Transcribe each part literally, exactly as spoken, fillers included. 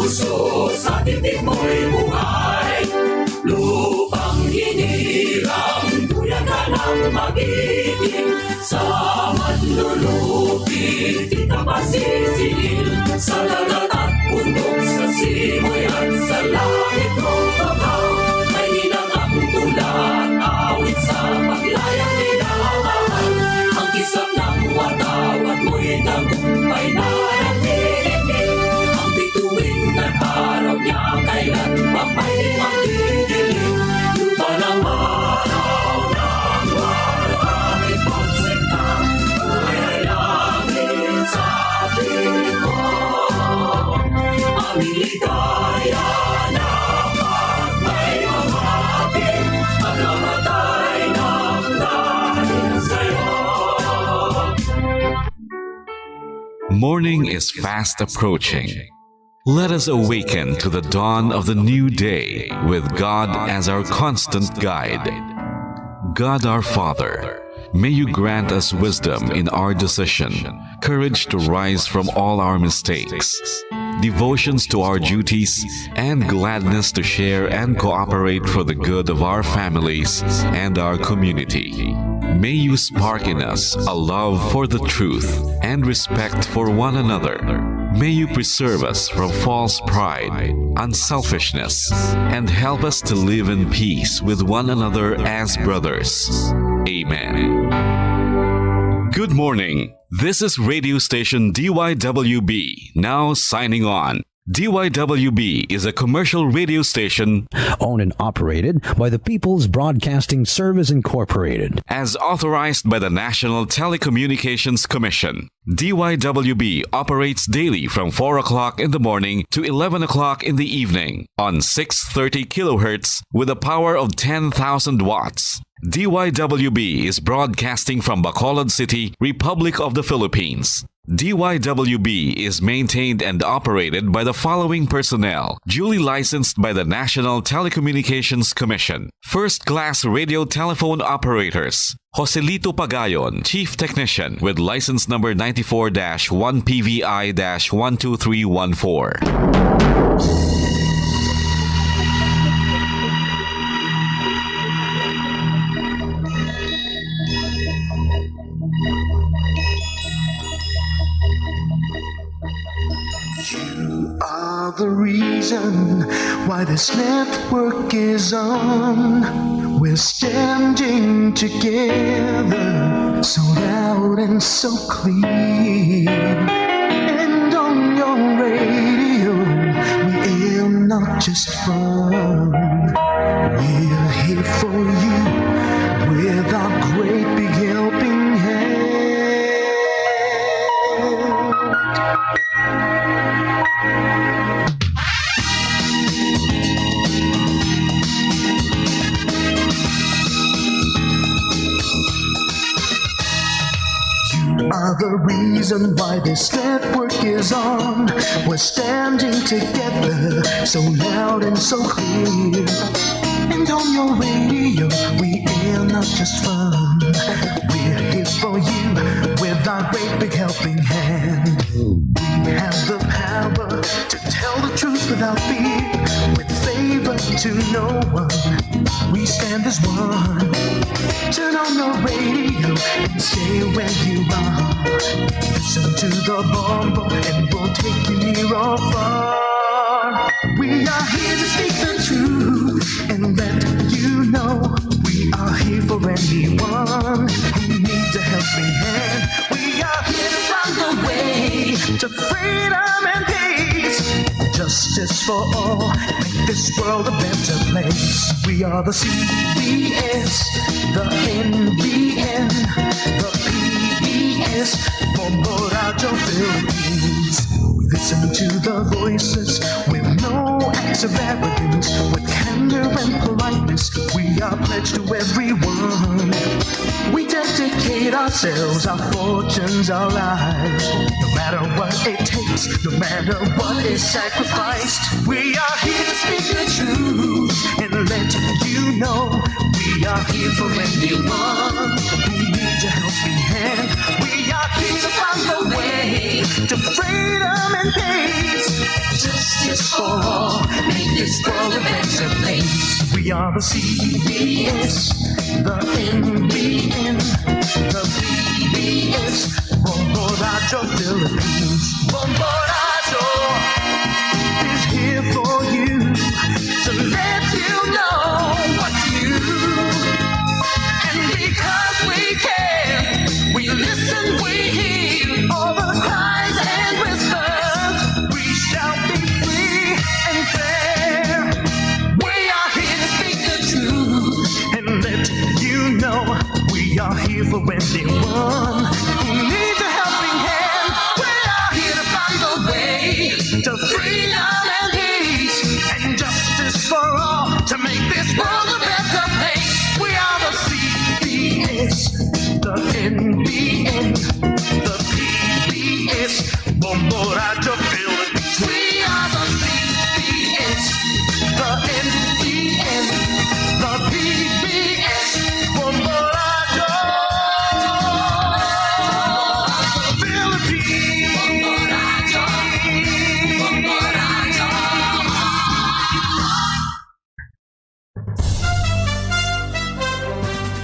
Puso sa titimoy buhay, lupang hinirang, buyagan ang magiting sa manlulupi. Kita pasisiil sa dagat at bundok, sa simoy at sa langit, kung baga may hinang ang tula at awit sa paglayang minamahal. Ang kisap ng watawat mo'y tagumpay na nagdidikit. Ang bituin at araw niya kailan pa pwede magdidilim. Lupa ng araw ng araw ay pagsinta, ay langit sa tingko. Ang ligaya na pagmay mamati, pagkamatay ng dahil sa'yo. Morning is fast approaching. Let us awaken to the dawn of the new day with God as our constant guide. God our Father, may you grant us wisdom in our decision, courage to rise from all our mistakes, devotions to our duties, and gladness to share and cooperate for the good of our families and our community. May you spark in us a love for the truth and respect for one another. May you preserve us from false pride, unselfishness, and help us to live in peace with one another as brothers. Amen. Good morning. This is radio station D Y W B, now signing on. D Y W B is a commercial radio station Owned and operated by the People's Broadcasting Service Incorporated. as authorized by the National Telecommunications Commission. D Y W B operates daily from four o'clock in the morning to eleven o'clock in the evening on six thirty kilohertz with a power of ten thousand watts. D Y W B is broadcasting from Bacolod City, Republic of the Philippines. D Y W B is maintained and operated by the following personnel, duly licensed by the National Telecommunications Commission. First class radio telephone operators, Joselito Pagayon, Chief Technician, with license number ninety-four dash one P V I dash one two three one four. You are the reason why this network is on. We're standing together, so loud and so clear. And on your radio, we air not just fun. We're here for you with our great big helping hand. You are the reason why this network is on. We're standing together, so loud and so clear. And on your radio, we air not just fun. We're here for you with our great big helping hand. We have the power to tell the truth without fear, with favor to no one. We stand as one. Turn on your radio and stay where you are. Listen to the bombo and we'll take you near or far. We are here to speak the truth and let you know we are here for anyone who needs a helping hand. We are here to find the way to freedom and peace. Justice for all, make this world a better place. We are the C B S, the N B N, the P B S, Bombo Radyo Philippines. Listen to the voices with no acts of arrogance, with candor and politeness. We are pledged to everyone. We dedicate ourselves, our fortunes, our lives. No matter what it takes, no matter what is sacrificed, we are here to speak the truth and let you know we are here for anyone who needs a helping hand. We are here to find the way to freedom and peace. Justice For all, make this world a better place. We are the C B S, the N B N, the B B S, Bombo Radyo Philippines. Bombo Radyo is here for you to let you know what's new. And because we care, we listen, we hear all the cries and whispers. We shall be free and fair. We are here to speak the truth and let you know we are here for everyone who needs a helping hand. We are here to find the way to freedom and peace and justice for all to make this world a better place. We are the C B S, the N B N, the P B S, Bombo Radyo Philippines. We are the C B S, the N B N, the P B S, Bombo Radyo Philippines.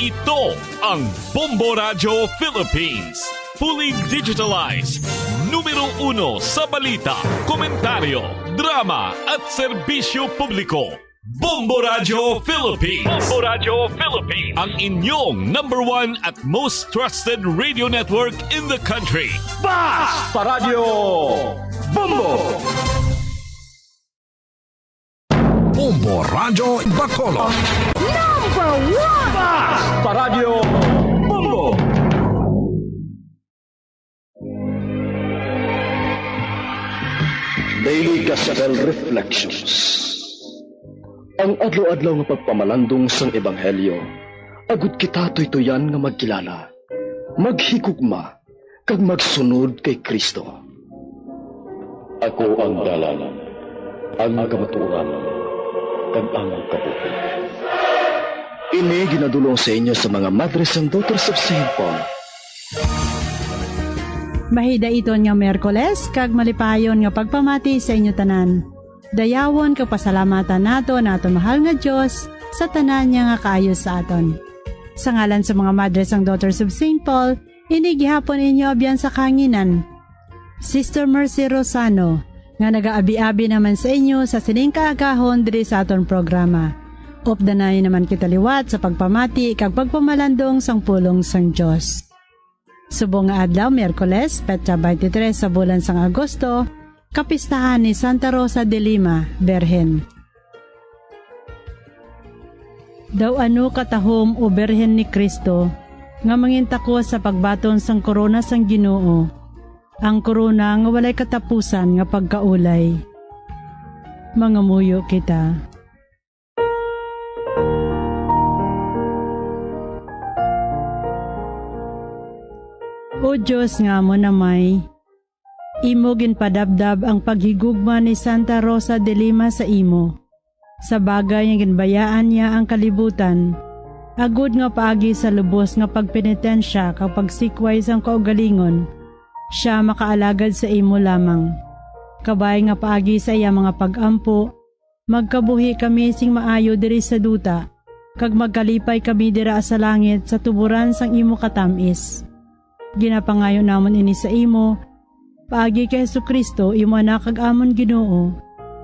Ito ang Bombo Radyo Philippines. Fully digitalized. Numero uno sa balita, komentaryo, drama, at serbisyo publiko. Bombo Radyo Philippines. Bombo Radyo Philippines. Ang inyong number one at most trusted radio network in the country. Basta Radyo Bombo! Bombo Radyo Bacolod. Number one! Basta Radyo Bombo! Daily Gospel Reflections. Ang adlaw-adlaw nga pagpamalandong sang Ebanghelyo, agud kita tuytuyan nga magkilala, maghigugma, kag magsunod kay Cristo. Ako ang dalan, ang kamatuoran, kag ang kabuhi. Ini ginadul-ong sa inyo sa mga Madres and Daughters of Saint Paul. Mahidaiton nga Miyerkules kag malipayon nga pagpamati sa inyo tanan. Dayawon kag pasalamatan naton ang aton mahal nga Dios sa tanan niya nga kaayo sa aton. Sa ngalan sa mga Madres and Daughters of Saint Paul, ini gihapon inyo abyan sa kahanginan, Sister Mercy Rosano, nga nagaabi-abi naman sa inyo sa sining kaagahon diri sa aton programa. Updanay naman kita liwat sa pagpamati kag pagpamalandong sang pulong sang Dios. Subong nga adlaw, Miyerkules, petsa twenty-three sa bulan sang Agosto, kapistahan ni Santa Rosa de Lima, Birhen. Daw ano katahom, O Birhen ni Cristo, nga mangintakos sa pagbaton sang korona sang Ginoo, ang korona nga walay katapusan nga pagkaulay. Mangamuyo kita. O Dios nga amo namay, imo ginpadabdab ang paghigugma ni Santa Rosa de Lima sa imo, sa bagay nga ginbayaan niya ang kalibutan, agud nga paagi sa lubos nga pagpenitensya kag pagsikway sang kaugalingon, sia makaalagad sa imo lamang. Kabay nga paagi sa iya mga pag-ampo, magkabuhi kami sing maayo diri sa duta, kag magkalipay kami dira sa langit sa tuboran sang imo katam-is. Ginapangayo namon ini sa imo, paagi kay Jesu-Cristo, imo Anak kag amon Ginoo,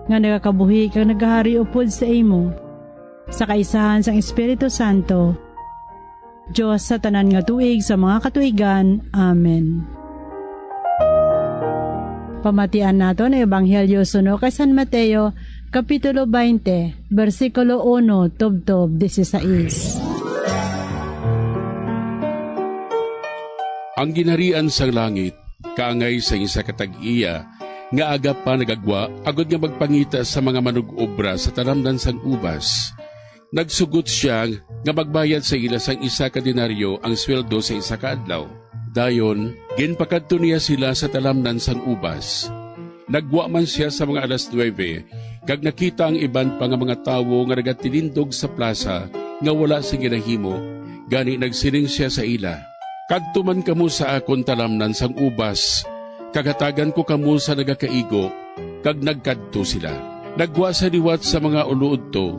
nga nagakabuhi kag nagahari upod sa imo, sa kaisahan sang Espiritu Santo, Dios sa tanan nga tuig sa mga katuigan. Amen. Pamatian naton ang Ebanghelyo suno kay San Mateo, Kapitulo twenty, bersikulo uno tubtob dieciséis. Ang ginharian sang langit kaangay sang isa ka tag-iya nga aga pa nagagwa agod nga magpangita sa mga manug-obra sa talamnan sang ubas. Nagsugot sia nga magbayad sa ila sang isa ka denaryo ang sweldo sa isa ka adlaw. Dayon, ginpakadto niya sila sa talamnan sang ubas. Naggwa man sia sa mga alas nuebe, kag nakita ang iban pa nga mga tawo nga nagatilindog sa plasa nga wala sing ginahimo. Gani nagsiling sia sa ila, "Kadto man kamo sa akon talamnan sang ubas, kag hatagan ko kamo sa nagakaigo, kag nagkadto sila. Nagwa sia liwat sa mga uluodto,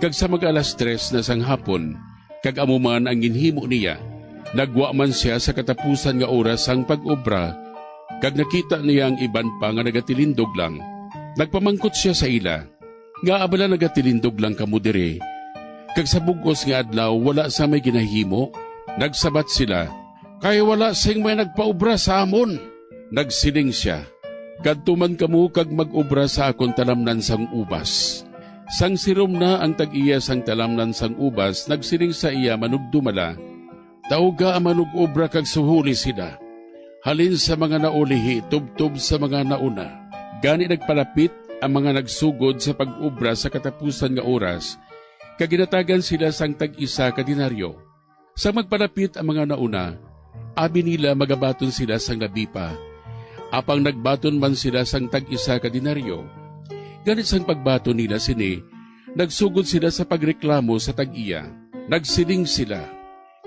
kag sa mag-alas tres na sang hapon, kag amo man ang ginhimo niya. Nagwa man sia sa katapusan nga oras sang pag-obra, kag nakita niya ang iban pa nga nagatilindog lang. Nagpamangkot sia sa ila, "Ngaa bala nagatilindog lang kamo diri, kag sa bug-os nga adlaw wala sa may ginahimo?" Nagsabat sila, "Kay wala sing may nagpaobra sa amon." Nagsiling sia, "Kadto man kamo kag mag-obra sa akon talamnan sang ubas." Sang sirom na ang tag-iya sang talamnan sang ubas, nagsiling sa iya manugdumala, "Tawga ang manug-obra kag suhuli sila, halin sa mga naulihi tubtob sa mga nauna." Gani nagpalapit ang mga nagsugod sa pag-obra sa katapusan nga oras, kag ginatagan sila sang tag-isa ka denaryo. Sang magpalapit ang mga nauna, abi nila magabaton sila sang labi pa. Apang nagbaton man sila sang tag-isa ka denaryo. Gani sang pagbaton nila sini, nagsugod sila sa pagreklamo sa tag-iya. Nagsiling sila,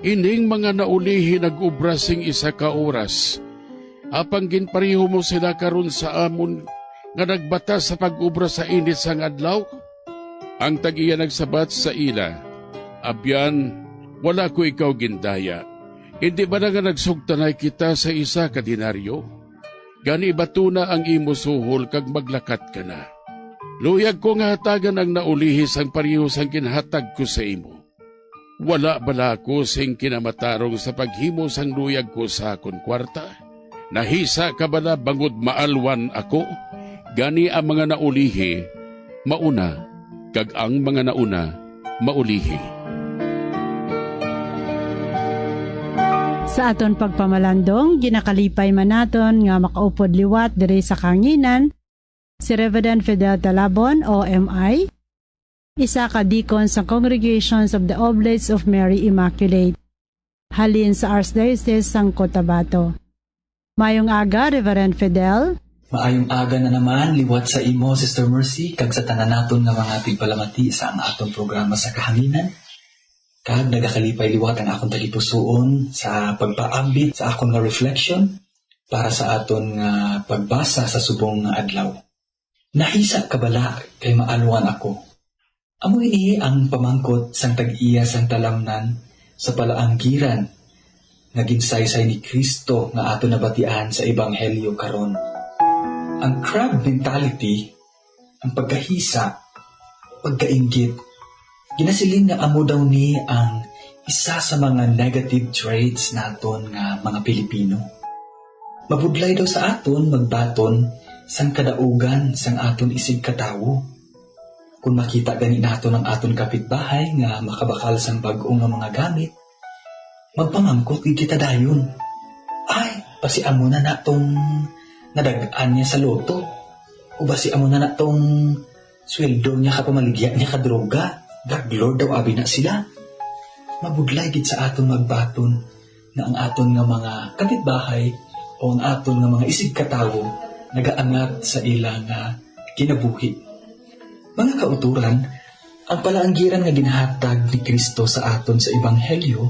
"Ining mga naulihi nag-obra sing isa ka oras, apang ginpareho mo sila karon sa amon nga nagbata sa pag-obra sa init sang adlaw?" Ang tag-iya nagsabat sa ila, "Abyan, wala ko ikaw gindaya. Indi bala nga nagsugtanay kita sa isa ka denaryo? Gani, ibatuna ang imo suhol kag maglakat ka na. Luyag ko nga hatagan ang naulihi sang pareho sang ginhatag ko sa imo. Wala bala ako sing kinamatarong sa paghimo sang luyag ko sa akon kwarta? Nahisa ka bala bangod maalwan ako?" Gani ang mga naulihi mauna, kag ang mga nauna maulihi. Sa aton pagpamalandong, ginakalipay man naton nga makaupod liwat diri sa kahanginan si Reverend Fidel Talabon, O M I, isa ka deacon sa Congregations of the Oblates of Mary Immaculate, halin sa Archdiocese sang Cotabato. Mayong aga, Reverend Fidel. Maayong aga na naman liwat sa imo, Sister Mercy, kag sa tanan naton nga mga tigpalamati sa ang aton programa sa kahanginan. Kag nagakalipay liwat ang akon tagipusoon sa pagpaambit sa akon nga reflection para sa aton nga pagbasa sa subong nga adlaw. Nahisa ka bala kay maalwan ako? Amo ini ang pamangkot sang tag-iya sang talamnan sa palaanggiran nga ginsaysay ni Cristo nga aton nabatian sa Ebanghelyo karon. Ang crab mentality, ang pagkahisa, pagkainggit, ginasiling nga amo daw ni ang isa sa mga negative traits naton nga mga Pilipino. Mabudlay daw sa aton magbaton sang kadaugan sang aton isigkatawo. Kon makita gani naton ang aton kapitbahay nga makabakal sang bag-o nga mga gamit, magpamangkot gid kita dayon, "Ay, basi amo na na tong nadag-an niya sa lotto, o basi amo na na tong sweldo niya kapamaligya niya ka droga, drug lord daw abi na sila." Mabudlay gid sa aton magbaton nga ang aton nga mga kapitbahay o ang aton nga mga isigkatawo nagaangat sa ila nga kinabuhi. Mga kauturan, ang palaanggiran nga ginhatag ni Cristo sa aton sa Ebanghelyo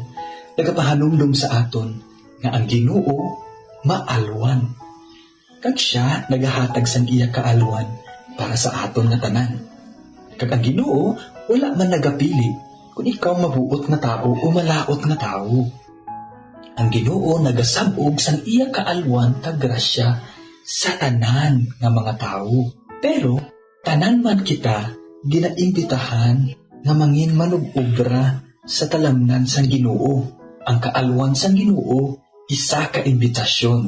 nagapahanumdom sa aton nga ang Ginoo maalwan, kag sia nagahatag sang iya kaalwan para sa aton nga tanan. Kag ang Ginoo wala man nagapili kon ikaw mabuot nga tawo o malaut nga tawo. Ang Ginoo nagasab-og sang iya kaalwan kag grasya sa tanan nga mga tawo. Pero tanan man kita ginaimbitahan nga mangin manug-obra sa talamnan sang Ginoo. Ang kaalwan sang Ginoo isa ka imbitasyon.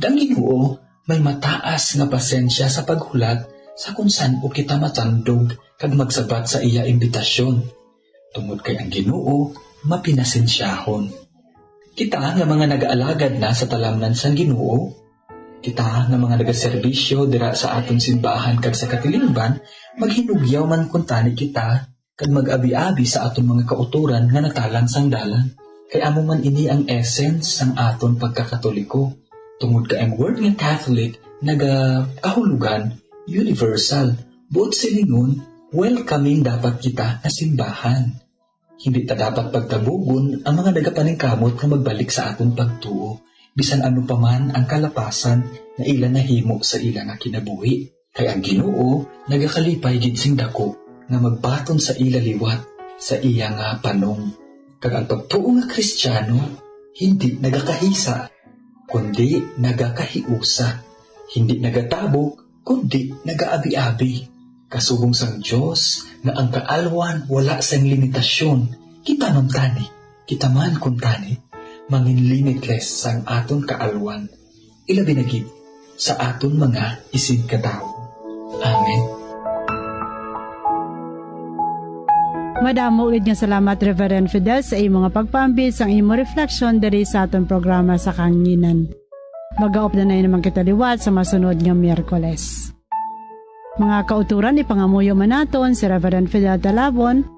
Ang Ginoo may mataas nga pasensya sa paghulat sa kon san-o kita matandog kag magsabat sa iya imbitasyon, tungod kay ang Ginoo mapinasensyahon. Kita nga mga nagaalagad na sa talamnan sang Ginoo, kita nga mga nagaserbisyo dira sa aton simbahan kag sa katilingban, maghinugyaw man kuntani kita kag mag-abi-abi sa aton mga kautoran nga natalang sang dalan. Kay amo man ini ang essence sang aton pagkakatoliko. Tungod kay ang word nga Catholic nagakahulogan universal, buot silingon, welcoming dapat kita nga simbahan. Hindi ta dapat pagtabugon ang mga nagapaningkamot nga magbalik sa aton pagtuo, bisan ano pa man ang kalapasan nga ila nahimo sa ila nga kinabuhi. Kay ang Ginoo nagakalipay gid sing daku nga magbaton sa ila liwat sa iya nga panong. Kag ang pagtuo nga Kristiyano hindi nagakahisa, kundi nagakahiusa, hindi nagatabog, kundi nagaabi-abi. Kasubong sang Dios nga ang kaalwan wala sang limitasyon, kita man tani, kita man kuntani, mangin limitless sang aton kaalwan, ilabi na gid sa aton mga isigkatawo. Amen. Madamo gid nga salamat, Reverend Fidel, sa imo nga pagpaambit sang imo reflection diri sa aton programa sa kahanginan. Magaupdanay naman kita liwat sa masunod nga Miyerkules. Mga kauturan, ipangamuyo man naton si Reverend Fidel Talabon,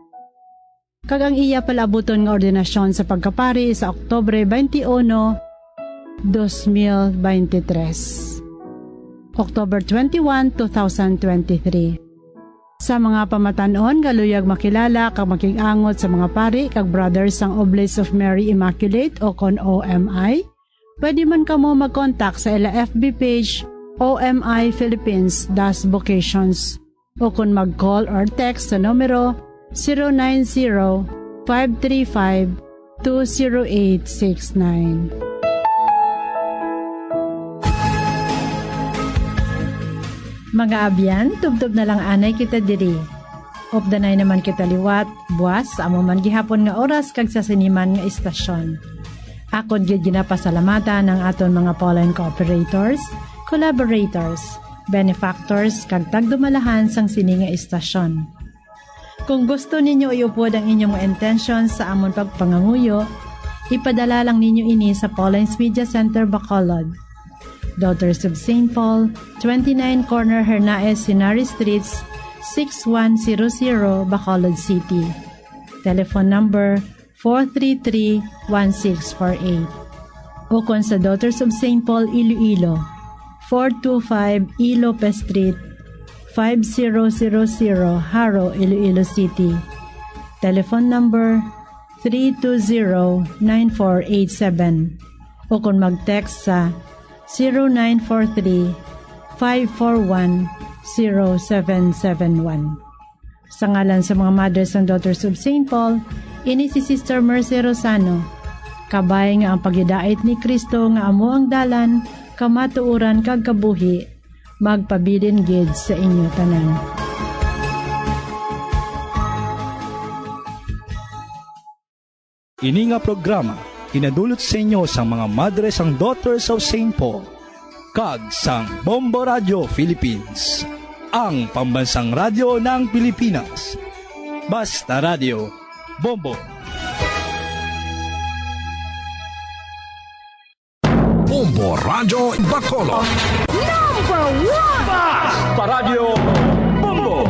kag ang iya palaabuton nga ordinasyon sa pagkapari sa Oktubre twenty-one, dos mil veintitrés. October twenty-one, two thousand twenty-three. Sa mga pamatan-on nga luyag makilala kag makig-angot sa mga pari kag brothers sang Oblates of Mary Immaculate o kon O M I, pwede man kamo mag-contact sa ila F B page, O M I Philippines Das Vocations, o kon mag-call or text sa numero zero nine zero, five three five, two zero eight six nine. Mga abyan, tubtob na lang anay kita diri. Updanay naman kita liwat, buas sa amo man gihapon nga oras kag sa sini man nga istasyon. Akon gid ginapasalamatan ang aton mga Pauline cooperators, collaborators, benefactors, kag tagdumalahan sang sini nga istasyon. Kung gusto ninyo iupod ang inyong mga intensyon sa amon pagpanganguyo, ipadala lang ninyo ini sa Pauline's Media Center, Bacolod, Daughters of Saint Paul, twenty-nine Corner Hernaez Henares Streets, six one zero zero, Bacolod City. Telephone number four three three, one six four eight. Ukon sa Daughters of Saint Paul, Iloilo, four two five E Lopez Street, five zero zero zero, Jaro, Iloilo City. Telephone number three two zero, nine four eight seven. Ukon mag-text sa zero nine four three, five four one, zero seven seven one. Sa ngalan sa mga Mothers and Daughters of Saint Paul, ini si Sister Mercy Rosano. Kabay nga ang paghidait ni Cristo nga amo ang dalan, kamatuoran, kag kabuhi, magpabilin gid sa inyo tanan. Ini nga programa ginadulot sa inyo sang mga Madres and Daughters of Saint Paul kag sang Bombo Radio Philippines, ang pambansang radyo ng Pilipinas. Basta Radio, Bombo. Bombo Radio Bacolod. Number one! Basta Radio, Bombo.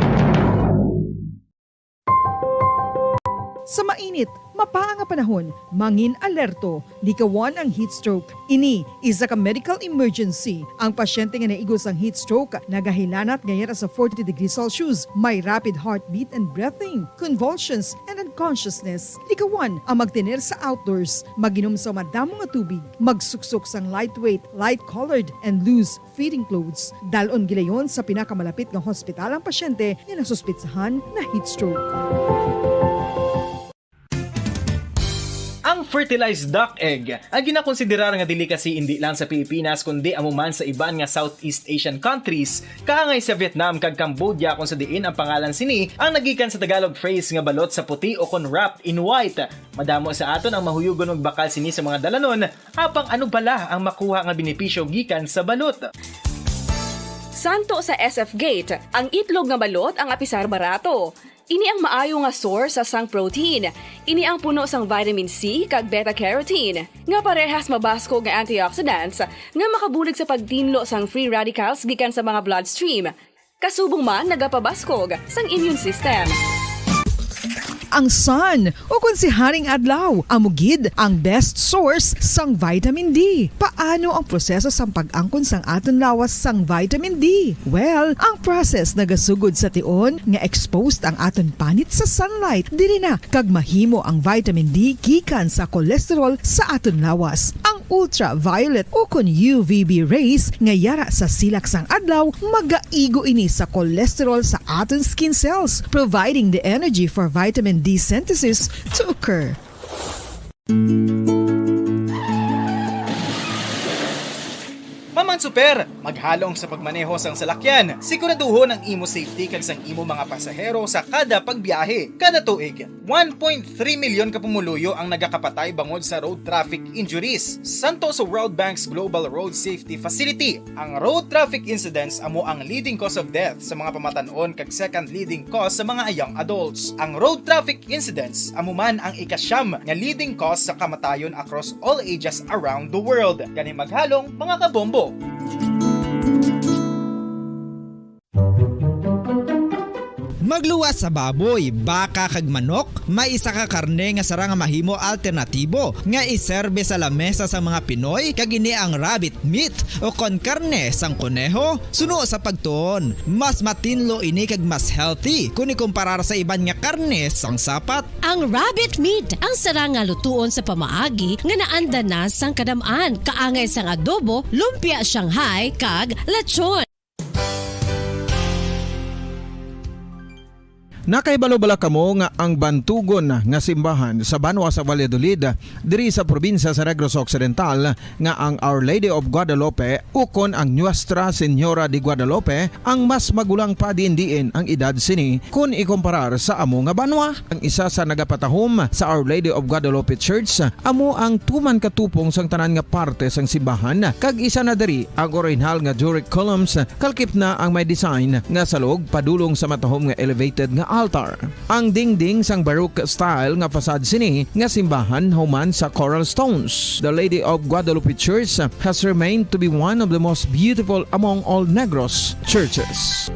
Sa mainit, mapaa nga panahon, mangin alerto, likawan ang heat stroke. Ini isa ka medical emergency. Ang pasyente nga naigo sang heat stroke nagahilanat nga yara sa forty degrees Celsius, may rapid heartbeat and breathing, convulsions, and unconsciousness. Likawan ang magtener sa outdoors, mag-inom sa madamo nga tubig, magsuksok sang lightweight, light-colored, and loose fitting clothes. Dal-on gilayon sa pinakamalapit nga hospital ang pasyente nga nasuspetsahan na heat stroke. Ang fertilized duck egg, ang ginakonsiderar nga delicacy indi lang sa Pilipinas, kundi amo man sa iban nga Southeast Asian countries, kaangay sa Vietnam kag Cambodia, kung sa diin ang pangalan sini ang nagikan sa Tagalog phrase nga balot sa puti o kon wrapped in white. Madamo sa aton ang mahuyugon magbakal sini sa mga dalanon, apang ano bala ang makuha nga benepisyo gikan sa balot? Santo sa S F Gate, ang itlog nga balot ang apisar barato. Ini ang maayo nga source sa sang protein. Ini ang puno sang vitamin C kag beta-carotene, nga parehas mabaskog nga antioxidants nga makabulig sa pagtinlo sang free radicals gikan sa mga bloodstream. Kasubong man nagapabaskog sang immune system. Ang sun, o kon si Haring Adlaw, amo gid ang best source sang vitamin D. Paano ang proseso sang pag-angkon sang aton lawas sang vitamin D? Well, ang process nagasugod sa tion nga exposed ang aton panit sa sunlight. Diri na kag mahimo ang vitamin D gikan sa cholesterol sa aton lawas. Ang ultraviolet, ukon U V B rays nga yara sa silak sang adlaw, magaigo ini sa cholesterol sa aton skin cells, providing the energy for vitamin D synthesis to occur. Maman Super, maghalong sa pagmaneho sang salakyan. Siguraduhon ang imo safety kag sang imo mga pasahero sa kada pagbiyahe. Kada tuig, one point three milyon ka pumuluyo ang nagakapatay bangod sa road traffic injuries. Santo sa World Bank's Global Road Safety Facility, ang road traffic incidents amo ang leading cause of death sa mga pamatan-on kag second leading cause sa mga young adults. Ang road traffic incidents amo man ang ikasyam nga leading cause sa kamatayon across all ages around the world. Gani maghalong, mga kabombo. Magluwas sa baboy, baka kag manok, may isa ka karne nga sarang nga mahimo alternatibo nga iserbe sa lamesa sang mga Pinoy, kag ini ang rabbit meat o kon karne sang koneho. Suno sa pagtuon, mas matinlo ini kag mas healthy kon ikumparar sa iban nga karne sang sapat. Ang rabbit meat ang sarang nga lutuon sa pamaagi nga naanda na sang kadam-an, kaangay sang adobo, lumpia Shanghai, kag lechon. Nakahibalo bala kamo nga ang bantugon nga simbahan sa banwa sa Valladolid, diri sa probinsya sa Negros Occidental, nga ang Our Lady of Guadalupe ukon ang Nuestra Señora de Guadalupe ang mas magulang pa diin-diin ang edad sini kon ikumparar sa amo nga banwa? Ang isa sa nagapatahom sa Our Lady of Guadalupe Church amo ang tuman katupong sang tanan nga parte sang simbahan, kag isa na diri ang orihinal nga Doric columns, kalkip na ang may design nga salog padulong sa matahom nga elevated nga altar. Ang dingding sang Baroque style nga facade sini nga simbahan human sa coral stones. The Lady of Guadalupe Church has remained to be one of the most beautiful among all Negros churches.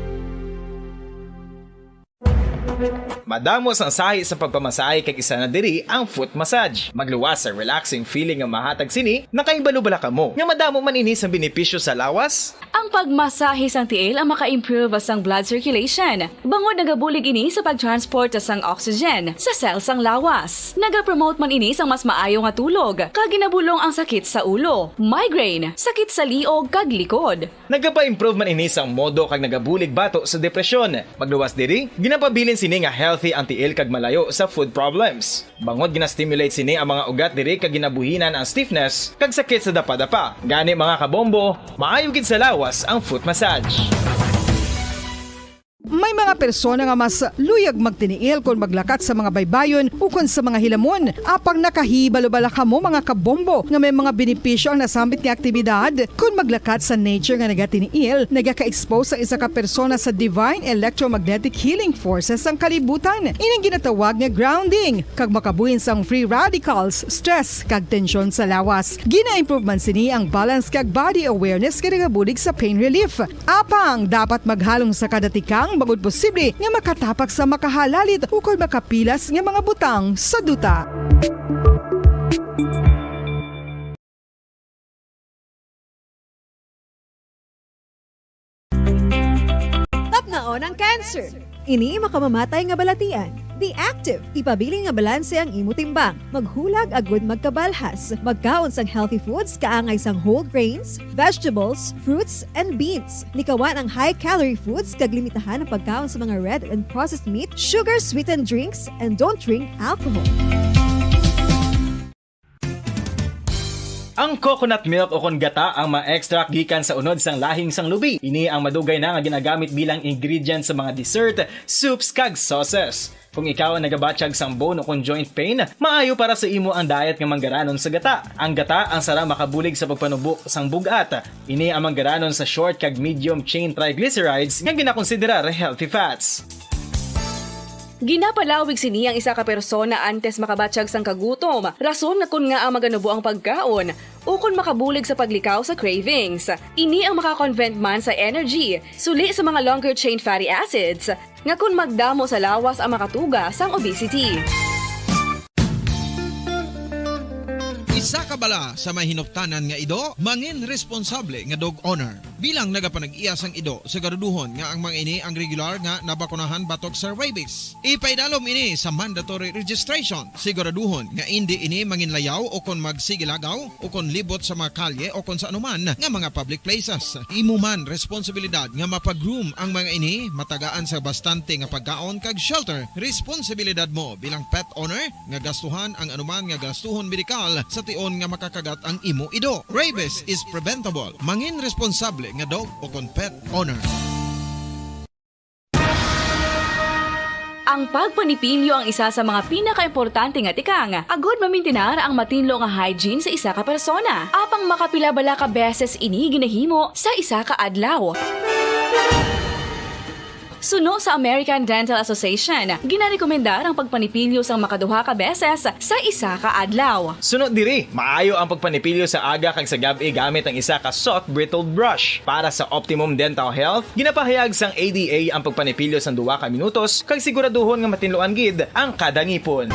Madamo sang sahi sa pagpamasahe kag isa na diri ang foot massage. Magluwas sa relaxing feeling nga mahatag sini, nakahibalo bala kamo nga madamo man ini sang benepisyo sa lawas? Ang pagmasahe sang tiil ang maka-improve sang blood circulation, bangod nagabulig ini sa pag-transport sang oxygen sa cell sang lawas. Nagapromote man ini sang mas maayo nga tulog, kag ginabulong ang sakit sa ulo, migraine, sakit sa liog, kag likod. Nagapa-improve man ini sang modo kag nagabulig bato sa depresyon. Magluwas diri, ginapabilin sini nga healthy ang tiil kag malayo sa foot problems. Bangod gina-stimulate sini ang mga ugat diri kag ginabuhinan ang stiffness kag sakit sa dapadapa. Gani, mga kabombo, maayo gid sa lawas ang foot massage. May mga persona nga mas luyag magtiniil kon maglakat sa mga baybayon ukon sa mga hilamon. Apang nakahibalo bala kamo, mga kabombo, nga may mga benepisyo ang nasambit nga aktibidad? Kon maglakat sa nature nga nagatiniil, nagaka-expose ang isa ka persona sa divine electromagnetic healing forces sang kalibutan. Ining ginatawag nga grounding, kag makabuhin sang free radicals, stress, kag tensyon sa lawas. Gina-improve man sini ang balance kag body awareness nga nagabulig sa pain relief. Apang dapat maghalong sa kada tikang bangod posible nga makatapak sa makahalalit ukon makapilas nga mga butang sa duta. Tapnaon ang cancer. Ini makamamatay nga balatian. Be active. Ipabilin nga balanse ang imo timbang. Maghulag agud magkabalhas. Magkaon sang healthy foods, kaangay sang whole grains, vegetables, fruits, and beans. Likawan ang high-calorie foods kag limitahan ang pagkaon sa mga red and processed meat, sugar-sweetened drinks, and don't drink alcohol. Ang coconut milk o kon gata ang ma-extract gikan sa unod sang lahing sang lubi. Ini ang madugay na nga ginagamit bilang ingredient sa mga dessert, soups, kag sauces. Kung ikaw ang nagabatyag sang bone o kon joint pain, maayo para sa imo ang diet nga manggaranon sa gata. Ang gata ang sarang makabulig sa pagpanubo sang bug-at. Ini ang manggaranon sa short kag medium chain triglycerides nga ginakonsiderar healthy fats. Ginapalawig sini ang isa ka persona antes makabatyag sang kagutom, rason nga kon ngaa maganubo ang pagkaon, ukon makabulig sa paglikaw sa cravings. Ini ang maka-convert man sa energy, suli sa mga longer chain fatty acids, nga kon magdamo sa lawas ang makatuga sang obesity. Isa ka bala sa may hinuptanan nga ido, mangin responsable nga dog owner. Bilang nagapanag-iya sang ido, siguraduhon nga ang mga ini ang regular nga nabakunahan batok sa rabies. Ipaidalom ini sa mandatory registration. Siguraduhon nga indi ini manginlayaw o kon magsigilagaw o kon libot sa mga kalye o kon sa anuman nga mga public places. Imo man responsibilidad nga mapag-groom ang mga ini, matagaan sa bastante nga pagkaon kag shelter. Responsibilidad mo bilang pet owner nga gastuhan ang anuman nga gastuhon medikal sa tion nga makakagat ang imo ido. Rabies is preventable. Mangin responsable nga dog o kon pet owner. Ang pagpanipilyo ang isa sa mga pinakaimportante nga tikang agud mamintinar ang matinlo nga hygiene sa isa ka persona. Apang makapila bala ka beses ini ginahimo sa isa ka adlaw? Suno sa American Dental Association, ginarekomendar ang pagpanipilyo sang makaduha ka beses sa isa ka adlaw. Suno diri, maayo ang pagpanipilyo sa aga kag sa gab-i gamit ang isa ka soft bristled brush. Para sa optimum dental health, ginapahayag sang A D A ang pagpanipilyo sang duha ka minutos kag siguraduhon nga matinluan gid ang kada ngipon.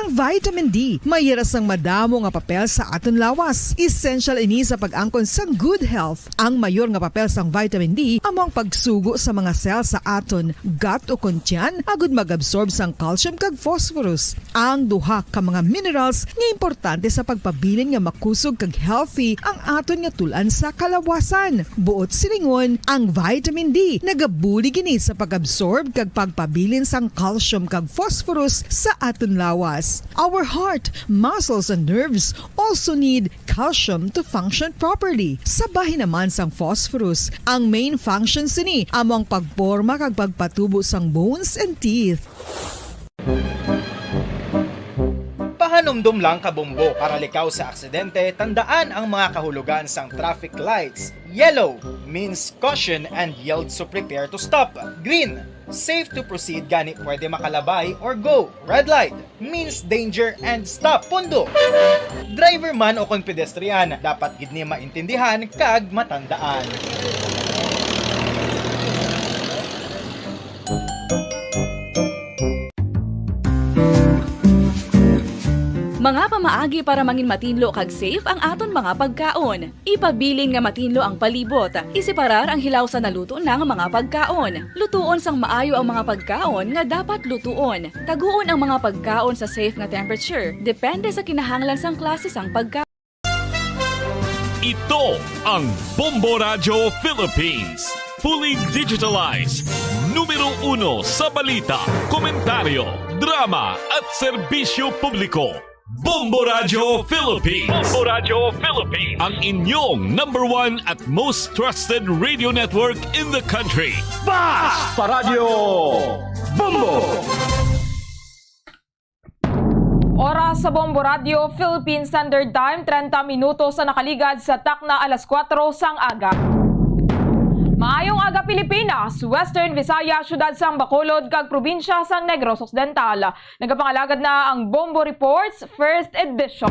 Ang vitamin D may ira sang madamo nga papel sa aton lawas. Essential ini sa pag-angkon sang good health. Ang mayor nga papel sang vitamin D amo ang pagsugo sa mga cell sa aton gut o kon tiyan agud mag-absorb sang calcium kag phosphorus, ang duha ka mga minerals nga importante sa pagpabilin nga makusog kag healthy ang aton nga tul-an sa kalawasan. Buot silingon, ang vitamin D nagabulig ini sa pag-absorb kag pagpabilin sang calcium kag phosphorus sa aton lawas. Our heart, muscles, and nerves also need calcium to function properly. Sa bahin naman sang phosphorus, ang main function sini amo ang pagporma kag pagpatubo sang bones and teeth. Pahanumdom lang, kabombo. Para likaw sa aksidente, tandaan ang mga kahulugan sang traffic lights. Yellow means caution and yield, so prepare to stop. Green, safe to proceed, gani pwede makalabay or go. Red light means danger and stop. Pundo. Driver man o kon pedestrian, dapat gid ni maintindihan kag matandaan. Mga pamaagi para mangin matinlo kag safe ang aton mga pagkaon. Ipabilin nga matinlo ang palibot. Iseparar ang hilaw sa naluto na nga mga pagkaon. Lutuon sang maayo ang mga pagkaon nga dapat lutuon. Taguon ang mga pagkaon sa safe nga temperature, depende sa kinahanglan sang klase sang pagkaon. Ito ang Bombo Radyo Philippines. Fully digitalized. Numero uno sa balita, komentaryo, drama at serbisyo publiko. Bombo Radyo Philippines. Bombo Radyo Philippines. Ang inyong number one at most trusted radio network in the country. Basta Radyo Bombo! Oras sa Bombo Radyo, Philippine Standard Time, trenta minutos ang nakaligad sa takna alas kuwatro sang aga. Maayong aga, Pilipinas, Western Visayas, siyudad sang Bacolod, kag probinsya sang Negros Occidental. Nagapangalagad na ang Bombo Reports First Edition.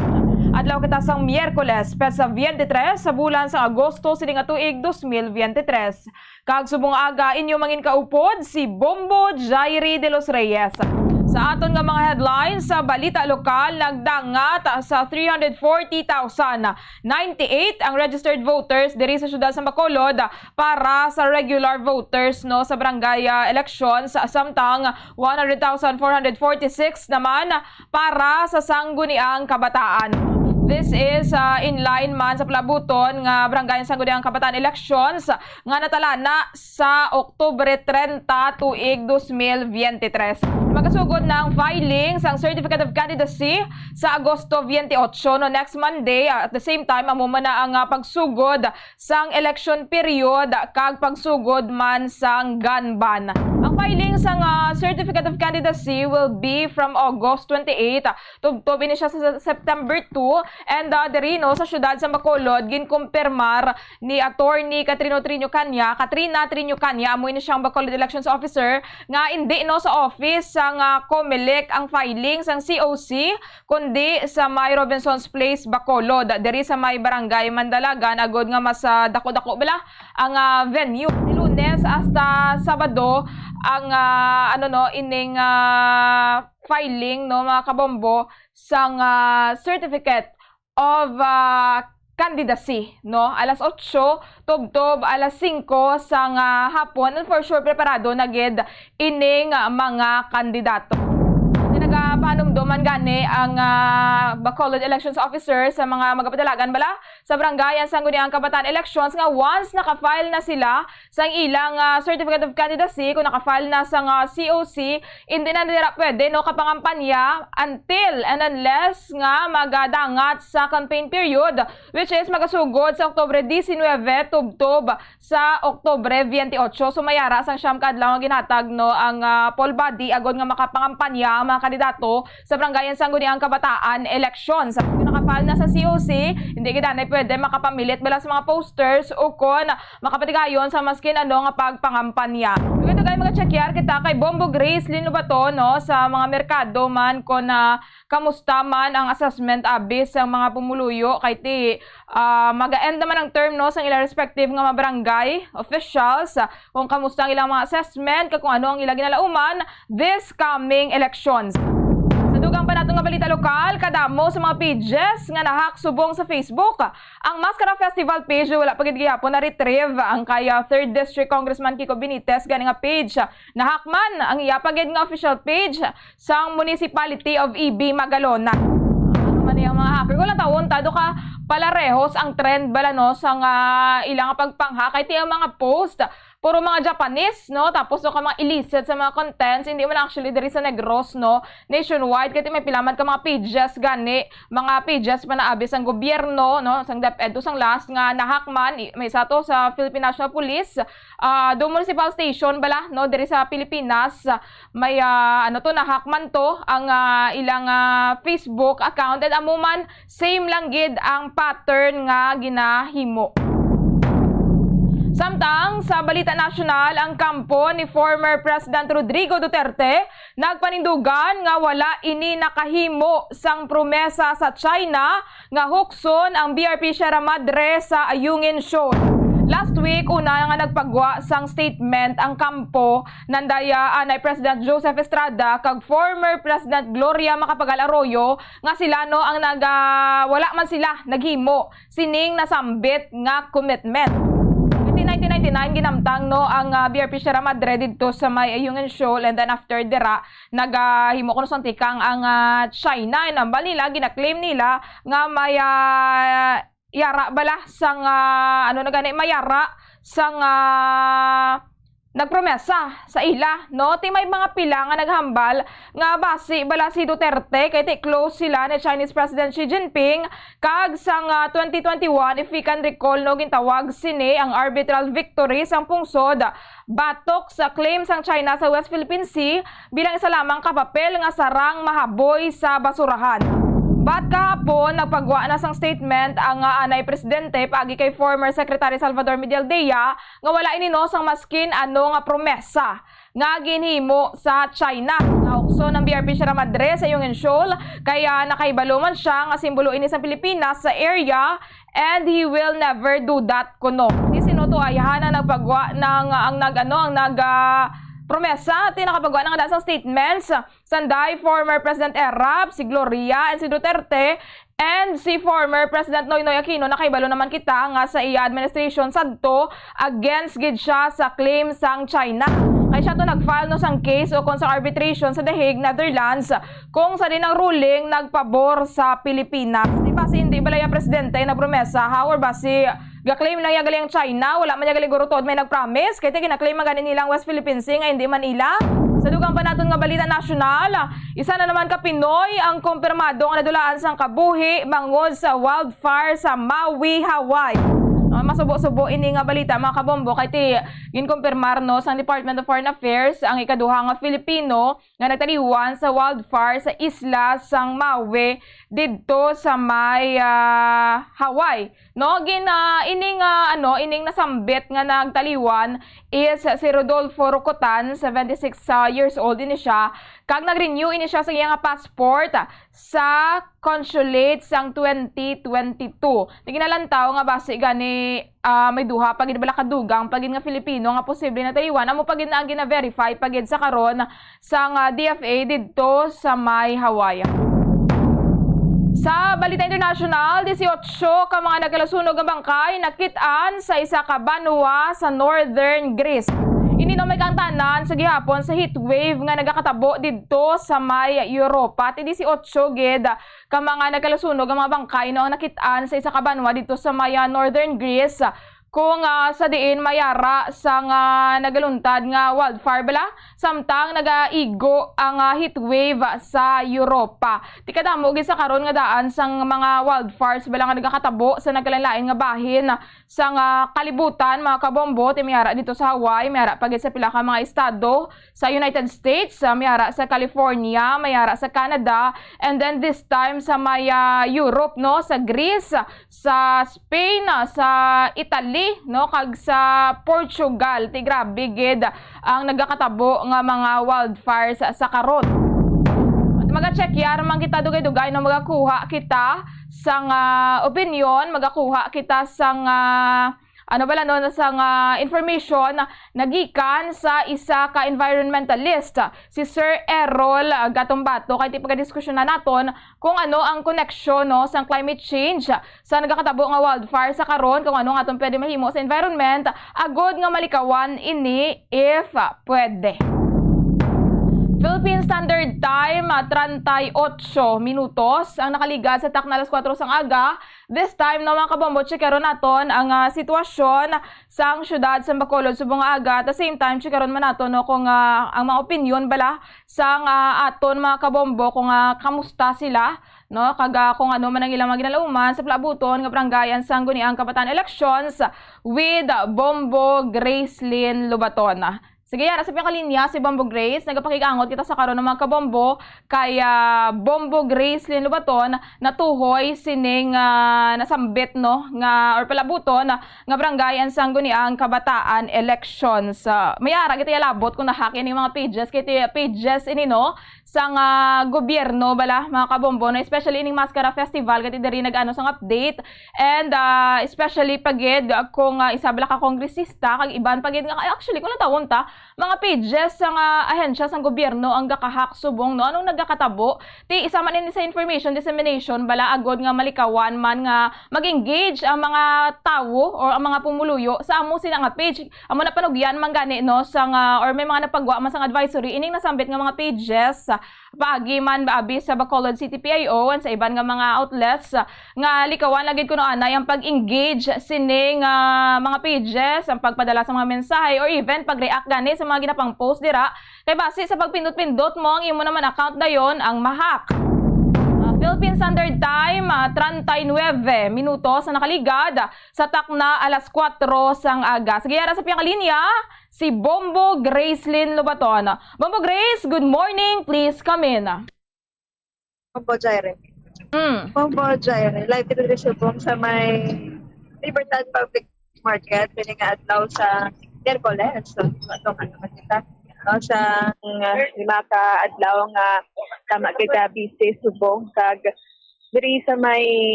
Adlaw kita sang Miyerkules, petsa twenty-three sa bulan sang Agosto sining nga tuig dos mil twenty-three. Kag subong aga, inyo mangin kaupod si Bombo Jairi de los Reyes. Sa aton nga mga headlines, sa balita lokal, nagdangat sa three hundred forty thousand ninety-eight ang registered voters diri sa siyudad sa Bacolod para sa regular voters, no, sa barangay, ah, elections, samtang one hundred thousand four hundred forty-six naman para sa Sangguniang Kabataan. This is, ah, in line man sa palabuton nga Barangay Sangguniang Kabataan elections nga natalana sa Oktubre trenta, tuig dos mil veintitrés. Magasugod na ang filing sang Certificate of Candidacy sa Agosto veintiocho, no, next Monday. At the same time, amo man na ang, ah, pagsugod sang election period kag pagsugod man sang gun ban. Ang filing sang, ah, Certificate of Candidacy will be from August twenty-eight, tubtob ini siya sa September two, and, ah, diri, no, sa siyudad sa Bacolod, ginkumpirmar ni Attorney Katrino Triño Caña, Katrina Triño Caña, amo ini siyang Bacolod Elections Officer, nga indi, no, sa office sang, ah, Comelec ang filing sang C O C, kundi sa may Robinsons Place, Bacolod, diri sa may Barangay Mandalagan, agod nga mas, ah, dako-dako bala ang, ah, venue. Ni Lunes hasta Sabado ang, ah, ano, no, ining, ah, filing, no, mga kabombo, sang, ah, Certificate of, ah, candidacy, no? Alas otso tubtob alas singko sang, ah, hapon, and for sure preparado na gid ining, ah, mga kandidato. Nga nagapahanumdoman gani ang, ah, Bacolod Elections Officer sa mga magapadalagan bala sa Barangay Sangguniang Kabataan Elections nga once naka-file na sila sang ilang, ah, Certificate of Candidacy, kung naka-file na sang, ah, C O C, hindi na nila pwede, no, kapangampanya until and unless nga magadangat sa campaign period, which is magasugod sa Oktubre diecinuebe tubtob sa Oktubre veintiocho. So, may ara sang siyam ka adlaw nga ginhatag, no, ang, ah, poll body agod nga makapangampanya ang mga kandidato sa Barangay Sangguniang Kabataan Elections. Kung naka-file na sa C O C, hindi gid anay pwede makapamilit bala sa mga posters o kon makapatigayon sa maskin ano nga pagpangampanya. Dugay-dugay, mga chekyar kita kay Bombo Grace Lin Lobato, no, sa mga merkado man kon, ah, kamusta man ang assessment abi sa mga pumuluyo kay ti, ah, maga-end naman ang term, no, sang ilang respective nga mga barangay officials, ah, kung kamusta ang ilang mga assessment kag kung ano ang ilang ginalauman this coming elections. Sa dugang pa nato nga balita lokal, kadamo sa mga pages nga na-hack subong sa Facebook. Ang Mascara Festival page wala pa gid gihapon na-retrieve. Ang kay, ah, Third District Congressman Kiko Benitez gani nga page, na-hack man ang iya pa gid nga official page sang Municipality of E B Magalona. Ano man yung mga hacker? Wala tawon, tado ka palarehos ang trend bala, no, sang, ah, ilang pagpang-hack. Kay ti ang mga post, puro mga Japanese, no? Tapos, no, ka mga illicit sa mga contents, hindi man actually diri sa Negros, no? Nationwide, kay ti may pilaman ka mga pages gani, mga pages pa na abi sang gobyerno, no? Sang DepEd, to sang last nga na-hack man, i-, may isa to sa Philippine National Police, ah, do municipal station bala, no? Diri sa Pilipinas, may, ah, ano to, na-hack man to ang, ah, ilang, ah, Facebook account, and amo man same lang gid ang pattern nga ginahimo. Samtang sa balita nasyonal, ang kampo ni former President Rodrigo Duterte nagpanindugan nga wala ini nakahimo sang promesa sa China nga hukson ang B R P Sierra Madre sa Ayungin Shoal. Last week, una nga nagpagwa sang statement ang kampo nandaya anay President Joseph Estrada kag former President Gloria Macapagal Arroyo nga sila, no, ang naga-, wala man sila naghimo sining nasambit nga commitment. Iti nineteen ninety-nine, ginamtang, no, ang, ah, B R P Sierra Madre didto sa may Ayungin Shoal, and then after dira, nagahimo kuno sang tikang ang, ah, China. Inambal nila, gina-claim nila nga may, ah, yara bala sang, ah, ano na gani, may yara sang, ah, nagpromesa sa ila, no? Ti may mga pila nga naghambal nga basi bala si Duterte kay ti close sila ni Chinese President Xi Jinping, kag sang, ah, twenty twenty-one, if we can recall, no, gintawag sini ang arbitral victory sang pungsod batok sa claim sang China sa West Philippine Sea bilang isa lamang ka papel nga sarang mahaboy sa basurahan. But kahapon, nagpagwa na sang statement ang, ah, anay presidente paagi kay former Secretary Salvador Medialdea nga wala ini, no, sang maskin ano nga promesa nga ginhimo sa China. Naukso ng B R P Sierra Madre sa Ayungin Shoal, kaya nakahibalo man siya nga simbolo ini sa Pilipinas sa area, and he will never do that kuno. Ti sino to ay hana nagpagwa ng, ang nag-, ano, ang nag, ah, promesa, ti nakapagwa ng daan sang statements, sanday former President Erap, si Gloria, and si Duterte, and si former President Noynoy Aquino, nakahibalo naman kita nga sa iya administration sadto against gid siya sa claim sang China. Kay siya to nag-file, no, sang case o kon sa arbitration sa The Hague, Netherlands, kung sa din ang ruling nagpabor sa Pilipinas. Di ba, si hindi bala ya presidente nagpromesa, ha? Or ba si ga-claim lang ya gali ang China, wala man ya gali guro tuod may nag-promise, kay ti gina-claim man gani nila ang West Philippine Sea nga hindi man ila. Sa dugang pa naton nga balita nasyonal, isa na naman ka Pinoy ang kumpirmado nga nadulaan sang kabuhi bangod sa wildfire sa Maui, Hawaii. Ah, masubo-subo ini nga balita, mga kabombo, kay ti ginkumpirmar, no, sang Department of Foreign Affairs ang ikaduha nga Filipino nga nagtaliwan sa wildfire sa isla sang Maui didto sa may, ah, Hawaii. No, gin-, ah, ining, ah, ano, ining nasambit nga nagtaliwan is si Rodolfo Rocotan, seventy-six, ah, years old ini siya, kag nag-renew ini siya sa iya nga passport sa consulate sang twenty twenty-two. Ti ginalantaw nga basi gani, ah, may duha pa gid bala ka dugang pa gid nga Filipino nga posible nataliwan, amo pa gid na ang gina-verify pa gid sa karon sang, ah, D F A didto sa may Hawaii. Sa balita international, disiotso ka mga nagkalasunog nga bangkay nakit-an sa isa ka banwa sa northern Greece. Ini no may kaangtanan sa gihapon sa heat wave nga nagakatabo didto sa may Europa. Ti disiotso gid ka mga nagkalasunog nga mga bangkay no ang nakit-an sa isa ka banwa didto sa may, ah, northern Greece. Kung, ah, sa diin mayara sa nga nagaluntad nga wildfire bala, samtang nagaigo ang, ah, heat wave sa Europa. Ti kadamo gid sa karon nga daan sang mga wildfires bala nga nagakatabo sa nagkalain-lain nga bahin sang, ah, kalibutan, mga kabombo, ti mayara dito sa Hawaii, mayara pa gid sa pila ka mga estado sa United States, ah, mayara sa California, mayara sa Canada, and then this time sa may, ah, Europe, no, sa Greece, sa Spain, ah, sa Italy, no, kag sa Portugal. Ti grabe gid ang nagakatabo nga mga wildfires sa karon. At maga-check yar man kita dugay-dugay, no, magakuha kita sang, ah, opinyon, magakuha kita sang, ah, ano bala, no, sang, ah, information nagikan sa isa ka environmentalist, si Sir Errol, ah, Gatumbato. Kay ti pagadiskusyonan naton kung ano ang koneksyon, no, sang climate change sa nagakatabo nga wildfire sa karon, kung ano ang aton pwede mahimo sa environment agod nga malikawan ini if pwede. Philippine Standard Time, ah, treinta y ocho minutos ang nakaligad sa takna alas kuwatro sang aga. This time, no, mga kabombo, checkeron naton ang, ah, sitwasyon sang syudad sa Bacolod subong nga aga. At the same time, checkeron man naton, no, kung, ah, ang mga opinyon bala sang, ah, aton mga kabombo kung, ah, kamusta sila, no, kag, ah, kung ano man ang ilang mga ginalauman sa palaabuton nga barangay ang sangguniang kabataan elections with Bombo Gracelyn Lobaton. Sige, yara sa piyakalinya si Bombo Grace. Nagapakig-angot kita sa karon ng mga kabombo kay, ah, Bombo Gracelyn Lobaton natuhoy sining, ah, nasambit, no, nga or palabuton nga barangay ang sangguniang kabataan elections. Ah, may ara kita yalabot kung nahak ini mga pages, kay ti pages ini, no, sang, ah, gobyerno bala, mga kabombo, no, especially ining Mascara Festival, kay ti diri nag-ano sang update. And, ah, especially pagid kung, ah, isa bala ka kongresista kag iban pagid nga, ay, actually, kung natawon ta, mga pages sang, ah, ahensya sang gobyerno ang gakahak subong, no? Anong nagakatabo? Ti isa man ini sa information dissemination bala, agod nga malikawan man nga mag-engage ang mga tawo or ang mga pumuluyo sa amo sila nga page. Amo na panugyan man gani, no, sang, ah, or may mga napagwa man sang advisory ining nasambit nga mga pages. Paagi man abi sa Bacolod City P I O and sa iban nga mga outlets, ah, nga likawan na gid kuno anay ang pag-engage sining, ah, mga pages, ang pagpadala sa mga mensahe or even pag-react gani sa mga ginapang post dira. Kay basi sa pagpindot-pindot mo ang imo naman account dayon ang mahak. Ah, Philippine Standard Time, ah, treinta y nueve minutos na nakaligad sa takna alas kuwatro sang aga. Sige, yara sa piyakalinya, si Bombo Gracelyn Lobaton. Bombo Grace, good morning. Please come in. Bombo Jaire. Mm. Bombo Jaire. Live kita diri subong sa may Libertad Public Market, pwede nga adlaw sa Miyerkules. So, atong ano man kita. No, sa, uh, lima ka adlaw nga tama kita busy subong kag diri sa may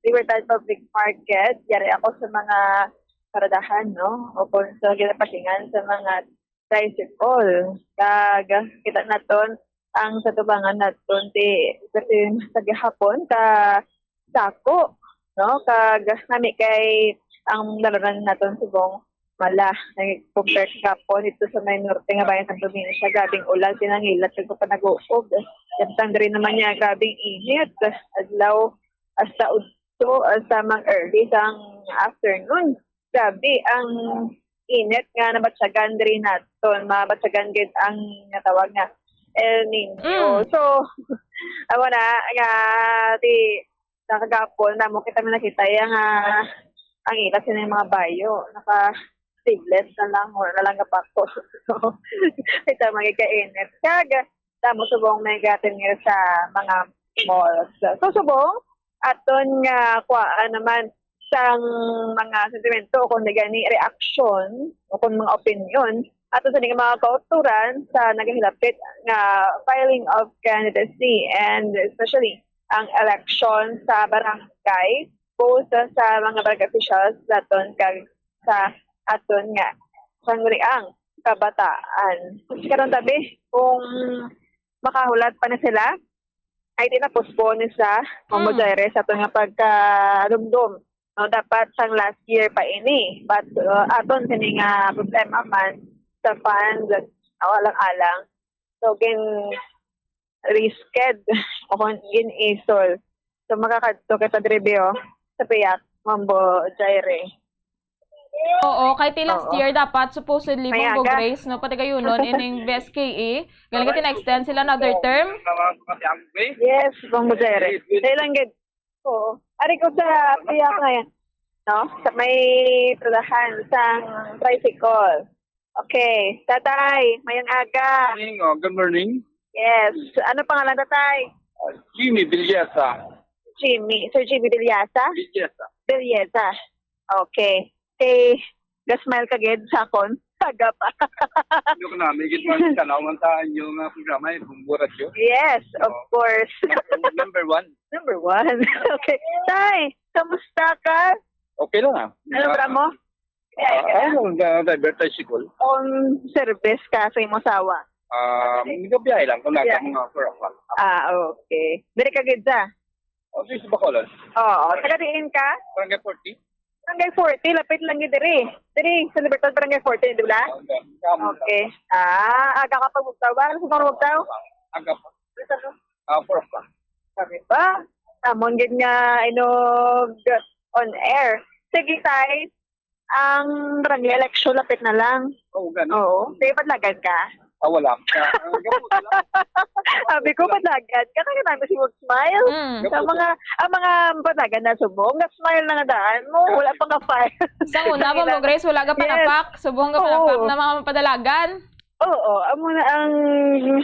Libertad Public Market, yari ako sa mga paradahan, no? O kung sa ginapatingan sa mga tricycle. Kag kita naton ang sa tubangan naton ti kasi sa gihapon ka sako, no? Kag nami kay ang dalanan naton subong mala, nag-compare kagapon dito sa may norte nga bayan Santo Domingo, siya grabing ulan, pinangilat, kag panag-uog. Samtang diri naman niya, grabing init. Adlaw, hasta udto, hasta mang early sang afternoon. Grabe ang init nga nabatyagan diri naton. Mabatyagan gid ang natawag nga El Nino. Mm. So, amo na nga, di, sa kagapon, namo kita may nakita ya nga ang ilas sa mga bayo, naka-sleeveless na lang, wala na lang gapako. So, kita mga kainit. Kag, tamo subong may gatingir sa mga malls. So, subong, aton nga kuwaan naman sang mga sentimento o kung gani reaksyon o kung mga opinion ato sa mga kauturan sa nagahilapit nga filing of candidacy and especially ang election sa barangay, both sa mga barangay officials naton kag sa aton nga sangguniang kabataan. Karon tabi, kung makahulat pa na sila, Ay, di na postpone sa Mambo Mm. Jaire sa aton nga pagkalumdom. No, dapat sang last year pa ini. But, uh, aton sini nga problema man sa funds, alang-alang. So, gin-risked o kon gin-isol. So, makakadto kita diri, Bio, sa piyak, Mambo Jaire. Oo, kay ti last Oo. year dapat supposedly Mayaga. Mambo Grace, no, patigayunon ining B S K A. Galing ka, tina-extend sila another term. Yes, Mambo Jaire. Dahil lang gid. Oo. Ari ko sa piyak na yan. No? Sa may tulahan, sang tricycle. Okay. Tatay, mayang aga. Morning, oh, good morning. Yes. Ano pangalan, Tatay? Uh, Jimmy Villesa. Jimmy. Sir Jimmy Villasa? Villesa. Villesa. Okay. Kay, ga-smile ka gid sa akon. Aga pa. Ano ko na, may gitman sa naman sa inyo nga programa, eh, Bumbo Radyo. Yes, of Oo. course. Number one. Number one. Okay. Tay, kamusta ka? Okay lang ah. Ano ba mo? Ah, ano, ang driver tricycle? On service ka sa imong asawa? Ah, nagabiyahe lang kung nasa Yeah. mga four o'clock. Ah, okay. Diri ka gid sa? O, sa Bacolod. Oo. Taga diin ka? Barangay forty. Barangay forty, lapit lang gid diri. Diri sa Libertad, Barangay forty, di ba? Ang dami. Ang Okay. Ah, aga ka pa bugtaw ba? Ano sa mga bugtaw? Aga pa. Ah, four o'clock. Sabi ba? Amon gid nga inog on air. Sige, Tay. Ang barangay election lapit na lang. Oo, gani. Oo. Di padlagan ka? Ah, wala. Ah, ang gabuto lang. Sabi ko, padlagan ka. Kaya namin si Wag Smile. Mm. Ang mga, ang mga padlagan na subong, nag-smile na nga daan mo. Wala pa nga fire. Sa una, Mambo Grace, wala ka Yes. panapak. Subong ka Oo. panapak na mga padalagan. Oo, amo na ang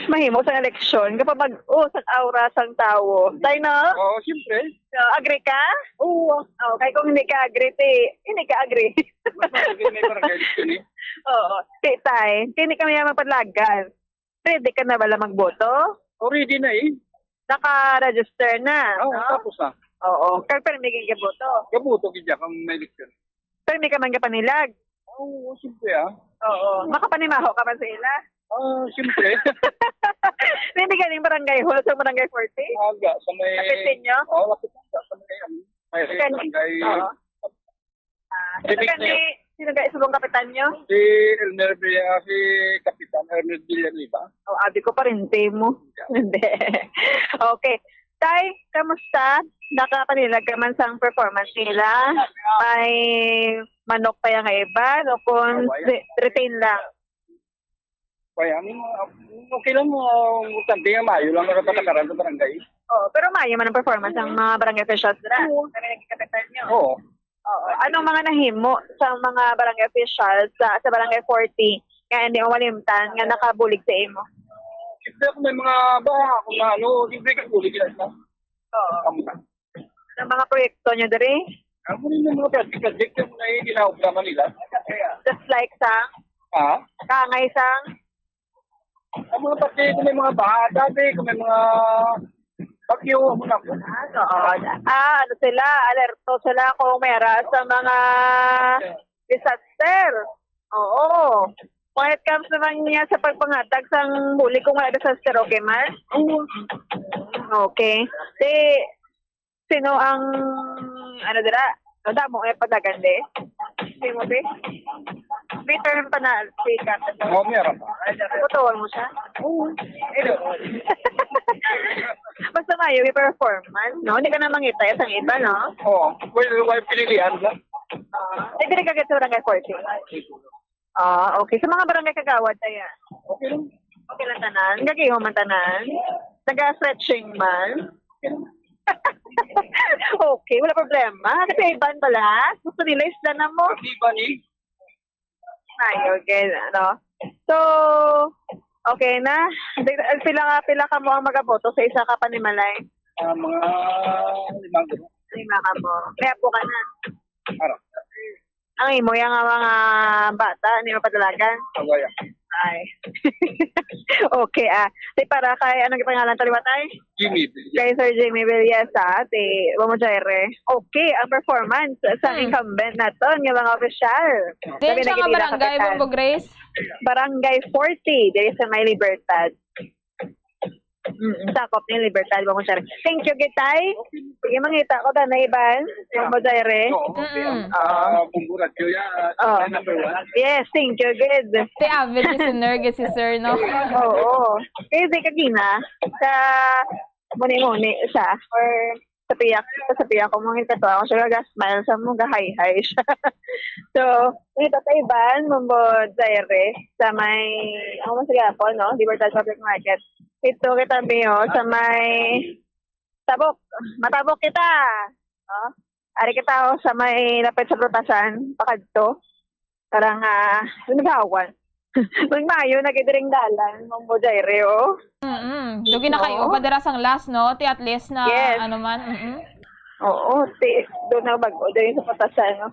mahimo sa eleksyon. Kapag mag-o sa aura sang tawo. Tay, no? Oo, siyempre. So, agree ka? Oo. Okay, kung hindi ka agree, ti, hindi ka agree. Mas maganda may barangay election eh. Oo. Ti, Tay, ti, hindi kami ang mapadlagan. Ready ka na bala magboto? Already na eh. Naka-register na, Oo, no? Tapos na. Oo. Kag permi gid ka boto. Gabuto gid kung may election. Permi ka man ka panilag. Oo, siyempre ah. Oo. Makapanimaho ka man sa ila. Ah, siyempre. Hindi galing barangay hall sa barangay forty? Aga, sa may... Kapit ninyo? Oo, lapit lang sa may... May Kani- barangay. Oo. Ah, sino Sino gani, sino gani subong kapitan nyo? Si Elmer Villa, si Kapitan Elmer Villanueva. O, abi ko parente mo. Hindi. Okay. Tay, kamusta? Nakapanilag ka man sang performance nila? May manok pa yang iba? O kung Wala. re- retain lang? Kaya, ano, okay lang mo, importante nga maayo lang nakapatakaran sa barangay. Oo, pero maayo man ang performance ng mga barangay officials dira. Kami naging kapitan nyo. Oo. Oo. Anong mga nahimo sa mga barangay officials sa, sa Barangay forty nga hindi mo malimtan nga nakabulig sa imo? Siyempre kung may mga baha, kung ano, siyempre kabulig sila sa Oo. kamutan. Ang mga proyekto nyo diri? Ano rin yung mga project-project yung na yung ginawa naman nila? Just like sa Ha? Kangay sa Ang mga pati kung may mga baha, dati kung may mga bagyo, ano na po. Oo. Ah, ano sila? Alerto sila kung may ara sa mga disaster. Oo. When it comes naman niya sa pagpangatag sang bulig kung wala disaster, okay man? Oo. Okay. Di, sino ang, ano dira? Ang damo eh, padagan di? Sino, be? May term pa na, si Kat. Oo, meron. Ano, tutuwal mo siya? Oo. Hello. Basta maayo yung performance, no? Hindi ka na mangita sa iba, no? Oo. Well, well, pinilian lang. Ah, eh, diri ka gid sa barangay forty. Ah, okay. Sa mga barangay kagawad, kaya Okay lang. Okay lang tanan. Gagiho man tanan. Naga-stretching man. Okay, wala problema. Kasi iban pala. Gusto nila isda na mo. Kasi iba ni, Ay, okay. Ano? So, okay na. Pila, pila ka mo ang magaboto sa isa ka panimalay? ah, mga limang grupo. Lima ka mo. May apo ka na. Ara. Ang imo yang mga bata, hindi mo padalagan. Kawaya. Ay. Okay, ah. Di para kay, anong pangalan to, liwatay? Jimmy. Kay Sir Jimmy Villas, ah, ti Mambo Jaire. Okay, ang performance sa Hmm. Incumbent naton nga mga opisyal. Din siya nga barangay, Mambo Grace? Barangay forty, diri sa may Libertad. Mm, sakop ni Libertad, Bambo Jaire. Thank you, gid, Tay. Sige, mangita ko, Tana Iban, Bambo Jaire. Oo, okay. Mm-mm. Ah, Bambo Radyo yan. Oh. Number one. Yes, thank you, gid. Si avid listener, gid si Sir, no? Oo. Kasi kagina, sa muni-muni siya, or sa piyak, sa piyak ko, mangita to ako siya, ga-smile siya, mga hi-hi siya. So, dito sa Iban, Bambo Jaire, sa may, ako mo sige ako, no? Libertad Public Market. Ito kita, Mio, sa may Tabok. Matabok kita. Oh. Ari kita, oh, sa may lapit sa prutasan, pakadto. Parang, ah, naghawan. Magmayo na gid ring dalan, Bambo Jaire, oh. Mm-mm. Dugi na kayo, Oo. Padira sang last, no? Ti at least na, Yes. ano man, mm-mm. Oo, ti, doon na bago, doon sa prutasan, no?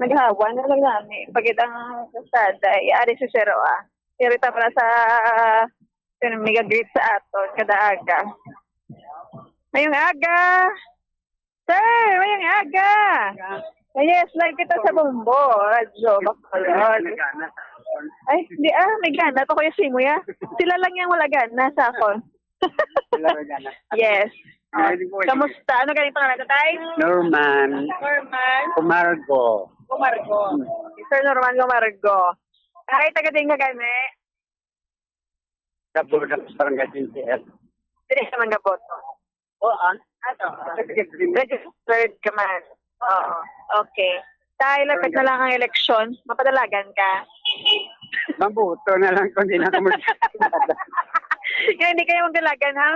Naghawan na lang nami. Pagit ang kasada, ay ari si Sir, ah. Pero ita para sa, yun, mega greet sa aton, kada aga. Mayong aga! Sir, mayong aga! Ah, yes, live kita sa Bombo, Radyo Bacolod. Ay, di ah, may gana to, Kuya Simoy, ah. Sila lang yung wala gana sa akon. Sila may gana. Yes. Ah, hindi ko Kamusta? Ano galing pangalan ko, Tay? Norman. Norman? Camargo. Camargo. Hmm. Sir Norman Camargo. Ay, taga din ka gani? Sa Buldak, Barangay twenty-eight. Dili ka man gaboto. Oo, ah. Ato. Registered ka man. Oo. Okay. Tay, lapit na lang ang eleksyon. Mapadalagan ka. Mabuto na lang kung di na ako mag- Nga, hindi kayo magdalagan, ha?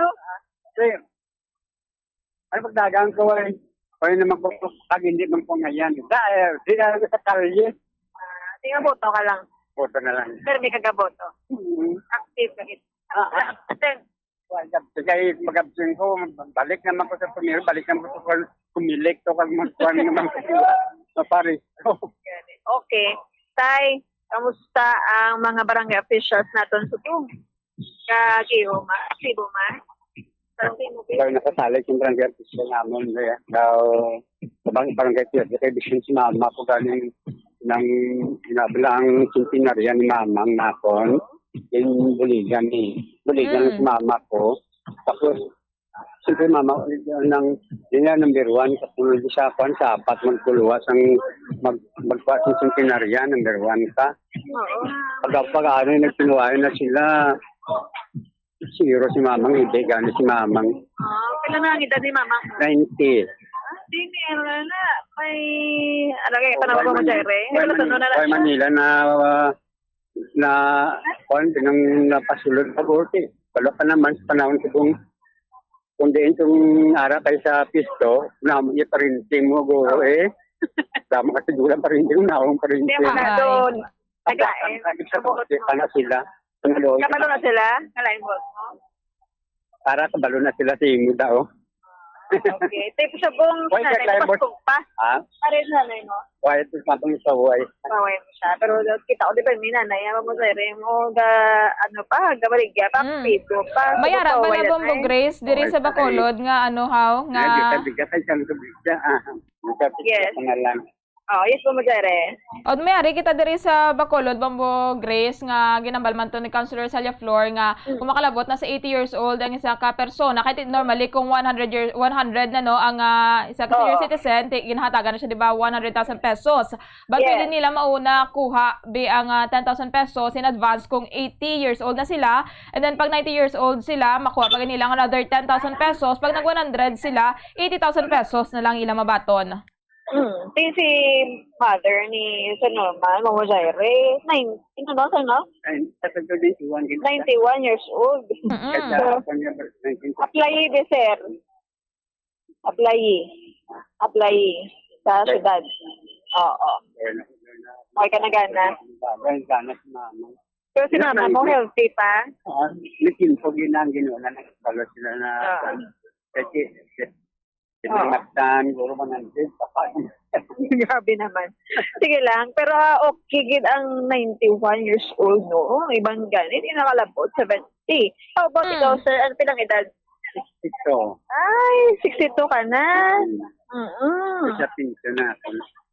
Sir, ano pagdagan ko, eh? Pwede naman ko, pag hindi man po ngayon. Dahil, di na lang sa kalye. Ah, di nga, boto ka lang. Boto na lang. Pero may kagaboto. Mm. Active ka gid. Ah, ah. Then, Kay mag-absent ko, balik naman ko sa pumiro, balik naman ko sa kumilik to, kag magkuhan naman ko sa pare. Okay. Tay, kamusta ang mga barangay officials naton sa Tug? Kag Guiho man, Cebu man? Sa Cebu, Kaya nakasalig yung barangay official namin, eh. Daw, sa bang-, barangay official, kay Vision si mama ko galing ng, nabla ang centenarya ni mama ang nakon. Yung buligan ni, buligan Mm. si mama ko. Tapos, siyempre, mama, nang, yun nga, number one, kasunod sa kwan, sa apat, magkuluwas ang mag-, magkuha sa centenarya, number one ka. Oo. Pag, pag ano, nagpinuwayan na sila, zero si mamang, hindi gani si mamang. Ah, pila na ang edad ni mama? Ninety. Ah, di ni, ano na, may, ano kayo, panahon mo, Manila. Jere? Wala, Manila. Wala, Manila na, ah, na, kuwan, pinang napasulod pa, Gordy. Wala pa naman sa panahon ko kung, kung diin kung ara kay sa pisto, na, yung parinting mo, go, eh. Tama kasi, wala parinting, naong parinting. Hindi, wala Ay. doon. Naglain. Naglain. Sa buot mo. Ano sila? Ano doon? Kabalo na sila? Nalain mo? Para kabalo na sila sa imo daw. Okay. Tip sa buong Why nanay, ka Climbert? Paskog pa. Ha? Pare sa nanay mo? Why ito sa atong sa buhay? Paway mo siya. Pero kita ko, di ba, may nanay, yaman mo sa ere mo, ga, ano pa, gabaligya pa, Mm. pito pa. May Subukaw arang ba na yan, Bombo ay? Grace, diri Okay, sa okay. Bacolod, nga ano, haw, nga Bigat, bigat, ay, siyang bigat, ah. Bigat, Yes. bigat na lang. Oh, yes po, Ma'am Jere. O, may ari kita diri sa Bacolod, Bombo Grace, nga ginambal man to ni Councilor Celia Flor nga Mm. kung makalabot na sa eighty years old ang isa ka persona, kahit normally kung one hundred year, one hundred na, no, ang, ah, isa ka senior Oo. citizen, ti-, ginahatagan na siya, di ba, one hundred thousand pesos. But Yes. pwede nila mauna kuha, bi, ang, ah, ten thousand pesos in advance kung eighty years old na sila, and then pag ninety years old sila, makuha pa nila ang another ten thousand pesos. Pag nag one hundred sila, eighty thousand pesos na lang ila mabaton. Mm. Ti si mother ni Sir Norman, Mama Jaire, nine, ito no, sir, no? Ay, sa twenty-one, gid. Ninety-one years old. Mm-mm. Kaya So, ako niya, nineteen apply, di, sir. Apply. Apply sa syudad. Oo. Okay ka na gana. Gana si mama. Pero si mama mo, healthy pa? Ah, may tiempo ginang ginawa na nagpalo sila na Oo. kasi, kasi, Oo. Pinangatan, guro man ang din, papa. Grabe naman. Sige lang, pero, ah, okay gid ang ninety-one years old, no? Ibang ganit, yung nakalabot, seventy. How about Hmm. ikaw, sir? Ano, pilang edad? Sixty-two. Ay, sixty-two ka na. Hmm. Mm-mm. Sa pinsan na ako.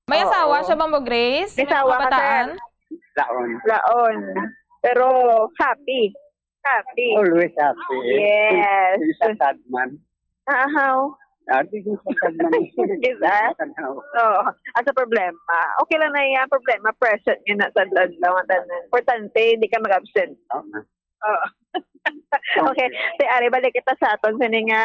May Oo. asawa siya, Bombo Grace? May May asawa ka, kabataan? sir? Laon. Laon. Pero happy. Happy. Always happy. Yes. Hindi siya sad man. Ah, how? Ah, di ko sad man. Yes, ah. Ano? Oo. Ang sa problema. Okay lang na yan. Problema, present yun na sa adlaw, tanan. Importante, hindi ka mag-absent. Oo. Oo. Okay. Te, ari, balik kita sa aton sini nga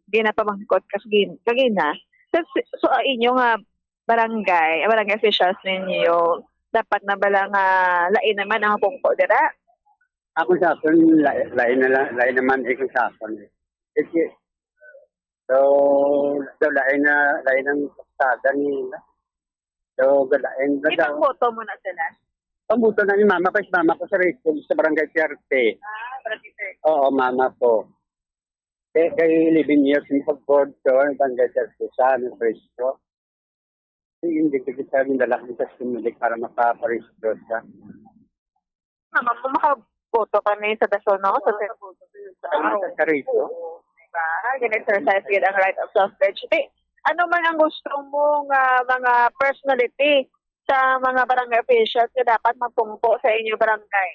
ginapamangkot kagin-, kagina. So, so, ah, inyo nga barangay, barangay officials ninyo, dapat na bala nga lain naman ang pungko dira? Ako sa akon, la-, lain na la-, lain naman, eh, kung sa akon, eh. Kasi, so, so, lain na, lain ang pasada nila. So, galain ba daw? Ipangboto mo na sila? Pambuto na ni mama ko, si mama ko sa Rachel, sa Barangay Siarte. Ah, Barangay Siarte. Oo, mama ko. Kay, kay eleven years yung pag-board ko, Barangay Siarte sa Nuestro. Hindi ko kita nila sa Sumulik para makaparehistro siya. Mama mo, makaboto kami sa dason, no? Sa Ano sa Rachel? Diba? Gin-exercise gid ang right of suffrage. Di, ano man ang gusto mo nga mga personality sa mga barangay officials nga dapat magpungko sa inyo barangay?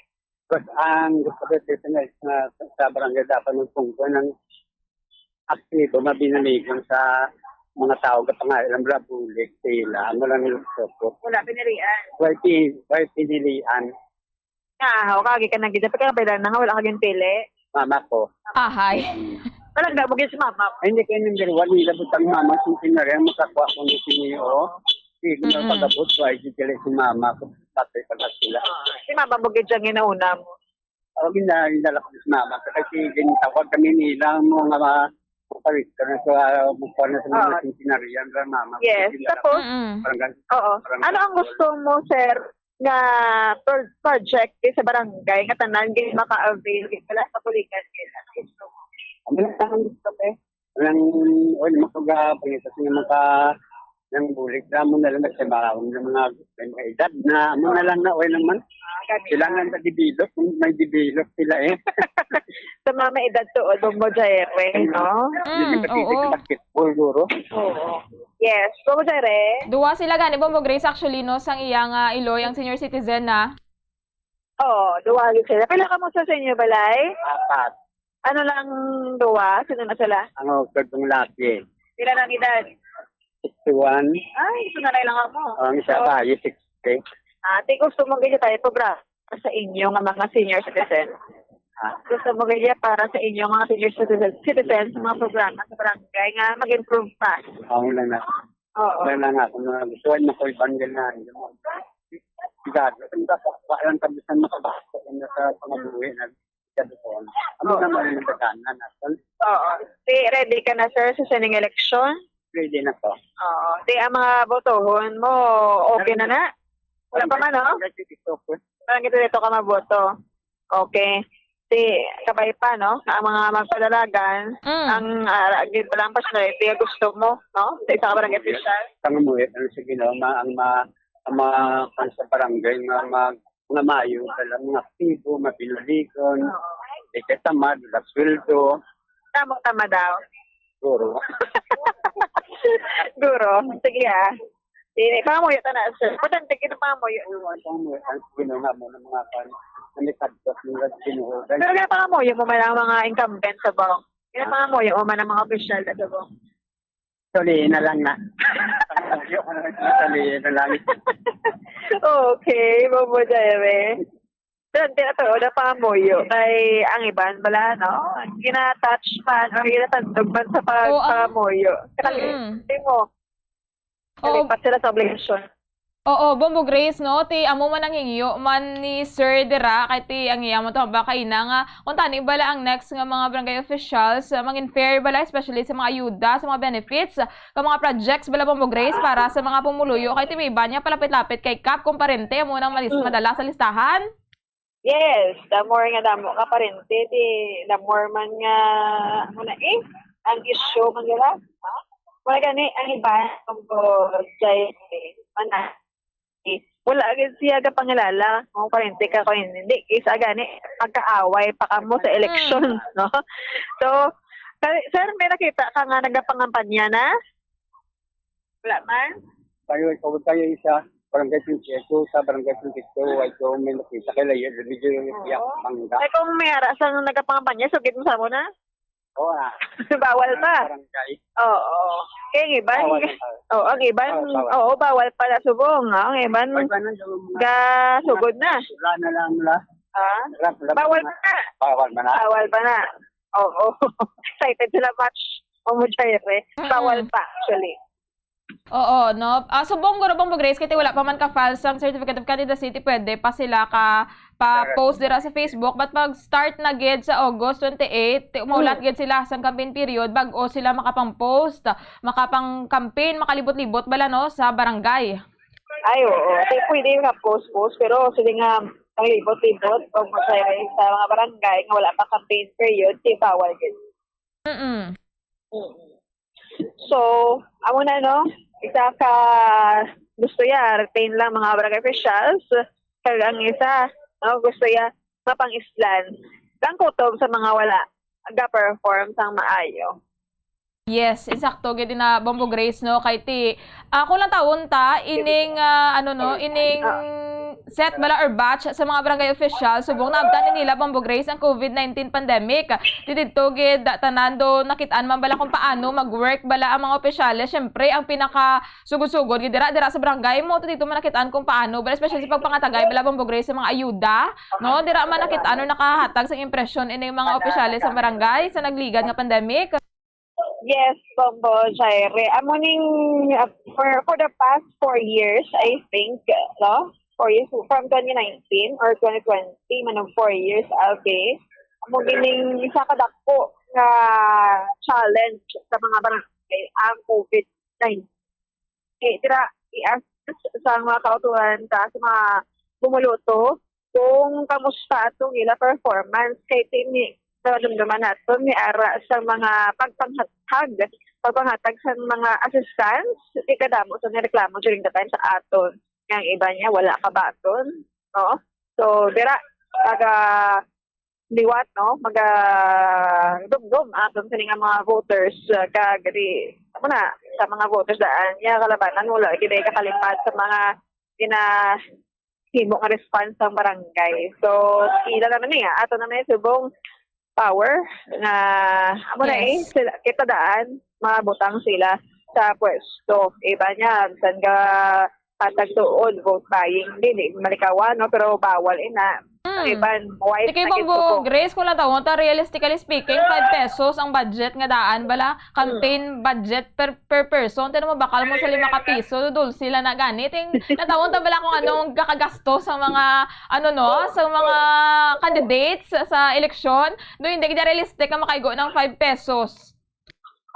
But ang gusto ko dito na, na sa barangay dapat magpungko ng aktibo, mabinaligon sa mga tao nga pangalan, wala bulig sila. Amo lang yung gusto ko. Wala pinilian. Why pi-, why pinilian? Ah, o kagi ka nang gid. Pagkakabailan na nga, wala ka ginpili. Mama ko. Ahay. Palangga mo gid si mama. Ay, hindi kayo number one. Nila butang mama, centenary, ang makakuha ko ni Sinio. Sige, Mm-mm. Pag-abot ko, ay gigili si mama ko. Patay pa na sila. Ah, si mama mo gid siyang ginauna mo. Ako, gina-, ginalak ko si mama ko. Kasi ginatawag kami nila mo nga mga, mga paristo na sa, ah, mga na sa mga Ah. centenarian, ra mama ko. Yes, Ginalak tapos? Mm-mm. Parang gan-, Oo. parang Ano ang ganun. gusto mo, sir, nga pro-, project sa barangay nga tanan gid maka-avail gid wala sa buligan nila? Ano ang gusto mo? Walang, wala, makaga-, pangita sa mga ka-, ng bulig. Damo na lang nagtrabaho ng mga, may mga edad na, amo na lang na, okay naman. Ah, ganun. Kailangan na develop, may develop sila eh. Sa mga may edad to, Dong Mo Jaime, no? Mm, Hindi ka pwede oo. Sa basketball, guro. Oo. Yes. Dong Mo Jaime? Duwa sila gani, Bombo Grace, actually, no, sang iya nga iloy, ang senior citizen na. Oo, duwa gid sila. Pila ka mo sa, sa inyo balay? Apat. Ano lang duwa? Sino na sila? Ang husband kong laki. Pila na ang edad? Sixty-one. Ay, ito na lang ako. Ang isa So, bayi, sixty. Ah, ti gusto mo gid tayo programa sa inyo nga mga senior citizen? Ha? Gusto mo gid para sa inyo mga senior citizen, citizen sa mga programa sa barangay nga mag-improve pa? Ako lang na. Oo. Wala na nga, kung mga gusto, ay makuiban din na. Gado, ang basa, wala lang kami sa makabasa, ano, sa pangabuhi na gado ko. Ano Oo. naman yung nagdadaanan natin? Oo. Di, ready ka na, sir, sa sining election? Ready na po. Oo. Di, ang mga botohon mo, okay na na? Wala pa man, no? Ready to po. Parang ito, dito ka maboto. Okay. Si kabay pa, no? Ang mga magpadalagan, Mm. ang, ah, gid pala ang personality nga gusto mo, no? Sa isa ka barangay official. Ang umuwi, ano, sige, no? Ma-, ang ma-, ang mga, ang sa barangay, nga mag-, mga maayo, talagang mga aktibo, mabinaligon, Oo. di ka tamad, wala sweldo. Tamang tama daw. Guro. Guro. Sige, ah. Dili, pangamuyo ta na, sir. Importante, kinapangamuyo. Ang mga, ang Ginoo nga mo ng mga kan, na may kadtos ng Ginoo. Pero kinapangamuyo mo man ang mga incumbent sa Bong. Kinapangamuyo mo man ang mga opisyal sa Bong. Tuloy na lang na. Pangamuyo ko na lang, tuloy na lang. Okay, Bobo Jaime. Pero ang tinatawag na pangamuyo kay ang iban bala, no? Ginatouch man o ginatandog man sa pag-, Oo, ang pangamuyo. Kaya Mm. hindi mo. Oo. Nalipat sila sa obligasyon. Oo, Bombo Grace, no? Ti amo man ang hingyo man ni Sir dira, kay ti ang iya mo to, baka ina nga, kung tani bala ang next nga mga barangay officials, uh, mangin fair bala, especially sa mga ayuda, sa mga benefits, uh, ka mga projects bala, Bombo Grace, para sa mga pumuluyo, kay ti may iba niya palapit-lapit kay Kap, kung parente, amo nang malis-, Mm. madala sa listahan. Yes, the more nga damo ka parente, di the more man nga, ano na eh, ang issue man nila. Ha? Wala gani, ang iba, ang jay, man na, eh, wala agad siya gapangilala kung parente ka, kung hindi. Isa gani, magkaaway pa kamo sa election, Mm. no? So, kay, sir, may nakita ka nga nagapangampanya na? Wala man? Kayo, ikaw, kayo isa. Barangay twenty-eight, sa Barangay twenty-two, ay ko may nakita kay Layo, medyo iyak Oo. Mangga. Ay, kung may ara sang nagapangampanya, sugid mo sa mo na? Oo, ah. Bawal Ang pa. Barangay. Oo. Kaya ang iban, Bawal na tayo. Oo, ang iban, Bawal, bawal. Oo, bawal pala subong, ah. Ang iban, Bawal pa na, yung mga ga, sugod na. Wala na lang, wala. Ha? Wala, wala Bawal pa na. pa na. Bawal pa na. Bawal pa na. Oo. Excited sila, Ma'am Jaire. Mm-mm. Bawal pa, actually. Oo, no? Ah, subong guro, Bombo Grace, kay wala pa man ka-file sang Certificate of Candidacy, ti pwede pa sila ka pa-post dira sa Facebook, but pag start na gid sa August twenty-eight, ti umulat Mm. gid sila sang campaign period, bag-o sila makapang-post, makapang-campaign, makalibot-libot bala, no, sa barangay. Ay, oo. Ti pwede nga post-post, pero sila nga ang libot-libot, pag masaya sa mga barangay nga wala pa campaign period, ti bawal gid. Mm-mm. Mm. So, amo na, no? Isa ka gusto ya, retain lang mga barangay officials. Kag ang isa, no, gusto ya mapang-islan. Ang kutob sa mga wala ga-perform sang maayo. Yes, insakto gid na, Bombo Grace, no? Kay ti, ah, kung lang taon ta, ining, ah, ano, no, ining Ah. set bala or batch sa mga barangay official, subong naabtan ni nila, Bombo Grace, ang covid nineteen pandemic. Ti didto gid, tanan do nakit-an man bala kung paano mag-work bala ang mga opisyales. Siyempre, ang pinaka sugod-sugod gid dira, dira sa barangay mo, ti didto man nakit-an kung paano, but especially sa pagpangatagay bala, Bombo Grace, sa mga ayuda, no? Dira man nakit-an or nakahatag sang impresyon ini mga opisyales sa barangay sa nagligad nga pandemic. Yes, Bombo Jaire. Amo ning, uh, for, for the past four years, I think, no? Four years, from twenty nineteen or twenty twenty, man, four years, okay. Amo gining isa ka dako nga challenge sa mga barangay ang covid nineteen. Eh, dira, i-ask sa mga kauturan ta, sa mga bumuluto, kung kamusta atong ila performance. Kay ti ni, sa dumduman naton, may ara sa mga pagpanghatag, pagpanghatag sa mga assistance, ti kadamo sa nireklamo during the time sa aton. Nga ang iba niya, wala kabaton, no? So, dira, taga liwat, no? Maga dumdom aton sini nga mga voters, uh, kag di, amo na, sa mga voters daan, ya kalabanan, wala gid ay kakalipat sa mga ginahimo nga response sang barangay. So, sila naman niya, ato naman yung subong power nga, amo na eh, Yes. sila, kita daan, mabutang sila sa pwesto. Iba niya, bisan ka patag tuod, vote buying, dili malikawan, no? Pero bawal ina. Ang Mm. iban, wise Di kay na gid Bombo ko. Grace, kung natawon ta, realistically speaking, five pesos ang budget nga daan bala, campaign Mm. budget per, per person. Tinan mo, bakal mo sa lima ka piso, dulce lang na gani. Ting, natawon ta bala kung anong kakagasto sa mga, ano, no, sa mga candidates sa eleksyon. Do, hindi gid realistic nga makaigo ng five pesos.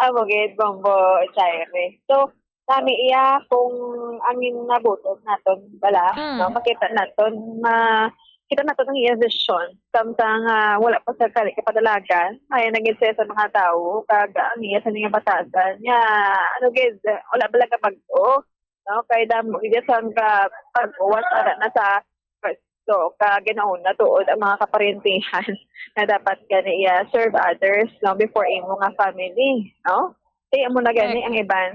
Amo gid, Bombo Jaire. So, nami iya kung angin nabuton naton bala, Mm. no? Makita naton, ma-, kita naton ang iya vision. Samtang, ah, wala pa sa kali kapadalagan, maayo na gid siya sa mga tawo, kag ang iya sa niya batasan. Nya, ano gid, wala bala ka bag-o, no? Kay damo gid sang ka pag-uwas ara na sa pwesto, ka ginauna tuod ang mga kaparyentihan na dapat gani iya serve others, no, before imo nga family, no? Kay amo na gani Correct. ang iban,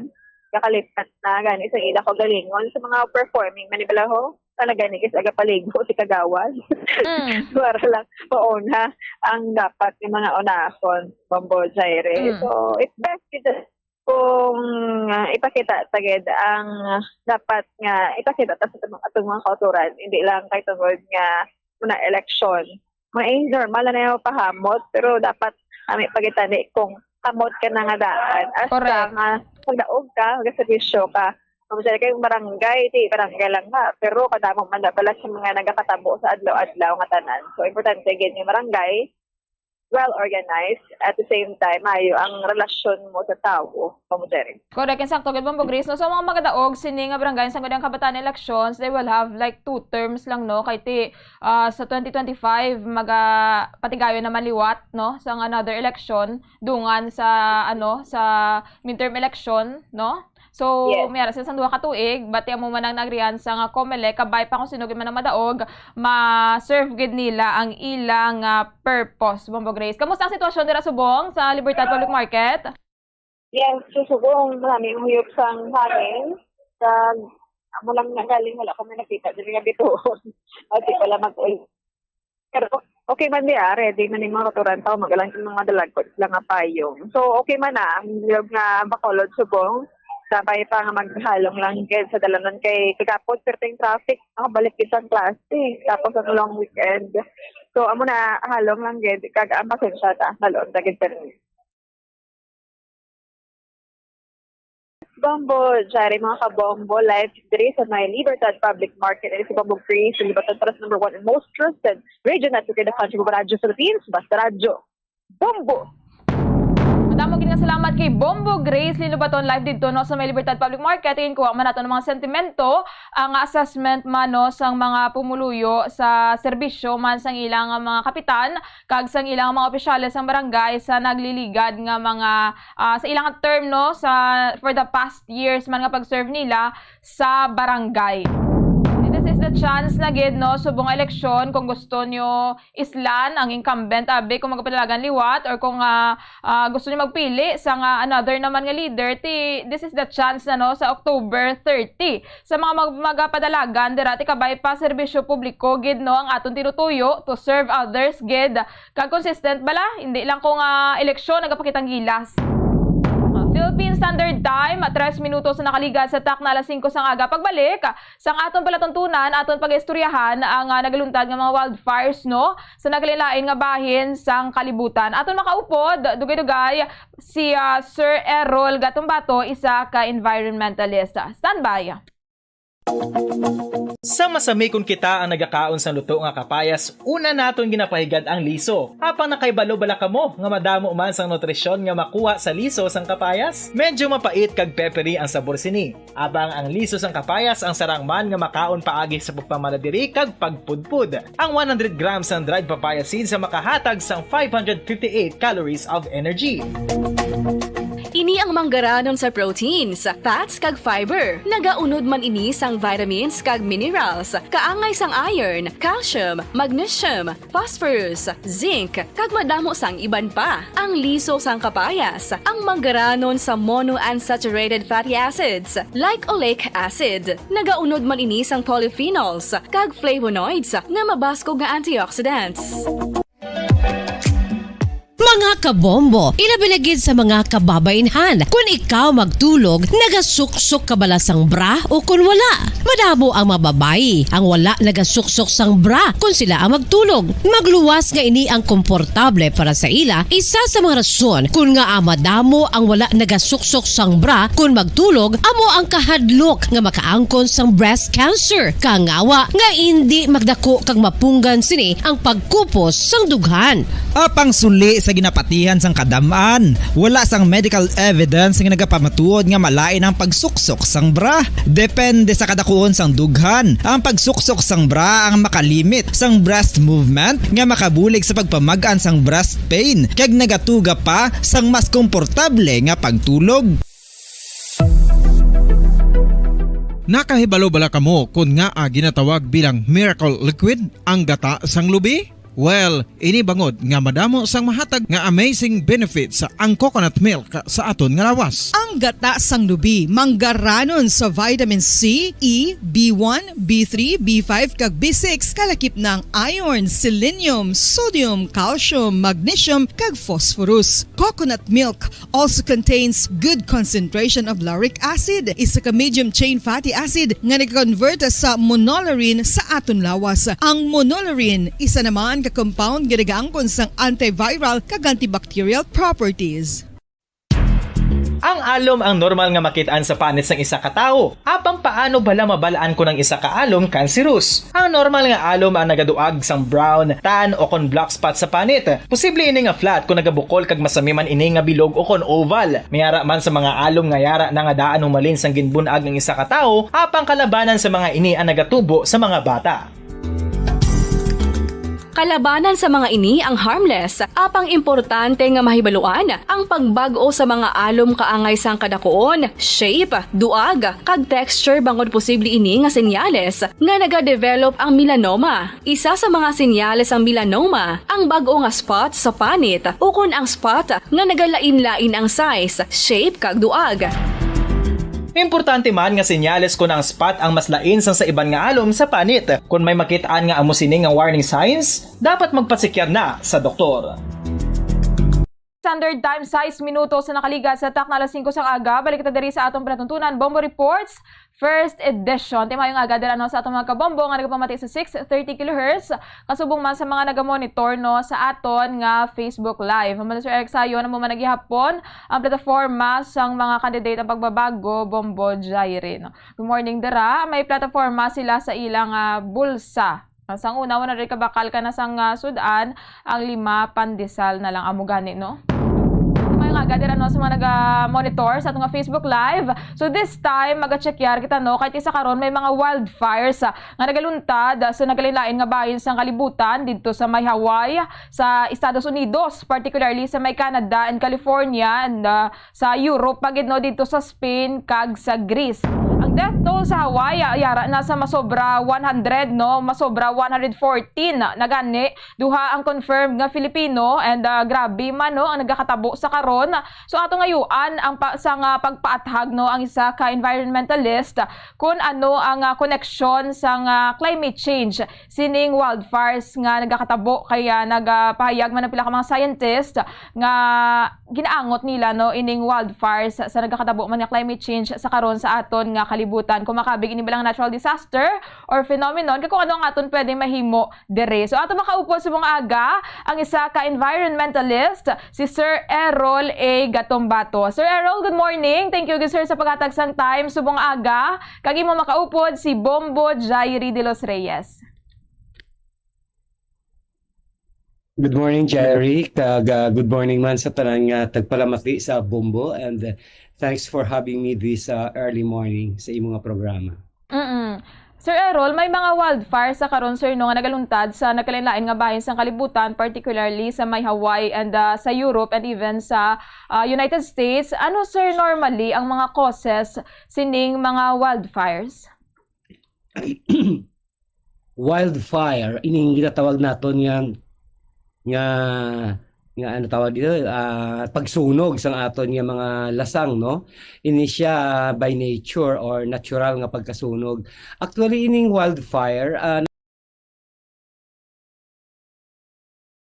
nakalipat na gani sa ila kaugalingon sa mga performing man bala ho. Talaga ni kis agapaligo si kagawad. Mm. Para lang mauna ang dapat nga mga unahon, Bombo Jaire. Mm. So, it's best gid kung, ah, ipakita ta gid ang, ah, dapat nga ipakita ta sa atong, atong mga kauturan, hindi lang kay tungod nga muna eleksyon. May normal na yung pahamot, pero dapat kami pagitani kung hamot ka na nga daan. Hasta Correct. nga pagdaog ka, magservisyo ka. Kung sa kay barangay, di barangay lang nga. Pero kadamo man na pala sa mga nagakatabo sa adlaw-adlaw nga tanan. So, importante gid yung barangay, well organized, at the same time, maayo ang relasyon mo sa tawo, Ma'am Jerry. Correct, insakto gid, Bombo Grace, no? So, mga magadaog, sini nga barangay, sa Sangguniang Kabataan Elections, they will have, like, two terms lang, no? Kay ti, ah, sa twenty twenty-five, maga-, patigayon naman liwat, no? Sa another election, dungan sa, ano, sa midterm election, no? So, Yes. may ara sila sang duha ka tuig, bati amo man ang naagrihan sa nga Comelec, kabay pa kung sino gid man ang madaog, ma-serve gid nila ang ilang, ah, purpose. Bombo Grace, kamusta ang sitwasyon dira subong sa Libertad Public Market? Yes, sa subong, marami ang huyop sang hangin. Sa Amo lang na galing, wala kami nakita diri nga bituon. O, di pala mag-ul-, pero okay man di, ah, ready man yung mga katuran tao, magalang yung mga dalagkot sila nga payong. So, okay man, ah, ang bilog nga Bacolod, Subong, sabay pa nga maghalong lang gid sa dalanon kay kagapon, perting traffic, nakabalik gid ang klase. Tapos ang long weekend. So, amo na, halong lang gid, kag ang pasensya ta, malon ta gid permi. Bombo, jari mga kabombo, live diri sa may Libertad Public Market. Ini si Bombo Grace, sa Libertad Press number one and most trusted radio network in the country, Bombo Radyo Philippines, basta radyo. Bombo! Madamo gid nga salamat kay Bombo Grace Lilobaton, live didto, no, sa may Libertad Public Market. Ginkuha man nato ang mga sentimento, ang assessment man, no, sang mga pumuluyo sa serbisyo man sang ilang mga kapitan kag sang ilang mga opisyales sang barangay sa nagliligad nga mga, ah, sa ilang term, no, sa, for the past years man nga pag-serve nila sa barangay. And this is the chance na gid, no, subong nga eleksyon, kung gusto nyo islan ang incumbent, abi, kung magapadalagan liwat, or kung, ah, ah, gusto nyo magpili sa nga another naman nga leader, ti, this is the chance na, no, sa October thirty. Sa mga mag-, magapadalagan dira, ti kabay pa serbisyo publiko gid, no, ang aton tinutuyo, to serve others gid. Kag consistent bala, hindi lang kung, ah, eleksyon nagapakitang gilas. Ah, Philippine Standard Time, tres minutos na nakaligad sa takna alas singko sang aga. Pagbalik sang aton palatuntunan, aton pag-istoryahan ang, ah, nagaluntad nga mga wildfires, no, sa nagalain-lain nga bahin sang kalibutan. Aton makaupod, dugay-dugay, si, ah, Sir Errol Gatumbato, isa ka environmentalist. Standby. Sa masami kon kita ang nagakaon sang luto nga kapayas, una naton ginapahigad ang liso. Apang nakahibalo bala kamo nga madamo man sang nutrisyon nga makuha sa liso sang kapayas? Medyo mapait kag peppery ang sabor sini. Apang ang liso sang kapayas ang sarang man nga makaon paagi sa pagpamala diri kag pagpudpod. Ang one hundred grams sang dried papaya seeds ang makahatag sang five hundred fifty-eight calories of energy. Ini ang manggaranon sa proteins, fats, kag fiber. Nagaunod man ini sang vitamins kag minerals, kaangay sang iron, calcium, magnesium, phosphorus, zinc, kag madamo sang iban pa. Ang liso sang kapayas, ang manggaranon sa monounsaturated fatty acids, like oleic acid. Nagaunod man ini sang polyphenols kag flavonoids nga mabaskog nga antioxidants. Mga kabombo, ilabi na gid sa mga kababainhan, kun ikaw magtulog, nagasuksok ka bala sang bra o kun wala? Madamo ang mga babayi ang wala nagasuksok sang bra kun sila ang magtulog. Magluwas nga ini ang komportable para sa ila, isa sa mga rason kun ngaa madamo ang wala nagasuksok sang bra kun magtulog amo ang kahadlok nga makaangkon sang breast cancer, kangawa nga indi magdako kag mapunggan sini ang pagkupos sang dughan. Apang suli sa ginapatihan sang kadam-an, wala sang medical evidence nga nagapamatuod nga malain ang pagsuksok sang bra. Depende sa kadakuon sang dughan, ang pagsuksok sang bra ang makalimit sang breast movement nga makabulig sa pagpamag-an sang breast pain kag nagatuga pa sang mas komportable nga pagtulog. Nakahibalo bala kamo kon ngaa ginatawag bilang miracle liquid ang gata sang lubi? Well, ini bangod nga madamo sang mahatag nga amazing benefits ang coconut milk sa aton nga lawas. Ang gata sang lubi manggaranon sa vitamin C, E, B one, B three, B five, kag B six, kalakip na ang iron, selenium, sodium, calcium, magnesium, kag phosphorus. Coconut milk also contains good concentration of lauric acid, isa ka medium chain fatty acid nga nag-convert sa monolaurin sa aton lawas. Ang monolaurin, isa naman ka compound nga nagaangkon sang antiviral kag antibacterial properties. Ang alom ang normal nga makit-an sa panit sang isa ka tawo. Apang paano bala mabal-an kon ang isa ka alom kanseros? Ang normal nga alom ang nagaduag sang brown, tan, o kon black spot sa panit. Posible ini nga flat kon nagabukol kag masami man ini nga bilog o kon oval. May ara man sa mga alom nga yara na nga daan humalin sang ginbun-ag ang isa ka tawo, apang kalabanan sa mga ini ang nagatubo sa mga bata. Kalabanan sa mga ini ang harmless, apang importante nga mahibaluan ang pagbag-o sa mga alom kaangay sang kadakuon, shape, duag, kag texture, bangod posible ini nga senyales nga nagadevelop ang melanoma. Isa sa mga senyales sang melanoma ang bag-o nga spot sa panit ukon ang spot nga nagalain-lain ang size, shape, kag duag. Importante man nga senyales kon ang spot ang mas lain sang sa iban nga alom sa panit. Kon may makit-an nga amo sini nga warning signs, dapat magpasekyar na sa doktor. Standard time, sais minutos na nakaligas sa takna alas singko sang aga. Balik kita diri sa atong palatuntunan, Bombo Reports, first edition. Timayong aga dira, no, sa atong mga kabombo nga nagapamati sa six thirty kilohertz. Kasubong man sa mga nagamonitor, no, sa aton nga Facebook Live. Human Sir Eric Sayon, amo man gihapon ang plataforma sang mga candidate ang pagbabago, Bombo Jairi, no. Good morning dira. May plataforma sila sa ilang, ah, bulsa. Ah, sang una, one hundred ka bakal kana sang, ah, sud-an, ang lima pandesal na lang amo gani, no? May nga gadir, ano, sa mga naga-monitor sa aton nga Facebook Live. So this time, maga-check yar kita, no? Kay ti sa karon may mga wildfires, ah, nga nagaluntad, ah, sa nagalain-lain nga bahin sang kalibutan didto sa may Hawaii, sa Estados Unidos, particularly sa may Canada and California, and, ah, sa Europe pa gid, no, didto sa Spain kag sa Greece. Ang death toll sa Hawaii, ah, yara na sa masobra one hundred, no, masobra one hundred fourteen na gani. Duha ang confirmed nga Filipino, and, ah, grabe man, no, ang nagakatabo sa karon. So ato ngayuan ang pa, sa nga pagpaathag, no, ang isa ka environmentalist kun ano ang, ah, koneksyon sa nga climate change sining wildfires nga nagakatabo. Kaya nagapahayag man ang pila ka mga scientist nga ginaangot nila, no, ining wildfires sa, sa nagakatabo man nga climate change sa karon sa aton nga kalibutan. Kung makabig ini bilang natural disaster or phenomenon, kag kung ano ang aton pwedeng mahimo diri. So, ato makaupod sa mga aga ang isa ka environmentalist, si Sir Errol A. Gatumbato. Sir Errol, good morning. Thank you, sir, sa paghatag sang time subong aga. Kag imo makaupod si Bombo Jairi de los Reyes. Good morning, Jerry. Kag, ah, good morning man sa tanan nga tagpalamati sa Bombo. And, uh, thanks for having me this, uh, early morning sa imo nga programa. Mm-mm. Sir Errol, may mga wildfire sa karon, sir, no, nga nagaluntad sa nagkalain-lain nga bahin sang kalibutan, particularly sa may Hawaii and, ah, sa Europe and even sa, ah, United States. Ano, sir, normally ang mga causes sining mga wildfires? Wildfire, ining ginatawag naton nga, nga, nga ano tawag dito, ah, pagsunog sang aton nga mga lasang, no? Ini siya by nature or natural nga pagkasunog. Actually, ining wildfire, ah,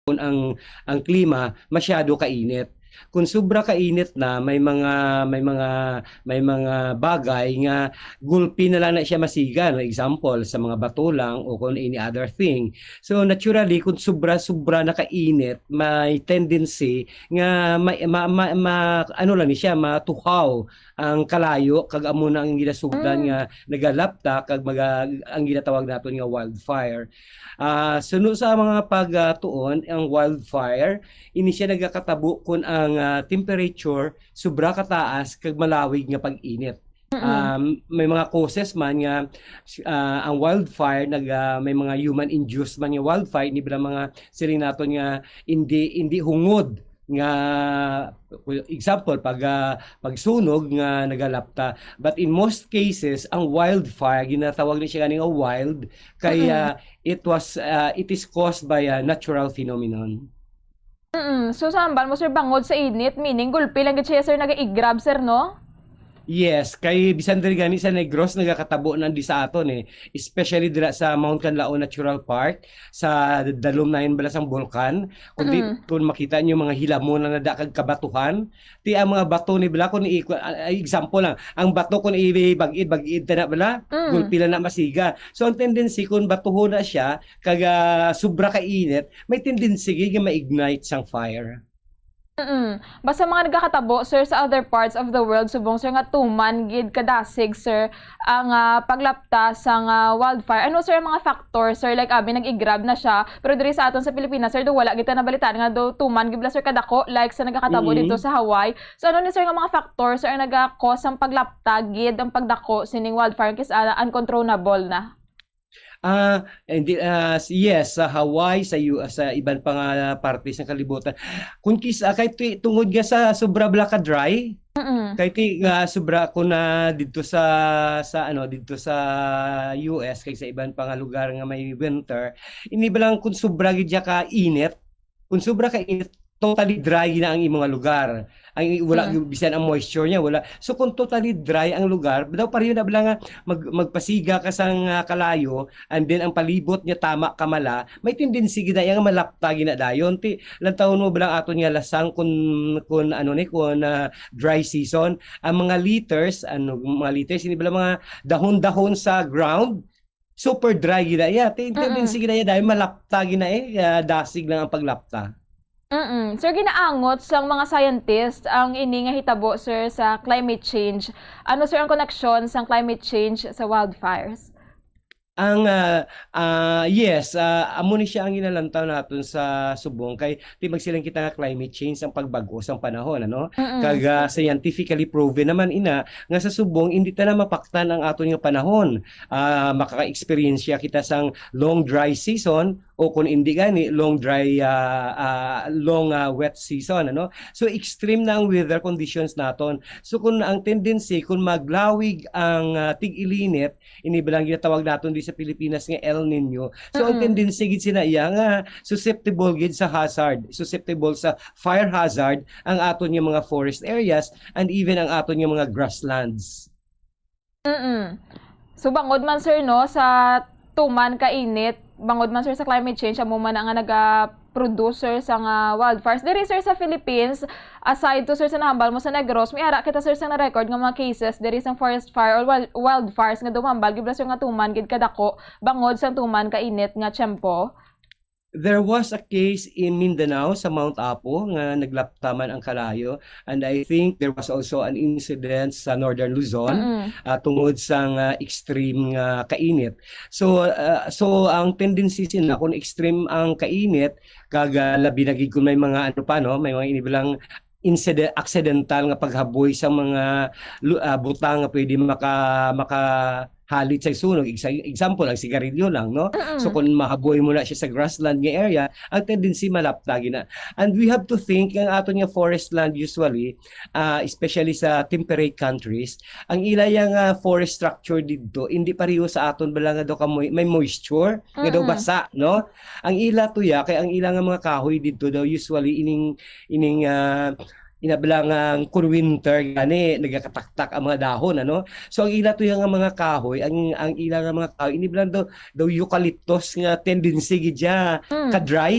ang, ang klima masyado kainit. Kung sobra kainit na, may mga, may mga, may mga bagay nga gulpi na lang na siya masiga, no? Example, sa mga bato lang o kung any other thing. So, naturally, kung sobra-sobra na kainit, may tendency nga may, ma, ma, ma, ano lang ni siya, matuhaw ang kalayo, kag amo na ang ginasugdan Mm. nga nagalapta, kag maga-, ang ginatawag naton nga wildfire. Ah, suno sa mga pagtuon, ang wildfire, ini siya nagakatabo kun ang, ah, temperature sobra ka taas kag malawig nga pag-init. Mm-mm. Um, may mga causes man nga, ah, ang wildfire nag, ah, may mga human-induced man nga wildfire, ini bala mga siling naton nga hindi, hindi hungod nga, example, pag, ah, pagsunog nga nagalapta. But in most cases, ang wildfire, ginatawag ni siya gani nga wild, kay, Mm-mm. ah, it was, ah, it is caused by a natural phenomenon. Mm-mm. So, sa hambal mo, sir, bangod sa init, meaning gulpi lang gid siya, sir, nagaigrab, sir, no? Yes, kay bisan diri gani sa Negros nagakatabo na di sa aton, eh, especially dira sa Mount Kanlaon Natural Park, sa dalom na yun bala sang bulkan. Kundi Mm. kung makita nyo mga hilamon na nada kag kabatuhan, ti ang mga bato ni bala kung i-, ah, example lang, ang bato kung ibag-id, bag-id ta na bala, Mm. gulpi lang na masiga. So ang tendency kung batuhon na siya, kag, ah, sobra ka init, may tendency gid nga ma-ignite sang fire. Mm. Basta mga nagakatabo, sir, sa other parts of the world, subong, sir, nga tuman gid kadasig, sir, ang, ah, paglapta sang, ah, wildfire. Ano, sir, ang mga factor, sir? Like, abi, nag-igrab na siya. Pero diri sa aton sa Pilipinas, sir, do wala kita nabalitaan nga do tuman gid bala, sir, kadako, like sa nagakatabo Mm. dito sa Hawaii. So, ano ni, sir, nga mga factor, sir, ang nagakos ang paglapta gid, ang pagdako sining wildfire, kis, ah, uncontrollable na? Ah, hindi, ah, s-, yes, sa Hawaii, sa U-, sa iban pa nga parte sa kalibutan. Kung kis-, ah, kay ti-, tungod nga sa sobra bala ka dry, Mm. kay ti-, nga sobra ko na didto sa, sa ano, didto sa U S, kay sa iban pa nga lugar nga may winter, ini ba lang kung sobra gid siya ka init, kung sobra ka init, totally dry na ang imong lugar. Ang i-, wala Mm. yung bisan ang moisture niya, wala. So, kung totally dry ang lugar, daw pareho na bala nga mag-, magpasiga ka sang, ah, kalayo, and then ang palibot niya tama ka mala, may tendency gid na iya nga malapta gid na dayon. Ti, lantawon mo bala ang aton nga lasang kun, kun ano ni, kun, ah, dry season, ang mga letters, ano, mga letters, hindi bala mga dahon-dahon sa ground, super dry gid na iya. Ti, Mm-mm. tendency gid na iya dahil malapta gid na eh, ah, dasig lang ang paglapta. Mm-mm. Sir, ginaangot sang mga scientist ang ini nga hitabo, sir, sa climate change. Ano, sir, ang koneksyon sang climate change sa wildfires? Ang, ah, ah, yes, ah, amo ni siya ang ginalantaw naton sa subong kay ti magsiling kita nga climate change ang pagbag-o sang panahon, ano? Mm-mm. Kag, ah, scientifically proven naman ina nga sa subong hindi ta na mapaktan ang aton nga panahon. Ah, makaka-experience siya kita sang long dry season o kung hindi gani, long dry, ah, ah, long, ah, wet season, ano? So, extreme na ang weather conditions naton. So, kung ang tendency, kung maglawig ang, ah, tig-ilinit, ini ba lang ginatawag naton di sa Pilipinas nga El Nino. So, ang Mm-mm. tendency gid sina iya nga susceptible gid sa hazard, susceptible sa fire hazard ang aton nga mga forest areas and even ang aton nga mga grasslands. Mm-mm. So, bangod man, sir, no, sa tuman ka init, bangod man, sir, sa climate change, amo man na nga naga-produce, sir, sa nga wildfires. Diri, sir, sa Philippines, aside to, sir, sa nahambal mo sa Negros, may ara kita, sir, sa na-record nga mga cases diri sa forest fire or wild, wildfires nga dumambal, gid bala, sir, nga tuman gid kadako, bangod sa tuman ka init nga tiyempo. There was a case in Mindanao sa Mount Apo nga naglapta man ang kalayo, and I think there was also an incident sa Northern Luzon, Mm-mm. ah, tungod sang, ah, extreme nga kainit. So, ah, so ang tendency sina kung extreme ang kainit, kag, ah, labi na gid kung may mga ano pa, no, may mga inibilang incide-, accidental nga paghaboy sa mga lu-, ah, butang nga pwede maka-, makahalit sa sunog. Exa-, example, ang sigarilyo lang, no? Mm-mm. So, kung mahaboy mo na siya sa grassland nga area, ang tendency malapta gid na. And we have to think, ang aton nga forest land usually, ah, especially sa temperate countries, ang ila yang, ah, forest structure didto, hindi pareho sa aton bala nga daw ka moy-, may moisture, nga daw Mm-mm. basa, no? Ang ila tuya, kay ang ila nga mga kahoy didto daw usually ining, ining, ah, ina bala nga kun winter gani, nagakataktak ang mga dahon, ano? So, ang ila tuya nga mga kahoy, ang, ang ila nga mga kahoy, ini bala daw, daw eucalyptus nga tendency gid siya, Mm. ka-dry,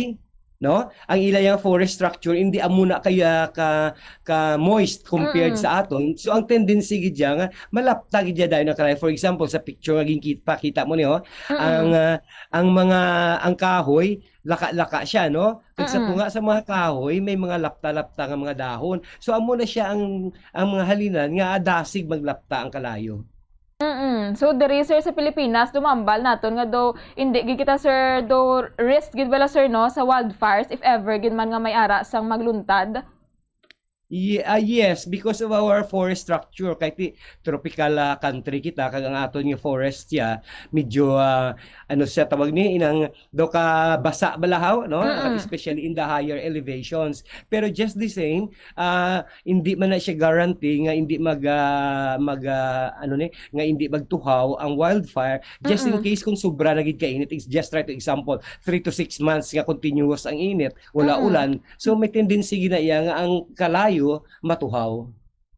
no? Ang ila yang forest structure, hindi amo na kaya ka, ka moist compared Mm. sa aton. So, ang tendency gid siya nga, malapta gid siya dahil na kalayo. For example, sa picture nga ginkit-, pakita mo ni, oh, Mm-mm. ang, ah, ang mga, ang kahoy, laka-laka siya, no? Kag sa Mm-mm. tunga sa mga kahoy, may mga lapta-lapta nga mga dahon. So, amo na siya ang, ang mga halinan nga adasig maglapta ang kalayo. Mm-mm. So, diri, sir, sa Pilipinas, dumambal naton nga daw, hindi gid kita, sir, daw risk gid bala, sir, no, sa wildfires if ever gid man nga may ara sang magluntad? Ye-, ah, yes, because of our forest structure, kay ti-, tropical, ah, country kita, kag ang aton nga forest siya, medyo, ah, ano siya tawag ni, inang daw ka basa balahaw, no? Mm-mm. Especially in the higher elevations. Pero just the same, ah, hindi man na siya guarantee nga hindi mag, ah, mag, ah, ano ni, nga hindi magtuhaw ang wildfire. Just in Mm-mm. case kung sobra na gid ka init, ex-, just try to example, three to six months nga continuous ang init, wala Mm-mm. ulan, so, may tendency gid na iya nga ang kalayo matuhaw.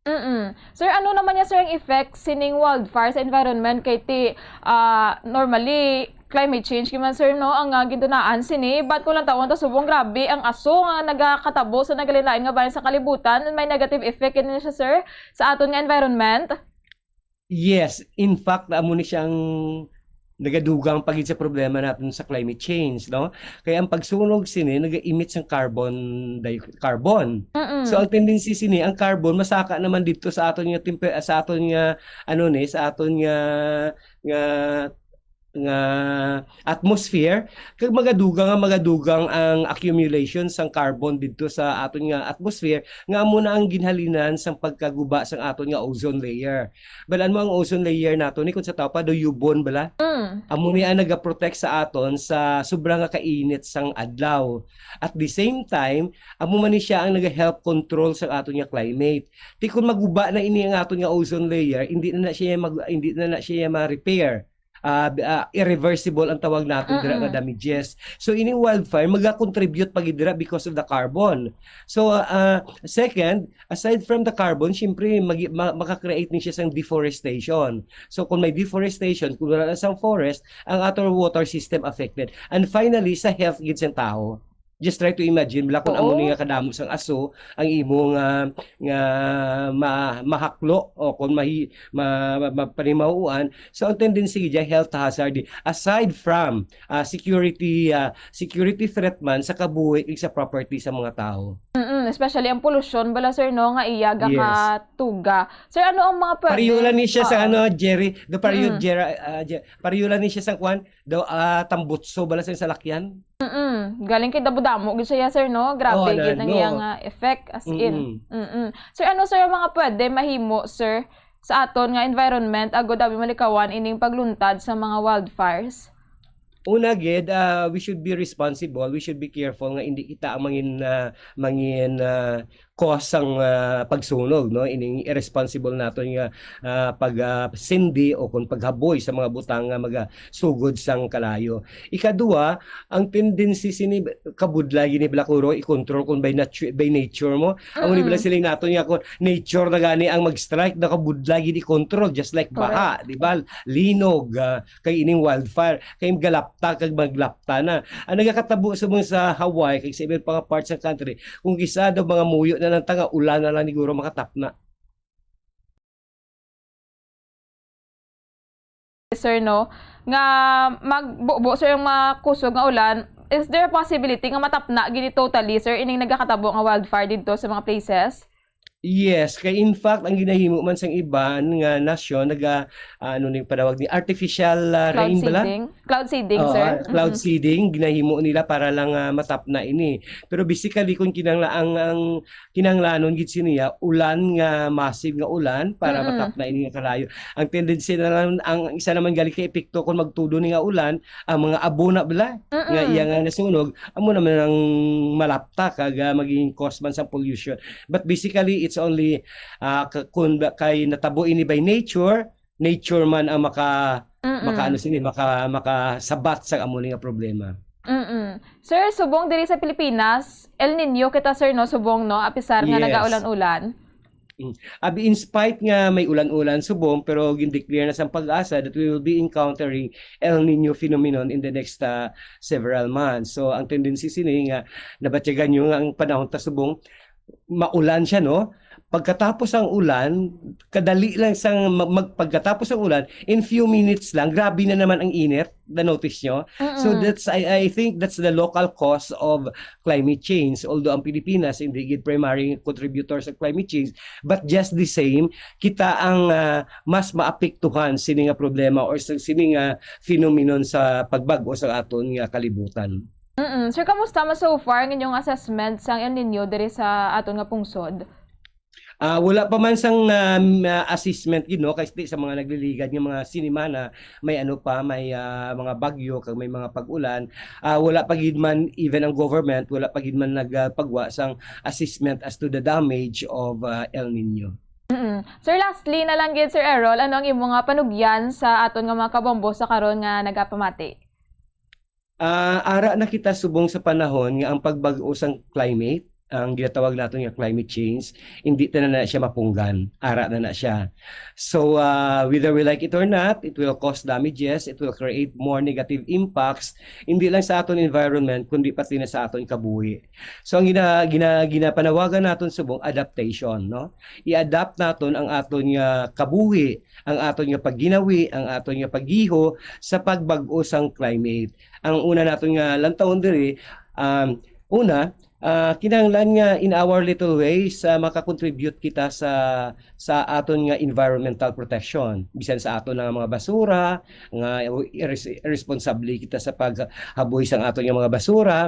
Mm-mm. Sir, ano naman niya, sir, ang effect sining wildfire sa environment? Kay ti, ah, normally, climate change gid man, sir, no, ang, ah, gindunaan sini. But kung lantawon ta subong, grabe ang aso nga nagakatabo sa nagalain-lain nga bahin sa kalibutan, may negative effect gid na siya, sir, sa aton nga environment? Yes, in fact, amo ni siyang nagadugang pa gid sa problema natin sa climate change, no? Kaya ang pagsunog sini naga-emit sang carbon di-, carbon. Mm-mm. So, ang tendency sini, ang carbon masaka naman dito sa aton nga tempe-, sa aton nga, ano ni, sa aton nga, nga, nga atmosphere, kag magadugang nga magadugang ang accumulation sang carbon didto sa aton nga atmosphere, nga amo na ang ginhalinan sang pagkaguba sang aton nga ozone layer. Balaan mo ang ozone layer nato ni, kung sa tawpa daw yubon bala. Mm. Amo ni ang nagaprotect sa aton sa sobra nga kainit sang adlaw. At the same time, amo man ni siya ang naga-help control sa aton nga climate. Ti kung maguba na ini ang aton nga ozone layer, hindi na na siya mag-, hindi na na siya ma-repair. ah, b- ah, irreversible ang tawag naton dira nga Mm-mm. damages. So, ining wildfire maga-contribute pa gid dira because of the carbon. So, ah, second, aside from the carbon, syempre magi- ma- maka-create ni siya sang deforestation. So, kung may deforestation, kung wala na sang forest, ang aton water system affected. And finally, sa health gid sang tao. Just try to imagine, bala, kung amo Oo. ni nga kadamo sang aso ang imo nga, nga ma- mahaklo o kung mahi- ma- ma- mapanimahuan. So, ang tendency gid health hazard, aside from ah, security ah, security threat man sa kabuhi ug sa property sa mga tao. Mm, especially ang polusyon bala, sir, no, nga iya Yes. gakatuga. Sir, ano ang mga pwede? Pariyulan ni siya sa Oo. ano, Jerry, do pariyul Mm. Jerry, ah, Je- pariyulan ni siya sa kwan, do ah, tambutso bala sa salakyan. Mm, galing kay damo-damo gid siya, sir, no? Grabe Oh, gid ano, ang no. iyang ah, effect, as in. Mm-mm. Mm-mm. Sir, ano, sir, ang mga pwede mahimo, sir, sa aton nga environment agod abi malikawan ining pagluntad sa mga wildfires? Una gid, ah, we should be responsible, we should be careful nga hindi kita ang mangin ah, mangin ah, cause sang ah, pagsunog, no, ining irresponsible naton nga ah, pag ah, sindi o kung paghaboy sa mga butang nga magasugod sang kalayo. Ikadua, ang tendency sini kabudlay gini, bala, kuro i-control kung by nature, by nature mo. Amo ni bala Mm-mm. siling naton nga kung nature na gani ang mag-strike, nakabudlay gini i-control, just like Correct. baha, di ba? Linog, ah, kay ining wildfire, kay galapta kag maglapta na. Ang nagakatabo sa mga sa Hawaii kag sa iban pa nga parts sa country, kung kisa daw mga muyo na lang ta nga ulan na lang niguro makatapna. Sir, no, nga magbubo, sir, yung mga kusog nga ulan, is there a possibility nga matapna gini totally, sir, ining nagakatabo nga wildfire didto sa mga places? Yes, kay in fact ang ginahimo man sang iban nga nasyon naga ano ni panawag ni artificial ah, Cloud rain bala? seeding? Cloud seeding, Oo, sir? cloud Mm-mm. seeding ginahimo nila para lang ah, matapna ini. Pero basically kung kinangla ang ang kinanglanon gid siniya ulan nga massive nga ulan para Mm-mm. matapna ini nga kalayo. Ang tendency na lang ang isa naman gali ka epekto kung magtudo ni nga ulan ang mga abo na bala nga Mm-mm. iya nga nasunog amo naman ang malapta kag ah, maging cause man sa pollution. But basically, it's only ah, k- kun ba- kay natabo ini by nature, nature man ang maka Mm-mm. maka ano sini, maka makasabat sa amo ni nga problema. Mm-mm. Sir, subong diri sa Pilipinas, El Nino kita, sir, no, subong, no, apisar nga Yes. nagaulan-ulan. Mm. Abi, in spite nga may ulan-ulan subong, pero gindeclare na sang PAGASA that we will be encountering El Nino phenomenon in the next ah, several months. So ang tendency sini nga nabatyagan nyo nga ang panahon ta subong maulan siya, no? Pagkatapos ang ulan, kadali lang sang mag, mag- pagkatapos ang ulan, in few minutes lang, grabe na naman ang init. Na-notice nyo? So Mm-mm. that's I I think that's the local cause of climate change. Although ang Pilipinas hindi gid primary contributor sa climate change, but just the same, kita ang ah, mas maapektuhan sini nga problema or sa sini nga phenomenon sa pagbag-o sa aton nga kalibutan. Mm-mm. Sir, kamusta man so far ang inyong assessment sang El Nino diri sa aton nga pungsod? Ah, wala pa man sang um, ah, assessment gid, no, kay sa mga nagliligad nga mga sinimana may ano pa, may ah, mga bagyo kag may mga pag-ulan. Ah, wala pa gid man even ang government wala pa gid man nagpagwa sang assessment as to the damage of ah, El Nino. Mm-mm. Sir, lastly na lang gid, Sir Errol, ano ang imo nga panugyan sa aton nga mga kabombo sa karon nga nagapamati? Ah, ara na kita subong sa panahon nga ang pagbag-o sang climate, ang ginatawag naton nga climate change, hindi ta na, na siya mapunggan. Ara na na siya. So, ah, whether we like it or not, it will cause damages, it will create more negative impacts, hindi lang sa aton environment, kundi pati na sa aton kabuhi. So, ang gina, gina, ginapanawagan naton subong adaptation, no? I-adapt naton ang aton nga kabuhi, ang aton nga pagginawi, ang aton nga paggiho sa pagbag-o sang climate. Ang una naton nga lantawon diri, um, una, ah, kinahanglan nga in our little ways ah, makakontribute kita sa sa aton nga environmental protection, bisan sa aton nga mga basura nga ires- irresponsable kita sa paghaboy sang aton nga mga basura.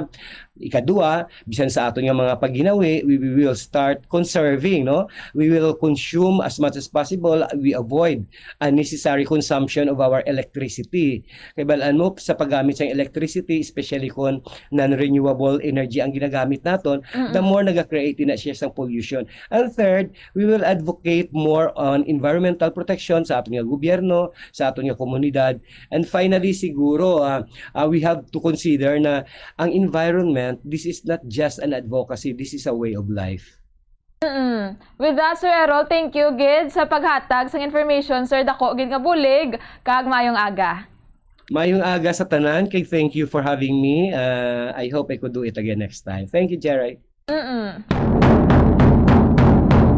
Ikadua, bisan sa aton nga mga pagginawi, we, we will start conserving, no? We will consume as much as possible. We avoid unnecessary consumption of our electricity. Kay balaan mo, sa paggamit sa electricity, especially kung non-renewable energy ang ginagamit naton, the Mm-mm. more naga-create na siya sang pollution. And third, we will advocate more on environmental protection sa aton nga gobyerno, sa aton nga komunidad. And finally, siguro, ah, ah, we have to consider na ang environment, this is not just an advocacy, this is a way of life. Mm-mm. With that, Sir Errol, thank you gid sa paghatag sang information, sir. Dako gid nga bulig, kag maayong aga. Maayong aga sa tanan, kay thank you for having me. Uh, I hope I could do it again next time. Thank you, Jeray. Mm-mm.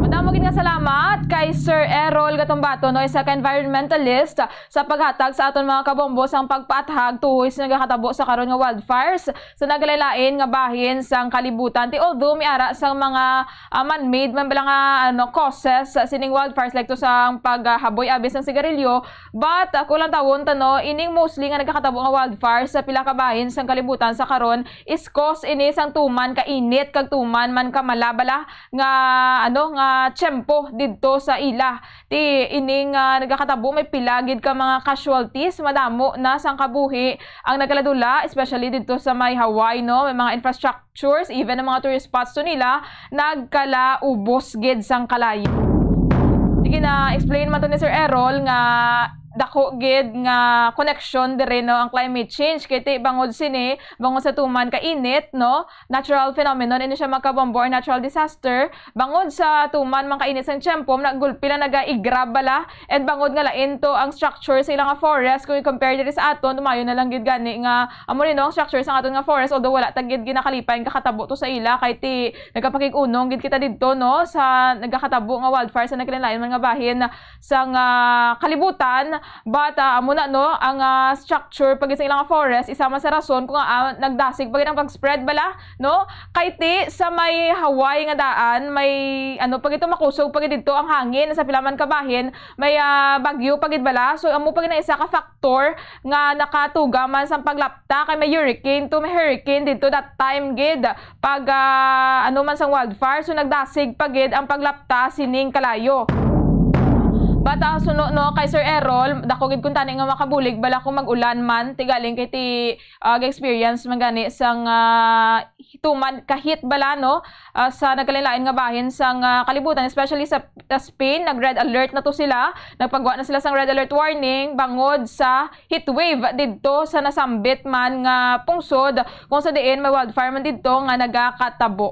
Madamo gid nga salamat kay Sir Errol Gatumbato, no, isa ka environmentalist, sa paghatag sa aton mga kabombo sang pagpaathag tuhoy sa nagakatabo sa karon nga wildfires sa nagalain-lain nga bahin sang kalibutan. Ti although may ara sang mga, ah, man-made man bala nga, ano, causes sa sining wildfires, like to sang paghaboy abi sang sigarilyo, but, ah, kung lantawon ta, no, ining mostly nga nagakatabo nga wildfires sa pila ka bahin sang kalibutan sa karon is cause ini sang tuman ka init kag tuman man ka malabala nga, ano, nga tiyempo didto sa ila. Ti ining, ah, nagakatabo may pila gid ka mga casualties, madamo na sang kabuhi ang nagaladula, especially didto sa may Hawaii, no? May mga infrastructures, even ang mga tourist spots to nila, nagkalaubos gid sang kalayo. Sige na, explain man to ni Sir Errol nga dako gid nga connection diri, no, ang climate change, kay ti bangod sini, bangod sa tuman ka init, no, natural phenomenon ini siya, mga kabombo, or natural disaster. Bangod sa tuman man ka init sang tiyempo, nagulpi lang nagaigrab bala, and bangod nga lain to ang structure sa ilang nga forest kung i-compare diri sa aton, dumayo na lang gid gani nga amo ni, no, ang structure sa aton nga forest, although wala ta gid ginakalipay ang kakatabo to sa ila, kay ti nagapakig-unong gid kita didto, no, sa nagakatabo nga wildfire sa nagkalain-lain man nga bahin sang, ah, kalibutan. But, ah, amo na, no, ang, ah, structure pag sa ilang forest, isa man sa rason kung, ah, nagdasig pa gid ang pag-spread bala, no? Kay ti sa may Hawaii nga daan, may, ano, pag ito makusog pag didto ang hangin sa pila man ka bahin, may, ah, bagyo pa gid bala. So, amo pa gid na isa ka factor nga nakatuga man sang paglapta kay may hurricane to, may hurricane didto that time gid pag, ah, ano man sang wildfire, so nagdasig pa gid ang paglapta sining kalayo. But, ah, suno, no, kay Sir Errol, dako gid kuntani nga makabulig bala kung mag-ulan man, ti galing kay ti, ah, experience man gani sang, ah, tuman ka heat bala, no, ah, sa nagkalain-lain nga bahin sang, ah, kalibutan, especially sa, sa Spain, nag-red alert na to sila, nagpagwa na sila sang red alert warning bangod sa heat wave didto sa nasambit man nga pungsod, kung sa diin may wildfire man didto nga nagakatabo.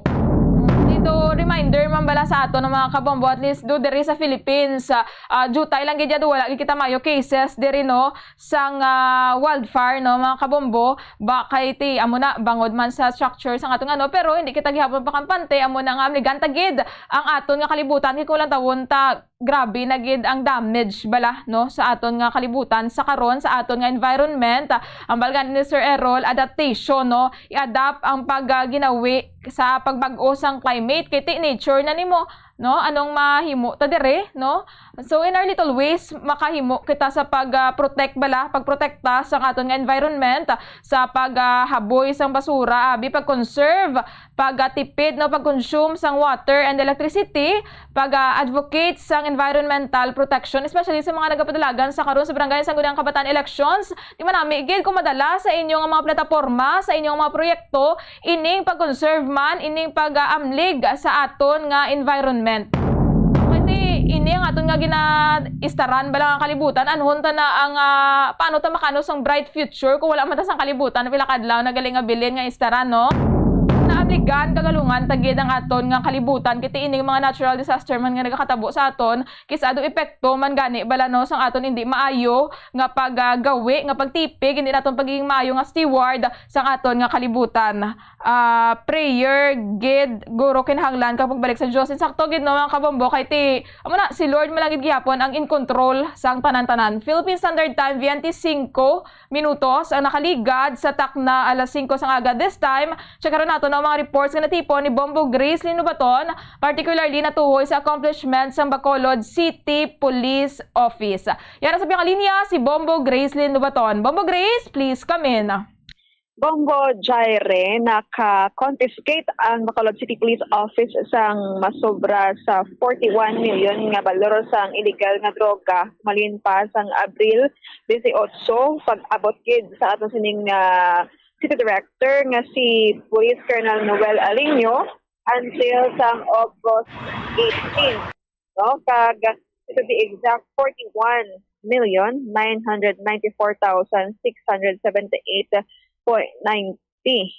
Dito, reminder man bala sa aton ang mga kabombo, at least do diri sa Philippines, ah, ah, jutay lang gid ya, do wala gid kita mayo cases diri, no, sang, ah, wildfire, no, mga kabombo, ba kay ti amo na bangod man sa structure sang aton ano, pero hindi kita gihapon pakampante, amo na nga amligan ta gid ang aton nga kalibutan, kay kung lantawon ta grabe na gid ang damage bala, no, sa aton nga kalibutan sa karon, sa aton nga environment. Ah, ang balgan ni Sir Errol, adaptation, no, i-adapt ang pag, ah, ginawi sa pagbag-o sang climate, kay ti nature na nimo, no, anong mahimo ta dire, no? So in our little ways, makahimo kita sa pag, ah, protect bala, pagprotekta sa aton nga environment, sa pag, ah, haboy sang basura, abi, pag-conserve, pagtipid, no, pag-consume sang water and electricity, pag-advocate sang environmental protection, especially sa mga nagapadalagan sa karon sa barangay sang Sangguniang Kabataan elections. Di man nami gid kung madala sa inyo nga mga plataporma, sa inyo nga mga proyekto, ining pag-conserve man, ining pag-amlig sa aton nga environment. Kay ti ini ang aton nga ginaistaran bala nga kalibutan, anhon ta na ang, ah, paano ta makano sang bright future kung wala man ta sang kalibutan, pila ka adlaw na gali nga bilin nga istaran, no? Naabligan, kagalungan ta gid ang aton nga kalibutan, kay ti ining mga natural disaster man nga nagakatabo sa aton, kis-a do epekto man gani bala, no, sang aton indi maayo nga paggawi, nga pagtipig, indi naton pagiging maayo nga steward sang aton nga kalibutan. Ah, prayer gid, guro, kinahanglan kag pagbalik sa Dios. Insakto gid, no, mga kabombo, kay ti, amo na, si Lord man lang gid gihapon ang in control sang tanan-tanan. Philippine Standard Time, twenty-five minutos ang nakaligad sa takna alas singko sang aga. This time, check naton ang mga reports nga natipon ni Bombo Grace Linubaton, particularly natuhoy sa accomplishment sang Bacolod City Police Office. Yara sa piyakalinya si Bombo Grace Linubaton. Bombo Grace, please come in. Bombo Jaire, naka-confiscate ang Bacolod City Police Office sang masobra sa forty-one million nga balor sang illegal nga droga malin pa sang Abril dieciocho, pag-abot gid sa aton sining, ah, City Director nga si Police Colonel Noel Aliño until sang August eighteen, no? Kag, to be exact, forty-one million nine hundred ninety-four thousand six hundred seventy-eight point ninety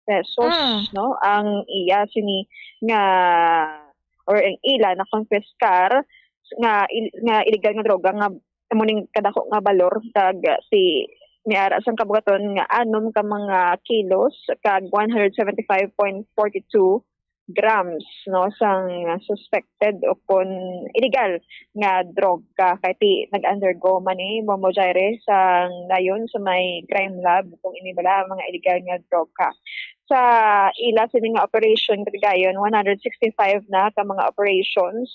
pesos, Mm. no? Ang iya sini nga, or ang ila na konpiskar nga il-, nga illegal nga droga nga amo ning kadako nga balor, kag si may ara sang kabugaton nga anom ka mga kilos kag one hundred seventy-five point forty-two grams, no, sang suspected o kon illegal nga droga, kay ti nag-undergo man ni Bombo Jaire sang dayon sa may crime lab kung ini bala ang mga illegal nga droga. Sa ila sini nga operation, katigayon, one hundred sixty-five na ka mga operations,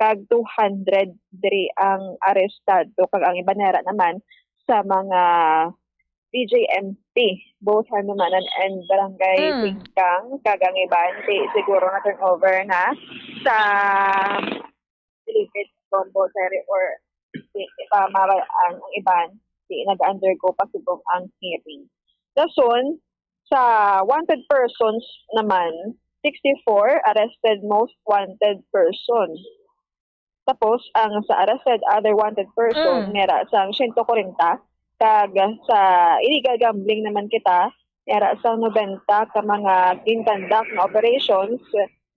kag two hundred diri ang arestado, kag ang iban nira naman sa mga B J M P, both Handumanan and Barangay Mm. Singkang, kag ang iban, di siguro na turnover na sa Bilibid, Bombo, Seri, or di, iba, mabal-an ang iban, di nag-undergo pa subong ang hearing. Dason, sa wanted persons naman, sixty-four arrested most wanted person. Tapos, ang sa arrested other wanted person, Mm. mera sang siyento kwarenta. Kag sa illegal gambling naman kita, mera sang nobenta ka mga ginkandak nga operations,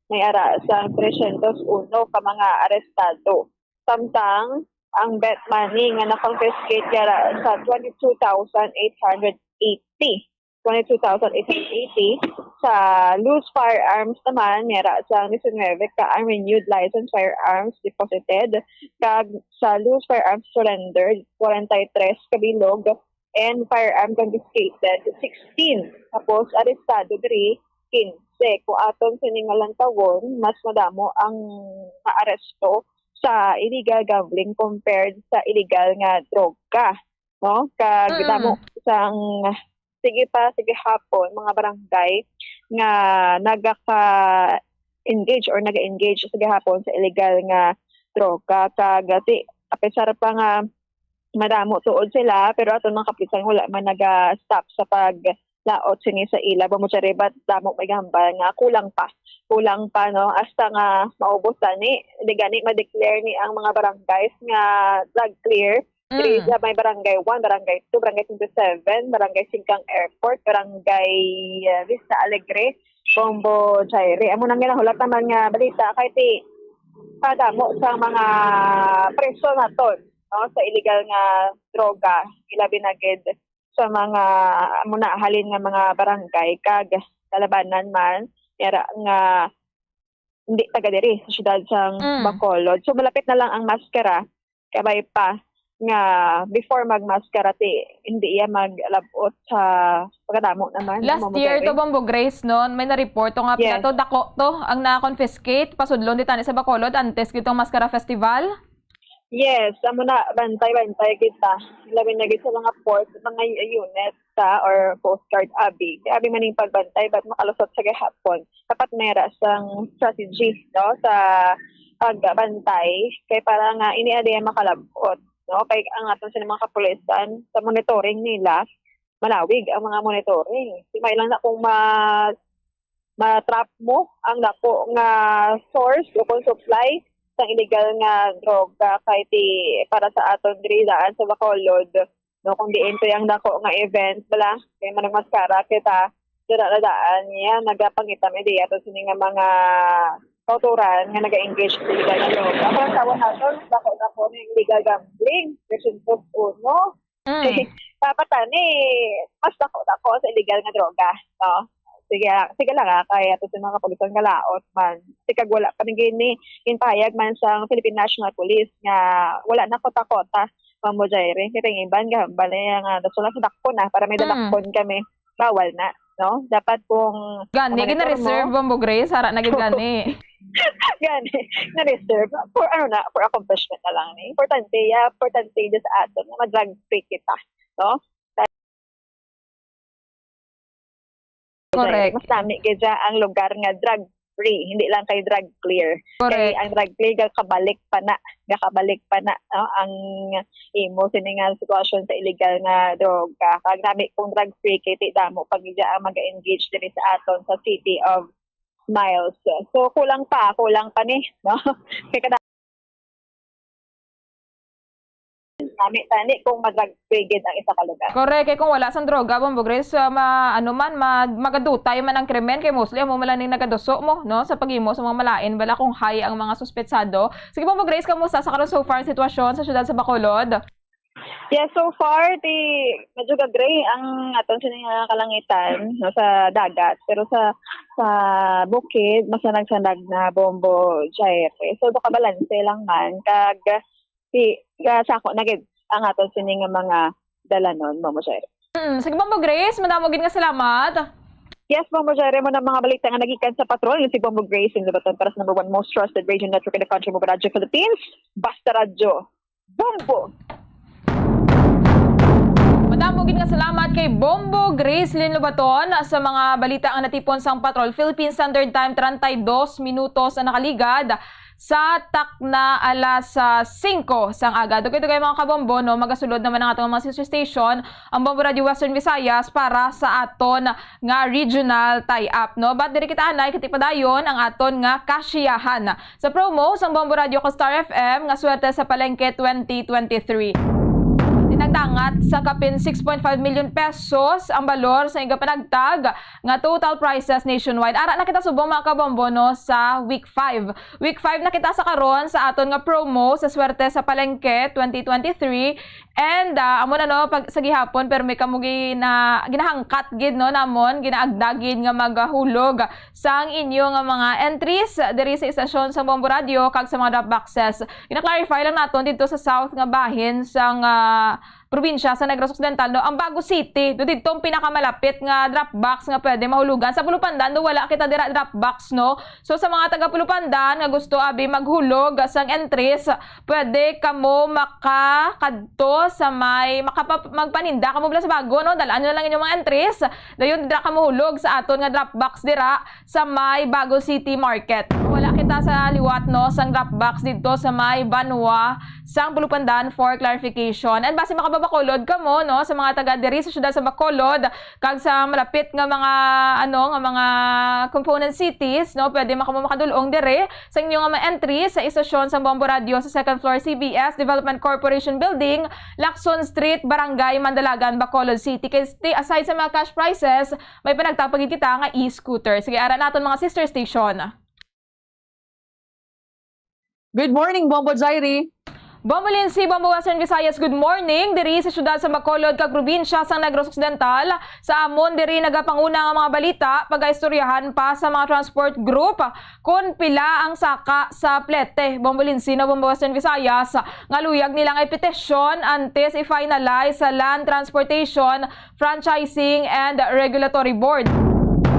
may ara sang tresyentos uno ka mga arestado. Samtang, ang bet money nga na-confiscate yara sa twenty-two thousand eight hundred eighty. Twenty-two thousand eight hundred eighty. Sa loose firearms naman, may ara sang diecinuebe ka unrenewed licensed firearms deposited, kag sa loose firearms surrendered, forty-three ka bilog, and firearm confiscated, sixteen. Tapos, arestado diri, quince. Kung aton sini nga lantawon, mas madamo ang naaresto sa illegal gambling compared sa illegal nga droga, no? Kag Mm. damo sang sige pa, sige hapon, mga barangay nga nagaka-engage or naga-engage sige hapon sa illegal nga droga. Kag, ti, apesar pa nga madamo tuod sila, pero aton mga kapitan wala man naga-stop sa paglaot sini sa ila. Bumutsa ribat, damo may gahambal nga kulang pa. Kulang pa, no? Hasta nga maubos tani, di gani ma-declare ni ang mga barangays nga drug clear. Diri Mm. sa may Barangay one, Barangay two, Barangay twenty-seven, Barangay Singkang Airport, Barangay, uh, Vista Alegre, Bombo Jaire. Amo nang ginahulat naman nga balita kay ti padamo sa mga preso naton, no, sa illegal nga droga, ilabi na gid sa mga, amo na, halin nga mga barangay kag lalabanan man, yara nga hindi taga diri sa siyudad sang Mm. Bacolod. So, malapit na lang ang maskara, kabay pa nga before magmaskara, ti hindi iya maglab-ot sa pagkadamo naman. Last Ma'am year to, Mary. Bombo Grace, no? May na-report to nga pila Yes. to, dako to, ang na-confiscate, pasudlon di tani sa Bacolod, antes gid tong Maskara Festival? Yes, amo na, bantay-bantay kita. Labi na gid sa mga port, mga unit ta or Coast Guard, abi. Abi man ning pagbantay, but makalusot sa gihapon. Dapat may ra sang strategy, no, sa pagbantay, kay para nga ini adi ang makalab-ot, no? Kay ang aton sa mga kapulisan, sa monitoring nila, malawig ang mga monitoring. Di may lang na kung ma-, ma-trap mo ang dako nga source o kung supply sa illegal nga droga, kay ti para sa aton diri daan sa Bacolod, no, kung diin to yung dako nga event, bala, kay managmaskara kita, dira na daan niya, nagapangita may diya to sini nga mga kauturan nga naga-engage sa illegal nga droga. Ang tawag nato, dako na po ng illegal gambling, percent uno. Mm. Dapat ani, mas dako-dako sa illegal nga droga, no? Sige, sige lang, ah, kaya to sa mga kapulisan nga laot man. Sikag wala pa nang gini, yung pahayag man sa Philippine National Police nga wala na kota-kota, Ma'am Jaire. Kaya yung iban, gahambal na yung, ah, daso lang sa dakpon, ah, para may Mm. dalakpon kami. Bawal na, no? Dapat kung Gani, ang monitor gina-reserve mo, Bombo Grace, hara na gid gani. Gani, na-reserve. For ano na, for accomplishment na lang ni. Importante, ya, importante dyan sa aton, nga mag-drug free kita, no? Correct. Mas nami gid siya ang lugar nga drug free, hindi lang kay drug clear. Kay Correct. Ang drug clear, gakabalik pa na, gakabalik pa na, no, ang imo sini nga sitwasyon sa illegal nga droga. Kag nami kung drug free, kay ti damo pa gid ang mag-engage diri sa aton sa City of Smiles. So, kulang pa, kulang pa ni, no? Kay kada nami tani kung mag-drug free gid ang isa ka lugar. Correct. Kay kung wala sang droga, Bombo Grace, ah, ma-, ano man, ma-, magadutay man ang krimen, kay mostly amo man lang ning nagaduso mo, no, sa paghimo sa mga malain, bala kung high ang mga suspetsado. Sige, Bombo Grace, kamusta sa karon so far ang sitwasyon sa siyudad sa Bacolod? Yes, so far, ti, medyo gagray ang aton sini nga kalangitan, no, sa dagat, pero sa, sa bukid, masanag-sanag na, Bombo Jaire. So, nakabalanse lang man, kag ti, gasako na gid ang aton sini nga mga dalanon, Bombo Jaire. Mm, sige, Bombo Grace, madamo gid nga salamat. Yes, Bombo Jaire, mo na mga balita nga nagikan sa patrol, si Bombo Grace in Lubaton para sa number one most trusted radio network in the country, Bombo Radyo Philippines. Basta Radyo, Bombo! Madamo gid nga salamat kay Bombo Grace Lynn Lubaton sa mga balita nga natipon sang Patrol Philippine Standard Time, treinta y dos minutos ang nakaligad sa takna alas, ah, singko sang aga. Dugay-dugay, mga kabombo, no, magasulod naman ang atong mga sister station, ang Bombo Radio Western Visayas, para sa aton nga regional tie-up, no? But diri kita anay, kay ti padayon ang aton nga kasiyahan sa promo sang Bombo Radio kag Star F M nga Swerte sa Palengke twenty twenty-three. Nagdangat sa kapin six point five million pesos ang balor sa igapanagtag nga total prizes nationwide. Ara na kita subong, mga kabombo, no, sa week five. Week five na kita sa karon sa aton nga promo sa Swerte sa Palengke twenty twenty-three. And, ah, amo na, no, pag, sa gihapon, pero may kamo gina-, ginahangkat gid, no, namon, ginaagda gid nga magahulog sang inyo nga mga entries diri sa istasyon sa Bombo Radio kag sa mga drop boxes. Gina-clarify lang naton didto sa south nga bahin sang, ah, probinsya sa Negros Occidental, no, ang Bago City. Do didto ang pinakamalapit nga drop box nga pwede mahulugan. Sa Pulupandan, do wala kita dira drop box, no. So, sa mga taga Pulupandan nga gusto abi maghulog sang entries, pwede kamo makakadto sa may, makapa-, magpaninda kamo bala sa Bago, no? Dalaan nyo na lang inyong mga entries. Dayon, dira kamo hulog sa aton nga drop box dira sa may Bago City Market. Wala kita sa liwat, no, sang drop box didto sa may Banwa sang Pulupandan for clarification. And basi makababacolod kamo, no, sa mga taga diri sa siyudad sa Bacolod, kag sa malapit nga mga, ano, nga mga component cities, no, pwede man kamo makadul-ong diri sa inyo nga mga entry sa istasyon sang Bombo Radio sa second floor C B S Development Corporation Building, Lacson Street, Barangay Mandalagan, Bacolod City. Kay sti-, aside sa mga cash prizes, may panagtapag gid kita nga e-scooter. Sige, ara naton mga sister station. Good morning, Bombo Jairi. Bombo Lindsay, Bombo Western Visayas, good morning. Diri sa siyudad sa Bacolod kag probinsya sa Negros Occidental, sa amon diri nagapanguna nga mga balita, pagaistoryahan pa sa mga transport group kon pila ang saka sa plete. Bombo Lindsay, no, Bombo Western Visayas, nga luyag nila nga ipetisyon antes i-finalize sa Land Transportation Franchising and Regulatory Board.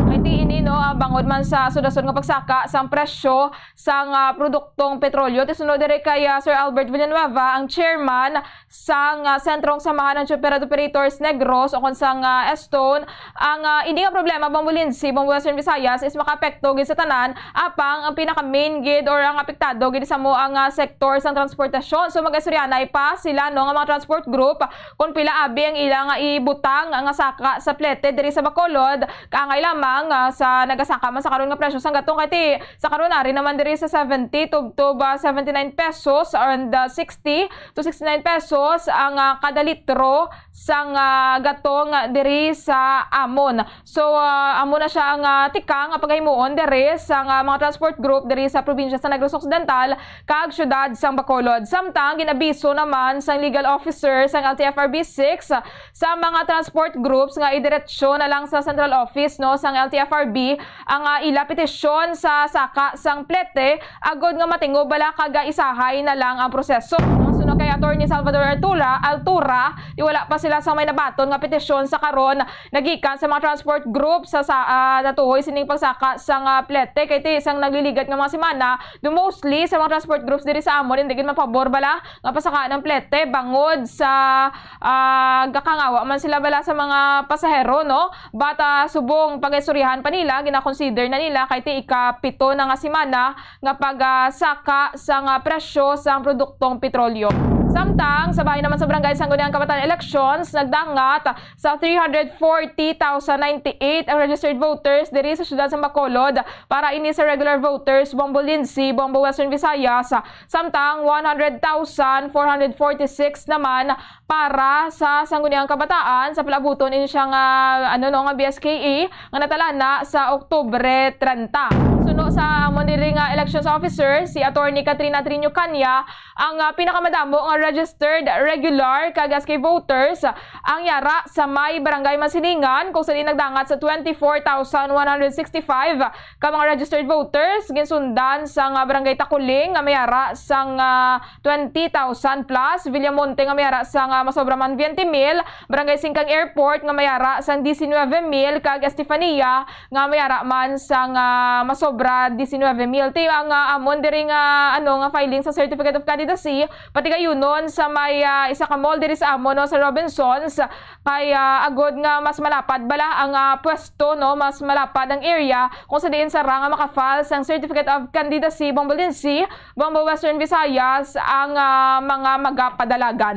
Kay ti ini, no, ang bangod man sa sud-asod nga pagsaka sang presyo sang, ah, produktong petrolyo. Ti suno diri kay, ah, Sir Albert Villanueva, ang chairman sang, ah, Sentrong Samahan ng Shipper Operators Negros o kon sang, ah, ESTONE, ang, ah, ini nga problema, Bombo Lindsay, Bombo Western Visayas, is makaapekto gid sa tanan, apang ang pinaka-main gid or ang apektado gid sa mo ang, ah, sektor sang transportasyon. So, mag-istoryanay pa sila, no, nga mga transport group kung pila abi ang ila nga ibutang nga saka sa plete diri sa Bacolod, kaangay lamang, ah, sa nagasaka man sa karon nga presyo sang gatong, kay ti sa karon ari naman diri sa seventy tubtob, ah, seventy-nine pesos and, ah, sixty to sixty-nine pesos ang, ah, kada litro sang, ah, gatong, ah, diri sa amon. So, ah, amo na sia ang, ah, tikang nga pagahimuon diri sa, ah, mga transport group diri sa probinsya sa Negros Occidental kag siyudad sang Bacolod. Samtang ginabiso naman sang legal officer sang L T F R B six sa mga transport groups nga idiretsyo na lang sa central office, no, sang L T F R B ang, ah, ila petisyon sa saka sang plete agod nga matingob bala kag isahay na lang ang proseso. Ang suno Kay Attorney Salvador Altura, Altura, di wala pa sila sa may nabaton nga petisyon sa karon nagikan sa mga transport group sa, sa ah, natuhoy sining pagsaka sang ah, plete kay ti isang nagliligat nga mga semana do mostly sa mga transport groups diri sa amon hindi gid mapabor bala nga pasakaan ang plete bangod sa ah, gakangawa man sila bala sa mga pasahero, no? But ah, subong pag-istoryahan pa nila, ginakonsider na nila kay ti ikapito na nga semana nga pagsaka sang ah, presyo sang produktong petrolyo. Samtang sa bahin naman sa Barangay Sangguniang Kabataan Elections, nagdangat sa three hundred forty thousand ninety-eight ang registered voters diri sa siyudad sa Bacolod para ini sa regular voters, Bombo Lindsay, Bombo Western Visayas, samtang one hundred thousand four hundred forty-six naman para sa Sangguniang Kabataan sa palabuton ini siya nga, ano, no, nga B S K A nga natalana sa Oktubre treinta. Suno sa amon diri nga elections officer, si Attorney Katrina Triño Canya, ang ah, pinakamadamo nga registered regular kag S K voters ang yara sa may Barangay Masilingan, kung sa diin nagdangat sa twenty-four thousand one hundred sixty-five ka mga registered voters. Ginsundan sang ah, Barangay Takuling nga may yara sang ah, twenty thousand plus, Villamonte nga may yara sang ah, masobra man twenty mil, Barangay Singkang Airport nga may yara sang diecinueve mil, kag Estefania nga may yara man sang ah, masobra diecinueve mil. Ti ang ah, amon diri nga, ano, nga filing sa Certificate of Candidacy, patigayunon sa may ah, isa ka mall diri sa amon, no, sa Robinsons, kay ah, agod nga mas malapad bala ang ah, pwesto, no, mas malapad ang area kung sa diin sara nga maka-file sang Certificate of Candidacy, Bombo Lindsay, Bombo Western Visayas ang ah, mga magapadalagan.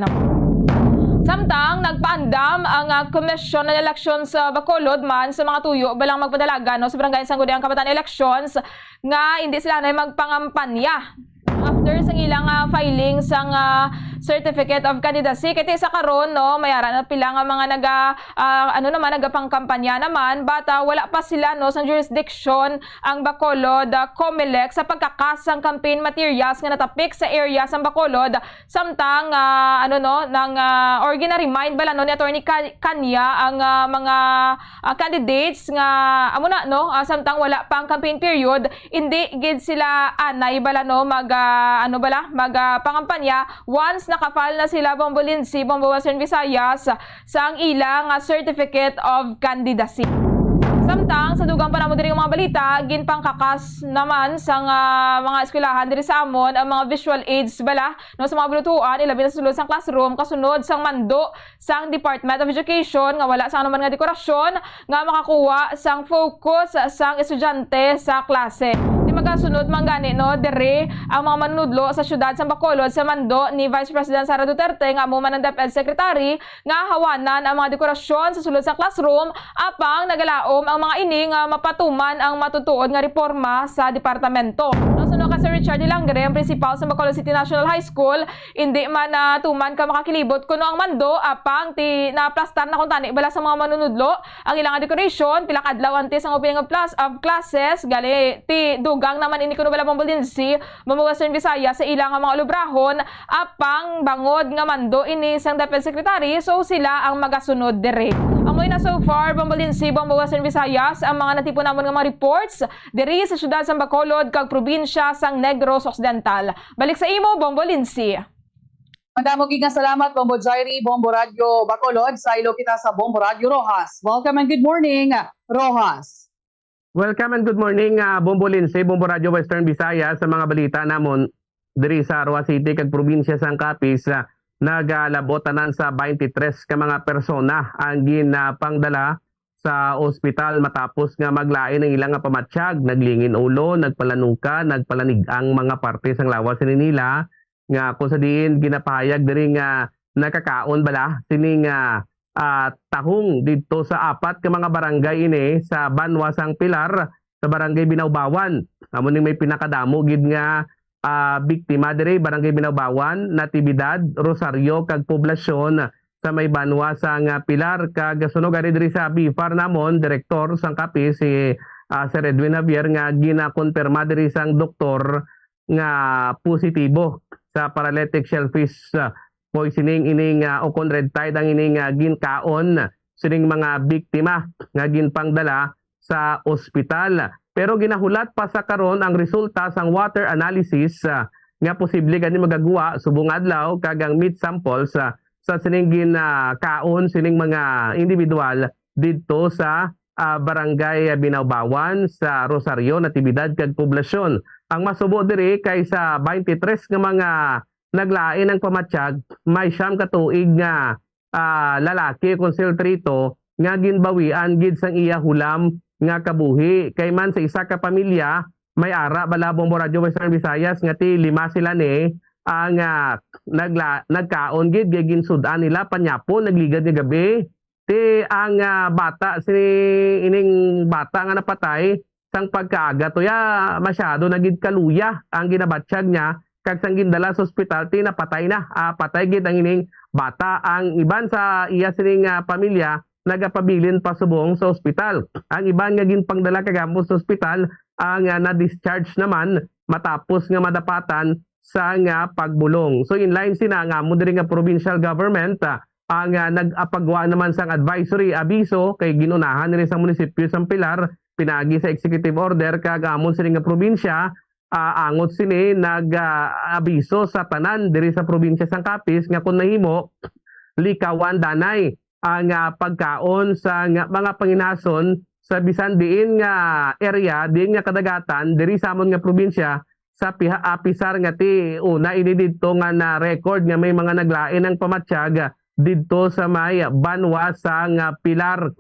Samtang nagpaandam ang ah, Commission on Elections sa Bacolod man sa mga tuyo balang magpadalagan, no, sa Barangay Sangguniang Kabataan Elections nga hindi sila na magpangampanya after sang ilang ah, filing sang ah, Certificate of Candidacy. Kay ti sa karon, no, may ara na pila nga mga naga ah, ano naman, nagapangkampanya naman, but ah, wala pa sila, no, sang jurisdiction ang Bacolod ah, Comelec sa pagkakas sang campaign materials nga natapik sa area sang Bacolod. Samtang ah, ano, no, nang ah, or gina-remind bala, no, ni Attorney Ca- Canya ang ah, mga ah, candidates nga amo na, no, ah, samtang wala pa ang campaign period, hindi gid sila anay bala, no, mag ah, ano bala, mag ah, pangampanya once naka-file na sila, Bombo Lindsay, Bombo Western Visayas, sang ila nga Certificate of Candidacy. Samtang sa dugang pa namo diri nga mga balita, ginpangkakas naman sang ah, mga eskwelahan diri sa amon ang mga visual aids bala, no, sa mga bulutuan, ilabi na sa sulod sang classroom, kasunod sang mando sang Department of Education nga wala sa anuman nga dekorasyon nga makakuha sang focus sang estudyante sa klase. Di magasunod man gani, no, diri ang mga manunudlo sa siyudad sang Bacolod sa mando ni Vice President Sara Duterte nga amo man ang DepEd Secretary nga hawanan ang mga dekorasyon sa sulod sa classroom, apang nagalaom ang mga ini nga mapatuman ang matutuod nga reforma sa departamento. Nasuno ka Sir Richard Dilangre, ang principal sa Bacolod City National High School, hindi man na tuman ka makakilibot kuno ang mando, apang ti naplastar na kuntani bala sa mga manunudlo ang ilang decoration pila ka adlaw antes ang opening of class of classes. Gali ti dugang naman ini kuno bala, Bombo Lindsay, Bombo Western Visayas, sa ilang mga ulubrahon, apang bangod nga mando ini sang DepEd Secretary, so sila ang magasunod diri. Amoy na so far, Bombo Lindsay, Bombo Western Visayas, ang mga natipon namon nga mga reports diri sa siyudad sang Bacolod kag probinsya sang Negros Occidental. Balik sa imo, Bombo Lindsay. Madamo gid nga salamat, Bombo Jairi, Bombo Radyo Bacolod. Saylo kita sa Bombo Radyo Roxas. Welcome and good morning, Roxas. Welcome and good morning, ah, Bombo Lindsay, Bombo Radyo Western Visayas, sa mga balita namon diri sa Roxas City kag probinsya sang Capiz. Ah, nagalab-ot tanan sa twenty-three ka mga persona ang ginapangdala sa ospital matapos nga maglain ang ilang nga pamatyag, naglingin ulo, nagpalanuka, nagpalanig-ang mga parte sang lawas sini nila, nga kung sa diin ginapahayag diri nga nakakaon bala sini nga, ah, tahong didto sa apat ka mga barangay ini sa banwa sang Pilar, sa Barangay Binawbawan. Amo ning may pinakadamo gid nga, ah, biktima diri, Barangay Binawbawan, Natividad, Rosario, kag Poblacion sa may banwa sang Pilar. Kag suno gani diri sa BFAR namon, direktor sang Capiz si, ah, Sir Edwin Javier, nga ginakonpirma diri sang doktor nga positibo sa paralytic shellfish, ah, poisoning ini nga, o kon red tide ang ini nga ginkaon sining mga biktima nga ginpangdala sa ospital. Pero ginahulat pa sa karon ang resulta sang water analysis, ah, nga posible gani magagwa subong adlaw, kag ang meat samples, ah, sa sining ginakaon sining mga individual didto sa, ah, Barangay Binawbawan sa Rosario, Natividad kag Poblacion. Ang masubo diri kay sa twenty-three nga mga naglain ang pamatyag, may siyam ka tuig nga, ah, lalaki kon soltero nga ginbawian gid sang iya hulam nga kabuhi. Kay man sa isa ka pamilya, may ara bala, Bombo Radyo Western Visayas, nga ti lima sila ni ang, ah, nagla-, nagkaon gid, kay ginsud-an nila panyapon, nagligad nga gabi. Ti ang, ah, bata, si ining bata nga napatay, sang pagkaaga to ya, masyado na gid kaluya ang ginabatyag niya, kag sang gindala sa ospital, ti napatay na. Ah, patay gid ang ining bata. Ang iban sa iya sining, ah, pamilya, nagapabilin pa subong sa ospital. Ang iban nga ginpangdala kag amo sa ospital, ang, ah, na-discharge naman matapos nga madapatan sa nga pagbulong. So, in line sina nga amo diri nga provincial government, ah, ang, ah, nag-apagwa naman sang advisory abiso kay ginunahan diri sa munisipyo sang Pilar, pinagi sa executive order, kag amon sini nga probinsya, ah, angot sini nag, ah, abiso sa tanan diri sa probinsya sang Capiz nga kon mahimo, likawan danay ang, ah, pagkaon sa nga, mga panginason sa bisan diin nga area, diin nga kadagatan diri sa amon nga probinsya, sa piha-, apisar nga ti una ini didto nga na-record nga may mga naglain ang pamatyag didto sa may banwa sang, ah, Pilar.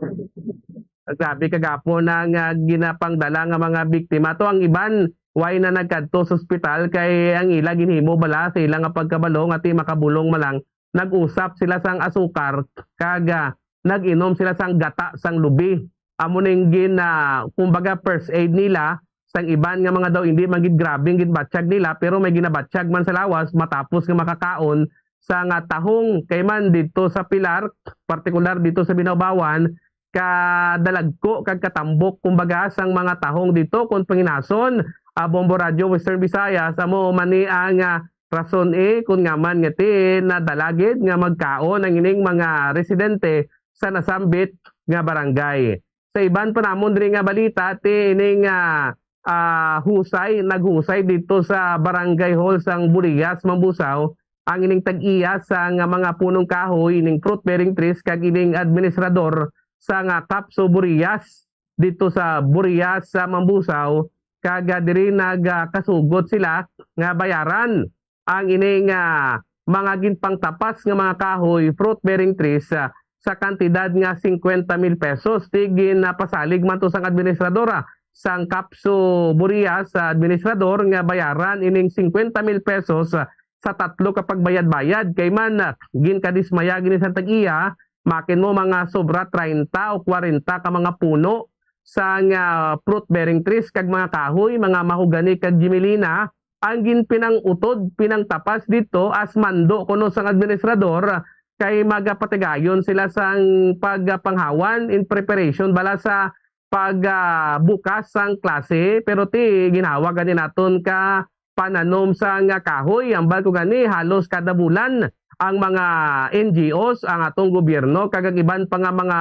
Grabe kagapon ang, ah, ginapangdala nga mga biktima. To ang iban, way na nagkadto sa ospital kay ang ila ginhimo bala sa ila nga pagkabalo nga ti makabulong man lang, nag-usap sila sang asukar kag, ah, nag-inom sila sang gata sang lubi. Amo ning gin-, ah, kumbaga, first aid nila. Sang iban nga mga daw, hindi man gid grabe ang ginbatyag nila, pero may ginabatyag man sa lawas matapos nga makakaon sa nga tahong. Kay man didto sa Pilar, partikular didto sa Binawbawan, kadalagko kag katambok, kumbaga, sang mga tahong didto kon panginason, ah, Bombo Radyo Western Visayas, amo man ni ang, ah, rason, eh, kon nga man nga ti nadala gid nga magkaon ang ining mga residente sa nasambit nga barangay. Sa iban pa namon diri nga balita, ti ining, ah, ah, husay, naghusay didto sa barangay hall sang Burias, Mambusao, ang ining tag-iya sang mga punong kahoy, ining fruit-bearing trees, kag ining administrador sang, ah, CAPSU Burias didto sa Burias sa Mambusao, kag, ah, diri nagkasugot sila nga bayaran ang ining, ah, mga ginpangtapas nga mga kahoy, fruit-bearing trees, ah, sa kantidad nga singkwenta mil pesos. Ti ginapasalig man to sang administrador, ah, sang CAPSU Burias sa administrador nga bayaran ining singkwenta mil pesos, ah, sa tatlo ka pagbayad-bayad. Kay man, ah, ginkadismaya gini sa tag-iya, makin mo mga sobra treinta o kwarenta ka mga puno sang, ah, fruit-bearing trees kag mga kahoy, mga mahogani kag gimelina, ang ginpinang-utod, pinangtapas didto as mando kuno sang administrador, kay magapatigayon sila sang pagpanghawan in preparation bala sa pag, ah, bukas sang klase, pero ti ginhawa gani naton ka pananom sang kahoy. Ambal ko gani, halos kada bulan ang mga N G Os, ang atong gobyerno, kag ang iban pa nga mga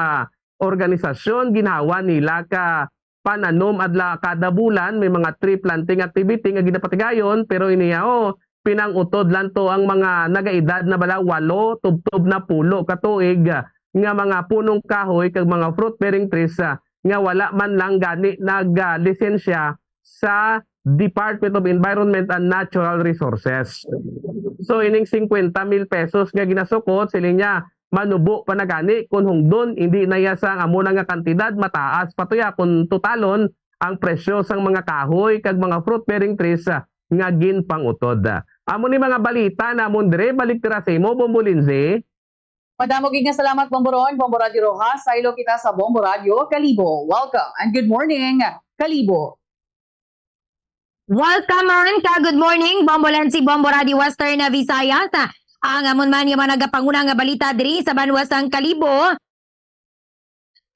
organisasyon, ginhawa nila ka pananom adla kada bulan. May mga tree planting activity nga ginapatigayon, pero iniya, oh, pinang-utod lang to ang mga nagaedad na bala walo tubtob napulo ka tuig, ah, nga mga punong kahoy kag mga fruit-bearing trees, ah, nga wala man lang gani nag, ah, lisensya sa Department of Environment and Natural Resources. So, ining singkwenta mil pesos nga ginasukot, siling niya, manubo pa na gani kon hungdon, hindi na iya sang amo na nga kantidad, mataas pa to ya kon totalon ang presyo sang mga kahoy kag mga fruit-bearing trees, ah, nga ginpang-utod. Amo ni mga balita namon dire, balik tira sa imo, Bombo Lindsay. Madamo gid nga salamat, Bombo Ron, Bombo Radyo Rojas. Saylo kita sa Bombo Radyo Kalibo. Welcome and good morning, Kalibo. Welcome man ka, good morning, Bombo Lensi, Bombo Radio Western Visayas. Ang amon man nga mga nagapanguna nga balita diri sa banwa sang Kalibo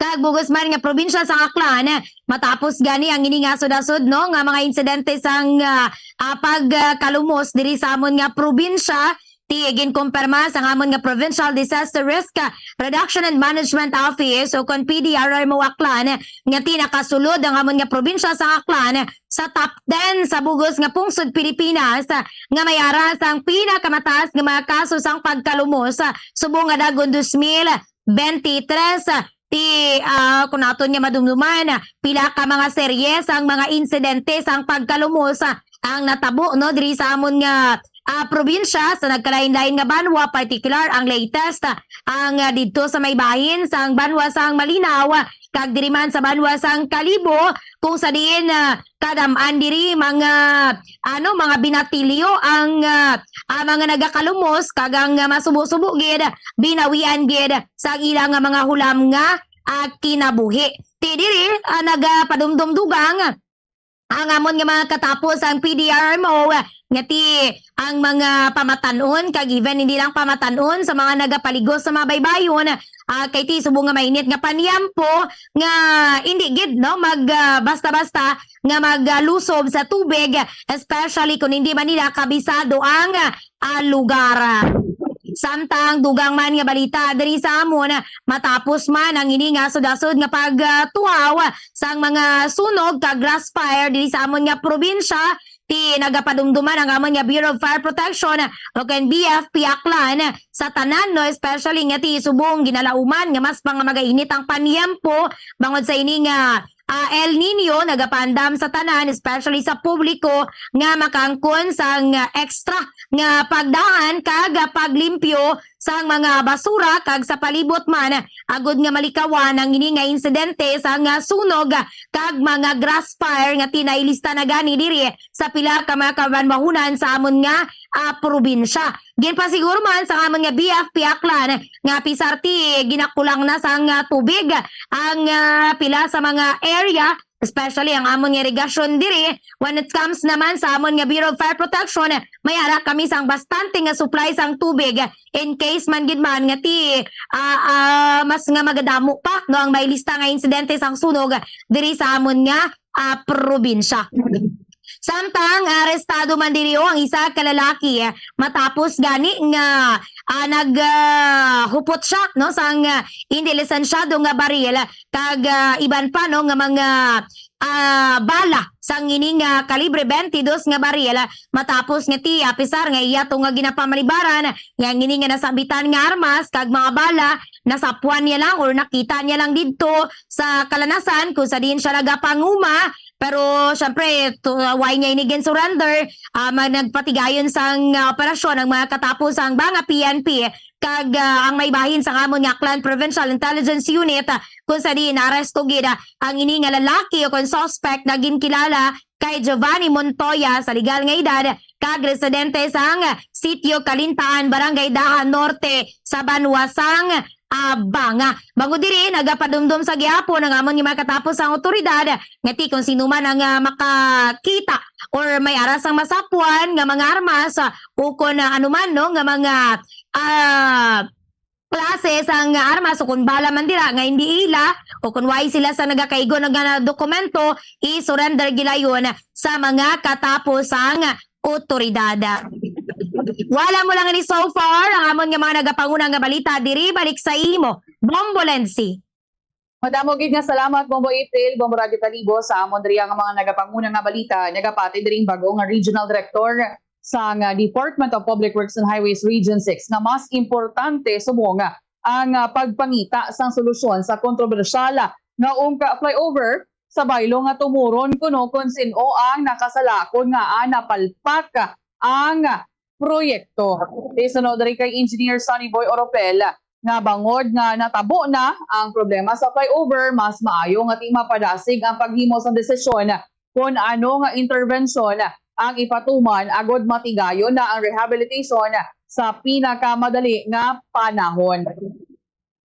kag bug-os man nga probinsya sa Aklan, matapos gani ang ini nga asod-asod, no, nga mga insidente sang, ah, ah, pag, ah, kalumos diri sa amon nga probinsya, ti ginkumpirma sang amon nga Provincial Disaster Risk Reduction and Management Office o kon P D R M O Aklan nga ti nakasulod ang amon nga probinsya sang Aklan sa top ten sa bug-os nga pungsod Pilipinas nga may ara sang pinakamataas nga mga kaso sang pagkalumos subong nga dagon dos mil bente tres. Ti, ah, kung naton nga madumduman, pila ka mga seryes ang mga insidente sang pagkalumos, ah, ang natabo, no, diri sa amon nga, ah, probinsya sa nagkalain-lain nga banwa, partikular ang latest, ah, ang, ah, didto sa may bahin sang banwa sang Malinaw, ah, kag diri man sa banwa sang Kalibo, kung sa diin, ah, kadam-an diri mga, ano, mga binatilyo ang, ah, ah, mga nagakalumos kag ang, ah, masubo-subo gid binawian gid sang ila nga mga hulam nga, ah, kinabuhi. Ti diri, ah, nagapadumdom dugang ang amon nga mga katapo sang P D R M O nga ti ang mga pamatan-on kag even hindi lang pamatan-on sa mga nagapaligos sa mga baybayon, ah, kay ti subong nga mainit nga panyampo nga hindi gid, no, mag, ah, basta-basta nga maglusob sa tubig, especially kung hindi man nila kabisado ang, ah, lugar. Samtang dugang man nga balita diri sa amon, matapos man ang ini nga asod-asod nga pagtuhaw sang mga sunog kag grass fire diri sa amon nga probinsya, ti nagapadumduman ang amon nga Bureau of Fire Protection o kan B F P Aklan sa tanan, no, especially nga ti subong ginalauman nga mas pa nga magainit ang panyampo bangod sa ini nga, ah, El Nino, nagapaandam sa tanan, especially sa publiko, nga makaangkon sang extra nga pagdaan kag paglimpyo sang mga basura kag sa palibot man, agud nga malikawan ang ini nga insidente sang sunog kag mga grass fire nga ti nailista na gani diri sa pila ka mga kabanwahunan sa amon nga, ah, probinsya. Ginpasiguro man sa amon nga B F P Aklan nga apisar ti ginakulang na sang, ah, tubig ang, ah, pila sa mga area, especially ang amon nga irigasyon diri. When it comes naman sa amon nga Bureau of Fire Protection, may ara kami sang bastante nga supply sang tubig in case man gid man nga ti, ah, ah, mas nga magadamo pa, no, ang mailista nga insidente sang sunog diri sa amon nga, ah, probinsya. Samtang arestado man diri, oh, ang isa ka lalaki, eh, matapos gani nga, ah, nag, ah, hupot siya, no, sang, ah, hindi lisensyado nga baril kag, ah, iban pa, no, nga mga, ah, bala sang ini nga kalibre twenty-two nga baril, matapos nga ti, apisar nga iya to nga ginapamalibaran, nga ang ini nga nasabitan nga armas kag mga bala, nasapuan niya lang or nakita niya lang didto sa kalanasan kung sa diin siya nagapanguma. Pero, syempre, to, way niya ini gin-surrender, ah, mag-, nagpatigayon sang, ah, operasyon ang mga katapo sang mga P N P kag, ah, ang may bahin sang amon nga Aklan Provincial Intelligence Unit, ah, kung sa diin naaresto gid, ah, ang ini nga lalaki o kon suspect na ginkilala kay Giovanni Montoya sa legal nga edad kag residente sang Sitio Kalintaan, Barangay Daha Norte sa banwa sang, ah, Banga. Bangod diri, nagapadumdom sa gihapon ang amon nga mga katapo sang awtoridad nga ti kon sino man ang, ah, makakita or may ara sang masapuan nga mga armas, ah, ukon, ah, anuman, no, nga mga, ah, klase sang armas o kon bala man dira nga hindi ila o kon way sila sa nagakaigo nga dokumento, i-surrender gilayon sa mga katapo sang awtoridad. Wala mo lang ini so far ang amon nga mga nagapanguna nga balita diri. Balik sa imo, Bombo Lenzi. Madamo gid nga salamat, Bombo April, Bombo Radyo Kalibo, sa amon diri nga mga nagapanguna nga balita. Nagapati diri ang bag-o nga Regional Director sang, ah, Department of Public Works and Highways Region six nga mas importante subong, ah, ang, ah, pagpangita sang solusyon sa kontrobersyal, ah, nga Ungka Flyover sa baylo nga Tumuron kuno kon sin-o ang nakasala kon ngaa napalpak ang proyekto. Isunod diri kay Engineer Sonny Boy Oropel nga bangod nga natabo na ang problema sa flyover, mas maayo nga ti mapadasig ang paghimo sang desisyon kon ano nga interbensyon ang ipatuman agud matigayon na ang rehabilitation sa pinakamadali nga panahon.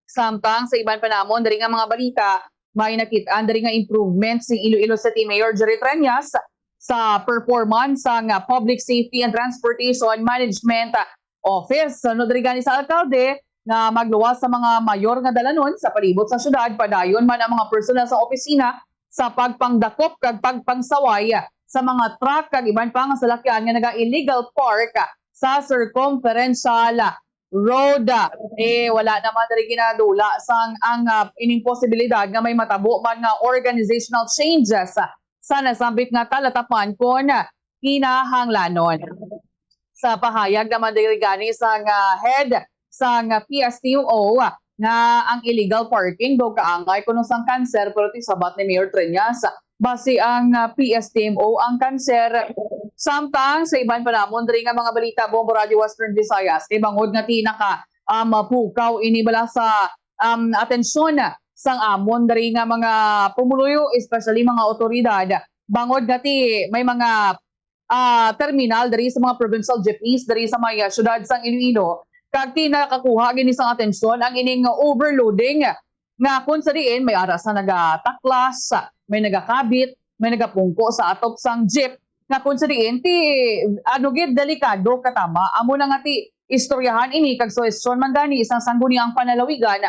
Samtang sa iban pa namon diri nga mga balita, may nakit-an diri nga improvement si Iloilo City Mayor Jerry Treñas sa performance sang Public Safety and Transportation Management Office. Sunod diri gani sa alkalde nga magluwas sa mga mayor nga dalanon sa palibot sa syudad, padayon man ang mga personal sa opisina sa pagpangdakop kag pagpangsaway sa mga truck kag iban pa nga salakyan nga naga-illegal park sa circumferential road. Eh, wala naman diri ginadula sang ang, ah, ining posibilidad nga may matabo man nga organizational changes sa nasambit nga talatapan kon kinahanglanon. Sa pahayag naman diri gani sang, ah, head sang P S T M O nga ang illegal parking daw kaangay kuno sang kanser, pero ti sabat ni Mayor Treñas, basi ang, ah, P S T M O ang kanser. Samtang sa iban pa namon diri nga mga balita, Bombo Radyo Western Visayas, kay bangod nga ti naka, um, pukaw ini bala sa, um, atensyon sang amon diri nga mga pumuluyo, especially mga awtoridad, bangod nga ti may mga, ah, terminal diri sa mga provincial jeepneys diri sa may, ah, siyudad sang Iloilo, kag ti nakakuha gini sang atensyon ang ining overloading nga kung sa diin may ara sa nagataklas, may nagakabit, may nagapungko sa atop sang jeep, nga kung sa diin ti, ano gid, delikado katama. Amo na nga ti istoryahan ini kag suhestyon man gani sang Sangguniang Panlalawigan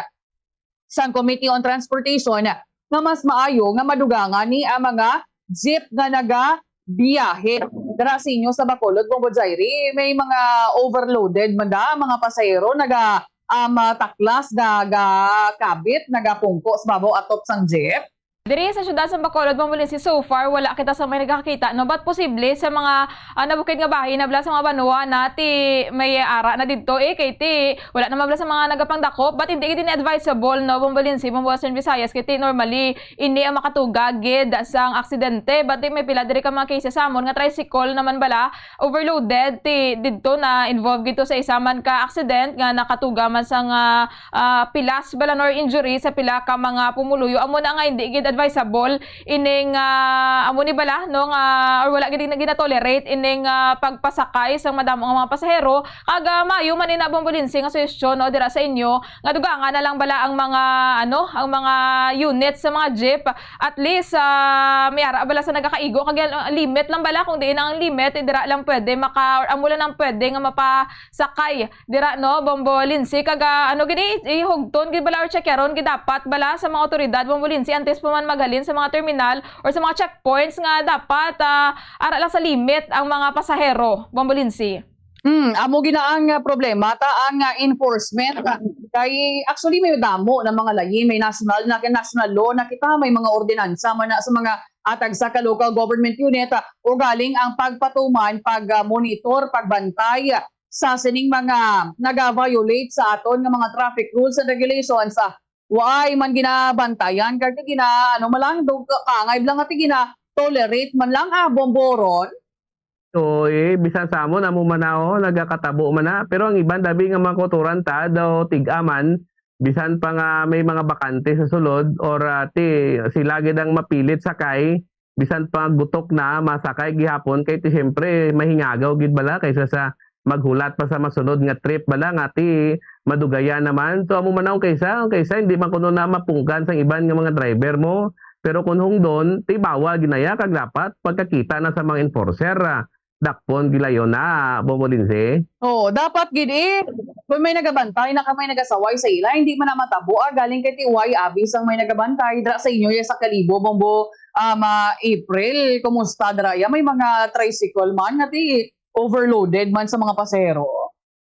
sang Committee on Transportation nga mas maayo nga madugangan ni ang mga jeep nga nagabiyahe. Dira sa inyo sa Bacolod, Bombo Jairi, may mga overloaded man da, mga pasahero naga, um, ah, taklas, nagakabit, nagapungko sa babaw atop sang jeep. Diri sa siyudad sa Bacolod, Bombo Lindsay, so far wala kita sa may nagakakita, no? But posible sa mga, ah, nabukid nga bahin, na bala sa mga banwa na ti may ara na didto, eh, kay ti wala na man bala sa mga nagapangdakop, but hindi gid ini advisable, no, Bombo Lindsay, Bombo Western Visayas, kay ti normally ini ang makatuga gid sang aksidente, but ti may pila diri ka mga cases sa amon nga tricycle naman bala overloaded, ti didto na involved gid to sa isa man ka accident nga nakatuga man sang, ah, ah, pilas bala nor injury sa pila ka mga pumuluyo. Amo na nga hindi gid advisable ining, ah, amo ni bala, no, nga, or wala gid na ginatolerate ining, ah, pagpasakay sang madamo nga mga pasahero. Kag, ah, maayo man ni na, Bombo Lindsay, nga suhestyon, no, dira sa inyo nga dugangan na lang bala ang mga, ano, ang mga units sa mga jeep. At least, ah, may ara bala sa nagakaigo kag, ah, limit lang bala, kung diin ang limit, eh, dira lang pwede maka, or amo lang ang pwede nga mapasakay dira, no, Bombo Lindsay, kag, ah, ano gid, i-, ihugton gid bala or checkeron gid dapat bala sa mga awtoridad, Bombo Lindsay, antes pa man maghalin sa mga terminal or sa mga checkpoints nga dapat, ah, ara lang sa limit ang mga pasahero, Bombo Lindsay. Hmm, amo gid na ang, ah, problema ta ang, ah, enforcement. Kay actually may damo na mga lain, may national na, national law na kita, may mga ordinansa man na sa mga atag sa ka local government unit, ah, ugaling ang pagpatuman, pag, ah, monitor, pagbantay, ah, sa sining mga naga-violate sa aton nga mga traffic rules and regulations, ah, waay man ginabantayan, kag gina-, ano man lang, dug-, kangay lang ati gina-tolerate man lang, ah, Bomboron. So, eh, bisan sa amon, amo man na, oh, nagakatabo man na. Pero ang iban, dabi nga mga kautoran ta, daw tig-a man, bisan pa nga may mga bakante sa sulod, or, ah, ti, sila gid ang mapilit sakay, bisan pa gutok na, masakay gihapon, kay ti siyempre, mahingagaw gid bala kaysa sa maghulat pa sa masunod nga trip bala nga ti madugayan naman. So, amo man ang kaysa, ang kaysa, hindi man kuno na mapunggan sang iban nga mga driver mo. Pero kung hungdon, ti bawal ginaya kag dapat pagkakita na sa mga enforcer, ah, dakpon gilayon na, Bombo Lindsay. Oo, dapat gid eh. Kung may nagabantay na ka may nagasaway sa ila, hindi man na matabo, ah, galing kay ti way abi sang may nagabantay dra sa inyo ya sa Kalibo, Bombo, ah, ma April. Kumusta dra ya? May mga tricycle man nga ti overloaded man sa mga pasahero.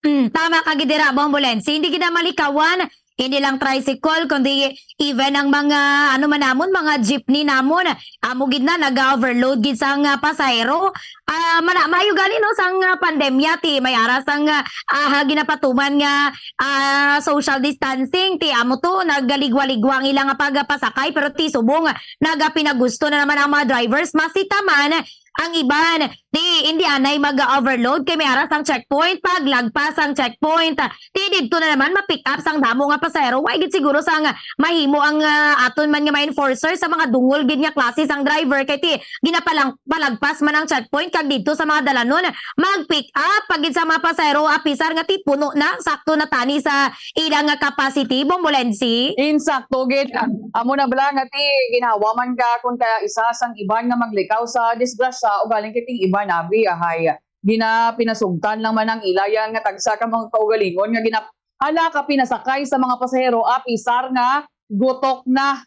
Hmm, tama ka gid dira, Bombo Lensi. Hindi gid na malikawan, hindi lang tricycle, kundi even ang mga, ano man namon, mga jeepney namon, amo gid na, nag-overload gid sang, ah, pasahero. Ah, mana-, maayo gani, no, sang, ah, pandemya, ti may ara sang, ah, ah, ginapatuman nga, ah, social distancing, ti amo to, nagaligwa-ligwa ang ilang pagpasakay, pero ti subong, nagapinagusto na naman ang mga drivers, masita man ang iban, ti hindi anay mag-overload kay may ara sang checkpoint, paglagpas sang checkpoint, ti didto na naman ma-pick up sang damo nga pasahero. Way gid siguro sang mahimo ang, ah, aton man nga ma-enforcer sa mga dungol gid nga klase sang driver, kay ti ginapalang-, palagpas man ang checkpoint kag didto sa mga dalanon, mag-pick up pa gid sa mga pasahero, apisar nga ti puno na, sakto na tani sa ila nga capacity, Bombo Lensi. Insakto gid. Amo na bala nga ti ginhawa man ka kung kaya isa sang iban nga maglikaw sa disgrasya, ugaling kay ting iban abi ahay ginapinasugtan lang man ang ila ya nga tagsa ka mga kaugalingon nga gina-, hala ka pinasakay sa mga pasahero, apisar nga Gutok na.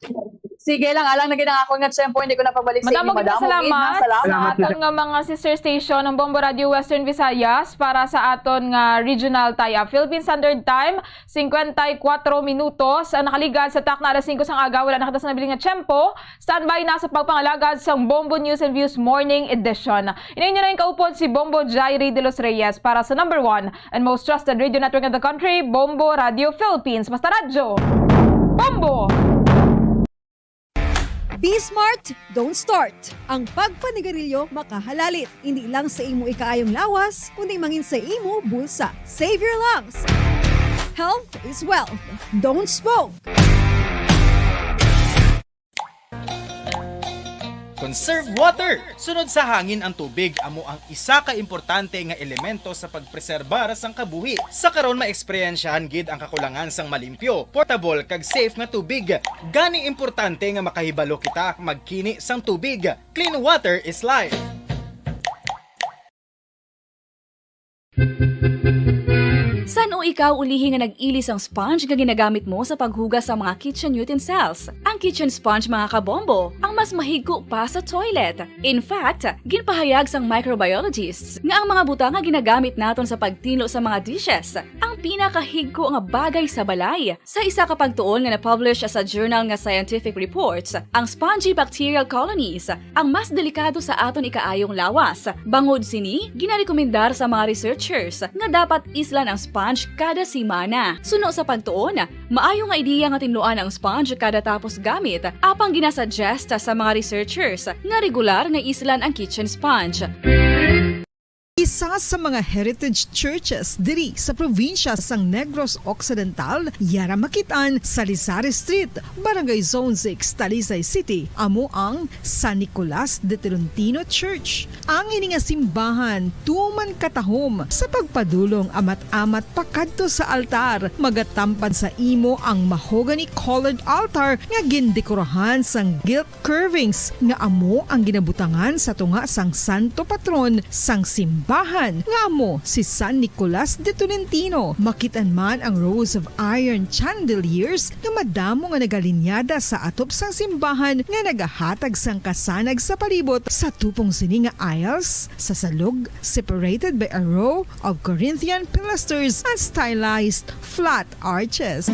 Sige lang, alang na gid ang akon nga tiyempo, hindi ko na pabalik sa inyo, madam. Madamo gid nga salamat sa aton nga mga sister station, ang Bombo Radio Western Visayas, para sa aton nga regional tie-up. Philippine Standard Time, singkwenta y kuwatro minutos ang nakaligad sa takna alas singko sang aga, wala na kita sa nabilin nga tiyempo. Standby na sa pagpangalagad sang Bombo News and Views Morning Edition. Ini inyo na ning kaupod si Bombo Jairi de los Reyes para sa number one and most trusted radio network in the country, Bombo Radio Philippines. Basta radyo, Bombo! Be smart, don't start. Ang pagpanigarilyo makahalalit, hindi lang sa imo ikaayong lawas, kundi mangin sa imo bulsa. Save your lungs. Health is wealth. Don't smoke. Conserve water. Sunod sa hangin ang tubig amo ang isa ka importante nga elemento sa pagpreserbar sang kabuhi. Sa karon, maeksperyensyahan gid ang kakulangan sang malimpyo, portable, kag safe nga tubig. Gani importante nga makahibalo kita magkini sang tubig. Clean water is life. San-o ikaw ulihi nga nag-ili sang sponge nga ginagamit mo sa paghugas sa mga kitchen utensils? Ang kitchen sponge, mga kabombo, ang mas mahigko pa sa toilet. In fact, ginpahayag sang microbiologists nga ang mga butang nga ginagamit naton sa pagtinlo sa mga dishes ang pinakahigko nga bagay sa balay. Sa isa ka pagtuon nga na-publish sa journal nga Scientific Reports, ang spongy bacterial colonies ang mas delikado sa aton ikaayong lawas. Bangod sini, ginarekomendar sa mga researchers nga dapat islan ang sponge kada semana. Suno sa pagtuon, maayo nga ideya nga tinluan ang sponge kada tapos gamit, apang ginasuggest sa mga researchers nga regular nga islan ang kitchen sponge. Isa sa mga heritage churches diri sa probinsya sang Negros Occidental, yara makit-an sa Lizares Street, Barangay Zone six, Talisay City, amo ang San Nicolas de Tolentino Church. Ang ini nga simbahan tuman katahom sa pagpadulong amat-amat pakadto sa altar. Magatampad sa imo ang mahogany colored altar nga gindekorahan sang gilt curvings nga amo ang ginabutangan sa tunga sang santo patron sang simbahan, nga amo si San Nicolas de Tolentino. Makit-an man ang rows of iron chandeliers nga madamo nga nagalinyada sa atop sang simbahan nga nagahatag sang kasanag sa palibot. Sa tupong sini nga aisles, sa salog, separated by a row of Corinthian pilasters and stylized flat arches.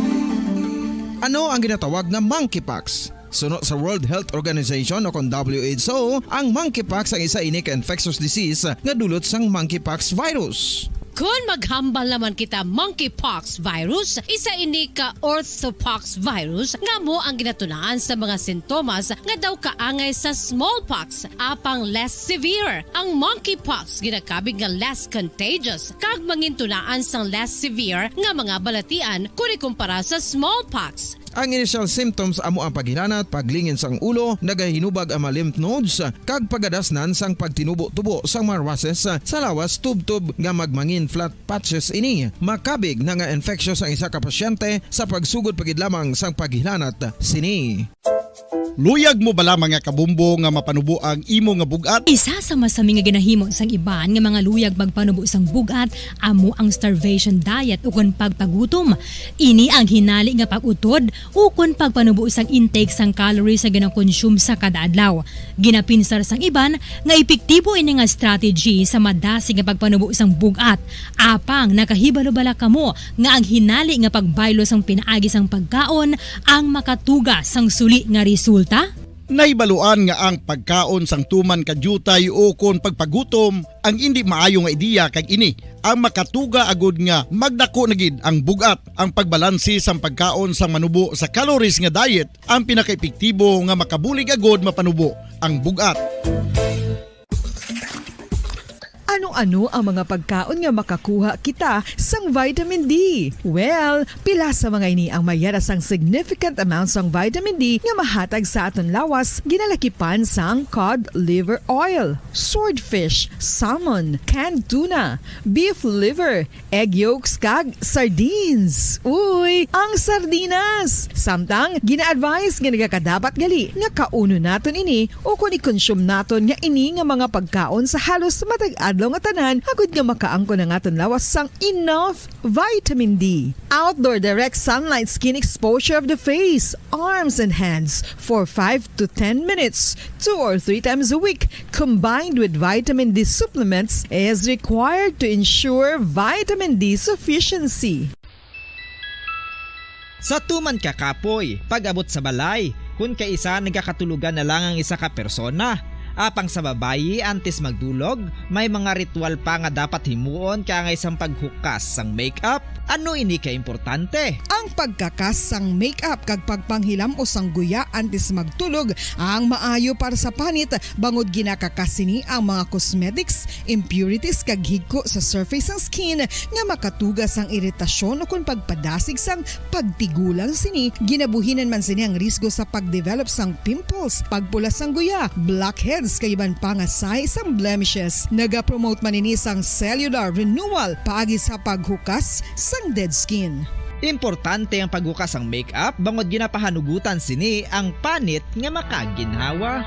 Ano ang ginatawag nga monkeypox? Suno sa World Health Organization o kon W H O, ang monkeypox ang isa ini ka infectious disease nga dulot sang monkeypox virus. Kon maghambal naman kita, monkeypox virus, isa ini ka orthopox virus nga amo ang ginatunaan sa mga sintomas nga daw kaangay sa smallpox, apang less severe. Ang monkeypox ginakabig nga less contagious kag mangintunaan sang less severe nga mga balatian kon ikumpara sa smallpox. Ang initial symptoms amo ang paghilanat, paglingin sang ulo, nagahinubag ang mga lymph nodes, kag pagadasnan sang pagtinubo-tubo sang mga rushes sa lawas, tubtob nga magmangin flat patches ini. Makabig na nga infectious ang isa ka pasyente sa pagsugod pa gid lamang sang paghilanat sini. Luyag mo bala, mga kabombo, nga mapanubo ang imo nga bug-at? Isa sa masami nga ginahimo sang iban nga mga luyag magpanubo sang bug-at amo ang starvation diet ukon pagpagutom. Ini ang hinali nga pag-utod ukon pagpanubo sang intake sang calories nga ginakonsume sa kada adlaw. Ginapinsar sang iban nga epektibo ini nga strategy sa madasig nga pagpanubo sang bug-at. Apang nakahibalo bala kamo nga ang hinali nga pagbaylo sang pinaagi sang pagkaon ang makatuga sang suli nga resulta? Nahibaluan nga ang pagkaon sang tuman ka diutay ukon pagpagutom ang indi maayo nga ideya, kag ini ang makatuga agud nga magdako na gid ang bug-at. Ang pagbalanse sang pagkaon sang manubo sa calories nga diet ang pinakaepektibo nga makabulig agud mapanubo ang bug-at. Ano-ano ang mga pagkaon nga makakuha kita sang vitamin D? Well, pila sa mga ini ang may yara sang significant amount sang vitamin D nga mahatag sa aton lawas, ginalakipan sang cod liver oil, swordfish, salmon, canned tuna, beef liver, egg yolks, kag sardines. Uy, ang sardinas! Samtang, gina-advise nga nagakadapat gali nga kaunon naton ini ukon i-consume naton nga ini nga mga pagkaon sa halos matag adlaw nga tanan, agud nga makaangkon ang aton lawas sang enough vitamin D. Outdoor direct sunlight skin exposure of the face, arms, and hands for five to ten minutes, two or three times a week, combined with vitamin D supplements, is required to ensure vitamin D sufficiency. Sa tuman ka kapoy, pag-abot sa balay, kun kaisa nagakatulogan na lang ang isa ka persona. Apang sa babayi, antes magdulog, may mga ritual pa nga dapat himuon kaangay sang paghukas sang makeup. Ano ini ka importante? Ang pagkakas sang makeup kag pagpanghilam-os sang guya antes magtulog ang maayo para sa panit, bangod ginakakas sini ang mga cosmetics, impurities kag higko sa surface sang skin nga makatuga sang iritasyon ukon pagpadasig sang pagtigulang sini. Ginabuhinan man sini ang risgo sa pag-develop sang pimples, pagpula sang guya, blackheads kag iban pa nga sahi sang blemishes. Nagapromote man ini sang cellular renewal paagi sa paghukas sang dead skin. Importante ang paghukas sang makeup bangod ginapahanugutan sini ang panit nga makaginhawa.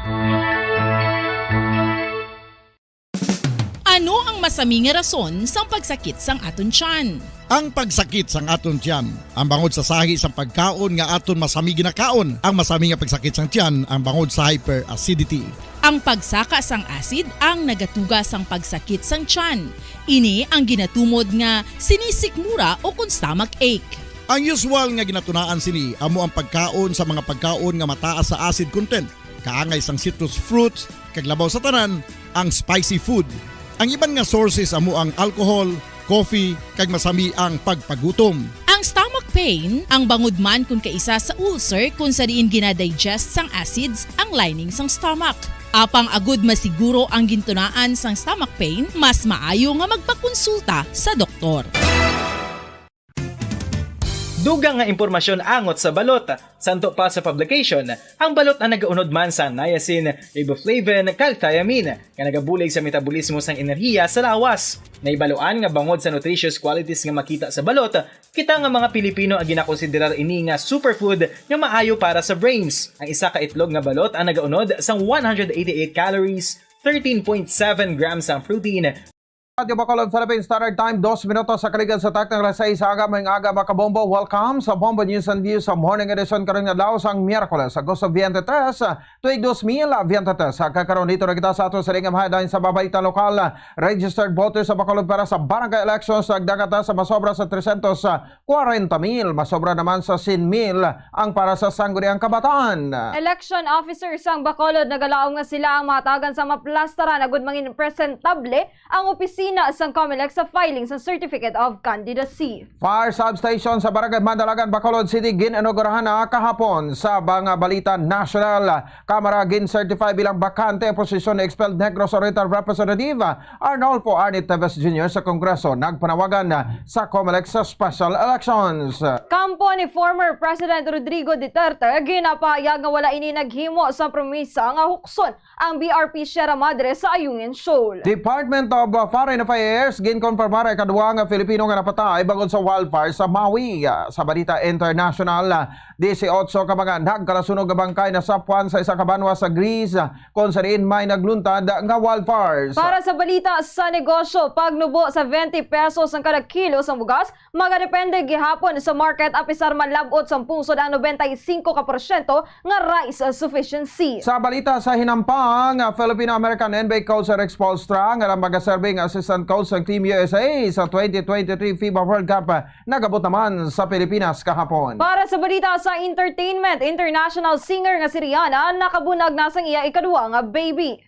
Ano ang masami nga rason sang pagsakit sang aton tiyan? Ang pagsakit sang aton tiyan, ang bangod sa sahi sang pagkaon nga aton masami ginakaon. Ang masami nga pagsakit sang tiyan, ang bangod sa hyperacidity. Ang pagsaka sang acid ang nagatuga sang pagsakit sang tiyan. Ini ang ginatumod nga sinisikmura o kon stomach ache. Ang usual nga ginatunaan sini amo ang pagkaon sa mga pagkaon nga mataas sa acid content, kaangay sang citrus fruits, kag labaw sa tanan, ang spicy food. Ang iban nga sources amo ang alcohol, coffee, kag masami ang pagpagutom. Ang stomach pain, ang bangod man kon kaisa sa ulcer kon sa diin ginadigest sang acids ang lining sang stomach. Apang agud masiguro ang gintunaan sang stomach pain, mas maayo nga magpakonsulta sa doktor. Dugang nga impormasyon angot sa balot. Santo pa sa publication, ang balot ang nagaunod man sa niacin, riboflavin, kag thiamine, nga nagabulig sa metabolismo sang enerhiya sa lawas. Nahibaluan nga bangod sa nutritious qualities nga makita sa balot, kita nga mga Pilipino ang ginakonsiderar ini nga superfood nga maayo para sa brains. Ang isa ka itlog nga balot ang nagaunod sang one hundred eighty-eight calories, thirteen point seven grams ang protein, Radyo Bacolod, Philippine Standard Time, dos minutos sa kaligad sa takna nga alas sais sa aga, maayong aga, mga kabombo. Welcome sa Bombo News and Views sa Morning Edition karon nga adlaw sang Miyerkules, Agosto twenty-three, tuig dos mil twenty-three. Sa kakaron, dito na kita sa aton sa ringam headline sa babalita lokal. Registered voters sa Bacolod para sa barangay elections nagdangat na sa masobra sa trescientos kwarenta mil, masobra naman sa sien mil ang para sa Sangguniang Kabataan. Election officers sang Bacolod nagalaom nga sila ang mahatagan sa maplastaran agud mangin presentable ang opisina sang Comelec sa filing sa Certificate of Candidacy. Fire substation sa Barangay Mandalagan, Bacolod City, gin-inaugurahan na kahapon. Sa mga balita nasyonal, Kamara gin-certify bilang bakante ang posisyon ni expelled Negros Oriental Representative Arnolfo Arnie Teves Junior sa Kongreso. Nagpanawagan sa Comelec sa special elections. Kampo ni former President Rodrigo Duterte ginapahayag nga wala ini naghimo sa promisa nga hukson ang B R P Sierra Madre sa Ayungin Shoal. Department of Foreign Affairs ginkonfirmar ang ikaduha nga Filipino nga napatay bangod sa wildfire sa Maui. Sa balita international, disiotso ka mga nagkalasunog nga bangkay nasapwan sa isa ka banwa sa Greece, kung sa diin may nagluntad nga wildfires. Para sa balita sa negosyo, pagnubo sa twenty pesos ang kada kilo sa bugas, magadepende gihapon sa market, apisar malab-ot sang pungsod ang noventa y cinco ka porsyento nga rice sufficiency. Sa balita sa hinampang, Filipino-American N B A coach Erik Spoelstra nga magaserbing assistant coach sang Team U S A sa twenty twenty-three FIBA World Cup nagabot naman sa Pilipinas kahapon. Para sa balita sa entertainment, international singer nga si Rihanna nakabunag na sang iya ikaduha nga baby.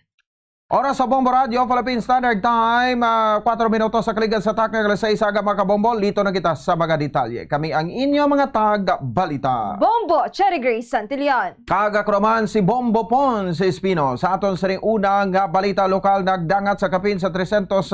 Oras sa Bombo Radyo, Philippine Standard Time, ah, kuwatro minutos sa kaligad sa takna nga alas sais sa aga, mga kabombo. Lito na kita sa mga detalye. Kami ang inyo mga tag-balita. Bombo, Cherry Grace Santillan. Kag ako naman si Bombo Pons Espino. Sa aton sa una nga balita lokal, nagdangat sa kapin sa trescientos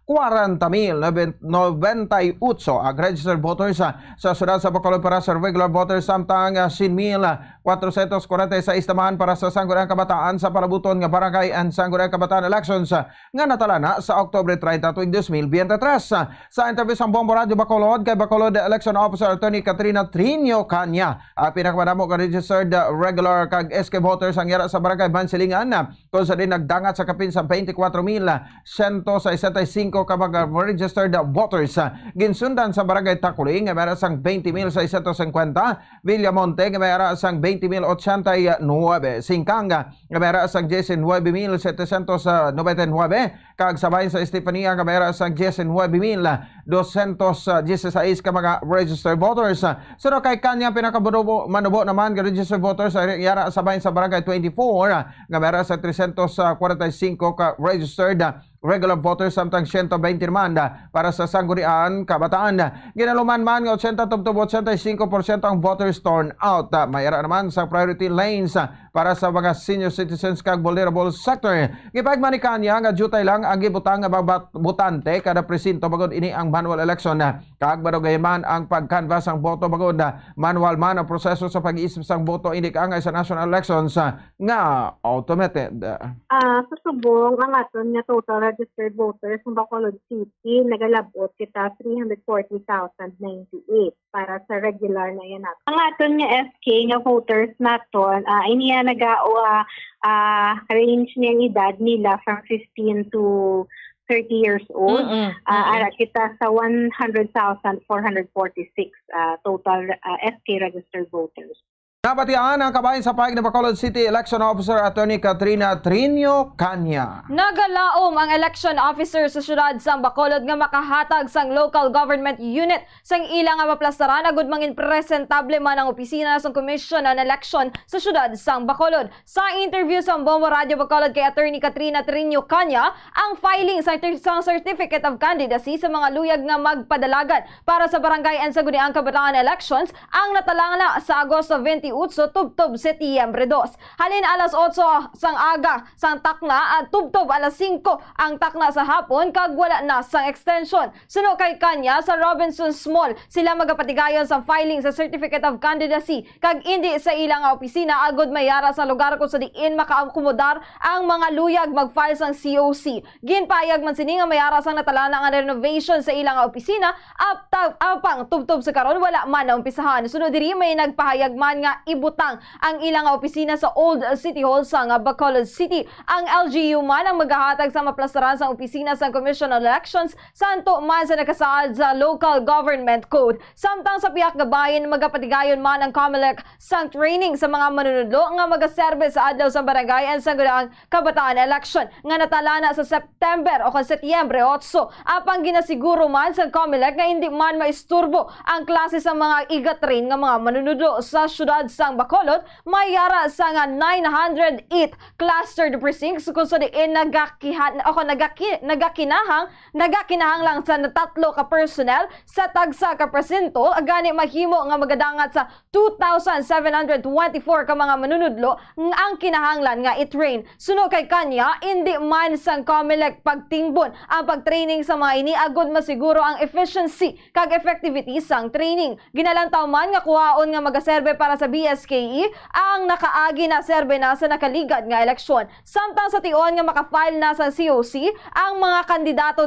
kwarenta mil noventa y ocho ang registered voters, ah, sa siyudad sa Bacolod para sa regular voters, samtang, ah, siyam mil, ah, kwatrocientos kwarenta y seis naman para sa Sangguniang Kabataan sa palabuton nga barangay and Sangguniang Kabataan elections, ah, nga natalana sa Oktubre treinta tuig dos mil biyente tres. Sa interview sang Bombo Radyo Bacolod kay Bacolod Election Officer Attorney Katrina Trinio Caña, ang pinakamadamo nga registered, ah, regular kag S K voters ang yara sa barangay Bansilingan, ah, kung sa din nagdangat sa kapin sa twenty-four mil sento sesenta y cinco ka mga registered voters. Ginsundan sa Barangay Takuling nga may ara sang twenty mil seiscientos cincuenta, Villamonte nga may ara sang twenty mil ochenta y nuebe, Singkang nga may ara sang diecinuebe mil setecientos noventa y nuebe, kag sa bahin sa Estefania nga may ara sang diecinuebe mil doscientos dieciséis ka mga registered voters. Suno kay Caña, pinakamanubo naman nga registered voters ang yara sa bahin sa Barangay twenty-four, nga may ara sa trescientos kwarenta y cinco ka registered, ah, regular voters, samtang siyento twenty naman, ah, para sa Sangguniang Kabataan. Ginaluman man nga ochenta tubtob ochenta y cinco porsyento ang voters turnout. Ah, may ara naman sa priority lanes, ah, para sa mga senior citizens kag vulnerable sector. Gipahayag man ni Caña nga diutay lang ang gibutang nga mga bat-, botante kada presinto bangod ini ang manual election, ah, kag madugayan man ang pag-canvass ang boto bangod, ah, manual man ang proseso sa pag-iisip sang boto, indi kaangay sa national elections, ah, nga automated. Ah, sa subong, ang aton nga total registered voters sa Bacolod City nagalab-ot kita three hundred forty thousand ninety-eight para sa regular na yan nato. Ang aton nga S K nga voters naton, ah, iniya naga ah, ah, range niya ang edad nila from fifteen to thirty years old. Mm-mm, Ah, mm-mm. ara kita sa one hundred thousand four hundred forty-six, ah, total, ah, S K registered voters. Nabatian ang kabahin sa pahayag ni Bacolod City Election Officer Attorney Katrina Trinio Caña. Nagalaom ang election officer sa siyudad sang Bacolod nga makahatag sang local government unit sang ila nga maplastaran agud mangin presentable man ang opisina sang Commission on Election sa siyudad sang Bacolod. Sa interview sa Bombo Radyo Bacolod kay Attorney Katrina Trinio Caña, ang filing sa, sang Certificate of Candidacy sa mga luyag nga magpadalagan para sa Barangay and Sangguniang Kabataan Elections ang natalana sa Agosto twenty-eight tubtob Setyembre dos. Halin alas otso sang aga sang takna at tubtob alas singko ang takna sa hapon kag wala na sang extension. Suno kay Caña, sa Robinsons Mall sila magapatigayon sang filing sa Certificate of Candidacy kag indi sa ila nga opisina agud may ara sa lugar kung sa diin makaakomodar ang mga luyag mag-file sang C O C. Ginpahayag man sini nga may ara sang natalana nga renovation sa ila nga opisina, apta-, apang tubtob sa karon wala man naumpisahan. Sunod diri, may nagpahayag man nga ibutang ang ila nga opisina sa Old City Hall sang Bacolod City. Ang L G U man ang magahatag sa maplastaran sang opisina sang Commission on Elections, santo man sa nakasaad sa Local Government Code. Samtang sa pihak nga bahin, magapatigayon man ang Comelec sang training sa mga manunudlo nga magaserbe sa adlaw sa Barangay and Sangguniang Kabataan Election nga natalana sa September o kon Setyembre otso. Apang ginasiguro man sang Comelec nga indi man maisturbo ang klase sa mga iga-train nga mga manunudlo sa siyudad sang Bacolod. May ara sa nga nine hundred eight clustered precincts kung sa diin nagakihan, o kon nagaki-, nagakinahang, nagakinahanglan sa tatlo ka personnel sa tagsa ka presinto, gani mahimo nga magadangat sa two thousand seven hundred twenty-four ka mga manunudlo ang kinahanglan nga i-train. Suno kay Caña, indi man sang Comelec pagtingbon ang pag-training sa mga ini agud masiguro ang efficiency kag effectivity sang training. Ginalantaw man nga kuhaon nga magaserbe para sa B S K E ang nakaagi na serbe na sa nakaligad nga eleksyon. Samtang sa tion nga maka-file na sa C O C ang mga kandidato,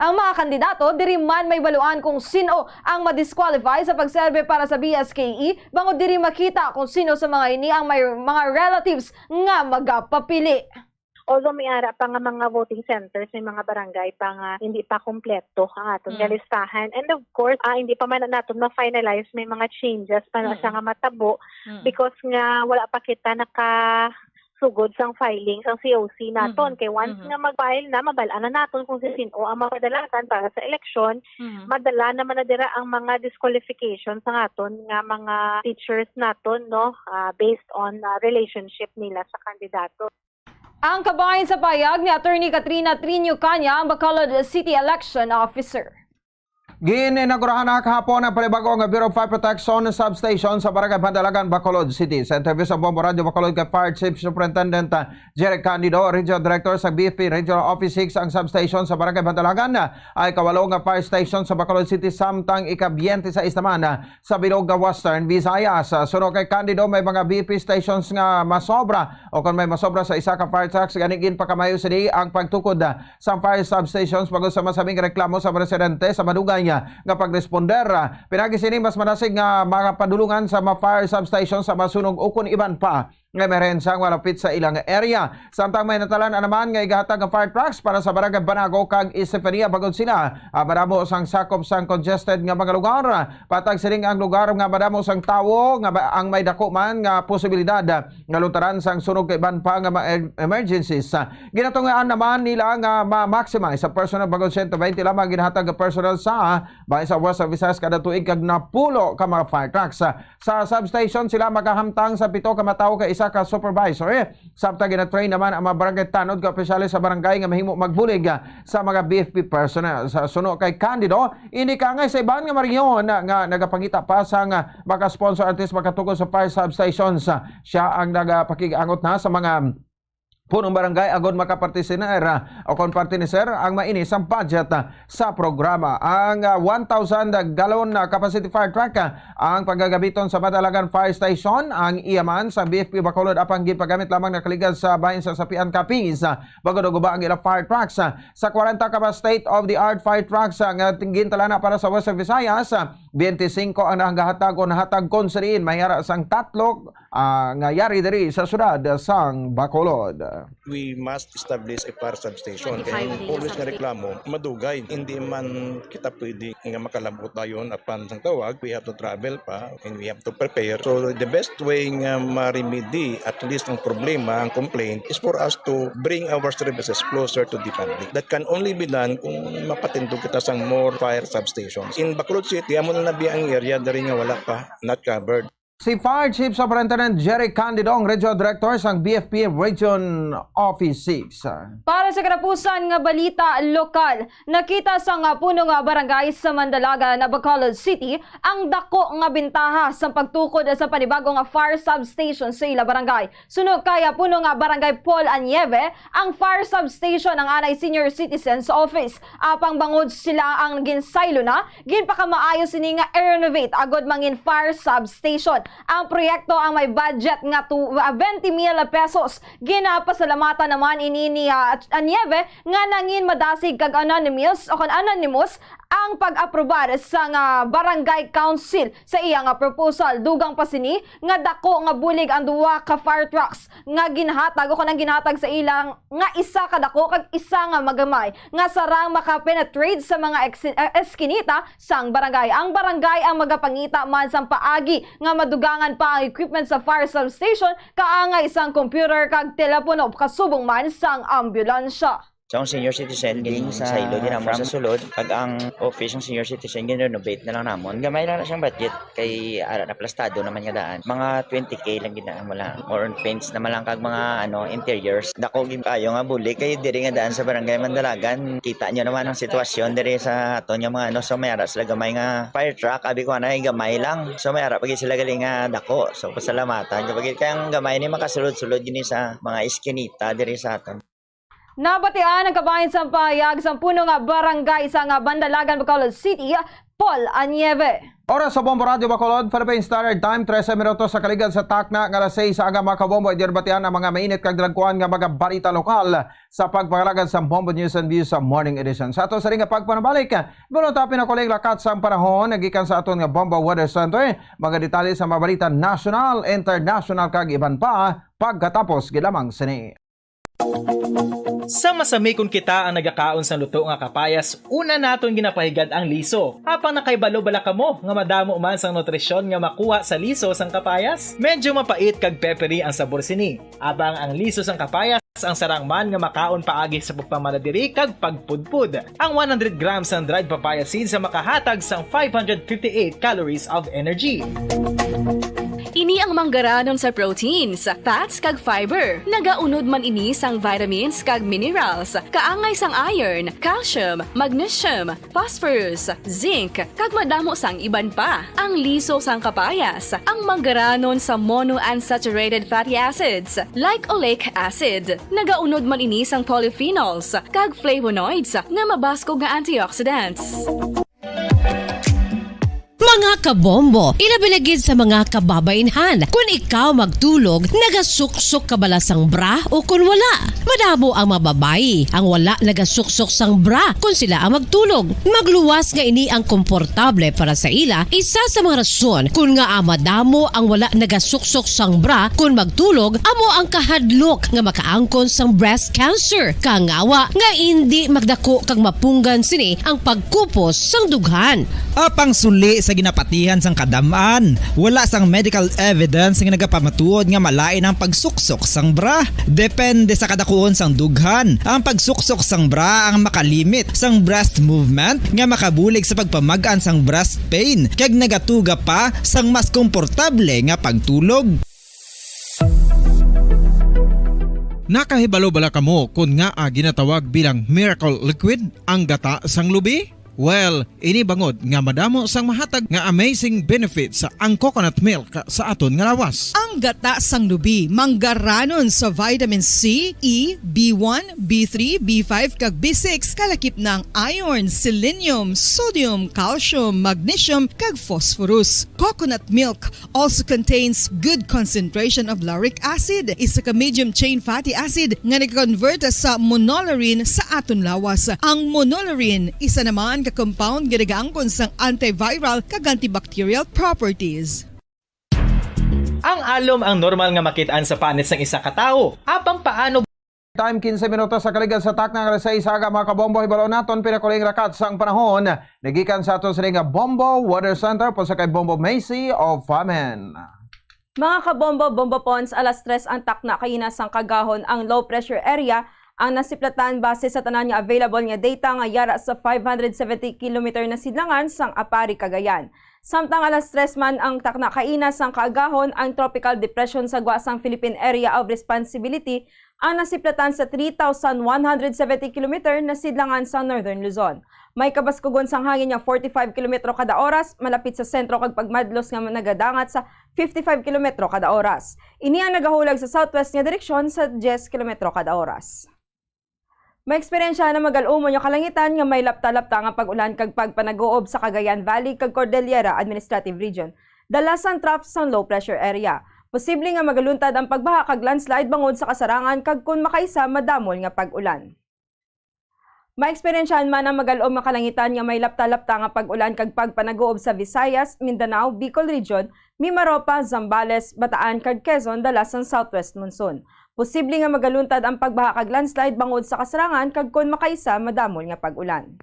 ang mga kandidato, diri man may baluan kung sin-o ang ma-disqualify sa pagserbe para sa B S K E, bangod diri makita kung sino sa mga ini ang may mga relatives nga magapapili. Although may ara pa nga mga voting centers, may mga barangay pa nga hindi pa kompleto ang aton Mm. nga listahan. And of course, ah, hindi pa man naton ma-finalize may mga changes pa na Mm. siya nga matabo Mm. because nga wala pa kita naka sugod sang filing sang C O C naton. Mhm. Kay once Mhm. nga mag-file na, mabal-an na naton kung si sin-o ang mapadalagan para sa eleksyon. Mhm. Madala naman na dira ang mga disqualification sa aton nga mga teachers naton, no? Ah, based on, ah, relationship nila sa kandidato. Ang kabahin sa payag ni Attorney Katrina Trinio Caña, ang Bacolod City Election Officer. Gin-inaugurahan na kahapon ang panibag-o nga Bureau of Fire Protection Substation sa Barangay Bandalagan, Bacolod City. Sa interview sa Bombo Radyo Bacolod kay Fire Chief Superintendent, ah, Jerry Candido, Regional Director sa B F P Regional Office six, ang substation sa Barangay Bandalagan, ah, ay kawalo nga fire station sa Bacolod City, samtang ika-twenty-six naman, ah, sa bilog nga Western Visayas. Ah, suno kay Candido, may mga B F P stations nga masobra o kon may masobra sa isa ka fire trucks, gani ginpakamayo sini ang pagtukod, ah, sa fire substations bangod sa masabing reklamo sa mga residente sa madugay nga, nga pagresponder. Pinagi sini, mas manasig nga mga padulungan sa mga fire substations sa masunog ukon iban pa nga emerhensya nga malapit sa ilang area. Samtang may natalan-an naman nga igahatag nga fire trucks para sa Barangay Banago kag Estefania bangod sila, ah, madamo sang sakop sang congested nga mga lugar. Patag sining ang lugar nga madamo sang tawo nga ba, ang may dako man nga posibilidad, ah, nga lutaran sang sunog kay iban pa nga mga em-, emergencies. Ah, ginatungaan naman nila nga ma-maximize sa personnel bangod siyento twenty lamang ginahatag nga personnel sa bahin sa West Visayas kada tuig kag napulo ka mga fire trucks. Ah, sa substation sila magahamtang sa pito ka matawo kay isa ka supervisor. Samtang gina-train naman ang mga barangay tanod ka opisyales sa barangay nga mahimo magbulig, ah, sa mga B F P personnel. Sa suno kay Candido, ini ka angay sa iban nga mga rehiyon nga nagapangita pa sang, ah, maka-sponsor antes makatukod sa fire substations. Siya ang nagapakig-angot na sa mga punong barangay agod makapartisinar, ah, o kon partiniser ang mainis ang budget, ah, sa programa. Ang, ah, one thousand gallon, ah, capacity fire truck, ah, ang pagagamiton sa Madalagan Fire Station. Ang iya man sa B F P Bacolod apang ginpagamit lamang nakaligad sa bahin sa Sapian, Capiz. Ah, bangod guba ang ilang fire trucks, ah, sa kwarenta ka mga state-of-the-art fire trucks, ah, nga gintalana para sa Western Visayas. Ah, twenty-five ang nagahatag o nahatag kon sa diin may ara sang tatlo, ah, nga yari diri sa siyudad sang Bacolod. We must establish a fire substation. Twenty-five Kay ang always nga reklamo, madugay. Hindi man kita pwede nga makalabot dayon apan sang tawag, we have to travel pa and we have to prepare. So the best way nga ma-remedy at least ang problema, ang complaint, is for us to bring our services closer to the public. That can only be done kung mapatindog kita sang more fire substations. In Bacolod City, amo na nabi ang area diri nga wala pa, not covered. Si Fire Chief Superintendent Jerry Candido ang Regional Director sang B F P Region Office six. Para sa katapusan nga balita lokal, nakita sang puno nga barangay sa Mandalagan, Bacolod City, ang dako nga bentaha sa pagtukod sa panibago nga fire substation sa ila barangay. Suno kay puno nga barangay Paul Anieve, ang fire substation ang anay senior citizens office. Apang bangod sila ang ginsaylo na, ginpakamaayo sini nga i-renovate agud mangin fire substation. Ang proyekto ang may budget nga tu-, ah, twenty mil pesos. Ginapasalamatan naman ini ni, ah, Anieve nga nangin madasig kag anonymous o kon anonymous ang pag-aprobar sa nga barangay council sa iya nga proposal. Dugang pa sini nga dako nga bulig ang duha ka fire trucks nga ginhatag o kon ang ginhatag sa ilang nga isa ka dako kag isa nga magamay nga sarang makapenetrate sa mga ex-, eh, eskinita sang barangay. Ang barangay ang magapangita man sang paagi nga madugangan pa ang equipment sa fire substation, kaangay sang computer kag telepono, kasubong man sang ambulansya. Sa akong senior citizen, Ding sa ginsaylo din amo sa from sulod. Pag ang office ng senior citizen, gin-renovate na lang namon. Gamay lang na siyang budget. Kay ara na plastado naman nga daan. Mga twenty K lang gid na mo lang. More on paints naman lang kag mga, ano, interiors. Dako gid kayo nga bulig kay diri nga daan sa Barangay Mandalagan. Kita nyo naman ang sitwasyon diri sa aton nga mga, ano, so may ara sila gamay nga fire truck. Abi ko na gamay lang. So may ara pa gid sila galing nga dako. So pasalamatan. Kapag kay ang gamay ni makasulod-sulod gini sa mga iskinita diri sa aton. Nabatian ang kabahin sa pahayag sa puno nga barangay sa nga Bandalagan, Bacolod City, Paul Anieve. Oras sa Bombo Radyo Bacolod, Philippine Standard Time, trese minutos sa kaligad sa takna nga alas seis sa aga, mga kabombo. Diyan batian ang mga mainit kag dalagkuan nga mga balita lokal sa pagpangalagad sa Bombo News and Views sa Morning Edition. Sa ato sa ring nga pagpanabalik, bunot tapin ako ning lakat sang panahon nagikan sa aton nga Bombo Weather Center, mga detalye sa mga balita national, international kag iban pa pagkatapos gid lamang sini. Sa masami kon kita ang nagakaon sang luto nga kapayas, una naton ginapahigad ang liso. Apang nakaibalo bala kamo nga madamo man sang nutrisyon nga makuha sa liso sang kapayas? Medyo mapait kag peppery ang sabor sini. Apang ang liso sang kapayas ang sarang man nga makaon paagi sa pagpamanadiri kag pagpudpod. Ang one hundred grams sang dried papaya seeds ang makahatag sang five hundred fifty-eight calories of energy. Ini ang manggaranon sa proteins, fats, kag fiber. Nagaunod man ini sang vitamins kag minerals, kaangay sang iron, calcium, magnesium, phosphorus, zinc, kag madamo sang iban pa. Ang liso sang kapayas, ang manggaranon sa monounsaturated fatty acids, like oleic acid. Nagaunod man ini sang polyphenols kag flavonoids nga mabaskog nga antioxidants. Mga kabombo, ilabi na gid sa mga kababainhan. Kun ikaw magtulog, nagasuksok ka bala sang bra o kun wala? Madamo ang mga babayi ang wala nagasuksok sang bra kun sila ang magtulog. Magluwas nga ini ang komportable para sa ila, isa sa mga rason kun ngaa madamo ang wala nagasuksok sang bra kun magtulog amo ang kahadlok nga makaangkon sang breast cancer, kangawa nga indi magdako kag mapunggan sini ang pagkupos sang dughan. Apang suli sa ginapatihan sang kadam-an, wala sang medical evidence nga nagapamatuod nga malain ang pagsuksok sang bra. Depende sa kadakuon sang dughan, ang pagsuksok sang bra ang makalimit sang breast movement nga makabulig sa pagpamag-an sang breast pain kag nagatuga pa sang mas komportable nga pagtulog. Nakahibalo bala kamo kon ngaa ginatawag bilang miracle liquid ang gata sang lubi? Well, ini bangod nga madamo sang mahatag nga amazing benefits ang coconut milk sa aton nga lawas. Ang gata sang lubi manggaranon sa vitamin C, E, B one, B three, B five, kag B six, kalakip na ang iron, selenium, sodium, calcium, magnesium, kag phosphorus. Coconut milk also contains good concentration of lauric acid, isa ka medium chain fatty acid nga nag-convert sa monolaurin sa aton lawas. Ang monolaurin, isa naman ka compound nga nagaangkon sang antiviral kag antibacterial properties. Ang alom ang normal nga makit-an sa panit sang isa ka tawo. Apang paano Time, kinse minutos sa kaligad sa takna nga alas sais sa aga, mga kabombo. Hibalon naton pinakuling rakat sang panahon. Nagikan sa ato sini nga Bombo Weather Center, po sa kay Bombo Macy of Famin. Mga kabombo, Bombo Pons, alas tres ang takna kaina sang kagahon ang low pressure area ang nasiplatan base sa tanan nga available nga data nga yara sa five hundred seventy kilometer na sidlangan sang Aparri, Cagayan. Samtang alas tres man ang takna kaina sang kaagahon ang tropical depression sa gwa sang Philippine Area of Responsibility ang nasiplatan sa three thousand one hundred seventy kilometer na sidlangan sang Northern Luzon. May kabaskugon sang hangin nga forty-five kilometro kada oras, malapit sa sentro kag pagmadlos nga nagadangat sa fifty-five kilometro kada oras. Ini ang nagahulag sa southwest nga direksyon sa diyes kilometro kada oras. Maeksperiensyahan ang magal-umon nga kalangitan nga may lapta-lapta nga pag-ulan kag pagpanaguob sa Cagayan Valley kag Cordillera Administrative Region, dala sang trough sang low pressure area. Posible nga magaluntad ang pagbaha kag landslide bangod sa kasarangan kag kon makaisa madamol nga pag-ulan. Maeksperiensyahan man ang magal-om nga kalangitan nga may lapta-lapta nga pag-ulan kag pagpanaguob sa Visayas, Mindanao, Bicol Region, Mimaropa, Zambales, Bataan, kag Quezon dala sang southwest monsoon. Posible nga magaluntad ang pagbaha kag landslide bangod sa kasarangan kag kon makaisa madamol nga pag-ulan.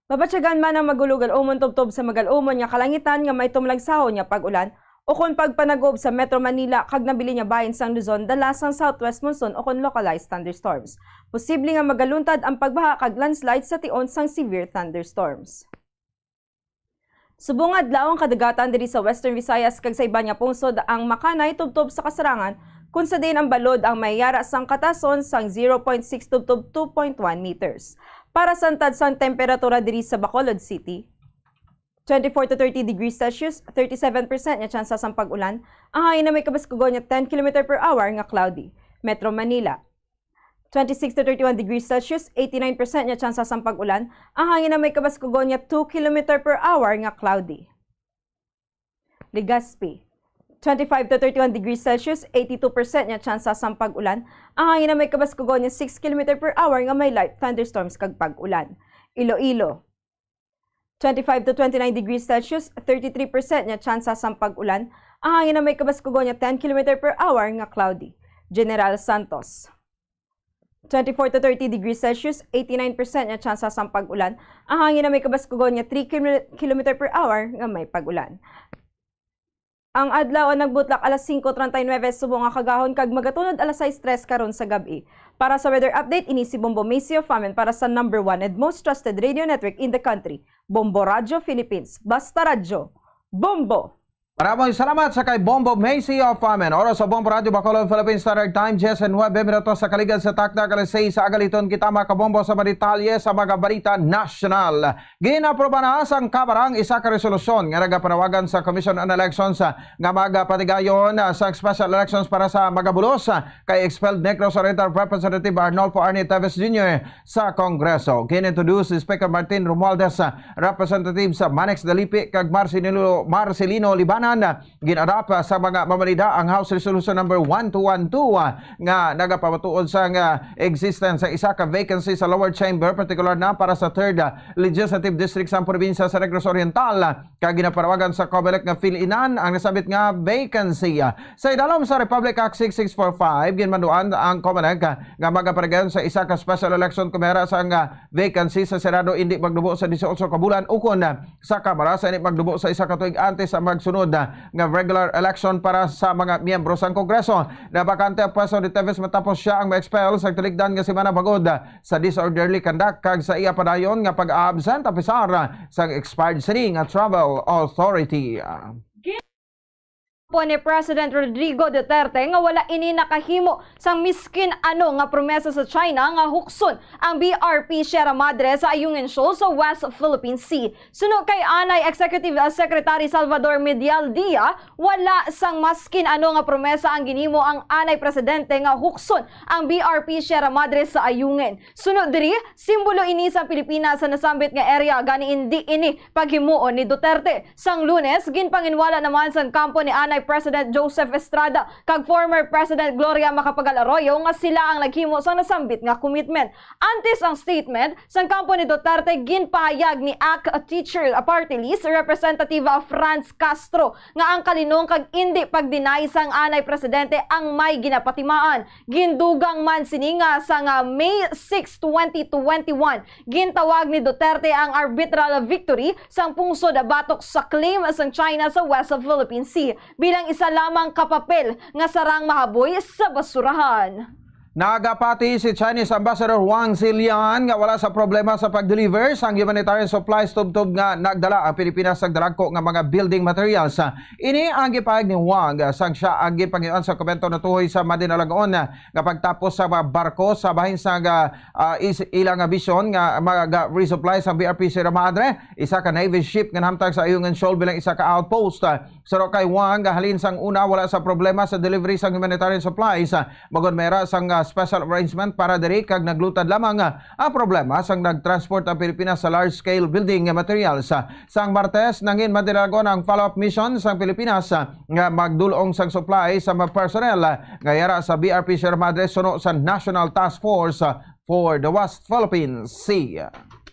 Mabatyagan man ang magulogal-umon tubtob sa magal-umon nga kalangitan nga may tumlagsahon nga pag-ulan ukon pagpanaguob sa Metro Manila kag nabilin nga bahin sang Luzon dala sang southwest monsoon ukon localized thunderstorms. Posible nga magaluntad ang pagbaha kag landslide sa tion sang severe thunderstorms. Subong nga adlaw ang kadagatan diri sa Western Visayas kag sa iban nga pungsod ang makanay tubtob sa kasarangan, kun sa diin ang balod ang may yara sang katason sang zero point six tubtob two point one meters. Para sa antad sang temperatura diri sa Bacolod City, twenty-four to thirty degrees Celsius, thirty-seven percent nga tsansa sang pag-ulan, ang hangin nga may kabaskugon nga ten kilometer per hour nga cloudy. Metro Manila, twenty-six to thirty-one degrees Celsius, eighty-nine percent nga tsansa sang pag-ulan, ang hangin nga may kabaskugon nga two kilometer per hour nga cloudy. Legazpi, twenty-five to thirty-one degrees Celsius, eighty-two percent nga tsansa sang pag-ulan, ang hangin nga may kabaskugon nga six kilometer per hour nga may light thunderstorms kag pag-ulan. Iloilo, twenty-five to twenty-nine degrees Celsius, thirty-three percent nga tsansa sang pag-ulan, ang hangin nga may kabaskugon nga ten kilometer per hour nga cloudy. General Santos, twenty-four to thirty degrees Celsius, eighty-nine percent nga tsansa sang pag-ulan, ang hangin nga may kabaskugon nga three kilometer per hour nga may pag-ulan. Ang adlaw ang nagbutlak alas singko treinta y nueve subong nga kagahon kag magatunod alas sais tres karon sa gab-i. Para sa weather update, ini si Bombo Macy of Famin para sa number one and most trusted radio network in the country, Bombo Radyo Philippines. Basta Radyo, Bombo! Maraming salamat sa kay Bombo Macy of Amen. Oras sa Bombo Radyo Bacolod, Philippine Standard Time, diyes nuwebe minutos sa kaligad sa takna, alas sais sa agaliton. Kita makabombo sa mga detalye sa mga balita nasyonal. Ginaproba na sang Kamara ang isa ka resolusyon nga nagapanawagan sa Commission on Elections, ah, nga magapatigayon, ah, sa special elections para sa Magabulos, ah, kay expelled Negros Oriental Representative Arnolfo Arnie Teves Junior sa Kongreso. Gin-introduce ni Speaker Martin Romualdez, ah, Representative sa Manex Dalipi kag Marcelino, Marcelino Libanan, ah, gin-adopt, ah, sa mga mamanida ang House Resolution Number one two one two, ah, nga nagapamatuod sa nga existence sa isa ka vacancy sa lower chamber, partikular na para sa third, ah, legislative district sa probinsya sa Negros Oriental, ah, kag ginapanawagan sa Comelec nga fill-inan ang nasambit nga vacancy. Sa idalom sa Republic Act six six four five, ginmanduan ang Comelec nga magapatigayon sa isa ka special election kon may ara sang vacancy sa Senado indi magnubo sa dieciocho ka bulan ukon sa Kamara sa indi magnubo sa isa ka tuig antes sa magsunod nga regular election para sa mga miyembro sang Kongreso. Nabakante ang pwesto ni Teves matapos sia ang ma-expel sa tiligdan nga semana bangod sa disorderly conduct kag sa iya padayon nga pag-absent apisar sang expired sini nga travel authority. Po ni President Rodrigo Duterte nga wala ini nakahimo sang miskin ano nga promesa sa China nga hukson ang B R P Sierra Madre sa Ayungin Shoal sa West Philippine Sea. Suno kay anay Executive Secretary Salvador Medialdea, wala sang maskin ano nga promesa ang ginhimo ang anay presidente nga hukson ang B R P Sierra Madre sa Ayungin. Suno diri, simbolo ini sa Pilipinas sa nasambit nga area, gani indi ini paghimuon ni Duterte. Sang Lunes, ginpanginwala naman sang kampo ni anay President Joseph Estrada kag former President Gloria Macapagal Arroyo nga sila ang naghimo sang nasambit nga commitment. Antes ang statement sang kampo ni Duterte, ginpahayag ni A C T Teacher Party List Representative Franz Castro nga ang kalinong kag indi pag-deny sang anay presidente ang may ginapatimaan. Gindugang man sini nga sa nga May six, twenty twenty-one, gintawag ni Duterte ang arbitral victory sang pungsod batok sa claim sang China sa West Philippine Sea bilang isa lamang ka papel nga sarang mahaboy sa basurahan. Nagapati si Chinese Ambassador Wang Zilian nga wala sa problema sa pag-deliver sang humanitarian supplies tubtob nga nagdala ang Pilipinas sang dalagko nga mga building materials. Ini ang gipahayag ni Wang sang siya ang ginpangiwan sa komento natuhoy sa madinalag-on nga pagtapos sa mga barko sa bahin sa, ah, ah, is-, ila nga misyon nga mag-resupply sa B R P Sierra Madre, isa ka Navy ship nga nahamtang sa Ayungin Shoal bilang isa ka outpost. Suno kay Wang, halin sang una wala sa problema sa delivery sang humanitarian supplies, ah, bangod may ra sang, ah, special arrangement para diri kag naglutad lamang, ah, ang problema sang nag-transport ang Pilipinas sa large-scale building materials. Sang Martes, nangin madinalag-on ang follow-up mission sang Pilipinas, ah, nga magdul-ong sang supply sa mga personnel, ah, nga yara sa B R P Sierra Madre suno sa National Task Force, ah, for the West Philippine Sea.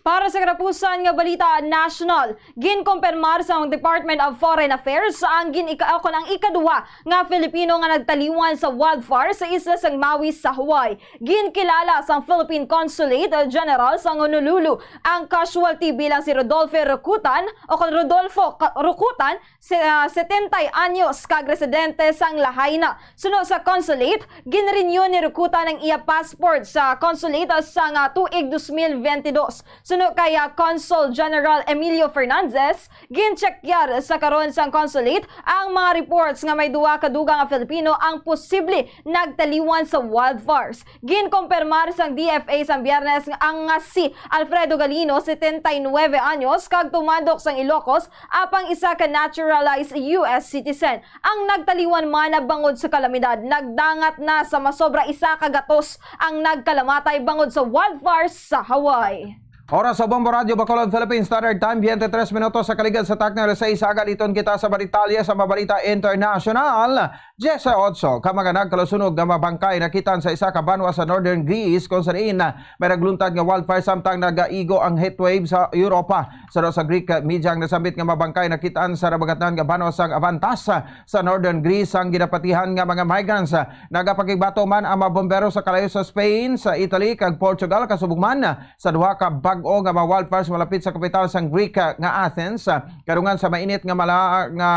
Para sa katapusan nga balita national, ginkumpirmar sa Department of Foreign Affairs ang gin-, ika-, kon ang ikaduwa nga Filipino nga nagtaliwan sa wildfire sa isla sang Maui sa Hawaii. Ginkilala sang Philippine Consulate General sa Honolulu ang casualty bilang si Rodolfo Rocutan o kon Rodolfo Ka-, Rocutan, se-, ah, setenta anyos kag residente sang Lahaina. Suno sa consulate, ginrenew ni Rocutan ang iya passport sa consulate sa nga tuig dos mil benti dos. Suno kay, ah, Consul General Emilio Fernandez, ginchekyar sa karon sang consulate ang mga reports nga may duha ka dugang nga Filipino ang posible nagtaliwan sa wildfires. Ginkumpirmar sang D F A sang Biyernes nga ang nga si Alfredo Galino, setenta y nuebe anyos, kag tumandok sang Ilocos, apang isa ka naturalized U S citizen. Ang nagtaliwan man bangod sa kalamidad, nagdangat na sa masobra isa ka gatos ang nagkalamatay bangod sa wildfires sa Hawaii. Oras sa Bombo Radyo Bacolod, Philippine Standard Time, twenty-three minutos sa kaligad sa takna alas sais. Agaliton kita sa mga detalye sa mga balita internasyonal. Diyesotso ka mga nagkalusunog nga mga bangkay nakitaan sa isa ka banwa sa northern Greece, kung sa diin may nagluntad nga wildfire samtang nagaigo ang heatwave sa Europa. Suno sa Greek media, ang nasambit nga mga bangkay nakitaan sa dagat nga banwa sang Avantas sa northern Greece ang ginapatihan nga mga migrants. Nagapakigbato man ang mga bombero sa kalayo sa Spain, sa Italy, kag Portugal, kasubong man sa duha ka bag-o nga mga wildfires malapit sa kapital sang Greek nga Athens, kadungan sa mainit nga mala-, nga,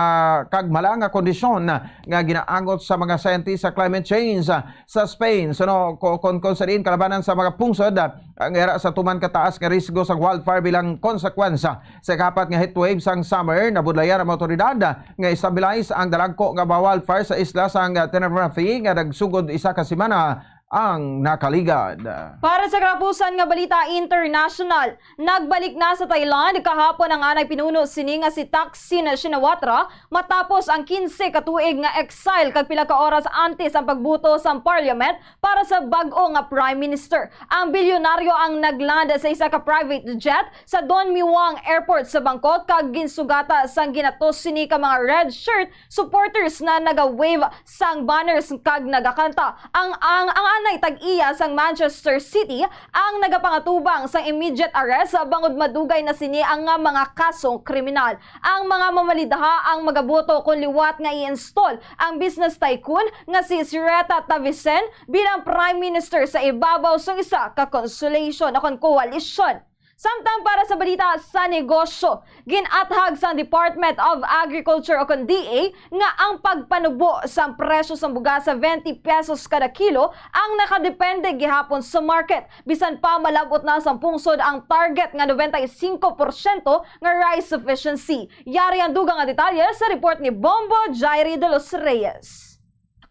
kag mala nga kondisyon nga gina-, angot sa mga scientist sa climate change, ah, sa Spain. So, no, ko-, kon, kon sa diin kalabanan sa mga pungsod, ah, ang era sa tuman kataas nga risgo sa wildfire bilang konsekwensya sa ikapat nga heat wave sang summer, nabudlayan ang mga awtoridad, ah, nga i-stabilize ang dalagko nga mga wildfire sa isla sang, ah, Tenerife nga nagsugod isa ka semana ang nakaligad. Para sa katapusan nga balita international, nagbalik na sa Thailand kahapon ang anay pinuno sini nga si Thaksin Shinawatra matapos ang kinse ka tuig nga exile kag pila ka oras antes ang pagbuto sang parliament para sa bag-o nga prime minister. Ang bilyonaryo ang nagland sa isa ka private jet sa Don Mueang Airport sa Bangkok kag ginsugata sang ginatos sini ka mga red shirt supporters na naga-wave sang banners kag nagakanta. Ang, ang, ang anay tag-iya sang Manchester City ang nagapangatubang sang immediate arrest bangod madugay na sini ang nga mga kasong kriminal. Ang mga mamalidha ang magaboto kon liwat nga i-install ang business tycoon nga si Sireta Tavisen bilang Prime Minister sa ibabaw sang isa ka consolation o kon koalisyon. Samtang para sa balita sa negosyo, gin-athag sang Department of Agriculture o kon D A nga ang pagpanubo sang presyo sang bugas sa twenty pesos kada kilo ang nakadepende gihapon sa market, bisan pa malab-ot na sang pungsod ang target nga noventa y cinco porsyento nga rice sufficiency. Yari ang dugang nga detalye sa report ni Bombo Jairi de los Reyes.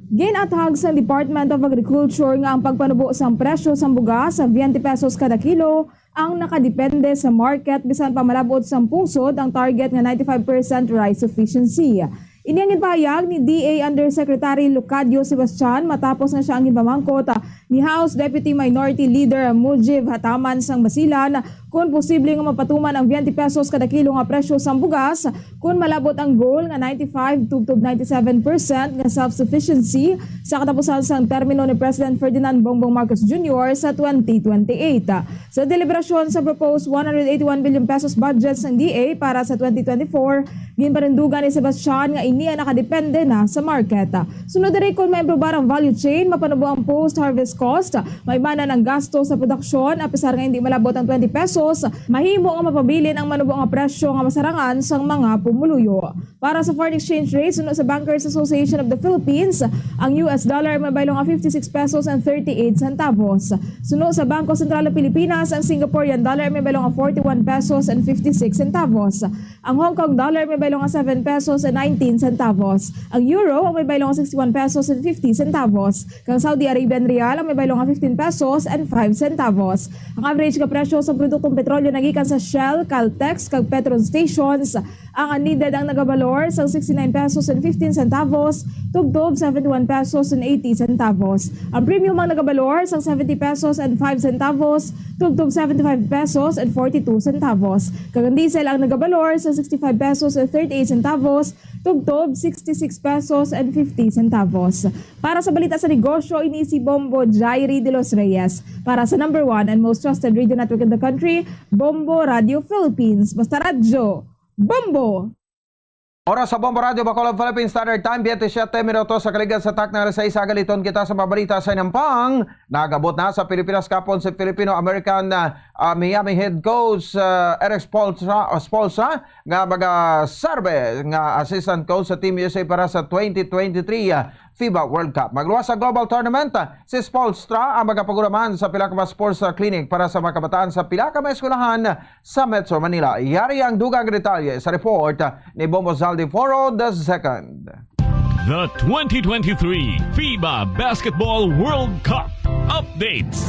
Gin-athag sang Department of Agriculture nga ang pagpanubo sang presyo sang bugas sa twenty pesos kada kilo ang nakadepende sa market, bisan pa malab-ot sang pungsod ang target nga ninety-five percent rice sufficiency. Ini ang ginpahayag ni D A Undersecretary Leocadio Sebastian matapos nga siya ang ginpamangkot, ah, ni House Deputy Minority Leader Mujib Hataman sang Basilan kon posible nga mapatuman ang twenty pesos kada kilo nga presyo sang bugas kon malab-ot ang goal nga ninety-five tubtob ninety-seven percent nga self-sufficiency sa katapusan sang termino ni President Ferdinand Bongbong Marcos Junior sa twenty twenty-eight. Sa deliberasyon sa proposed one hundred eighty-one billion pesos budget sang D A para sa twenty twenty-four, ginpanindugan ni Sebastian nga ini ang nakadepende na sa market. Sunod diri, kon maimprobar ang value chain, mapanubo ang post-harvest cost, maibanan ang gasto sa produksyon, apisar nga hindi malab-ot ang twenty pesos, mahimo nga mapabilin ang manubo nga presyo nga masarangan sang mga pumuluyo. Para sa foreign exchange rate, suno sa Bankers Association of the Philippines, ang U S dollar may baylo nga fifty-six pesos and thirty-eight centavos. Suno sa Bangko Sentral ng Pilipinas, ang Singaporean dollar may baylo nga forty-one pesos and fifty-six centavos. Ang Hong Kong dollar may baylo nga seven pesos and nineteen centavos. Ang euro ang may baylo nga sixty-one pesos and fifty centavos. Kang Saudi Arabian rial ang may baylo nga fifteen pesos and five centavos. Ang average nga presyo sa produktong petrolyo nagikan sa Shell, Caltex, kag Petron stations, ang unleaded ang nagabalor sang sixty-nine pesos and fifteen centavos, tubtob seventy-one pesos and eighty centavos. Ang premium ang nagabalor sang seventy pesos and five centavos, tubtob seventy-five pesos and forty-two centavos. Kag ang diesel ang nagabalor sang sixty-five pesos and thirty-eight centavos, tubtob sixty-six pesos and fifty centavos. Para sa balita sa negosyo, ini si Bombo Jairi de los Reyes. Para sa number one and most trusted radio network in the country, Bombo Radio Philippines. Basta radyo, Bombo! Oras sa Bombo Radio Bacolod, Philippine Standard Time, twenty-seven minutos sa kaligad sa takna nga alas sais. Agaliton kita sa mga balita sa inampang. Nagabot na sa Pilipinas kahapon si Filipino-American, ah, ah, Miami head coach, ah, Eric Spoelstra, ah, Spoelstra, nga magaserbe nga assistant coach sa Team U S A para sa twenty twenty-three, ah, FIBA World Cup. Magluwas sa global tournament, ah, si Spoelstra ang magapagulaman sa pila ka mga sports, ah, clinic para sa mga kabataan sa pila ka mga eskwelahan sa Metro Manila. Yari ang dugang detalye sa report ni Bombo Zaldi Foro the second. The twenty twenty-three FIBA Basketball World Cup updates.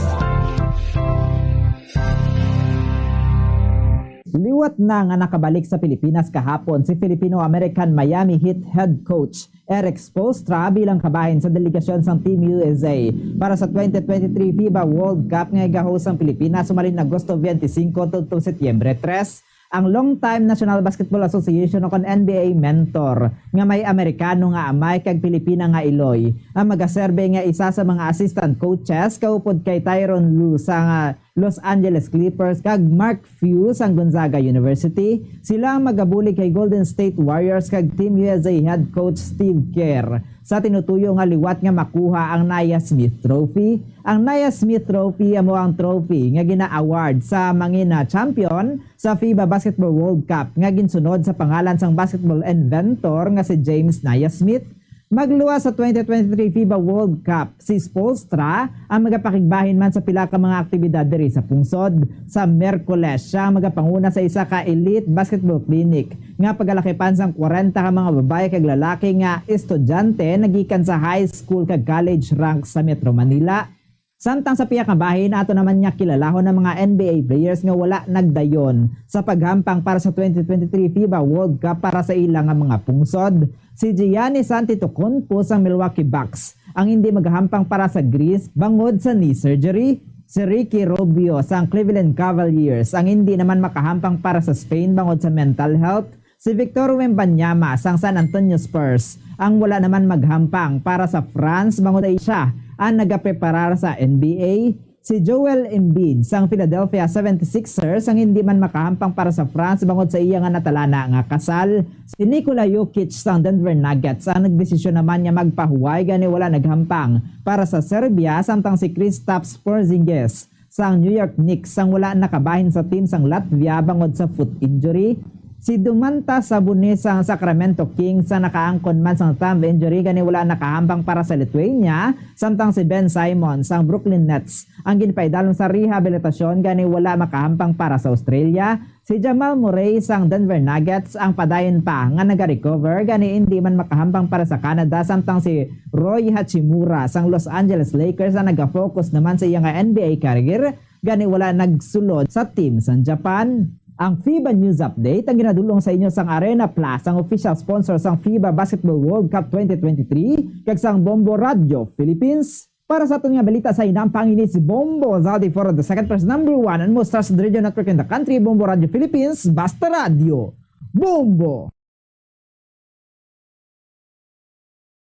Liwat na nga nakabalik sa Pilipinas kahapon si Filipino-American Miami Heat head coach Eric Spoelstra bilang kabahin sa delegasyon sang Team U S A para sa twenty twenty-three FIBA World Cup nga iga-host ang Pilipinas sumalin Agosto twenty-five tubtob Setyembre tres. Ang long-time National Basketball Association o kon N B A mentor nga may Amerikano nga amay kag Pilipina nga iloy ang magaserbe nga isa sa mga assistant coaches kaupod kay Tyronn Lue sa, ah, Los Angeles Clippers kag Mark Few sang Gonzaga University. Sila ang magabulig kay Golden State Warriors kag Team U S A head coach Steve Kerr sa tinutuyo nga liwat nga makuha ang Naismith Trophy. Ang Naismith Trophy amo ang trophy nga gina-award sa mangin-champion sa FIBA Basketball World Cup nga ginsunod sa pangalan sang basketball inventor nga si James Naismith. Magluwas sa twenty twenty-three FIBA World Cup, si Spoelstra ang magapakigbahin man sa pila ka mga aktibidad diri sa pungsod. Sa Miyerkules, siya ang magapanguna sa isa ka elite basketball clinic nga pagalakipan sang kwarenta ka mga babayi kag lalaki nga estudyante nagikan sa high school kag college rank sa Metro Manila. Samtang sa pihak nga bahin, ato naman nga kilalahon ang mga N B A players nga wala nagdayon sa paghampang para sa twenty twenty-three FIBA World Cup para sa ila nga mga pungsod. Si Giannis Antetokounmpo sang Milwaukee Bucks ang hindi magahampang para sa Greece bangod sa knee surgery. Si Ricky Rubio sang Cleveland Cavaliers ang hindi naman makahampang para sa Spain bangod sa mental health. Si Victor Wembanyama sang San Antonio Spurs ang wala naman maghampang para sa France bangod sa siya ang nagapreparar sa N B A. Si Joel Embiid sang Philadelphia seventy-sixers ang hindi man makahampang para sa France bangod sa iya nga natalana nga kasal. Si Nikola Jokic sang Denver Nuggets ang nagdesisyon naman nga magpahuway gani wala naghampang para sa Serbia, samtang si Kristaps Porzingis sang New York Knicks ang wala nakabahin sa team sang Latvia bangod sa foot injury. Si Domantas Sabonis sang Sacramento Kings ang nakaangkon man sang thumb injury gani wala nakahampang para sa Lithuania, samtang si Ben Simmons sang Brooklyn Nets ang ginpaidalom sa rehabilitasyon gani wala makahampang para sa Australia. Si Jamal Murray sang Denver Nuggets ang padayon pa nga nagarecover gani indi man makahampang para sa Canada, samtang si Rui Hachimura sang Los Angeles Lakers ang nagafocus naman sa iya nga N B A career gani wala nagsulod sa team sang Japan. Ang FIBA News Update ang ginadul-ong sa inyo sang Arena Plus, ang official sponsor sang FIBA Basketball World Cup twenty twenty-three, kag sang Bombo Radio Philippines. Para sa aton nga balita sa hinampang, ini si Bombo Zaldi for the second press number one and most trusted radio network in the country, Bombo Radio Philippines, Basta Radio. Bombo!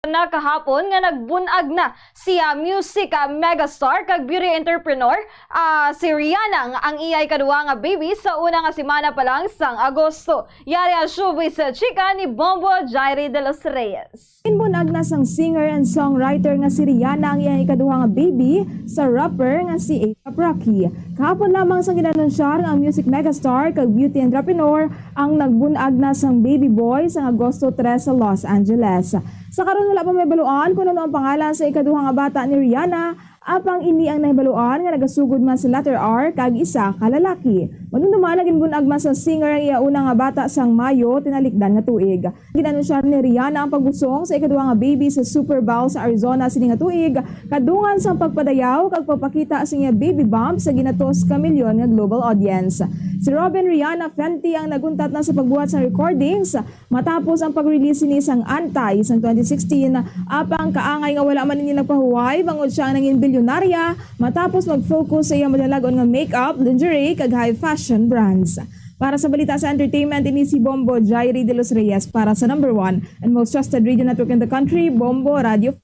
Na kahapon nga nagbun-ag na siya music, ah, megastar kag beauty entrepreneur, ah, si Rihanna, ang iya ikaduha nga baby sa una nga semana pa lang sang Agosto. Yari ang showbiz chika ni Bombo Jairi de los Reyes. Ginbun-ag na sang singer and songwriter nga si Rihanna ang iyang ikaduha nga baby sa rapper nga si A$ap Rocky. Kahapon lamang sang ginanunsyar nga ang music megastar kag beauty entrepreneur ang nagbun-ag na sang baby boy sang Agosto tres sa Los Angeles. Sa karon, wala pa mahibaluan kon ano ang pangalan sa ikaduha nga bata ni Rihanna, apang ini ang nahibaluan nga nagasugod man sa letter R kag isa ka lalaki. Manunduman, ginbun-ag man sa singer ang iya una nga bata sang Mayo tinalikdan nga tuig. Gin-anunsya ni Rihanna ang pagbusong sa ikaduha nga baby sa Super Bowl sa Arizona sini nga tuig, kadungan sang pagpadayaw kag pagpakita sa iya baby bump sa ginatos ka milyon nga global audience. Si Robyn Rihanna Fenty ang naguntat na sa pagbuhat sang recordings matapos ang pag-release sini sang Anti sang twenty sixteen, apang kaangay nga wala man ini nagpahuway bangod siya ang nangin bilyonarya matapos mag-focus sa iya malalag-on nga makeup, lingerie, kag high fashion brands. Para sa balita sa entertainment, ini si Bombo Jairi de los Reyes para sa number one and most trusted radio network in the country, Bombo Radio.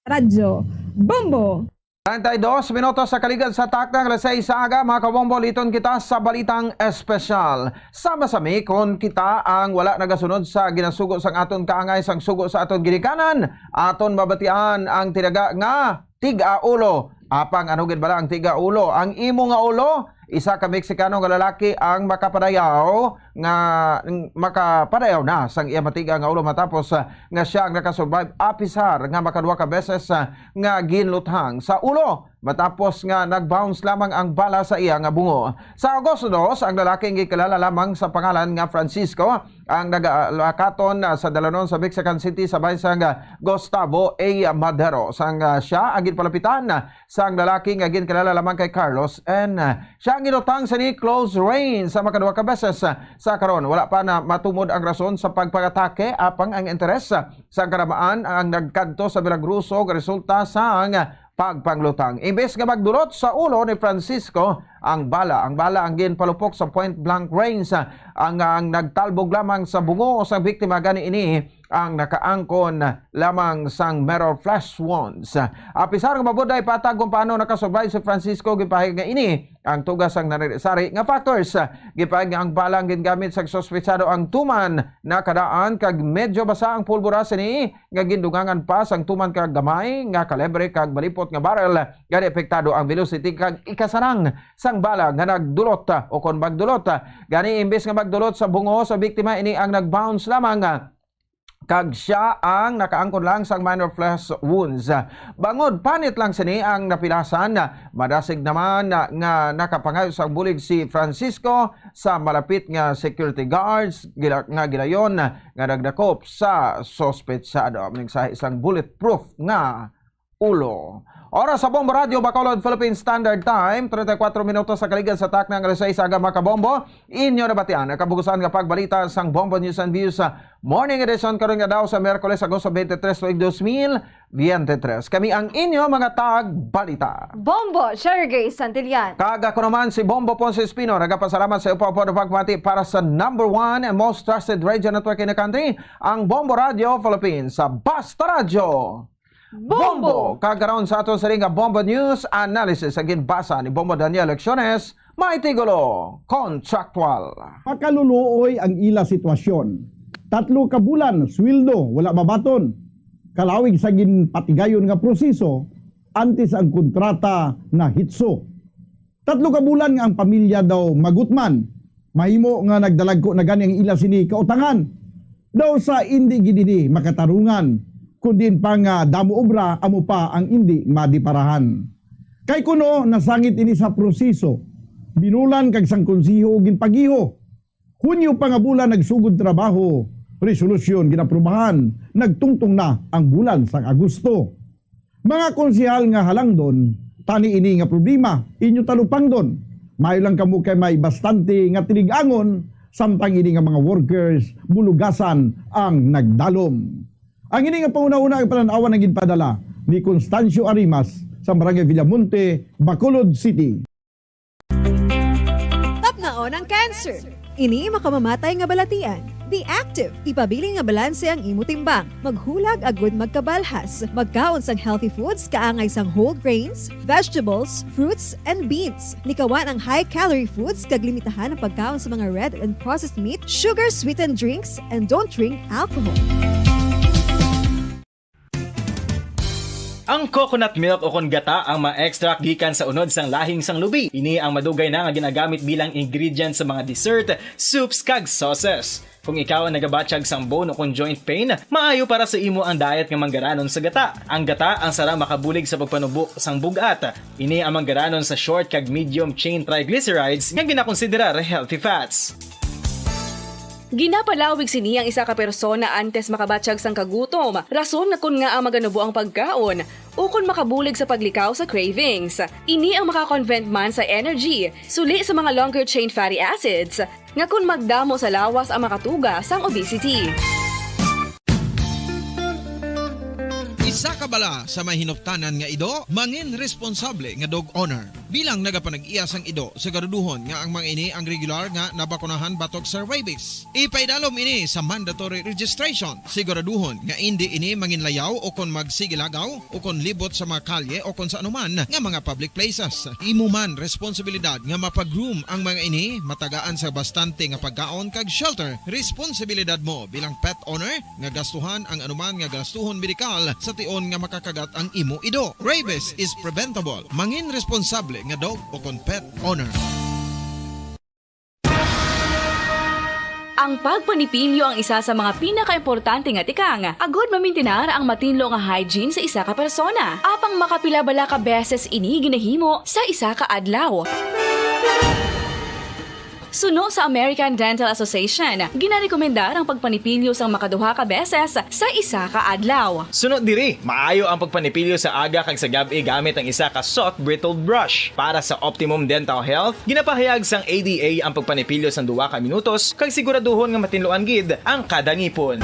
Radyo Bombo! Treinta y dos minutos sa kaligad sa takna nga alas seis sa aga, mga kabombo, liton kita sa balitang espesyal. Sama sa mi kon kita ang wala nagasunod sa ginasugo sang aton kaangay sang sugo sa aton ginikanan, aton mabatian ang tinaga nga tiga ulo. Apang ano gid bala ang tiga ulo? Ang imo nga ulo, isa ka Meksikano nga lalaki ang makapadayaw nga, makapadayaw na sang iya matiga nga ulo matapos, ah, nga siya ang nakasurvive apisar nga makaduha ka beses, ah, nga ginluthang sa ulo matapos nga nag-bounce lamang ang bala sa iya nga bungo. Sa Agosto dos, ang lalaki nga gikilala lamang sa pangalan nga Francisco ang nagalakaton, ah, sa dalanon sa Mexican City sa bahin sang, ah, Gustavo A. Madero, sang, ah, siya ang ginpalapitan, ah, sang lalaki nga ginkilala lamang kay Carlos N. Siya ang ginluthang sini close range sa makaduha ka beses. Sa karon, wala pa na matumod ang rason sa pagpangatake, apang ang interes sa karamaan ang nagkadto sa milagruso nga resulta sang pagpanglutang. Imbes nga magdulot sa ulo ni Francisco ang bala, ang bala ang ginpalupok sa point blank range, ang, ang nagtalbog lamang sa bungo sa biktima, gani ini ang nakaangkon lamang sang mere flesh wounds. Apisar nga mabuday patag kung paano nakasurvive si Francisco, gipahayag nga ini ang tuga sang nanari-sari nga factors. Gipahayag nga ang bala ang gingamit sang suspetsado ang tuman nakadaan kag medyo basa ang pulbura sini nga gindugangan pa sang tuman ka gamay nga kalibre kag malipot nga barrel, gani apektado ang velocity kag ikasarang sang bala nga nagdulot o kon magdulot. Gani imbes nga magdulot sa bungo sa biktima, ini ang nag-bounce lamang kag sia ang nakaangkon lang sang minor flesh wounds. Bangod panit lang sini ang napilasan, madasig naman nga nakapangayo sang bulig si Francisco sa malapit nga security guards gila-, nga gilayon nga nagdakop sa suspetsado. Mensahe sang bulletproof nga ulo. Oras sa Bombo Radio, Bacolod, Philippine Standard Time, treinta y cuatro minutos sa kaligad sa takna nga alas sais, aga, mga kabombo. Inyo nabatian ang kabugusan nga pagbalita sang Bombo News and Views sa Morning Edition karon nga daw sa Miyerkules, Agosto twenty-three, tuig dos mil veintitrés. Kami ang inyo mga tagbalita. Bombo, Sherry Grace Santillan. Kag ako naman si Bombo Ponce Espino, nagapasalamat sa iyo pa pagmati para sa number one and most trusted radio network in the country, ang Bombo Radio Philippines, sa Basta Radyo. Bombo! Kag karon sa aton sini nga Bombo News Analysis, ang ginbasa ni Bombo Daniel Lecciones, may titulo, Contractual. Makaluluoy ang ila sitwasyon. Tatlo ka bulan, sweldo, wala mabaton. Kalawig sa ginpatigayon nga proseso, antes ang kontrata nahitso. Tatlo ka bulan nga ang pamilya daw magutman. Mahimo nga nagdalagko na gani ang ila sini kautangan. Daw sa indi gid ini makatarungan, kun diin pa nga damo obra amo pa ang indi madiparahan. Kay kuno nasangit ini sa proseso, binulan kag sang konseho ginpagiho. Hunyo pa nga bulan nagsugod trabaho, resolusyon ginaprubahan, nagtungtong na ang bulan sang Agosto. Mga konsehal nga halangdon, tani ini nga problema, inyo talupangdon. Maayo lang kamo kay may bastante nga tilig-angon, samtang ini nga mga workers, bulugasan ang nagdalom. Ang ini nga pahunahuna ang panan-awan ang ginpadala ni Constancio Arimas sa Barangay Villamonte, Bacolod City. Tapnaon ang cancer. Ini makamamatay nga balatian. Be active. Ipabilin nga balanse ang imo timbang. Maghulag agud magkabalhas. Magkaon sang healthy foods, kaangay sang whole grains, vegetables, fruits, and beans. Likawan ang high-calorie foods kag limitahan ang pagkaon sa mga red and processed meat, sugar-sweetened drinks, and don't drink alcohol. Ang coconut milk o kon gata ang ma-extract gikan sa unod sang lahing sang lubi. Ini ang madugay na nga ginagamit bilang ingredient sa mga dessert, soups, kag sauces. Kung ikaw ang nagabatyag sang bone o kon joint pain, maayo para sa imo ang diet nga manggaranon sa gata. Ang gata ang sarang makabulig sa pagpanubo sang bug-at. Ini ang manggaranon sa short kag medium chain triglycerides nga ginakonsiderar healthy fats. Ginapalawig sini ang isa ka persona antes makabatyag sang kagutom, rason nga kon ngaa maganubo ang pagkaon, ukon makabulig sa paglikaw sa cravings. Ini ang maka-convert man sa energy, suli sa mga longer chain fatty acids, nga kon magdamo sa lawas ang makatuga sang obesity. Isa ka bala sa may hinuptanan nga ido, mangin responsable nga dog owner. Bilang nagapanag-iya sang ido, siguraduhon nga ang mga ini ang regular nga nabakunahan batok sa rabies. Ipaidalom ini sa mandatory registration. Siguraduhon nga indi ini manginlayaw o kon magsigilagaw o kon libot sa mga kalye o kon sa anuman nga mga public places. Imo man responsibilidad nga mapag-groom ang mga ini, matagaan sa bastante nga pagkaon kag shelter. Responsibilidad mo bilang pet owner nga gastuhan ang anuman nga gastuhon medikal sa tion nga makakagat ang imo ido. Rabies is preventable. Mangin responsable nga dog o kon pet owner. Ang pagpanipilyo ang isa sa mga pinakaimportante nga tikang agud mamintinar ang matinlo nga hygiene sa isa ka persona. Apang makapila bala ka beses ini ginahimo sa isa ka adlaw? Suno sa American Dental Association, ginarekomendar ang pagpanipilyo sang makaduha ka beses sa isa ka adlaw. Suno diri, maayo ang pagpanipilyo sa aga kag sa gab-i gamit ang isa ka soft bristled brush. Para sa optimum dental health, ginapahayag sang A D A ang pagpanipilyo sang duha ka minutos kag siguraduhon nga matinluan gid ang kada ngipon.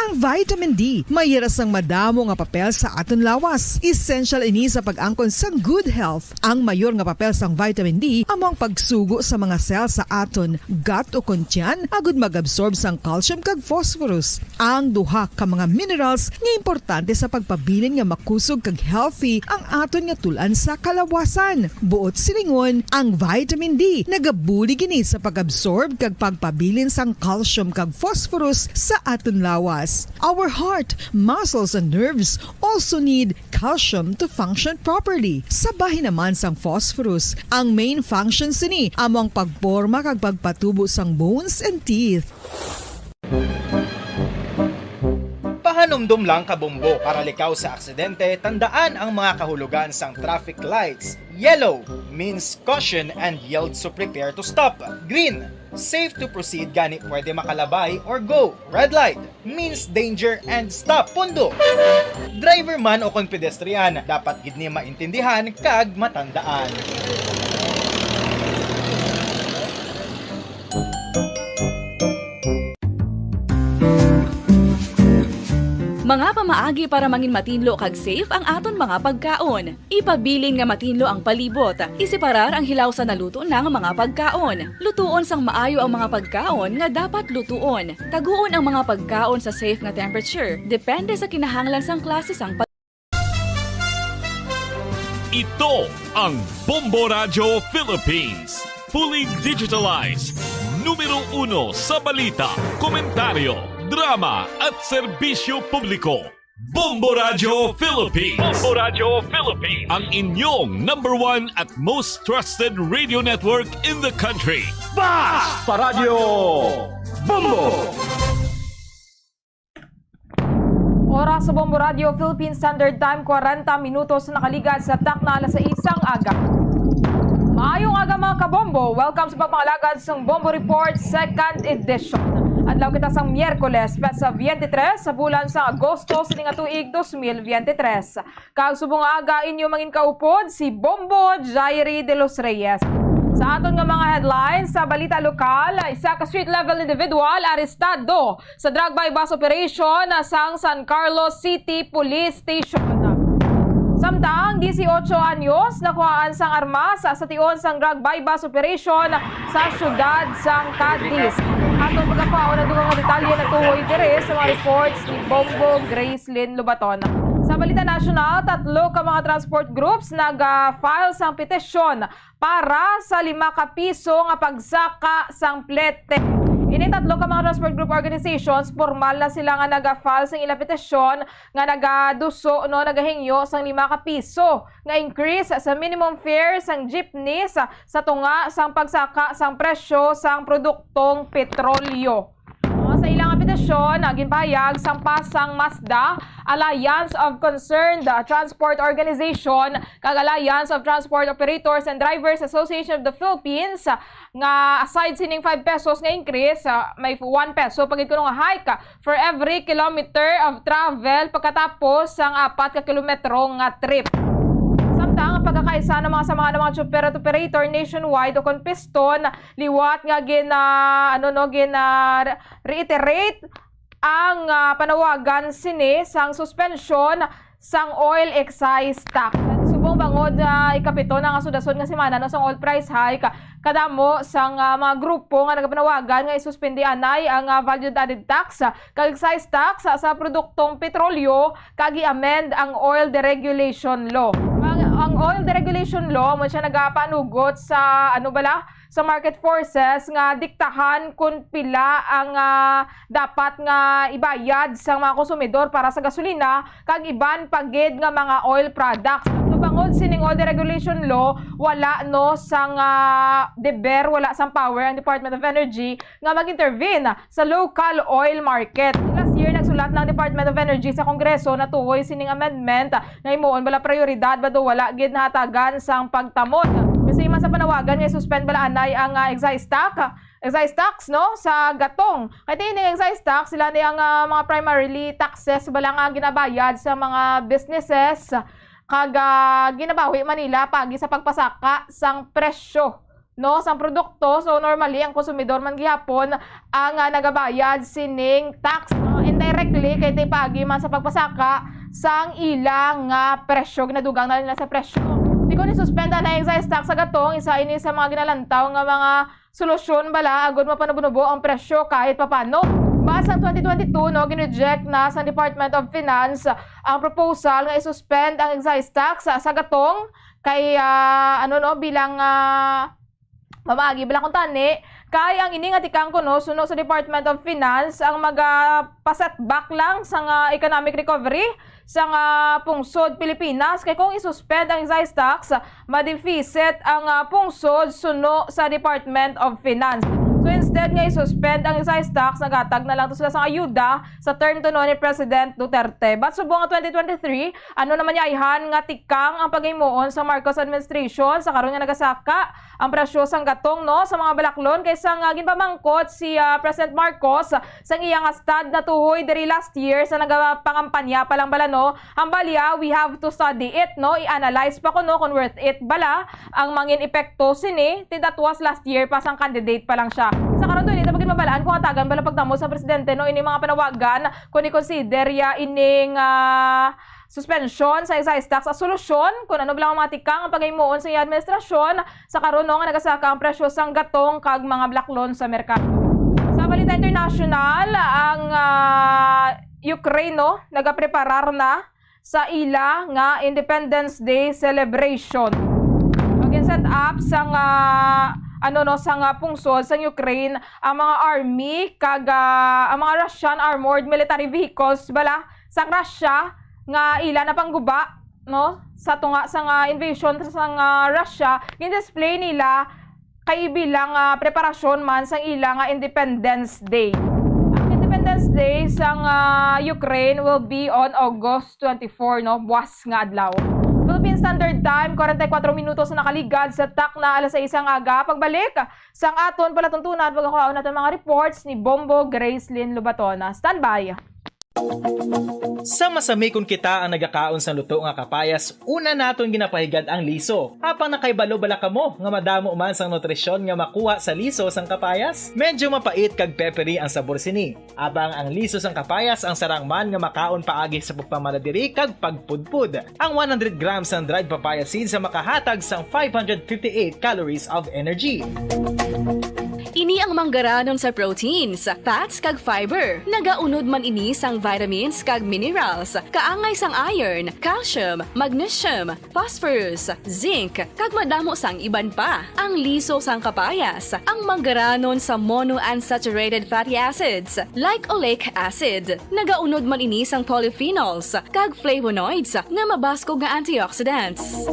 Ang vitamin D may hira sang madamo nga papel sa aton lawas. Essential ini sa pag-angkon sang good health. Ang mayor nga papel sang vitamin D amo ang pagsugo sa mga cell sa aton gut o kon tiyan agud mag-absorb sang calcium kag phosphorus, ang duha ka mga minerals nga importante sa pagpabilin nga makusog kag healthy ang aton nga tul-an sa kalawasan. Buot silingon, ang vitamin D nagabulig ini sa pag-absorb kag pagpabilin sang calcium kag phosphorus sa aton lawas. Our heart, muscles, and nerves also need calcium to function properly. Sa bahin naman sang phosphorus, ang main function sini amo ang pagporma kag pagpatubo sang bones and teeth. Pahanumdom lang, kabombo, para likaw sa aksidente, tandaan ang mga kahulugan sang traffic lights. Yellow means caution and yields to prepare to stop. Green, safe to proceed, gani pwede makalabay or go. Red light means danger and stop. Pundo. Driver man o kon pedestrian, dapat gid ni maintindihan kag matandaan. Mga pamaagi para mangin matinlo kag safe ang aton mga pagkaon. Ipabilin nga matinlo ang palibot. Iseparar ang hilaw sa naluto na nga mga pagkaon. Lutuon sang maayo ang mga pagkaon nga dapat lutuon. Taguon ang mga pagkaon sa safe nga temperature, depende sa kinahanglan sang klase sang pag- Ito ang Bombo Radyo Philippines. Fully digitalized. Numero uno sa balita, komentaryo, drama at serbisyo publiko. Bombo Radyo Philippines. Bombo Radyo Philippines. Ang inyong number one at most trusted radio network in the country. Basta Radyo Bombo! Oras sa Bombo Radio Philippine Standard Time, kwarenta minutos na nakaligad sa takna alas sais sang aga. Maayong aga, mga kabombo. Welcome sa pagpangalagad sang Bombo Report Second Edition. Adlaw kita sang Miyerkules, petsa twenty-three sa bulan sa Agosto sining nga tuig dos mil veintitrés. Kag subong nga aga, inyo mangin kaupod si Bombo Jairi de los Reyes. Sa aton nga mga headlines, sa balita lokal, isa ka street level individual arestado sa drug buy-bust operation sang San Carlos City Police Station. Samtang disiotso anyos nakuhaan sang armas sa tion sang drug buy-bust operation sa siyudad sang Cadiz. Aton pagkakuhaon ang dugang nga detalye natuhoy diri sa mga reports ni Bombo Gracelyn Lobaton. Sa balita nasyonal, tatlo ka mga transport groups naga-file sang petisyon para sa lima ka piso nga pagsaka sang plete. Ini tatlo ka mga transport group organizations, pormal na sila nga naga-file sang ila petisyon nga nagaduso, no, nagahingyo sang lima ka piso nga increase sa minimum fare sang jeepneys sa tunga sang pagsaka sang presyo sang produktong petrolyo. Ah, sa ilang petisyon, ah, ginpahayag sang Pasang Mazda Alliance of Concerned, ah, Transport Organization kag Alliance of Transport Operators and Drivers Association of the Philippines, ah, nga aside sining five pesos nga increase, ah, may one peso pa gid kuno nga hike, ah, for every kilometer of travel pagkatapos sang apat ka kilometro nga trip. Samtang ang pagkakaisa ng mga samahan ng mga tsuper at operator nationwide o kon Piston, liwat nga gin, ah, ano, no, gin, ah, re-, reiterate ang, ah, panawagan sini sang suspensyon sang oil excise tax. Subong bangod, ah, ikapito na nga sudasod nga semana, no, sang oil price hike, kadamo sang, ah, mga grupo nga nagapanawagan nga isuspindi anay ang, ah, value added tax, ah, kag excise tax, ah, sa produktong petrolyo, kag i-amend ang oil deregulation law. Ang, ang oil deregulation law mo siya nagapanugot sa, ano bala, sa market forces nga diktahan kon pila ang, ah, dapat nga ibayad sa mga konsumidor para sa gasolina kag iban pa gid nga mga oil products. So, bangod sining oil deregulation law, wala, no, sang, ah, deber, wala sang power ang Department of Energy nga mag-intervene sa local oil market. Last year, nagsulat na ang Department of Energy sa Kongreso natuhoy sining amendment nga himuon bala prioridad, bado wala gid nahatagan sang pagtamod. Kasi man sa panawagan nga suspend bala anay ang, ah, excise tax, excise tax, no, sa gatong. Kay ini excise tax, sila ni ang, ah, mga primarily taxes bala nga ginabayad sa mga businesses kag, ah, ginabawi man nila pagi sa pagpasaka sang presyo, no, sang produkto. So, normally, ang konsumidor man gihapon ang, ah, nagabayad sining tax, no, indirectly, kay ti paagi man sa pagpasaka sang ila nga presyo, ginadugang na nila sa presyo. Di ko ni suspend ang excise tax sa gatong, isa ini sa mga ginalantaw nga mga solusyon bala agud mapanubo-nubo ang presyo kahit papano. Ba sang twenty twenty-two, no, ginreject na sa Department of Finance ang proposal nga i-suspend ang excise tax sa, sa gatong kay, ah, ano, no, bilang, ah, pamaagi bala kuntani Kay ang ini nga tikang kuno suno sa Department of Finance ang magapasetback lang sa nga economic recovery sa nga pungsod Pilipinas, kay kung i-suspend ang excise tax, ma-deficit ang ah, pungsod suno sa Department of Finance. So instead nga i-suspend ang excise tax, nagatag na lang to sila sa ayuda sa term to no ni President Duterte. But subong nga twenty twenty-three, ano naman yayhan nga tikang ang paghimuon sa Marcos administration sa karon nga nagasaka ang presyo sang gatong, no, sa mga balaklon, kay sang ah, ginpamangkot si ah, President Marcos sang iya nga stand na tuhoy diri last year sa nagapangampanya pa lang bala, no. Ang balya, we have to study it, no, i-analyze pa kuno kung worth it bala ang mangin epekto sini, ti that was last year pa sang candidate pa lang siya. Sa karon, dili ta pa gid mabalaan kung hatagan bala pagdamo sa presidente, no, ini mga panawagan kung i-consider ya ining ah, suspension sa excise tax as solusyon, kung ano bala ang mga tikang ang paghimuon sa iya administrasyon sa karon, no, nga nagasaka ang presyo sang gatong kag mga balaklon sa merkado. Sa balita international, ang ah, Ukraine, no, nagapreparar na sa ila nga Independence Day celebration. Mag-set up sang ah, ano, no, sang ah, pungsod sang Ukraine ang mga army kag ah, ang mga Russian armored military vehicles bala sa Russia nga ila napangguba, no, sa tunga sang ah, invasion sang ah, Russia, gin-display nila kay bilang ah, preparasyon man sang ila nga Independence Day. Ang Independence Day sang ah, Ukraine will be on August twenty-four, no, buwas nga adlaw. Philippine Standard Time, forty-four minutos na nakaligad sa takna alas sais ang aga. Pagbalik sang aton palatuntunan, pagkakuhaon naton mga reports ni Bombo Gracelyn Lobatona. Standby. Sa masami kon kita ang nagakaon sang luto nga kapayas, una naton ginapahigad ang liso. Apang nakahibalo bala kamo nga madamo man sang nutrisyon nga makuha sa liso sang kapayas? Medyo mapait kag peppery ang sabor sini. Apang ang liso sang kapayas ang sarang man nga makaon paagi sa pagpamala diri kag pagpudpod. Ang one hundred grams sang dried papaya seeds ang makahatag sang five hundred fifty-eight calories of energy. Ini ang manggaranon sa proteins, fats kag fiber. Nagaunod man ini sang vitamins kag minerals, kaangay sang iron, calcium, magnesium, phosphorus, zinc, kag madamo sang iban pa. Ang liso sang kapayas, ang manggaranon sa monounsaturated fatty acids, like oleic acid. Nagaunod man ini sang polyphenols kag flavonoids nga mabaskog nga antioxidants.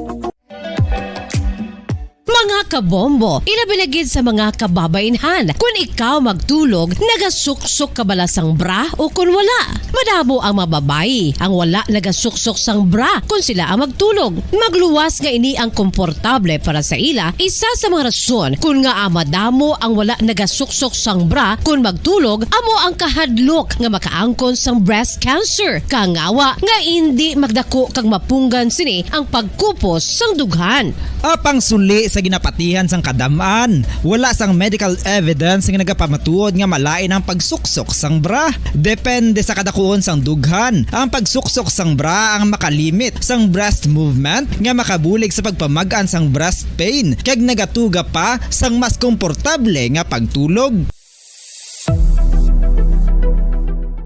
Mga kabombo, ilabi na gid sa mga kababainhan. Kun ikaw magtulog, nagasuksok ka bala sang bra o kun wala? Madamo ang mga babayi ang wala nagasuksok sang bra kun sila ang magtulog. Magluwas nga ini ang komportable para sa ila, isa sa mga rason kun ngaa madamo ang wala nagasuksok sang bra kun magtulog amo ang kahadlok nga makaangkon sang breast cancer. Kangawa nga indi magdako kag mapunggan sini ang pagkupos sang dughan. Apang suli sa ginapatihan sang kadam-an, wala sang medical evidence nga nagapamatuod nga malain ang pagsuksok sang bra. Depende sa kadakuon sang dughan, ang pagsuksok sang bra ang makalimit sang breast movement nga makabulig sa pagpamag-an sang breast pain kag nagatuga pa sang mas komportable nga pagtulog.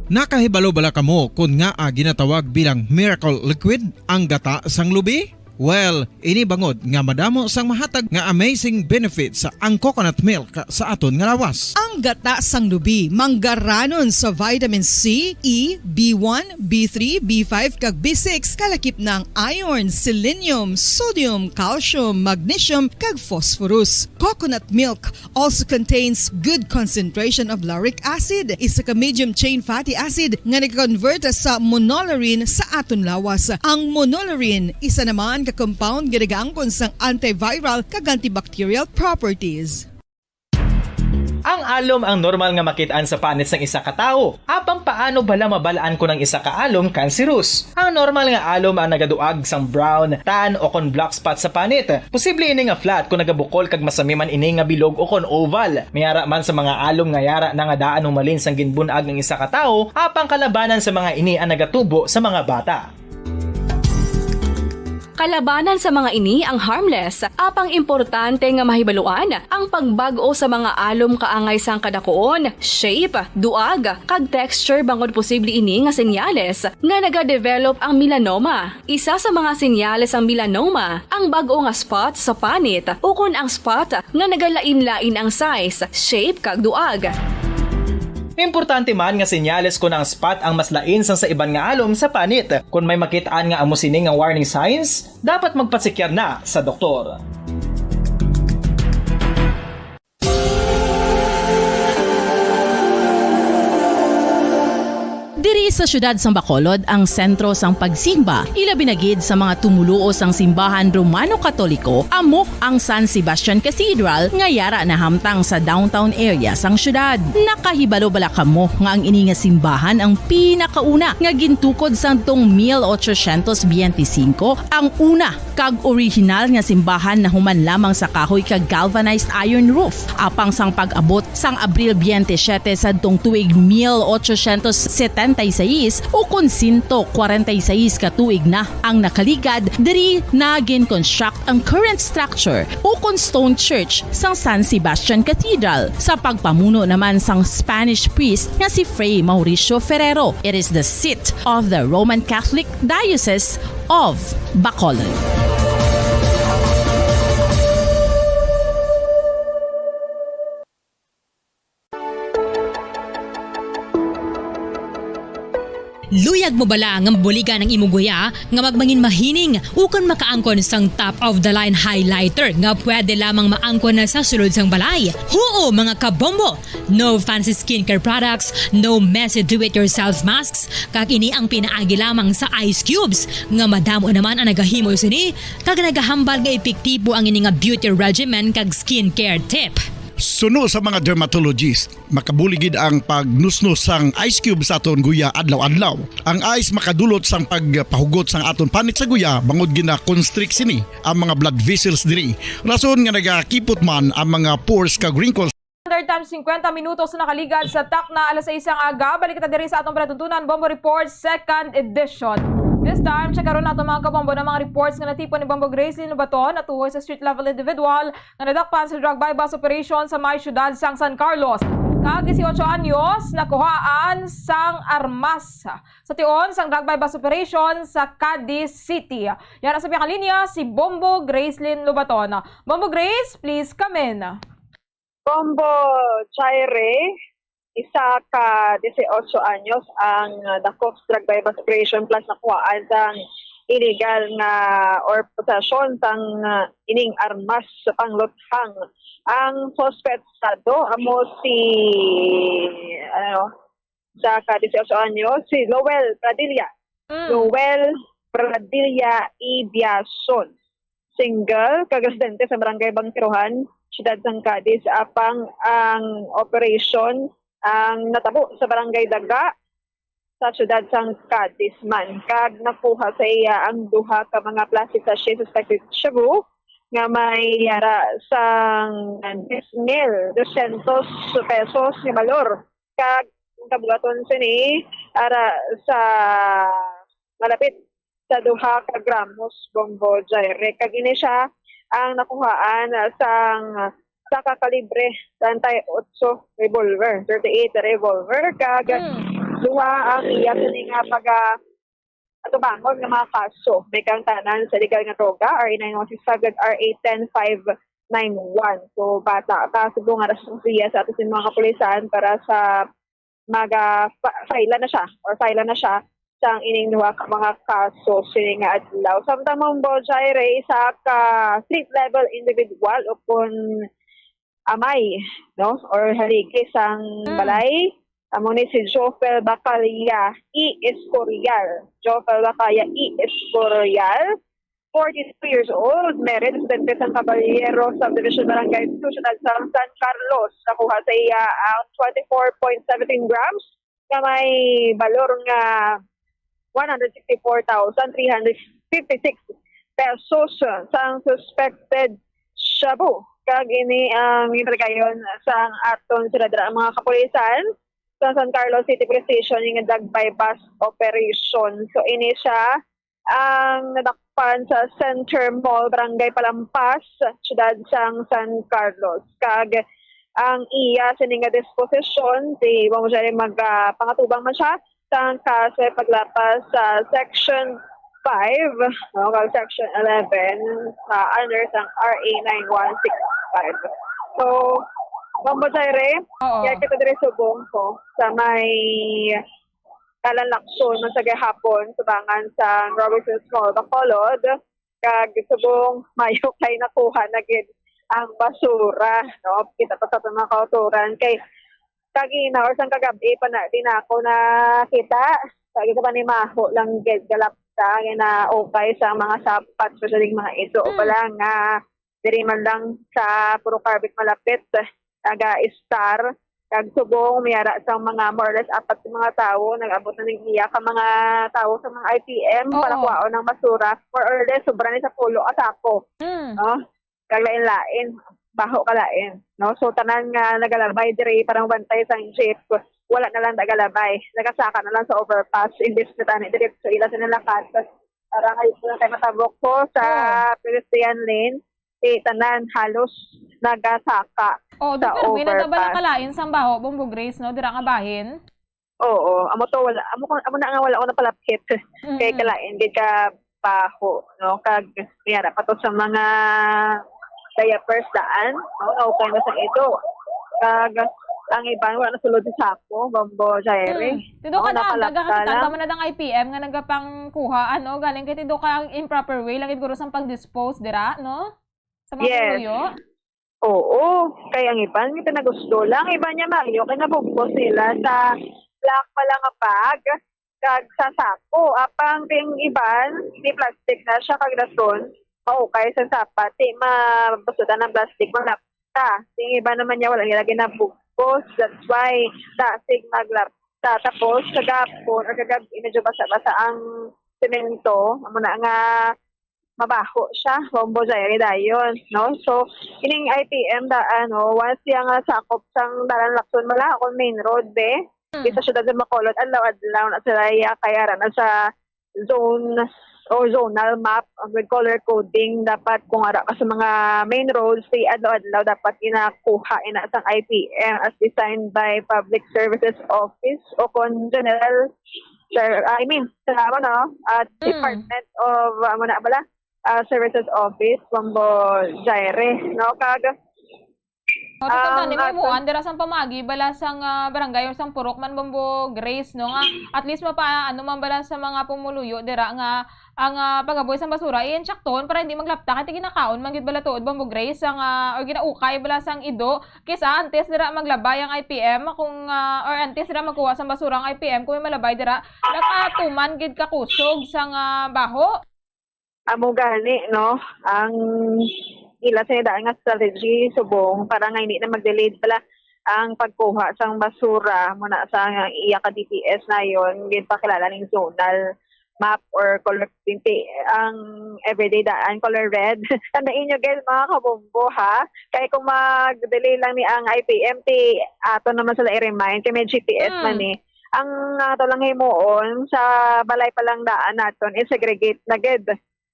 Nakahibalo bala kamo kon ngaa ginatawag bilang miracle liquid ang gata sang lubi? Well, ini bangod nga madamo sang mahatag nga amazing benefits ang coconut milk sa aton nga lawas. Ang gata sang lubi manggaranon sa vitamin C, E, B one, B three, B five kag B six, kalakip na ang iron, selenium, sodium, calcium, magnesium kag phosphorus. Coconut milk also contains good concentration of lauric acid, isa ka medium chain fatty acid nga nagakonvert sa monolaurin sa aton lawas. Ang monolaurin isa naman ka compound nga nagaangkon sang antiviral kag antibacterial properties. Ang alom ang normal nga makit-an sa panit sang isa ka tawo. Apang paano bala mabal-an kon ang isa ka alom kanseros? Ang normal nga alom ang nagaduag sang brown, tan, o kon black spot sa panit. Posible ini nga flat kon nagabukol kag masami man ini nga bilog o kon oval. May ara man sa mga alom nga yara na nga daan humalin sang ginbun-ag ang isa ka tawo, apang kalabanan sa mga ini ang nagatubo sa mga bata. Kalabanan sa mga ini ang harmless, apang importante nga mahibaluan ang pagbag-o sa mga alom kaangay sang kadakuon, shape, duag, kag texture bangod posible ini nga senyales nga nagadevelop ang melanoma. Isa sa mga senyales sang melanoma ang bag-o nga spot sa panit ukon ang spot nga nagalain-lain ang size, shape, kag duag. Importante man nga senyales kon ang spot ang mas lain sang sa iban nga alom sa panit. Kon may makit-an nga amo sini nga warning signs, dapat magpatsikyar na sa doktor. Diri sa siyudad sang Bacolod ang sentro sang pagsimba, ilabi na gid sa mga tumoluo sang simbahan Romano-Katoliko, amo ang San Sebastian Cathedral nga yara nahamtang sa downtown area sang siyudad. Nakahibalo bala kamo nga ang ini nga simbahan ang pinakauna nga gintukod sadtong mil ochocientos biyente singko, ang una kag orihinal nga simbahan nahuman lamang sa kahoy kag galvanized iron roof. Apang sang pag-abot sang Abril biyente siyete sadtong tuig mil ochocientos setenta y seis, ukon sento kwarenta y seis ka tuig na ang nakaligad, diri na gin-construct ang current structure ukon stone church sang San Sebastian Cathedral sa pagpamuno naman sang Spanish priest nga si Fray Mauricio Ferrero. It is the seat of the Roman Catholic Diocese of Bacolod. Luyag mo bala nga mabuligan ang imo guya nga magmangin mahining ukon makaangkon sang top of the line highlighter nga pwede lamang maangkon na sa sulod sang balay? Huo, mga kabombo! No fancy skincare products, no messy do-it-yourself masks, kag ini ang pinaagi lamang sa ice cubes, nga madamo naman ang nagahimo sini, kag nagahambal nga epektibo ang ini nga beauty regimen kag skincare tip. Suno sa mga dermatologist, makabulig gid ang pagnusnos sang ice cube sa aton guya adlaw-adlaw. Ang ice makadulot sang pagpahugot sang aton panit sa guya, bangod gina-constrict sini ang mga blood vessels diri. Rason nga nagakipot man ang mga pores kag wrinkles. Standard Time, singkwenta minutos na nakaligad sa takna alas sais sang aga. Balik kita diri sa atong palatuntunan, Bombo Report, second edition. This time, check karon nato, mga kabombo, ng mga reports nga natipon ni Bombo Grace Lin Lubaton natuhoy sa street level individual nga nadakpan sa drug buy-bust operation sa may siyudad sang San Carlos. Kag dieciocho anyos, nakuhaan sang armas sa tion sang drug buy-bust operation sa Cadiz City. Yara sa pihak linya si Bombo Grace Lin Lubaton. Bombo Grace, please come in. Bombo Jaire, isa ka dieciocho anyos ang dakop sa drug buy-bust operation plus nakuhaan sang illegal nga or possession sang, ah, ining armas sa pangluthang. Ang suspetsado amo si, ano, sa ka dieciocho anyos, si Lowell Pradilla. Mm. Lowell Pradilla Ibiason. Single, kag residente sa Barangay Bangkirohan, siyudad sang Cadiz. Apang ang operation ang natabo sa Barangay Daga, sa siyudad sang Cadiz man, kag nakuha sa iya ang duha ka mga plastic sachet suspected shabu nga may yara sang diyes mil dosyentos pesos nga balor, kag ang kabugaton sini ara sa malapit sa duha ka gramos, Bombo Jaire. Kag ini sia ang nakuhaan sang sa ka kalibre treinta y ocho revolver, thirty-eight revolver, kag Hmm. duha ang iya sini nga pag-atubangon nga mga kaso. May kaangtanan sa illegal nga droga, R A nine one six five, kag R A ten five nine one. So, bata ka, subong nga rason siya sa ato sa mga kapulisan para sa maga-, fa-, file na siya or file na siya sang ining duha ka mga kaso sini nga adlaw. Samtang Bombo Jaire, isa ka street level individual o kun amay, no, or haligi sang Mm. balay, amo ni si Jofel Bacalla E. Escorial. Jofel Bacalla E. Escorial, forty-two years old, married, residente sa Caballero Subdivision, Barangay two, Siyudad sa San Carlos. Nakuha sa iya ang twenty-four point seventeen grams nga may balor nga one hundred sixty-four thousand three hundred fifty-six pesos sang suspected shabu. Kag ini ang ginpatigayon sang aton sila dira ang mga kapulisan sa San Carlos City Police Station nga drug buy-bust operation. So, ini sia ang nadak-, nagapan sa Center Mall, Barangay Palampas, siyudad sang San Carlos. Kag ang iya sini nga disposisyon, si Ma'am Jerry mag, ah, pangatubang man siya sang kaso ay paglapas sa Section five, no, kag Section eleven, sa under sang R A nine one six five. So, Ma'am Jerry, Oo. Kaya kita diri subong ko sa may Kalan Lakson man sa gihapon, subangan sa Robinsons Mall, Bacolod, kag subong mayo kay nakuha na gid ang basura, no? Kita pa sa atong mga kauturan kay kagina or sang kagab-i pa na din ako nakita. Sa isa pa ni maho lang gid galapta nga naukay sa mga sapat, especially mga ido Mm. pala nga diri man lang sa puro Carbit malapit, naga-star, kag subong may ara sang mga more or less apat ka mga tawo, nag-abot na ning iya ka mga tawo sa mga I P M Oo. para kuhaon ang basura, more or less sobra ni sa pulo ka sako, Mm. no? Kag lain-lain, baho ka lain, no? So, tanan nga nagalabay diri para mabantay sang jeep, wala na lang nagalabay. Nagasaka na lang sa overpass, imbis na tani diretso ila sa nalakat. Para ngayon lang kay matabok ko sa Oh. pedestrian lane, eh, tanan halos nagasaka Oh, di sa permi na da bala overpass. Kalain sang baho, Bombo Grace, no? Dira nga bahin. Oo, amo to, wala, amo ko, amo na nga wala ko napalapit. Kay Mm. kalain gid ka baho, no? Kag may ara pa to sa mga diapers daan, no? Okay na sa ito. Kag ang iban wala na sulod sa sako, Bombo Jaire. Mm. Tido Oo, ka na, napalapta nagakakita lang. Tama na dang I P M nga nagapangkuha, ano? Galing kay tido ka ang improper way, lagi guro sang pag-dispose, dira, no? Sa mga Yes. pumuyo. Oo, kay ang iban nga pinagusto lang, ang iban niya maayo kay nabugkos nila sa black pala nga bag, kag sa sako. Apang ting iban, di plastic na siya, kag dason, maukay sa sapat, di mabusutan ng plastic, malapta. Ting iban naman niya, wala nila ginabugkos, that's why, dasig maglapta. Tapos, kagapon, or kagab-, medyo basa-basa ang semento, amo na nga, mabaho siya, Bombo Jaire dayon, no? So, kining I P M da, ano, once siya nga sakop sang Dalan Lacson, wala akong main road, be. Hmm. Di sa siyudad sa Bacolod, adlaw-adlaw na sila iya kay ara na sa zone o zonal map, um, with color coding. Dapat kung ara ka sa mga main roads, di adlaw-adlaw dapat ginakuha ina sang I P M as designed by Public Services Office o kon General Sir, ah, I mean, sa, ano, ah, Mm. Department of, ah, ano na bala? Ah, Services Office, Bombo Jaire, no? Kag, O, ti, ang kung tani, may atong muan, dira sang pamagi, bala sang, ah, barangay or sang purok man, Bombo Grace, no? Nga, at least, mapa, ano man, bala sa mga pumuluyo, dira nga, ang, ah, pagabuhi sang basura, iyan, tsakton, para hindi maglapta, kay ti ginakaon, man gid bala tuod, Bombo Grace, ang, ah, or ginaukay, bala sang ido, kisa antes dira maglabay ang I P M, kung, ah, or antes dira magkuha sang basura ang I P M, kung may malabay dira, nakatuman gid ka kusog sang, ah, baho. Amo gani, no, ang ila sa daan nga strategy subong para nga hindi na mag-delayed pala ang pagkuha sang basura muna sa iya ka D P S na yon, ginpakilala ning zonal map or color twenty, ang everyday daan, color red. Tandaan nyo, guys, mga kabombo, ha? Kaya kung mag-delay lang ni ang I P M, ti ato naman sila i-remind, kay may G P S Mm. man eh. Ang ato lang himuon, sa balay pa lang daan naton, i-segregate na gid,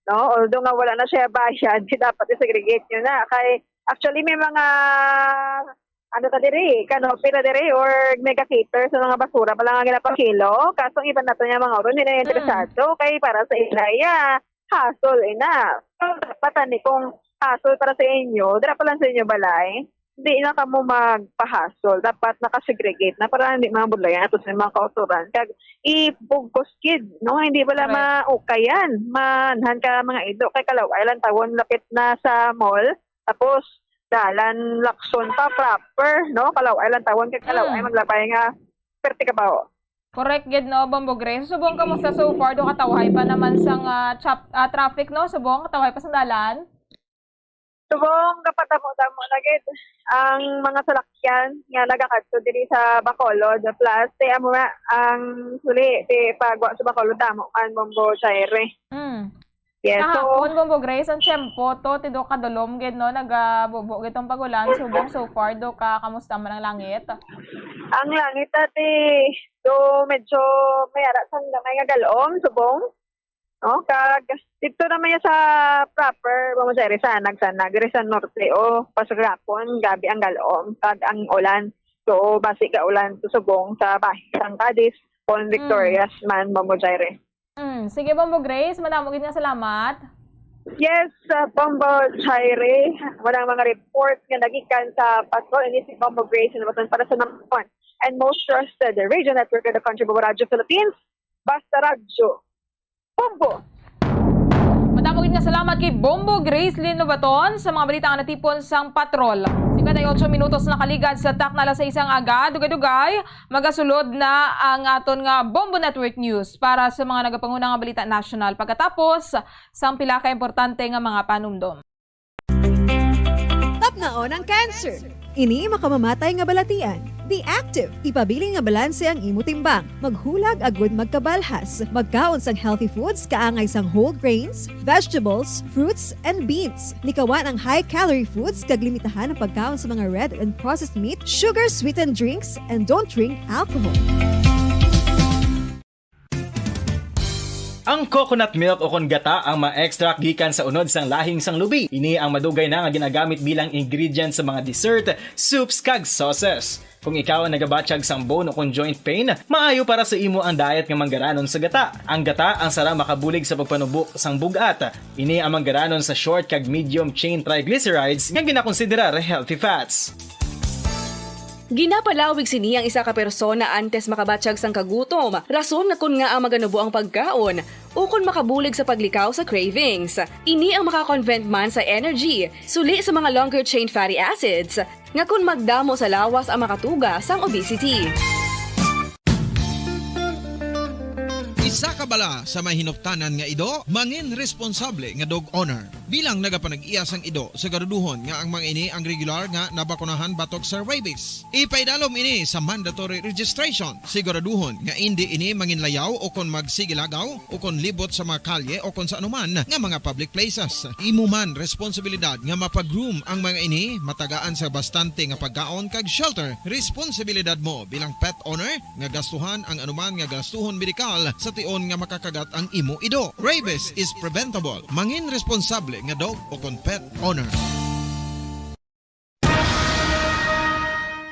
no? Although nga wala na siya bayad, di dapat i-segregate nyo na. Kay, actually, may mga ano ta diri, kano, pila diri, or mega cater sa mga basura pala nga ginapakilo. Kaso ang iban nato nga mga uro, hindi na interesado. Kay para sa ila, yeah, hassle, ina. So, dapat, ani, kung hassle para sa inyo, dira pa lang sa inyo balay, di na kamo magpahasol. Dapat nakasegregate na para hindi mga budlayan ato sa mga kauturan. Kag ibugkos gid, no? Hindi pala Correct. Maukayan. Manhan ka mga ido. Kay Kalaw-ay lang tawon lapit na sa mall. Tapos, dalan Lacson pa proper, no? Kalaw-ay lang tawon kay Kalaw-ay Mm. maglabay nga perte ka ba, oh? Correct gid, no, Bombo Grace. Subong, kamusta so far? Do katawhay pa naman sang, ah, chap-, ah, traffic, no? Subong, katawhay pa sang dalan? Subong, kapatamo-tamo na gid ang mga salakyan nga nagakadto diri sa Bacolod. Plus, ti amo na ang suli, ti pagwa sa Bacolod, tamo man, Bombo Jaire. Mm. Yes, so kahapon, Bombo Grace, ang tiyempo to, tido kadulom gid, no? Nagabubo gid tong pagulan. Subong, so far, do ka, kamusta man ang langit? Ang langit, ate, do medyo may ara sang gamay nga galom, subong. no? Kag dito naman niya sa proper, Bombo Jaire, sa Sanag, Sanag, diri sa norte, o, pasagapon, gabi ang galom, kag ang ulan. So, basi ka ulan subong sa bahin sang Cadiz, kon Mm. Victorias man, Bombo Jaire. Mm, sige, Bombo Grace, madamo gid nga salamat. Yes, uh, Bombo Jaire, wala mga report nga nagikan sa patrol, ini si Bombo Grace, na para sa number one and most trusted radio network in the country, Bombo Radyo Philippines, Basta Radyo. Bombo! Madamo gid nga salamat kay Bombo Grace Lino Baton sa mga balita nga natipon sang patrol. Singkwenta y ocho minutos nakaligad sa takna alas sais ang aga, dugay-dugay, magasulod na ang aton nga Bombo Network News para sa mga nagapanguna nga balita nasyonal pagkatapos sang pila ka importante nga mga panumdom. Tapnaon ang cancer. Ini makamamatay nga balatian. Be active. Ipabilin nga balanse ang imo timbang. Maghulag agud magkabalhas. Magkaon sang healthy foods, kaangay sang whole grains, vegetables, fruits, and beans. Likawan ang high-calorie foods kag limitahan ang pagkaon sa mga red and processed meat, sugar-sweetened drinks, and don't drink alcohol. Ang coconut milk o kon gata ang ma-extract gikan sa unod sang lahing sang lubi. Ini ang madugay na nga ginagamit bilang ingredient sa mga dessert, soups, kag sauces. Kung ikaw ang nagabatyag sang bone o kon joint pain, maayo para sa imo ang diet nga manggaranon sa gata. Ang gata ang sara makabulig sa pagpanubo sang bug-at. Ini ang manggaranon sa short kag medium chain triglycerides nga ginakonsiderar healthy fats. Ginapalawig sini ang isa ka persona antes makabatyag sang kagutom, rason nga kon ngaa maganubo ang pagkaon, ukon makabulig sa paglikaw sa cravings. Ini ang makakonvert man sa energy, suli sa mga longer chain fatty acids, nga kon magdamo sa lawas ang makatuga sang obesity. Isa ka bala sa may hinuptanan nga ido, mangin responsable nga dog owner. Bilang nagapanag-iya sang ido, siguraduhon nga ang mga ini ang regular nga nabakunahan batok sa rabies. Ipaidalom ini sa mandatory registration. Siguraduhon nga indi ini manginlayaw o kon magsigilagaw o kon libot sa mga kalye o kon sa anuman nga mga public places. Imo man responsibilidad nga mapa-groom ang mga ini, matagaan sa bastante nga pagkaon kag shelter. Responsibilidad mo bilang pet owner nga gastuhan ang anuman nga gastuhon medikal sa tion nga makakagat ang imo ido. Rabies is preventable. Mangin responsable nga dog o kon pet owner.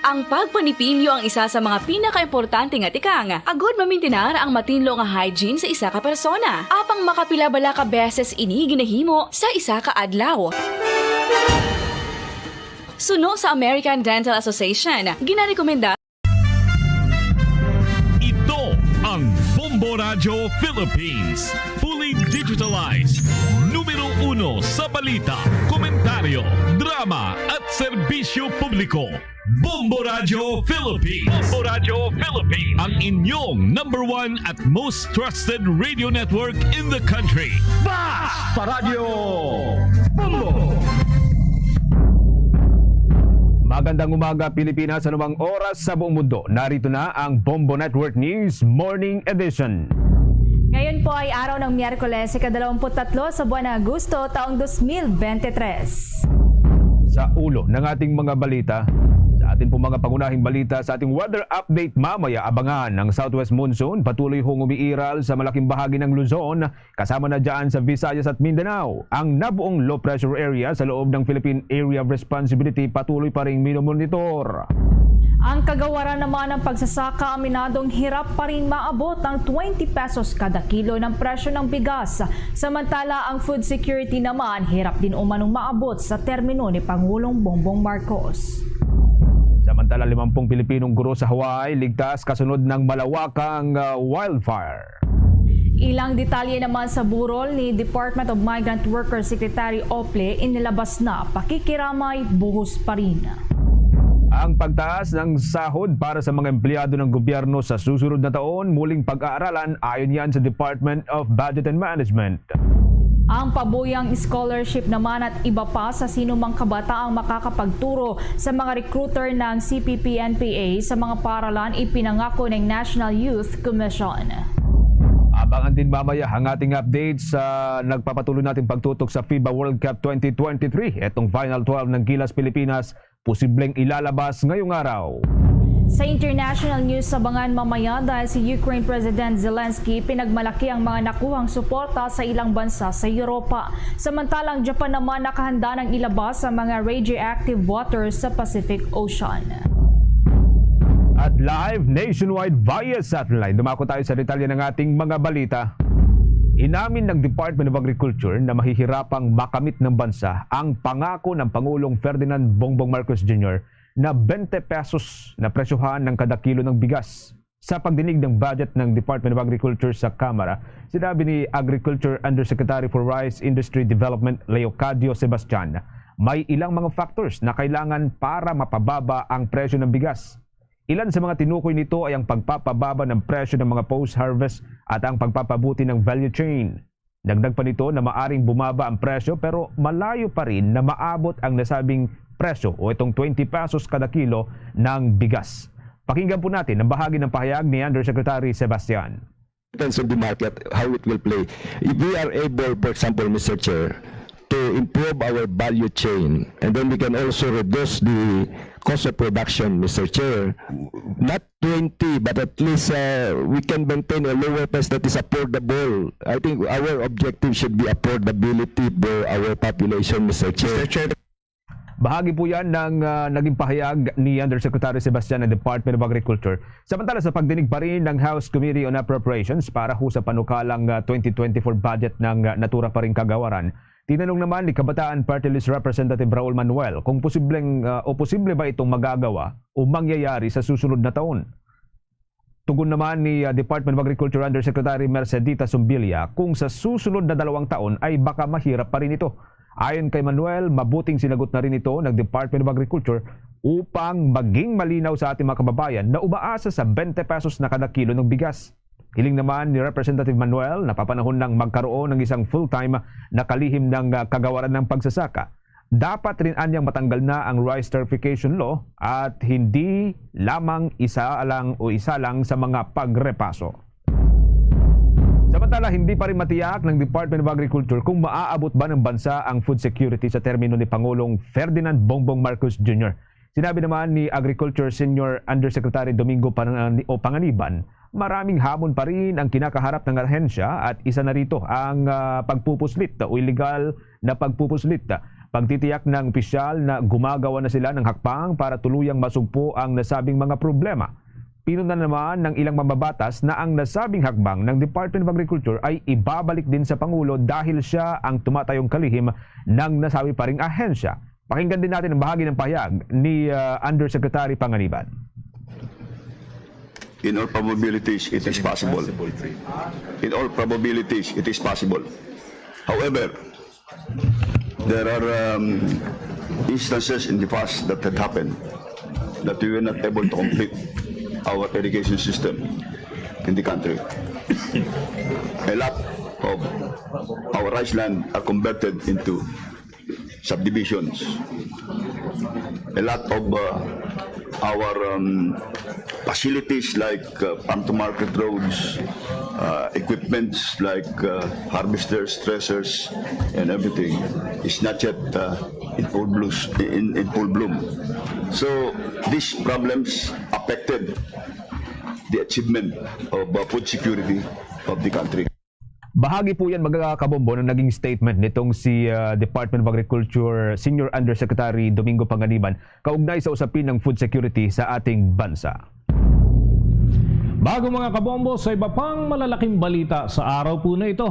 Ang pagpanipilyo ang isa sa mga pinakaimportante nga tikang agud mamintinar ang matinlo nga hygiene sa isa ka persona. Apang makapila bala ka beses ini ginahimo sa isa ka adlaw? Suno sa American Dental Association, ginarekomenda Ito ang Bombo Radyo Philippines. Fully digitalized. Numero uno sa balita, komentaryo, drama, at serbisyo publiko. Bombo Radyo Philippines. Bombo Radyo Philippines. Ang inyong number one at most trusted radio network in the country. Basta Radyo Bombo! Magandang umaga, Pilipinas, sa anumang oras sa buong mundo. Narito na ang Bombo Network News Morning Edition. Ngayon po ay araw ng Miyerkules, ikadalawamput tatlo sa buwan ng Agosto, taong dos mil bente tres. Sa ulo ng ating mga balita, sa ating pong mga pangunahing balita, sa ating weather update mamaya, abangan ang southwest monsoon patuloy hong umiiral sa malaking bahagi ng Luzon, kasama na dyan sa Visayas at Mindanao. Ang nabuong low pressure area sa loob ng Philippine Area of Responsibility patuloy pa ring minomonitor. Ang kagawaran naman ng pagsasaka, aminadong hirap pa rin maabot ang twenty pesos kada kilo ng presyo ng bigas. Samantala, ang food security naman hirap din umanong maabot sa termino ni Pangulong Bongbong Marcos. Samantala, limampung Pilipinong guro sa Hawaii ligtas kasunod ng malawakang, ah, wildfire. Ilang detalye naman sa burol ni Department of Migrant Workers Secretary Ople inilabas na pakikiramay buhos pa rin. Ang pagtaas ng sahod para sa mga empleyado ng gobyerno sa susunod na taon muling pag-aaralan, ayon yan sa Department of Budget and Management. Ang pabuyang scholarship naman at iba pa sa sinumang kabataang makakapagturo sa mga recruiter ng C P P N P A sa mga paralan ipinangako ng National Youth Commission. Abangan din mamaya ang ating update sa nagpapatuloy nating pagtutok sa fiba World Cup twenty twenty-three. Itong final twelve ng Gilas Pilipinas posibleng ilalabas ngayong araw. Sa international news, abangan mamaya dahil si Ukraine President Zelensky pinagmalaki ang mga nakuhang suporta sa ilang bansa sa Europa. Samantalang Japan naman nakahanda ng ilabas sa mga radioactive waters sa Pacific Ocean. At live nationwide via satellite. Dumako tayo sa detalye ng ating mga balita. Inamin ng Department of Agriculture na mahihirapang makamit ng bansa ang pangako ng Pangulong Ferdinand Bongbong Marcos Junior na twenty pesos na presyohan ng kada kilo ng bigas. Sa pagdinig ng budget ng Department of Agriculture sa Kamara, sinabi ni Agriculture Undersecretary for Rice Industry Development Leocadio Sebastian, may ilang mga factors na kailangan para mapababa ang presyo ng bigas. Ilan sa mga tinukoy nito ay ang pagpapababa ng presyo ng mga post-harvest at ang pagpapabuti ng value chain. Dagdag pa nito na maaring bumaba ang presyo pero malayo pa rin na maabot ang nasabing presyo o itong twenty pesos kada kilo ng bigas. Pakinggan po natin ang bahagi ng pahayag ni Undersecretary Sebastian. Depends on the market, how it will play. If we are able, for example, Mister Chair, to improve our value chain, and then we can also reduce the cost of production, Mister Chair, not twenty, but at least uh, we can maintain a lower price that is affordable. I think our objective should be affordability for our population, Mister Chair. Bahagi po yan ng ah, naging pahayag ni Undersecretary Sebastian ng Department of Agriculture. Samantala, sa pagdinig pa rin ng House Committee on Appropriations para ho sa panukalang ah, twenty twenty-four budget ng ah, Natura pa rin Kagawaran, tinanong naman ni Kabataan Party List Representative Raul Manuel kung posibleng ah, o posible ba itong magagawa o mangyayari sa susunod na taon. Tugon naman ni ah, Department of Agriculture Undersecretary Mercedita Sumbilla kung sa susunod na dalawang taon ay baka mahirap pa rin ito. Ayon kay Manuel, mabuting sinagot na rin ito ng Department of Agriculture upang maging malinaw sa ating mga kababayan na umaasa sa twenty pesos na kada kilo ng bigas. Hiling naman ni Representative Manuel na papanahon nang magkaroon ng isang full-time na kalihim ng ah, kagawaran ng pagsasaka. Dapat rin anyang matanggal na ang rice tariffication law at hindi lamang isa lang o isa lang sa mga pagrepaso. Samantala, hindi pa rin matiyak ng Department of Agriculture kung maaabot ba ng bansa ang food security sa termino ni Pangulong Ferdinand Bongbong Marcos Junior. Sinabi naman ni Agriculture Senior Undersecretary Domingo Pangan- o Panganiban, maraming hamon pa rin ang kinakaharap ng ahensya at isa na rito ang ah, pagpupuslit o illegal na pagpupuslit. Pagtitiyak ng opisyal na gumagawa na sila ng hakbang para tuluyang masugpo ang nasabing mga problema. Pinuna naman ng ilang mambabatas na ang nasabing hakbang ng Department of Agriculture ay ibabalik din sa Pangulo dahil siya ang tumatayong kalihim ng nasabi pa ring ahensya. Pakinggan din natin ang bahagi ng pahayag ni ah, Undersecretary Panganiban. In all probabilities, it is possible. In all probabilities, it is possible. However, there are um, instances in the past that had happened that we were not able to complete our irrigation system in the country. A lot of our rice land are converted into subdivisions. A lot of uh, our um, facilities like uh, farm to market roads, uh, equipments like uh, harvesters, threshers, and everything is not yet uh, in full bloom. In, in full bloom. So these problems affected the achievement of uh, food security of the country. Bahagi po yan, mga kabombo, ng naging statement nitong si ah, Department of Agriculture Senior Undersecretary Domingo Panganiban kaugnay sa usapin ng food security sa ating bansa. Bago, mga kabombo, sa iba pang malalaking balita sa araw po na ito.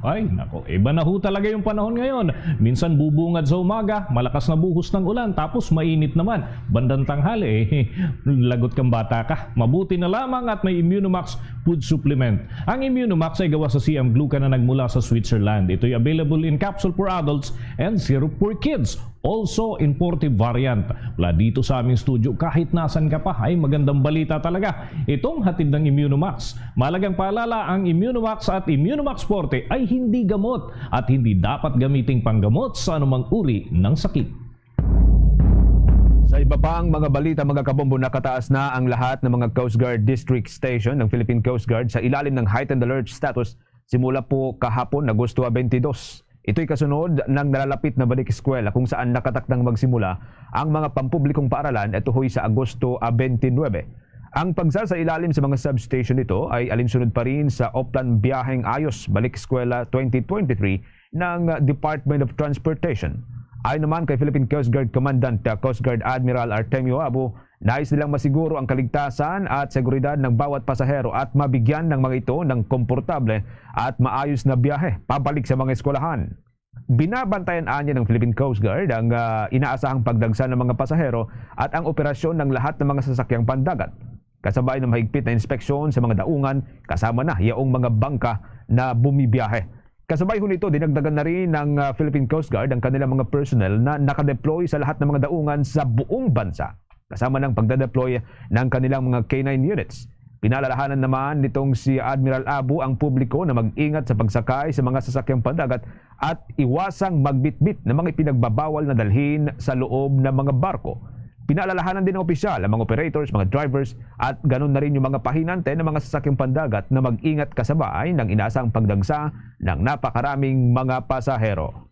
Ay, nako, iba na ho talaga yung panahon ngayon. Minsan bubungad sa umaga, malakas na buhos ng ulan, tapos mainit naman. Bandang tanghali, eh, lagot kang bata ka. Mabuti na lamang at may Immunomax food supplement. Ang Immunomax ay gawa sa siam glucan na nagmula sa Switzerland. Ito'y available in capsule for adults and syrup for kids. Also, imported variant. Mula dito sa aming studio, kahit nasan ka pa, ay magandang balita talaga itong hatid ng Immunomax. Mahalagang paalala, ang Immunomax at Immunomax Forte ay hindi gamot at hindi dapat gamiting panggamot sa anumang uri ng sakit. Sa iba pang mga balita, mga kabombo, nakataas na ang lahat ng mga Coast Guard District Station ng Philippine Coast Guard sa ilalim ng heightened alert status simula po kahapon, Agosto twenty-two. Ito'y kasunod ng nalalapit na balik eskwela kung saan nakatakdang magsimula ang mga pampublikong paaralan at tuhoy sa Agosto, ah, twenty-nine. Ang pagsa sa ilalim sa mga substation nito ay alinsunod pa rin sa Oplan Biyaheng Ayos Balik Eskwela twenty twenty-three ng Department of Transportation. Ayon naman kay Philippine Coast Guard Commandant, uh, Coast Guard Admiral Artemio Abu, nais nilang masiguro ang kaligtasan at seguridad ng bawat pasahero at mabigyan ng mga ito ng komportable at maayos na biyahe pabalik sa mga eskwelahan. Binabantayan anya ng Philippine Coast Guard ang, ah, inaasahang pagdagsa ng mga pasahero at ang operasyon ng lahat ng mga sasakyang pandagat, kasabay ng mahigpit na inspeksyon sa mga daungan, kasama na yaong mga bangka na bumibiyahe. Kasabay ho nito, dinagdagan na rin ng, ah, Philippine Coast Guard ang kanilang mga personnel na nakadeploy sa lahat ng mga daungan sa buong bansa, kasama ng pagdadeploy ng kanilang mga K nine units. Pinalalahanan naman nitong si Admiral Abu ang publiko na mag-ingat sa pagsakay sa mga sasakyang pandagat at iwasang magbitbit ng mga ipinagbabawal na dalhin sa loob ng mga barko. Pinaalalahanan din ng opisyal ang mga operators, mga drivers, at ganun na rin yung mga pahinante ng mga sasakyang pandagat na mag-ingat kasabay ng inaasang pagdagsa ng napakaraming mga pasahero.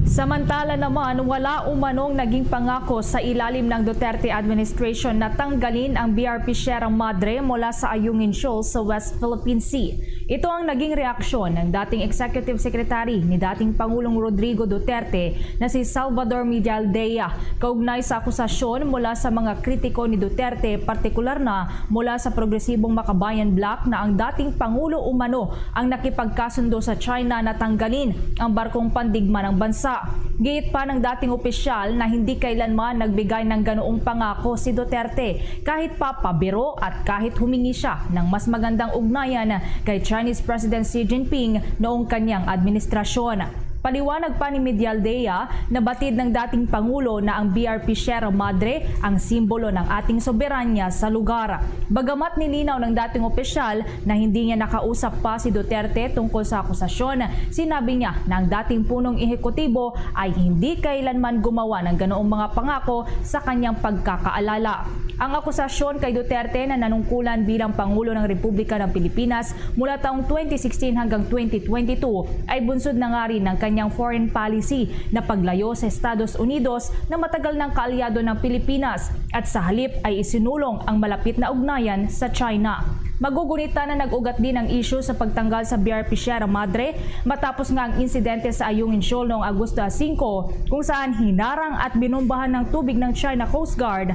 Samantala naman, wala umanong naging pangako sa ilalim ng Duterte administration na tanggalin ang B R P Sierra Madre mula sa Ayungin Shoal sa West Philippine Sea. Ito ang naging reaksyon ng dating Executive Secretary ni dating Pangulong Rodrigo Duterte na si Salvador Medialdea kaugnay sa akusasyon mula sa mga kritiko ni Duterte, partikular na mula sa Progresibong Makabayan Bloc, na ang dating Pangulo umano ang nakipagkasundo sa China na tanggalin ang barkong pandigma ng bansa. Giit pa ng dating opisyal na hindi kailanman nagbigay ng ganoong pangako si Duterte, kahit pa pabiro at kahit humingi siya ng mas magandang ugnayan kay Chinese President Xi Jinping noong kanyang administrasyon. Paliwanag pa ni Medialdea, nabatid ng dating Pangulo na ang B R P Sierra Madre ang simbolo ng ating soberanya sa lugar. Bagamat nilinaw ng dating opisyal na hindi niya nakausap pa si Duterte tungkol sa akusasyon, sinabi niya na ang dating punong ehekutibo ay hindi kailanman gumawa ng ganoong mga pangako sa kanyang pagkakaalala. Ang akusasyon kay Duterte na nanungkulan bilang Pangulo ng Republika ng Pilipinas mula taong twenty sixteen hanggang twenty twenty-two ay bunsod na nga rin ng kanyang foreign policy na paglayo sa Estados Unidos na matagal nang kaalyado ng Pilipinas, at sa halip ay isinulong ang malapit na ugnayan sa China. Magugunita na nag-ugat din ang isyu sa pagtanggal sa B R P Sierra Madre matapos nga ang insidente sa Ayungin Shoal noong Agosto singko, kung saan hinarang at binombahan ng tubig ng China Coast Guard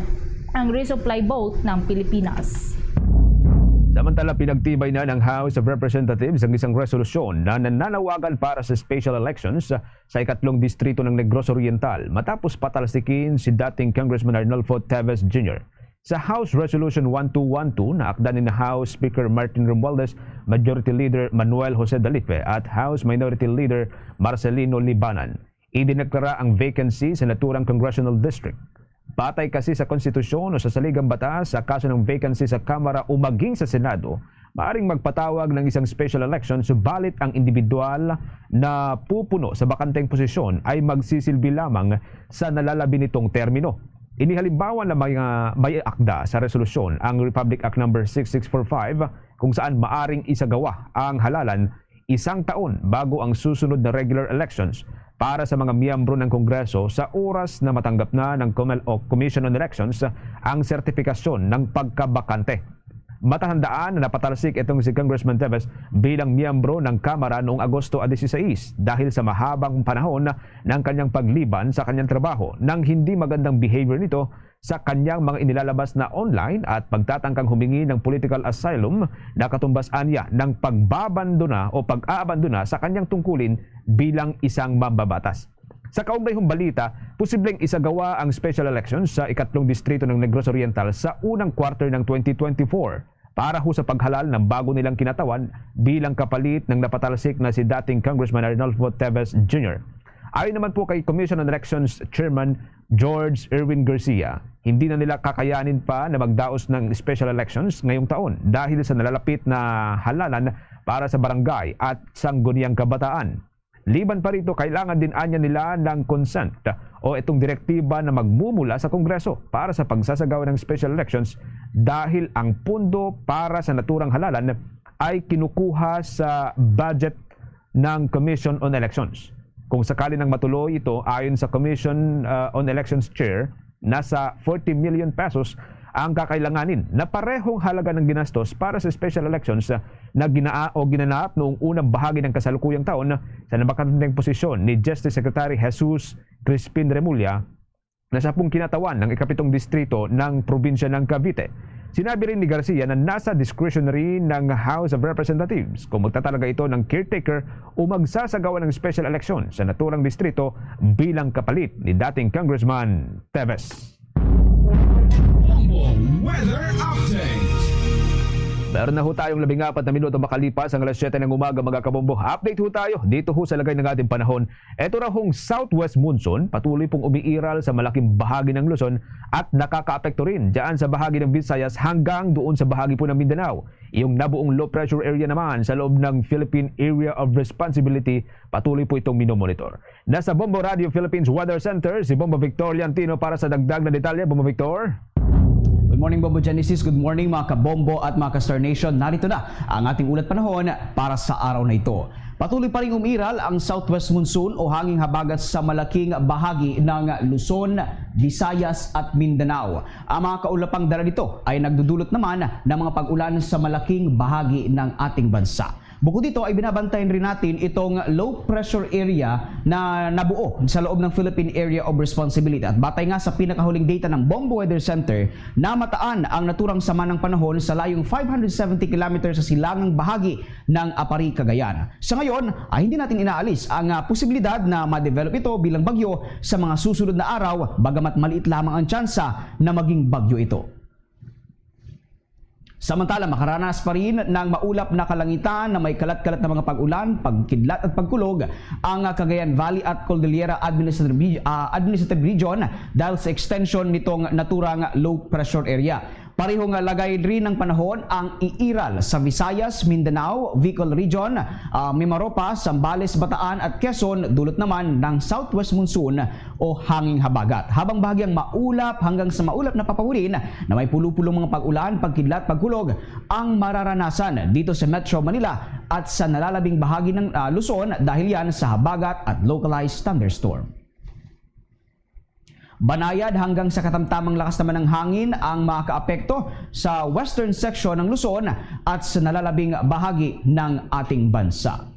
ang resupply boat ng Pilipinas. Samantala, pinagtibay na ng House of Representatives ang isang resolusyon na nananawagan para sa special elections sa ikatlong distrito ng Negros Oriental matapos patalsikin si dating Congressman Arnulfo Teves Junior. Sa House Resolution one two one two, naakda ni na House Speaker Martin Romualdez, Majority Leader Manuel Jose Dalipe at House Minority Leader Marcelino Libanan. Idineklara ang vacancy sa naturang congressional district. Batay kasi sa konstitusyon o sa saligang batas, sa kaso ng vacancy sa Kamara o maging sa Senado, maaring magpatawag ng isang special election, subalit ang individual na pupuno sa bakanteng posisyon ay magsisilbi lamang sa nalalabi nitong termino. Inihalimbawa na may, ah, may akda sa resolusyon ang Republic Act Number six six four five, kung saan maaring isagawa ang halalan isang taon bago ang susunod na regular elections para sa mga miyembro ng Kongreso sa oras na matanggap na ng COMEL o Commission on Elections ang sertifikasyon ng pagkabakante. Matatandaan na napatalsik itong si Congressman Teves bilang miyembro ng Kamara noong Agosto dieciséis dahil sa mahabang panahon ng kanyang pagliban sa kanyang trabaho nang hindi magandang behavior nito sa kanyang mga inilalabas na online at pagtatangkang humingi ng political asylum na katumbas anya ng pagbabandona o pag-aabandona sa kanyang tungkulin bilang isang mambabatas. Sa kaugnay hong balita, posibleng isagawa ang special elections sa ikatlong distrito ng Negros Oriental sa unang quarter ng twenty twenty-four para ho sa paghalal ng bago nilang kinatawan bilang kapalit ng napatalsik na si dating Congressman Arnulfo Teves Junior. Ayon naman po kay Commission on Elections Chairman George Erwin Garcia, hindi na nila kakayanin pa na magdaos ng special elections ngayong taon dahil sa nalalapit na halalan para sa barangay at sangguniang kabataan. Liban pa rito, kailangan din anya nila ng consent o itong direktiba na magmumula sa Kongreso para sa pagsasagawa ng special elections dahil ang pondo para sa naturang halalan ay kinukuha sa budget ng Commission on Elections. Kung sakali nang matuloy ito, ayon sa Commission, ah, on Elections Chair, nasa forty million pesos ang kakailanganin na parehong halaga ng ginastos para sa special elections, ah, na ginaa o ginanap noong unang bahagi ng kasalukuyang taon sa nabakanteng posisyon ni Justice Secretary Jesus Crispin Remulla, na siya pong kinatawan ng ikapitong distrito ng probinsya ng Cavite. Sinabi rin ni Garcia na nasa discretionary ng House of Representatives kung magtatalaga ito ng caretaker o magsasagawa ng special election sa naturang distrito bilang kapalit ni dating Congressman Teves. Bombo Weather Update. Meron na ho tayong labing apat na minuto makalipas ang alas siyete ng umaga, mga kabombo. Update ho tayo dito ho sa lagay ng ating panahon. Eto raw hong southwest monsoon, patuloy pong umiiral sa malaking bahagi ng Luzon at nakakaapekto rin dyan sa bahagi ng Visayas hanggang doon sa bahagi po ng Mindanao. Yung nabuong low pressure area naman sa loob ng Philippine Area of Responsibility, patuloy po itong minomonitor. Nasa Bombo Radio Philippines Weather Center si Bombo Victor Liantino para sa dagdag na detalye. Bombo Victor. Good morning, Bombo Genesis. Good morning, mga kabombo at mga ka-Star Nation. Narito na ang ating ulat panahon para sa araw na ito. Patuloy pa ring umiral ang southwest monsoon o hanging habagat sa malaking bahagi ng Luzon, Visayas at Mindanao. Ang mga kaulapang dala nito ay nagdudulot naman ng mga pag-ulan sa malaking bahagi ng ating bansa. Bukod dito ay binabantayan rin natin itong low pressure area na nabuo sa loob ng Philippine Area of Responsibility. At batay nga sa pinakahuling data ng Bombo Weather Center, namataan ang naturang sama ng panahon sa layong five hundred seventy kilometers sa silangang bahagi ng Aparri, Cagayan. Sa ngayon ay hindi natin inaalis ang, ah, posibilidad na ma-develop ito bilang bagyo sa mga susunod na araw, bagamat maliit lamang ang tsansa na maging bagyo ito. Samantala, makaranas pa rin ng maulap na kalangitan na may kalat-kalat na mga pag-ulan, pagkidlat at pagkulog ang Cagayan Valley at Cordillera Administrative, ah, Administrative Region dahil sa extension nitong naturang low pressure area. Pareho nga lagay rin ng panahon ang iiral sa Visayas, Mindanao, Bicol Region, ah, Mimaropa, Zambales, Bataan at Quezon, dulot naman ng southwest monsoon o hanging habagat. Habang bahagyang maulap hanggang sa maulap na papawid na may pulo-pulong mga pag-ulan, pagkidlat, pagkulog ang mararanasan dito sa Metro Manila at sa nalalabing bahagi ng, ah, Luzon dahil yan sa habagat at localized thunderstorm. Banayad hanggang sa katamtamang lakas naman ng hangin ang makaapekto sa western section ng Luzon at sa nalalabing bahagi ng ating bansa.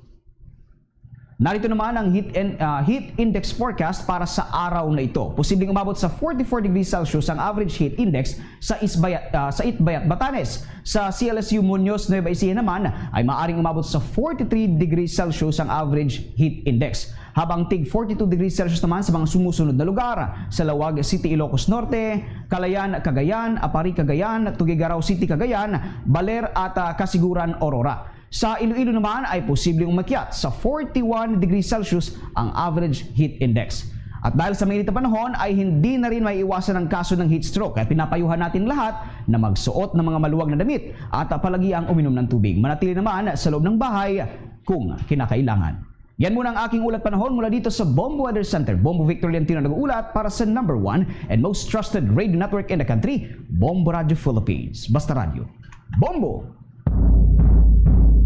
Narito naman ang heat, in, ah, heat index forecast para sa araw na ito. Posibleng umabot sa forty-four degrees Celsius ang average heat index sa Isbayat, ah, sa Itbayat, Batanes. Sa C L S U Muñoz, Nueva Ecija naman ay maaring umabot sa forty-three degrees Celsius ang average heat index. Habang tig forty-two degrees Celsius naman sa mga sumusunod na lugar, sa Laoag City, Ilocos Norte, Calayan, Cagayan, Aparri, Cagayan, Tuguegarao City, Cagayan, Baler at, ah, Casiguran, Aurora. Sa Iloilo naman ay posibleng umakyat sa forty-one degrees Celsius ang average heat index. At dahil sa mainit na panahon ay hindi na rin maiiwasan ang kaso ng heat stroke, kaya pinapayuhan natin lahat na magsuot ng mga maluwag na damit at palagi ang uminom ng tubig. Manatili naman sa loob ng bahay kung kinakailangan. Yan muna ang aking ulat panahon mula dito sa Bombo Weather Center. Bombo Victor Leontino nag-uulat para sa number one and most trusted radio network in the country, Bombo Radio Philippines. Basta Radyo. Bombo!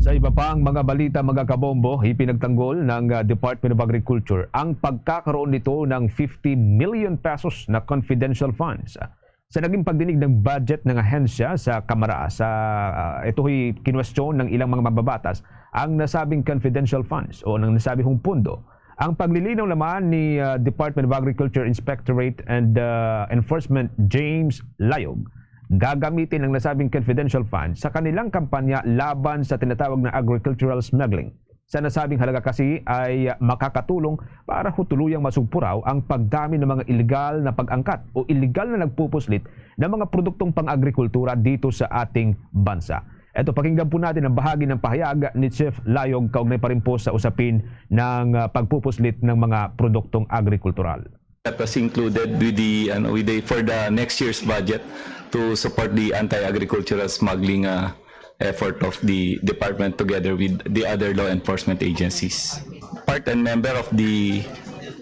Sa iba pang mga balita, mga kabombo, ipinagtanggol ng, ah, Department of Agriculture ang pagkakaroon nito ng fifty million pesos na confidential funds. Sa naging pagdinig ng budget ng ahensya sa Kamara, sa, ah, ito'y kinwestiyon ng ilang mga mambabatas ang nasabing confidential funds o ng nasabihong pondo. Ang paglilinaw naman ni, ah, Department of Agriculture Inspectorate and, ah, Enforcement James Layog, gagamitin ang nasabing confidential fund sa kanilang kampanya laban sa tinatawag na agricultural smuggling. Sa nasabing halaga kasi ay makakatulong para ho tuluyang masugpuraw ang pagdami ng mga iligal na pag-angkat o iligal na nagpupuslit ng mga produktong pang-agrikultura dito sa ating bansa. Eto, pakinggan po natin ang bahagi ng pahayag ni Chief Layog kaugnay pa rin po sa usapin ng, ah, pagpupuslit ng mga produktong agrikultural. That was incled with the, ano, with the, for the next year's budget to support the anti-agricultural smuggling, uh, effort of the department together with the other law enforcement agencies. Part and member of the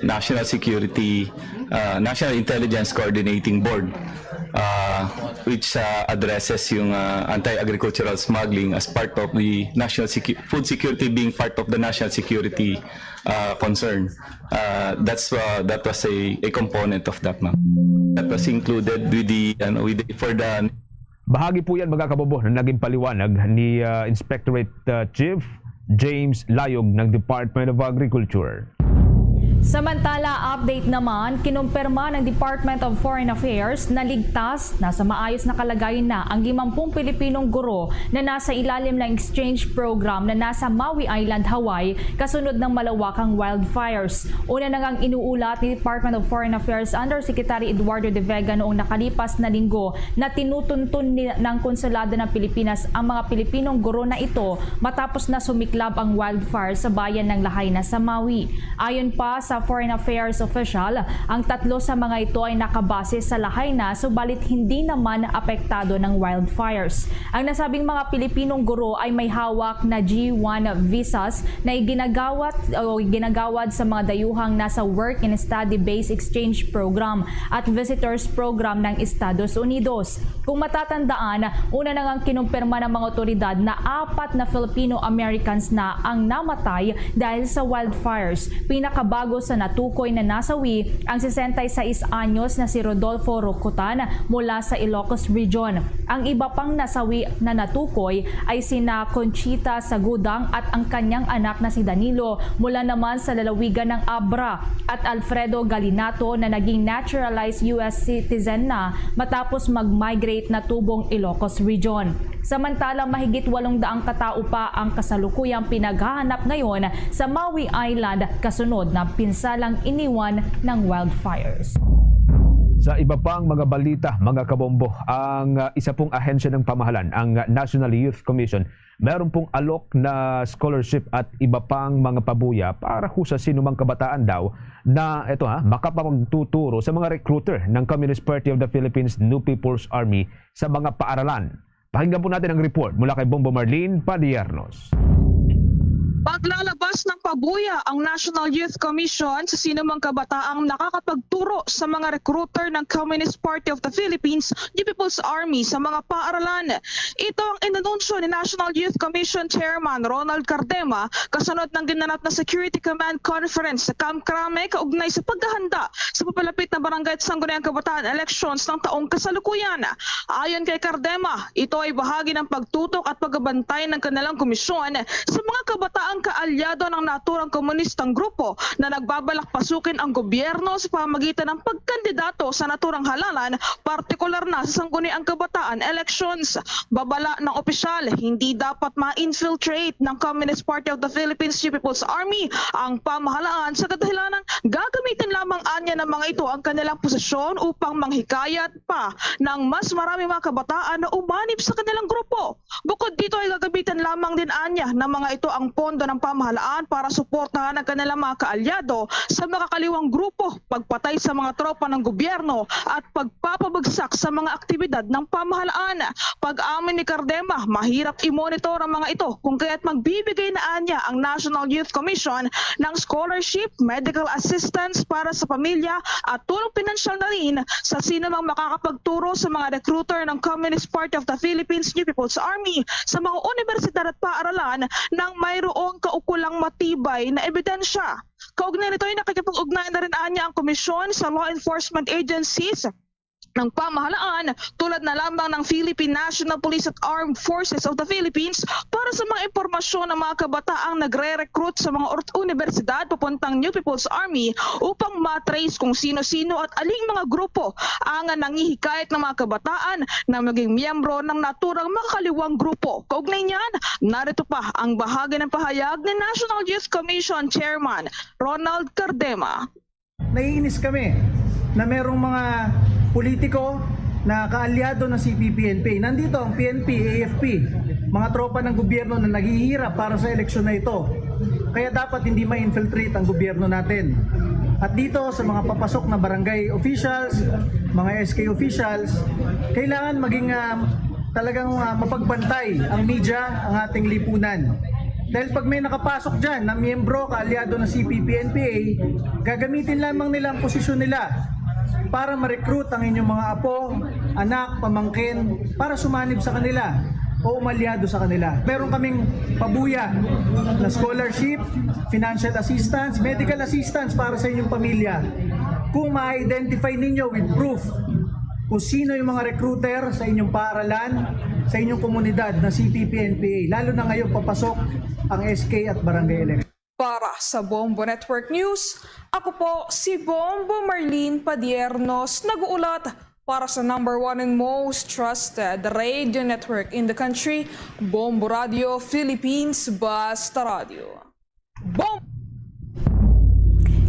National Security, uh, National Intelligence Coordinating Board. uh, which uh, addresses yung uh, anti-agricultural smuggling as part of the national secu- food security being part of the national security uh, concern. Uh, that's uh, that was a, a component of that, ma'am. That was included with the ano, with the, for the Bahagi po yan, mga kabobo, na naging paliwanag ni uh, Inspectorate uh, Chief James Layog ng Department of Agriculture. Samantala, update naman, kinumpirma ng Department of Foreign Affairs na ligtas na sa maayos na kalagayan na ang limampung Pilipinong guro na nasa ilalim ng exchange program na nasa Maui Island, Hawaii, kasunod ng malawakang wildfires. Una na ngang inuulat ni Department of Foreign Affairs Undersecretary Eduardo de Vega noong nakalipas na linggo na tinutuntun ni- ng konsulado ng Pilipinas ang mga Pilipinong guro na ito matapos na sumiklab ang wildfire sa bayan ng Lahaina sa Maui. Ayon pa sa Foreign Affairs official, ang tatlo sa mga ito ay nakabase sa Lahaina, subalit hindi naman apektado ng wildfires. Ang nasabing mga Pilipinong guro ay may hawak na G one visas na iginagawat o ginagawad sa mga dayuhang nasa Work and Study Based Exchange Program at Visitors Program ng Estados Unidos. Kung matatandaan, una na ngang kinumpirma ng mga otoridad na apat na Filipino-Americans na ang namatay dahil sa wildfires. Pinakabago sa natukoy na nasawi ang sesenta y seis anyos na si Rodolfo Rocotan mula sa Ilocos Region. Ang iba pang nasawi na natukoy ay sina Conchita Sagudang at ang kanyang anak na si Danilo mula naman sa lalawigan ng Abra at Alfredo Galinato na naging naturalized U S citizen na matapos mag-migrate na tubong Ilocos Region. Samantala, mahigit walong daang katao pa ang kasalukuyang pinaghahanap ngayon sa Maui Island kasunod ng pinsalang iniwan ng wildfires. Sa iba pang mga balita, mga kabombo, ang uh, isa pong ahensya ng pamahalan, ang uh, National Youth Commission, meron pong alok na scholarship at iba pang mga pabuya para ho sa sinumang kabataan daw na ito ha, makapagtuturo sa mga recruiter ng Communist Party of the Philippines New People's Army sa mga paaralan. Pakinggan po natin ang report mula kay Bombo Marlene Padiernos. Paglalabas ng pabuya ang National Youth Commission sa sinumang kabataang nakakapagturo sa mga recruiter ng Communist Party of the Philippines, New People's Army, sa mga paaralan. Ito ang inanunsyo ni National Youth Commission Chairman Ronald Cardema kasunod ng ginanap na Security Command Conference sa Camp Crame kaugnay sa paghahanda sa papalapit na Barangay at Sangguniang Kabataan elections ng taong kasalukuyan. Ayon kay Cardema, ito ay bahagi ng pagtutok at pagbabantay ng kanilang komisyon sa mga kabataang kaalyado ng naturang komunistang grupo na nagbabalak pasukin ang gobyerno sa pamagitan ng pagkandidato sa naturang halalan, partikular na sa Sangguniang Kabataan elections. Babala ng opisyal, hindi dapat ma-infiltrate ng Communist Party of the Philippines People's Army ang pamahalaan sa kadahilanang gagamitin lamang anya ng mga ito ang kanilang posisyon upang manghikayat pa ng mas marami mga kabataan na umanib sa kanilang grupo. Bukod dito ay gagamitan lamang din anya ng mga ito ang pondo ng pamahalaan para suportahan ang kanilang mga kaalyado sa makakaliwang grupo, pagpatay sa mga tropa ng gobyerno at pagpapabagsak sa mga aktibidad ng pamahalaan. Pag-amin ni Cardema, mahirap i-monitor ang mga ito kung kaya't magbibigay na anya ang National Youth Commission ng scholarship, medical assistance para sa pamilya at tulong pinansyal na rin sa sino mang makakapagturo sa mga recruiter ng Communist Party of the Philippines New People's Army sa mga universidad at paaralan nang mayroong kaukulang matibay na ebidensya. Kaugnay nito ay nakikipag-ugnayan na rin anya ang komisyon sa law enforcement agencies ng pamahalaan tulad na lamang ng Philippine National Police at Armed Forces of the Philippines para sa mga impormasyon ng mga kabataang nagre-recruit sa mga or- universidad papuntang New People's Army upang matrace kung sino-sino at aling mga grupo ang nangihikayat ng mga kabataan na maging miyembro ng naturang makakaliwang grupo. Kaugnay niyan, narito pa ang bahagi ng pahayag ni National Youth Commission Chairman Ronald Cardema. Naiinis kami na merong mga politiko na kaalyado ng C P P N P A. Nandito ang P N P, A F P, mga tropa ng gobyerno na naghihirap para sa eleksyon na ito. Kaya dapat hindi ma-infiltrate ang gobyerno natin. At dito sa mga papasok na barangay officials, mga S K officials, kailangan maging ah, talagang ah, mapagbantay ang media, ang ating lipunan. Dahil pag may nakapasok dyan na miyembro, kaalyado ng C P P N P A, gagamitin lamang nila ang posisyon nila para ma-recruit ang inyong mga apo, anak, pamangkin, para sumanib sa kanila o umalyado sa kanila. Meron kaming pabuya na scholarship, financial assistance, medical assistance para sa inyong pamilya. Kung ma-identify ninyo with proof kung sino yung mga recruiter sa inyong paaralan, sa inyong komunidad na C P P N P A, lalo na ngayon papasok ang S K at barangay election. Para sa Bombo Network News, ako po si Bombo Marlene Padiernos, nag-uulat para sa number one and most trusted radio network in the country, Bombo Radio Philippines, Basta Radio. Bombo!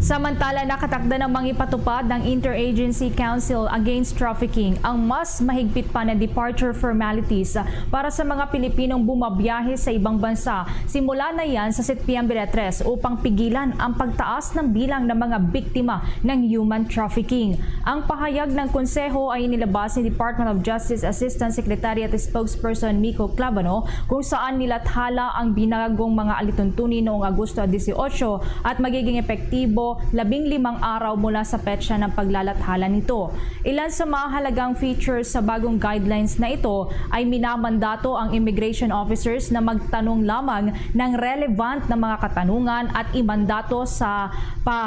Samantala, nakatakda namang ipatupad ng Interagency Council Against Trafficking ang mas mahigpit pa na departure formalities para sa mga Pilipinong bumabiyahe sa ibang bansa, simula na yan sa Setyembre tres, upang pigilan ang pagtaas ng bilang ng mga biktima ng human trafficking. Ang pahayag ng Konseho ay inilabas ni Department of Justice Assistant Secretary at Spokesperson Miko Clavano, kung saan nilathala ang binagong mga alituntunin noong Agosto dieciocho at magiging epektibo labing limang araw mula sa petsa ng paglalathala nito. Ilan sa mahalagang features sa bagong guidelines na ito ay minamandato ang immigration officers na magtanong lamang ng relevant na mga katanungan at imandato sa pa,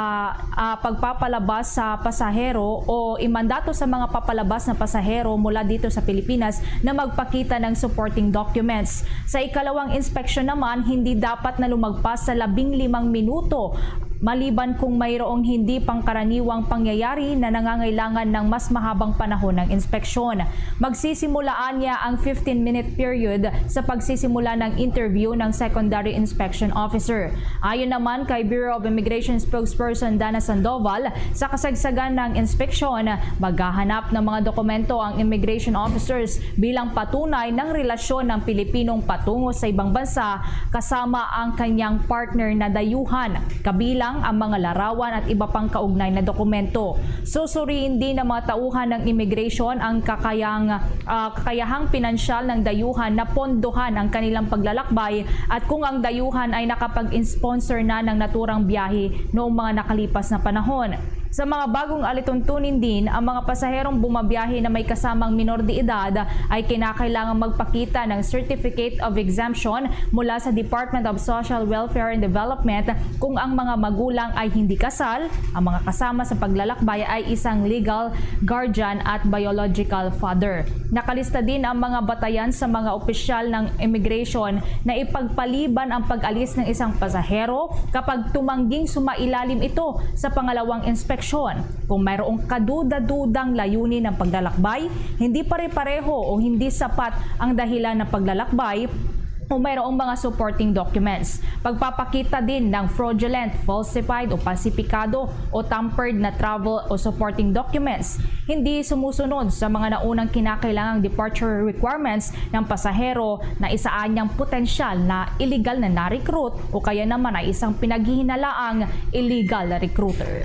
ah, pagpapalabas sa pasahero o imandato sa mga papalabas na pasahero mula dito sa Pilipinas na magpakita ng supporting documents. Sa ikalawang inspeksyon naman, hindi dapat na lumagpas sa labing limang minuto maliban kung mayroong hindi pangkaraniwang pangyayari na nangangailangan ng mas mahabang panahon ng inspeksyon. Magsisimulaan niya ang fifteen-minute period sa pagsisimula ng interview ng Secondary Inspection Officer. Ayon naman kay Bureau of Immigration Spokesperson Dana Sandoval, sa kasagsagan ng inspeksyon, maghahanap ng mga dokumento ang immigration officers bilang patunay ng relasyon ng Pilipinong patungo sa ibang bansa kasama ang kanyang partner na dayuhan, kabilang ang mga larawan at iba pang kaugnay na dokumento. Susuriin din ng mga tauhan ng immigration ang kakayang, ah, kakayahang pinansyal ng dayuhan na pondohan ang kanilang paglalakbay at kung ang dayuhan ay nakapag-sponsor na ng naturang biyahe noong mga nakalipas na panahon. Sa mga bagong alituntunin din, ang mga pasaherong bumabiyahe na may kasamang minor de edad ay kinakailangang magpakita ng Certificate of Exemption mula sa Department of Social Welfare and Development kung ang mga magulang ay hindi kasal, ang mga kasama sa paglalakbay ay isang legal guardian at biological father. Nakalista din ang mga batayan sa mga opisyal ng immigration na ipagpaliban ang pag-alis ng isang pasahero kapag tumangging sumailalim ito sa pangalawang inspeksyon. Kung mayroong kaduda-dudang layunin ng paglalakbay, hindi pare-pareho o hindi sapat ang dahilan ng paglalakbay, o mayroong mga supporting documents. Pagpapakita din ng fraudulent, falsified o palsipikado o tampered na travel o supporting documents. Hindi sumusunod sa mga naunang kinakailangang departure requirements ng pasahero na isa anyang potensyal na illegal na na-recruit o kaya naman ay isang pinaghihinalaang illegal recruiter.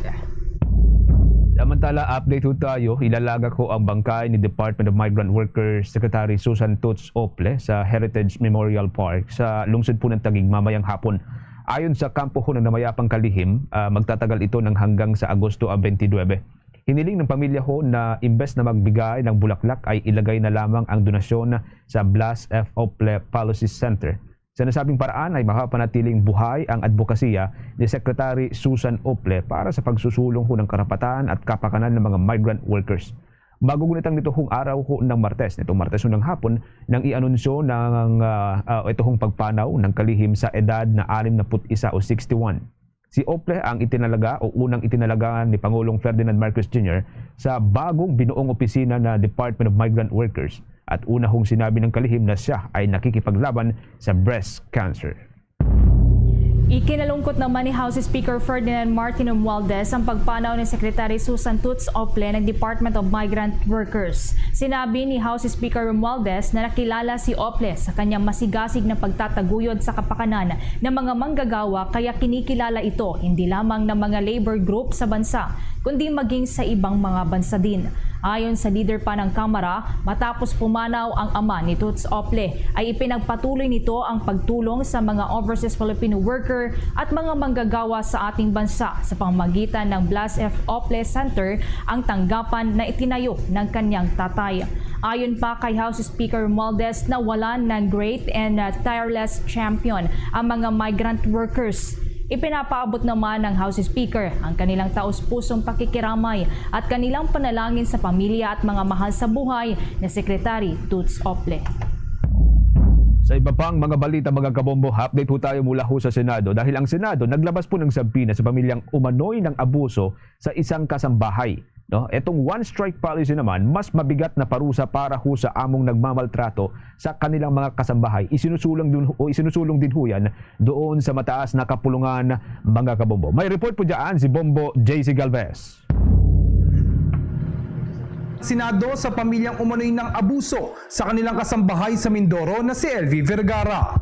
Samantala, update ho tayo. Ilalagak ho ang bangkay ni Department of Migrant Workers Secretary Susan Toots Ople sa Heritage Memorial Park sa lungsod po ng Taguig mamayang hapon. Ayon sa kampo ho ng Namayapang Kalihim, ah, magtatagal ito ng hanggang sa Agosto, ah, twenty-nine. Hiniling ng pamilya ho na imbes na magbigay ng bulaklak ay ilagay na lamang ang donasyon sa Blas F. Ople Policy Center. Sa nasabing paraan ay mapapanatiling buhay ang adbokasiya ni Secretary Susan Ople para sa pagsusulong ho ng karapatan at kapakanan ng mga migrant workers. Magugunitang nito hong araw ho ng Martes, nitong Martes ho ng hapon, nang i-anunsyo ng, ah, ah, ito hong pagpanaw ng kalihim sa edad na anim na put isa o sixty-one. Si Ople ang itinalaga o unang itinalaga ni Pangulong Ferdinand Marcos Junior sa bagong binuong opisina na Department of Migrant Workers at una hong sinabi ng kalihim na siya ay nakikipaglaban sa breast cancer. Ikinalungkot naman ni House Speaker Ferdinand Martin Romualdez ang pagpanaw ni Secretary Susan Toots Ople ng Department of Migrant Workers. Sinabi ni House Speaker Romualdez na nakilala si Ople sa kanyang masigasig na pagtataguyod sa kapakanan ng mga manggagawa kaya kinikilala ito hindi lamang ng mga labor group sa bansa kundi maging sa ibang mga bansa din. Ayon sa leader pa ng Kamara, matapos pumanaw ang ama ni Toots Ople, ay ipinagpatuloy nito ang pagtulong sa mga overseas Filipino worker at mga manggagawa sa ating bansa sa pamamagitan ng Blas F. Ople Center, ang tanggapan na itinayo ng kanyang tatay. Ayon pa kay House Speaker Romualdez, nawalan ng great and, uh, tireless champion ang mga migrant workers. Ipinapaabot naman ng House Speaker ang kanilang taus-pusong pakikiramay at kanilang panalangin sa pamilya at mga mahal sa buhay na Secretary Toots Ople. Sa iba pang mga balita, mga kabombo, update po tayo mula ho sa Senado, dahil ang Senado naglabas po ng subpoena sa pamilyang umanoy ng abuso sa isang kasambahay. No? Itong one strike policy naman, mas mabigat na parusa para ho sa among nagmamaltrato sa kanilang mga kasambahay. Isinusulong din, o isinusulong din ho yan doon sa mataas na kapulungan, mga kabombo. May report po dyan si Bombo J C Galvez. Senado sa pamilyang umanoy ng abuso sa kanilang kasambahay sa Mindoro na si Elvi Vergara.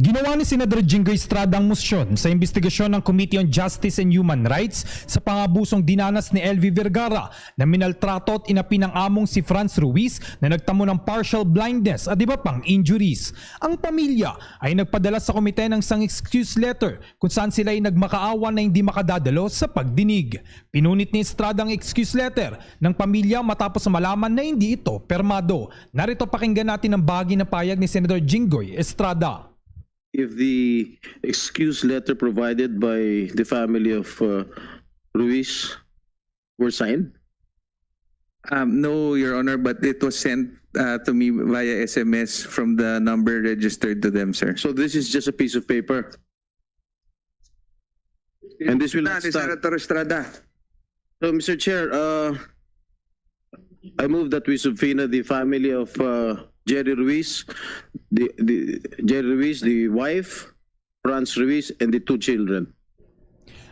Ginawa ni Senador Jinggoy Estrada ang motion sa imbestigasyon ng Committee on Justice and Human Rights sa pangabusong dinanas ni Elvi Vergara na minaltrato at inapi ng among si Franz Ruiz na nagtamo ng partial blindness at iba pang injuries. Ang pamilya ay nagpadala sa komite ng isang excuse letter kung saan sila ay nagmakaawa na hindi makadadalo sa pagdinig. Pinunit ni Estrada ang excuse letter ng pamilya matapos malaman na hindi ito permado. Narito, pakinggan natin ang bahagi ng payag ni Senador Jinggoy Estrada. If the excuse letter provided by the family of uh, Ruiz were signed? Um, no, Your Honor, but it was sent uh, to me via S M S from the number registered to them, sir. So this is just a piece of paper. And this will not Ni stand. Senator Estrada. So, Mister Chair, uh, I move that we subpoena the family of uh, Jerry Ruiz, the, the Jerry Ruiz, the wife, Franz Ruiz, and the two children.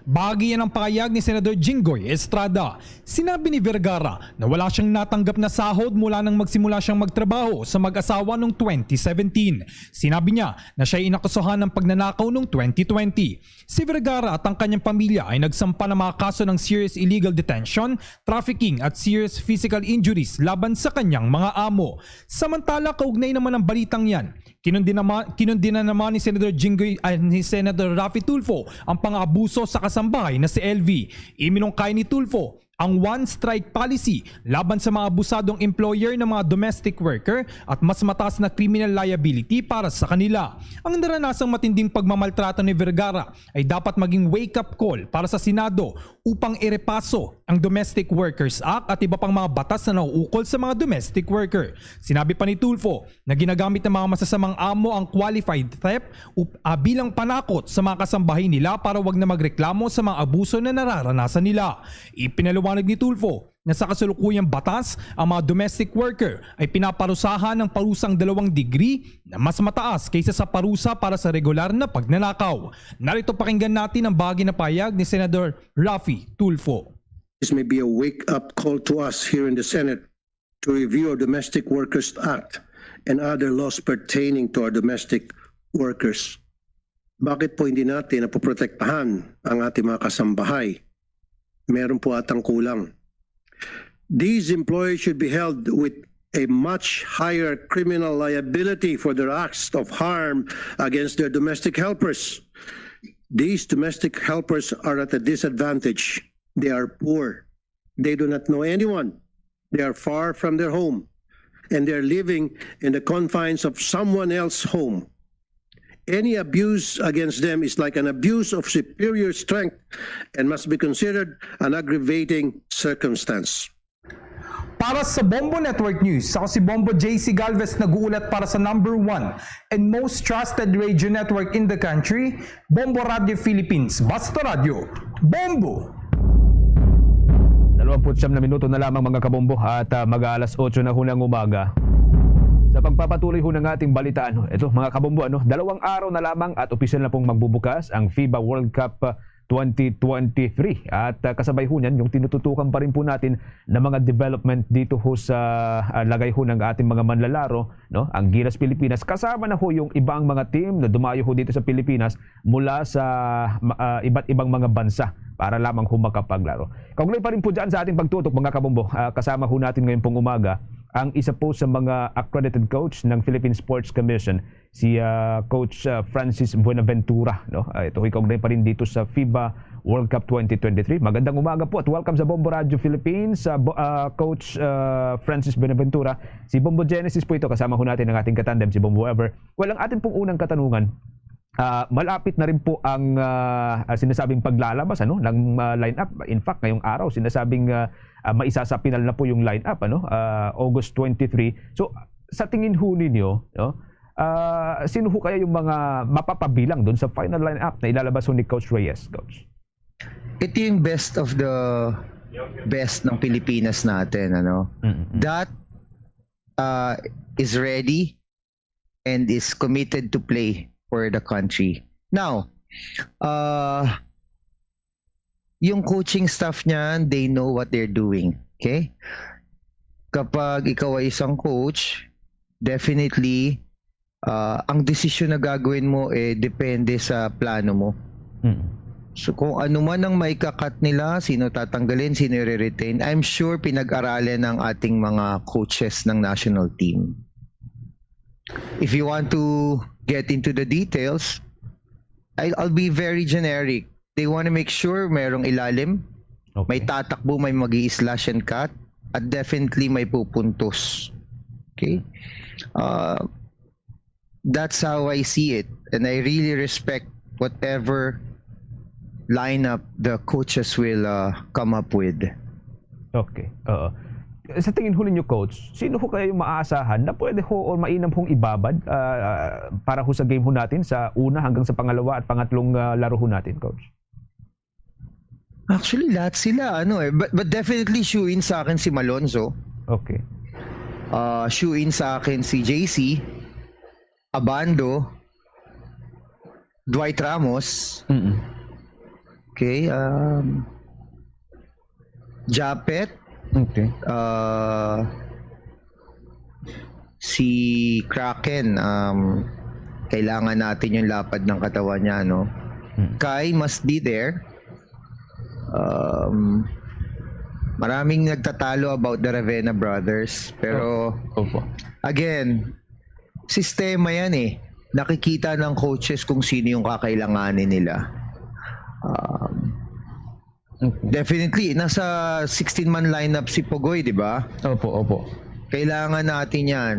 Bahagi yan ang payag ni Senador Jinggoy Estrada. Sinabi ni Vergara na wala siyang natanggap na sahod mula nang magsimula siyang magtrabaho sa mag-asawa noong twenty seventeen. Sinabi niya na siya ay inakusahan ng pagnanakaw noong twenty twenty. Si Vergara at ang kanyang pamilya ay nagsampa ng mga kaso ng serious illegal detention, trafficking at serious physical injuries laban sa kanyang mga amo. Samantala, kaugnay naman ng balitang yan, kinundi naman, kinundi na naman ni Senador Jinggoy, ay, ni Senador Raffy Tulfo ang pang-abuso sa kasambahay na si Elvi. Iminungkay ni Tulfo ang one-strike policy laban sa mga abusadong employer ng mga domestic worker at mas mataas na criminal liability para sa kanila. Ang naranasang matinding pagmamaltrato ni Vergara ay dapat maging wake-up call para sa Senado upang irepaso ang Domestic Workers Act at iba pang mga batas na nauukol sa mga domestic worker. Sinabi pa ni Tulfo na ginagamit ng mga masasamang amo ang qualified theft up- ah, bilang panakot sa mga kasambahay nila para wag na magreklamo sa mga abuso na nararanasan nila. Ipinaliwanag ni Tulfo na sa kasalukuyang batas, ang mga domestic worker ay pinaparusahan ng parusang dalawang degree na mas mataas kaysa sa parusa para sa regular na pagnanakaw. Narito, pakinggan natin ang bahagi na payag ni Senador Raffy Tulfo. This may be a wake-up call to us here in the Senate to review our Domestic Workers Act and other laws pertaining to our domestic workers. Bakit po hindi natin napoprotektahan ang ating mga kasambahay? Meron po atang kulang. These employees should be held with a much higher criminal liability for their acts of harm against their domestic helpers. These domestic helpers are at a disadvantage. They are poor. They do not know anyone. They are far from their home. And they are living in the confines of someone else's home. Any abuse against them is like an abuse of superior strength and must be considered an aggravating circumstance. Para sa Bombo Network News, ako si Bombo J C Galvez, nag-uulat para sa number one and most trusted radio network in the country, Bombo Radio Philippines. Basta Radyo, Bombo! Dalawampu't siyam na minuto na lamang, mga kabombo, at ah, mag-aalas otso na ho ng umaga. Sa pagpapatuloy ho ng ating balita, ano, ito, mga kabombo, ano, dalawang araw na lamang at opisyal na pong magbubukas ang FIBA World Cup ah, twenty twenty-three. At, ah, kasabay ho niyan, yung tinututukan pa rin po natin na mga development dito ho sa, ah, lagay ho ng ating mga manlalaro, no? Ang Gilas Pilipinas, kasama na ho yung ibang mga team na dumayo ho dito sa Pilipinas mula sa ma-, ah, iba't ibang mga bansa para lamang ho makapaglaro. Kaugnay pa rin po dyan sa ating pagtutok, mga kabombo, ah, kasama ho natin ngayon pong umaga ang isa po sa mga accredited coach ng Philippine Sports Commission, si, ah, Coach, ah, Francis Buenaventura, no? Ah, ito ho'y kaugnay pa rin dito sa FIBA World Cup twenty twenty-three. Magandang umaga po at welcome sa Bombo Radio Philippines, ah, Bo-, ah, Coach, ah, Francis Buenaventura. Si Bombo Genesis po ito, kasama ho natin ang ating katandem, si Bombo Ever. Well, ang atin pong unang katanungan, ah, malapit na rin po ang, ah, ah, sinasabing paglalabas, ano, ng, ah, lineup. In fact, ngayong araw, sinasabing, ah, ah, maisasa final na po yung lineup, ano, ah, August twenty-three. So, sa tingin ho ninyo, no, ah, sino ho kaya yung mga mapapabilang doon sa final lineup na ilalabas ho ni Coach Reyes, Coach? Ito yung best of the best ng Pilipinas natin, ano? Mm-mm. That uh, is ready and is committed to play for the country. Now, uh, yung coaching staff niyan, they know what they're doing. Okay? Kapag ikaw ay isang coach, definitely, uh, ang desisyon na gagawin mo eh depende sa plano mo. Mm. So kung ano man ang maikakat nila, sino tatanggalin, sino i-retain, I'm sure pinag-aralan ng ating mga coaches ng national team. If you want to get into the details, I'll, I'll be very generic. They want to make sure merong ilalim, Okay. may tatakbo, may mag slash and cut, at definitely may pupuntos. Okay? Uh, that's how I see it. And I really respect whatever lineup the coaches will uh, come up with. Okay. Oo. Sa tingin ho ninyo, Coach, sino ho kaya yung maaasahan na pwede ho or mainam hong ibabad, ah, para ho sa game ho natin sa una hanggang sa pangalawa at pangatlong, ah, laro ho natin, Coach? Actually, lahat sila, ano eh. But, but definitely, shoe-in sa akin si Malonzo. Okay. Uh, shoe-in sa akin si J C, Abando, Dwight Ramos, Mm. okay, um, Japet, Okay. uh, si Kraken, um, kailangan natin yung lapad ng katawan niya, no? Mm. Kai must be there. Um, maraming nagtatalo about the Ravenna brothers, pero Opo. Again, sistema yan eh. Nakikita ng coaches kung sino yung kakailanganin nila. Um, definitely, nasa sixteen-man lineup si Pogoy, di ba? Opo, opo. Kailangan natin yan.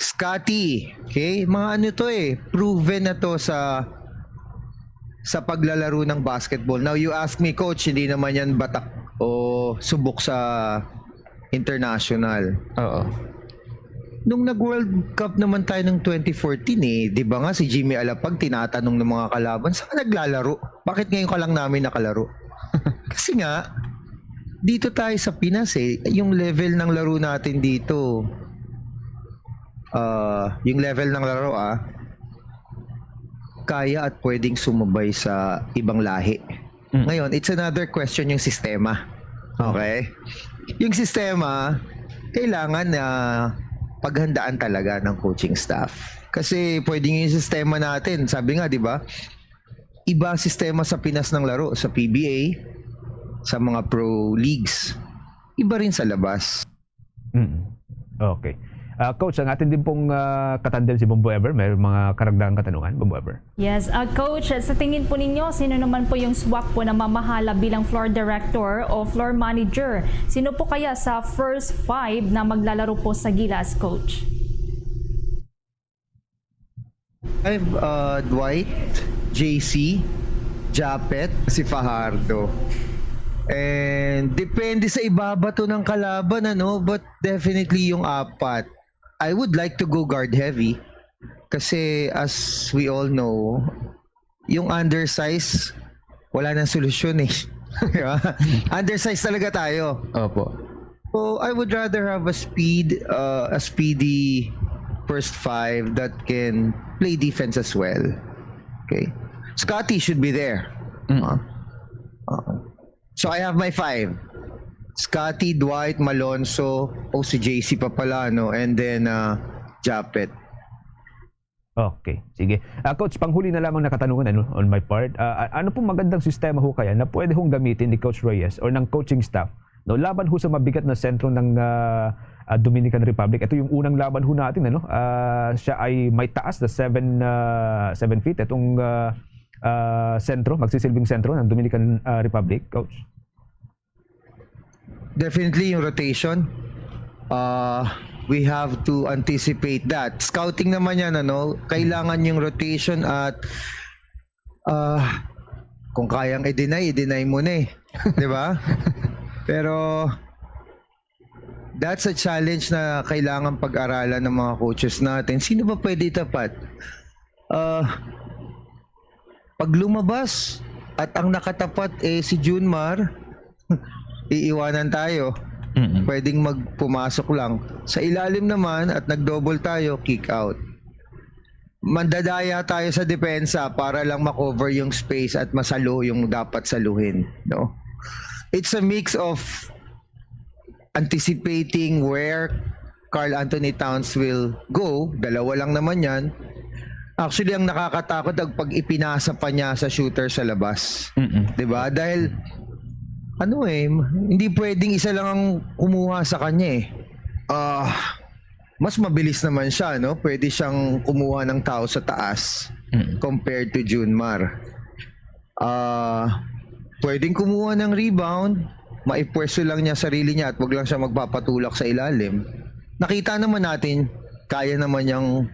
Scotty, okay? Mga ano to eh, proven na to sa sa paglalaro ng basketball. Now, you ask me, coach, hindi naman yan batak o subok sa international. Oo. Nung nag-World Cup naman tayo ng twenty fourteen eh, di ba nga si Jimmy Alapag tinatanong ng mga kalaban, "Saan ka naglalaro? Bakit ngayon ka lang namin nakalaro?" Kasi nga, dito tayo sa Pinas eh, yung level ng laro natin dito, ah, yung level ng laro ah, kaya at pwedeng sumabay sa ibang lahi. Mm. Ngayon, it's another question yung sistema. Okay? Yung sistema, kailangan na paghandaan talaga ng coaching staff. Kasi pwedeng yung sistema natin, sabi nga, di ba, iba ang sistema sa Pinas ng laro, sa P B A, sa mga pro leagues. Iba rin sa labas. Mm. Okay. Ah, Coach, ang atin din pong, ah, katandem si Bombo Ever, may mga karagdagang katanungan, Bombo Ever? Yes. Ah, Coach, sa tingin po ninyo, sino naman po yung swak po na mamahala bilang floor director o floor manager? Sino po kaya sa first five na maglalaro po sa Gilas, Coach? I've uh, Dwight, J C, Japet, si Fajardo. And depende sa ibabato ng kalaban, ano, but definitely yung apat. I would like to go guard heavy kasi as we all know, yung undersize, wala nang solusyon eh. Di ba? Undersize talaga tayo. Opo. So I would rather have a speed, uh, a speedy first five that can play defense as well. Okay, Scotty should be there. Mm. Uh, So I have my five. Scotty, Dwight, Malonzo, o si J C pa pala, no? And then uh, Japet. Okay, sige. Ah, Coach, panghuli na lamang na katanungan, ano, on my part. Ah, a- ano pong magandang sistema ho kaya na pwede hong gamitin ni Coach Reyes or ng coaching staff, no, laban ho sa mabigat na sentro ng ah, ah, Dominican Republic? Ito yung unang laban ho natin, ano? Ah, siya ay may taas na seven ah, seven feet. Itong ah, ah, sentro, magsisilbing sentro ng Dominican ah, Republic, Coach. Definitely yung rotation. Uh, we have to anticipate that. Scouting naman yan, ano? Kailangan yung rotation at uh, kung kayang i-deny, i-deny mo na eh. Di ba? Pero that's a challenge na kailangan pag-aralan ng mga coaches natin. Sino ba pwede itapat? Uh, pag lumabas at ang nakatapat eh si Junmar, iiwanan tayo. Mm-mm. Pwedeng magpumasok lang. Sa ilalim naman at nag-double tayo, kick out. Mandadaya tayo sa depensa para lang makover yung space at masalo yung dapat saluhin, no? It's a mix of anticipating where Karl Anthony Towns will go. Dalawa lang naman yan. Actually, ang nakakatakot ang pag ipinasa pa niya sa shooter sa labas. Mm-mm. 'Di ba? Dahil ano eh, hindi pwedeng isa lang ang kumuha sa kanya eh. Ah, mas mabilis naman siya, no? Pwede siyang kumuha ng tao sa taas Mm. compared to Junmar. Ah, pwedeng kumuha ng rebound, maipwesto lang niya sarili niya at wag lang siya magpapatulak sa ilalim. Nakita naman natin, kaya naman niyang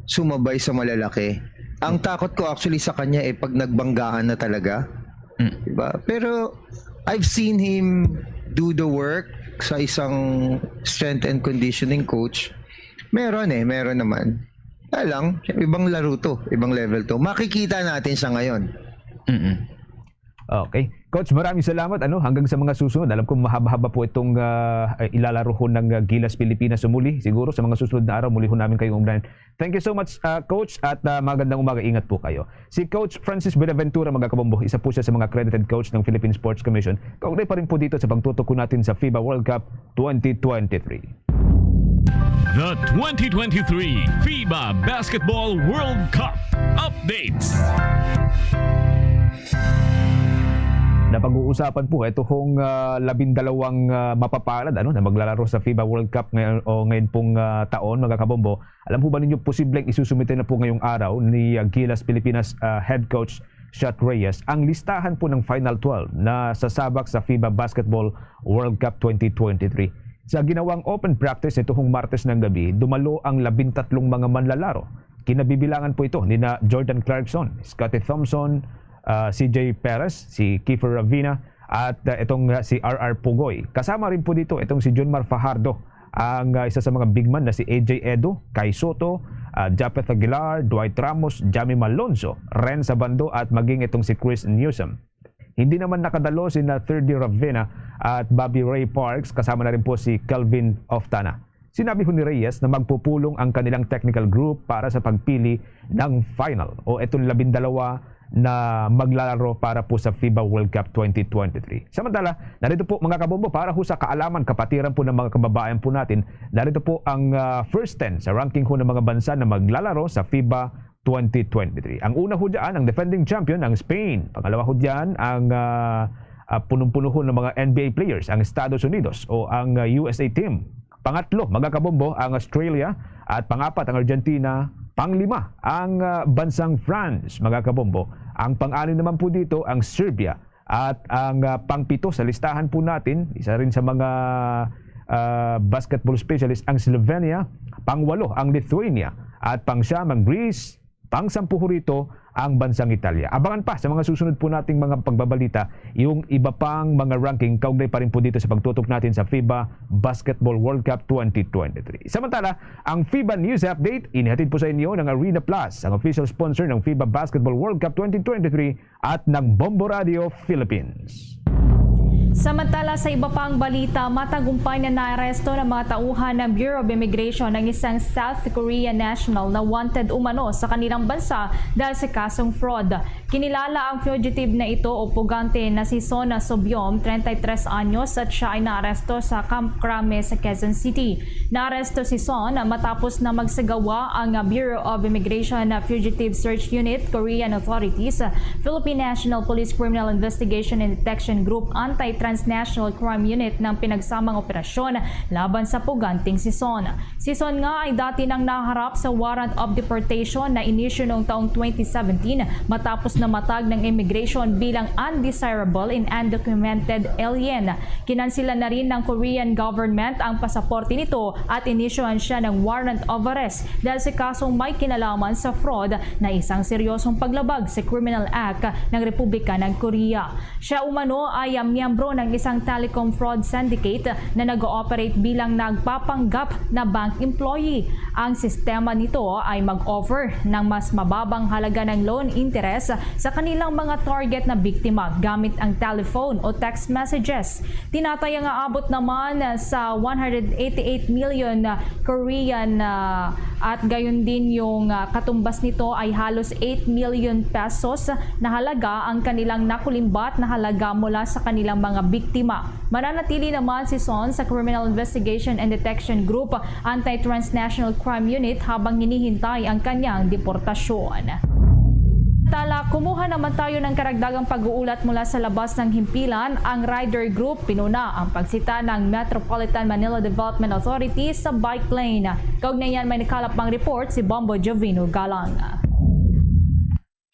sumabay sa malalaki. Ang takot ko actually sa kanya eh pag nagbanggaan na talaga. Mm. Diba? Pero I've seen him do the work sa isang strength and conditioning coach. Meron eh, meron naman. Kaya lang, ibang laro to, ibang level to. Makikita natin siya ngayon. Mm-mm. Okay. Coach, maraming salamat. Ano, hanggang sa mga susunod. Alam ko mahaba-haba po itong ah, ilalarohon ng ah, Gilas Pilipinas. So muli, siguro sa mga susunod na araw, muli ho namin kayong ugnayan. Thank you so much, ah, Coach, at ah, magandang umaga. Ingat po kayo. Si Coach Francis Buenaventura, mga kabombo, isa po siya sa mga accredited coach ng Philippine Sports Commission. Kaugnay pa rin po dito sa pagtutok natin sa FIBA World Cup twenty twenty-three. The twenty twenty-three FIBA Basketball World Cup updates. Napag-uusapan po ito hong ah, labindalawang ah, mapapalad ano, na maglalaro sa FIBA World Cup ngayon, o ngayon pong ah, taon, mga kabombo. Alam po ba ninyo, posibleng isusumite na po ngayong araw ni ah, Gilas Pilipinas ah, head coach Shot Reyes ang listahan po ng Final twelve na sasabak sa FIBA Basketball World Cup twenty twenty-three. Sa ginawang open practice nitong Martes ng gabi, dumalo ang labintatlong mga manlalaro. Kinabibilangan po ito nina Jordan Clarkson, Scottie Thompson, ah, C J Perez, si Kiefer Ravena, at ah, itong ah, si R R Pugoy. Kasama rin po dito itong si Junmar Fajardo, ang ah, isa sa mga big man na si A J Edu, Kai Sotto, ah, Japeth Aguilar, Dwight Ramos, Jamie Malonzo, Renz Abando, at maging itong si Chris Newsome. Hindi naman nakadalo sina Thirdy Ravena at Bobby Ray Parks, kasama na rin po si Kelvin Oftana. Sinabi ho ni Reyes na magpupulong ang kanilang technical group para sa pagpili ng final o itong labindalawa na maglalaro para po sa FIBA World Cup twenty twenty-three. Samantala, narito po, mga kabombo, para ho sa kaalaman, kapatiran po ng mga kababayan po natin, narito po ang ah, first ten sa ranking ho ng mga bansa na maglalaro sa FIBA twenty twenty-three. Ang una ho dyan, ang defending champion, ang Spain. Pangalawa ho dyan, ang ah, ah, punong-puno ho ng mga N B A players, ang Estados Unidos o ang ah, U S A team. Pangatlo, mga kabombo, ang Australia. At pangapat, ang Argentina. Panglima, ang ah, bansang France, mga kabombo. Ang pang-anim naman po dito, ang Serbia. At ang ah, pangpito sa listahan po natin, isa rin sa mga ah, basketball specialist, ang Slovenia. Pangwalo, ang Lithuania. At pangsyam, ang Greece. Pangsampu ho rito, ang bansang Italia. Abangan pa sa mga susunod po nating mga pagbabalita yung iba pang mga ranking kaugnay pa rin po dito sa pagtutok natin sa FIBA Basketball World Cup twenty twenty-three. Samantala, ang FIBA News Update inihatid po sa inyo ng Arena Plus, ang official sponsor ng FIBA Basketball World Cup twenty twenty-three, at ng Bombo Radio Philippines. Samantala, sa iba pang balita, matagumpay na naaresto ng mga tauhan ng Bureau of Immigration ang isang South Korean national na wanted umano sa kanilang bansa dahil sa kasong fraud. Kinilala ang fugitive na ito o pugante na si Sona Sobiom, treinta y tres anyos, at siya ay naaresto sa Camp Crame sa Quezon City. Naaresto si Son matapos na magsagawa ang Bureau of Immigration Fugitive Search Unit, Korean authorities, Philippine National Police Criminal Investigation and Detection Group Anti-Transnational Crime Unit ng pinagsamang operasyon laban sa puganting si Son. Si Son nga ay dati nang naharap sa warrant of deportation na inisyu noong taong twenty seventeen matapos na matag ng immigration bilang undesirable and undocumented alien. Kinansilan na rin ng Korean government ang pasaporte nito at inisyuhan siya ng warrant of arrest dahil sa kasong may kinalaman sa fraud na isang seryosong paglabag sa Criminal Act ng Republika ng Korea. Siya umano ay, ah, miyembro ng isang telecom fraud syndicate na nag-ooperate bilang nagpapanggap na bank employee. Ang sistema nito ay mag-offer ng mas mababang halaga ng loan interest sa kanilang mga target na biktima gamit ang telephone o text messages. Tinataya nga abot naman sa one hundred eighty-eight million Korean, ah, at gayon din yung, ah, katumbas nito ay halos eight million pesos na halaga ang kanilang nakulimbat na halaga mula sa kanilang mga biktima. Mananatili naman si Son sa Criminal Investigation and Detection Group Anti-Transnational Crime Unit habang hinihintay ang kanyang deportasyon. Tala, kumuha naman tayo ng karagdagang pag-uulat mula sa labas ng himpilan. Ang Rider Group pinuna ang pagsita ng Metropolitan Manila Development Authority sa bike lane. Kaugnay niyan, may nakalap pang report si Bombo Jovino Galang.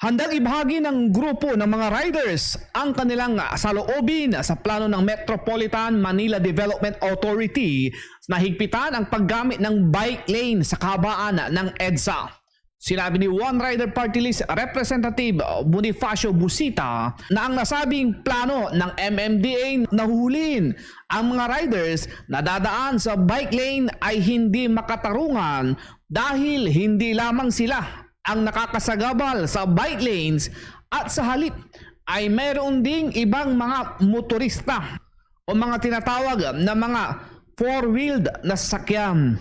Handang ibahagi ng grupo ng mga riders ang kanilang saloobin sa plano ng Metropolitan Manila Development Authority na higpitan ang paggamit ng bike lane sa kahabaan ng EDSA. Sinabi ni One Rider Party List Representative Bonifacio Busita na ang nasabing plano ng M M D A na huhulihin ang mga riders na dadaan sa bike lane ay hindi makatarungan dahil hindi lamang sila ang nakakasagabal sa bike lanes at sa halip ay mayroon ding ibang mga motorista o mga tinatawag na mga four-wheeled na sasakyan.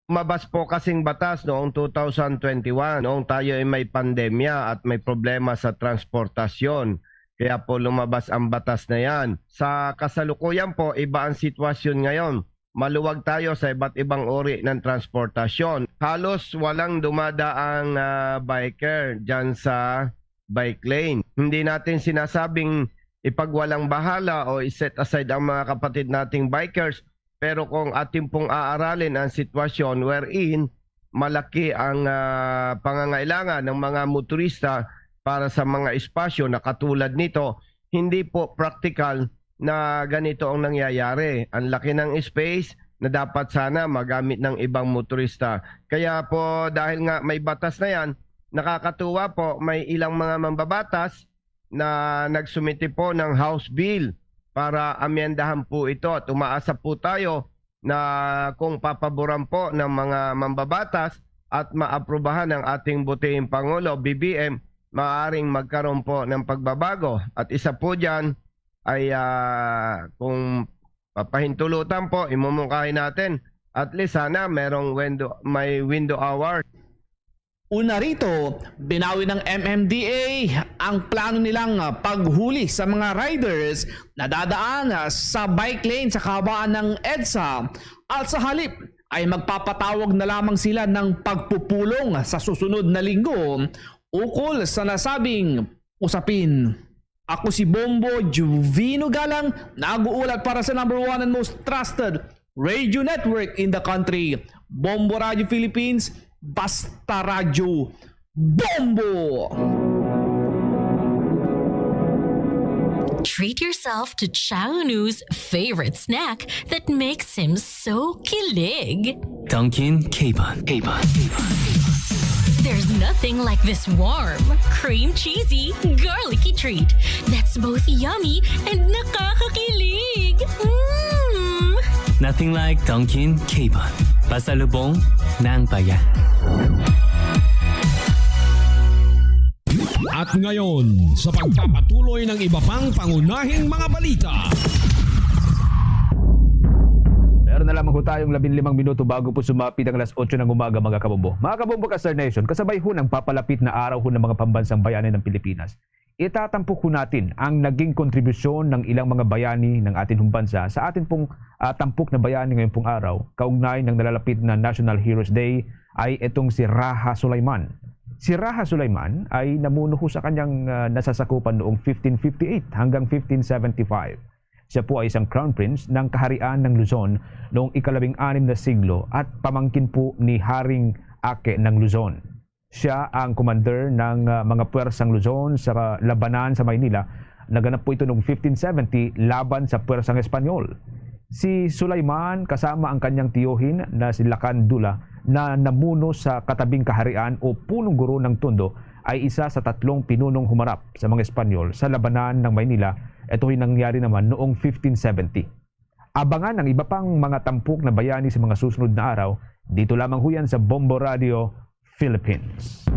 Lumabas po kasing batas noong two thousand twenty-one, noong tayo ay may pandemya at may problema sa transportasyon. Kaya po lumabas ang batas na yan. Sa kasalukuyan po, iba ang sitwasyon ngayon. Maluwag tayo sa iba't ibang uri ng transportasyon. Halos walang dumadaang, ah, biker dyan sa bike lane. Hindi natin sinasabing ipagwalang bahala o i-set aside ang mga kapatid nating bikers, pero kung atin pong aaralin ang sitwasyon wherein malaki ang, ah, pangangailangan ng mga motorista para sa mga espasyo na katulad nito, hindi po praktikal na ganito ang nangyayari. Ang laki ng space na dapat sana magamit ng ibang motorista. Kaya po, dahil nga may batas na yan, nakakatuwa po, may ilang mga mambabatas na nagsumite po ng House Bill para amyendahan po ito at umaasa po tayo na kung papaboran po ng mga mambabatas at maaprubahan ng ating butihing Pangulo, B B M, maaaring magkaroon po ng pagbabago. At isa po dyan ay, ah, kung papahintulutan po, imumungkahi natin, at least sana merong window, may window hour. Una rito, binawi ng M M D A ang plano nilang, ah, paghuli sa mga riders na dadaan, ah, sa bike lane sa kahabaan ng EDSA at sa halip ay magpapatawag na lamang sila ng pagpupulong sa susunod na linggo ukol sa nasabing usapin. Ako si Bombo Juvino Galang, nag-uulat para sa number one and most trusted radio network in the country, Bombo Radio Philippines, Basta Radyo, Bombo! Treat yourself to Chang Unu's favorite snack that makes him so kilig. Dunkin' K-Bun. K-Bun. There's nothing like this warm, cream cheesy, garlicky treat that's both yummy and nakakakilig. Mm! Nothing like Dunkin' K-Bun. Pasalubong ng bayan. At ngayon, sa pagpapatuloy ng iba pang pangunahing mga balita. Meron na lamang ho tayong labing limang minuto bago po sumapit ang alas otso ng umaga, mga kabombo. Mga kabombo, ka-Star Nation, kasabay ho ng papalapit na araw ho ng mga pambansang bayani ng Pilipinas, itatampok ho natin ang naging kontribusyon ng ilang mga bayani ng atin pong bansa sa atin pong, ah, tampok na bayani ngayon pong araw, kaugnay ng nalalapit na National Heroes Day, ay itong si Raha Sulaiman. Si Raha Sulaiman ay namuno ho sa kanyang, ah, nasasakupan noong fifteen fifty-eight hanggang fifteen seventy-five. Siya po ay isang crown prince ng Kaharian ng Luzon noong ikalabing-anim na siglo at pamangkin po ni Haring Ake ng Luzon. Siya ang commander ng, ah, mga puwersang Luzon sa labanan sa Maynila. Naganap po ito noong fifteen seventy laban sa puwersang Espanyol. Si Sulaiman kasama ang kanyang tiyuhin na si Lakan Dula na namuno sa katabing kaharian o punong guro ng Tondo ay isa sa tatlong pinunong humarap sa mga Espanyol sa labanan ng Maynila. Ito ay nangyari naman noong fifteen seventy. Abangan ang iba pang mga tampok na bayani sa mga susunod na araw dito lamang ho yan sa Bombo Radio Philippines.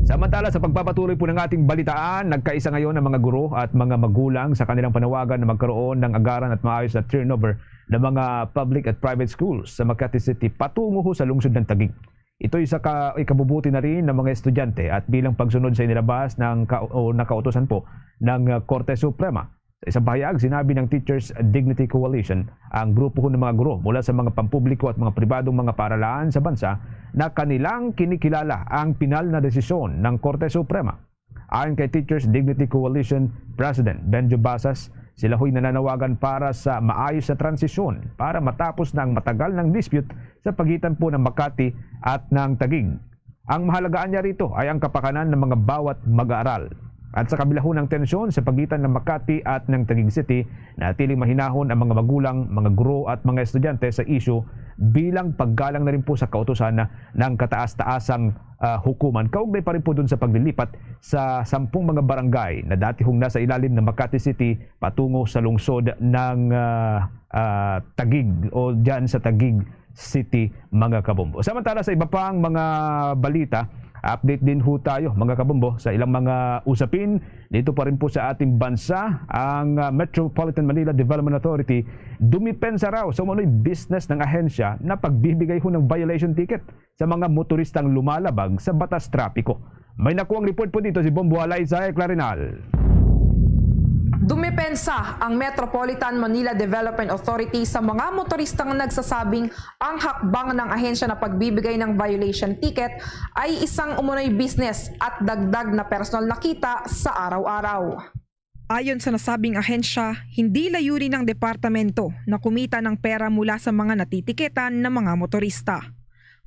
Samantala, sa pagpapatuloy po ng ating balitaan, nagkaisa ngayon ang mga guro at mga magulang sa kanilang panawagan na magkaroon ng agaran at maayos na turnover ng mga public at private schools sa Makati City patungo ho sa lungsod ng Taguig. Ito'y sa ka-, ikabubuti na rin ng mga estudyante at bilang pagsunod sa inilabas ng ka-, o nakautusan po ng, uh, Korte Suprema. Sa isang pahayag, sinabi ng Teachers Dignity Coalition, ang grupo ho ng mga guro mula sa mga pampubliko at mga pribadong mga paaralan sa bansa, na kanilang kinikilala ang pinal na desisyon ng Korte Suprema. Ayon kay Teachers Dignity Coalition President Benjo Basas, sila ho'y nananawagan para sa maayos na transisyon para matapos na ang matagal ng dispute sa pagitan po ng Makati at ng Taguig. Ang mahalagaan niya rito ay ang kapakanan ng mga bawat mag-aaral. At sa kabila ho ng tensyon sa pagitan ng Makati at ng Taguig City, natiling mahinahon ang mga magulang, mga guro at mga estudyante sa isyu bilang paggalang na rin po sa kautusan ng kataas-taasang, ah, hukuman. Kaugnay pa rin po dun sa paglilipat sa sampung mga barangay na dati hong nasa ilalim ng Makati City patungo sa lungsod ng, ah, ah, Taguig o dyan sa Taguig City, mga kabombo. Samantala, sa iba pang mga balita, update din ho tayo, mga kabombo, sa ilang mga usapin. Dito pa rin po sa ating bansa, ang, ah, Metropolitan Manila Development Authority dumipensa raw sa umano'y business ng ahensya na pagbibigay ho ng violation ticket sa mga motoristang lumalabag sa batas trapiko. May nakuhang report po dito si Bombo Alaysay Clarinal. Dumepensa ang Metropolitan Manila Development Authority sa mga motoristang nagsasabing ang hakbang ng ahensya na pagbibigay ng violation ticket ay isang umunoy business at dagdag na personal na kita sa araw-araw. Ayon sa nasabing ahensya, hindi layunin ng departamento na kumita ng pera mula sa mga natitiketan na mga motorista.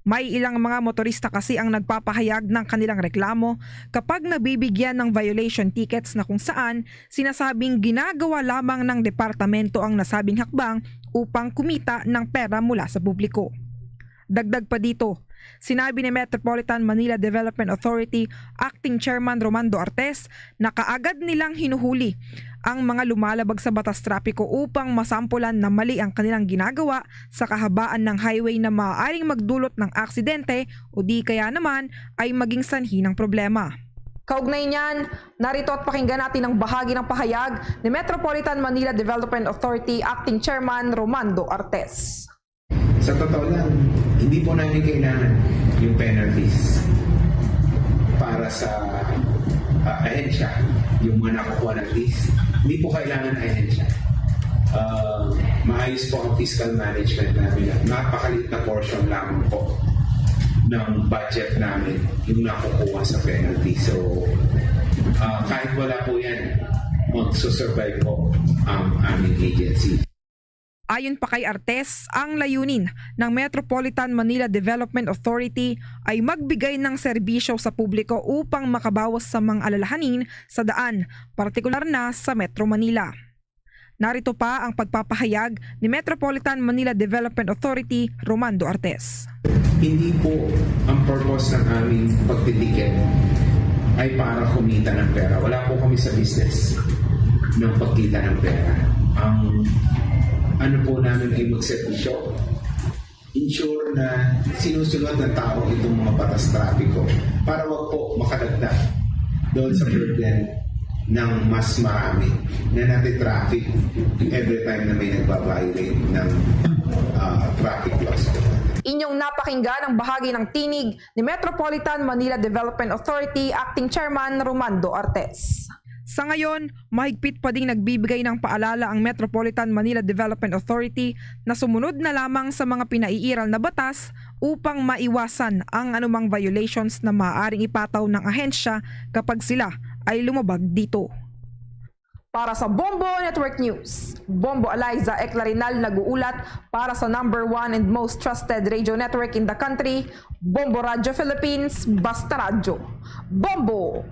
May ilang mga motorista kasi ang nagpapahayag ng kanilang reklamo kapag nabibigyan ng violation tickets na kung saan sinasabing ginagawa lamang ng departamento ang nasabing hakbang upang kumita ng pera mula sa publiko. Dagdag pa dito, sinabi ni Metropolitan Manila Development Authority Acting Chairman Romando Artes na kaagad nilang hinuhuli ang mga lumalabag sa batas trapiko upang masampulan na mali ang kanilang ginagawa sa kahabaan ng highway na maaaring magdulot ng aksidente o di kaya naman ay maging sanhi ng problema. Kaugnay niyan, narito at pakinggan natin ang bahagi ng pahayag ni Metropolitan Manila Development Authority Acting Chairman Romando Artes. Sa totoo lang, hindi po namin kailangan yung penalties para sa ah, ahensya, yung mga nakukuha ng lease. Hindi po kailangan ahensya. Ah, maayos po ang fiscal management namin at napakaliit na portion lamang po ng budget namin yung nakukuha sa penalty. So, ah, kahit wala po yan, magsusurvive po ang aming agency. Ayon pa kay Artes, ang layunin ng Metropolitan Manila Development Authority ay magbigay ng serbisyo sa publiko upang makabawas sa mga alalahanin sa daan, partikular na sa Metro Manila. Narito pa ang pagpapahayag ni Metropolitan Manila Development Authority Romando Artes. Hindi po ang purpose ng aming pagtitiket ay para kumita ng pera. Wala po kami sa business ng pagkita ng pera. Ang ano po namin ay magserbisyo, ensure na sinusunod ng tao itong mga batas trapiko para wag po makadagdag doon sa Kirtland ng mas marami na nati-traffic every time na may nagbabiolate ng ah, traffic laws. Inyong napakinggan ang bahagi ng tinig ni Metropolitan Manila Development Authority Acting Chairman Romando Artes. Sa ngayon, mahigpit pa ding nagbibigay ng paalala ang Metropolitan Manila Development Authority na sumunod na lamang sa mga pinaiiral na batas upang maiwasan ang anumang violations na maaaring ipataw ng ahensya kapag sila ay lumabag dito. Para sa Bombo Network News, Bombo Eliza Eclarinal nag-uulat para sa number one and most trusted radio network in the country, Bombo Radio Philippines, Basta Radyo. Bombo!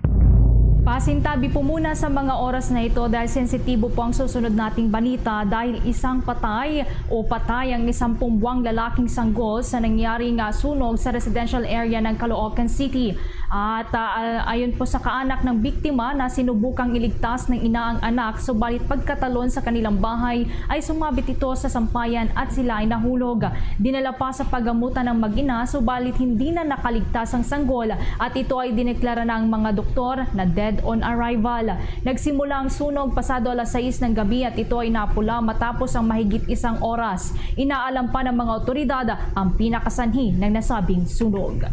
Pasintabi po muna sa mga oras na ito dahil sensitibo po ang susunod nating balita dahil isang patay o patay ang isang pumbuang lalaking sanggol sa nangyari nga sunog sa residential area ng Caloocan City. At ah, ayon po sa kaanak ng biktima na sinubukang iligtas ng ina ang anak subalit pagkatalon sa kanilang bahay ay sumabit ito sa sampayan at sila ay nahulog. Dinala pa sa pagamutan ng mag-ina subalit hindi na nakaligtas ang sanggol at ito ay dineklara ng mga doktor na dead on arrival. Nagsimula ang sunog pasado alas sais ng gabi at ito ay napula matapos ang mahigit isang oras. Inaalam pa ng mga otoridad ang pinakasanhi ng nasabing sunog.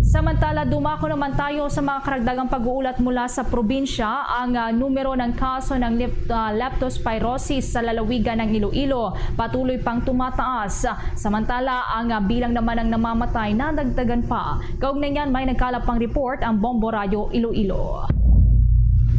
Samantala, dumako naman tayo sa mga karagdagang pag-uulat mula sa probinsya. Ang ah, numero ng kaso ng lep- ah, leptospirosis sa lalawigan ng Iloilo patuloy pang tumataas. Samantala, ang ah, bilang naman ng namamatay nadagdagan pa. Kaugnay niyan, may nagkalap pang report ang Bombo Radyo Iloilo.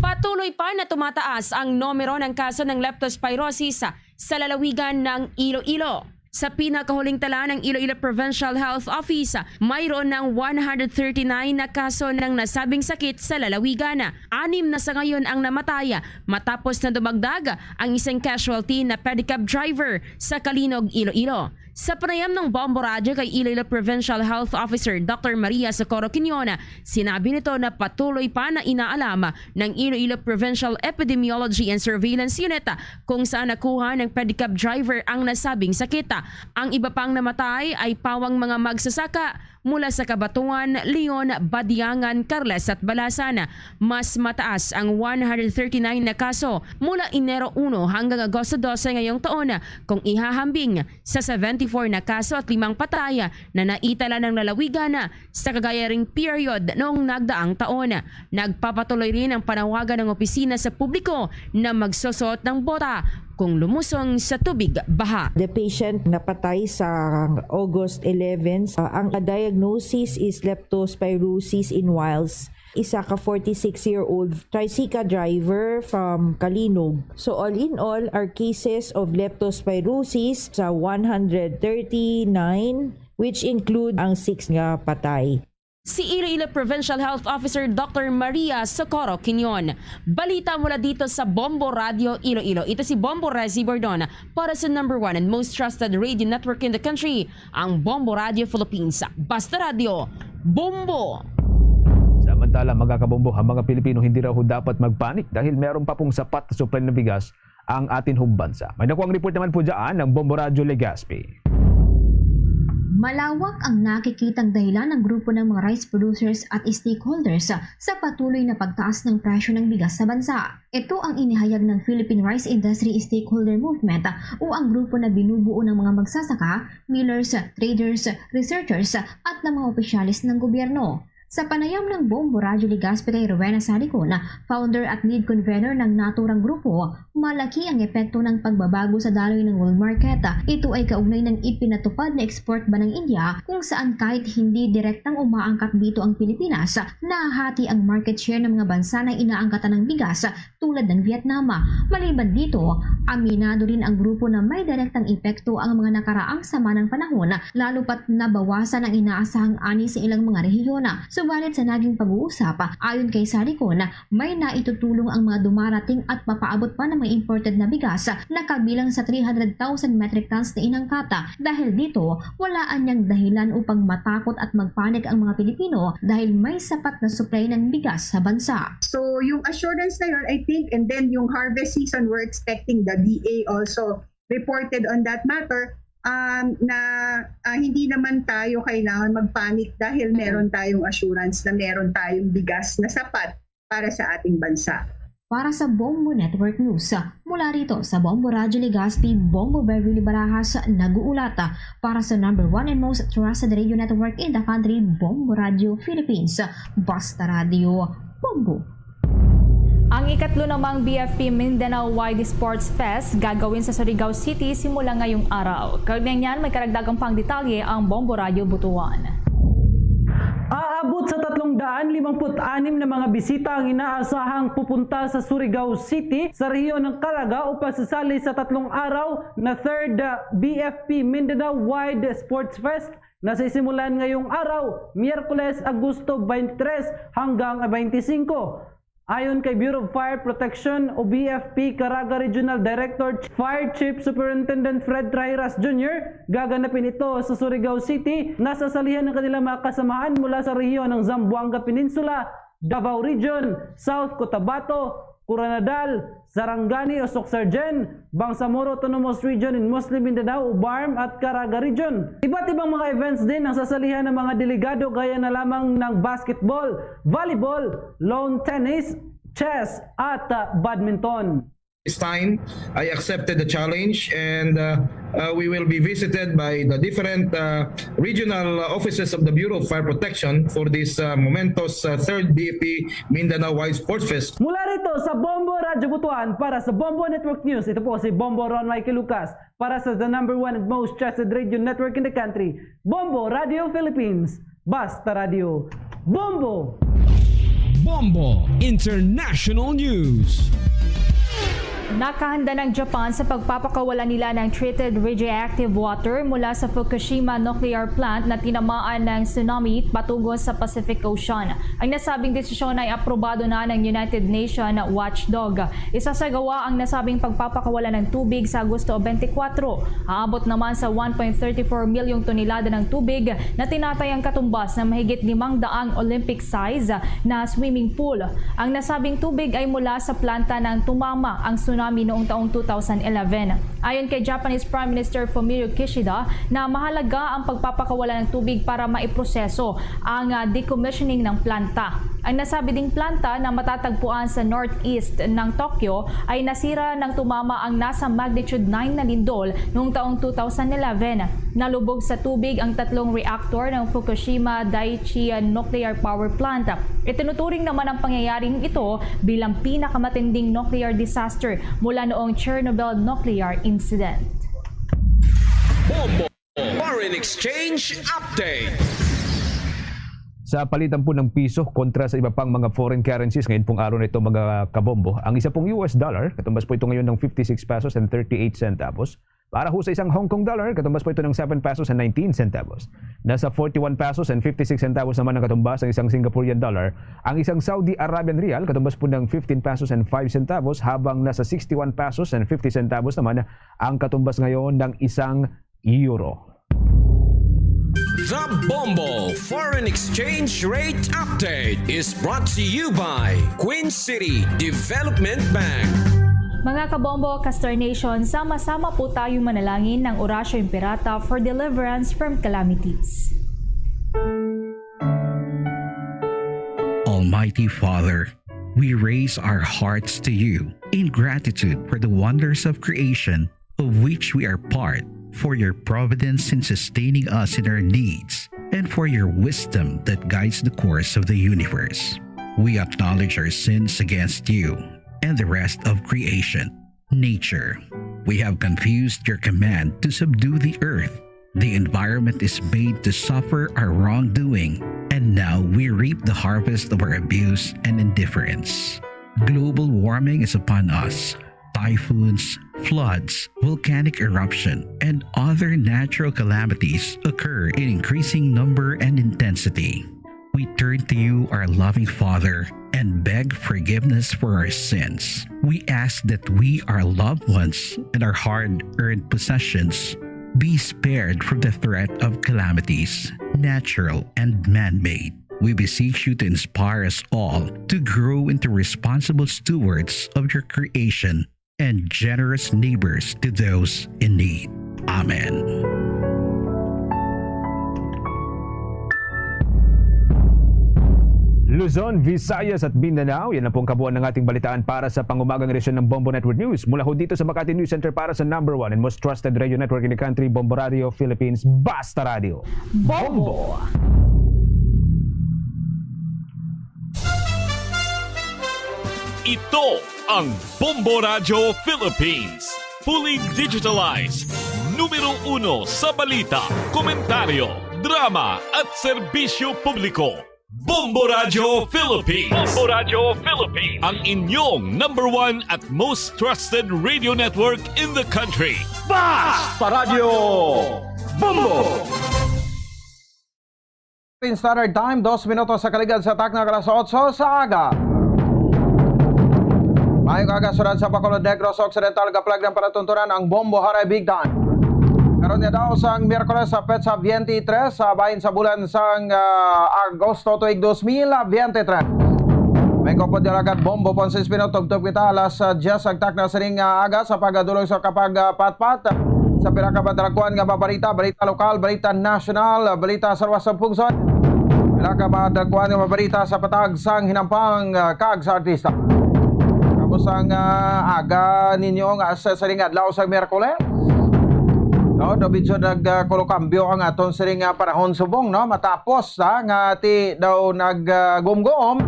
Patuloy pa na tumataas ang numero ng kaso ng leptospirosis sa lalawigan ng Iloilo. Sa pinakahuling tala ng Iloilo Provincial Health Office, mayroon ng one hundred thirty-nine na kaso ng nasabing sakit sa lalawigan. Anim na sa ngayon ang namatay matapos na dumagdag ang isang casualty na pedicab driver sa Calinog, Iloilo. Sa panayam ng Bombo Radyo kay Iloilo Provincial Health Officer Doctor Maria Socorro Quiñon, sinabi nito na patuloy pa na inaalam ng Iloilo Provincial Epidemiology and Surveillance Unit kung saan nakuha ng pedicab driver ang nasabing sakit. Ang iba pang namatay ay pawang mga magsasaka mula sa Cabatuan, Leon, Badiangan, Carles at Balasan. Mas mataas ang one hundred thirty-nine na kaso mula Enero uno hanggang Agosto dose ngayong taon kung ihahambing sa seventy-four na kaso at limang patay na naitala ng lalawigan sa kagaya ring period noong nagdaang taon. Nagpapatuloy rin ang panawagan ng opisina sa publiko na magsusot ng bota kung lumusong sa tubig baha. The patient napatay sa August eleven, uh, ang diagnosis is leptospirosis in wiles. Isa ka forty-six-year-old tricycle driver from Calinog. So all in all, our cases of leptospirosis sa one hundred thirty-nine, which include ang six nga patay. Si Iloilo Provincial Health Officer Doctor Maria Socorro Quiñon. Balita mula dito sa Bombo Radio Iloilo. Ito si Bombo Rezi Bordon para sa number one and most trusted radio network in the country, ang Bombo Radio Philippines. Basta Radio, Bombo! Samantala, mga kabombo, ang mga Pilipino hindi raw ho dapat magpanik dahil meron pa pong sapat na supply ng bigas ang atin hong bansa. May nakuang report naman po dyan ng Bombo Radyo Legazpi. Malawak ang nakikitang dahilan ng grupo ng mga rice producers at stakeholders sa patuloy na pagtaas ng presyo ng bigas sa bansa. Ito ang inihayag ng Philippine Rice Industry Stakeholder Movement o ang grupo na binubuo ng mga magsasaka, millers, traders, researchers at ng mga opisyales ng gobyerno. Sa panayam ng Bombo Radyo Legazpi kay Rowena Salicon, founder at lead convener ng naturang grupo, malaki ang epekto ng pagbabago sa daloy ng world market. Ito ay kaugnay ng ipinatupad na export ban ng India kung saan kahit hindi direktang umaangkat dito ang Pilipinas, nahahati ang market share ng mga bansa na inaangkatan ng bigas tulad ng Vietnam. Maliban dito, aminado rin ang grupo na may direktang epekto ang mga nakaraang sama ng panahon, lalo pat nabawasan ang inaasahang ani sa ilang mga rehiyon. Subalit sa naging pag-uusap, ayon kay Salicon, may naitutulong ang mga dumarating at papaabot pa ng mga imported na bigas na kabilang sa three hundred thousand metric tons na inangkat. Dahil dito, wala anyang dahilan upang matakot at magpanik ang mga Pilipino dahil may sapat na supply ng bigas sa bansa. So, yung assurance na yun, I think, and then yung harvest season, we're expecting the D A also reported on that matter, um, na ah, hindi naman tayo kailangan magpanik dahil meron tayong assurance na meron tayong bigas na sapat para sa ating bansa. Para sa Bombo Network News, mula rito sa Bombo Radyo Legazpi, Bombo Beverly Barajas nag-uulat para sa number one and most trusted radio network in the country, Bombo Radio Philippines. Basta Radio, Bombo. Ang ikatlo namang B F P Mindanao Wide Sports Fest gagawin sa Surigao City simula ngayong araw. Kaugnay niyan, may karagdagang pang detalye ang Bombo Radyo Butuan. Aabot sa tatlong daan limang put anim na mga bisita ang inaasahang pupunta sa Surigao City sa rehiyon ng Caraga upang sasali sa tatlong araw na third, uh, B F P Mindanao Wide Sports Fest na sisimulan ngayong araw, Miyerkules, Agosto twenty-three hanggang twenty-five. Ayon kay Bureau of Fire Protection o B F P Caraga Regional Director Fire Chief Superintendent Fred Trajeras Junior, gaganapin ito sa Surigao City. Nasasalihan ang kanilang mga kasamahan mula sa rehiyon ng Zamboanga Peninsula, Davao Region, South Cotabato, Koronadal, Sarangani o Soccsksargen, Bangsamoro Autonomous Region in Muslim Mindanao o BARMM at Caraga Region. Iba't ibang mga events din ang sasalihan ng mga delegado gaya na lamang ng basketball, volleyball, lawn tennis, chess, at, ah, badminton. This time, I accepted the challenge and, uh, uh, we will be visited by the different, uh, regional offices of the Bureau of Fire Protection for this, uh, momentous, uh, third B F P Mindanao Wide Sports Fest. Mula rito sa Bombo Radyo Butuan para sa Bombo Network News, ito po si Bombo Ron Mikey Lucas para sa the number one and most trusted radio network in the country, Bombo Radio Philippines. Basta Radio, Bombo! Bombo International News. Nakahanda ng Japan sa pagpapakawala nila ng treated radioactive water mula sa Fukushima nuclear plant na tinamaan ng tsunami patungos sa Pacific Ocean. Ang nasabing desisyon ay aprobado na ng United Nation watchdog. Isasagawa ang nasabing pagpapakawala ng tubig sa Agosto twenty-four. Aabot naman sa one point three four milyong tonelada ng tubig na tinatayang katumbas ng mahigit limang daang Olympic size na swimming pool. Ang nasabing tubig ay mula sa planta nang tumama ang tsunami noong taong two thousand eleven. Ayon kay Japanese Prime Minister Fumio Kishida na mahalaga ang pagpapakawala ng tubig para maiproseso ang, ah, decommissioning ng planta. Ang nasabi ding planta na matatagpuan sa northeast ng Tokyo ay nasira nang tumama ang nasa magnitude nine na lindol noong taong two thousand eleven. Nalubog sa tubig ang tatlong reactor ng Fukushima Daiichi Nuclear Power Plant. Itinuturing naman ang pangyayaring ito bilang pinakamatinding nuclear disaster mula noong Chernobyl nuclear incident. Bombo Foreign Exchange Update. Sa palitan po ng piso kontra sa iba pang mga foreign currencies, ngayon pong araw na ito, mga kabombo, ang isa pong U S dollar, katumbas po ito ngayon ng fifty-six pesos and thirty-eight centavos. Para ho sa isang Hong Kong dollar, katumbas po ito ng seven pesos and nineteen centavos. Nasa forty-one pesos and fifty-six centavos naman ang katumbas ng isang Singaporean dollar. Ang isang Saudi Arabian rial, katumbas po ng fifteen pesos and five centavos, habang nasa sixty-one pesos and fifty centavos naman ang katumbas ngayon ng isang euro. The Bombo Foreign Exchange Rate Update is brought to you by Queen City Development Bank. Mga kabombo, Castor Nation, sama-sama po tayo manalangin ng Oratio Imperata for deliverance from calamities. Almighty Father, we raise our hearts to you in gratitude for the wonders of creation of which we are part, for your providence in sustaining us in our needs, and for your wisdom that guides the course of the universe. We acknowledge our sins against you and the rest of creation, nature. We have confused your command to subdue the earth. The environment is made to suffer our wrongdoing, and now we reap the harvest of our abuse and indifference. Global warming is upon us. Typhoons, floods, volcanic eruption, and other natural calamities occur in increasing number and intensity. We turn to you, our loving Father, and beg forgiveness for our sins. We ask that we, our loved ones, and our hard-earned possessions be spared from the threat of calamities, natural and man-made. We beseech you to inspire us all to grow into responsible stewards of your creation and generous neighbors to those in need. Amen. Luzon, Visayas at Mindanao. Yan lang pong kabuuan ng ating balitaan para sa pangumagang edisyon ng Bombo Network News. Mula ho dito sa Makati News Center para sa number one and most trusted radio network in the country, Bombo Radio Philippines, Basta Radio. Bombo! Ito ang Bombo Radio Philippines. Fully digitalized. Numero uno sa balita, komentaryo, drama at serbisyo publiko. Bombo Radio Philippines. Bombo Radio Philippines. Ang inyong number one at most trusted radio network in the country. Basta Radio Bombo! Philippine Standard Time, dos minutos sa kaligad sa takna alas otso sa aga. Maayong aga, syudad sa Bacolod, Negros Occidental, kaplag ng palatuntunan ang Bombo Haray Bigtan. Karon nga daw sang Miyerkules sa petsa twenty-three sa bahin sa bulan sang, ah, Agosto tuig dos mil veintitrés. May kopod nga alagad Bombo Ponce Espino, tubtob kita alas, ah, diyes ang takna sining, ah, aga sa pagadulong sa kapag, ah, patpat sa pila ka madalagkuan nga mga balita, balita lokal, balita nasyonal, ah, balita sa luwas sa pungsod. Pila ka madalagkuan nga mga balita sa patag sang hinampang, ah, kag sa artista. Tapos ang, ah, aga ninyo nga sa sining adlaw sa Miyerkules. No, daw medyo nag, ah, kulokambyo ang aton sining, ah, panahon subong, no? Matapos, ah, nga ti daw nag, ah, gumguom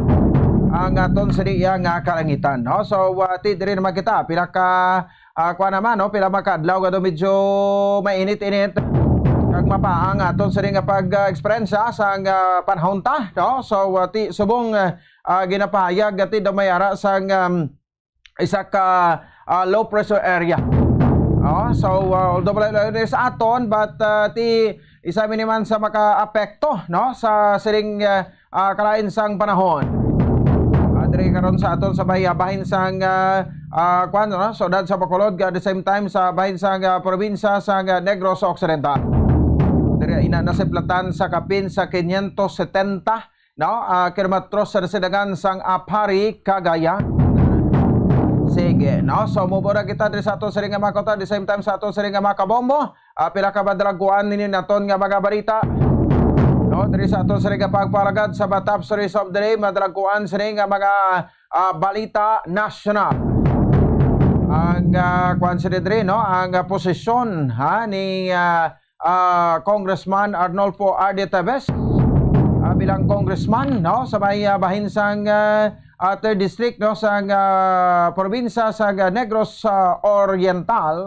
ang aton sining iya nga kalangitan, no? So, ah, ti diri naman kita, pila ka, ah, kuwan naman, no? Pila man ka adlaw nga daw medyo mainit-init. Kag mapa ang aton sining nga pag, ah, eksperyensya sang, ah, panahon ta, no? So, ah, ti subong, ah, ah, ginapahayag nga ti daw may ara sang, um, isa ka, ah, low pressure area. Oh, so, ah, although malayo-layo ni sa aton, but, ah, ti isa mi ni man sa makaapekto, no, sa sining, ah, ah, kalain sang panahon. Ah, diri karon sa aton sa bay-, ah, bahin sang, ah, ah, kwan, no, syudad sa Bacolod, at the same time sa bahin sang, ah, probinsya sang, ah, Negros Occidental. Diri ina nasiplatan sa kapin sa quinientos setenta, no? Ah, kilometros sa nasidangan sang Apari, Cagayan. Sige, no? So, mubo na kita diri sa aton sining nga mga kuta, the same time sa aton sining nga mga kabombo. Ah, pila ka madalagkuan nini naton nga mga balita. No, diri sa aton sining nga pagpalagad sa mga top stories of the day, madalagkuan sining nga mga, ah, balita nasyonal. Ang, ah, kuwan sini diri, no? Ang, ah, posisyon, ha, ni, ah, ah, Congressman Arnolfo R D Teves, ah, bilang congressman, no, sa may, ah, bahin sang, ah, ah, third District, no, sang, ah, probinsya sang, ah, Negros, ah, Oriental,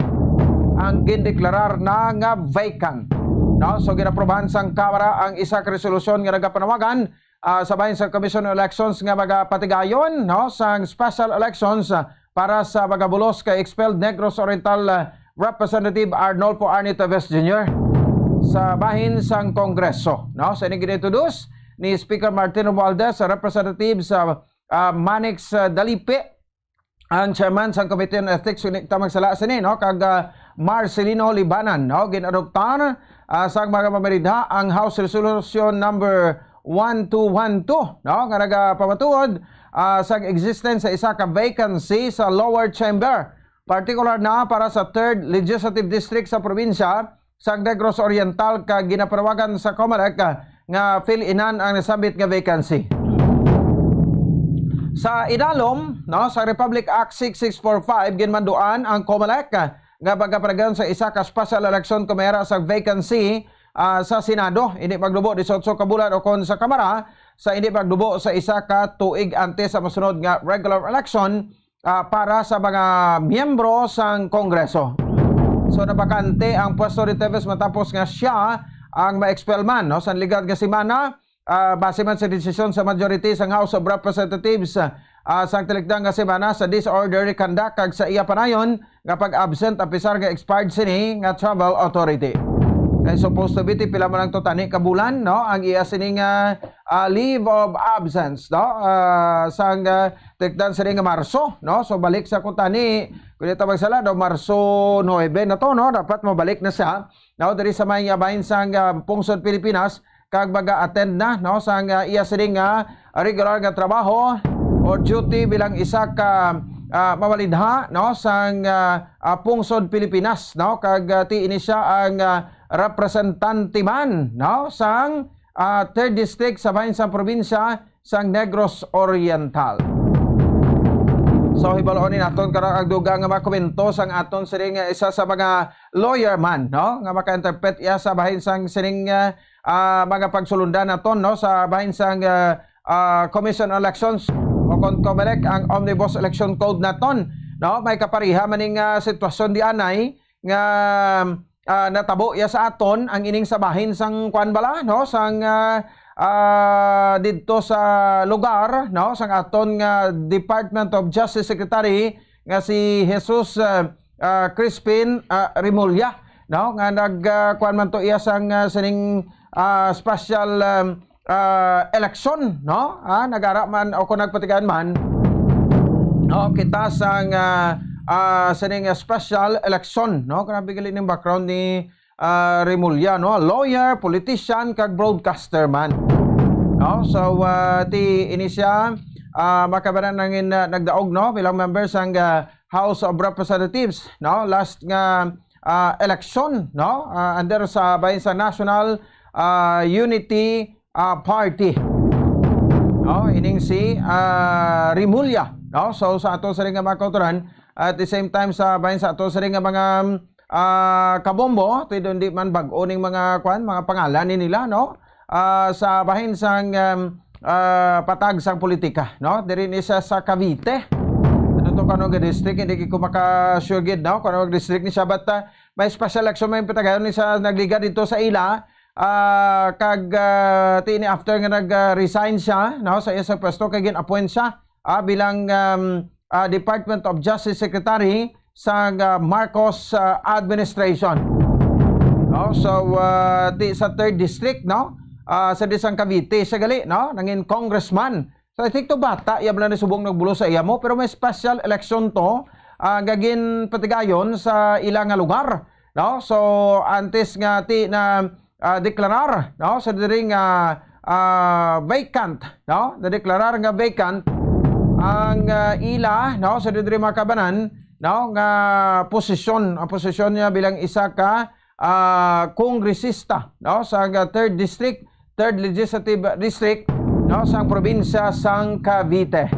ang gindeklarar na nga vacant, no? So, ginaprobahan sang Kamara ang isa ka resolusyon nga nagapanawagan, ah, sa bahin sa Commission on Elections nga magapatigayon, no, sang special elections, ah, para sa magabulos kay expelled Negros Oriental, ah, Representative Arnolfo Arnie Teves Junior sa bahin sang Kongreso, no? Sa ining gin-introduce ni Speaker Martin Romualdez, sa Representative sa, ah, Manix, ah, Dalipe, ang chairman sang Committee on Ethics, indi ta magsala sini, no? Kag, ah, Marcelino Libanan, no? Gin-adoptar, ah, sang mga mamaridha ang House Resolution number one two one two, no? Nga nagapamatuod, ah, sang existence sa isa ka vacancy sa lower chamber, particular na para sa third Legislative District sa probinsya sang Negros Oriental, kag ginapanawagan sa COMELEC, ah, nga fill-inan ang nasambit nga vacancy. Sa idalom, no, sa Republic Act six six four five, ginmanduan ang COMELEC, ah, nga magapadayon sa isa ka special election kung may ara sa vacancy, ah, sa Senado, hindi magdubo disiotso ka bulan, o kon sa Kamara, sa hindi magdubo sa isa ka tuig antes sa masunod nga regular election, ah, para sa mga miyembro sang Kongreso. So, nabakante ang pwesto ni Teves matapos nga siya ang ma-expel man, no? Sa nagligad nga semana, ah, base man sa desisyon sa majority sang House of Representatives, ah, sa nagtalikdan nga semana sa disorderly conduct kag sa iya panayon nga pag-absent apisar nga expired sini nga travel authority. Kay supposed to be ti pila man lang to tani ka bulan, no, ang iya sini nga, ah, leave of absence, no, ah, sang, ah, tikdan sini nga Marso, no? So, balik sa kuntani, kung di ta magsala, daw Marso nuebe na to, no? Dapat mabalik na siya, no? Diri sa may, ah, bahin sang, ah, pungsod Pilipinas, kag maga-attend na, no, sang, ah, iya sini nga regular nga trabaho o duty bilang isa ka, ah, mamaridha, no, sang, ah, ah, pungsod Pilipinas, no, kag, ah, ti ini siya ang, ah, representante man, no, sang, ah, third District sa bahin sang probinsya sang Negros Oriental. So, hibaluon ni naton karon ang dugang nga mga komento sang aton sining, eh, isa sa mga lawyer man, no, nga maka-interpret iya sa bahin sang sining, ah, ah, mga pagsulundan naton, no, sa bahin sang, ah, ah, Commission on Elections o kon COMELEC, ang Omnibus Election Code naton, no? May kapareha man ning, ah, sitwasyon di anay nga, ah, natabo iya sa aton ang ining sa bahin sang kwan bala, no? Sang, ah, ah, didto sa lugar, no? Sang aton nga Department of Justice Secretary nga si Jesus, ah, ah, Crispin, ah, Remulla, no? Nga nag, ah, kwan man to iya sang, ah, sining, ah, special, um, ah, election, no? Ah, nagara man o kung nagpatigayon man, no? Kita sang, ah, ah, sining special election, no? Grabe gali ning background ni, ah, Remulla, no? Lawyer, politician, kag broadcaster man. No? So, ah, ti ini siya, ah, makabanan nangin, ah, nagdaog, no? Bilang member sang, ah, House of Representatives, no? Last nga, ah, election, no? Ah, under sa bahin sa National, ah, Unity, ah, Party. No? Ining si, ah, Remulla, no? So, sa ato sa ring nga mga kauturan, at the same time, sa bahin sa ato sa ring nga mga, ah, kabombo, ti doon di man bag-o ning mga, kwan, mga pangalan ni nila, no? Ah, sa bahin sang, um, ah, patag sang politika, no? Diri ni siya sa Cavite. Ano to, kano nga district? Hindi ko maka-sure gid, no? Kano nga district ni siya, but, ah, may special election, may patagayon ni siya nagliga dito sa ila. Ah, kag, ah, ti ini after nga nag, ah, resign siya, no? Sa iya sa pwesto, kay gin-appoint siya, ah, bilang, um, ah, Department of Justice Secretary sa, ah, Marcos, ah, administration. No? So, ah, ti sa third district, no? Ah, sa disang Cavite, siya gali, no? Nangin congressman. So, I think to bata, iya bala ni subong nagbulo sa iya mo, pero may special election to, ah, nga ginpatigayon sa ila nga lugar, no? So, antes nga ti na, ah, deklarar, no? Sa diri nga, ah, vacant, no? Na-deklarar nga vacant ang, ah, ila, no? Sa diri mga kabanan, no? Nga posisyon, ang posisyon niya bilang isa ka, ah, kongresista, no? Sa, ah, third district, third legislative district, no? Sa probinsya sang Cavite.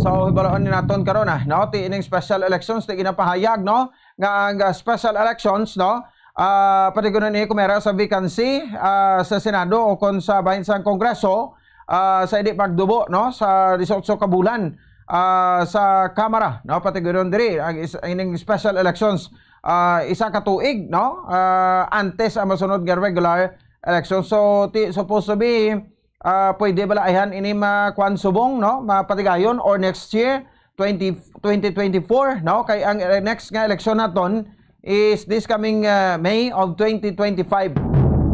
So, hibaluan ni naton karon, ah, no? Ti ining special elections, ti ginapahayag, no? Nga ang, ah, special elections, no? Ah, patigunan ni kumera sa vacancy, ah, sa Senado o kon sa bahin sang Kongreso, ah, sa hindi pagdubo, no, sa dieciocho ka bulan, ah, sa Kamara, no, patigunan diri ang is-, ining special elections, ah, isa ka tuig, no, ah, antes ang masunod nga regular election. So, ti-, supposed to be, ah, pwede bala ayhan ini ma-, kuan subong, no, mapatigayon or next year, twenty, twenty twenty-four, no? Kay ang, eh, next nga eleksyon naton is this coming, ah, May of twenty twenty-five.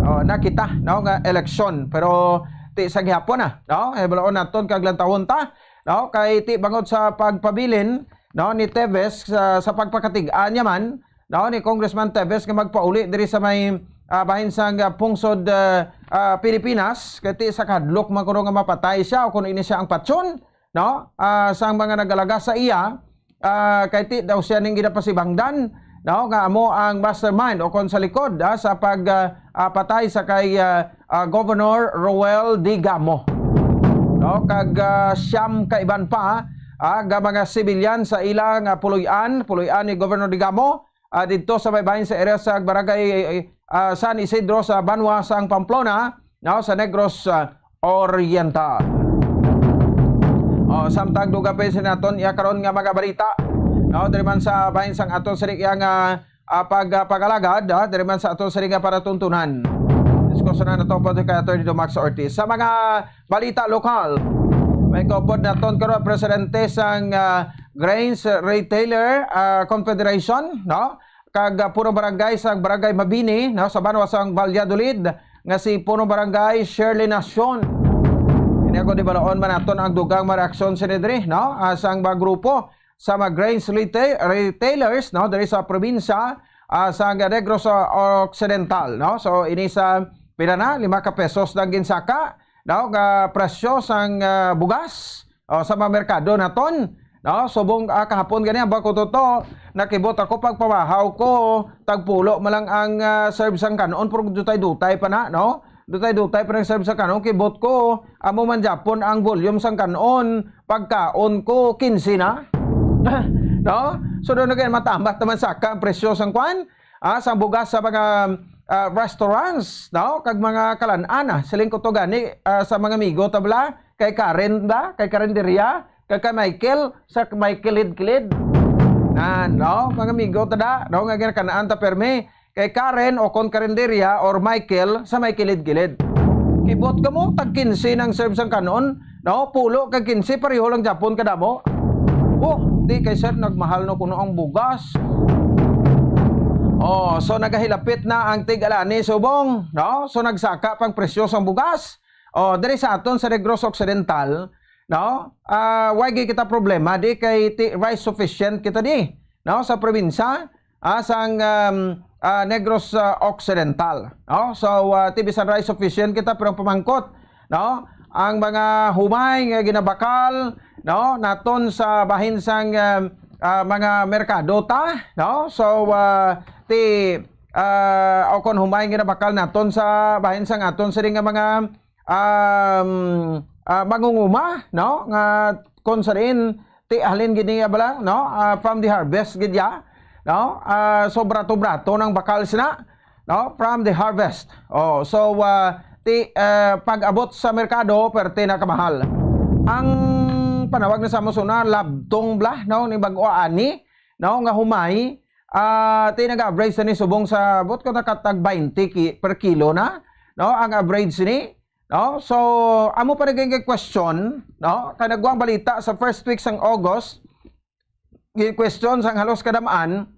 Oh, na kita, no, nga eleksyon. Pero ti sa gihapon na, no? Eh, balaon naton kag lantawon ta, no? Kay ti bangod sa pagpabilin, no, ni Teves sa, sa pagpakatig-an niya man, no, ni Congressman Teves nga magpauli diri sa may, ah, bahin sang, ah, pungsod, ah, ah, Pilipinas, kay ti sa kahadlok man kuno nga mapatay siya o kuno ini siya ang patyon, no? Ah, sang mga nagalaga sa iya, ah, kay ti daw siya ning ginapasibangdan, no? Nga amo ang mastermind o kon sa likod, ah, sa pag, ah, ah, patay sa kay, ah, ah, Governor Roel Digamo. No? Kag, ah, siyam ka iban pa, ah, nga mga sibilyan sa ila nga puloy-an, puloy-an ni Governor Digamo, ah, didto sa may bahin sa area sa barangay, ah, San Isidro sa banwa sang Pamplona, no, sa Negros, ah, Oriental. Oh, samtang dugang pa sa naton iya karon nga mga balita, no, diri man sa bahin sang aton sini iya nga, ah, pag, ah, pag-alagad, ah, diri man sa aton sini nga panatuntunan. Diskusyonan nato po kay Attorney Domax Ortiz. Sa mga balita lokal, may kaupod naton karon presidente sang, ah, Grains Retailer, ah, Confederation, no? Kag, ah, punong barangay sang Barangay Mabini, no, sa banwa sang Valladolid, nga si punong barangay Shirley Nacion. Ini ako di balaon man naton ang dugang mga reaksyon sini diri, no? Ah, sang mga grupo sa mga grains retail, retailers, no, diri sa probinsya, ah, sa Negros Occidental, no? So, ini sa pila na, lima ka pesos na ang ginsaka, no, nga presyo sang, ah, bugas, o, sa mga merkado naton, no? Subong, ah, kahapon gani, ang bako to, nakibot ako, pagpabahaw ko, tagpulo man lang ang, ah, serve sang kanon, pero dutay-dutay pa na, no? Dutay-dutay pa nag-serve sa kanon, kibot ko, amo man gyapon ang volume sang kanon, pagkaon ko, kinse na. No? So, doon na kayo, matambat naman sa ka ang presyo sang kwan, ah, sang bugas sa mga, ah, restaurants, no? Kag mga kalan-an, ah, siling ko to gani, ah, sa mga amigo, tabla, kay Karen ba? Kay Karinderia, kag kay Michael, sa may kilid-kilid. Nan, no? Mga amigo, tada, no? Nga ginakanaan ta permi. Kay Karen o kon Karinderia or Michael sa may kilid-kilid. Kibot ka mo, tag kinse nang serve sang kanon, no? Pulo kag kinse, pareho lang gyapon kadamo. Oh, di kay sir, nagmahal na kuno ang bugas. Oh, so nagahilapit na ang tig-alani subong, no? So nagsaka pang presyo sang bugas. Oh, diri sa aton sa Negros Occidental, no? Ah, why gid kita problema di kay ti-, rice sufficient kita di, no? Sa probinsya, ah, sang, um, ah, Negros, ah, Occidental, no? So, ah, ti bisan rice sufficient kita, pero ang pamangkot, no? Ang mga humay nga ginabakal, no? Naton sa bahin sang, um, ah, mga merkado ta, no? So, ah, ti, ah, o kon humay nga ginabakal naton sa bahin sang aton sini nga mga, um, ah, mangunguma, no? Nga kon sa diin, ti halin gid niya bala, no? Ah, from the harvest gid ya, no? Ah, so brato-brato nang bakal sina, no? From the harvest. Oh, so, ah, ti, ah, pag-abot sa merkado, perte na kamahal. Ang panawag na sa amo suna, labtong bala, no? Ni bag-o ani, no? Nga humay, ah, ti nag-average na ni subong sa, buot ko nakatag twenty ki-, per kilo na, no? Ang average ni, no? So, amo pa naging question, no? Kay nagwang balita sa first week sang August, gi-question sang halos kadam-an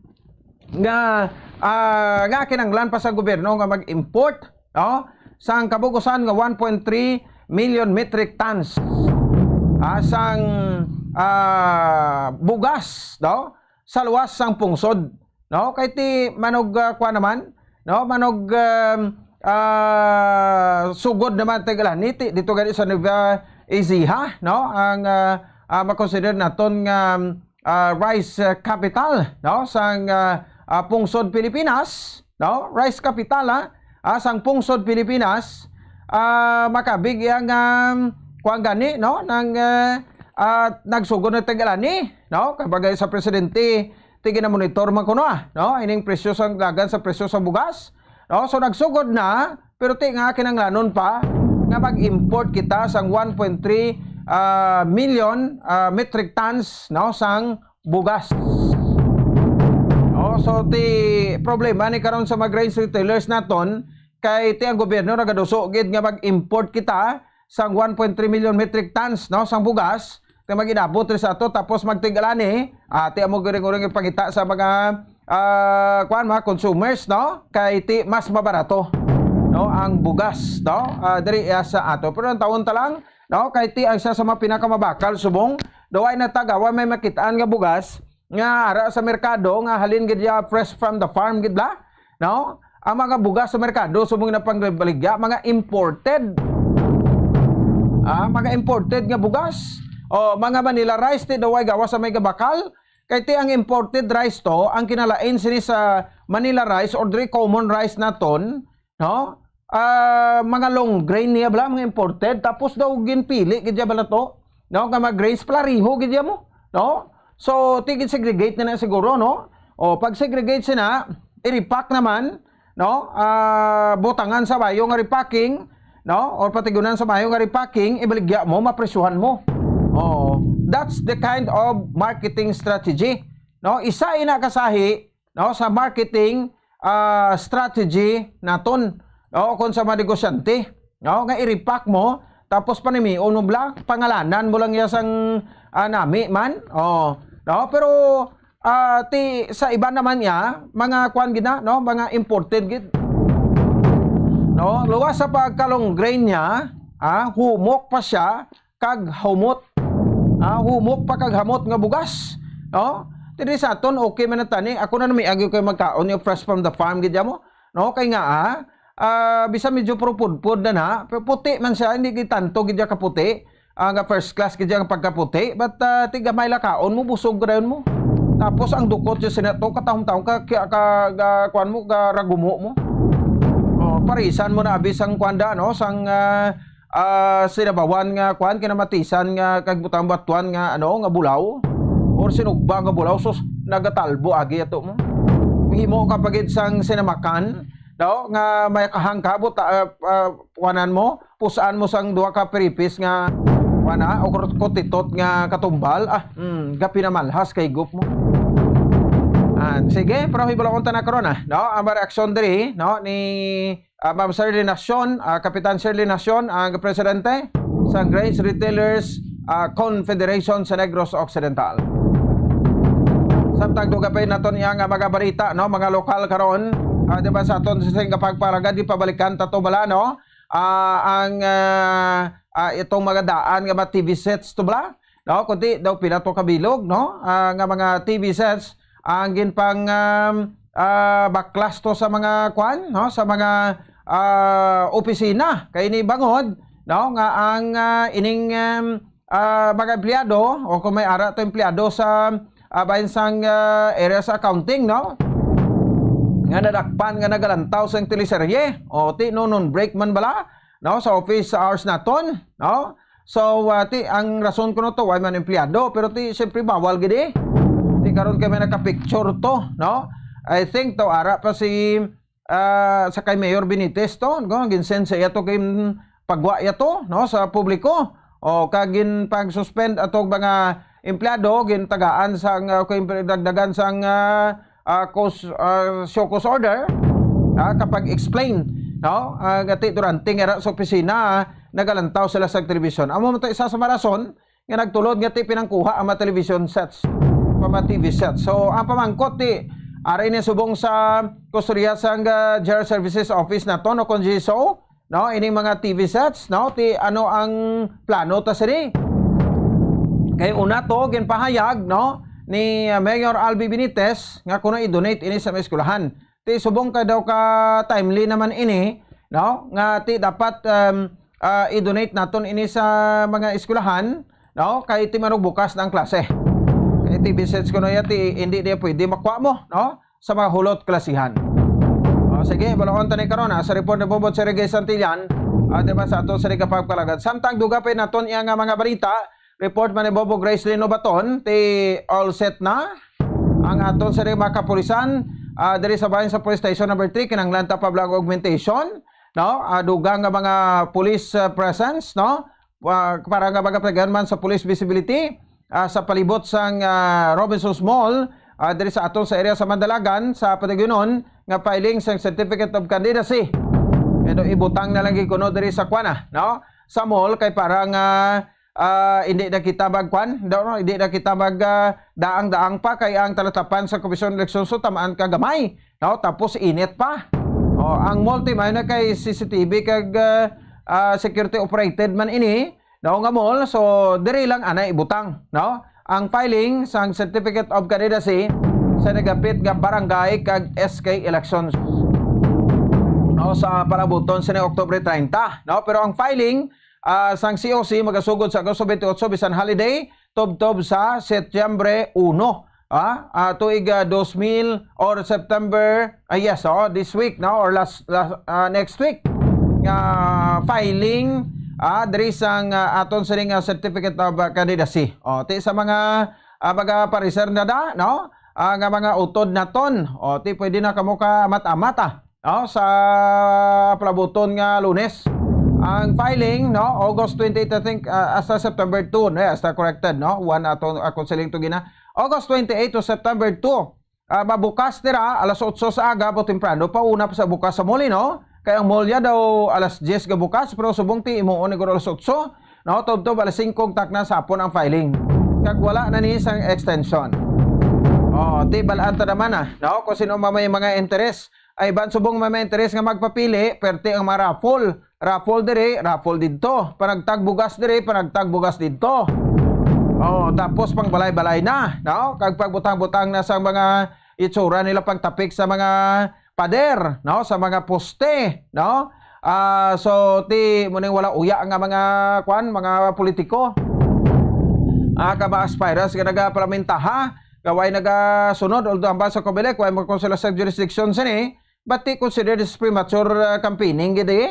nga, ah, nga kinanglan pa sa gobyerno nga mag-import, no? Sang kabugusan nga one point three million metric tons, ah, sang, ah, bugas, no? Sa luwas sang pungsod. No? Kay ti manog, ah, kuwan naman, no? Manog, um, ah, sugod naman, tig-alani, ti dito gani sa Nueva Ecija, no? Ang, ah, ah, makonsider naton nga, ah, rice, ah, capital, no? Sang, ah, ah, pungsod Pilipinas, no? Rice capital, ah, ah, sang pungsod Pilipinas, ah, makabig iya nga, kuwan gani, no? Nang, ah, ah, nagsugod na, tig-alani, no? Kabagay sa presidente, ti gina-monitor man kuno, ah, no? Ining presyo sang dagan sa presyo sa bugas, no? So, nagsugod na, pero ti nga kinanglanon pa nga mag-import kita sang one point three, ah, million, ah, metric tons, no, sang bugas. No? So, ti problema ni karon sa mga grains retailers naton, kay ti ang gobyerno nagaduso gid nga mag-import kita sang one point three million metric tons, no, sang bugas, nga mag-inabot rin sa ato, tapos magtig-alani, ah, ti amo guring-guring ipangita sa mga, ah, kuwan, mga consumers, no, kay ti mas mabarato, no, ang bugas, no, ah, diri, ah, sa ato. Pero ang tawon ta lang, no, kay ti ang isa sa mga pinakamabakal subong, daw ay natagawa may makitaan nga bugas nga ara sa merkado nga halin gid ya, fresh from the farm gid la, no? Ang mga bugas sa merkado, subong na pangbaligya, mga imported. Ah, mga imported nga bugas. O, mga Manila rice, ti daw ay gawas sa may gabakal. Kay ti ang imported rice to, ang kinalain sini sa Manila rice or diri common rice naton, no? Ah, mga long grain niya bala, mga imported. Tapos daw ginpili gid ya bala to, no? Nga mga grains, plariho gid ya mo, no? So, tigin segregate na na siguro, no? O, pag segregate sina, i-repack naman, no? Ah, butangan sa bayo nga repacking, no? Or patigunan sa bayo nga repacking, ibaligya mo, mapresyuhan mo. Oh, that's the kind of marketing strategy, no? Isa ina kasahi, no, sa marketing, ah, strategy naton, no, kung sa mga negosyante, no, nga i-repack mo, tapos panimion mo bla, pangalanan mo lang ya sang, ah, nami man, oh, no, pero, ah, ti sa iba naman ya, mga kwan gid na, no, mga imported gid, no, luwas sa pagka long grain niya, ah, humok pa siya, kag humot. Ah, humok pa kag hamot nga bugas, no? Diri sa aton, okay man ang tani. Ako na nami, agyo kay magkaon yung fresh from the farm, gid mo, no? Kay nga, ah, ah, bisan medyo purupudpod na na, pero puti man siya, hindi gid tanto gid siya kaputi. Ah, nga first class gid siya nga pagkaputi, but, ah, tiga may lakaon mo, busog ka dayon mo. Tapos ang dukot yung sinato, katahom-tahom ka, ka, ka, ka, kuwan mo, ka ragumo mo. Oh, Parisan mo na abi sang kuan da, no? Sang, ah, ah, sinabawan nga kuan, kinamatisan nga kag butang batuan nga, ano, nga bulaw or sinugba nga bulaw, sus, nagatalbo agi ato mo. Himo ka pa gid sang sinamakan, no? Nga may kahangkabot, ah, ah, kuanan mo, pusaan mo sang duha ka piripis nga, kuan na, o kutitot nga katumbal. Ah, mm, gapi na malhas kay gup mo. Ah, sige, pero hibulon ta na karon, ah, no? Ang mga reaksyon diri, no, ni, ah, Ma'am Shirley Nacion, ah, Kapitan Shirley Nacion, ang presidente sa Grains Retailers, ah, Confederation sa Negros Occidental. Samtang dugang pa naton iya nga mga balita, no, mga lokal karon, ah, di ba, sa aton sa sing kapagpalagad, di pabalikan ta to bala, no? Ah, ang, ah, ah, itong mga daan nga mga T V sets to bala, no? Kundi daw pila to kabilog, no? Ah, nga mga T V sets ang ginpang, um, ah, baklas to sa mga kwan, no? Sa mga, ah, opisina. Kay ni bangod, no? Nga ang, ah, ining, um, ah, mga empleyado o kung may ara to empleyado sa, ah, bahin sang, ah, area sa accounting, no? Nga nadakpan nga nagalantaw sa teleserye. O, ti, no, non break man bala, no? Sa office hours naton, no? So, ah, ti, ang rason kuno to, way man empleyado, pero ti, siyempre, bawal gid eh. Ti, karon kami nakapicture to, no? I think to, ara pa si, ah, sa kay Mayor Benitez to, no? Ginsend sa iya to, kay, mm, pagwa iya to, no? Sa publiko. O, kag ginpag-suspend atong mga empleyado, gintagaan sang, ah, kay dagdagan sang, ah, ah, cause, ah, show cause order, ah, kapag explain, no? Ah, gati durante nga ra sa opisina, ah, nagalantaw sila sa television. Amo man to isa sa mga rason nga nagtulod nga ti pinangkuha ang mga television sets, pa mga T V sets. So, ang pamangkot ti, ari ni subong sa kustorya sang, ah, General Services Office nato, no, kung G S O, no, ining mga T V sets, no, ti ano ang plano ta sini? Kay una to, ginpahayag, no, ni, ah, Mayor Albi Benitez nga kuno i-donate ini sa mga eskwelahan. Ti subong ka daw ka timely naman ini, no, nga ti dapat, um, ah, i-donate naton ini sa mga eskwelahan, no, kay ti manugbukas na ang klase. Kay T V sets kuno ya ti hindi niya pwede makuha mo, no, sa mga hulot klasihan. O, sige, balaon ta ni karon, ah, sa report ni Bobo Sergey Santillan, ah, di ba, sa ato sa kapagpalagad. Samtang dugang pa naton iya nga mga balita, report man ni Bobo Grace Lino Baton, ti all set na ang aton sa mga kapulisan, ah, diri sa bahin sa Police Station Number Three, kinahanglan ta pa bala augmentation, no? Ah, dugang nga mga police, ah, presence, no? Ah, para nga magapatagan man sa police visibility, ah, sa palibot sang, ah, Robinsons Mall, ah, diri sa aton sa area sa Mandalagan, sa Patagonon, nga filing sang Certificate of Candidacy. Pero ibutang na lang gid kuno diri sa kuana, no? Sa mall, kay para nga, ah, hindi na kita magkuan, daw, no? Hindi na kita mag, ah, daang-daang pa, kay ang talatapan sa Komisyon Eleksyon so tamaan ka gamay, no? Tapos init pa. O, ang mall ti may na kay C C T V kag, ah, ah, security operated man ini, no, nga mall. So, diri lang ana ibutang, no, ang filing sang Certificate of Candidacy sa nagapit nga barangay kag S K elections, no, sa palabuton sini Oktubre treinta, no? Pero ang filing, ah, sang C O C magasugod sa Agosto twenty-eight, bisan holiday, tubtob sa Setyembre uno. Ah, ah, tuig, ah, dos mil or September, ah, yes, oh, this week, no, or last, last, ah, next week nga filing, ah, diri sang, ah, aton sini nga Certificate of, ah, Candidacy. Oh, ti sa mga, ah, mga pariser na da, no? Ah, nga mga utod naton. Oh, ti pwede na kamo ka amat-amat, ah, no, sa palabuton nga Lunes. Ang filing, no, August twenty-eight, I think, ah, hasta September two, no, hasta corrected, no? One ato, ako siling to gina. August twenty-eight to September two. Ah, mabukas nira alas otso sa aga, pero temprano pa, una pa sa bukas sa mall, no? Kay ang mall ya daw alas diyes ga bukas, pero subong ti imuon ni guro alas otso, no? Tubtob alas singko ang takna sa hapon ang filing. Kag wala na ni sang extension. Oh, ti balaan ta naman, ah, no? Kung sino man may mga interes. Ay, ban subong may mga interes nga magpapili, perti ang mga raffle. Raffle diri, raffle didto. Panagtag bugas diri, panagtag bugas didto. Oh, tapos pang balay-balay na, no? Kag pagbutang-butang na sa mga itsura nila pagtapik sa mga pader, no? Sa mga poste, no? Ah, so, ti, mo ning wala uya nga mga, kwan, mga politiko. Ah, ka mga aspirants nga nagaparlamentaha, nga way nagasunod, although hambal sa Comelec, way mo kung sila sa jurisdiction sini, But ti considered as premature, ah, campaigning gid, eh.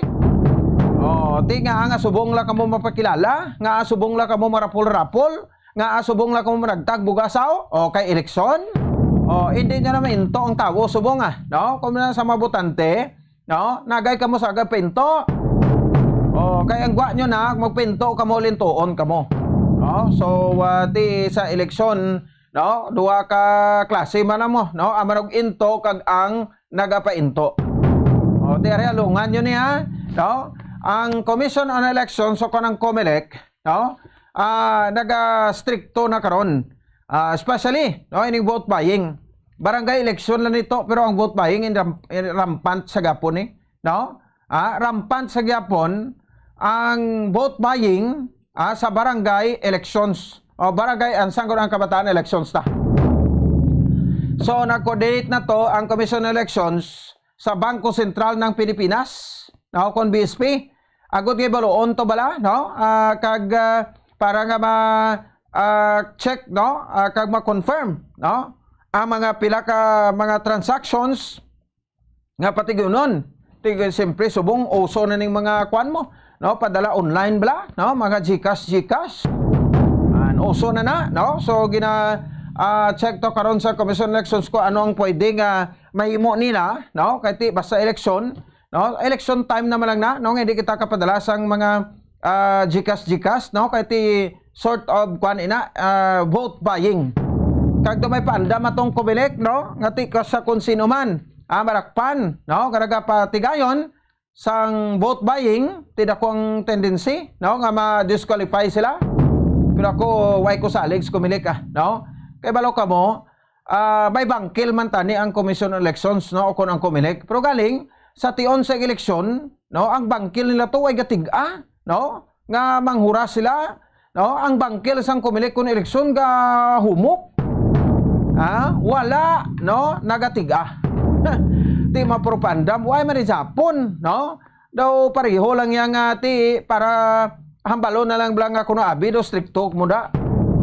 Oh, ti nga, nga subong lang kamo mapakilala, nga subong lang kamo marapol-rapol, nga subong lang kamo managtag bugasaw, o kay eleksyon. Oh, hindi nyo na mainto ang tawo subong, ah, no? Kung na sa mga botante, no? Nagay kamo sa agad painto. Oh, kay ang gwa nyo na, magpainto kamo, lintuon kamo. No? So, ah, ti sa eleksyon, no? Duha ka klase man mo, no? Ang manag-into kag ang nagapainto. O, ti ari, alungan nyo niya, no? Ang Commission on Elections o kanang COMELEC, no? Ah, naga-stricto na karon. Ah, especially, no, ining vote buying. Barangay election lang nito, pero ang vote buying in ram-, in rampant sa gapon, eh, no? Ah, rampant sa gapon ang vote buying, ah, sa barangay elections. O, barangay, ang sanggol ang kabataan elections ta. So, nag-coordinate na to ang Commission on Elections sa Bangko Sentral ng Pilipinas, no, kon B S P. Agod nga baluon to bala, no? Ah, kag, ah, para nga ma, ah, check, no? Ah, kag ma-confirm, no? Ang mga pila ka mga transactions nga patigyunon. Ti, siyempre, subong, uso na ning mga kwan mo, no? Padala online bala, no? Mga GCash, GCash. An, uso na na, no? So, gina, ah, check to karon sa Commission on Elections kung ano ang pwede nga mahimo nila, no? Kay ti, basta eleksyon, no? Election time naman lang na, no? Nga hindi kita kapadala sang mga, ah, GCash, GCash, no? Kay ti, sort of, kwan ina, ah, vote buying. Kag do may paandam atong COMELEC, no? Nga ti ka sa kung sino man, ah, marakpan, no? Nga nagapatigayon sang vote buying, ti dako ang tendency, no? Nga ma-disqualify sila. Pero ako, why ko salig sa COMELEC, ah, no? Kay balo kamo, ah, may bangkil man tani ang Commission on Elections, no? O kung ang COMELEC. Pero galing, sa tion sa eleksyon, no? Ang bangkil nila to ay gatig-a, no? Nga manghura sila, no? Ang bangkil sang COMELEC kun eleksyon gahumok. Ha? Wala, no? Nagatiga. Ti mapropaganda, why man ni Japon, no? Daw pareho lang yang, ah, ti para hambalon na lang bala nga kuno abi do strikto mo da.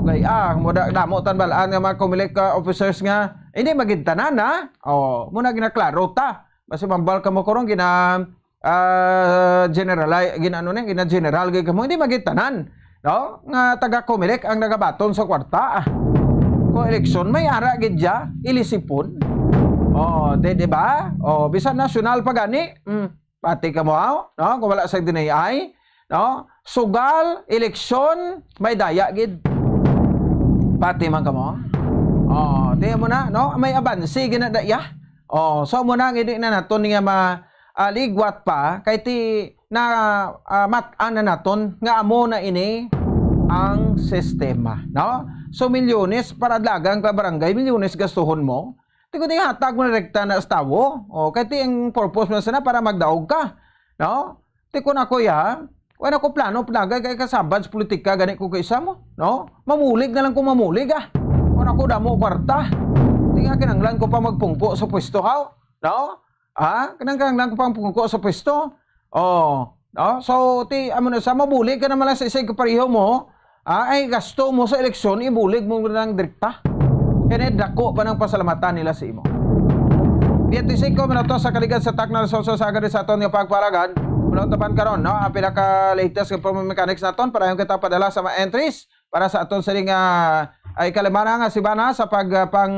Kay, ah, mo da, damo tan balaan nga mga COMELEC, ah, officers nga hindi magid tanan, ha? Oh, mo na ginaklaro ta. Basi mambal ka mo karon gina, ah, general, gina-, ano ni, gina-general gid kamo, hindi magitanan, no? Nga taga Comelec ang nagabaton sa kwarta, ah. Kung eleksyon, may ara gid dya, ilisipon. Oh, di, di ba? Oh, bisan nasyonal pa gani, mm, pati ka mo, no? Kung wala sa D N I, no? Sugal, eleksyon, may daya gid. Pati man ka mo. Oh, di mo na, no? May abansi gid na daya. Oh, so mo na, hindi na naton nga ma-, ah, ligwat pa, kay ti na, ah, mat-an na naton nga amo na ini ang sistema, no? So, milyones para dalagan ka barangay, milyones gastuhon mo. Ti ko di hatag mo na rekta na sa tawo. O, kay ti ang purpose mo sana para magdaog ka, no? Ti kun ako ya, wala ko plano, plagay kay kasabad sa politika, gani ko kay isa mo, no? Mamulig na lang ko mamulig, ah. Wala ko damo kwarta. Di nga kinanglan ko pa magpungko sa pwesto, haw? No? Ha? Kinanglan ko pang pungko sa pwesto. Oh, no? So, ti, amo na sa, mabulig ka naman lang sa isig kapareho mo. Ah, ay, gasto mo sa eleksyon, ibulig mo lang direkta. Kaya dako pa ng pasalamatan nila sa imo. Twenty-five minutos sa kaligan sa takna sa oso sa agad sa aton nga pagpalagad. Mula tapan karon, no? Ang pinaka-latest nga promo mechanics naton para yung kita padala sa mga entries para sa aton sining, ah, ay kalimana nga si Bana sa pag, ah, pang,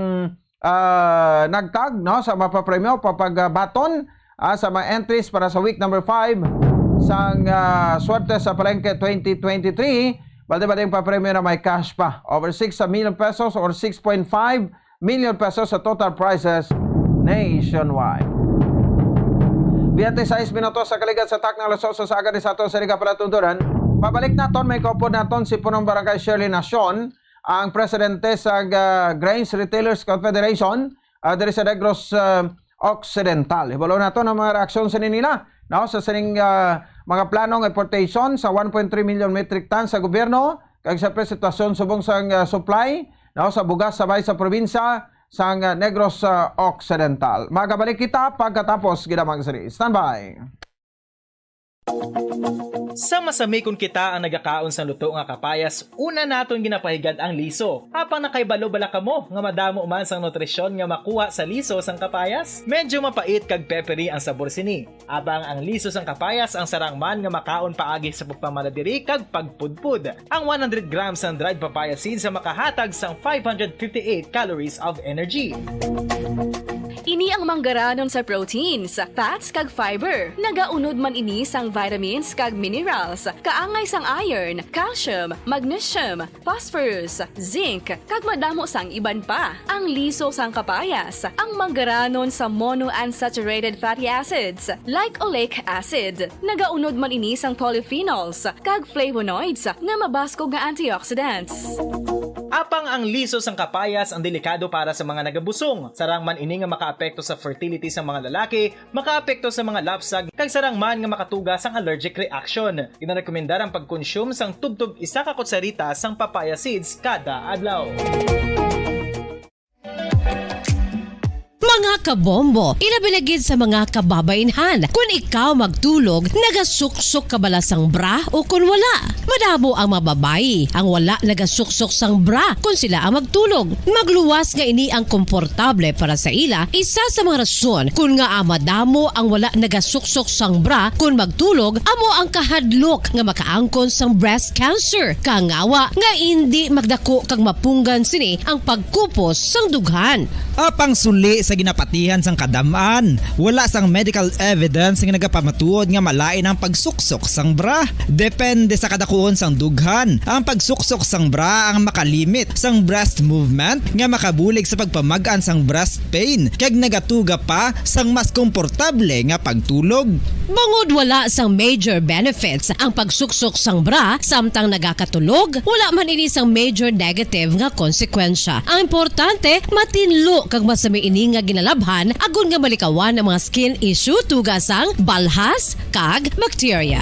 ah, nagtag, no, sa mapapremyo, papagbaton, ah, sa mga entries para sa week number five sang, ah, Swerte sa Palengke twenty twenty-three. Balde-baldeng papremyo na may cash pa. Over six million pesos or six point five million pesos sa total prizes nationwide. Biyente sais minutos sa kaligan sa takna alas oso sa agad sa aton sa Liga Palatuntunan. Pabalik naton, may kaupod naton si Punong Barangay Shirley Nacion, ang presidente sa, ah, Grains Retailers Confederation, ah, diri sa Negros, ah, Occidental. Hibalo naton ang mga reaksyon sa nila, no, sa sining, ah, mga planong importation sa one point three million metric tons sa gobyerno, kag sa sitwasyon subong sa, ah, supply, no, sa bugas sa bay sa probinsya sa, ah, Negros, ah, Occidental. Magabalik kita pagkatapos gid ang mga sini. Standby. Sa masami kon kita ang nagakaon sang luto nga kapayas, una naton ginapahigad ang liso. Apang nakahibalo bala kamo nga madamo man sang nutrisyon nga makuha sa liso sang kapayas? Medyo mapait kag peppery ang sabor sini. Apang ang liso sang kapayas ang sarang man nga makaon paagi sa pagpamala diri kag pagpudpod. Ang one hundred grams sang dried papaya seeds ang makahatag sang five hundred fifty-eight calories of energy. Ini ang manggaranon sa proteins, fats, kag fiber. Nagaunod man ini sang vitamins kag minerals, kaangay sang iron, calcium, magnesium, phosphorus, zinc, kag madamo sang iban pa. Ang liso sang kapayas, ang manggaranon sa monounsaturated fatty acids, like oleic acid. Nagaunod man ini sang polyphenols kag flavonoids nga mabaskog nga antioxidants. Apang ang liso sang kapayas ang delikado para sa mga nagabusong. Sarang man ini nga makaapekto sa fertility sa mga lalaki, makaapekto sa mga lapsag, kag sarang man nga makatuga sang allergic reaction. Ginarekomendar ang pagkonsume sang tubtob isa ka kutsarita sang papaya seeds kada adlaw. Mga kabombo, ilabi na gid sa mga kababaynhan, kun ikaw magtulog, nagasuksok ka bala sang bra o kun wala? Madamo ang mga babayi ang wala nagasuksok sang bra kun sila ang magtulog. Magluwas nga ini ang komportable para sa ila, isa sa mga rason kun ngaa madamo ang wala nagasuksok sang bra kun magtulog amo ang kahadlok nga makaangkon sang breast cancer. Kangawa nga indi magdako kag mapunggan sini ang pagkupos sang dughan. Apang suli sa ginapatihan sang kadam-an, wala sang medical evidence nga nagapamatuod nga malain ang pagsuksok sang bra. Depende sa kadakuon sang dughan. Ang pagsuksok sang bra ang makalimit sang breast movement nga makabulig sa pagpamag-an sang breast pain kag nagatuga pa sang mas komportable nga pagtulog. Bangod wala sang major benefits ang pagsuksok sang bra samtang nagakatulog, wala man ini sang major negative nga konsekwensya. Ang importante, matinlo kag masami ini nga ginalabhan agod nga malikawan ang mga skin issue tuga sang balhas kag bakterya.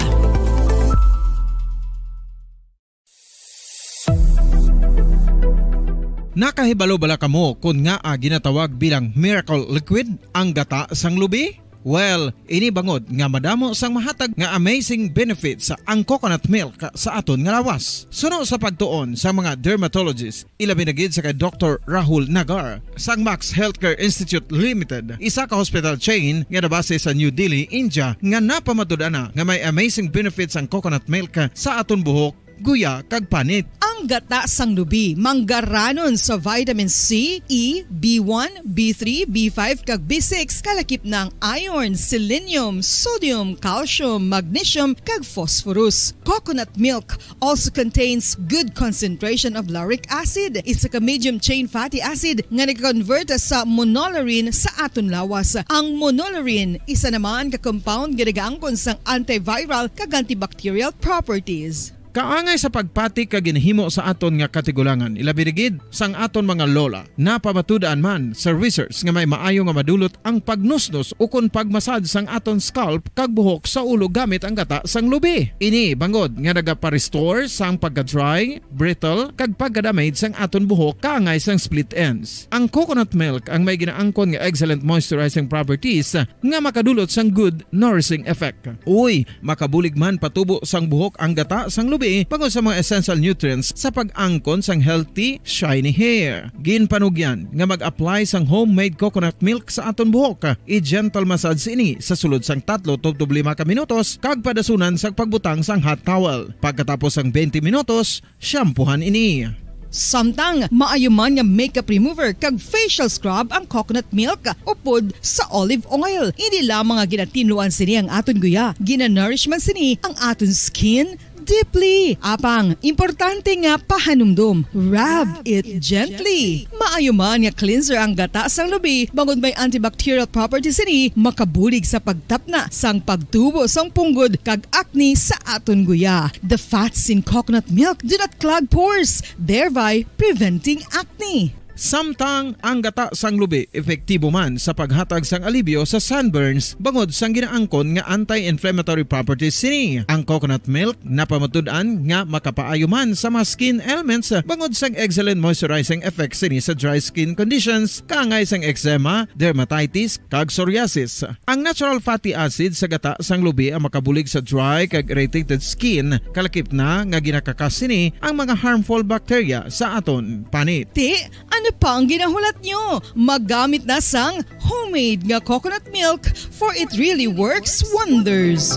Nakahibalo bala kamo kon ngaa ginatawag bilang miracle liquid ang gata sang lubi? Well, ini bangod nga madamo sang mahatag nga amazing benefits ang coconut milk sa aton nga lawas. Suno sa pagtuon sa mga dermatologist, ilabi na gid sa kay Doktor Rahul Nagar sang Max Healthcare Institute Limited, isa ka hospital chain nga nabase sa New Delhi, India, nga napamatud-an na nga may amazing benefits ang coconut milk sa aton buhok, guya, kag panit. Ang gata sang lubi manggaranon sa vitamin C, E, B one, B three, B five, kag B six, kalakip na ang iron, selenium, sodium, calcium, magnesium, kag phosphorus. Coconut milk also contains good concentration of lauric acid, isa ka medium chain fatty acid nga nag-convert sa monolaurin sa aton lawas. Ang monolaurin isa naman ka compound nga nagaangkon sang antiviral kag antibacterial properties. Kaangay sa pagpati kag ginhimo sa aton nga katigulangan, ilabi na gid sang aton mga lola. Napamatud-an man sa research nga may maayo nga madulot ang pagnusnos ukon pagmasad sang aton scalp kag buhok sa ulo gamit ang gata sang lubi. Ini bangod nga nagapa-restore sang pagka-dry, brittle, kag pagka-damage sang aton buhok kaangay sang split ends. Ang coconut milk ang may ginaangkon nga excellent moisturizing properties nga makadulot sang good nourishing effect. Uy, makabulig man patubo sang buhok ang gata sang lubi bangod sa mga essential nutrients sa pag-angkon sang healthy, shiny hair. Ginpanugyan nga mag-apply sang homemade coconut milk sa aton buhok. I-gentle massage ini sa sulod sang tatlo tubtob lima ka minutos kag padasunan sang pagbutang sang hot towel. Pagkatapos sang twenty minutos, shampoohan ini. Samtang maayo man nga makeup remover kag facial scrub ang coconut milk upod sa olive oil. Hindi lamang nga ginatinluan sini ang aton guya, ginanourish man sini ang aton skin deeply. Apang, importante nga pahanumdom, rub it gently. Maayo man nga cleanser ang gata sang lubi, bangod may antibacterial properties sini, makabulig sa pagtapna sang pagtubo sang punggod kag acne sa aton guya. The fats in coconut milk do not clog pores, thereby preventing acne. Samtang ang gata sang lubi epektibo man sa paghatag sang alibyo sa sunburns bangod sang ginaangkon nga anti-inflammatory properties sini. Ang coconut milk napamatud-an nga makapaayo man sa mga skin ailments bangod sang excellent moisturizing effect sini sa dry skin conditions kaangay sang eczema, dermatitis, kag psoriasis. Ang natural fatty acid sa gata sang lubi ang makabulig sa dry kag irritated skin, kalakip na nga ginakakas sini ang mga harmful bacteria sa aton panit. Ti, ano pa ang ginahulat nyo? Maggamit na sang homemade nga coconut milk, for it really works wonders.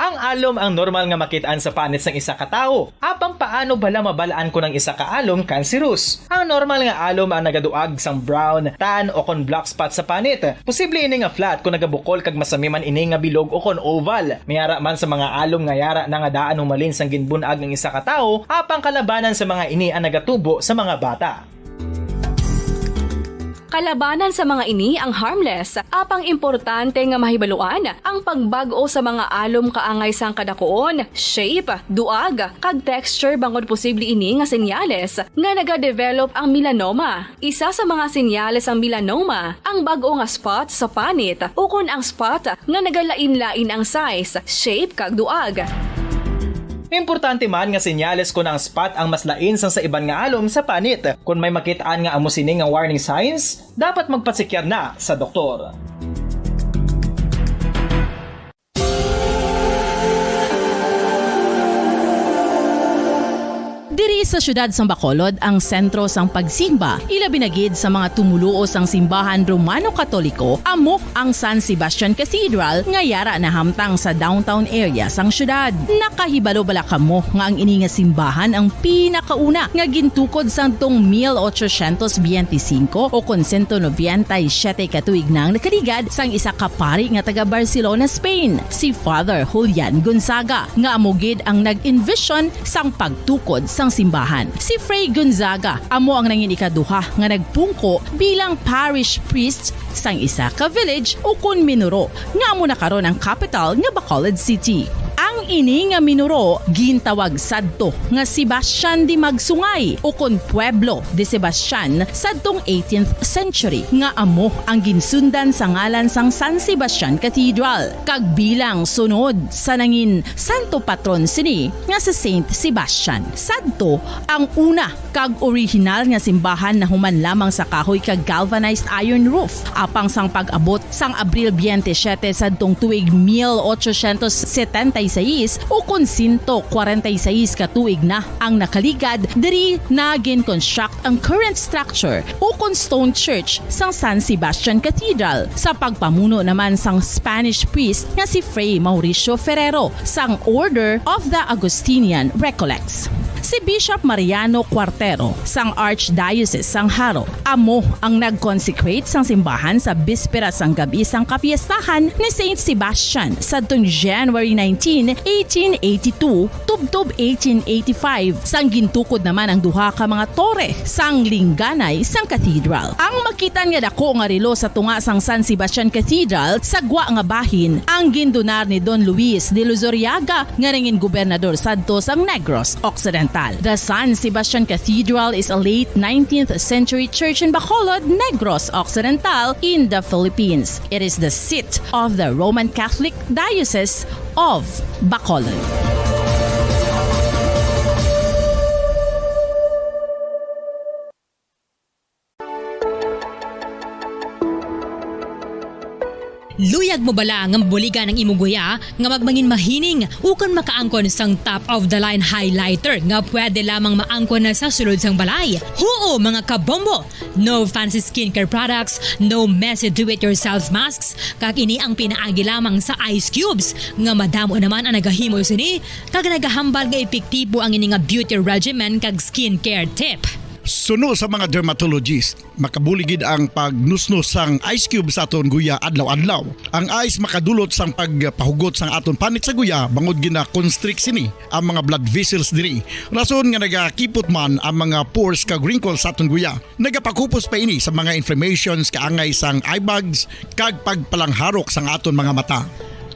Ang alom ang normal nga makit-an sa panit sang isa ka tawo. Apang paano bala mabal-an kon ang isa ka alom cancerous? Ang normal nga alom ang nagaduag sang brown, tan, o kon black spot sa panit. Posible ini nga flat kon nagabukol kag masami man ini nga bilog o kon oval. May ara man sa mga alom nga yara na nga daan humalin sang ginbun-ag ang isa ka tawo, apang kalabanan sa mga ini ang nagatubo sa mga bata. Kalabanan sa mga ini ang harmless, apang importante nga mahibaluan ang pagbag-o sa mga alom kaangay sang kadakuon, shape, duag, kag texture bangod posible ini nga senyales nga nagadevelop ang melanoma. Isa sa mga senyales sang melanoma ang bag-o nga spot sa panit ukon ang spot nga nagalain-lain ang size, shape, kag duag. Importante man nga senyales kon ang spot ang mas lain sang sa iban nga alom sa panit. Kon may makit-an nga amo sini nga warning signs, dapat magpasikyar na sa doktor. Diri sa siyudad sang Bacolod ang sentro sang pagsimba, ilabi na gid sa mga tumoluo sang simbahan Romano-Katoliko, amo ang San Sebastian Cathedral nga yara nahamtang sa downtown area sang siyudad. Nakahibalo bala kamo nga ang ini nga simbahan ang pinakauna nga gintukod sadtong mil ochocientos biyente singko o kon sento nobenta y siyete ka tuig na ang nakaligad sang isa ka pari nga taga Barcelona, Spain, si Father Julian Gonzaga, nga amo gid ang nag-envision sang pagtukod sang simbahan. Si Fray Gonzaga amo ang nangin ikaduha nga nagpungko bilang parish priest sang isa ka village ukon minuro nga amo na karon ang kapital nga Bacolod City. Ang ini nga minuro gintawag sadto nga Sebastian de Magsungay ukon Pueblo de Sebastian sadtong eighteenth century, nga amo ang ginsundan sa ngalan sang San Sebastian Cathedral, kag bilang sunod sa nangin santo patron sini nga si Saint Sebastian. Sadto ang una kag orihinal nga simbahan nahuman lamang sa kahoy kag galvanized iron roof. Apang sang pag-abot sang Abril biyente siyete sadtong tuig mil ochocientos setenta y seis, ukon sento kwarenta y seis ka tuig na ang nakaligad, diri na gin-construct ang current structure ukon stone church sang San Sebastian Cathedral, sa pagpamuno naman sang Spanish priest nga si Fray Mauricio Ferrero sang Order of the Augustinian Recollects. Si Bishop Mariano Cuartero sang Archdiocese sang Jaro amo ang nag-consecrate sang simbahan sa bispera sang gab-i sang kapiestahan ni Saint Sebastian sadtong January nineteen, eighteen eighty-two, tubtob eighteen eighty-five, sang gintukod naman ang duha ka mga tore sang lingganay sang cathedral. Ang makit-an nga dako nga relo sa tunga sang San Sebastian Cathedral sa gwa nga bahin ang gindonar ni Don Luis de Luzuriaga nga nangin gobernador sadto sang Negros Occidental. The San Sebastian Cathedral is a late nineteenth century church in Bacolod, Negros Occidental, in the Philippines. It is the seat of the Roman Catholic Diocese of Bacolod. Luyag mo bala nga mabuligan ang imong guya nga magmangin mahining ukon makaangkon sang top of the line highlighter nga pwede lamang maangkon na sa sulod sang balay? Huo, mga kabombo! No fancy skincare products, no messy do-it-yourself masks, kag ini ang pinaagi lamang sa ice cubes nga madamo naman ang nagahimo sini kag nagahambal nga epektibo ang ini nga beauty regimen kag skincare tip. Suno sa mga dermatologist, makabulig gid ang pagnusnos sang ice cube sa aton guya adlaw-adlaw. Ang ice makadulot sang pagpahugot sang aton panit sa guya bangod gina-constrict sini ang mga blood vessels diri. Rason nga nagakipot man ang mga pores kag wrinkles sa aton guya. Nagapakupos pa ini sa mga inflammations kaangay sang eye bags kag pagpalangharok sang aton mga mata.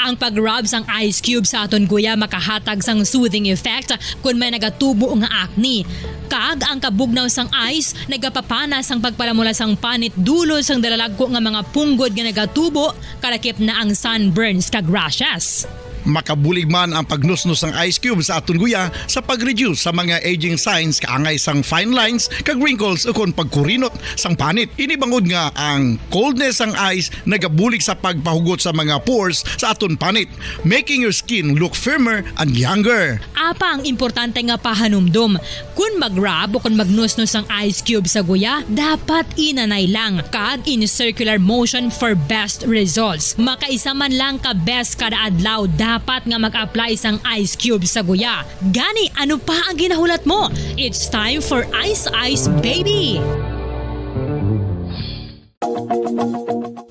Ang pag-rub sang ice cube sa aton guya makahatag sang soothing effect kon may nagatubo nga acne. Kag ang kabugnaw sang ice nagapapana sang pagpalamula sang panit dulot sang dalalagko nga mga punggod nga nagatubo, kalakip na ang sunburns kag rashes. Makabulig man ang pagnusnos sang ice cube sa aton guya sa pag-reduce sa mga aging signs kaangay sang fine lines kag wrinkles ukon pagkurinot sang panit. Ini bangod nga ang coldness sang ice nagabulig sa pagpahugot sa mga pores sa aton panit, making your skin look firmer and younger. Apa ang importante nga pahanumdom, kon mag-rub o kon magnusnos ang ice cube sa guya, dapat inanay lang kag in circular motion for best results. Makaisa man lang ka beses kada adlaw dapat nga mag-apply sang ice cube sa guya. Gani, ano pa ang ginahulat mo? It's time for Ice Ice Baby!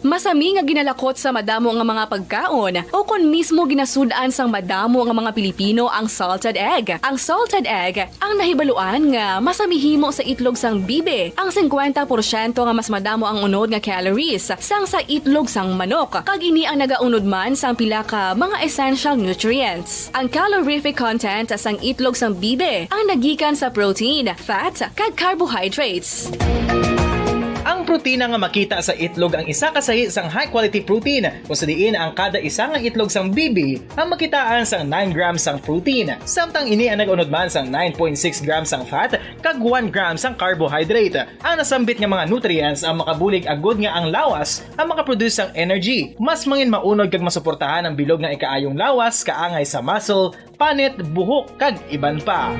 Masami nga ginalakot sa madamo nga mga pagkaon, o kon mismo ginasud-an sang madamo nga mga Pilipino ang salted egg. Ang salted egg ang nahibaluan nga masami himo sa itlog sang bibi, ang singkwenta porsyento nga mas madamo ang unod nga calories sang sa itlog sang manok, kag ini ang nagaunod man sang pila ka mga essential nutrients. Ang calorific content sang itlog sang bibi ang nagikan sa protein, fat, kag carbohydrates. Ang protina nga makita sa itlog ang isa ka sahi sang high-quality protein, kung sa diin ang kada isa nga itlog sang bibi ang makitaan sang nine grams sang protein, samtang ini ang nag-unod man sang nine point six grams sang fat kag one gram sang carbohydrate. Ang nasambit nga mga nutrients ang makabulig agud nga ang lawas ang makaproduce sang energy, mas mangin maunod kag masuportahan ang bilog nga ikaayong lawas kaangay sa muscle, panit, buhok, kag iban pa.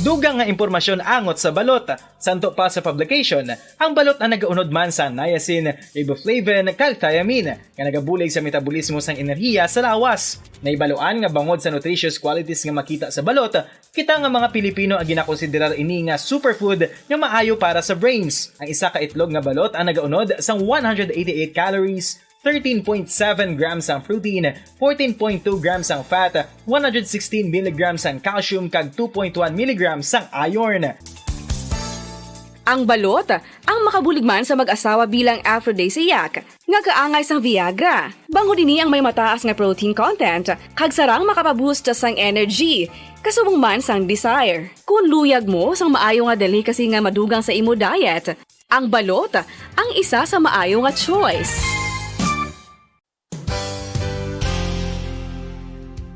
Dugang nga impormasyon angot sa balot. Santo pa sa publication, ang balot ang nagaunod man sa niacin, riboflavin, kag thiamine, nga nagabulig sa metabolismo sang enerhiya sa lawas. Nahibaluan nga bangod sa nutritious qualities nga makita sa balot, kita nga mga Pilipino ang ginakonsiderar ini nga superfood nga maayo para sa brains. Ang isa ka itlog nga balot ang nagaunod sang one hundred eighty-eight calories, thirteen point seven grams ang protein, fourteen point two grams ang fat, one hundred sixteen milligrams ang calcium, kag two point one milligrams ang iron. Ang balot ang makabulig man sa mag-asawa bilang aphrodisiac nga kaangay sang Viagra. Bangod ini ang may mataas nga protein content kag sarang makapaboost sang energy, kasubong man sang desire. Kung luyag mo sang maayo nga delicacy nga madugang sa imo diet, ang balot ang isa sa maayo nga choice.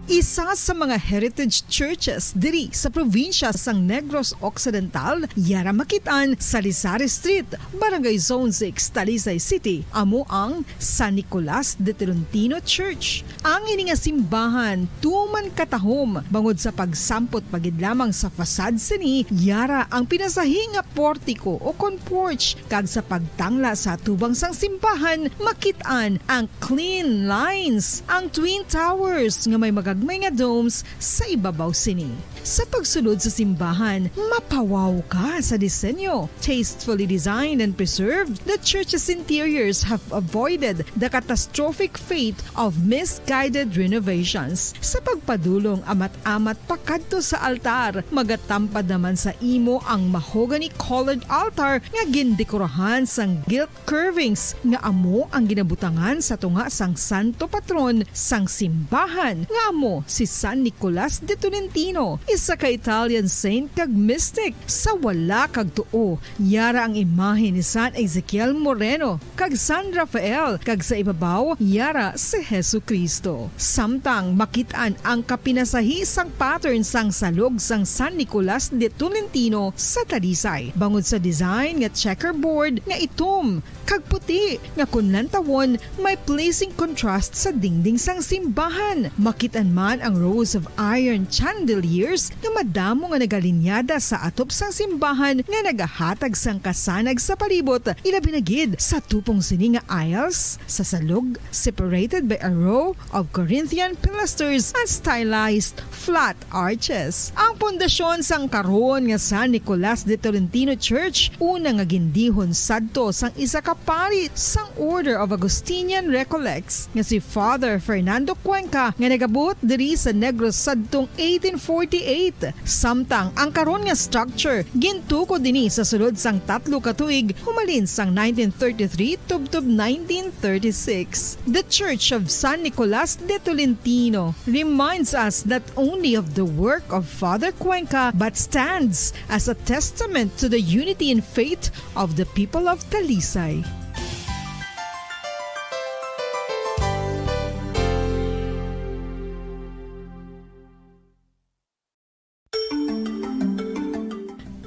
Isa sa mga heritage churches diri sa probinsya sang Negros Occidental, yara makit-an sa Lizares Street, Barangay Zone six, Talisay City, amo ang San Nicolas de Tolentino Church. Ang ini nga simbahan tuman katahom bangod sa pagsampot pa gid lamang sa facade sini, yara ang pinasahi nga portiko o kon porch, kag sa pagtangla sa atubang sang simbahan, makit-an ang clean lines, ang twin towers nga may magagmay nga domes sa ibabaw sini. Sa pagsulod sa simbahan, mapawaw ka sa disenyo. Tastefully designed and preserved, the church's interiors have avoided the catastrophic fate of misguided renovations. Sa pagpadulong amat-amat pakadto sa altar, magatampad naman sa imo ang mahogany-colored altar nga gindekorahan sang gilt curvings nga amo ang ginabutangan sa tunga sang santo patron sang simbahan, nga amo si San Nicolas de Tolentino. Sa ka-Italian saint kag mystic, sa wala kag tuo, yara ang imahe ni San Ezekiel Moreno kag San Rafael, kag sa ibabaw, yara si Jesu-Cristo. Samtang makit-an ang kapinasahi sang pattern sang salog sang San Nicolas de Tolentino sa Talisay, bangod sa design nga checkerboard nga itom kag puti, nga kon lantawon, may pleasing contrast sa dingding sang simbahan. Makit-an man ang rows of iron chandeliers nga madamo nga nagalinyada sa atop sang simbahan nga nagahatag sang kasanag sa palibot, ilabi na gid sa tupong sini nga aisles sa salog, separated by a row of Corinthian pilasters and stylized flat arches. Ang pundasyon sang karon nga San Nicolas de Tolentino Church, una nga gindihon sadto sang isa ka pari sang Order of Augustinian Recollects nga si Father Fernando Cuenca, nga nagabot diri sa Negros sadtong eighteen forty-eight. Samtang ang karon nga structure gintukod dinhi sa sulod sang tatlo ka tuig, humalin sang nineteen thirty-three tubtob nineteen thirty-six. The Church of San Nicolas de Tolentino reminds us not only of the work of Father Cuenca, but stands as a testament to the unity in faith of the people of Talisay.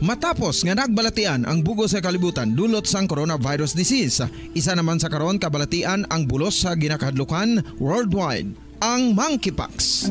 Matapos nga nagbalatian ang bug-os nga kalibutan dulot sang coronavirus disease, isa naman sa karon kabalatian ang bulos sa ginakahadlukan worldwide, ang monkeypox.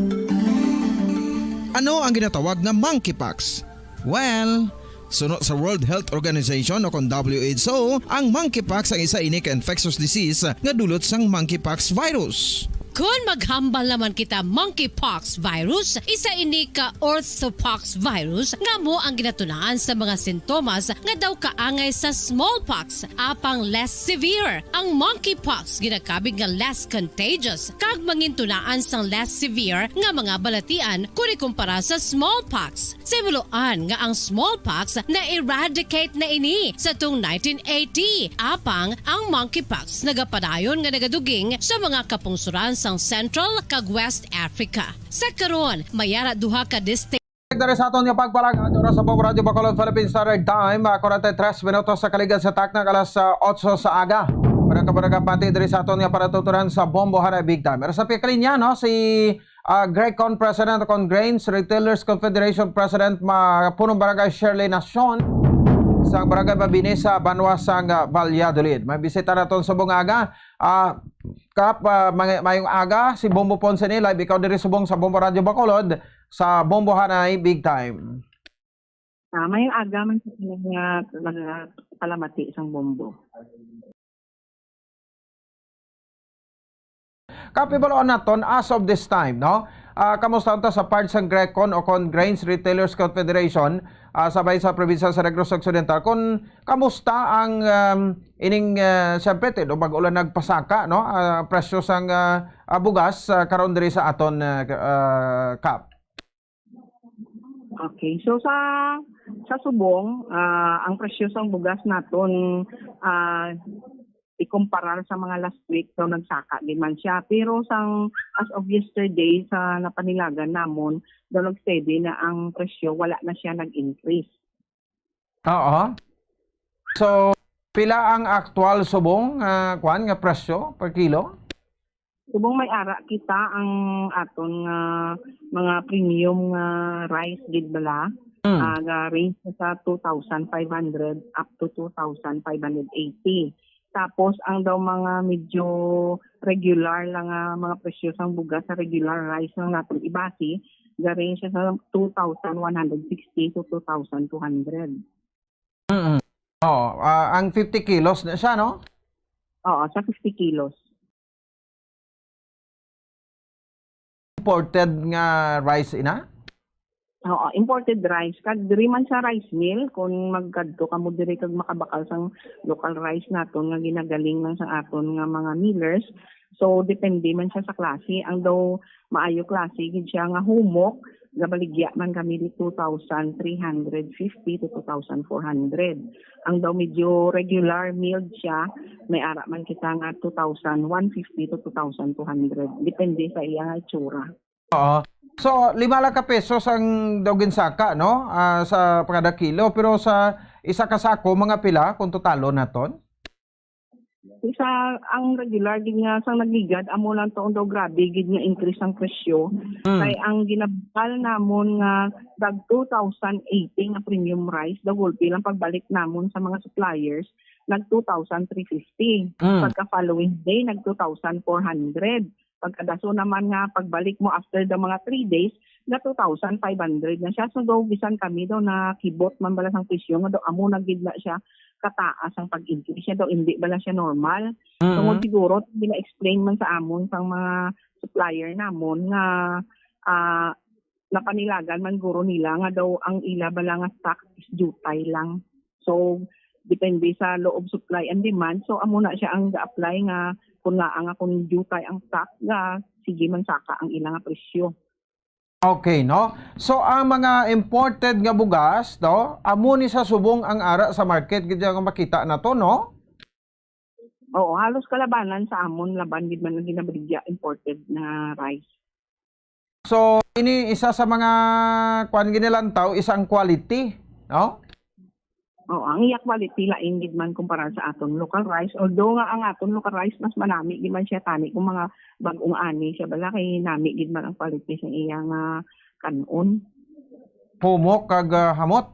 Ano ang ginatawag nga monkeypox? Well, suno sa World Health Organization o kon W H O, ang monkeypox ang isa ini ka infectious disease nga dulot sang monkeypox virus. Kon maghambal naman kita monkeypox virus, isa ini ka orthopox virus nga amo ang ginatunaan sa mga sintomas nga daw kaangay sa smallpox, apang less severe. Ang monkeypox ginakabig nga less contagious kag mangintunaan sang less severe nga mga balatian kon ikumpara sa smallpox. Sa buloan nga ang smallpox na-eradicate na ini sa tuong nineteen eighty, apang ang monkeypox nagapadayon nga nagaduging sa mga kapungsoran sang Central kag West Africa. Sa karon, may ara duha ka distinct Diri sa aton nga pagpalagad, oras sa Bombo Radyo Bacolod, Philippine Standard Time, ah, forty-three minutos sa kaligad sa takna, alas, ah, otso sa aga. Para ka, para ka pati diri sa aton nga paratuturan sa Bombo Hanay Big Time. Pero sa pia ka linya, no, si ah, Grecon President o kon Grains Retailers Confederation President, ma-, Punong Barangay Shirley Nacion, sa Barangay Mabini sa banwa sang, ah, Valladolid. May bisita naton subong nga aga. Ah, Kap, ah, may-, mayong aga, si Bombo Ponce ni live, ikaw diri subong sa Bombo Radyo Bacolod, sa Bombo Hanay Big Time. Ah, mayong aga man sa tanan nga nagapalamati sang Bombo. Kap, hibaluan naton, as of this time, no? Ah, kamusta unta sa part sang Grecon o kon Grains Retailers Confederation, ah, sa bahin sa probinsya sa Negros Occidental? Kon kamusta ang, um, ining, ah, siyempre, tindog bag-o lang nagpasaka, no? Ah, presyo sang, ah, ah, bugas, ah, karon diri sa aton, ah, ah, Kap? Okay. So, sa, sa subong, ah, ang presyo sang bugas naton, ah, ikumparar sa mga last week, so nagsaka gid man siya. Pero sang, as of yesterday, sa napanilagan namon, daw nag-steady na ang presyo, wala na siya nag-increase. Oo. So, pila ang aktual subong, ah, kwan nga presyo per kilo? Subong may ara kita, ang aton nga mga premium nga rice gid bala, Mm. ah, ga-range na sa two thousand five hundred up to two thousand five hundred eighty. Tapos ang daw mga medyo regular lang nga mga presyo sang bugas sa regular rice lang naton ibase, ga-range siya sa two thousand one hundred sixty to two thousand two hundred. Mm. Oh, ah, ang fifty kilos na siya, no? Oo, sa fifty kilos. Imported nga rice ina? Oo, imported rice. Kag diri man sa rice mill, kung magkadto kamo diri kag makabakal sang local rice naton nga ginagaling lang sa aton nga mga millers, so depende man siya sa klase. Ang daw maayo klase gid siya nga humok, gabaligya man kami di two thousand three hundred fifty to two thousand four hundred. Ang daw medyo regular milled siya, may ara man kita nga two thousand one fifty to two thousand two hundred. Depende sa iya nga itsura. Oo. So, lima lang ka pesos ang daw ginsaka, no? Ah, sa kada kilo, pero sa isa ka sako, mga pila kung totalon naton? Isa, ang regular gid nga sang nagligad, amo lang to ang daw grabe gid nga increase ang presyo. Mm. Kay ang ginabal namon nga tag two thousand eighty nga premium rice, daw gulpi lang pagbalik namon sa mga suppliers, nag two thousand three fifty. Mm. Pagka following day, nag two thousand four hundred. Pagkadaso naman nga pagbalik mo after the mga three days, na two thousand five hundred na siya. So, daw bisan kami daw nakibot man bala sang presyo nga daw amo na gid na siya kataas ang pag-increase siya, daw hindi bala siya normal. Mm. Tungod siguro, gina-explain man sa amon sang mga supplier namon nga, ah, napanilagan man guro nila nga daw ang ila bala nga stock is jutay lang. So, depende sa law of supply and demand. So, amo na siya ang ga-apply nga kung nga, nga kung jutay ang stock, nga sige man saka ang ila nga presyo. Okay, no? So, ang mga imported nga bugas, no? Amo ni sa subong ang ara sa market, gid nga makita nato, no? Oo, halos kalabanan sa amon, laban gid man ang ginabaligya imported na rice. So, ini isa sa mga, kuwan, ginilantaw, isang quality, no? Oo, ang iya quality lain gid man kumpara sa aton local rice. Although nga ang aton local rice mas manami gid man siya tani kung mga bag-ong ani siya bala, kay nami gid man ang quality sang iya nga kan-on. Humok kag, ah, hamot?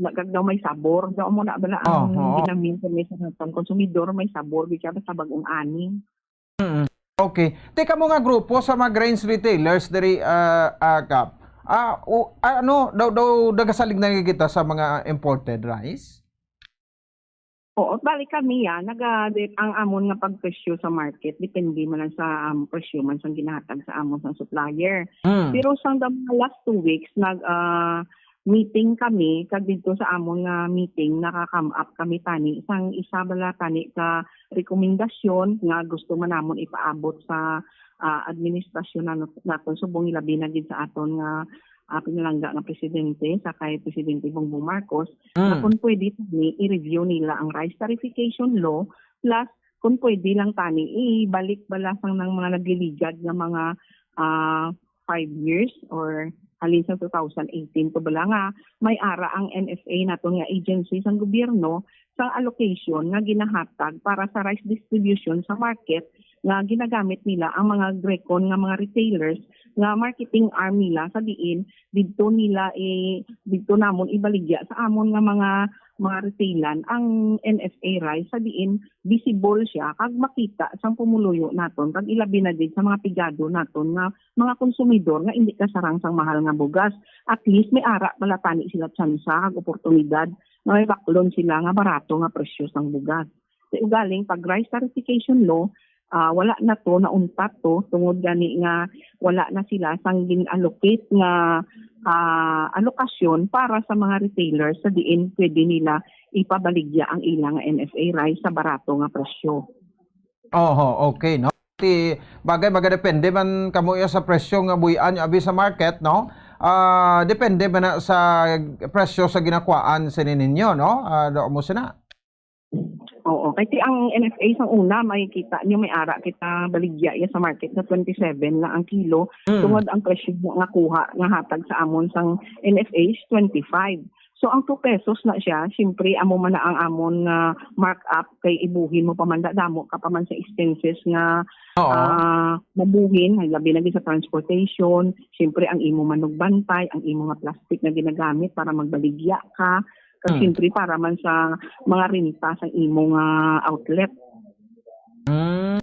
Nagkag daw may sabor. Daw mo na bala ang Oh, oo. ginaminsan may sa aton konsumidor, may sabor gid siya basta bag-ong ani. Mm. Okay. Ti, kamo nga grupo sa mga grains retailers diri, ah, ah, Kap. Ah, o, ah, ano, daw, daw, nagasalig na kita sa mga imported rice? Oo, bali kami, ah, naga-, ang amon nga pagpresyo sa market, depende man lang sa, um, presyo man sang ginahatag sa amon sang supplier. Mm. Pero sang the mga last two weeks, nag, ah, meeting kami, kag didto sa amon nga meeting, naka-come up kami tani sang isa bala tani ka rekomendasyon nga gusto man namon ipaabot sa, ah, administrasyon na, naton subong, ilabi na gid sa aton nga, ah, pinalangga nga presidente, sa kay Presidente Bongbong Marcos, na Mm. kung pwede tani i-review nila ang rice tarification law, plus kung pwede lang tani ibalik bala sang nang mga nagliligad nga mga, ah, five years or halin sa two thousand eighteen to bala nga may ara ang N F A naton nga agency sang gobyerno sang allocation nga ginahatag para sa rice distribution sa market nga ginagamit nila ang mga GRECON nga mga retailers nga marketing arm nila sa diin didto nila i-, didto namon ibaligya sa amon nga mga, mga retailan ang N F A rice sa diin visible siya kag makita sang pumuluyo naton kag ilabi na gid sa mga pigado naton nga mga konsumidor nga indi kasarang sang mahal nga bugas. At least may ara pala tani sila tsansa kag oportunidad nga may baklon sila nga barato nga presyo sang bugas. Sa ugaling pag rice tarification law, ah, wala na to, nauntat to, tungod gani nga wala na sila sang gin-allocate nga, ah, alokasyon para sa mga retailers sa diin pwede nila ipabaligya ang ila nga N F A rice sa barato nga presyo. Oho, okay, no? Ti, bagay, magadepende man kamo iya sa presyo nga buy-an niyo abi sa market, no? Ah, depende man na sa presyo sa ginakuhaan sini ninyo, no? Ah, do mo sina. Oo, kay ti ang N F A sang una, makikita niyo may ara kita baligya iya sa market na twenty-seven lang ang kilo, Mm. tungod ang presyo nga kuha nga hatag sa amon sang N F A is twenty-five. So, ang two pesos na siya, siyempre, amo man na ang amon nga markup kay ibuhin mo pa man, da-, damo ka pa man sa expenses nga, Oo. ah, mabuhin, labi na gid sa transportation, siyempre, ang imo manugbantay, ang imo nga plastic nga ginagamit para magbaligya ka, kag Hmm. siyempre, para man sa mga renta sa imo nga outlet. Hmm.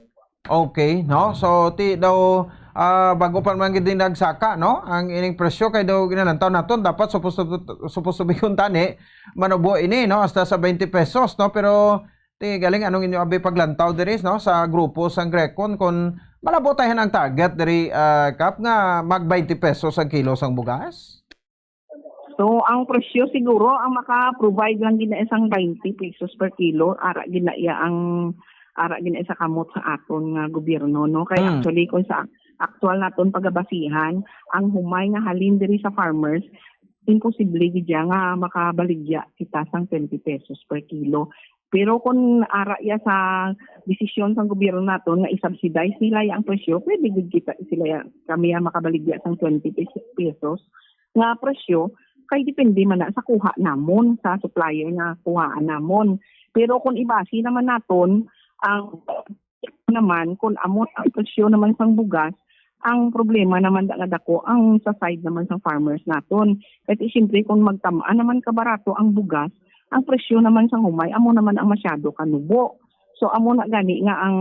Okay, no? So, ti daw, ah, bago pa man gid din nagsaka, no? Ang ining presyo kay daw ginalantaw naton, dapat supposed to, supposed to be kung tani, manubo ini, no? Hasta sa twenty pesos, no? Pero ti galing anong inyo abi paglantaw diri, no? Sa grupo sang GRECON, kung malabo tayo ang target diri, ah, Kap, nga mag twenty pesos ang kilo sang bugas? So, ang presyo siguro, ang maka-provide lang gid na isang twenty pesos per kilo, ara gid na iya ang, ara gid na isa kamot sa aton nga gobyerno, no? Kay Mm. actually, kung sa aktual naton pagabasihan, ang humay nga halin diri sa farmers, imposible gid siya nga makabaligya kita sang twenty pesos per kilo. Pero kung ara ya sa desisyon sang gobyerno naton nga i-subsidize nila ya ang presyo, pwede gid kita sila ya, kami ya makabaligya sang twenty pes-, pesos nga presyo, kay depende man na sa kuha namon, sa supplier nga kuhaan namon. Pero kung ibasi naman naton ang naman, kung amo ang presyo naman sang bugas, ang problema naman da-, nga dako ang sa side naman sang farmers naton. Kay siyempre, kung magtam-an naman ka barato ang bugas, ang presyo naman sang humay, amo naman ang masyado kanubo. So, amo na gani nga ang,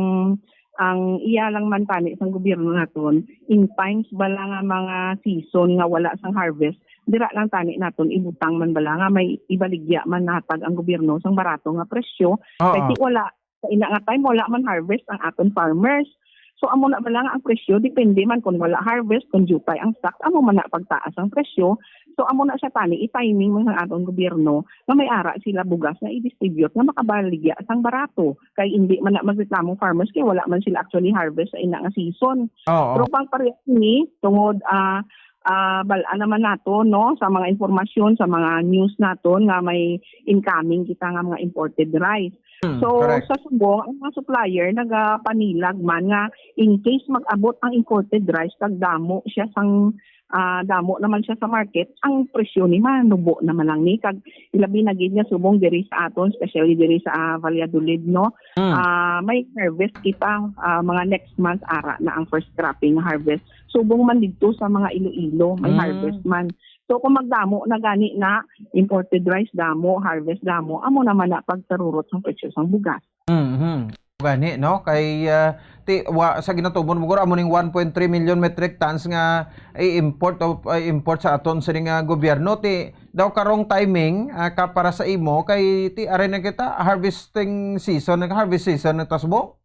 ang iya lang man tani sang gobyerno naton, in times bala nga mga season nga wala sang harvest, dira lang tani naton ibutang man bala nga may ibaligya man natag ang gobyerno sang barato nga presyo. Oo. Kay di wala, sa ina nga time, wala man harvest ang aton farmers. So, amo na bala nga ang presyo, depende man kung wala harvest, kung diutay ang stock, amo man na pagtaas ang presyo. So, amo na siya tani, i-timing man ang aton gobyerno nga may ara sila bugas nga i-distribute nga makabaligya sang barato. Kay hindi man na magreklamo farmers kay wala man sila actually harvest sa ina nga season. Oo. Pero pang pareha ni, tungod, ah, ah, bal-an naman nato, no, sa mga impormasyon, sa mga news naton nga may incoming kita nga mga imported rice. Hmm, So, correct. sa subong, ang mga supplier nagapanilag man nga in case mag-abot ang imported rice, kag damo siya sang, ah, damo naman siya sa market, ang presyo ni manubo naman lang ni. Kag ilabi na gid nga subong diri sa aton, especially diri sa, ah, Valladolid, no? Hmm. Ah, may harvest kita, ah, mga next month, ara na ang first cropping harvest. Subong man didto sa mga Iloilo, may Hmm. harvest man. So, kung magdamo na gani na, imported rice damo, harvest damo, amo naman na pagtarurot sang presyo sang bugas. Mhm. Gani, no? Kay, ah, ti-, wa, sa ginatubo mo, amo ning one point three million metric tons nga i-import o, ah, import sa aton sini nga gobyerno. Ti, daw karong timing, ah, ka para sa imo, kay ti, aray na kita, harvesting season, nag-harvest season na ta subong?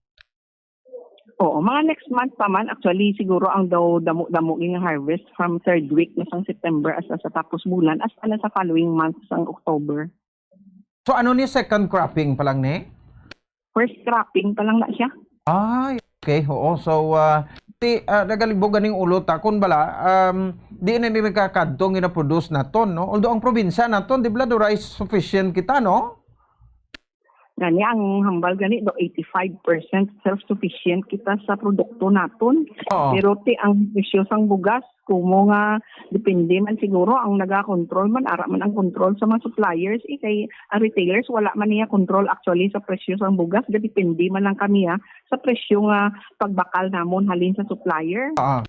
Oo, mga next month pa man, actually, siguro ang daw damo-damo nga harvest from third week na sang September hasta sa tapos bulan, hasta na sa following month sang October. So, ano ni, second cropping pa lang ni? First cropping pa lang na siya. Ay, okay. Oo. So, ah, ti, ah, nagalibog ganing ulo ta. Kung bala, um, di na ni nagkakadto ang ginaproduce naton, no? Although ang probinsya naton, di bala, do rice sufficient kita, no? Gani, ang hambal gani, do eighty-five percent self-sufficient kita sa produkto naton. Oo. Pero ti, ang presyo sang bugas, kumo nga, depende man siguro ang nagakontrol man, ara man ang control sa mga suppliers, eh, kay ang retailers wala man niya control actually sa presyo sang bugas, depende man lang kami, ah, sa presyo nga pagbakal namon halin sa supplier. Ah.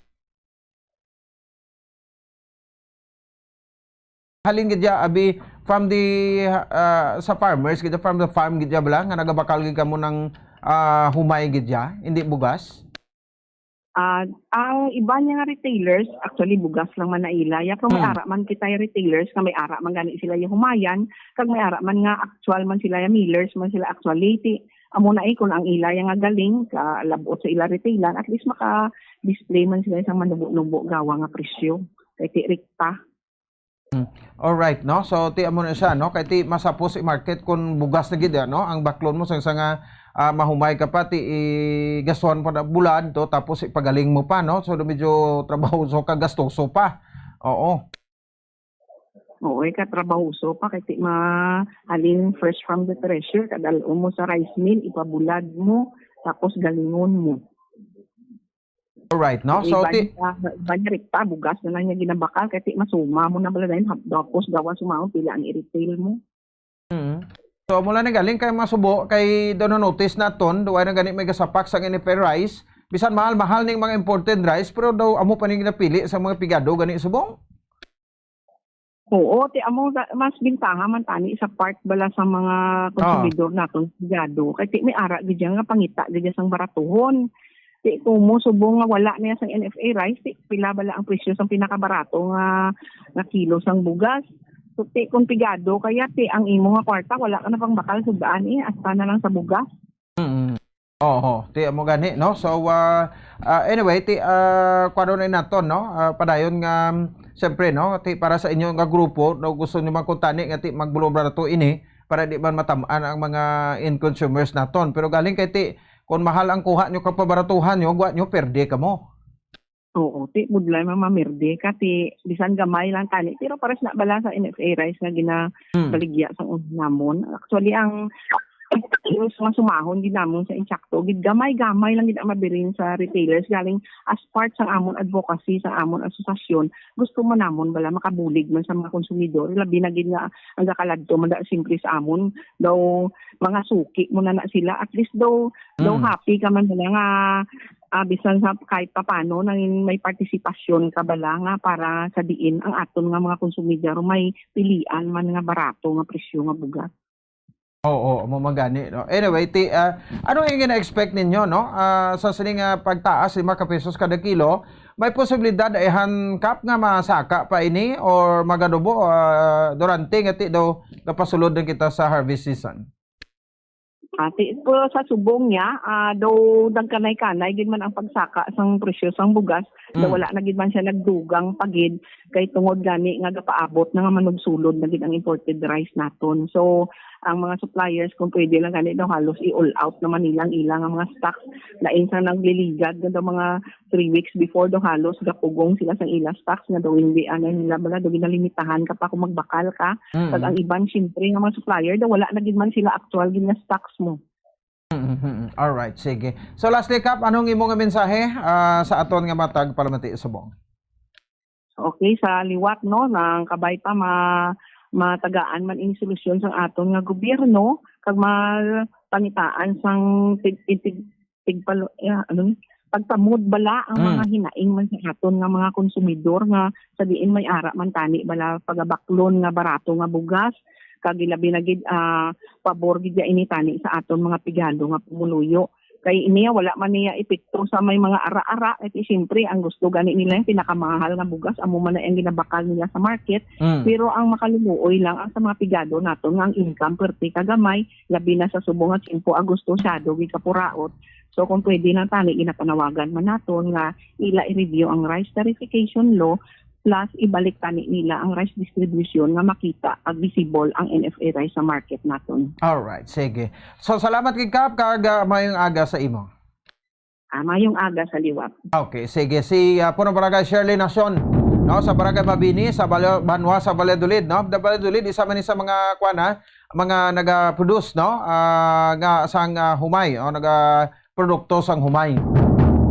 Halin gid ya, abi, from the, ah, sa farmers gid ya, from the farm gid ya bala, nga nagabakal gid kamo ng, ah, humay gid ya, hindi bugas? Ah, ang iba niya nga retailers, actually, bugas lang man na ila. Ya, pero may Hmm. ara man kita retailers nga may ara man gani sila ya humayan, kag may ara man nga actual man sila ya millers man sila actually. Ti, amo na, eh, kung ang ila ya nga galing, ka, labot sa ila retailan, at least maka-display man sila isang manubo-nubo gawa nga presyo. Kay ti rekta. Hmm. Alright, no? So, ti amo na siya, no? Kay ti masapos i-market kung bugas na gid, no? Ang baklon mo, sang, sang, ah, ah, mahumay ka pa, ti igastuhan pa na bulad to, tapos ipagaling mo pa, no? So, medyo trabahoso ka, gastoso pa. Oo. Oo, eh, katrabahoso pa, kay ti ma-, halin fresh from the thresher, kadal-on mo sa rice mill, ipabulad mo, tapos galingon mo. Alright, no? So, Iban ti- niya, iban niya rekta, bugas na lang niya ginabakal, kay ti masuma mo na bala dayon, hap-, tapos gawas sumaon, pila ang i-retail mo. Mm. So, mula na galing kay masubo, kay daw na-notice naton, daw ay na gani may gasapak sa N F A rice, bisan mahal-mahal ning mga imported rice, pero daw amo pa ning napili sa mga pigado gani subong? Oo, ti amo ga-, mas bintaha man tani sa part bala sa mga Ah. konsumidor naton, pigado. Kay ti may ara gid dyan nga pangita gid dyan sang baratuhon. Ti kumo subong nga wala niya sang N F A rice, ti pila bala ang presyo sang pinakabarato nga, nga kilo sang bugas. So, ti kung pigado kaya, ti ang imo nga kwarta, wala ka na pang bakal sugdaan, eh, hasta na lang sa bugas. Mm. Oo, ti amo gani, no? So, ah, ah, anyway, ti, ah, kuwano na naton, no? Ah, padayon nga, siyempre, no? Ti para sa inyo nga grupo, no, gusto nyo man kuntani nga ti magbulobra na to ini para di man matam-an ang mga end consumers naton. Pero galing kay ti, kung mahal ang kuha nyo kag pabaratuhan nyo, gwa nyo, perde kamo. Oo, ti budlay man mamirde ka, ti bisan gamay lang tani. Pero pares na bala sa N F A rice nga Hmm. ginabaligya sa una namon. Actually, ang Yung sa mga sumahon gid namon sa insakto, gid gamay-gamay lang gid ang mabirin sa retailers. Galing as part sang amon advocacy, sa amon asosasyon, gusto man namon bala makabulig man sa mga konsumidor, labi na gid nga ang gakaladto man da simpre sa amon daw, mga suki mo na na sila. At least daw, daw Mm. happy ka man bala nga, ah, bisan sa kahit papano nang may partisipasyon ka bala nga para sa diin ang aton nga mga konsumidor may pilian man nga barato nga presyo nga bugas. Oo, amo man gani, no? Anyway, ti, ah, ano ang gina-expect ninyo, no? Ah, sa sining, ah, pagtaas lima ka pesos kada kilo, may posibilidad ay han Kap nga masaka pa ini or magadubo, ah, durante nga ti daw gapasulod na kita sa harvest season? Ati po sa subong niya, ah, daw nagkanay-kanay gid man ang pagsaka sang presyo sang bugas, daw Mm. wala na gid man siya nagdugang pa gid kay tungod gani nga gapaabot na nga manugsulod na gid ang imported rice naton. So, ang mga suppliers kung pwede lang gani daw halos i-all out naman nila ang ilang mga stocks. Lain sa nagliligad nga daw mga three weeks before daw halos gapugong sila sa ila stocks nga daw hindi anay nila bala daw ginalimitahan ka pa kung magbakal ka. Mm. Kag ang iban, siyempre, nga mga supplier daw wala na gid man sila actual gid nga stocks mo. Mm, mm, mm. Alright, sige. So lastly, Kap, anong imo nga mensahe, ah, sa aton nga matag palamati subong? Okay, sa liwat, no, nang kabay pa ma-, matagaan man ini solusyon sang aton nga gobyerno kag mapangitaan sang tig-, tig-, tig-, tigpalo-, ya, ano ni? Pagtamod bala ang Mm. mga hinaing man sa aton nga mga konsumidor nga sa diin may ara man tani bala pagabaklon nga barato nga bugas, kag ilabi na gid, ah, pabor gid ya ini tani sa aton mga pigado nga pumuluyo. Kay niya wala man niya epekto sa may mga ara-ara, kay siyempre ang gusto gani nila yung pinakamahal nga bugas, amo man na ang ginabakal nila sa market. Mm. Pero ang makaluluoy lang ang sa mga pigado naton nga ang income perti kagamay, labi na sa subong nga tiyempo Agosto, siyado gid kapuraot. So kung pwede na tani, ginapanawagan man naton nga ila i-review ang rice tarification law, plus ibalik tani nila ang rice distribution nga makita ag visible ang N F A rice sa market naton. Alright, sige. So salamat kay Kap, kag, ah, mayong aga sa imo. Ah, mayong aga sa liwat. Okay, sige. Si, ah, Punong Barangay Shirley Nacion, no, sa Barangay Mabini, sa Bal-, Banwa, sa Valladolid, no? The Valladolid, isa man ni sa mga, kuwan, ha, mga naga-produce, no? Ah, nga sang, ah, humay, o naga-produkto sang humay.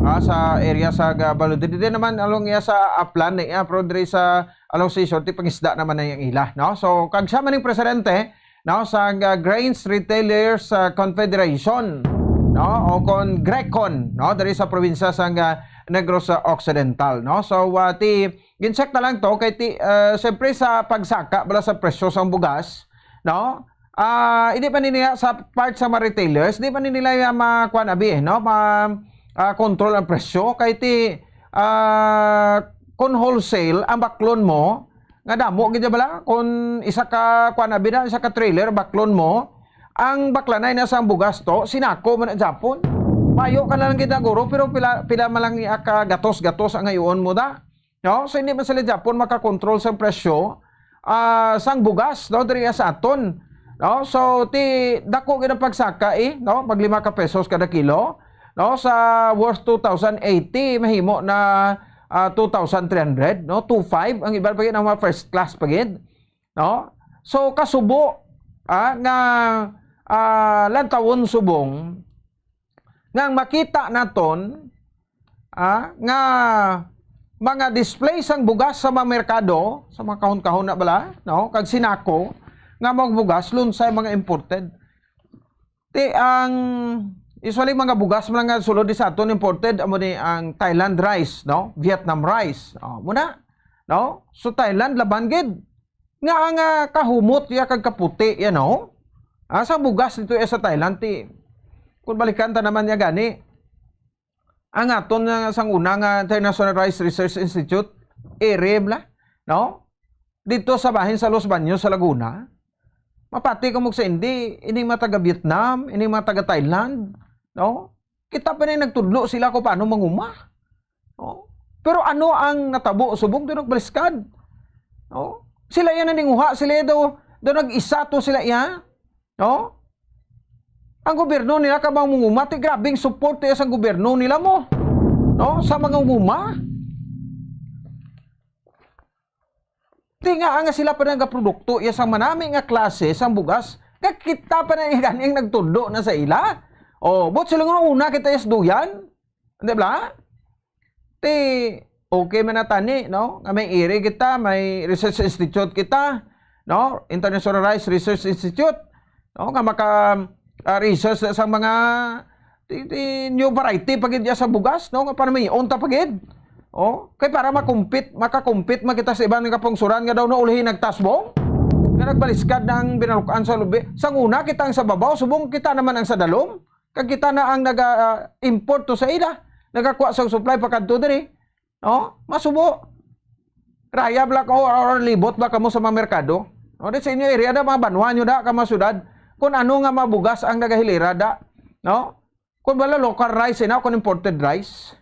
Ah, sa area sa ga-, Valladolid. Di naman along iya sa Aplan, eh, ah, pero diri sa along Seashore, ti pangisda naman na yung ila, no? So, kag siya man yung presidente, no, sa, ah, Grains Retailers, ah, Confederation, no, o kon Grecon, no, diri sa probinsya sa, ah, Negros Occidental, no. So, ah, ti, gin-check na lang to kay ti, ah, siyempre sa pagsaka bala sa presyo sang bugas, no, ah, hindi man nila sa part sa mga retailers, di man nila ya ma-, kuwan abi, eh, no, ma-, ah, control ang presyo kay ti, ah, kung wholesale ang baklon mo, nga damo gid bala, kung isa ka, kuwan na, bida, isa ka trailer, baklon mo, ang baklanay na sang bugas to, sinako man na Japon. Payo ka na lang gid, guro, pero pila, pila man lang iya ka gatos-gatos ang hayoon mo da. No? So, hindi man sila Japon makakontrol sang presyo, ah, sang bugas, no, diri sa aton. No? So, ti, dako gid ang pagsaka, eh, no? Mag lima ka pesos kada kilo, no? Sa worth two thousand eighty, mahimo na, ah, two thousand three hundred, no? Two five, ang iban pa gid ang mga first class pa gid, no? So, kasubo, ah, nga, ah, lantawon subong, nga ang makita naton, ah, nga mga display sang bugas sa mga merkado, sa mga kahon-kahon na bala, no? Kag sinako, nga mga bugas, lunsay mga imported. Ti ang usually mga bugas man nga sulod di sa aton imported, amo ni ang Thailand rice, no? Vietnam rice. Oh, muna, no? So Thailand laban gid nga ang, ah, kahumot ya kag kaputi ya, no? Ah, sa bugas dito ya sa Thailand ti kung balikan ta naman ya gani. Ang aton nga sang una nga International Rice Research Institute, ere bala, no? Dito sa bahin sa Los Baños sa Laguna, mapati ko mo sa hindi, ining mga taga Vietnam, ining mga taga Thailand, no? Kita pa na nagtudlo sila kung paano manguma. No? Pero ano ang natabo subong doon nagbaliskad? No? Sila yan naninguha, sila daw, daw nag-isa to sila iya. No? Ang gobyerno nila kabang manguma, ti grabing support iya sa gobyerno nila mo. No? Sa mga manguma. Ti nga, nga sila pa nagaprodukto iya sang manami nga klase sang bugas Kag kita pa na gani ang nagtudlo na sa ila. Oh, buot silingon, una kita sa duyan. Di ba? Ti, okay man na tani, no? Nga may iri kita, may research institute kita, no? International Rice Research Institute, no? Nga maka, ah, research sa mga ti, ti, new variety pa gid ya sa bugas, no? Nga para may unta pa gid. Oh, kay para makumpit, makakumpit man kita sa iban nga kapungsuran nga daw naulhi nagtasbong, nga nagbaliskad na ang binalukan sa lubi. Sang una, kita ang sa babaw, subong kita naman ang sa dalom. Kag kita na ang naga, ah, import to sa ila, nagakuha sa supply pakadto diri. No? Masubo. Rayab lang ko or, or libot ba kamo sa mga merkado? No? Di sa inyo area da, mga banwa nyo da, ka mga syudad, kung ano nga mabugas ang nagahilira da. No? Kung wala local rice, ina, kung imported rice.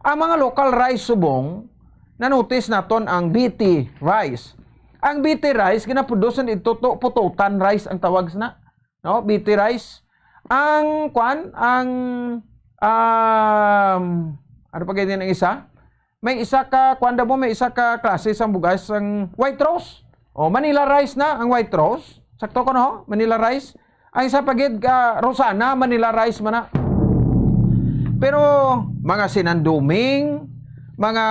Ang mga local rice subong, na-notice naton ang B T rice. Ang B T rice, ginaproduce dito to, pututan rice ang tawag na. No? B T rice. Ang, kwan, ang, um, ano pa ganyan ang isa? May isa ka, kwan daw mo, may isa ka klase sang bugas, ang white rose. O, Manila rice na ang white rose. Sakto ko, no? Manila rice. Ang isa pa gid ka, Rosana, Manila rice man na. Pero mga Sinanduming, mga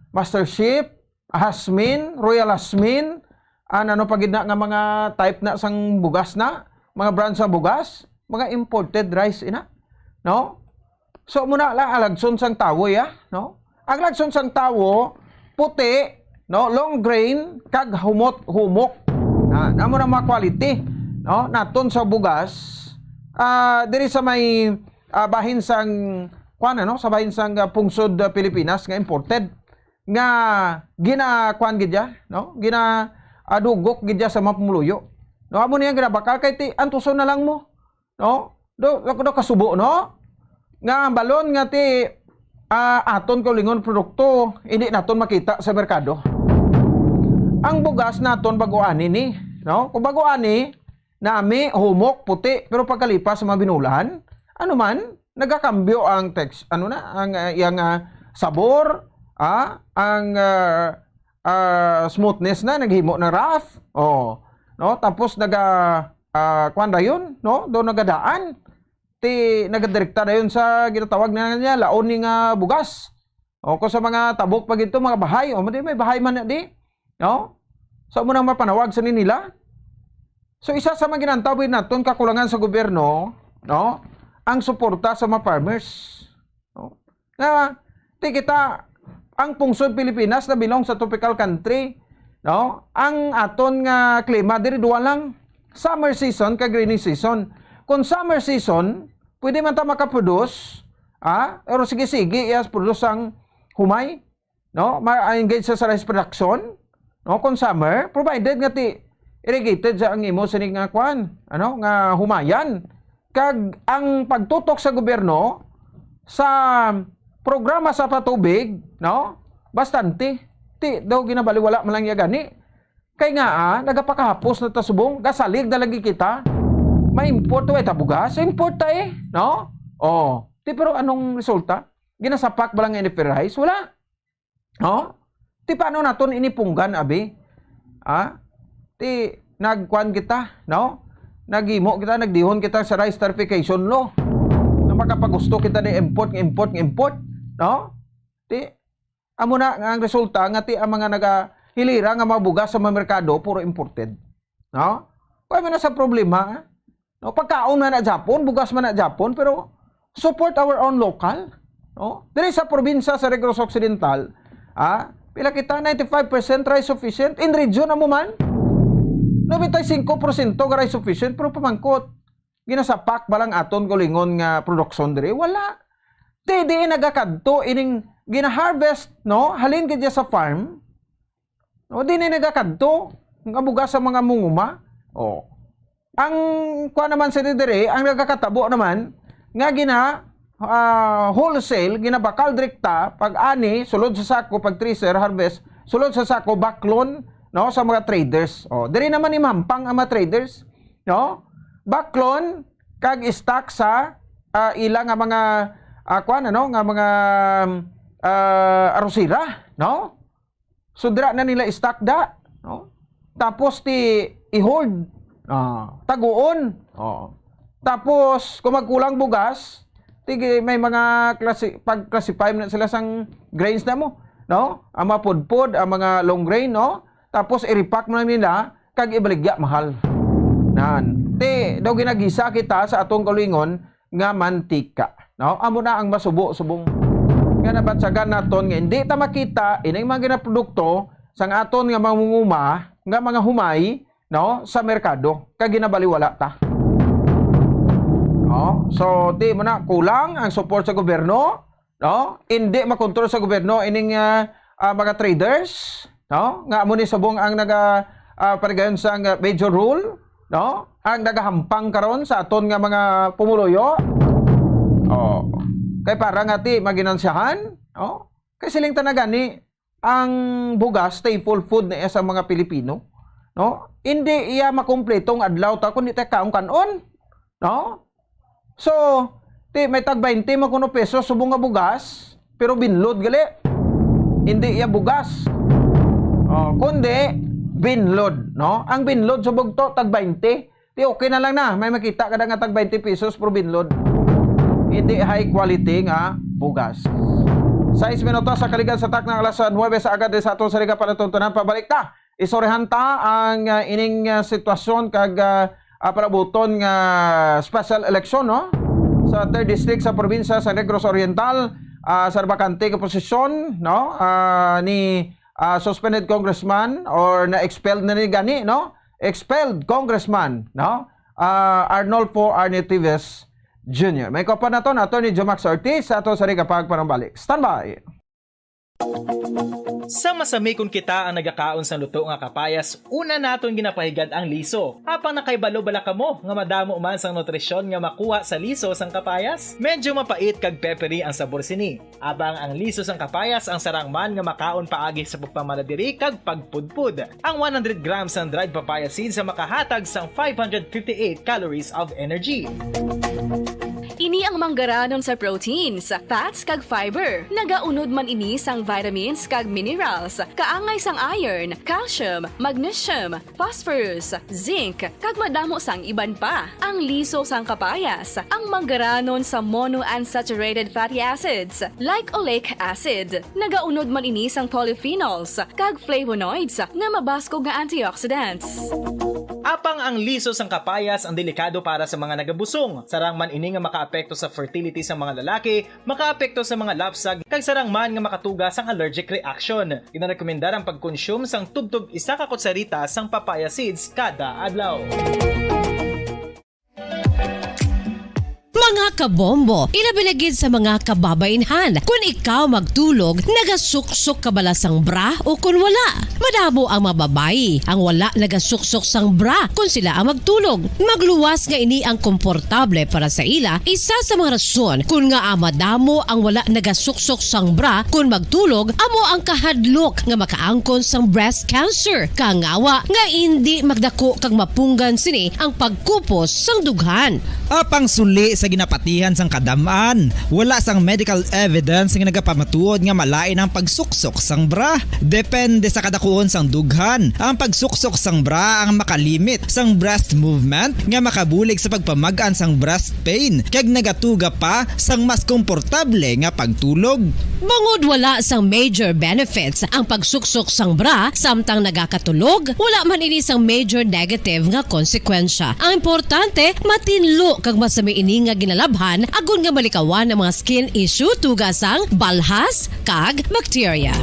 Master Chef, Jasmine, Royal Jasmine, an ano pa gid na nga mga type na sang bugas na, mga brand sa bugas, mga imported rice ina, no? So, muna lang ang lagson sang tawo, ya, no? Ang lagson sang tawo, puti, no, long grain, kag humot, humok. Na, namo na mga quality, no, naton sa bugas. Ah, diri sa may, ah, bahin sang, kuan, ano, sa bahin sang, ah, pungsod, ah, Pilipinas nga imported, nga gina, kuan gid ya, no? Gina, ah, dugok gid ya sa mga pumuluyo. No, amo niya ginabakal kay ti, antuson na lang mo. No? Do, do, do kasubo, no? Nga ang balon nga ti, ah, aton kaugalingon produkto, hindi naton makita sa merkado. Ang bugas naton bago ani ni, no? Kung bago ani, nami, humok, puti, pero pagkalipas sa mga binulahan, ano man, nagakambyo ang text, ano na, ang, ah, iyang, ah, sabor, ah, ang, ah, ah, smoothness na, naghimo na rough. Oh, no? Tapos naga, ah, kuwan dayon, no? Do nagadaan. Ti nagadirekta dayon sa ginatawag na niya laon ni nga bugas. O kung sa mga tabok pa gito, mga bahay, o di may bahay man na di, no? So mo nang mapanawag sa nila. So isa sa mga ginantaw naton kakulangan sa gobyerno, no? Ang suporta sa mga farmers. No? Nga, ti kita, ang pungsod Pilipinas na belong sa tropical country, no? Ang aton nga klima diri duwa lang, summer season kag rainy season. Kung summer season, pwede man ta makaproduce, ah, pero sige-sige, yes, produce ang humay, no? Ma-engage sa, sa rice production, no? Kung summer, provided nga ti irrigated sa ang imo sini nga kwan, ano, nga humayan. Kag ang pagtutok sa gobyerno sa programa sa patubig, no? Bastante. Ti daw ginabaliwala man lang iya gani. Kay nga, ah, nagapakahapos na ta subong, gasalig na lagi kita. May import, way tabugas, import ta eh, no? Oh, ti pero anong resulta? Ginasapak ba lang N F R rice? Wala. No? Ti paano naton ini punggan, abi? Ah? Ti nagkuan kita, no? Naghimo kita, nagdihon kita sa rice tarification law. Na makapagusto kita ni import, import, import, no? Ti amo na nga ang resulta nga ti ang mga nagahilira nga mga bugas sa mga merkado puro imported. No? Kaya man na sa problema, eh. No, pagkaon man na Japon, bugas man na Japon, pero support our own local. No? Diri sa probinsya sa Negros Occidental, ah, pila kita, ninety-five percent rice sufficient. In region amo man, nobenta y singko porsyento ka rice sufficient, pero pamangkot, ginasapak ba lang aton kaugalingon nga produksyon diri? Wala. Ti di nagakadto ining gina-harvest, no? Halin gid sa farm. No, di na nagakadto nga bugas sa mga munguma. Oh. Ang kuan naman sa diri, ang nagakatabo naman nga gina, ah, wholesale, ginabakal direkta pag ani sulod sa sako, pag thresher, harvest sulod sa sako, baklon, no, sa mga traders. Oh, diri naman ni mampang ang mga traders, no? Baklon kag stock sa, ah, ila nga mga, ah, kuan, ano, nga mga, ah, arosira, no? So dira na nila istakda, no? Tapos ti i-hoard. Ah, taguon. Oh. Tapos, kung magkulang bugas, tig-, may mga klasi-, pag-classify man na sila sang grains na mo, no? Ang mga pudpod, ang mga long grain, no? Tapos, i-repack mo lang nila, kag ibaligya mahal. Nan. Ti, daw ginagisa kita sa atong kaugalingon nga mantika, no? Amo na ang masubo subong nga nabatyagan naton nga hindi ta makita ining mga ginaprodukto sang aton nga mangunguma nga mga humay, no, sa merkado, kag ginabaliwala ta. No? So, ti mo na, kulang ang support sa gobyerno, no? Hindi makontrol sa gobyerno ining, ah, ah, mga traders, no? Nga amo ni subong ang naga, ah, parigayon sang, ah, major role, no? Ang nagahampang karon sa aton nga mga pumuluyo. Oh. Kay para nga ti maginansyahan, no? Kay siling ta na gani, ang bugas, staple food na iya sa mga Pilipino, no? Hindi iya makumpleto ang adlaw ta kung di ta kaon kanon, no? So, ti may tag twenty man kuno pesos subong nga bugas, pero binlod gali. Hindi iya bugas. Oh, kundi binlod, no? Ang binlod subong to tag twenty. Ti okay na lang na, may makita ka na nga tag twenty pesos, pero binlod. Hindi high quality nga bugas. Sais minutos sa kaligan sa takna, alas nuebe sa agad sa aton sa Liga Panatuntunan. Pabalik ta. Istoryahan ta ang, ah, ining, ah, sitwasyon kag, ah, ah, palabuton nga special election, no? Sa third district sa probinsya sa Negros Oriental, ah, sa bakante nga posisyon, no? Ah, ni, ah, suspended congressman or na-expelled na ni gani, no? Expelled congressman, no? Ah, Arnulfo Arnie Teves Junior. May kaupod naton, Attorney Jomax Ortiz, sa ato sa Liga Pagpanumbalik. Standby! Sa masamikon kita ang nagakaon sang luto nga kapayas, una naton ginapahigad ang liso. Apang nakahibalo bala kamo nga madamo man sang nutrisyon nga makuha sa liso sang kapayas? Medyo mapait kag peppery ang sabor sini. Apang ang liso sang kapayas ang sarang man nga makaon paagi sa pagpamala diri kag pagpudpod. Ang one hundred grams sang dried papaya seeds ang makahatag sang five hundred fifty-eight calories of energy. Ini ang manggaranon sa proteins, fats, kag fiber. Nagaunod man ini sang vitamins kag minerals, kaangay sang iron, calcium, magnesium, phosphorus, zinc, kag madamo sang iban pa. Ang liso sang kapayas, ang manggaranon sa monounsaturated fatty acids, like oleic acid. Nagaunod man ini sang polyphenols kag flavonoids nga mabaskog nga antioxidants. Apang ang liso sang kapayas ang delikado para sa mga nagabusong. Sarang man ini nga makaapekto sa fertility sang mga lalaki, makaapekto sa mga lapsag, kag sarang man nga makatuga sang allergic reaction. Ginarekomendar ang pagkonsume sang tubtob isa ka kutsarita sang papaya seeds kada adlaw. Mga kabombo, ilabi na gid sa mga kababainhan, kun ikaw magtulog, nagasuksok ka bala sang bra o kun wala? Madamo ang mga babayi ang wala nagasuksok sang bra kun sila ang magtulog. Magluwas nga ini ang komportable para sa ila, isa sa mga rason kun ngaa madamo ang wala nagasuksok sang bra kun magtulog amo ang kahadlok nga makaangkon sang breast cancer. Kangawa nga indi magdako kag mapunggan sini ang pagkupos sang dughan. Apang suli sa ginapatihan sang kadam-an, wala sang medical evidence nga nagapamatuod nga malain ang pagsuksok sang bra. Depende sa kadakuon sang dughan. Ang pagsuksok sang bra ang makalimit sang breast movement nga makabulig sa pagpamag-an sang breast pain kag nagatuga pa sang mas komportable nga pagtulog. Bangod wala sang major benefits ang pagsuksok sang bra samtang nagakatulog, wala man ini sang major negative nga konsekwensya. Ang importante, matinlo kag masami ini nga ginalabhan agod nga malikawan ang mga skin issue tuga sang balhas kag bakterya.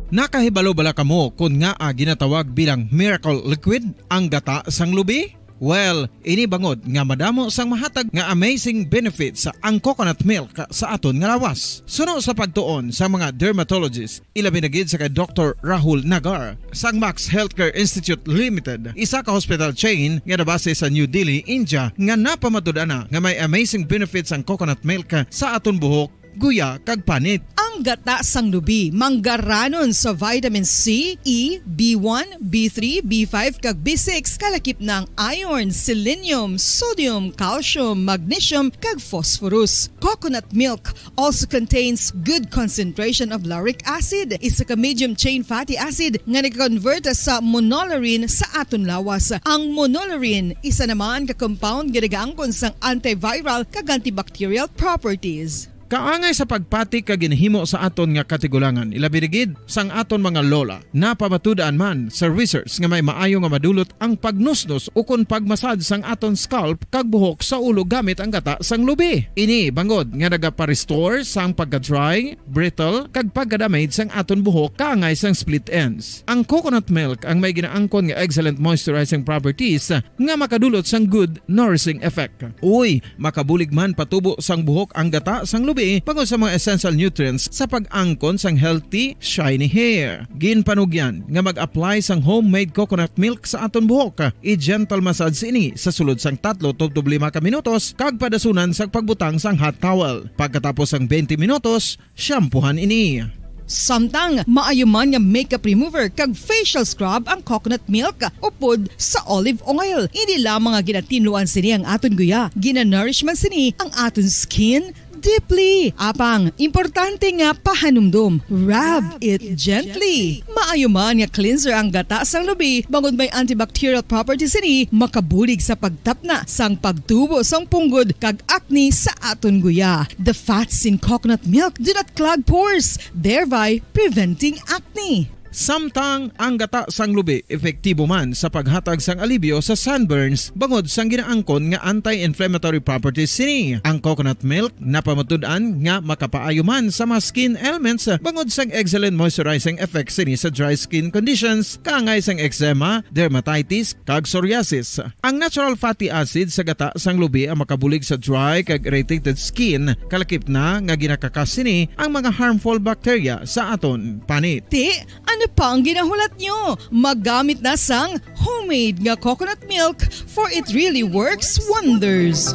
Nakahibalo bala kamo kon ngaa ginatawag bilang miracle liquid ang gata sang lubi? Well, ini bangod nga madamo sang mahatag nga amazing benefits ang coconut milk sa aton nga lawas. Suno sa pagtuon sa mga dermatologist, ilabi na gid sa kay Doktor Rahul Nagar sang Max Healthcare Institute Limited, isa ka hospital chain nga nabase sa New Delhi, India, nga napamatud-an na nga may amazing benefits ang coconut milk sa aton buhok guya, kag panit. Ang gata sang lubi manggaranon sa vitamin C, E, B one, B three, B five, kag B six, kalakip na ang iron, selenium, sodium, calcium, magnesium, kag phosphorus. Coconut milk also contains good concentration of lauric acid, isa ka medium chain fatty acid nga nag-convert sa monolaurin sa aton lawas. Ang monolaurin isa naman ka compound nga nagaangkon sang antiviral kag antibacterial properties. Kaangay sa pagpati kag ginhimo sa aton nga katigulangan, ilabi na gid sang aton mga lola. Napamatud-an man sa research nga may maayo nga madulot ang pagnusnos ukon pagmasad sang aton scalp kag buhok sa ulo gamit ang gata sang lubi. Ini bangod nga nagapa-restore sang pagka-dry, brittle, kag pagka-damage sang aton buhok kaangay sang split ends. Ang coconut milk ang may ginaangkon nga excellent moisturizing properties nga makadulot sang good nourishing effect. Uy, makabulig man patubo sang buhok ang gata sang lubi bangod sa mga essential nutrients sa pag-angkon sang healthy, shiny hair. Ginpanugyan nga mag-apply sang homemade coconut milk sa aton buhok. I-gentle massage ini sa sulod sang tatlo tubtob lima ka minutos kag padasunan sa pagbutang sang hot towel. Pagkatapos sang twenty minutos, shampoohan ini. Samtang maayo man nga makeup remover kag facial scrub ang coconut milk upod sa olive oil. Hindi lamang nga ginatinluan sini ang aton guya, ginanourish man sini ang aton skin deeply. Apang, importante nga pahanumdom, rub it gently. Maayo man nga cleanser ang gata sang lubi, bangod may antibacterial properties sini, makabulig sa pagtapna sang pagtubo sang punggod kag acne sa aton guya. The fats in coconut milk do not clog pores, thereby preventing acne. Samtang ang gata sang lubi epektibo man sa paghatag sang alibyo sa sunburns bangod sang ginaangkon nga anti-inflammatory properties sini. Ang coconut milk napamatud-an nga makapaayo man sa mga skin ailments bangod sang excellent moisturizing effects sini sa dry skin conditions, kaangay sang eczema, dermatitis, kag psoriasis. Ang natural fatty acid sa gata sang lubi ang makabulig sa dry kag irritated skin, kalakip na nga ginakakas sini ang mga harmful bacteria sa aton panit. Ti, ano pa ang ginahulat nyo? Maggamit na sang homemade nga coconut milk, for it really works wonders.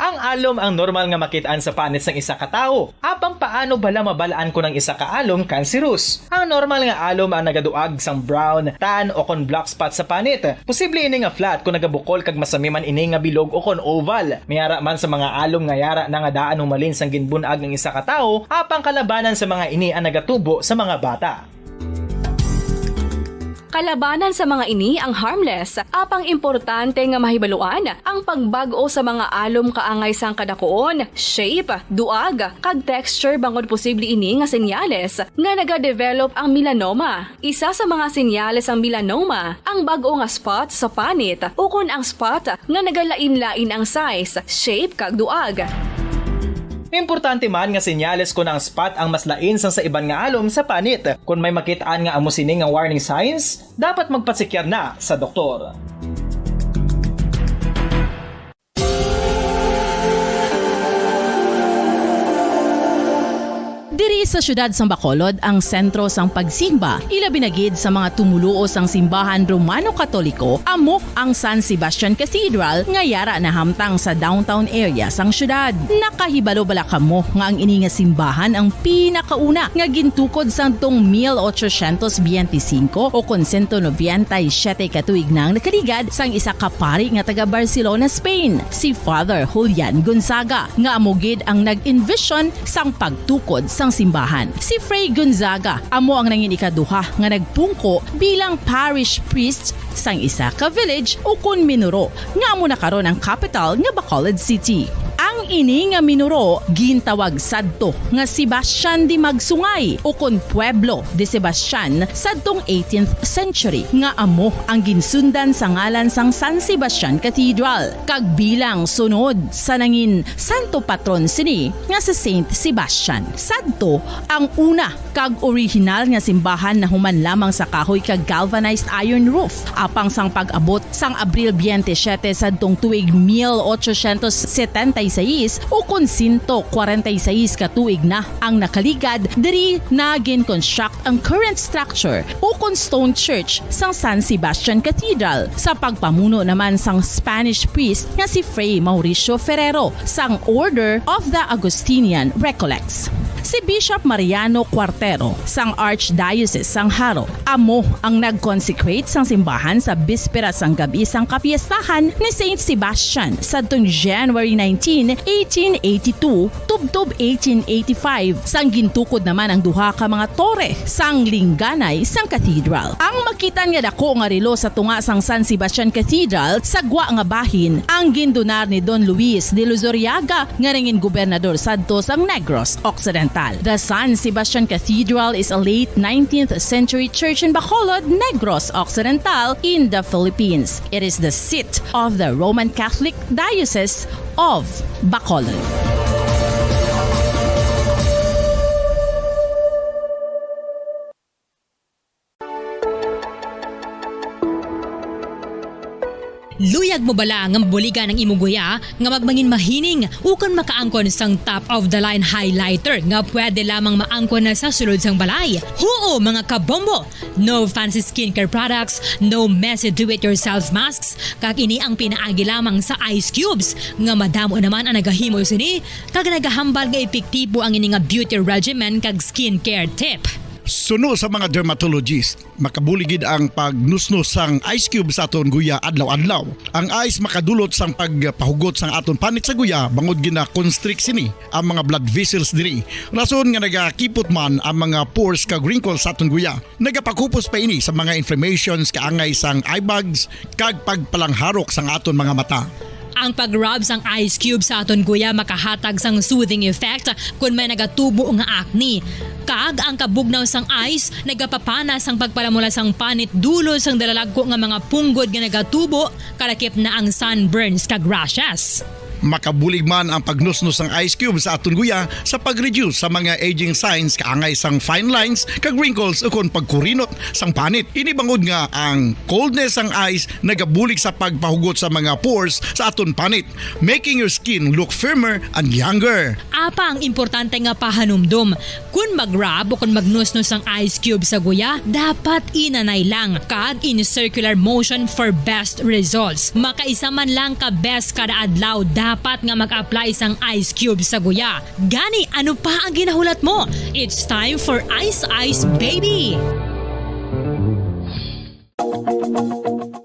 Ang alom ang normal nga makit-an sa panit sang isa ka tawo. Apang paano bala mabal-an kon ang isa ka alom cancerous? Ang normal nga alom ang nagaduag sang brown, tan, o kon black spot sa panit. Posible ini nga flat kon nagabukol kag masami man ini nga bilog o kon oval. May ara man sa mga alom nga yara na nga daan humalin sang ginbun-ag ang isa ka tawo, apang kalabanan sa mga ini ang nagatubo sa mga bata. Kalabanan sa mga ini ang harmless, apang importante nga mahibaluan ang pagbag-o sa mga alom kaangay sang kadakuon, shape, duag, kag texture, bangod posible ini nga senyales nga nagadevelop ang melanoma. Isa sa mga senyales sang melanoma ang bag-o nga spot sa panit ukon ang spot nga nagalain-lain ang size, shape, kag duag. Importante man nga senyales kon ang spot ang mas lain sang sa iban nga alom sa panit. Kon may makit-an nga amo sini nga warning signs, dapat magpatsikyar na sa doktor. Diri sa siyudad sang Bacolod ang sentro sang pagsimba, ilabi na gid sa mga tumuluo sang simbahan Romano-Katoliko, amo ang San Sebastian Cathedral nga yara nahamtang sa downtown area sang siyudad. Nakahibalo bala kamo nga ang ini nga simbahan ang pinakauna nga gintukod sadtong mil ochocientos biyente singko o kon sento nobenta y siyete ka tuig na ang nakaligad sang isa ka pari nga taga Barcelona, Spain, si Father Julian Gonzaga, nga amo gid ang nag-envision sang pagtukod sang simbahan. Si Fray Gonzaga amo ang nangin ikaduha nga nagpungko bilang parish priest sang isa ka village ukon minuro nga amo na karon ang kapital nga Bacolod City. Ang ini nga minuro gintawag sadto nga Sebastian de Magsungay ukon Pueblo de Sebastian sadtong eighteenth century, nga amo ang ginsundan sa ngalan sang San Sebastian Cathedral, kag bilang sunod sa nangin santo patron sini nga si Saint Sebastian. Sadto ang una kag orihinal nga simbahan nahuman lamang sa kahoy kag galvanized iron roof. Apang sang pag-abot sang Abril biyente siyete sadtong tuig mil ochocientos setenta y seis, sais ukon sento kwarenta y seis ka tuig na ang nakaligad diri na gin-construct ang current structure ukon stone church sang San Sebastian Cathedral sa pagpamuno naman sang Spanish priest nga si Fray Mauricio Ferrero sang Order of the Augustinian Recollects. Si Bishop Mariano Cuartero sang Archdiocese sang Jaro amo ang nag-consecrate sang simbahan sa bispera sang gab-i sang kapiestahan ni Saint Sebastian sadtong January nineteen, eighteen eighty-two, tubtob eighteen eighty-five, sang gintukod naman ang duha ka mga tore sang lingganay sang cathedral. Ang makitan nga dako nga relo sa tunga sang San Sebastian Cathedral sa gwa nga bahin ang gindunar ni Don Luis de Luzuriaga nga nangin gobernador sadto sang Negros Occidental. The San Sebastian Cathedral is a late nineteenth century church in Bacolod, Negros Occidental, in the Philippines. It is the seat of the Roman Catholic Diocese of Bacolod. Luyag mo bala nga mabuligan ang imo guya nga magmangin mahining ukon makaangkon sang top of the line highlighter nga pwede lamang maangkon na sa sulod sang balay? Huo, mga kabombo! No fancy skincare products, no messy do-it-yourself masks, kag ini ang pinaagi lamang sa ice cubes nga madamo naman ang nagahimo sini kag nagahambal nga epektibo ang ini nga beauty regimen kag skincare tip. Suno sa mga dermatologist, makabulig gid ang pagnusnos sang ice cube sa aton guya adlaw-adlaw. Ang ice makadulot sang pagpahugot sang aton panit sa guya bangod gina-constrict sini ang mga blood vessels diri. Rason nga nagakipot man ang mga pores kag wrinkles sa aton guya. Nagapakupos pa ini sa mga inflammations kaangay sang eye bags kag pagpalangharok sang aton mga mata. Ang pag-rub sang ice cube sa aton guya makahatag sang soothing effect kon may nagatubo nga acne. Kag ang kabugnaw sang ice nagapapana sang pagpalamula sang panit dulot sang dalalagko nga mga punggod nga nagatubo, kalakip na ang sunburns kag rashes. Makabulig man ang pagnusnos sang ice cube sa aton guya sa pag-reduce sa mga aging signs kaangay sang fine lines kag wrinkles ukon pagkurinot sang panit. Ini bangod nga ang coldness sang ice nagabulig sa pagpahugot sa mga pores sa aton panit, making your skin look firmer and younger. Apa ang importante nga pahanumdom, kon mag-rub o kon magnusnos ang ice cube sa guya, dapat inanay lang kag in circular motion for best results. Makaisa man lang ka beses kada adlaw dapat nga mag-apply sang ice cube sa guya. Gani, ano pa ang ginahulat mo? It's time for Ice Ice Baby!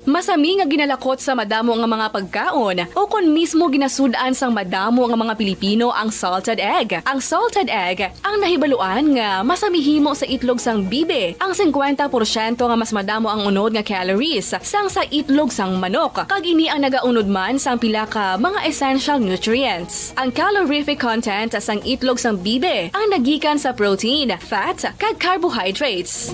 Masami nga ginalakot sa madamo nga mga pagkaon o kon mismo ginasud-an sang madamo nga mga Pilipino ang salted egg. Ang salted egg ang nahibaluan nga masami himo sa itlog sang bibi. Ang singkwenta porsyento nga mas madamo ang unod nga calories sang sa itlog sang manok, kag ini ang nagaunod man sang pila ka mga essential nutrients. Ang calorific content sang itlog sang bibi ang nagikan sa protein, fat, kag carbohydrates.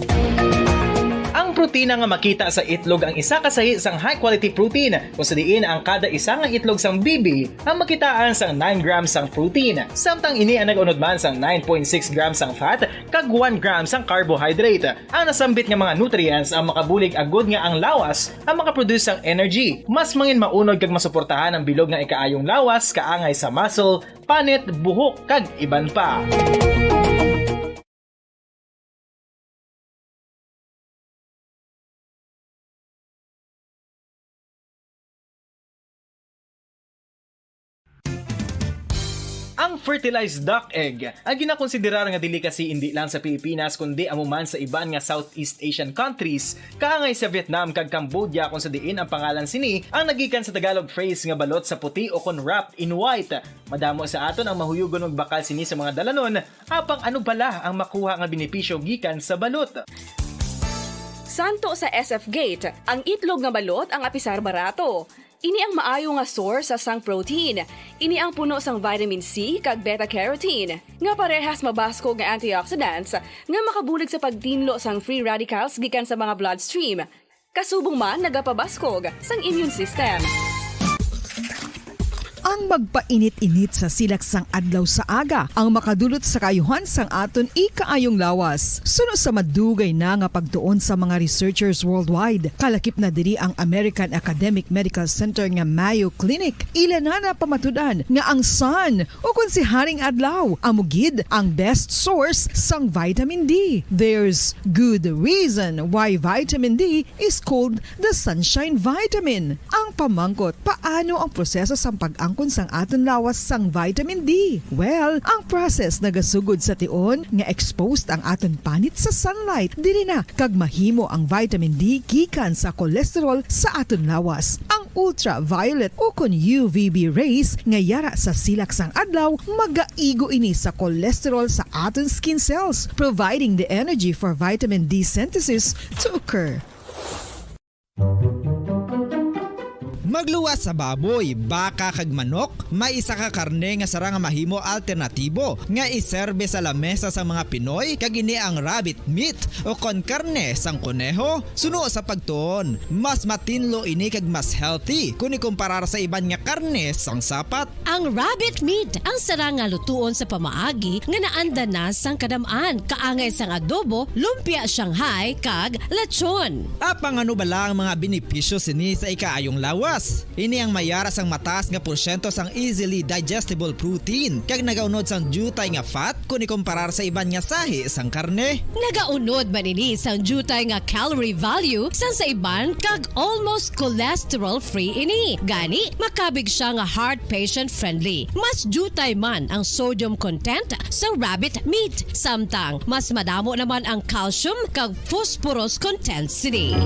Ang protina nga makita sa itlog ang isa ka sahi sang high-quality protein, kung sa diin ang kada isa nga itlog sang bibi ang makitaan sang nine grams sang protein, samtang ini ang nag-unod man sang nine point six grams sang fat kag one gram sang carbohydrate. Ang nasambit nga mga nutrients ang makabulig agud nga ang lawas ang makaproduce sang energy, mas mangin maunod kag masuportahan ang bilog nga ikaayong lawas kaangay sa muscle, panit, buhok, kag iban pa. Ang fertilized duck egg ang ginakonsiderar nga delicacy indi lang sa Pilipinas kundi amo man sa iban nga Southeast Asian countries, kaangay sa Vietnam kag Cambodia, kung sa diin ang pangalan sini ang nagikan sa Tagalog phrase nga balot sa puti o kon wrapped in white. Madamo sa aton ang mahuyugon magbakal sini sa mga dalanon, apang ano bala ang makuha nga benepisyo gikan sa balot? Santo sa S F Gate, ang itlog nga balot ang apisar barato. Ini ang maayo nga source sang protein. Ini ang puno sang vitamin C kag beta-carotene, nga parehas mabaskog nga antioxidants nga makabulig sa pagtinlo sang free radicals gikan sa mga bloodstream. Kasubong man, nagapabaskog sang immune system. Ang magpainit-init sa silak sang adlaw sa aga ang makadulot sa kaayuhan sang aton ikaayong lawas. Suno sa madugay na nga pagtuon sa mga researchers worldwide, kalakip na diri ang American Academic Medical Center nga Mayo Clinic. Ila na napamatud-an nga ang sun, o kon si Haring Adlaw, amo gid ang best source sang vitamin D. There's good reason why vitamin D is called the sunshine vitamin. Ang pamangkot, paano ang proseso sang pag-angkon sang aton lawas sang vitamin D? Well, ang process nagasugod sa tion nga exposed ang aton panit sa sunlight. Diri na kag mahimo ang vitamin D gikan sa cholesterol sa aton lawas. Ang ultraviolet o kon U V B rays nga yara sa silak sang adlaw magaigo ini sa cholesterol sa aton skin cells, providing the energy for vitamin D synthesis to occur. Magluwas sa baboy, baka, kag manok, may isa ka karne nga sarang nga mahimo alternatibo nga iserbe sa lamesa sang mga Pinoy, kag ini ang rabbit meat o kon karne sang koneho. Suno sa pagtuon, mas matinlo ini kag mas healthy kon ikumparar sa iban nga karne sang sapat. Ang rabbit meat ang sarang nga lutuon sa pamaagi nga naanda na sang kadam-an, kaangay sang adobo, lumpia Shanghai, kag lechon. Apang ano bala ang mga benepisyo sini sa ikaayong lawas? Ini ang mayara sang mataas nga porsyento sang easily digestible protein, kag nagaunod sang diutay nga fat kon ikumparar sa iban nga sahi sang karne. Nagaunod man ini sang diutay nga calorie value sang sa iban, kag almost cholesterol-free ini. Gani, makabig sia nga heart patient-friendly. Mas diutay man ang sodium content sa rabbit meat, samtang mas madamo naman ang calcium kag phosphorus content sini.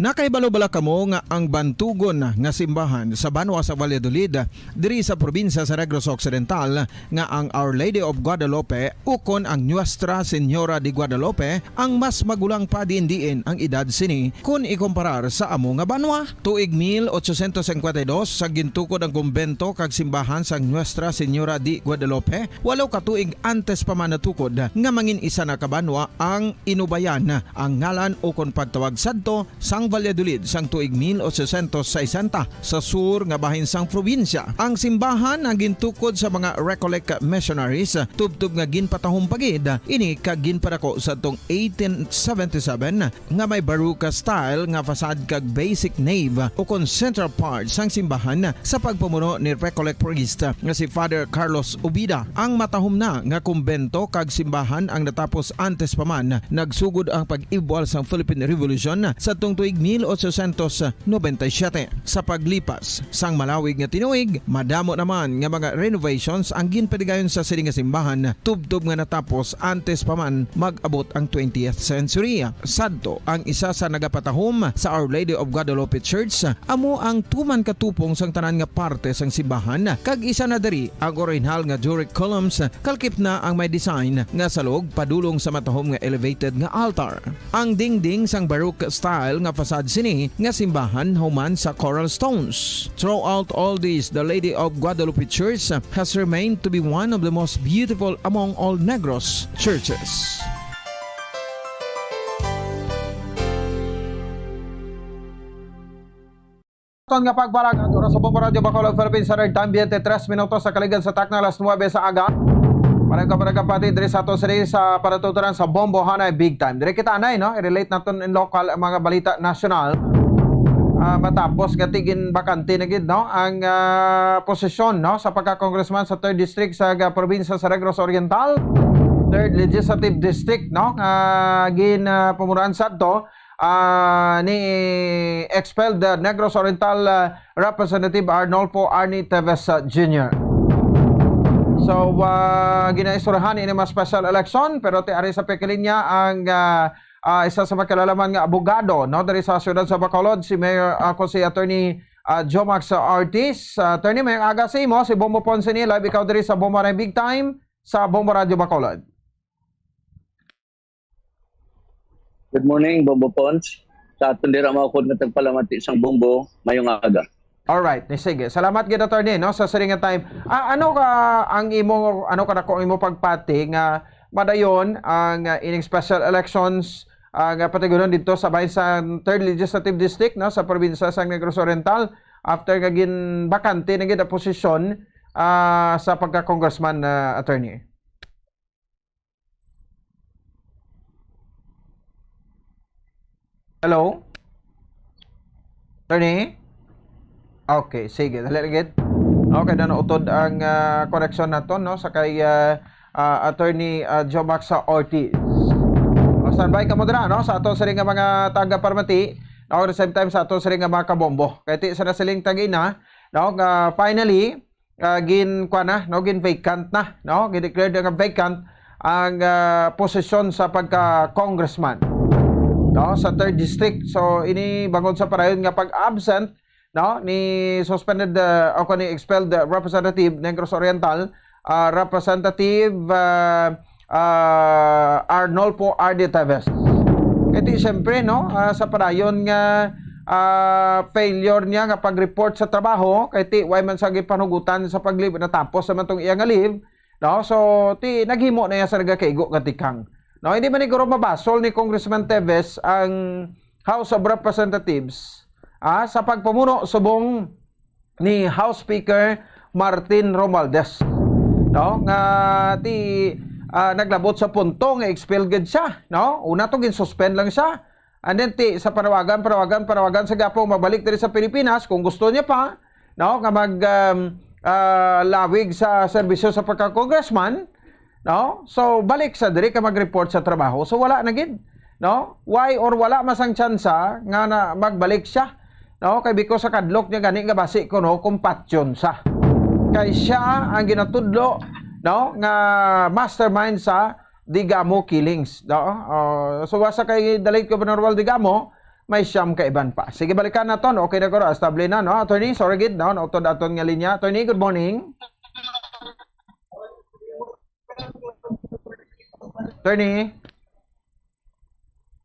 Nakahibalo bala kamo nga ang bantugon nga simbahan sa banwa sa Valladolid, diri sa probinsya sa Negros Occidental, nga ang Our Lady of Guadalupe ukon ang Nuestra Señora de Guadalupe ang mas magulang pa diin-diin ang edad sini kon ikumparar sa amo nga banwa? Tuig mil ochocientos cincuenta y dos, sa gintukod ang kumbento kag simbahan sang Nuestra Señora de Guadalupe, walo ka tuig antes pa man natukod nga mangin isa na ka banwa ang Inubayan, ang ngalan ukon pagtawag sadto sang Valladolid sang tuig mil ochocientos sesenta, sa sur nga bahin sang probinsya. Ang simbahan ang gintukod sa mga Recollect missionaries, tubtob nga ginpatahom pa gid ini kag ginpadako sadtong eighteen seventy-seven, nga may Baroque style nga facade kag basic nave ukon central part sang simbahan sa pagpamuno ni Recollect priest nga si Father Carlos Ubida. Ang matahom na nga kumbento kag simbahan ang natapos antes pa man nagsugod ang pag-ibwal sang Philippine Revolution sadtong tuig mil ochocientos noventa y siete. Sa paglipas sang malawig nga tinuig, madamo naman nga mga renovations ang ginpadigayon sa sini nga simbahan, tubtob nga natapos antes pa man mag-abot ang twentieth century. Sadto, ang isa sa nagapatahom sa Our Lady of Guadalupe Church amo ang tuman katupong sang tanan nga parte sang simbahan, kag isa na diri ang orihinal nga Doric columns, kalkip na ang may design nga salog padulong sa matahom nga elevated nga altar. Ang dingding sang Baroque style nga facade sini nga simbahan human sa coral stones. Throughout all this, the Lady of Guadalupe Church has remained to be one of the most beautiful among all Negros churches. Ton nga pagpalagat, oras sa Bombo Radyo Bacolod, Philippines Standard Time, twenty-three minutos sa kaligad sa takna, alas nuebe sa aga. Parang kabarang kapatid, diri sa ato sini sa paratuturan sa Bombo Hanay Big Time. Diri kita anay, no? I-relate naton in local ang mga balita nasyonal. Ah, matapos nga tigin bakante na gid, no? Ang, ah, posisyon, no? Sa pagka-congressman sa third District sa, ah, probinsya sa Negros Oriental, third Legislative District, no? Nga gin, ah, pamunuan sadto ah, ni expelled, ah, Negros Oriental, ah, Representative Arnolfo Arnie Teves, ah, Junior. So, ah, ginaistoryahan ini mga special election, pero ti ari sa pagkalinya ang, ah, ah, isa sa makilalaman nga abogado, no, diri sa siyudad sa Bacolod, si Mayor, ah, ko si Attorney, ah, Jomax Ortiz. Ah, Attorney, may aga sa imo, si Bombo Ponce ni live, ikaw diri sa Bombo na Big Time sa Bombo Radyo Bacolod. Good morning, Bombo Pons. Sa aton dira maukod nga tagpalamati sang Bombo, mayong aga. Alright, ni sige. Salamat gid, attorney, no, sa siring nga time. Ah, ano ka ang imo, ano ka nako imo pagpati nga madayon ang, ah, ining special elections, ah, nga patiguron dito sa bahin sa Third Legislative District, no, sa probinsya sa Negros Oriental, after nga ginbakante na gid ang posisyon, ah, sa pagka-congressman, ah, attorney. Hello? Attorney? Okay, sige. Dali lang gid. Okay, na nautod ang, ah, koneksyon naton, no, sa kay, ah, ah, Attorney, ah, Jomax Ortiz. O, standby kamo dira, no, sa aton sini nga mga taga-Parmati, no, at the same time sa aton sini nga mga kabombo. Kay ti sa nasiling tag-ina, no, nga finally, ah, gin, kuwan na, no, gin vacant na, no, gin-declare na nga vacant ang, ah, posisyon sa pagka-congressman, no, sa third district. So, ini bangod sa padayon nga pag-absent, no, ni suspended, ah, o kani expelled, ah, Representative Negros Oriental, ah, Representative, ah, ah, Arnolfo R D Teves. Kay ti, siyempre, no, ah, sa padayon nga, ah, failure niya nga pag-report sa trabaho, kay ti, way man sa gipanugutan sa pag-leave, natapos naman tong iya nga leave, no? So, ti, naghimo na iya sa nagakaigo nga tikang. No, hindi man siguro mabasol ni Congressman Teves ang House of Representatives, ah, sa pagpamuno subong ni House Speaker Martin Romualdez, no, nga ti, ah, naglabot sa punto nga expel gid siya, no? Una to, gin-suspend lang siya. And then ti, sa panawagan, panawagan, panawagan sa gapong mabalik diri sa Pilipinas kung gusto niya pa, no, nga mag, um, ah, lawig sa serbisyo sa pagka-congressman, no? So, balik sa diri ka mag-report sa trabaho. So, wala na gid, no? Why or wala masang tsansa nga na magbalik siya, no? Kay because sa kadlok niya gani nga basi kuno kung patyon sa. Kay siya ang ginatudlo, no, nga mastermind sa Digamo killings, no? Oh, so, wa sa kay the late Governor Val Digamo, may siyam ka iban pa. Sige, balikan naton. Okay na guro, estable na, no? Attorney, sorry gid, no? Nautod aton nga linya. Attorney, good morning. Attorney?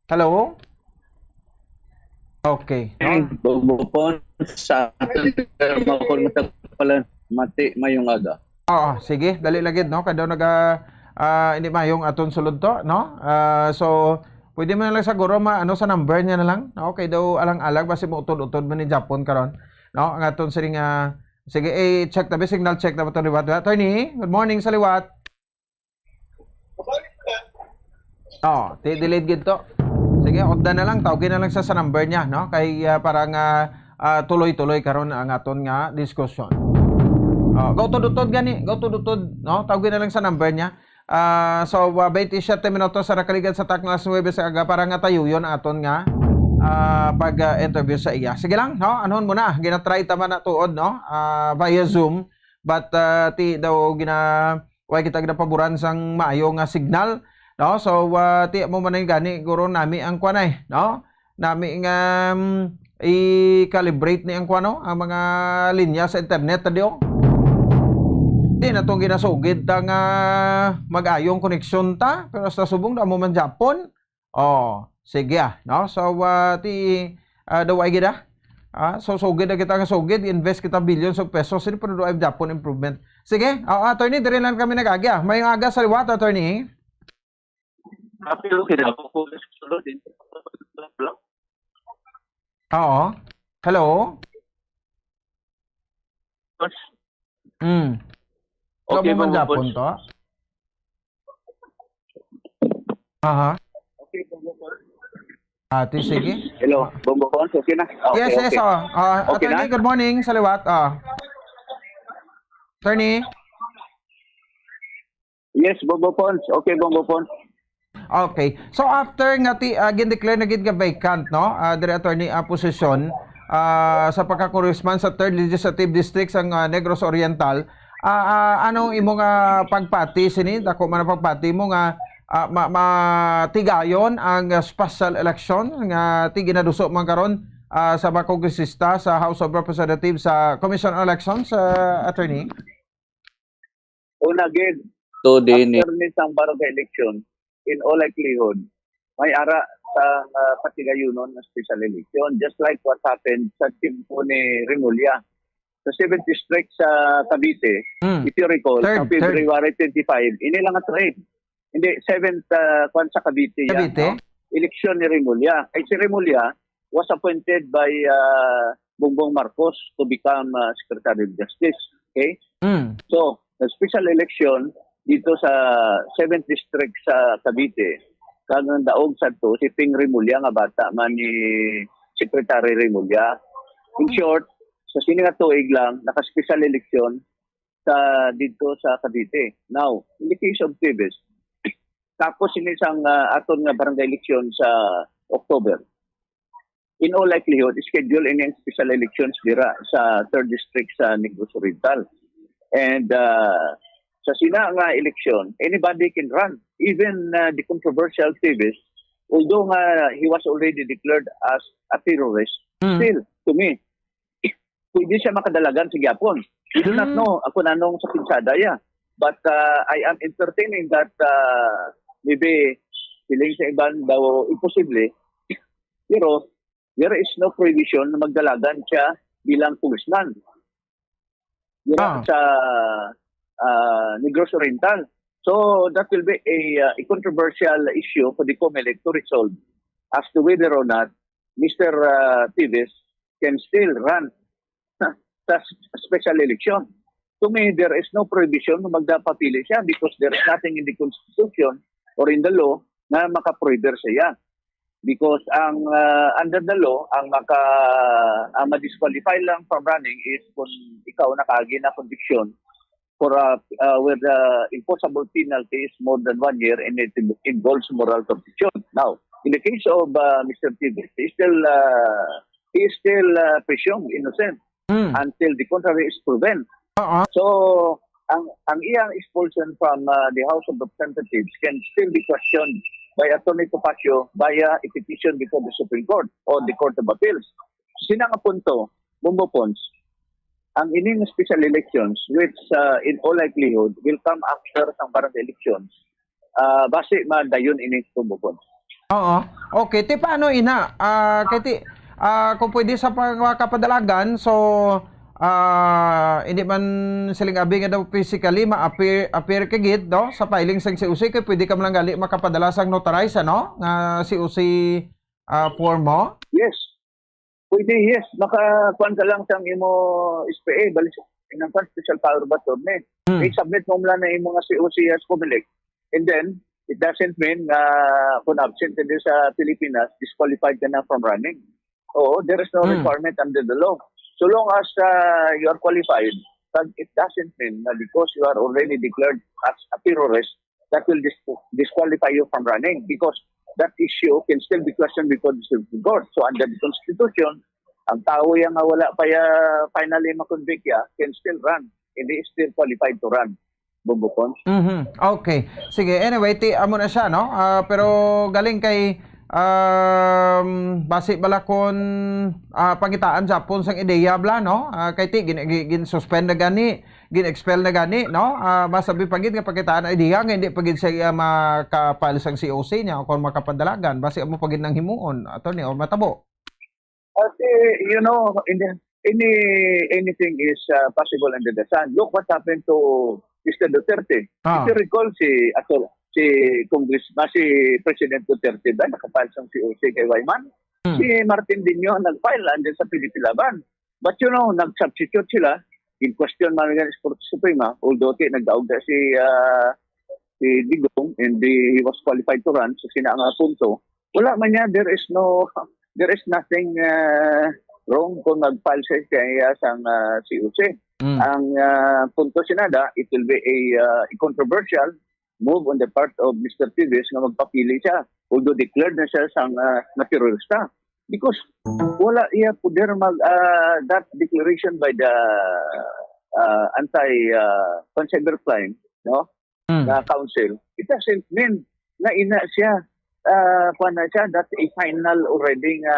Hello? Okay. No? Bubupon sa aton, pero makon mo sa pala, mati, mayong aga. Oo, sige, dali lang gid, no? Kay daw naga, ah, hindi mayong aton sulod to, no? Ah, so, pwede mo na lang siguro ma-, ano, sa number niya na lang, no? Kay daw alang-alang, basi mo utod-utod man ni Japon karon, no? Ang aton siring, ah, sige, eh, check tabi, signal check na ba to liwat, liwat? Attorney, good morning sa liwat. Oh, ti-, delayed gid to. Sige, otda na lang, tawgi na lang sa, sa number niya, no? Kay, ah, para nga, ah, tuloy-tuloy karon ang aton nga diskusyon. Oh, gautod-utod gani, gautod-utod, no? Tawgi na lang sa number niya. Ah, so, ah, twenty-seven minutos sa nakaligad sa takna alas nuwebe sa aga para nga tayuyon aton nga, ah, pag, ah, interview sa iya. Sige lang, no? Anhon mo na, ginatry ta man na tuod, no? Ah, via Zoom, but, ah, ti daw gina-, way kita ginapaboran sang maayo nga signal, no? So, ah, ti mo man gani, guro, nami ang kuan ay, no? Nami nga, um, i-calibrate ni ang kuan, no? Ang mga linya sa internet, di, oh. Di na tong ginasugid ta nga mag-ayong koneksyon ta, pero sa subong na mo man Japon. Oh, sige, ah, no? So, ah, ti, ah, daw ay gid, ah. Ah, so, sugid na kita nga sugid, invest kita billions of pesos, sino pa daw ay Japon improvement? Sige, ah, attorney, diri lang kami nag-agi, ah. May aga sa liwat, attorney. Happy, okay na ako. Kung sulod din. Oo. Hello? Boss, Mm. Okay, Ikaw man Bongo Japon Boss. To? Aha. Okay, Bongo Boss. Ate, sige. Hello, Bongo Boss, okay na? Okay, Yes, yes, okay. Oh. Ah, Okay attorney, na? Good morning. Sa liwat. Ah. Attorney? Yes, Bongo Pons. Okay, Bongo Pons. Okay. So after nga ti, ah, gin-declare na gid nga vacant, no? Ah, diri, attorney, ah, posisyon, ah, sa pagka-congressman sa Third Legislative District sang, ah, Negros Oriental, ah, ah, anong imo nga pagpati sini? Dako man ang pagpati mo nga, ah, ma-, matigayon ang, ah, special election nga ti ginaduso man karon, ah, sa mga kongresista sa House of Representatives sa Commission on Elections, ah, attorney? Una gid, to din eh. After ni sang barangay election, in all likelihood, may ara sa, ah, patigayunon nga special election, just like what happened sa tiempo ni Remulla. Sa seventh District sa Cavite, Mm. if you recall, Third, sa February twenty-five, ini lang ato eh. Hindi, seventh, ah, kwan sa Cavite yan, Cavite? No? eleksyon ni Remulla. Kay si Remulla was appointed by uh, Bongbong Marcos to become uh, Secretary of Justice. Okay? Mm. So, the special election dito sa seventh District sa Cavite, kag ang daog sadto si Ping Remulla nga bata man ni Secretary Remulla. In short, sa sini nga tuig lang, naka-special election sa dito sa Cavite. Now, in the case of Tibis, tapos ini sang uh, aton nga barangay election sa October. In all likelihood, schedule ini ang special elections dira sa third district sa Negros Oriental. And uh, sa sina nga election, anybody can run. Even uh, the controversial activist, although nga he was already declared as a terrorist, Mm. still, to me, pwede siya makadalagan sa gyapon. We do not Mm. know ako nanong sa pinsada ya. But uh, I am entertaining that uh, maybe feeling sa iban daw imposible. Pero there is no prohibition na magdalagan siya bilang congressman. Dira Ah. sa uh, Negros Oriental. So that will be a, uh, a controversial issue for the COMELEC to resolve as to whether or not Mister Uh, Tibis can still run sa s- special election. To me, there is no prohibition na magdapapili siya because there is nothing in the constitution or in the law na makaprohibir siya. Because ang uh, under the law, ang maka ang ma-disqualify lang from running is kung ikaw nakaagi na conviction for a uh, where the imposable penalty is more than one year and it involves moral turpitude. Now, in the case of uh, Mister Tibis, he is still uh, he is still uh, presumed innocent Mm. until the contrary is proven. Oo. So, ang ang iyang expulsion from uh, the House of Representatives can still be questioned by Attorney Topacio via a petition before the Supreme Court or the Court of Appeals. Sina nga punto, Bumbo Pons, ang ining special elections, which uh, in all likelihood will come after sang barangay elections, uh, basi madayon ini, Bumbo Pons. Oo. Okay, ti paano ina? Ah, kay ti ah, kung pwede sa pagkapadalagan, so ah, hindi man siling abi nga daw physically ma-appear, appear ka gid, no? Sa filing sang C O C, kay pwede ka man lang gali makapadala sang notarized, ano? Nga C O C ah, form mo? Yes. Pwede, yes. Makakuan ka lang sang imo S P A, balik sa ng special power of attorney. Hmm. I-submit mo lang na imo nga C O C as COMELEC. And then, it doesn't mean nga kung absent ka diri sa Pilipinas, disqualified ka na from running. Oo, there is no Hmm. requirement under the law. So long as uh, you are qualified, but it doesn't mean na because you are already declared as a terrorist, that will dis- disqualify you from running because that issue can still be questioned before the Supreme Court. So under the Constitution, ang tao yang nga wala pa ya finally ma-convict ya can still run. Hindi still qualified to run. Bumbo Pons. Mhm. Okay. Sige, anyway, ti amo na siya, no? Ah, pero galing kay um, basi bala kon ah, pangitaan sa pon sang ideya bala, no? Ah, kay ti gin, gin, gin-suspend na gani, gin-expel na gani, no? Ah, mas abi pa gid nga pangitaan ang ideya nga hindi pa gid siya ah, makapal sang C O C niya o kon makapadalagan, basi amo pa gid nang himuon, attorney, or matabo. At eh, you know, in the, any anything is uh, possible under the sun. Look what happened to Mister Duterte. Ah. If you recall, si ato si Congress, ah, si President Duterte ba nakapal sang C O C kay Wayman? Hmm. Si Martin Dinho ang nag-file andyan sa P D P Laban. But you know, nag-substitute sila. In question man nga sa Korte Suprema, although ti nagdaog na si ah, si Digong and the, he was qualified to run sa sina nga punto, wala man niya, there is no, there is nothing uh, wrong kung nag-file siya siya sang uh, C O C. Mm. Ang uh, punto sinada, it will be a, uh, a controversial move on the part of Mister Tibis nga magpapili siya, although declared na siya sang uh, nga terorista. Because wala iya poder mag uh, that declaration by the uh, anti uh, cybercrime, no? Mm. Na council, it doesn't mean na ina siya, uh, kuwan na siya, that's a final already nga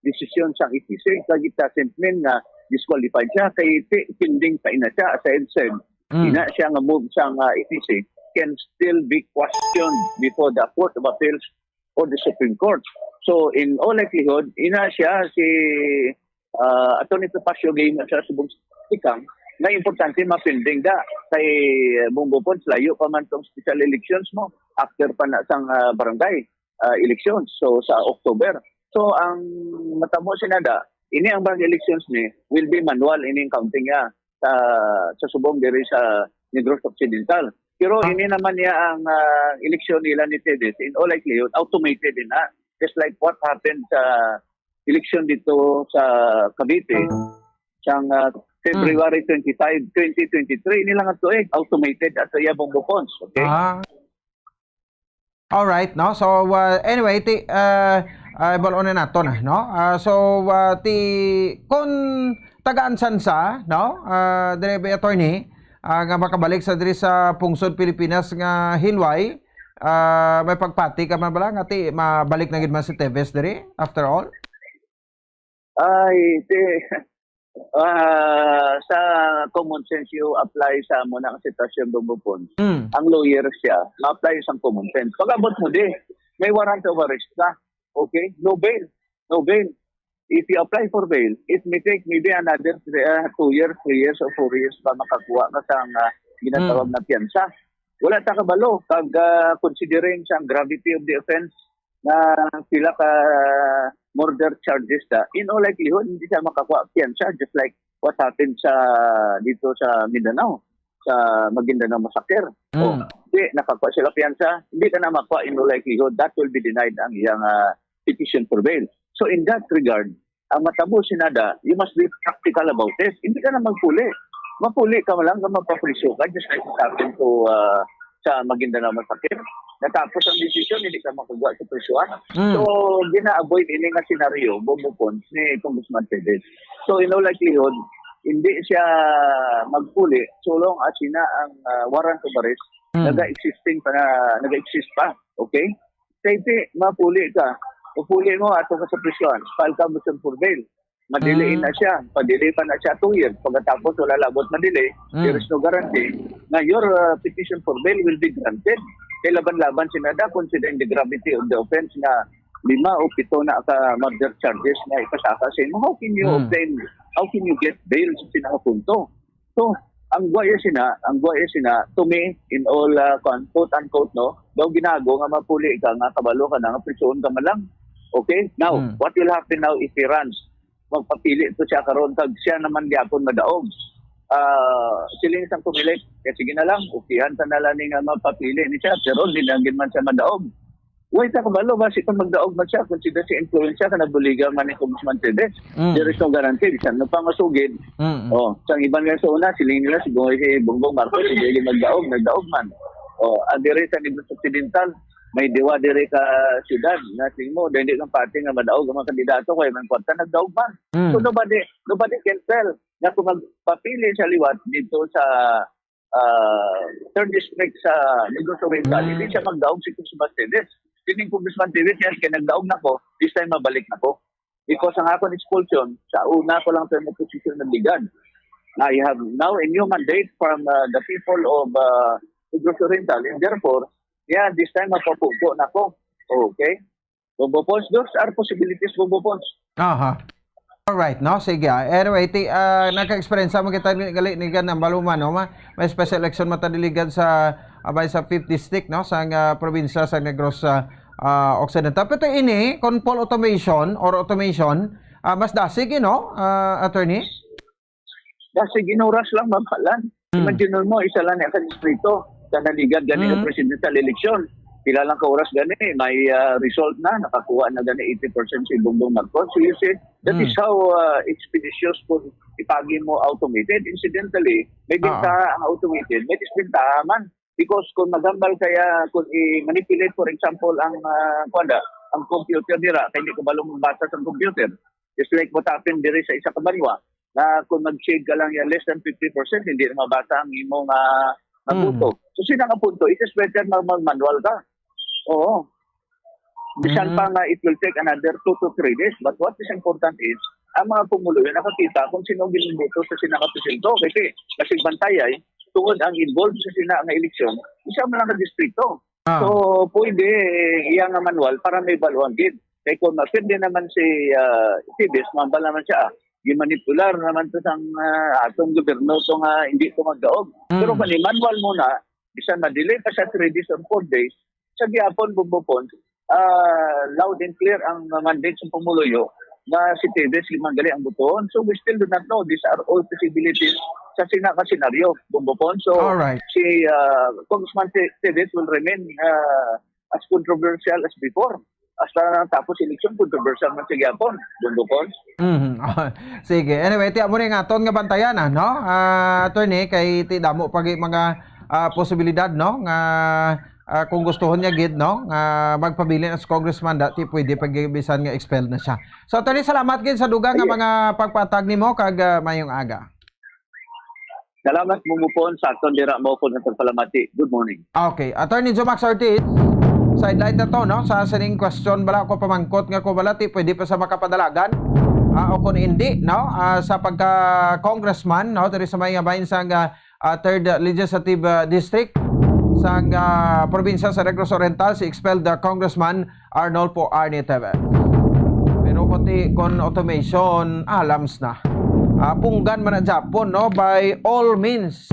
decision sang E T C. Kag it doesn't mean na disqualified siya kay ti- pending pa ina siya, as I have said. Mm. Ina siya nga move sang uh, E T C can still be questioned before the Court of Appeals or the Supreme Court. So in all likelihood, ina siya si uh, Attorney Topacio gay na siya subong tikang na importante mapending da kay Bongo Pons, layo pa man tong special elections mo after pa na sang uh, barangay. ah, elections. So, sa October. So, ang matabo sina da, ini ang mga elections ni will be manual ining counting niya sa, sa subong diri sa Negros Occidental. Pero ini naman niya ang, ah, eleksyon nila ni Teves, in all likelihood, automated din na. Just like what happened sa eleksyon dito sa Cavite, sang, ah, February twenty-five, twenty twenty-three, ini lang ato eh, automated ato iya, Bongbong Pons, okay? Ah. All right, no? So, uh, anyway, ti, uh, uh, ibal-on na nato na, no? Uh, so, uh, ti, kung tagaan sansa, no? Uh, dire ba, attorney, uh, nga makabalik sa diri sa pungsod Pilipinas nga hilway, uh, may pagpati ka man bala nga ti mabalik na gid man si Teves diri, after all? Ay, ti, ah, sa common sense, you apply sa amo na ang sitwasyon, Bongbong Pons. Mm. Ang lawyer siya, ma-apply sa common sense. Pag-abot mo di, may warrant of arrest ka. Okay? No bail. No bail. If you apply for bail, it may take maybe another three, ah, two years, three years, or four years pa makakuha ka sa, ah, ginatawag na piyansa. Wala ta kabalo kag, ah, considering sa gravity of the offense na pila ka murder charges ta, in all likelihood, hindi siya makakuha piyansa, just like what happened sa, dito sa Mindanao, sa Maguindanao Massacre. Mm. O, di, nakakuha sila piyansa, hindi ka na makuha in all likelihood, that will be denied ang iyang, ah, petition for bail. So, in that regard, ang matabo, sina da, you must be practical about it. Hindi ka na magpuli. Mapuli ka man lang nga mapapriso ka, just like what happened to, ah, sa Maguindanao Massacre. Natapos ang desisyon, hindi ka makagawa sa prisuhan. Mm. So, gina-avoid ini nga senaryo, Bongbong Pons, ni Congressman Teves. So, in all likelihood, hindi siya magpuli so long as sina ang, ah, warrant of arrest Mm. naga-existing pa na, naga-exist pa. Okay? Kay ti, mapuli ka. Upuli mo, ato ka sa prisuhan. File ka motion for bail. Madili Mm. na siya. Padili pa na siya two years. Pagkatapos, wala labot madili. Mm. There is no guarantee na your, uh, petition for bail will be granted. Kay laban-laban sina da, considering the gravity of the offense nga lima o pito na ka murder charges nga ipasaka sa imo. How can you Mm. obtain, how can you get bail sa pinakapunto? So, ang guwaya sina, ang guwaya sina, to me, in all, uh, con-, quote unquote, no, daw ginago nga mapuli ka, nga kabalo ka na, nga prisuon ka man lang. Okay? Now, Mm. what will happen now if he runs? Magpapili to siya karon, kag siya naman gyapon madaog. Ah, siling sang Comelec, kaya sige na lang, ukihan ta na lang ni nga mapapili ni siya, pero hindi na gid man siya madaog. Way ta kabalo, basi kung magdaog man siya, kung sila si influensya ka nabuliga man ni Congressman Teves. Mm. There is no guarantee, bisan no pa masugid. Mm. Oh, sang iban nga sa una, siling nila si Bongbong, si Bongbong Marcos, hindi lagi magdaog, nagdaog man. Oh, ang diri sa Negros Occidental, may diwa diri ka syudad, nga siling mo, dili lang pati nga madaog ang mga kandidato, kaya man kwarta, nagdaog man. Mm. So nobody, nobody can tell na kung magpapili sa liwat dito sa, ah, third district sa Negros Oriental, Mm. hindi siya magdaog si Congressman Teves. Kining Congressman Teves, yes, kay nagdaog na ko, this time mabalik na ko. Because ang akon expulsion, sa una ko lang term of position na ligad. I have now a new mandate from, uh, the people of, uh, Negros Oriental, and therefore, yeah, this time mapapugo na ko. Okay? Bongbong Pons, those are possibilities, Bongbong Pons. Aha. All right, no? Sige. Ah. Anyway, ti, ah, naka-experience mo kita ni gali ni gan ang baluman, no? Ma, may special election matadiligan sa, abay, sa fifth district, no? Sa, ah, probinsya sa Negros, ah, ah, Occidental. Pero ini, kung full automation or automation, ah, mas dasig, you know, ah, attorney? Dasig, inuras lang, mabalan. Hmm. Imagine mo, isa lang niya ka distrito, sa naligad gani Hmm. ang presidential election. Pila lang ka oras gani, may, ah, result na, nakakuha na gani eighty percent si Bongbong Marcos. So you see, that Hmm. is how, ah, expeditious kung ipagi mo automated. Incidentally, may Ah. bintaha ang automated, may disbintaha man. Because kung magambal kaya, kung i-manipulate, for example, ang, ah, kuwan da, ang computer nila, kaya hindi ko balo magbasa sa computer. Just like what happened diri sa isa ka banwa, na kung mag-shade ka lang yan, less than fifty percent, hindi na mabasa ang imong, ah, Mm. nabuto. So, sina nga punto, it is better mag, mag-manual ka. Oo. Bisan Mm. pa nga it will take another two to three days. But what is important is, ang mga pumuluyo nakakita kung sino ang ginubuto sa sina nga presinto. Kasi, kasi bantayay, tungod ang involved sa sina nga eleksyon, isa man lang ka distrito. Ah. So, pwede iya nga manual para may baluhan gid. Kay kung mapindi naman si, ah, Teves, mambal naman siya, ah, gimanipular naman to sang, ah, atong gobyerno to nga hindi ko magdaog. Mm. Pero kung i-manual mo na, bisan ma-delay pa siya three days or four days, sa gihapon, Bongbong Pons, ah, loud and clear ang mandate sa pumuluyo nga si Teves man gali ang buton. So we still do not know. These are all possibilities sa sina ka senaryo, Bombo Pon. So Alright. si ah, Congressman Te- Teves will remain ah, as controversial as before. Hasta natapos eleksyon, controversial man sa gyapon, Bombo Pon. Mhm. Sige. Anyway, ti amo ni nga aton nga bantayan, ah, no? Ah, attorney, kay ti damo pa gid mga ah, posibilidad, no? Nga ah, kung gustuhon niya gid, no? Nga magpabilin as congressman, dati pwede pag bisan nga expelled na siya. So, attorney, salamat gid sa dugang nga Sige. Mga pagpatag nimo kag ah, mayong aga. Salamat, Bombo Pon, sa aton dira mo po nga pagpalamati. Good morning. Okay, Attorney Jomax Ortiz, sidelight na to, no? Sa sining question, bala ko pamangkot nga ko bala ti pwede pa sa makapadalagan. Ah, o kung hindi, no? Ah, sa pagka congressman, no? Diri sa may nga bahin sang ah, ah, third Legislative ah, District sang ah, probinsya sa Negros Oriental, si expelled ah, Congressman Arnolfo Arnie Teves. Pero kung ti kon automation, alams na. Ah, punggan man na Japon, no? By all means.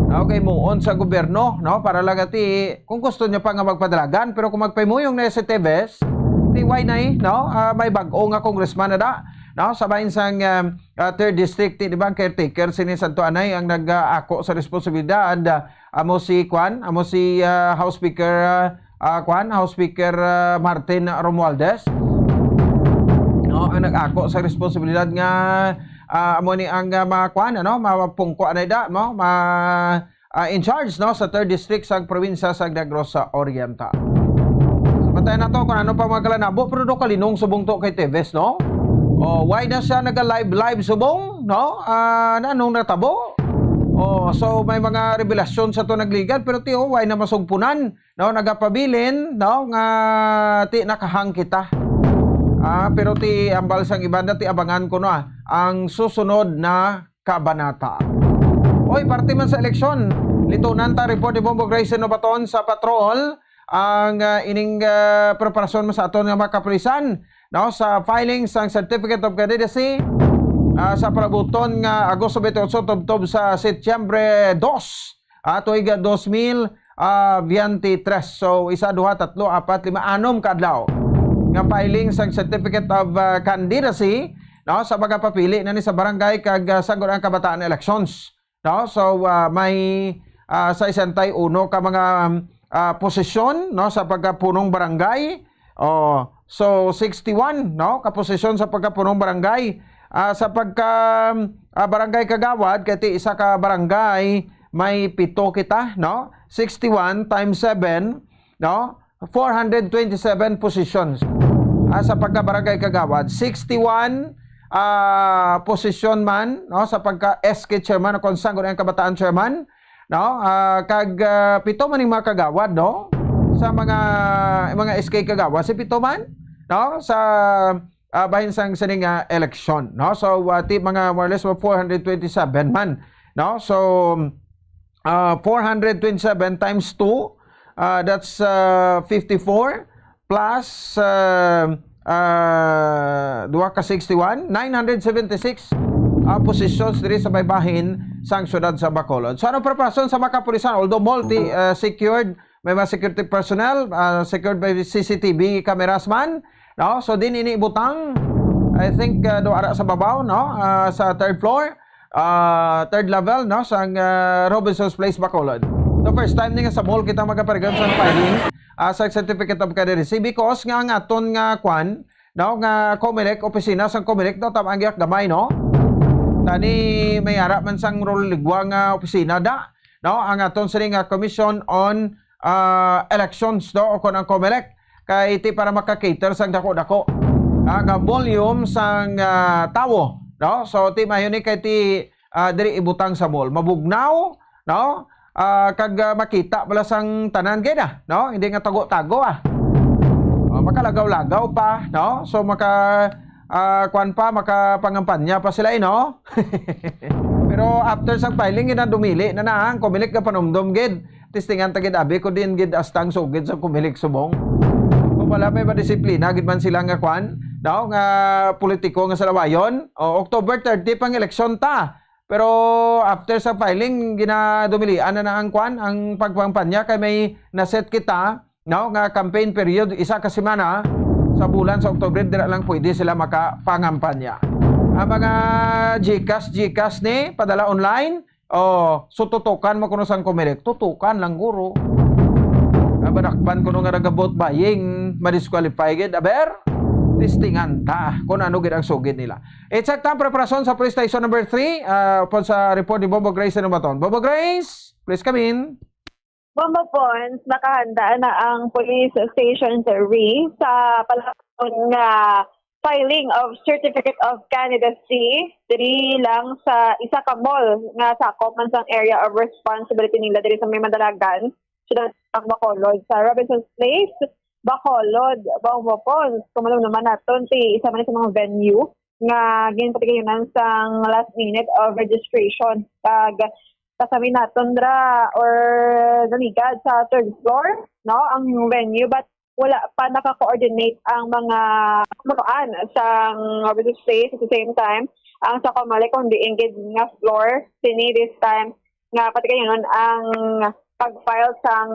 Okay, muon sa gobyerno, no? Para lang ati, kung gusto niya pa nga magpadalagan, pero kung magpahimuyong na si Teves, ti why na eh, no? Ah, may bag-o nga congressman na da, no? Sa bahin sang um, ah, third district, ti, di ba, ang caretaker sini Santo Anay ang nag-ako sa responsibilidad, ah, amo si Kwan, amo si ah, House Speaker ah, ah, Kwan, House Speaker ah, Martin Romualdez. No, ang nag-ako sa responsibilidad nga ah, amo ni ang ah, mga Kwan, ano, mapungko anay da, no? Ma ah, in charge, no, sa third district sa probinsya sa Negros Oriental. Matay na to kung ano pa mga kalanabo, pero do kalinong subong to kay Teves, no? Oh, why na siya naga-live live subong, no? Ah, na anong natabo? Oh, so may mga revelasyon sa to nagligad, pero ti, oh, why na masugpunan, no? Nagapabilin, no, nga ti nakahang kita. Ah, pero ti ambal sang iban na ti abangan ko no ah, ang susunod na kabanata. Oy, parte man sa eleksyon, litunan ta report ni Bombo Grace Nobaton sa patrol ang ah, ining ah, preparasyon mo sa aton nga mga kapulisan, no, sa filing sang Certificate of Candidacy ah, sa palabuton nga Agosto twenty-eight tubtob sa Setyembre dos, ah, tuig ah, dos mil ah, twenty-three. So, isa, duha, tatlo, apat, lima, anom ka adlaw nga filing sang Certificate of ah, Candidacy, no, sa pagapapili na ni sa barangay kag ah, Sangguniang Kabataan elections, no? So ah, may ah, sesenta y uno ka mga ah, posisyon, no, sa pagkapunong barangay. Oh, so sixty-one, no, ka posisyon sa pagkapunong barangay. Ah, sa pagka ah, barangay kagawad, kay ti isa ka barangay may pito kita, no? Sixty-one times seven, no? Four hundred twenty-seven positions ah, sa pagka barangay kagawad, sixty-one ah, position man, no, sa pagka S K chairman o kung saan ang kabataan chairman, no? Ah, kag ah, pito man yung mga kagawad, no? Sa mga mga S K kagawad, si pito man, no? Sa ah, bahin sang sini nga eleksyon, no? So ah, ti mga more or less four hundred twenty-seven man, no? So ah, four hundred twenty-seven times two, ah, that's ah, fifty-four plus ah, ah, duha ka sixty-one, nine hundred seventy-six ah, positions diri sa baybahin sang siyudad sa Bacolod. So ano preparasyon sa mga kapulisan? Although multi ah, secured, may mga security personnel, ah, secured by C C T V cameras man, no? So din ini ibutang, I think ah, do ara sa babaw, no? Ah, sa third floor, ah, third level, no, sang ah, Robinson's Place, Bacolod. The first time ni nga sa mall kita magaparigan sa filing ah, sa Certificate of Candidacy because nga ang aton nga kwan, no, nga Comelec, opisina sang Comelec, no, tam ang giyak gamay, no? Tani may ara man sang Roligwa nga opisina da, no? Ang aton sini nga Commission on ah, Elections, no, o kon ang Comelec, kay ti para maka-cater sang dako-dako ah, nga volume sang ah, tawo, no? So ti mayo ni kay ti ah, diri ibutang sa mall, mabugnaw, no? Ah, kag ah, makita bala sang tanan gid ah, no? Hindi nga tago-tago ah. Oh, makalagaw-lagaw pa, no? So maka ah, kwan pa, makapangampanya pa sila, eh, no? Pero after sang filing, ina dumili na na ang Comelec nga panumdom gid. Testingan ta gid abi ko din gid astang sugid sa Comelec subong. Kung wala may madisiplina gid man sila nga kwan, no? Nga politiko nga salawayon. O, October thirty pang eleksyon ta. Pero after sa filing, ginadumilian na na ang kwan, ang pagpampanya kay may naset kita no, nga campaign period, isa ka semana sa bulan sa Oktubre, dira lang pwede sila makapangampanya. Ang mga GCash, GCash ni, padala online, oh, so tutukan mo kuno sang Comelec, tutukan lang guro. Ah, madakpan kuno nga nagabot buying, madisqualify gid. Aber, testingan ta kung ano gid ang sugid nila. Exact ang preparasyon sa police station number three, ah, upod sa report ni Bobo Grace Nubaton. Bobo Grace, please come in. Bombo Pons, nakahanda na ang Police Station three sa palakon nga filing of Certificate of Candidacy diri lang sa isa ka mall nga sakop man sang area of responsibility nila diri sa may Madalagan, siyudad sang Bacolod, sa Robinson's Place, Bacolod, Bombo Pons. Kung alam naman naton, ti isa man sa mga venue nga ginpatigayonan sang last minute of registration. Kag kasami naton dra or naligad sa third floor, no, ang venue, but wala pa naka-coordinate ang mga kapuloan sang Robinson's Place. At the same time, ang sa Comelec, kung diin gid nga floor sini this time nga patigayonon ang pag-file sang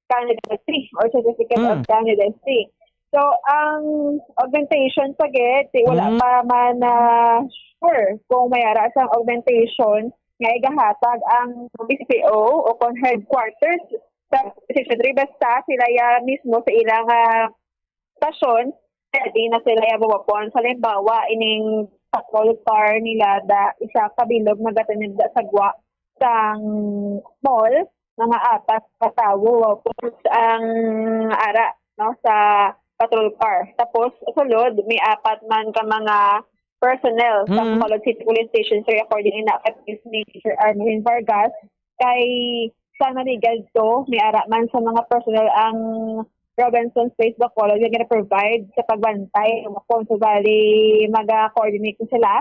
candidacy or certificate of Mm. candidacy. So, ang augmentation pa gid, ti wala Mm. pa man na sure kung may ara sang augmentation nga igahatag ang B C P O o kung headquarters sa Station three. Basta sila ya mismo sa ilang, ah, stasyon, ready na sila ya, Bombo Pons. Halimbawa, ining patrol car nila da isa ka bilog nagatinda sa gwa sang mall, mga apat ka tawo, Bombo Pons, ang ara, no, sa patrol car. Tapos, sulod, may apat man ka mga personnel sa Mm. Bacolod City Police Station three, according ina kay Police Major Armelin Vargas. Kay sa Manigad to, may ara man sa mga personnel ang Robinson's Place Bacolod nga gina-provide sa pagbantay. Kung subali, maga-coordinate na sila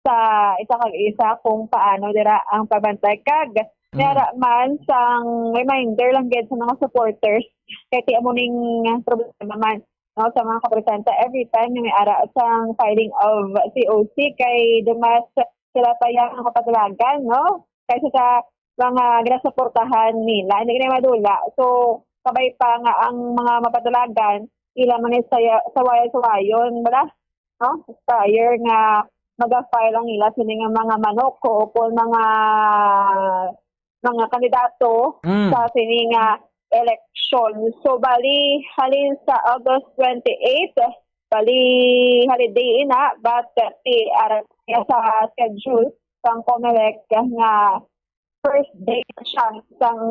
sa isa kag isa kung paano dira ang pagbantay. Kag may Mm. ara man sang reminder lang gid sa mga supporters, kay ti amo ning problema man, no, sa mga kapresenta. Every time nga may ara sang filing of C O C, kay dumas sila pa yang mga padalagan, no? Kaysa sa mga ginasuportahan nila, hindi na madula. So, kabay pa nga ang mga mapadalagan, ila man ni saya-, sawayan-sawayon, wala, no? Prior nga maga-file ang ila sini nga mga manok o kung mga, mga kandidato Mm. sa sini nga eleksyon. So, bali, halin sa August twenty-eight, bali, holiday ina, but, eh, ti ara sa schedule sang Comelec nga first day siya sang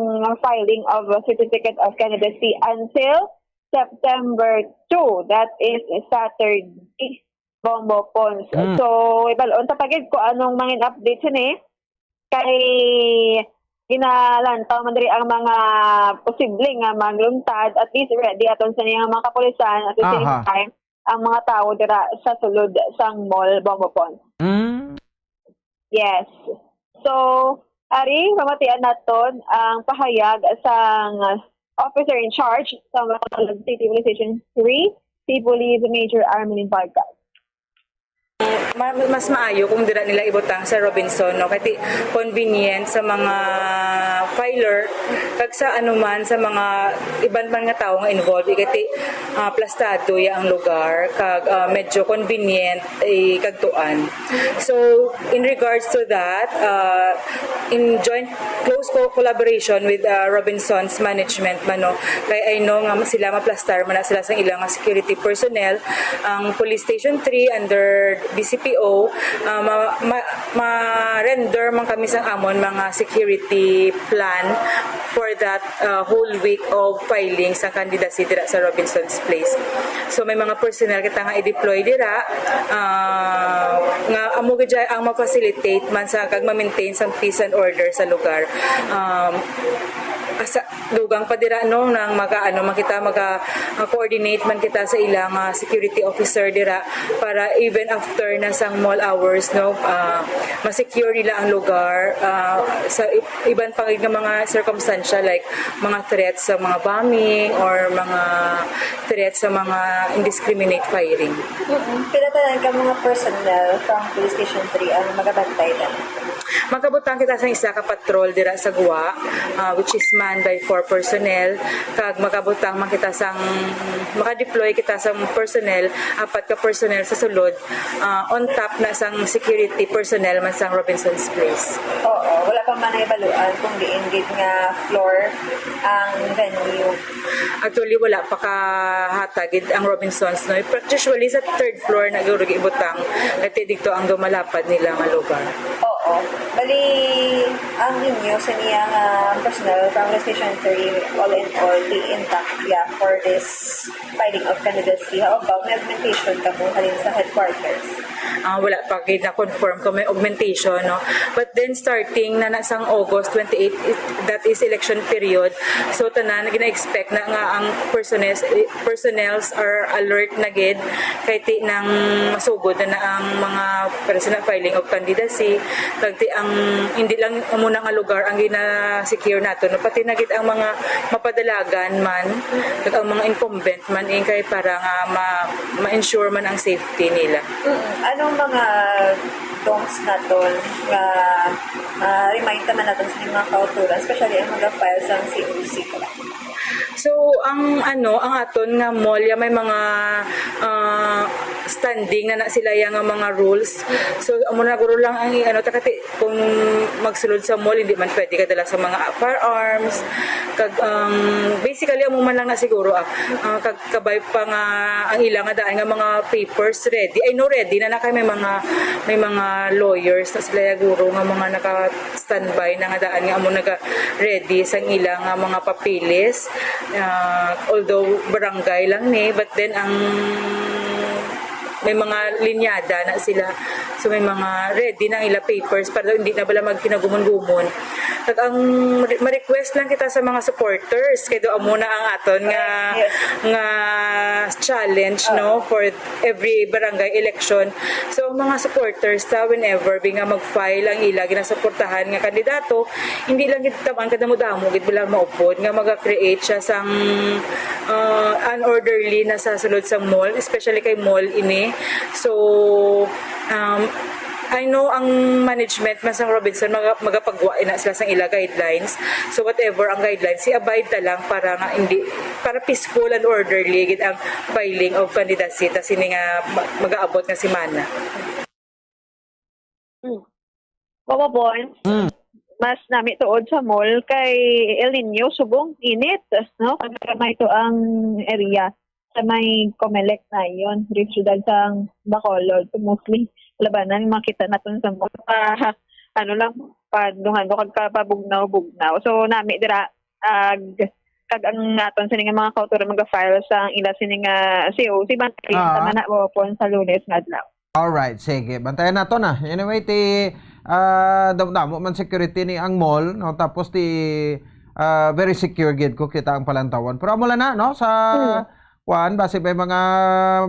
filing of a certificate of candidacy until September two, that is Saturday, Bombo Pons. Mm. So, ibal-on ta pa gid kung anong mangin update sini. Kay ginalantaw man diri ang mga posible nga magluntad, at least ready aton sini nga mga kapulisan, at the same Aha. time, ang mga tawo dira sa sulod sang mall, Bombo Pons. Mm. Yes. So, ari, mamatian naton ang pahayag sang officer in charge sa Bacolod City Police Station three, si Police Major Armelin Vargas. Ma-, mas maayo kung dira nila ibutang sa Robinson, no? Kay ti-, convenient sa mga filer, kag sa anuman, sa mga iban man nga tawo nga involved, kay ti-, ah, plastado ya ang lugar, kag, ah, medyo convenient, eh, kagtuan. So, in regards to that, uh, in joint close co-, collaboration with, uh, Robinson's management man, no, kay I know nga sila maplastar man na sila sang ilang security personnel, ang Police Station three under B C P O, uh, ma-, ma-, ma-render man kami sang amon mga security plan for that, uh, whole week of filing sa candidacy dira sa Robinson's Place. So, may mga personnel kita nga i-deploy dira, ah, nga amo gid ang ma-facilitate man sa kag ma-maintain sang peace and order sa lugar. Um, asa, dugang pa dira, no, nang maka-, ano man kita, maka-, ah, coordinate man kita sa ilang, ah, security officer dira para even after na sang mall hours, no, ah, ma-secure nila ang lugar, ah, sa i-, iban pa gid nga mga circumstantial, like mga threats sa mga bombing or mga threats sa mga indiscriminate firing. Mm-mm. Pila tanan ka mga personnel from Police Station three ang magabantay na? Magkabutang kita sa isa ka patrol dira sa Gwa, ah, which is manned by four personnel. Kag magkabutang man kita sang, makadeploy kita sang personnel, apat ka personnel sa sulod, ah, on top na sang security personnel man sang Robinson's Place. Oo, wala pa man nahibaluan kung diin gid nga floor ang venue. Actually, wala pa kahatag gid ang Robinson's, no? But usually, sa third floor na guro ibutang, kay didto ang dumalapad nila nga lugar. Oo. Bali, ang inyo sa niya nga personnel from the Station three, all in all, di intact, yeah, for this filing of candidacy. How about may augmentation ka mo halin sa headquarters? Ah, wala pa gid na-confirm kung may augmentation, no? But then, starting na, na sang August twenty-eight, it, that is election period. So, tanan, gina-expect na nga ang personnels, personnels are alert na gid kay ti nang masugod na, na ang mga, para sa filing of candidacy, kag ti ang, hindi lang amo na nga lugar ang gina-secure nato, no? Pati na gid ang mga mapadalagan man, kag ang mga incumbent man, eh, kay para nga ma-, ma-ensure man ang safety nila. Mm. Anong mga don'ts naton nga, ah, remind naman naton sa mga kauturan, especially ang mga files ng C O C? So, ang ano, ang aton nga mall, ya may mga, ah, standing na, na sila ya nga mga rules. So, amo na guro lang ang i-, ano, ta kay ti kung magsulod sa mall, hindi man pwede ka dala sa mga firearms. Kag, um, basically, amo man lang na siguro, ah, ah, kag kabay pa nga ang ila nga daan nga mga papers ready. I know ready na na kay may mga, may mga lawyers na sila ya guro nga mga naka-standby na nga daan nga amo naga-ready sang ila nga mga papeles. Ah, although barangay lang ni, but then ang may mga linyada na sila. So, may mga ready na ang ila papers para daw hindi na bala magkinagumon-gumon. Kag ang re-, ma-request lang kita sa mga supporters, kay do amo na ang aton nga, Yes. nga challenge, no, for every barangay election. So, ang mga supporters, ta, whenever bi nga mag-file ang ila ginasuportahan nga kandidato, hindi lang gid taman kadamo-damo gid bala maupod nga maga-create siya sang, ah, unorderly na sa sulod sang mall, especially kay mall ini. So, um, I know ang management man sang Robinson, maga-, magapagwa na sila sang ila guidelines. So, whatever ang guidelines, i-abide ta lang para nga hindi, para peaceful and orderly gid ang filing of candidacy ta sini nga ma-, magaabot nga semana. Mm. Mao ba, Bon? Mm. Mas nami tuod sa mall kay El Niño, subong init, no? Pagkamay to ang area sa may Comelec na yon, diri sa siyudad sang Bacolod. So, mostly, labanan, makita naton sa mall. Pa, ano lang, padungan do kag kapabugnaw-bugnaw. So, nami dira, ag, kag ang aton sini nga mga kauturan maga-file sa ila sini nga C O C, bantay Ah. tama na, o, pon sa Lunes nga adlaw. Alright, sige. Bantayan nato na. Anyway, ti, ah, damo-damo man security ni ang mall, no? Tapos ti, ah, very secure gid ko kita ang Palantawan. Pero amo lang na, no? Sa Hmm. kuan, basi may mga,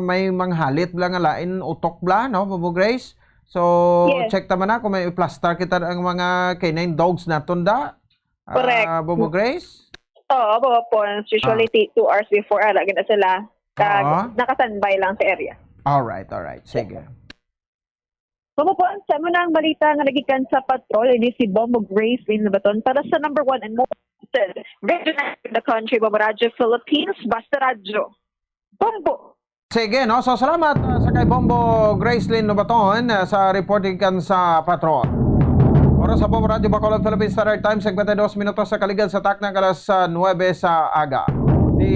may manghalit bala nga lain utok bala, no, Bobo Grace? So, Yes. check ta man na kung may i-plaster kita ang mga canine dogs naton da. Correct. Ah, Bobo Grace? Oo, Bobo Pons. Usually, Ah. ti-, two hours before, ara gid na sila. Kag Oo. naka-standby lang sa area. Alright, alright. Sige. Bobo Pons, sa mo na ang balita nga nagikan sa patrol, ini si Bombo Grace Lynn Labaton para sa number one and most wanted radio in the country, Bombo Radyo Philippines, Basta Radyo. Bombo! Sige, no? So, salamat, ah, sa kay Bombo Gracelyn Lobaton, ah, sa report gikan sa patrol. Oras sa Bombo Radyo Bacolod, Philippine Standard Time, singkwenta y dos minutos sa kaligad sa takna alas, ah, nuebe sa aga. Di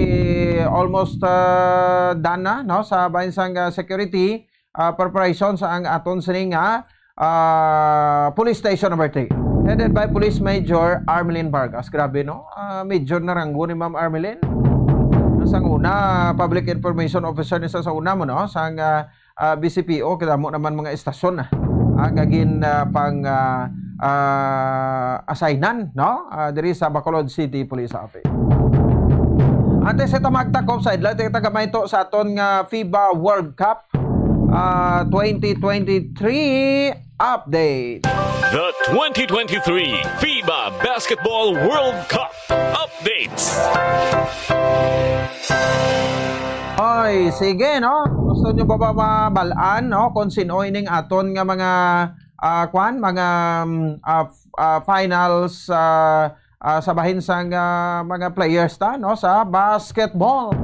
almost, ah, done na, no? Sa bahin sang, ah, security, ah, preparation sa ang aton sining, ah, ah, Police Station Number Three, headed by Police Major Armelin Vargas. Grabe, no? Ah, Major na ranggo ni Ma'am Armelin. Sang una, Public Information Officer ni sa, sa una mo, no? Sang, ah, ah, B C P O, kita mo naman mga estasyon na. Ah, nga gin, ah, pang, ah, ah, assignan, no? Ah, diri sa Bacolod City Police Office. Antes sa ta magtakop sa adlaw, tayo tagamay to sa aton nga FIBA World Cup, ah, twenty twenty-three update. The twenty twenty-three FIBA Basketball World Cup updates. Oy, sige, no? Gusto nyo ba, ba mabalaan, no? Kung sino ining aton nga mga ah, kwan, mga, um, ah, f-, ah, finals, ah, ah, sa bahin sang, ah, mga players ta, no, sa basketball.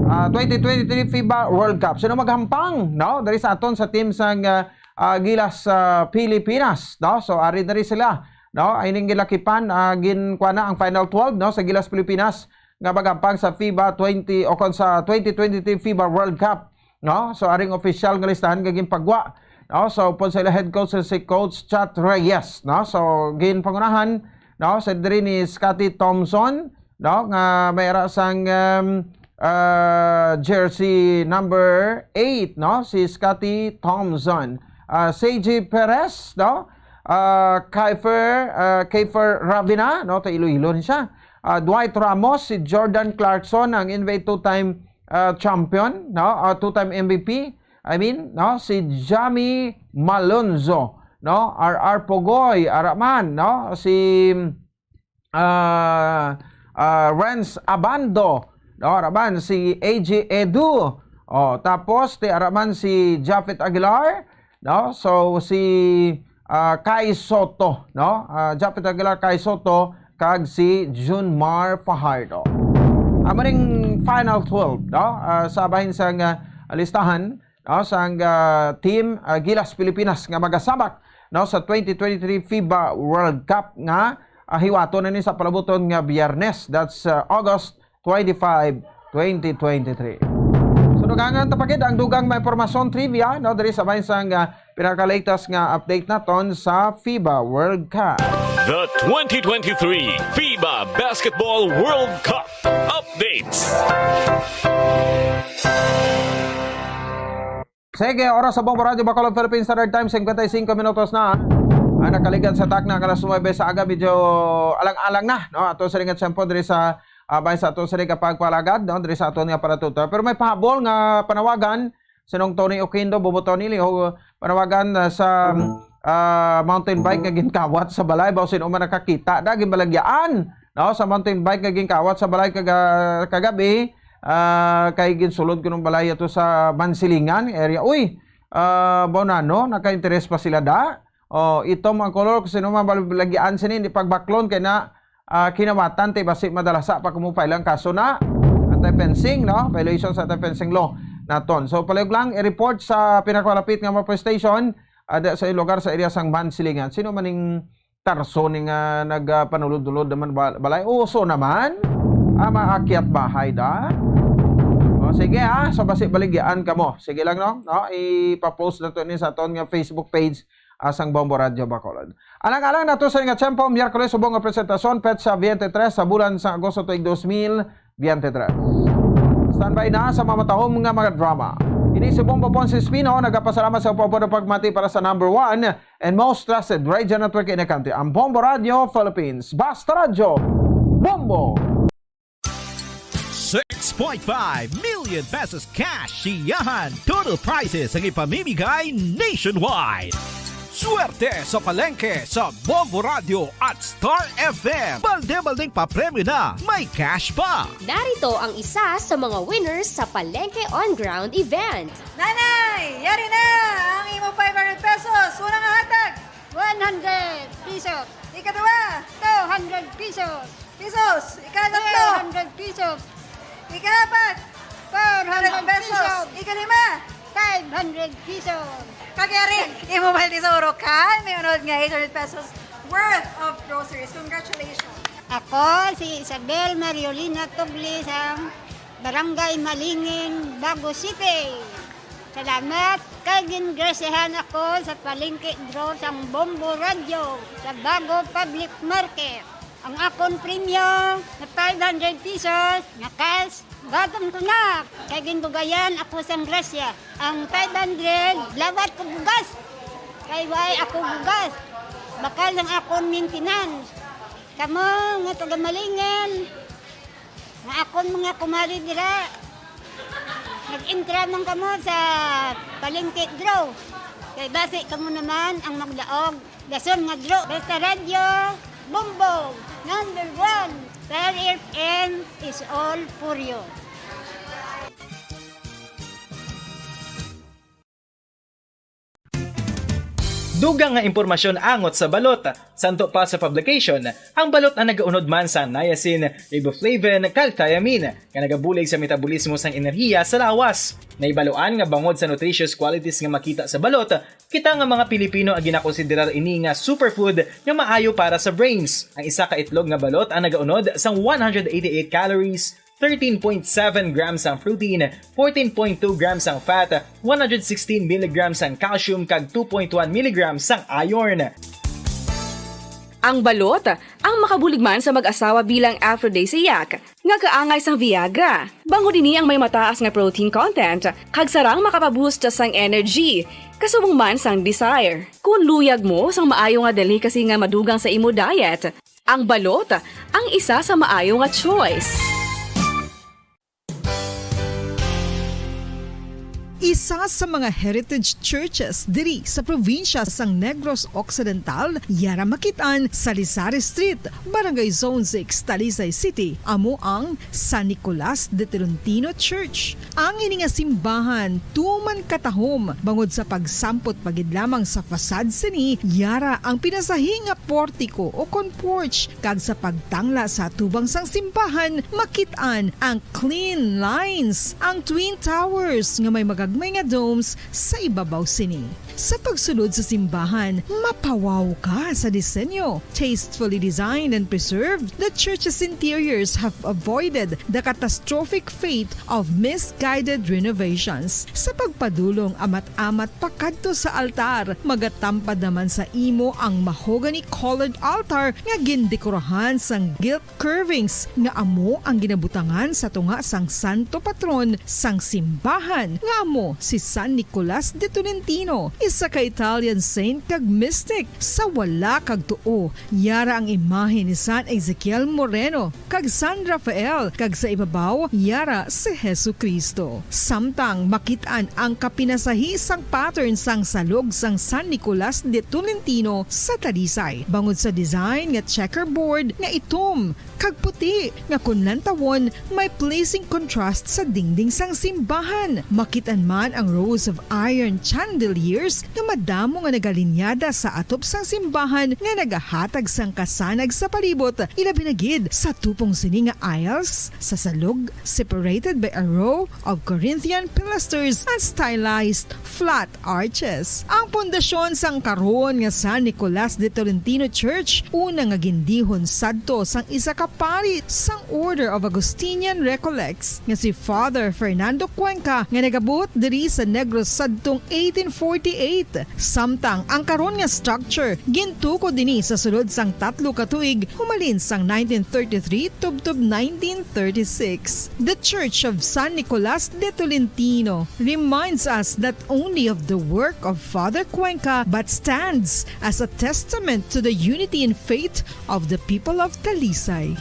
Ah, twenty twenty-three FIBA World Cup. Sino maghampang, no? Diri sa aton sa team sang, ah, ah, Gilas, ah, Pilipinas, no? So, ari na rin sila, no? Ay ning gilakipan, ah, gin-, kuwan na ang Final twelve, no, sa Gilas Pilipinas nga maghampang sa FIBA twenty o kon sa twenty twenty-three FIBA World Cup, no? So, aring official nga listahan nga ginpagwa, no? So, upod sa ila head coach, si Coach Chat Reyes, no? So, ginpangunahan, no, sa diri ni Scottie Thompson, no, nga may ara sang, um, ah, jersey number eight, no, si Scottie Thompson. Ah, C J Perez, no? Ah, Kiefer, ah, Kiefer Ravena, no? Ta Iloilo ni siya. Ah, Dwight Ramos, si Jordan Clarkson, ang N B A two-time, ah, champion, no? Ah, two-time M V P. I mean, no? Si Jami Malonzo, no? R R Pogoy, ara man, no? Si, ah, ah, Renz Abando, no? Ara man, si A J Edu. Oh, tapos, ti ara man si Japhet Aguilar, no? So, si, ah, Kai Soto, no? Ah, Japhet Aguilar, Kai Soto, kag si Junmar Fajardo. Amo ning final twelve, no? Ah, sa bahin sang, ah, listahan, no, sang, ah, team, ah, Gilas Pilipinas nga magasabak, no, sa twenty twenty-three FIBA World Cup nga, ah, hiwaton na ni sa palabuton nga Biyernes. That's, ah, August twenty-five, twenty twenty-three. So, dugangan ta pa gid ang dugang mga impormasyon, trivia, no, diri sa bahin sang, ah, pinakalatest nga update naton sa FIBA World Cup. The twenty twenty-three FIBA Basketball World Cup updates. Sige, oras sa Bombo Radyo Bacolod, Philippine Standard Time, cincuenta y cinco minutos na. Ang nakaligad sa takna nga alas nuebe sa aga, medyo alang-alang na, no? Ato sa ringat tiyempo diri sa, ah, bahin sa ato sa ringat pagpalagad, no? Diri sa aton nga paratuta. Pero may pahabol nga panawagan, sinong Tony Oquindo, Bobo Tony, liho, panawagan, ah, sa, ah, mountain bike nga ginkawat sa balay, baw sino man nakakita na, ginbalagyaan, no? Sa mountain bike nga ginkawat sa balay kaga-, kagabi, ah, kay ginsulod kuno ang balay ato sa Mansilingan area. Uy, ah, baw na, no? Naka-interes pa sila da. Oh, itom ang kolor, kung sino man balagyaan sini, hindi pagbaklon kay na, ah, kinawatan, ti basi madalasa pa kamo file ang kaso na anti-fencing, no? Violation sa anti-fencing law naton. So, palihog lang, i-report sa pinakamalapit nga mga police station, ah, da-, sa lugar sa area sang Mansilingan. Sino man ning tarso ni nga nag, ah, panulod-ulod naman ba-, balay? Uso naman. Ah, maakyat bahay da. O, sige, ah. So, basi baligyaan kamo. Sige lang, no? No? Ipa-post nato ni sa aton nga Facebook page, ah, sang Bombo Radyo Bacolod. Alang-alang nato sa nga tiyempo, Miyerkules, subong nga presentasyon, petsa twenty-three sa bulan sa Agosto tuig dos mil twenty-three. Standby na sa mga matahom nga mga drama. Ini si Bombo Ponce Espino, nagapasalamat sa pagpapamati para sa number one and most trusted radio network in the country, ang Bombo Radio Philippines. Basta Radyo, Bombo! Six point five million pesos cash, siyahan, total prizes ang ipamimigay nationwide. Swerte sa palengke sa Bombo Radio at Star F M. Balde-baldeng papremyo na, may cash pa. Narito ang isa sa mga winners sa Palengke on Ground event. Nanay, yari na ang imo five hundred pesos. Unang hatag, one hundred pesos. Ikaduha, two hundred pesos. Pesos. Ikatatlo, three hundred pesos. Ikaapat, four hundred pesos. Pesos. Ikalima, five hundred pesos. Kag yari, imo mahal tesoro, kan may unod nga eight hundred pesos worth of groceries. Congratulations. Ako si Isabel Mariolina Tubli sa Barangay Malingin, Bago City. Salamat kay gingrasyahan ako sa palengke draw sang Bombo Radyo sa Bago Public Market. Ang akon premyo na five hundred pesos nga cash, gaton ko na kay gindugayan ako sang grasya. Ang five hundred, lawat ko bugas. Kay way ako bugas. Bakal sang akon maintenance. Kamo nga taga Malingin, nga akon mga kumari dira, nag-intra man kamo sa palengke draw. Kay basi kamo naman ang magdaog. Dason nga draw. Basta Radyo, Bombo, number one. Star F M is all for you. Dugang nga impormasyon angot sa balot. Santo pa sa publication, ang balot ang nagaunod man sa niacin, riboflavin, kag thiamine, nga nagabulig sa metabolismo sang enerhiya sa lawas. Nahibaluan nga bangod sa nutritious qualities nga makita sa balot, kita nga mga Pilipino ang ginakonsiderar ini nga superfood nga maayo para sa brains. Ang isa ka itlog nga balot ang nagaunod sang one hundred eighty-eight calories, thirteen point seven grams ang protein, fourteen point two grams ang fat, one hundred sixteen milligrams ang calcium, kag two point one milligrams ang iron. Ang balot, ang makabulig man sa mag-asawa bilang aphrodisiac, nga kaangay sang Viagra. Bangod ini ang may mataas nga protein content, kag sarang makapaboost sang energy, kasubong man sang desire. Kung luyag mo sang maayo nga delicacy nga madugang sa imo diet, ang balot ang isa sa maayo nga choice. Isa sa mga heritage churches diri sa probinsya sang Negros Occidental, yara makit-an sa Lisari Street, Barangay Zone six, Talisay City, amo ang San Nicolas de Tolentino Church. Ang ini nga simbahan tuman katahom bangod sa pagsampot pa gid lamang sa facade sini, yara ang pinasahi nga portiko o kon porch, kag sa pagtangla sa atubang sang simbahan makit-an ang clean lines, ang twin towers nga may magagmay nga domes sa ibabaw sini. Sa pagsulod sa simbahan, mapawaw ka sa disenyo. Tastefully designed and preserved, the church's interiors have avoided the catastrophic fate of misguided renovations. Sa pagpadulong amat-amat pakadto sa altar, magatampad naman sa imo ang mahogany-colored altar nga gindekorahan sang gilt curvings nga amo ang ginabutangan sa tunga sang santo patron sang simbahan, nga amo si San Nicolas de Tolentino, isa ka Italian saint kag mystic. Sa wala kag tuo, yara ang imahe ni San Ezekiel Moreno kag San Rafael, kag sa ibabaw, yara si Jesu-Cristo. Samtang makit-an ang kapinasahi sang pattern sang salog sang San Nicolas de Tolentino sa Talisay, bangod sa design nga checkerboard nga itom kag puti, nga kon lantawon, may pleasing contrast sa dingding sang simbahan. Makit-an man ang rows of iron chandeliers nga madamo nga nagalinyada sa atop sang simbahan nga nagahatag sang kasanag sa palibot, ilabi na gid sa tupong sini nga aisles sa salog, separated by a row of Corinthian pilasters and stylized flat arches. Ang pundasyon sang karon nga San Nicolas de Tolentino Church, una nga gindihon sadto sang isa ka pari sang Order of Augustinian Recollects nga si Father Fernando Cuenca, nga nagabuot diri sa Negros sadtong eighteen forty-eight. Samtang ang karon nga structure gintukod ini sa sulod sang tatlo ka tuig, humalin sang nineteen thirty-three tubtob nineteen thirty-six. The Church of San Nicolas de Tolentino reminds us not only of the work of Father Cuenca, but stands as a testament to the unity in faith of the people of Talisay.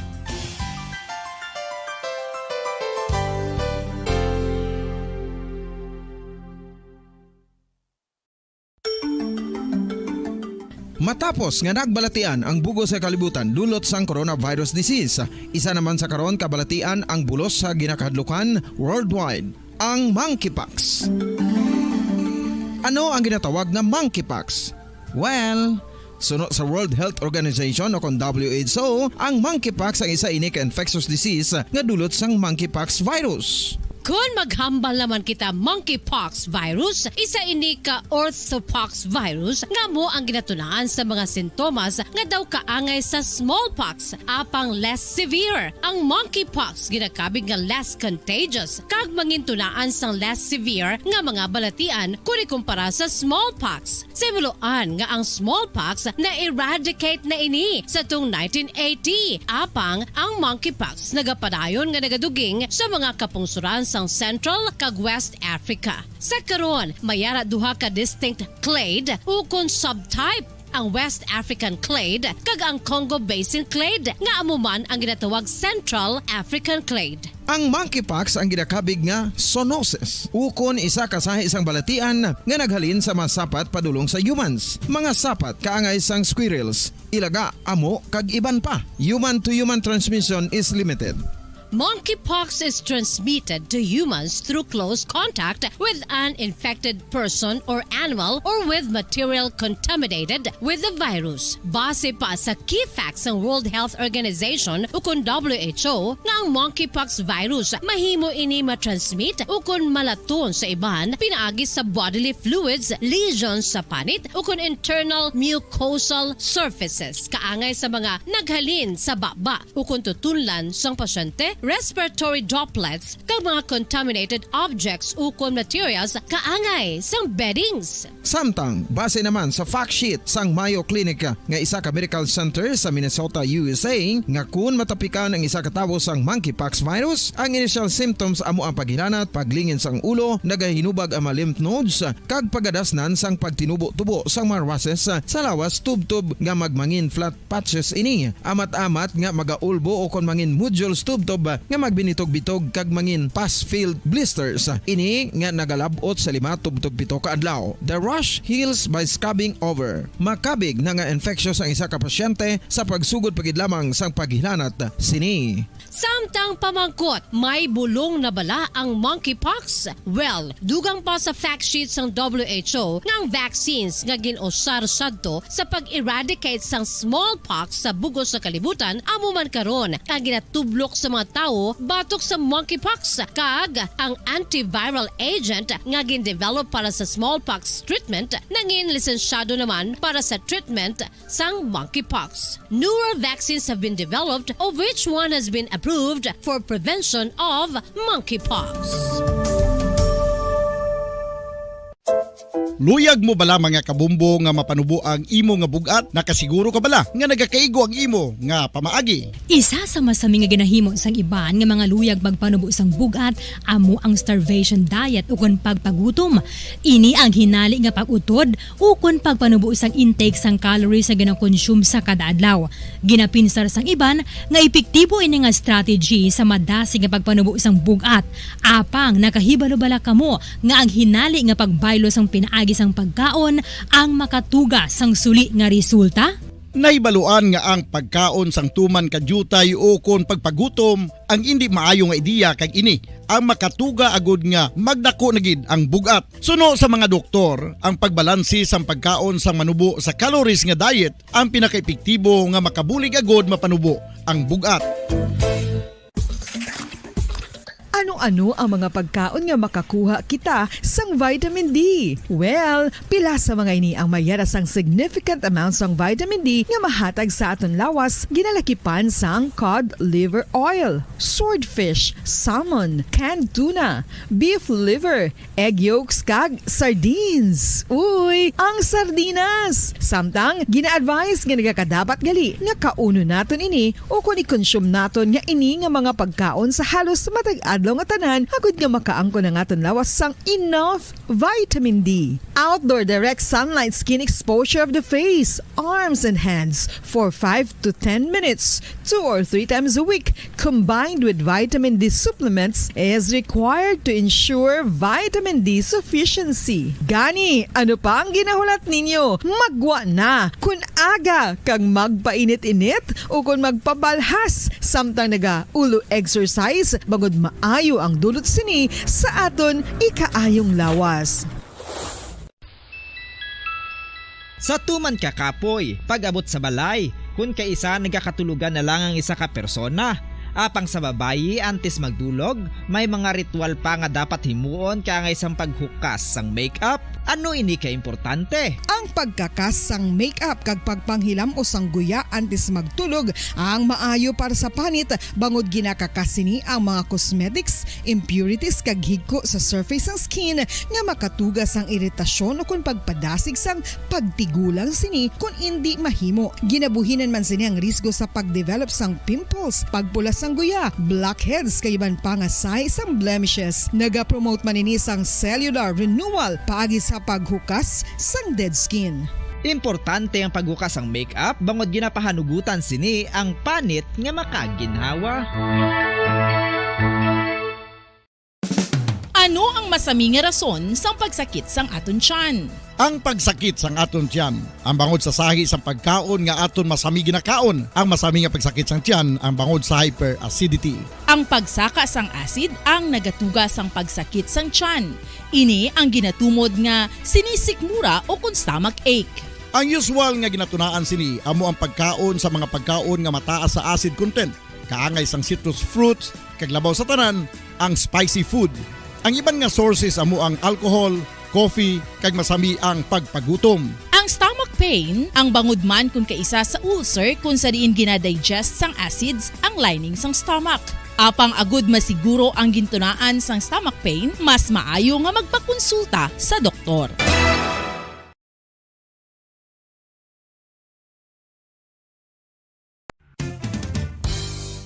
Matapos nga nagbalatian ang bug-os nga kalibutan dulot sang coronavirus disease, isa naman sa karon kabalatian ang bulos sa ginakahadlukan worldwide, ang monkeypox. Ano ang ginatawag nga monkeypox? Well, suno sa World Health Organization o kon W H O, ang monkeypox ang isa ini ka infectious disease nga dulot sang monkeypox virus. Kon maghambal naman kita, monkeypox virus, isa ini ka orthopox virus nga amo ang ginatunaan sa mga sintomas nga daw kaangay sa smallpox, apang less severe. Ang monkeypox ginakabig nga less contagious kag mangintunaan sang less severe nga mga balatian kon ikumpara sa smallpox. Sa himuloan nga ang smallpox na-eradicate na ini sa tong nineteen eighty, apang ang monkeypox nagapadayon nga nagaduging sa mga kapungsoran sang Central kag West Africa. Sa karon, may ara duha ka distinct clade ukon subtype, ang West African clade kag ang Congo Basin clade, nga amo man ang ginatawag Central African clade. Ang monkeypox ang ginakabig nga zoonosis, ukon isa ka sahi sang balatian nga naghalin sa mga sapat padulong sa humans, mga sapat kaangay sang squirrels, ilaga, amo, kag iban pa. Human-to-human transmission is limited. Monkeypox is transmitted to humans through close contact with an infected person or animal or with material contaminated with the virus. Base pa sa key facts sang World Health Organization ukon W H O nga ang monkeypox virus mahimo ini matransmit ukon malaton sa iban pinaagi sa bodily fluids, lesions sa panit ukon internal mucosal surfaces kaangay sa mga naghalin sa baba ukon tutunlan sang pasyente, respiratory droplets, kag mga contaminated objects ukon materials kaangay sang beddings. Samtang, base naman sa fact sheet sang Mayo Clinic nga isa ka medical center sa Minnesota, U S A, nga kun matapikan ang isa ka tawo sang monkeypox virus, ang initial symptoms amo ang paghilanat, paglingin sang ulo, nagahinubag ang mga lymph nodes, kag pagadasnan sang pagtinubo-tubo sang mga rushes sa lawas tubtob nga magmangin flat patches ini. Amat-amat nga magaulbo o kon mangin nodules tubtob nga magbinitog-bitog kag mangin pus-filled blisters. Ini nga nagalab-ot sa lima tubtob pito ka adlaw. The rash heals by scabbing over. Makabig na nga infectious ang isa ka pasyente sa pagsugod pa gid lamang sang paghilanat sini. Samtang pamangkot, may bulong na bala ang monkeypox? Well, dugang pa sa fact sheet sang W H O nga ang vaccines nga gin-usar sadto sa pag-eradicate sang smallpox sa bug-os nga kalibutan amo man karon ang ginatublok sa mga tawo batok sa monkeypox, kag ang antiviral agent nga gin-develop para sa smallpox treatment nangin lisensyado naman para sa treatment sang monkeypox. Newer vaccines have been developed, of which one has been approved for prevention of monkeypox. Luyag mo bala, mga kabumbo, nga mapanubo ang imo nga bug-at? Nakasiguro ka bala nga nagakaigo ang imo nga pamaagi? Isa sa masami nga ginahimo sang iban nga mga luyag magpanubo sang bug-at amo ang starvation diet ukon pagpagutom. Ini ang hinali nga pag-utod ukon pagpanubo sang intake sang calories nga ginakonsume sa kada adlaw. Ginapinsar sang iban nga epektibo ini nga strategy sa madasig nga pagpanubo sang bug-at. Apang nakahibalo bala kamo nga ang hinali nga pagbaylo sang pinaagi sang pagkaon ang makatuga sang suli nga resulta? Nahibaluan nga ang pagkaon sang tuman ka diutay ukon pagpagutom ang indi maayo nga ideya, kag ini ang makatuga agud nga magdako na gid ang bug-at. Suno sa mga doktor, ang pagbalanse sang pagkaon sang manubo sa calories nga diet ang pinakaepektibo nga makabulig agud mapanubo ang bug-at. Ano-ano ang mga pagkaon nga makakuha kita sang vitamin D? Well, pila sa mga ini ang mayara sang significant amount sang vitamin D nga mahatag sa aton lawas, ginalakipan sang cod liver oil, swordfish, salmon, canned tuna, beef liver, egg yolks, kag sardines. Uy, ang sardinas! Samtang, gina-advise nga nagakadapat gali nga kaunon naton ini ukon i-consume naton nga ini nga mga pagkaon sa halos matag adlaw nga tanan, agud nga makaangkon ang aton lawas sang enough vitamin D. Outdoor direct sunlight skin exposure of the face, arms, and hands for five to ten minutes, two or three times a week, combined with vitamin D supplements, is required to ensure vitamin D sufficiency. Gani, ano pa ang ginahulat ninyo? Maggwa na! Kun aga kag magpainit-init ukon magpabalhas samtang naga-ulo exercise, bangod maayo ang dulot sini sa aton ikaayong lawas. Sa tuman ka kapoy, pag-abot sa balay, kun kaisa nagakatulogan na lang ang isa ka persona. Apang sa babayi, antes magdulog, may mga ritual pa nga dapat himuon kaangay sang paghukas sang makeup. Ano ini ka importante? Ang pagkakas sang makeup kag pagpanghilam-os sang guya antes magtulog ang maayo para sa panit, bangod ginakakas sini ang mga cosmetics, impurities, kag higko sa surface sang skin nga makatuga sang iritasyon ukon pagpadasig sang pagtigulang sini kon indi mahimo. Ginabuhinan man sini ang risgo sa pagdevelop sang pimples, pagpula sang guya, blackheads, kag iban pa nga sahi sang blemishes. Nagapromote man ini sang cellular renewal paagi sa paghukas sang dead skin. Importante ang paghukas sang makeup bangod ginapahanugutan sini ang panit nga makaginhawa. Ano ang masami nga rason sang pagsakit sang aton tiyan? Ang pagsakit sang aton tiyan, ang bangod sa sahi sang pagkaon nga aton masami ginakaon. Ang masami nga pagsakit sang tiyan, ang bangod sa hyperacidity. Ang pagsaka sang acid ang nagatuga sang pagsakit sang tiyan. Ini ang ginatumod nga sinisikmura o kon stomach ache. Ang usual nga ginatunaan sini amo ang pagkaon sa mga pagkaon nga mataas sa acid content, kaangay sang citrus fruits, kag labaw sa tanan, ang spicy food. Ang iban nga sources amo ang alcohol, coffee, kag masami ang pagpagutom. Ang stomach pain, ang bangod man kon kaisa sa ulcer kon sa diin ginadigest sang acids ang lining sang stomach. Apang agud masiguro ang gintunaan sang stomach pain, mas maayo nga magpakonsulta sa doktor.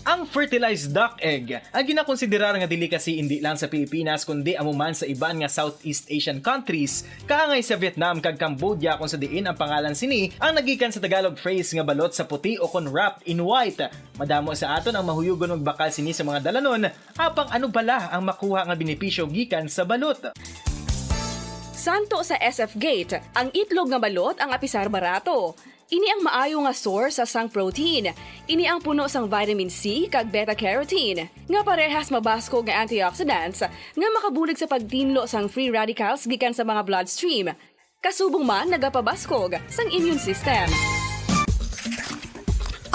Ang fertilized duck egg, ang ginakonsiderar nga delicacy indi lang sa Pilipinas, kundi amo man sa iban nga Southeast Asian countries, kaangay sa Vietnam kag Cambodia, kung sa diin ang pangalan sini ang nagikan sa Tagalog phrase nga balot sa puti o kon wrapped in white. Madamo sa aton ang mahuyugon magbakal sini sa mga dalanon, apang ano bala ang makuha nga benepisyo gikan sa balot? Santo sa S F Gate, ang itlog nga balot ang apisar barato. Ini ang maayo nga source sa sang protein. Ini ang puno sang vitamin C kag beta carotene, nga parehas mabaskog nga antioxidants nga makabulig sa pagtinlo sang free radicals gikan sa mga bloodstream. Kasubong man nagapabaskog sang immune system.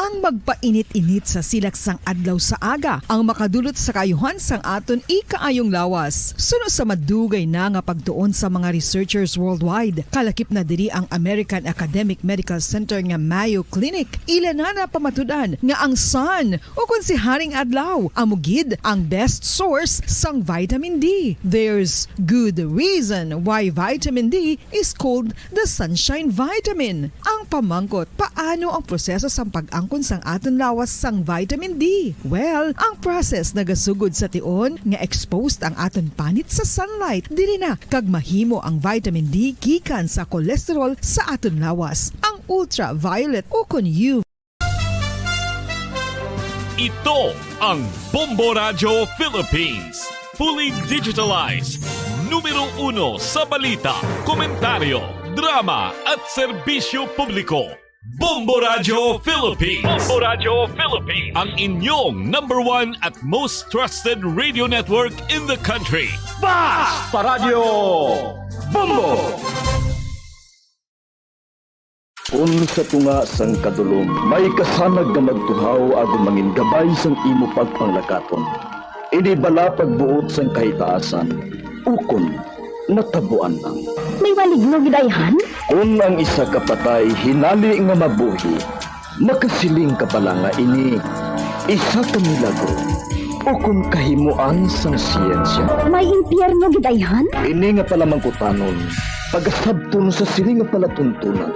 Ang magpainit-init sa silak sang adlaw sa aga ang makadulot sa kaayuhan sang aton ikaayong lawas. Suno sa madugay na nga pagtuon sa mga researchers worldwide, kalakip na diri ang American Academic Medical Center nga Mayo Clinic. Ila na napamatud-an nga ang sun, o kon si Haring Adlaw, amo gid ang best source sang vitamin D. There's good reason why vitamin D is called the sunshine vitamin. Ang pamangkot, paano ang proseso sang pag-angkon sang aton lawas sang vitamin D? Well, ang process nagasugod sa tion nga exposed ang aton panit sa sunlight, diri na kag mahimo ang vitamin D gikan sa cholesterol sa aton lawas. Ang ultraviolet o kon U V Ito ang Bombo Radyo Philippines. Fully digitalized. Numero uno sa balita, komentaryo, drama, at serbisyo publiko. Bombo Radyo Philippines. Bombo Radyo Philippines. Ang inyong number one at most trusted radio network in the country. Basta Radyo Bombo! Kun sa tunga sang kadulom may kasanag nga magtuhaw agud mangin gabay sang imo pagpanglakaton, ini bala pagbuot sang kahitaasan, ukon natabuan lang? May maligno gid ayhan? Kun ang isa ka patay hinali nga mabuhi, makasiling ka bala nga ini isa ka milagro ukon kahimuan sang siyensya? May impyerno gid ayhan? Ini nga palamangkutanon, pagasabton sa sini nga palatuntunan,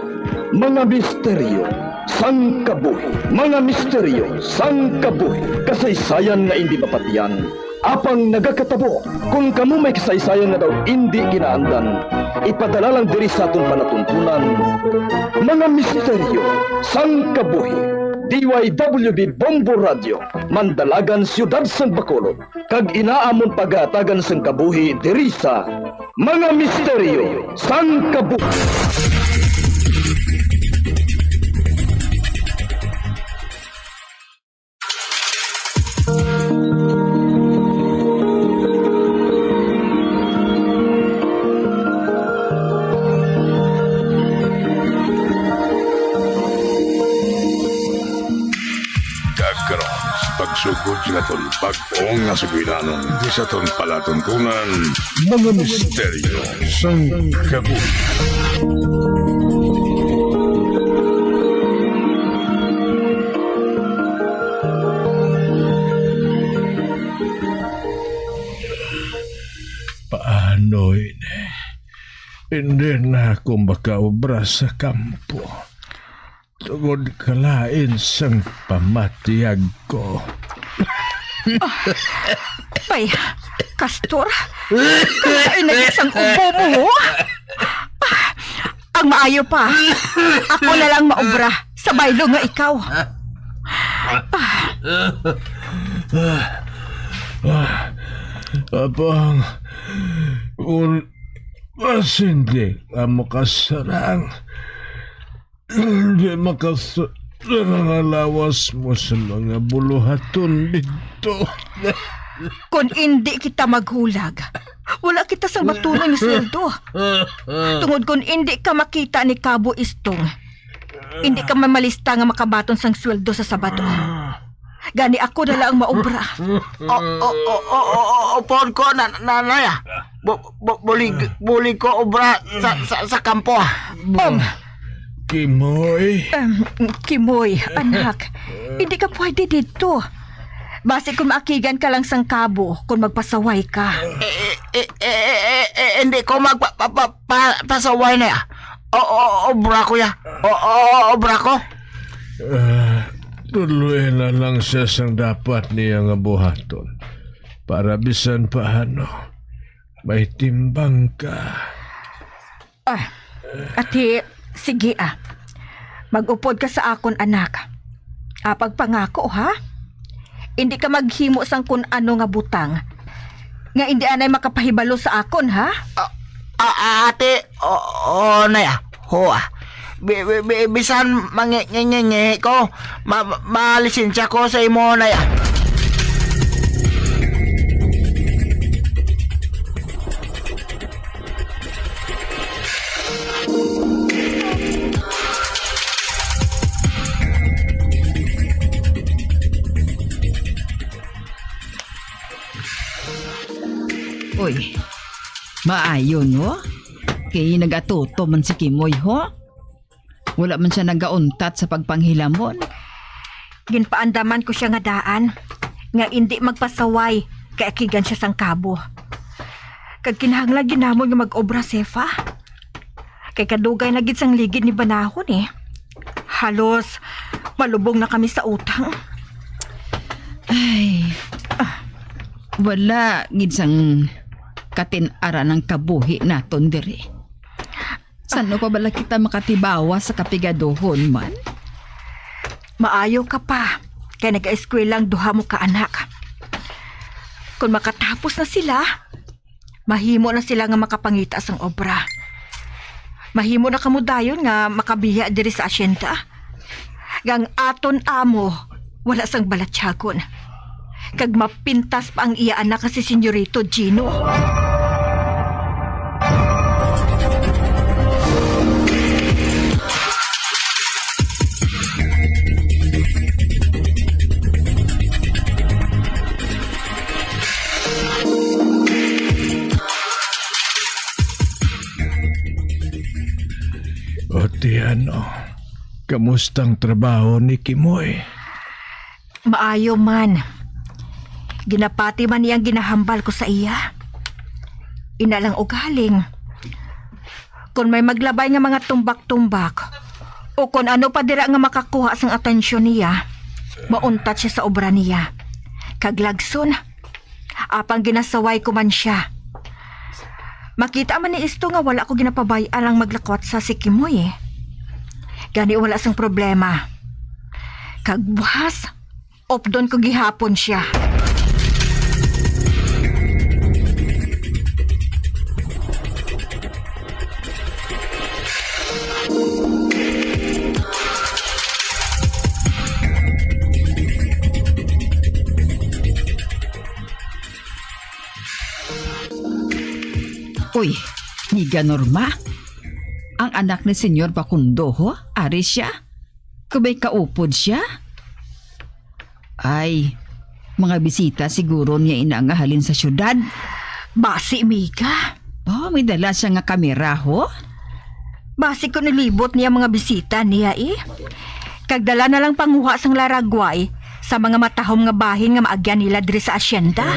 mga misteryo sang kabuhi. Mga misteryo sang kabuhi, kasaysayan nga indi mapatiyan, apang nagakatabo. Kon kamo may kasaysayan nga daw indi ginaandan, ipadala lang diri sa aton palatuntunan, mga misteryo sang kabuhi. D Y W B Bombo Radio, Mandalagan, Siyudad sang Bacolod, kag ina amon pagahatagan sang kabuhi diri sa Mga Misteryo sang Kabuhi. Kag karon, sa pagsugod sa aton bag-o nga sugilanon di sa aton palatuntunan, mga misteryo sang kabuhi. Paano ini? Hindi na ako makaobra sa kampo tungod kalain sang pamatyag ko. Bay, Castor, kalain na gid sang ubo mo, ho? Ang maayo pa, ako na lang maobra sa baylo nga ikaw. Apang, kun Mas hindi ka makasarang. Hindi makasarang ang lawas mo sa mga buluhaton dito. Kon indi kita maghulag, wala kita sang batunon nga sweldo. Tungod kon indi ka makita ni Kabo Istong, indi ka man malista nga makabaton sang sweldo sa Sabado. Gani ako na lang ang maobra. O, o, o, o, o, o, upod ko, na, nanay, ah. Bu-, bu-, bulig, bulig ko obra sa, sa, sa kampo, ah. Um, Kimoy. Um, Kimoy, anak, hindi ka pwede dito. Basi kung maakigan ka lang sang Kabo kung magpasaway ka. Eh, eh, eh, eh, eh, eh, hindi ko magpa-, pa-, pa-, pa-, pasaway na, ah. O, o, obra ko, ya. O, o, o, obra ko. Ah, tuloy na lang siya sang dapat niya nga buhaton. Para bisan paano, may timbang ka. Ah, ati, sige, ah. Mag-upod ka sa akon, anak. Ah, pagpangako, ha? Hindi ka maghimo sang kun ano nga butang nga hindi anay makapahibalo sa akon, ha? Ah, ah, ate, o, o, nay, ah. Ho, ah. Bi-, bi-, bi-, bisan mangi-, ngi-, ngi-, ngi ko, ma-, ma-, malisensya ko sa imo, nay, ah. Uy, maayo, no? Kay nagatuto man si Kimoy, ho? Wala man siya nagauntat sa pagpanghilamon. Ginpaandaman ko siya nga daan, nga indi magpasaway kay akigan siya sang Kabo. Kag kinahanglan gid namon nga mag-obra, Sefa. Kay kadugay na gid sang ligid ni Banahon, eh. Halos malubong na kami sa utang. Ay, ah, wala gid sang katin-aran ang kabuhi naton diri. San-o pa bala kita makatibawa sa kapigaduhon man? Maayo ka pa, kay nag-eskwela ang duha mo ka anak. Kon makatapos na sila, mahimo na sila nga makapangita sang obra. Mahimo na kamo dayon nga makabiya diri sa asyenda. Nga ang aton amo wala sang balatyagon, kag mapintas pa ang iya anak nga si Senyorito Gino. O, ti ano, kamusta ang trabaho ni Kimoy? Maayo man. Ginapati man niya ang ginahambal ko sa iya. Ina lang ugaling, kon may maglabay nga mga tumbak-tumbak, o kon ano pa dira nga makakuha sang atensyon niya, mauntat siya sa obra niya. Kag lagson, apang ginasaway ko man sia. Makita man ni Isto nga wala ko ginapabay-an ang maglakwatsa si Kimoy, eh. Gani wala sang problema. Kag buwas, updon ko gihapon sia. Uy, Miga Norma, ang anak ni Senyor Facundo, ho? Ari sia? Kabay kaupod sia? Ay, mga bisita siguro niya ina nga halin sa syudad. Basi, Miga. Oh, may dala siya nga kamera, ho? Basi ko nilibot niya mga bisita niya, eh. Kag dala na lang panguha sang laragway sa mga matahom nga bahin nga maagyan nila diri sa asyenda.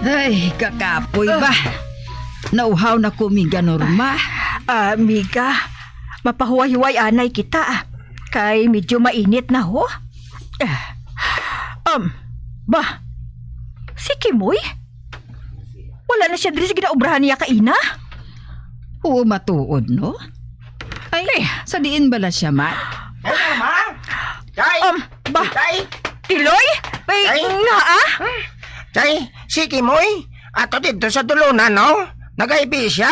Ay, kakapoy ba? Ah. Nauhaw na ko, Miga Norma. Ah, Miga, mapahuway-huway anay kita, ah. Kay medyo mainit na, ho. Ah, um, ba, si Kimoy? Wala na siya diri sa ginaobrahan niya kaina? Oo, matuod, no? Ay, Eh. sa diin bala siya, Mark? Ay, ma! Day! Um, ba? Day! Iloy? Ay, Day! nga, ah? Day, si Kimoy, ato dito sa dulunan, no? Nagaibi siya.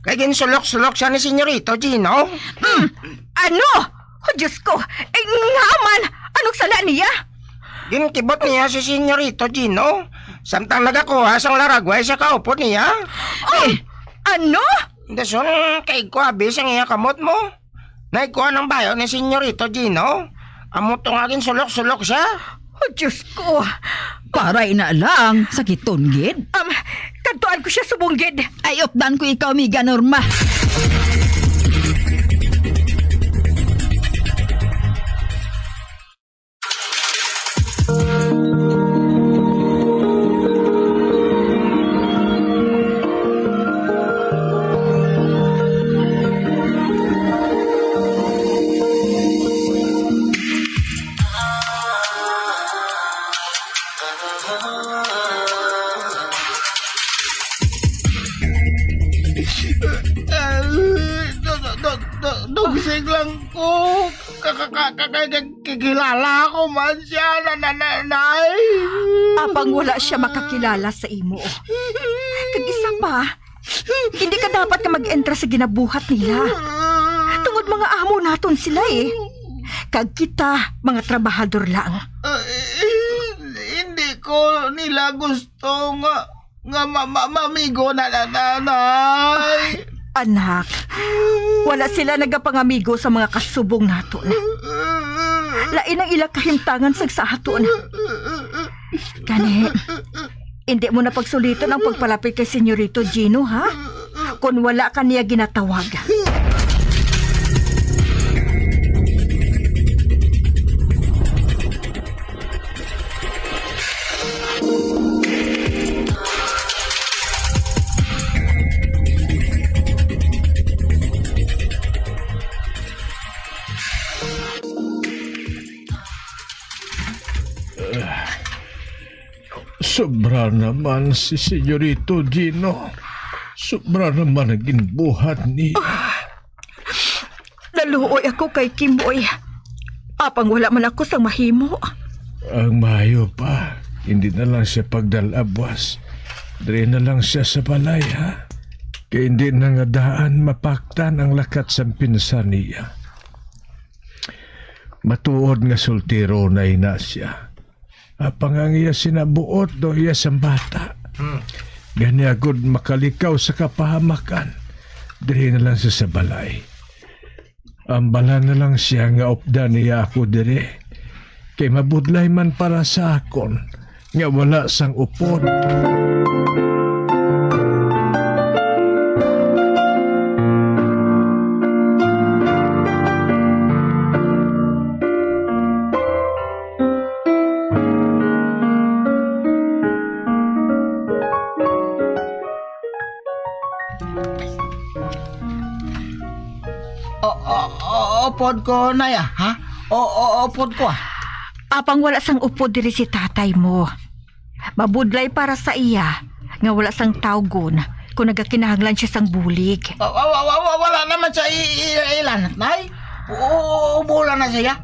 Kay ginsulok-sulok siya ni Senyorito Gino. Hmm, ano? Oh, Diyos ko! Eh, nga man! Anong sala niya? Ginkibot niya si Senyorito Gino, samtang nagakuha sang laragway sa kaupod niya. Oh, Eh. ano? Dason, kay ko abi sang iya kamot mo. Naigkuha ng bayo ni Senyorito Gino. Amo to nga ginsulok-sulok siya. Oh, Diyos ko! Paray na lang, sakiton gid. Um, kadtuan ko siya subong gid. Ay, updan ko ikaw, Miga Norma. Ay, do, do, do, do, dogsing lang ko. Ka-, ka-, ka-, ka-, ka-, kakilala ko man siya, na, na, na, nay. Apang wala siya makakilala sa imo. Kag isa pa, hindi ka dapat ka mag-entra sa ginabuhat nila. Tungod mga amo naton sila, eh. Kag kita, mga trabahador lang. Ah, eh, hindi ko nila gusto nga, nga ma-, ma-, mamigo na, na, na, nay. Anak, wala sila nagapangamigo sa mga kasubong naton. Lain ang ila kahimtangan sang sa aton. Gani, hindi mo na pagsuliton ang pagpalapit kay Senyorito Gino, ha? Kon wala ka niya ginatawag. Sobra naman si Senyorito Gino. Sobra naman ang ginbuhat niya. Naluoy ako kay Kimoy. Apang wala man ako sang mahimo. Ang maayo pa, hindi na lang siya pagdal-a buas. Diri na lang siya sa balay, ha? Kay hindi na nga daan mapaktan ang lakat sang pinsan niya. Matuod nga soltero na ina siya. Apang ang iya sinabuot do iya sang bata. Hmm. Gani agud makalikaw sa kapahamakan, diri na lang sa, sa balay. Ambala na lang siya nga updan niya ako diri. Kay mabudlay man para sa akon nga wala sang upod. O, o, o, upod ko, Nay, ah, ha? O, o, upod ko, ah. Apang wala sang upod diri si tatay mo. Mabudlay para sa iya nga wala sang tawgon kung nagakinahanglan siya sang bulig. Wa-, wa-, wa-, wa-, wa-, wala naman sa i-, i-, ilan, Nay. U-, u-, ubulan na siya.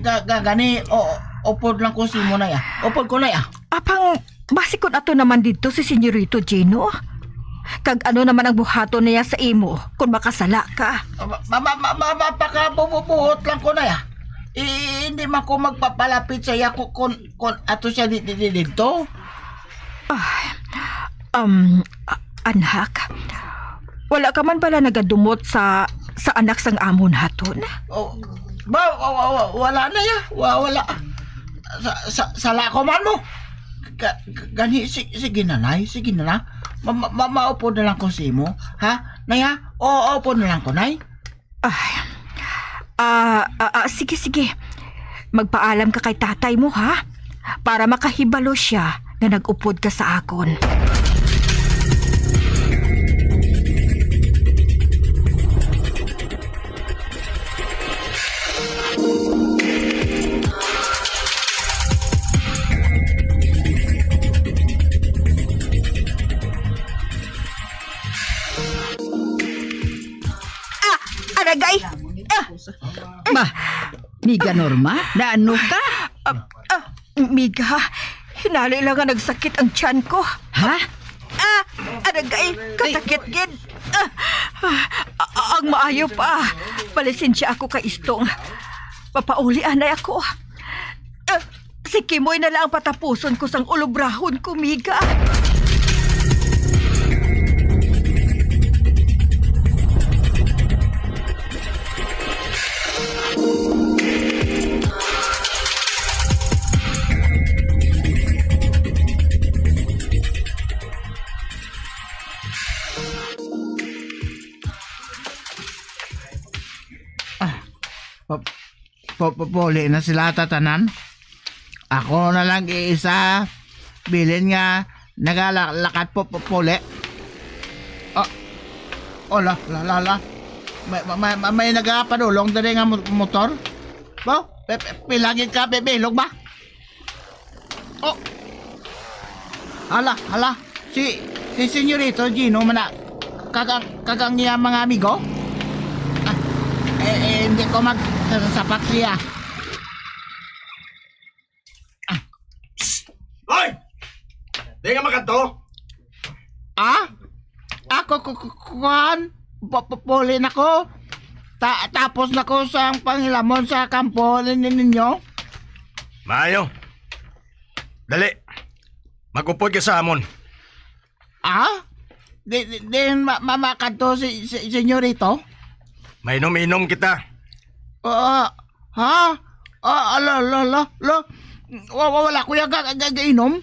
Ga-, ga-, gani, o, upod lang ko sa imo, Nay, ah. Upod ko, Nay, ah. Apang, basi kun ato naman didto si Senyorito Gino, kag ano naman ang buhaton niya sa imo kun makasala ka? Ma-, ma-, ma-, ma-, ma-, mapakabububuot lang ko, Nay, ah. I-, hindi man ko magpapalapit sa iya ku-, kun, kun ato siya di, di, di, didto. Ah, um, a-, anak, wala ka man bala nagadumot sa, sa anak sang amo naton? Oh, ba, wa-, wa-, wa-, wala na ya. Wa-, wala. Sa, sa, sala ko man mo. Ga-, ga-, gani, si-, sige na, Nay. Sige na, na. Ma-, ma-, ma-, maupod na lang ko sa imo. Ha? Nay, ha? O, upod na lang ko, Nay. Ay. Ah, ah, ah, sige, sige. Magpaalam ka kay tatay mo, ha? Para makahibalo siya nga nag-upod ka sa akon. Bah, Miga Norma, naano ka? Ah, ah, Miga, hinali lang nga nagsakit ang tiyan ko. Ha? Ah, aragay, kasakit gid. Ah, ah, ang maayo pa, palisensya ako kay Istong. Papauli anay ako. Ah, si Kimoy na lang ang patapuson ko sang ulubrahon ko, Miga. Ah, pa-, pa-, pa-, puli na sila tatanan. Ako na lang iisa, bilin nga nagalakat po, po, puli. Ah, oh, la, la, la, la. May, may, may, may nagapadulong diri nga mo-, motor? Ba? Pe-, pe-, pila gid ka, be-, bilog ba? Oh. Hala, hala. Si, si Senyorito Gino man na, kag ang, kag ang iya mga amigo? Ah, eh, eh, hindi ko magsasapak siya. Hoy! Di nga makanto? Ah? Ako, ku-, ku-, kuwan? Pa-, pa-, puli na ko. Ta-, tapos na ko sa pangilamon sa kampo ni-, ni-, ninyo. Maayo. Dali. Mag-upod ka sa amon. Ah? Di, di, di ma-, ma-, makadto si, si, senyorito? Mainom-inom kita. Ah, ha? Ah, ala, ala, ala, ala. Wa-, wa-, wala ko ya ga-, ga-, gainom.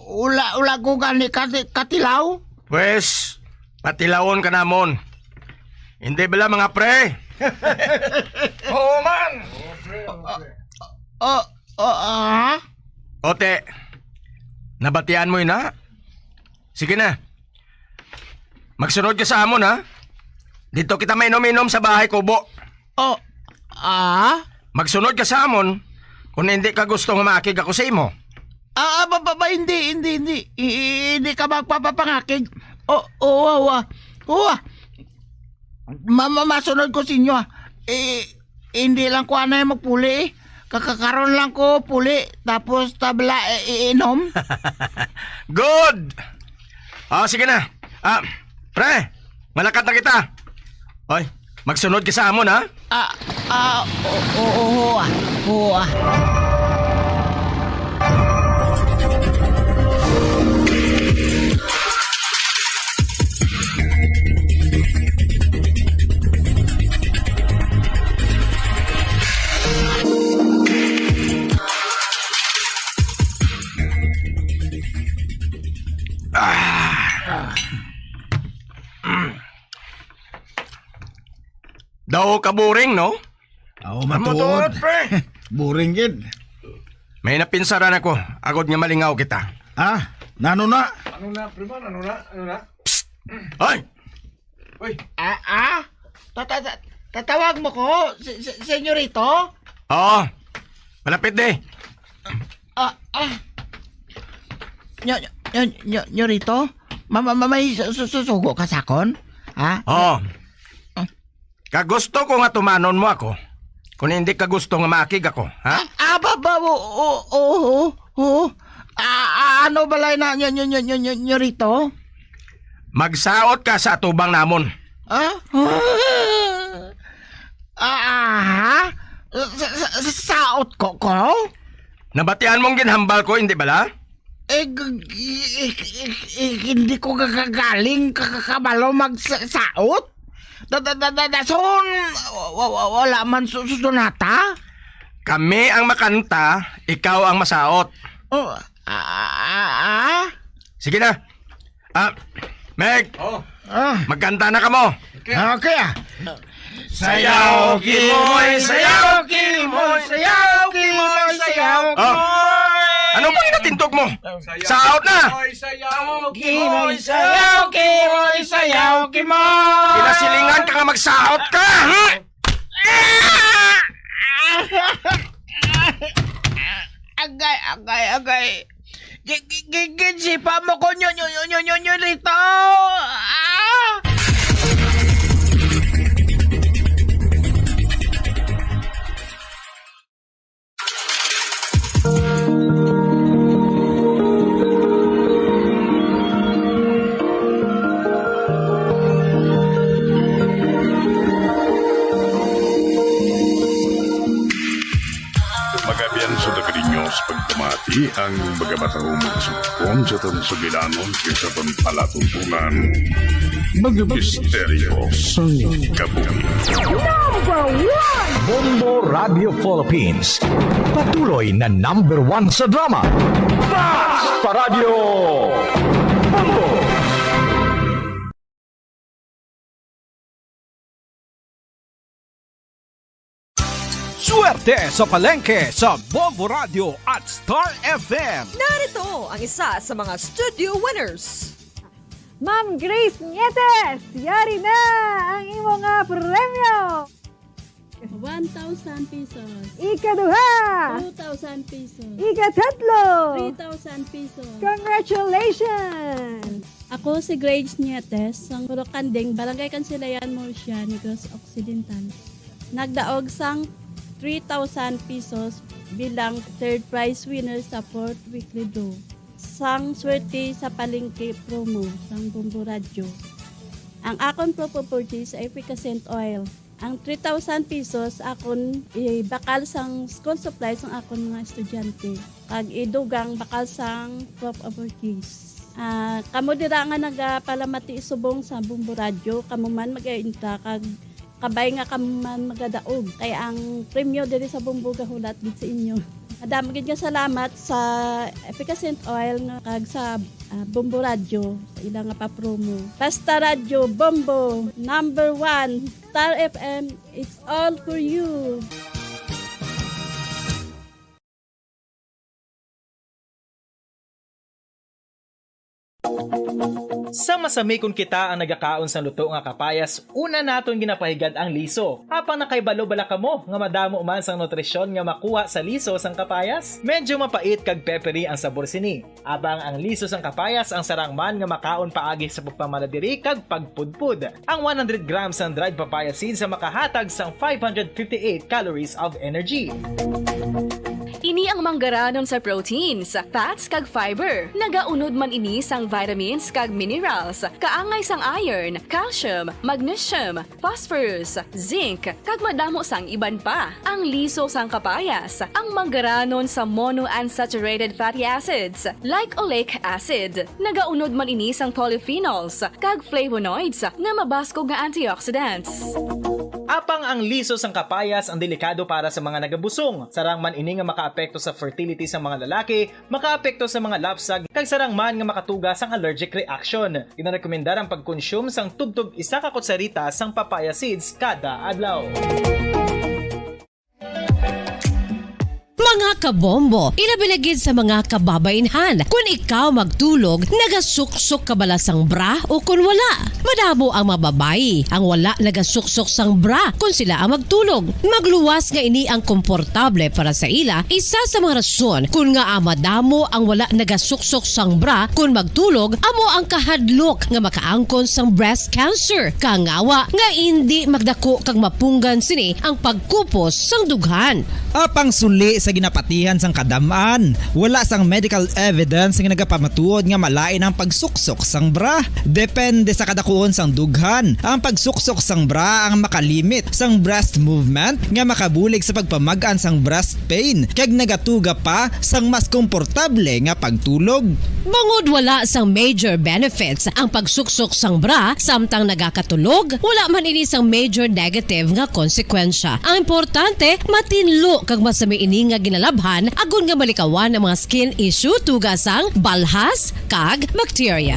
Wala, wala ko gani kati-, katilaw. Pwes, patilawon ka namon. Hindi bala, mga pre? Oo man. Ah, ah, ah. Ote, nabatian mo yun, ha? Sige na. Magsunod ka sa amon, ha? Dito kita mainom-inom sa bahay kubo. Oh, ah? Magsunod ka sa amon kung hindi ka gusto nga maakig ako sa imo. Ah, ah, ba, ba, ba, hindi, hindi, hindi. I-, i-, hindi ka magpapapangakig. Oh, oh, oh, ah. Oh, ah. Ma-, ma-, masunod ko sa inyo, ah. Eh, hindi lang ko anay magpuli, eh. Kakakaron lang ko puli, tapos tabla, eh, iinom. Good! Ah, sige na. Ah, pre, malakat na kita. Oy, magsunod ka sa amon, ha? Ah, ah, o-, o-, oo, ah. Oo, ah. Ah. Daw ka boring, no? Aw, matuod. Matuod, pre. Boring gid. May napinsaran ako, agod nga malingaw kita. Ah, nano na? Ano na, pre man? Ano na? Ano na? Psst! Ay! Uy! Ah, ah? Tata-, ta-, tatawag mo ko, si, si, senyorito? Oo. Malapit di. Ah, ah. Nyo, nyo, nyo, nyo, nyorito? Ma-, ma-, ma-, may su-, su-, susugo ka sa akon? Ha? Oo. Ah. Kag gusto ko nga tumanon mo ako, kung hindi ka gusto nga maakig ako, ha? Ah, ah, ba, ba, o, o, o, o, o. Ah, ah, ano balay na nyo, nyo, nyo, nyo, nyo, nyorito? Magsaot ka sa atubang namon. Ah? Ah, ah, ha? Sa, sa, sa, saot ko, ko? Nabatian mong ginhambal ko, hindi bala? Eh, g-, g-, eh, eh, eh, hindi ko gagagaling ka-, ka-, kabalo magsaot. Da-, da-, da-, da-, dason, wa-, wa-, wa-, wala man su-, su-, sunata. Kami ang makanta, ikaw ang masaot. Oh, ah, ah, ah. Sige na. Ah, Meg, Oh. Ah, magkanta na kamo. Okay. Ah, okay, ah. Sayaw, Kimoy, sayaw, Kimoy, sayaw, Kimoy, sayaw, Oh. Kimoy. Ano bang inatindog mo? Sayaw, Saot na. Kimoy, sayaw, Kimoy, sayaw, Kimoy, sayaw, Kimoy. Kinasilingan ka nga magsaot ka, hmm? Agay, agay, agay. Gi-, gi-, gi-, ginsipa mo ko, nyo, nyo, nyo, nyo, nyo, nyo, dito. Ah! Sa pagpamati ang mga matahong magsugpon sa atong sugilanon kag sa atong palatuntunan, mga misteryo sang kabuhi. Number one! Bombo Radio Philippines. Patuloy na number one sa drama. Basta Radyo Bombo! Swerte sa palengke sa Bombo Radio at Star F M. Narito ang isa sa mga studio winners. Ma'am Grace Nietes, yari na ang imo nga premyo! One thousand pesos. Ikaduha! Two thousand pesos. Ikatatlo! Three thousand pesos. Congratulations! Ako si Grace Nietes, sang Purok Kanding, Barangay Kansilayan, Murcia, Negros Occidental. Nagdaog sang three thousand pesos bilang third prize winner sa fourth weekly draw sang Swerte sa Palengke promo sang Bombo Radyo. Ang akon proof of purchase ay Efficascent Oil. Ang three thousand pesos akon ibakal sang school supplies sang akon mga estudyante, kag idugang bakal sang proof of purchase. Ah, kamo dira nga nagapalamati subong sa Bombo Radyo, kamo man mag-ainta kag kabay nga kamo man magadaog, kay ang premyo diri sa Bombo gahulat gid sa inyo. Madamo gid nga salamat sa Efficascent Oil nga kag sa, ah, Bombo Radyo sa ila nga pa-promo. Basta Radyo, Bombo, number one, Star F M, it's all for you. Sa masami kon kita ang nagakaon sang luto nga kapayas, una naton ginapahigad ang liso. Apang nakahibalo bala kamo nga madamo man sang nutrisyon nga makuha sa liso sang kapayas? Medyo mapait kag peppery ang sabor sini. Apang ang liso sang kapayas ang sarang man nga makaon paagi sa pagpamala diri kag pagpudpod. Ang one hundred grams sang dried papaya seeds ang makahatag sang five hundred fifty-eight calories of energy. Ini ang manggaranon sa proteins, fats, kag fiber. Nagaunod man ini sang vitamins kag minerals, kaangay sang iron, calcium, magnesium, phosphorus, zinc, kag madamo sang iban pa. Ang liso sang kapayas, ang manggaranon sa monounsaturated fatty acids, like oleic acid. Nagaunod man ini sang polyphenols kag flavonoids nga mabaskog nga antioxidants. Apang ang liso sang kapayas ang delikado para sa mga nagabusong. Sarang man ini nga makaapekto sa fertility sa mga lalaki, makaapekto sa mga lapsag, kag sarang man nga makatuga sang allergic reaction. Ginarekomendar ang pagkonsume sang tubtob isa ka kutsarita sang papaya seeds kada adlaw. Mga kabombo, ilabi na gid sa mga kababainhan, kun ikaw magtulog, nagasuksok ka bala sang bra o kun wala? Madamo ang mga babayi ang wala nagasuksok sang bra kun sila ang magtulog. Magluwas nga ini ang komportable para sa ila, isa sa mga rason kun ngaa madamo ang wala nagasuksok sang bra kun magtulog amo ang kahadlok nga makaangkon sang breast cancer, kangawa nga indi magdako kag mapunggan sini ang pagkupos sang dughan. Apang suli sa ginapatihan sang kadam-an, wala sang medical evidence nga nagapamatuod nga malain ang pagsuksok sang bra. Depende sa kadakuon sang dughan, ang pagsuksok sang bra ang makalimit sang breast movement nga makabulig sa pagpamag-an sang breast pain kag nagatuga pa sang mas komportable nga pagtulog. Bangod wala sang major benefits ang pagsuksok sang bra samtang nagakatulog, wala man ini sang major negative nga konsekwensya. Ang importante, matinlo kag masami ini nga ginalabhan agod nga malikawan ang mga skin issue tuga sang balhas kag bakterya.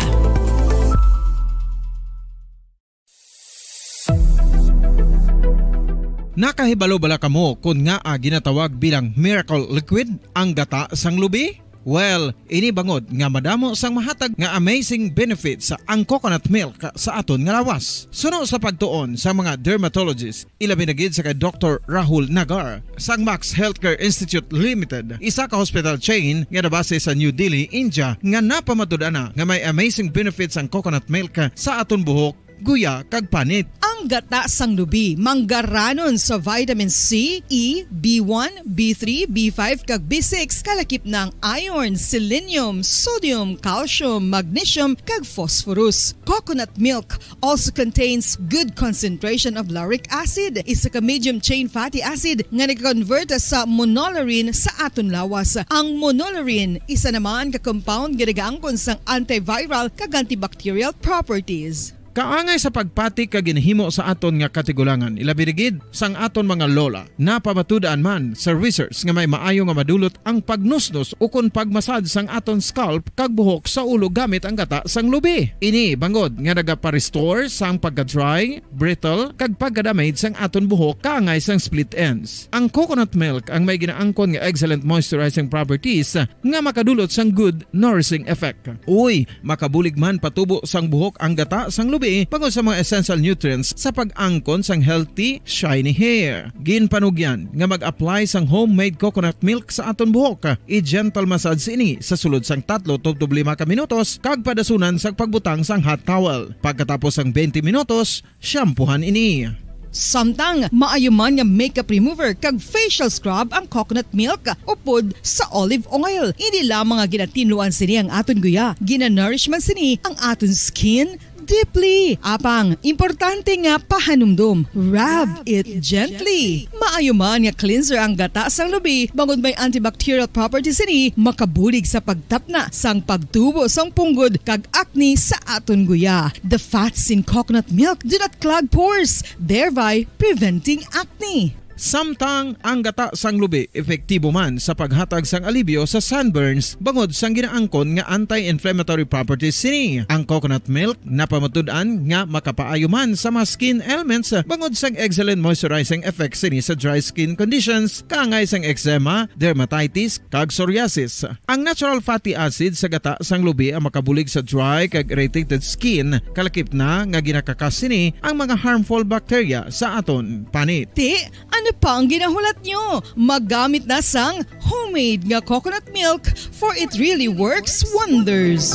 Nakahibalo bala kamo kon ngaa ginatawag bilang miracle liquid ang gata sang lubi? Well, ini bangod nga madamo sang mahatag nga amazing benefits ang coconut milk sa aton nga lawas. Suno sa pagtuon sa mga dermatologist, ilabi na gid sa kay Doktor Rahul Nagar sang Max Healthcare Institute Limited, isa ka hospital chain nga nabase sa New Delhi, India, nga napamatud-an na nga may amazing benefits ang coconut milk sa aton buhok guya, kag panit. Ang gata sang lubi manggaranon sa vitamin C, E, B one, B three, B five, kag B six, kalakip na ang iron, selenium, sodium, calcium, magnesium, kag phosphorus. Coconut milk also contains good concentration of lauric acid, isa ka medium chain fatty acid nga nag-convert sa monolaurin sa aton lawas. Ang monolaurin isa naman ka compound nga nagaangkon sang antiviral kag antibacterial properties. Kaangay sa pagpati kag ginahimo sa aton nga katigulangan, ilabi na gid sang aton mga lola. Napamatud-an man sa research nga may maayo nga madulot ang pagnusnos ukon pagmasad sang aton scalp kag buhok sa ulo gamit ang gata sang lubi. Ini bangod nga nagapa-restore sang pagka-dry, brittle, kag pagka-damage sang aton buhok kaangay sang split ends. Ang coconut milk ang may ginaangkon nga excellent moisturizing properties nga makadulot sang good nourishing effect. Uy, makabulig man patubo sang buhok ang gata sang lubi bangod sa mga essential nutrients sa pag-angkon sang healthy, shiny hair. Ginpanugyan nga mag-apply sang homemade coconut milk sa aton buhok. I-gentle massage ini sa sulod sang tatlo tubtob lima ka minutos kag padasunan sang pagbutang sang hot towel. Pagkatapos sang twenty minutos, shampoohan ini. Samtang maayo man nga makeup remover kag facial scrub ang coconut milk upod sa olive oil. Hindi lamang nga ginatinluan sini ang aton guya, ginanourish man sini ang aton skin deeply. Apang importante nga pahanumdom, rub it gently. Maayo man nga cleanser ang gata sang lubi bangod may antibacterial properties sini, makabulig sa pagtapna sang pagtubo sang punggod kag acne sa aton guya. The fats in coconut milk do not clog pores, thereby preventing acne. Samtang ang gata sang lubi epektibo man sa paghatag sang alibyo sa sunburns bangod sang ginaangkon nga anti-inflammatory properties sini. Ang coconut milk napamatud-an nga makapaayo man sa mga skin ailments bangod sang excellent moisturizing effects sini sa dry skin conditions, kaangay sang eczema, dermatitis, kag psoriasis. Ang natural fatty acid sa gata sang lubi ang makabulig sa dry kag irritated skin, kalakip na nga ginakakas sini ang mga harmful bacteria sa aton panit. Ti, ano pa ang ginahulat nyo? Magamit na sang homemade nga coconut milk, for it really works wonders.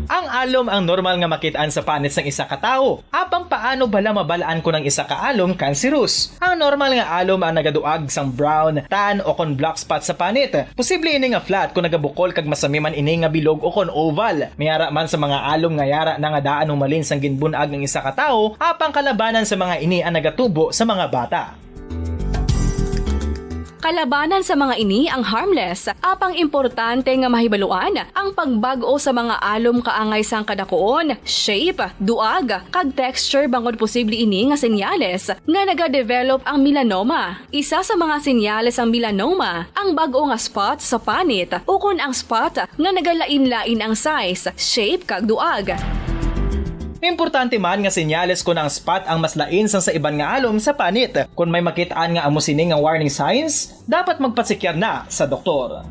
Ang alom ang normal nga makit-an sa panit sang isa ka tawo. Apang paano bala mabal-an kon ang isa ka alom kanserus? Ang normal nga alom ang nagaduag sang brown, tan, o kon black spot sa panit. Posible ini nga flat kon nagabukol kag masami man ini nga bilog o kon oval. May ara man sa mga alom nga yara na nga daan humalin sang ginbun-ag ang isa ka tawo, apang kalabanan sa mga ini ang nagatubo sa mga bata. Kalabanan sa mga ini ang harmless, apang importante nga mahibaluan ang pagbag-o sa mga alom kaangay sang kadakuon, shape, duag, kag texture bangod posible ini nga senyales nga nagadevelop ang melanoma. Isa sa mga senyales sang melanoma ang bag-o nga spot sa panit ukon ang spot nga nagalain-lain ang size, shape, kag duag. Importante man nga senyales kon ang spot ang mas lain sang sa iban nga alom sa panit. Kon may makit-an nga amo sini nga warning signs, dapat magpatsikyar na sa doktor.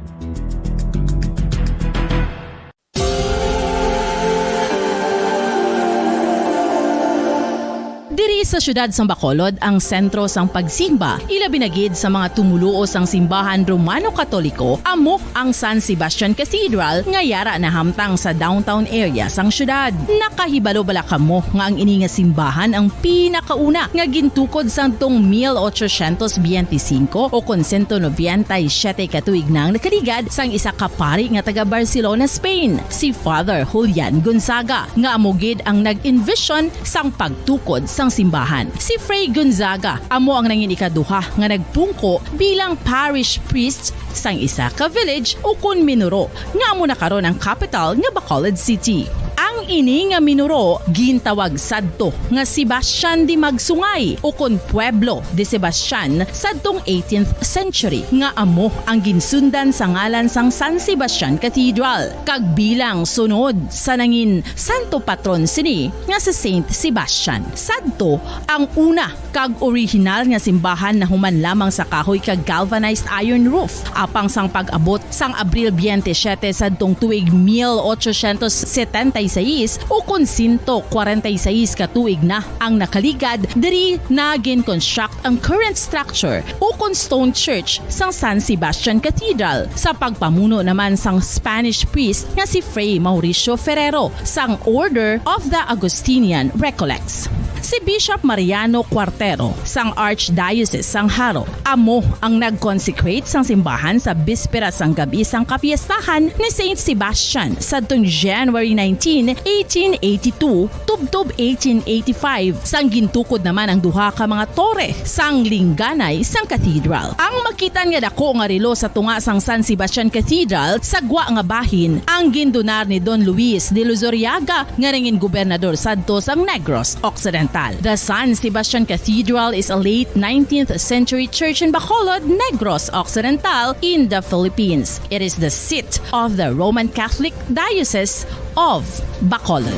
Diri sa siyudad sang Bacolod ang sentro sang pagsimba, ilabi na gid sa mga tumoluo sang simbahan Romano-Katoliko, amo ang San Sebastian Cathedral nga yara nahamtang sa downtown area sang siyudad. Nakahibalo bala kamo nga ang ini nga simbahan ang pinakauna nga gintukod sadtong mil ochocientos biyente singko o kon sento nobenta y siyete ka tuig na ang nakaligad sang isa ka pari nga taga Barcelona, Spain, si Father Julian Gonzaga, nga amo gid ang nag-envision sang pagtukod sang simbahan. Si Fray Gonzaga amo ang nangin ikaduha nga nagpungko bilang parish priest sang isa ka village ukon minuro nga amo na karon ang kapital nga Bacolod City. Ang ini nga minuro gintawag sadto nga Sebastian de Magsungay ukon Pueblo de Sebastian sadtong eighteenth century, nga amo ang ginsundan sa ngalan sang San Sebastian Cathedral, kag bilang sunod sa nangin santo patron sini nga si Saint Sebastian. Sadto ang una kag orihinal nga simbahan nahuman lamang sa kahoy kag galvanized iron roof. Apang sang pag-abot sang Abril biyente siyete sadtong tuig mil ochocientos setenta y seis, is ukon sento kwarenta y seis ka tuig na ang nakaligad diri na gin-construct ang current structure ukon stone church sang San Sebastian Cathedral sa pagpamuno naman sang Spanish priest nga si Fray Mauricio Ferrero sang Order of the Augustinian Recollects. Si Bishop Mariano Cuartero sang Archdiocese sang Jaro amo ang nag-consecrate sang simbahan sa bispera sang gab-i sang kapiestahan ni Saint Sebastian sadtong January nineteen, eighteen eighty-two, tubtob eighteen eighty-five, sang gintukod naman ang duha ka mga tore sang lingganay sang cathedral. Ang makitan nga dako nga relo sa tunga sang San Sebastian Cathedral sa gwa nga bahin ang gindonar ni Don Luis de Luzuriaga nga nangin gobernador sadto sang Negros Occidental. The San Sebastian Cathedral is a late nineteenth century church in Bacolod, Negros Occidental, in the Philippines. It is the seat of the Roman Catholic Diocese of Bacolod.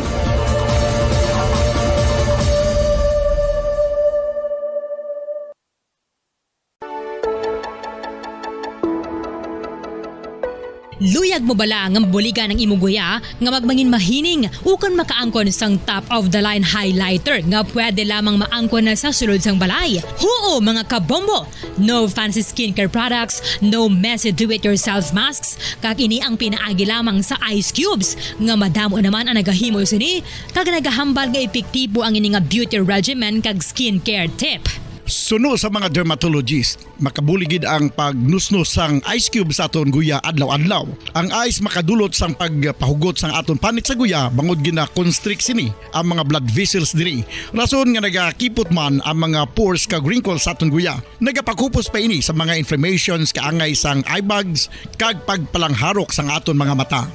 Luyag mo bala nga mabuligan ang imo guya nga magmangin mahining ukon makaangkon sang top of the line highlighter nga pwede lamang maangkon na sa sulod sang balay? Huo, mga kabombo! No fancy skincare products, no messy do-it-yourself masks, kag ini ang pinaagi lamang sa ice cubes nga madamo naman ang nagahimo sini kag nagahambal nga epektibo ang ini nga beauty regimen kag skincare tip. Suno sa mga dermatologist, makabulig gid ang pagnusnos sang ice cube sa aton guya adlaw-adlaw. Ang ice makadulot sang pagpahugot sang aton panit sa guya bangod gina-constrict sini ang mga blood vessels diri. Rason nga nagakipot man ang mga pores kag wrinkles sa aton guya. Nagapakupos pa ini sa mga inflammations kaangay sang eye bags kag pagpalangharok sang aton mga mata.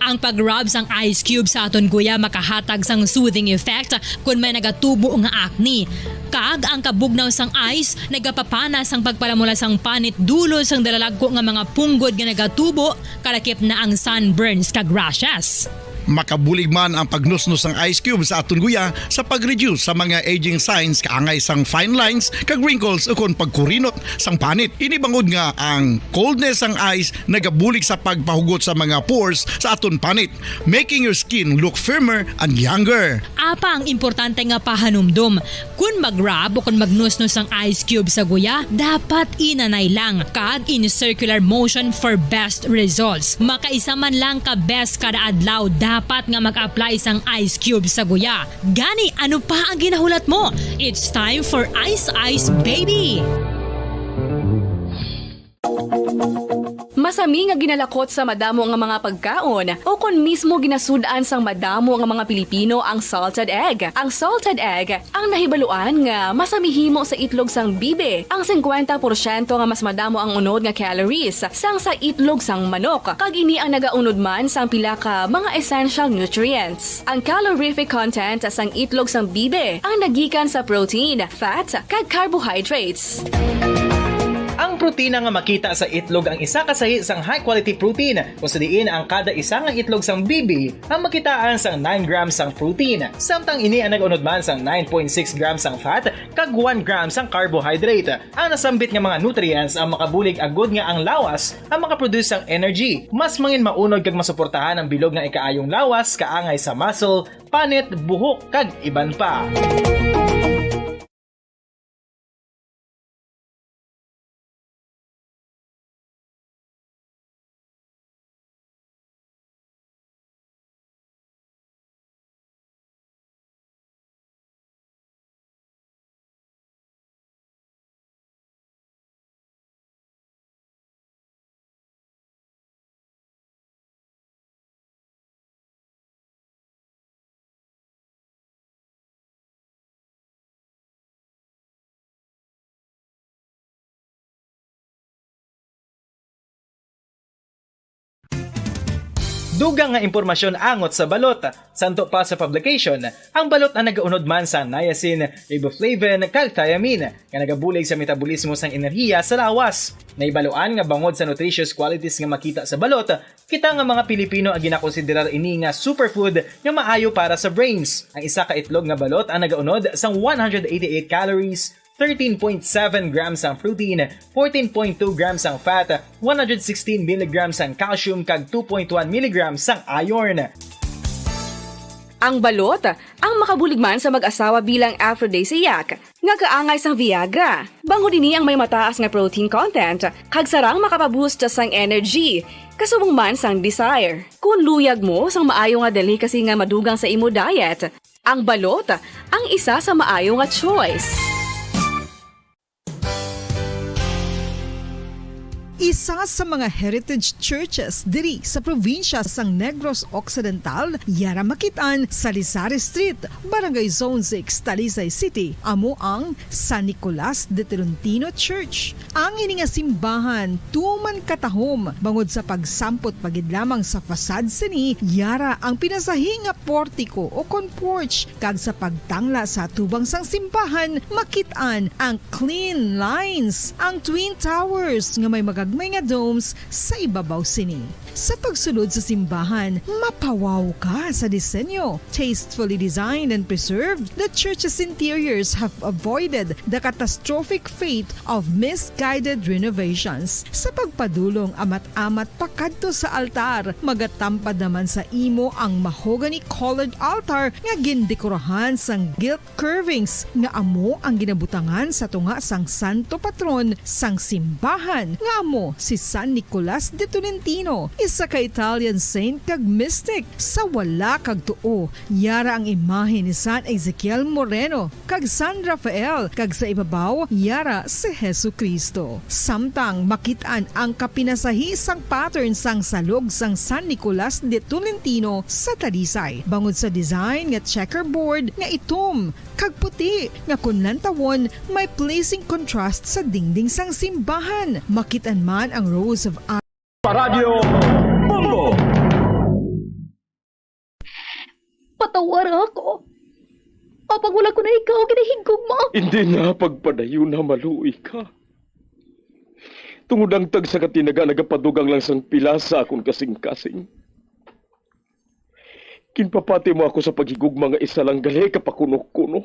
Ang pag-rub sang ice cube sa aton guya makahatag sang soothing effect kon may nagatubo nga acne. Kag ang kabugnaw sang ice nagapapana sang pagpalamula sang panit dulot sang dalalagko nga mga punggod nga nagatubo, kalakip na ang sunburns kag rashes. Makabulig man ang pagnusnos sang ice cube sa aton guya sa pag-reduce sa mga aging signs kaangay sang fine lines kag wrinkles ukon pagkurinot sang panit. Ini bangod nga ang coldness sang ice nagabulig sa pagpahugot sa mga pores sa aton panit, making your skin look firmer and younger. Apang importante nga pahanumdom, kon mag-rub o kon magnusnos ang ice cube sa guya, dapat inanay lang kag in circular motion for best results. Makaisa man lang ka beses kada adlaw dapat nga mag-apply sang ice cube sa guya. Gani, ano pa ang ginahulat mo? It's time for Ice Ice Baby! Masami nga ginalakot sa madamo nga mga pagkaon o kon mismo ginasud-an sang madamo nga mga Pilipino ang salted egg. Ang salted egg ang nahibaluan nga masami himo sa itlog sang bibi. Ang singkwenta porsyento nga mas madamo ang unod nga calories sang sa itlog sang manok, kag ini ang nagaunod man sang pila ka mga essential nutrients. Ang calorific content sang itlog sang bibi ang nagikan sa protein, fat, kag carbohydrates. Ang protina nga makita sa itlog ang isa ka sahi sang high-quality protein, kung sa diin ang kada isa nga itlog sang bibi ang makitaan sang nine grams sang protein, samtang ini ang nag-unod man sang nine point six grams sang fat kag one gram sang carbohydrate. Ang nasambit nga mga nutrients ang makabulig agud nga ang lawas ang makaproduce sang energy. Mas mangin maunod kag masuportahan ang bilog nga ikaayong lawas kaangay sa muscle, panit, buhok, kag iban pa. Dugang nga impormasyon angot sa balot. Santo pa sa publication, ang balot ang nagaunod man sa niacin, riboflavin, kag thiamine, nga nagabulig sa metabolismo sang enerhiya sa lawas. Nahibaluan nga bangod sa nutritious qualities nga makita sa balot, kita nga mga Pilipino ang ginakonsiderar ini nga superfood nga maayo para sa brains. Ang isa ka itlog nga balot ang nagaunod sang one hundred eighty-eight calories, thirteen point seven grams ang protein, fourteen point two grams ang fat, one hundred sixteen milligrams ang calcium, kag two point one milligrams ang iron. Ang balot, ang makabulig man sa mag-asawa bilang aphrodisiac, nga kaangay sang Viagra. Bangod ini ang may mataas nga protein content, kag sarang makapaboost sang energy, kasubong man sang desire. Kung luyag mo sang maayo nga delicacy nga madugang sa imo diet, ang balot ang isa sa maayo nga choice. Isa sa mga heritage churches diri sa probinsya sang Negros Occidental, yara makit-an sa Salisari Street, Barangay Zone six, Talisay City, amo ang San Nicolas de Tolentino Church. Ang ini nga simbahan tuman katahom bangod sa pagsampot pa gid lamang sa facade sini, yara ang pinasahi nga portiko o kon porch, kag sa pagtangla sa atubang sang simbahan, makit-an ang clean lines, ang twin towers nga may magagmay nga domes sa ibabaw sini. Sa pagsulod sa simbahan, mapawaw ka sa disenyo. Tastefully designed and preserved, the church's interiors have avoided the catastrophic fate of misguided renovations. Sa pagpadulong amat-amat pakadto sa altar, magatampad naman sa imo ang mahogany-colored altar nga gindekorahan sang gilt curvings nga amo ang ginabutangan sa tunga sang santo patron sang simbahan, nga amo si San Nicolas de Tolentino, isa ka Italian saint kag mystic. Sa wala kag tuo, yara ang imahe ni San Ezekiel Moreno kag San Rafael, kag sa ibabaw, yara si Jesu-Cristo. Samtang makit-an ang kapinasahi sang pattern sang salog sang San Nicolas de Tolentino sa Talisay, bangod sa design nga checkerboard nga itom kag puti, nga kun lantawon, may pleasing contrast sa dingding sang simbahan. Makit-an man ang Rose of Paradyo Bombo! Patawara ako. Apang wala ko na ikaw ginahigugma. Hindi na pagpadayon na maluoy ka. Tungod ang tagsa ka tinaga nagapadugang lang sang pila sa akon kasing-kasing. Ginpapati mo ako sa paghigugma nga isa lang gali ka pakuno-kuno.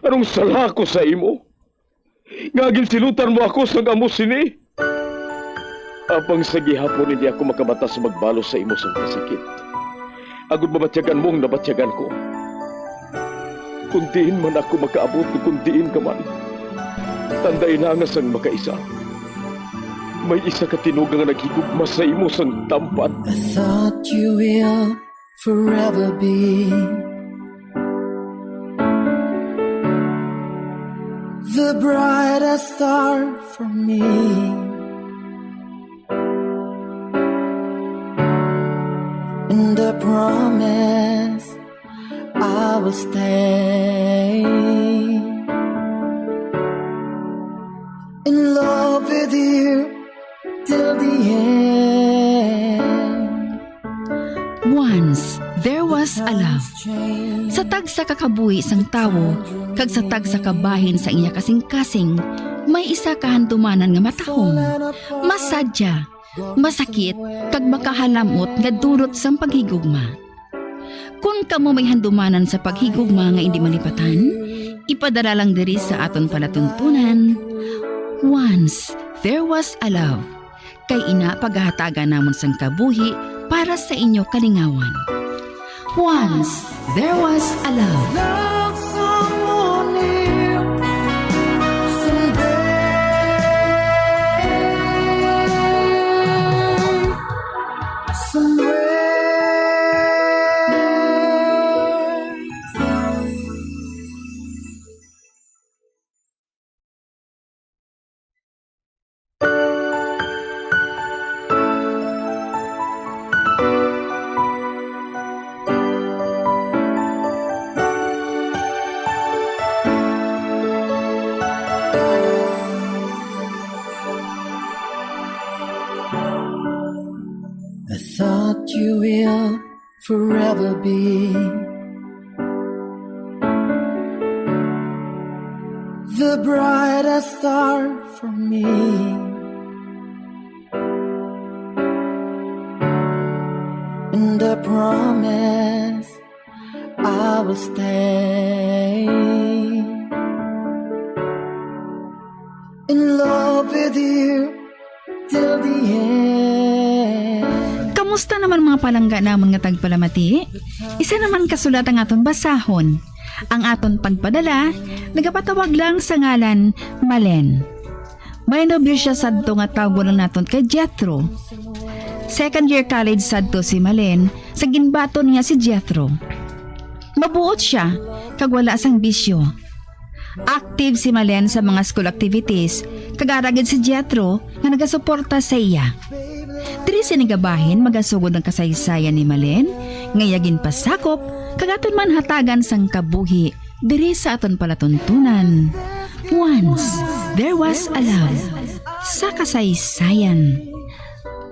Anong sala ko sa imo? Nga ginsilutan mo ako sang amo sini? Apang sa gihapon hindi ako makabatas magbalos sa imo sang kasakit, agod mabatyagan mo ang nabatyagan ko. Kung diin man ako makaabot, kung diin ka man, tandai na nga sang makaisa, may isa ka tinuga nga naghigugma sa imo sang tampad. I thought you will forever be the brightest star for me. And I promise I will stay in love with you till the end. Once there was a love. Sa tagsa ka kabuhi sang tawo, kag sa tagsa ka bahin sang iya kasing-kasing, may isa ka handumanan nga matahom, masadya, masakit, kag makahalamot nga dulot sang paghigugma. Kon kamo may handumanan sa paghigugma nga indi malipatan, ipadala lang diri sa aton palatuntunan, Once There Was a Love, kay ina pagahatagan namon sang kabuhi para sa inyo kalingawan. Once There Was a Love. Love someone new someday, somewhere. I thought you will forever be the brightest star for me. And I promise I will stay in love with you till the end. Kamo Kumusta naman, mga palangga namon nga tagpalamati? Isa naman ka sulat ang aton basahon. Ang aton pagpadala, nagapatawag lang sa ngalan Malen. May nobyo siya sadto nga tawgon lang naton kay Jethro. Second year college sadto si Malen sa ginbaton niya si Jethro. Mabuot siya, kag wala sang bisyo. Active si Malen sa mga school activities, kag ara gid si Jethro nga nagasuporta sa iya. Diri sini gabahin magasugod ang kasaysayan ni Malen, nga iya ginpasakop, kag aton man hatagan sang kabuhi diri sa aton palatuntunan. Once, there was a love sa kasaysayan.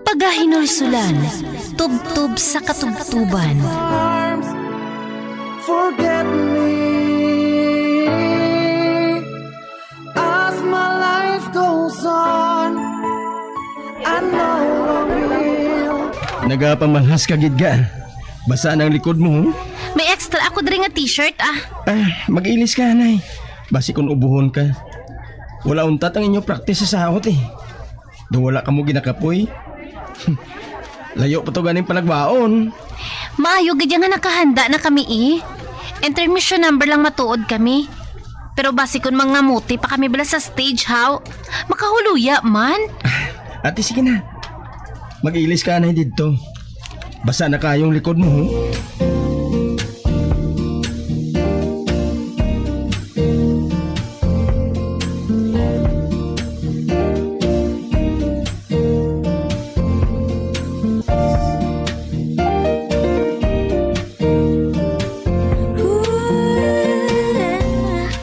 Pagahinulsulan, tubtob sa katubtuban. Forget me as my life goes on. I know I will. Nagapamalhas ka gid ka. Basa na ang likod mo, oh. May extra ako diri nga t-shirt, ah. Ah, mag-ilis ka, anay. Basi kung ubuhon ka. Wala untat ang inyo practice sa saot, eh. Do wala kamo ginakapoy? Layo pa to ganing panagbaon. Maayo gid nga nakahanda na kami, eh. Intermission number lang matuod kami. Pero basi kun mangamuti pa kami bala sa stage, haw? Makahuluya man. Ate, sige na. Mag-ilis ka anay didto. Basa na kayong likod mo, ho?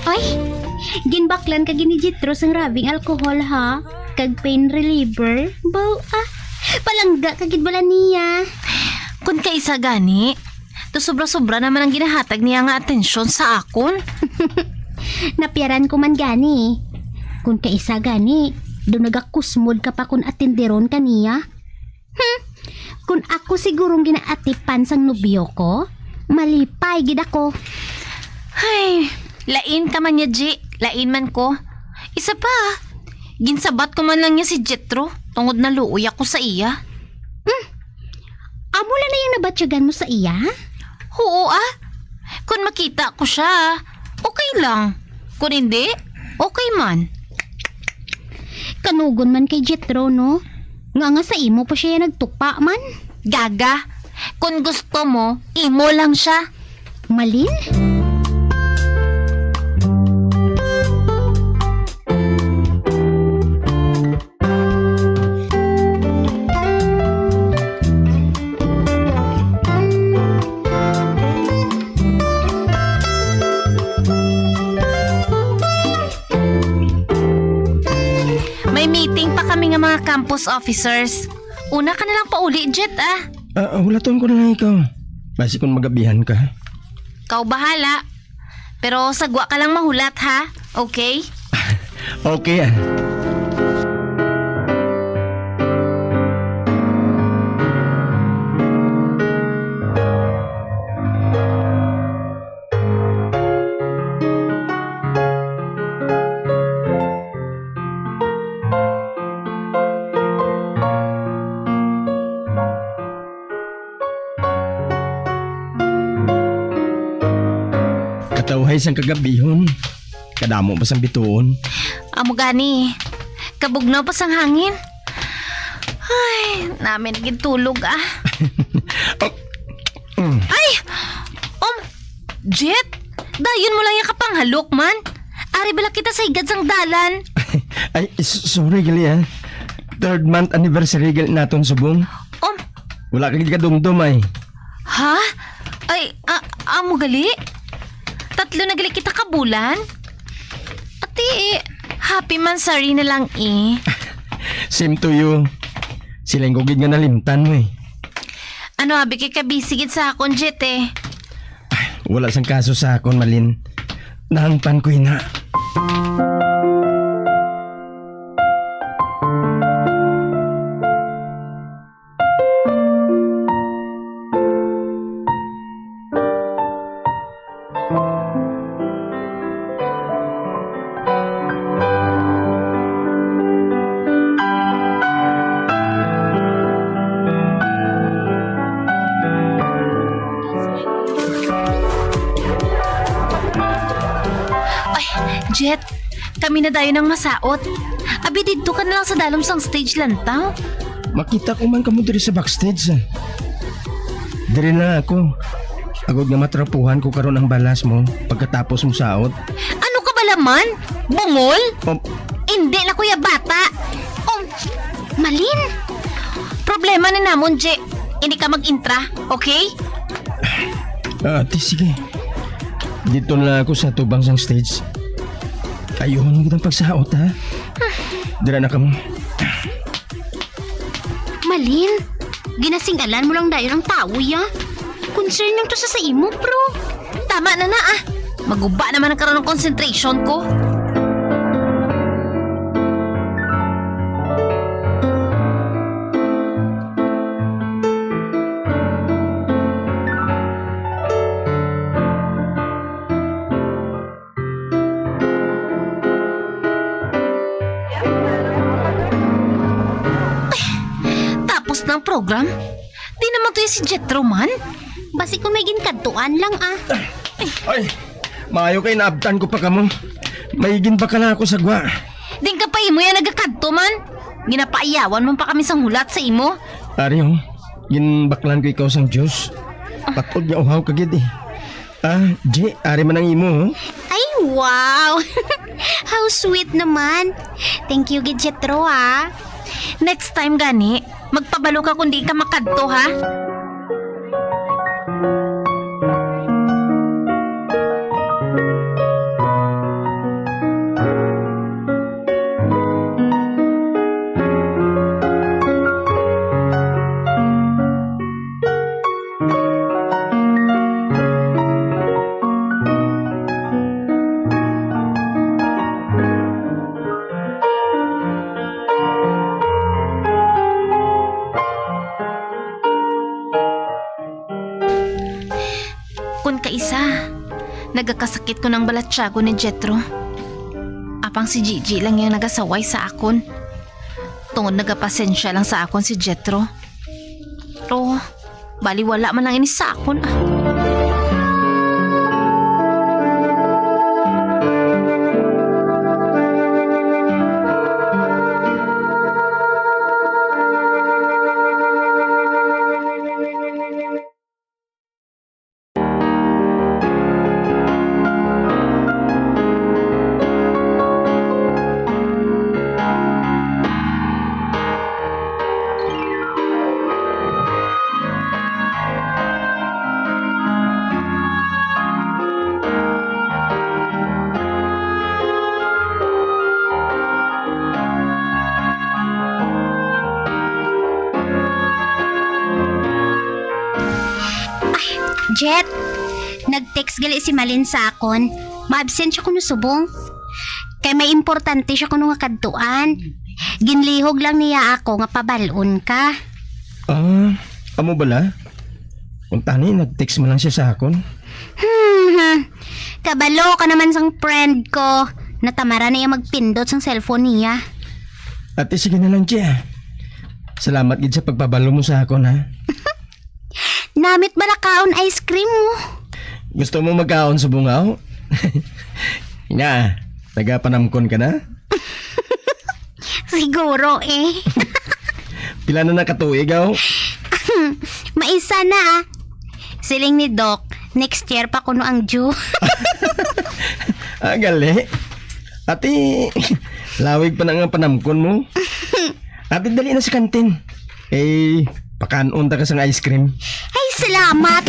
Oy, ginbaklan ka gid ni Jethro sang rubbing alcohol, ha? Kag pain reliever? Baw, ah. Palangga ka gid bala niya. Kun kaisa gani, to sobra-sobra naman ang ginahatag niya nga atensyon sa akon. Napiaran ko man gani. Kun kaisa gani, do nagakusmod ka pa kun atenderon ka niya. Hmm, kun ako sigurong ginaatipan sang nobyo ko, malipay gid ako. Ay, lain ka man niya, Ji. Lain man ko. Isa pa, ginsabat ko man lang niya si Jethro tungod naluoy ako sa iya. Hmm, amo lang na yung nabatyagan mo sa iya? Oo, ah. Kun makita ko siya, okay lang. Kun hindi, okay man. Kanugon man kay Jethro, no? Nga nga sa imo pa siya nagtupa man. Gaga, kun gusto mo, imo lang siya. Malin? May meeting pa kami nga mga campus officers. Una ka na lang pauli, Jet, ah. Ah, hulaton ko na lang ikaw. Basi kung magabihan ka. Kaw bahala. Pero sagwa ka lang mahulat, ha? Okay? Okay, ah. Katawhay sang kagabihon, kadamo pa sang bituon. Amo gani, kabugnaw pa sang hangin. Ay, nami na gid tulog, ah. Oh, mm. Ay! Um, Jet, dayon mo lang yung kapanghalok man. Ari bala kita sa higad sang dalan. Ay, s-, sorry, gali, ah. Third month anniversary gali naton subong. Um, Wala ka gid kadumdom, ay. Ha? Ay, a-, amo gali? Tatlo na gali kita ka bulan? Ati, eh, happy monthsary na lang, eh. Same to you. Sila yung gugid nga nalimtan mo, eh. Ano, abi kay kabisi gid sa akon, Jet, eh. Wala sang kaso sa akon, Malin. Nahangpan ko ina. Jet, kami na dayon ang masaot. Abi, didto ka na lang sa dalom sang stage, lantaw. Makita ko man kamo diri sa backstage, ah. Diri na ako. Agod nga matrapuhan ko karon ang balas mo pagkatapos mo saot. Ano ka bala man? Bungol? Oh. Hindi na, kuya bata. Oh, Malin. Problema na namon, Je. Hindi ka mag-intra, okay? Ah, ti, sige. Dito na lang ako sa tubang sang stage. Ayuhon mo kitang pagsaot, ha? Dira na kamo. Malin, ginasing-alan mo lang dayon ang tawo, ya. Concern lang to sa, sa imo, bro. Tama na na, ah. Maguba naman ang karon ng concentration ko. Tapos na ang program? Di naman to yung si Jethro man? Basi kung may ginkadtuan lang, ah. Ay, maayo kay naabtan ko pa kamo. May ginbakala ako sa gwa. Din ka pa imo yan nagakadto man? Ginapaayawan man pa kami sang hulat sa imo. Ari, oh, ginbaklan ko ikaw sang juice. Patod nga uhaw ka gid, eh. Ah, G, ari man ang imo, oh. Ay, wow! How sweet naman. Thank you, gid, Jethro, ah. Next time gani, magpabalo ka kung di ka makadto, ha? Kun kaisa, nagakasakit ko ng balatyago ni Jethro. Apang si Gigi lang yung nagasaway sa akon. Tungod nagapasensya lang sa akon si Jethro. Pero, baliwala man lang ini sa akon, ah. Ay, Jet, nag-text gali si Malin sa akon. Ma-absent siya kuno subong. Kay may importante siya kuno nga kadtuan. Ginlihog lang niya ako nga pabalon ka. Ah, amo bala? Kung tani, nag-text man lang siya sa akon. Hmm, kabalo ka naman sang friend ko. Natamara niya magpindot sang cellphone niya. Ate, sige na lang, Che, ah. Salamat gid sa pagpabalo mo sa akon, ha? Namit ba na kaon ice cream mo? Gusto mo magkaon subong ako? Nga, nagapanamkon ka na? Siguro, eh. Pila na nakatuig, aw? Maisa na, ah. Siling ni Doc, next year pa kuno ang due. Ah, gali. Ate, lawig pa na nga panamkon mo. Ate, dali na sa kantin. Eh, pakan-on ta ka sang ice cream. Ay, salamat!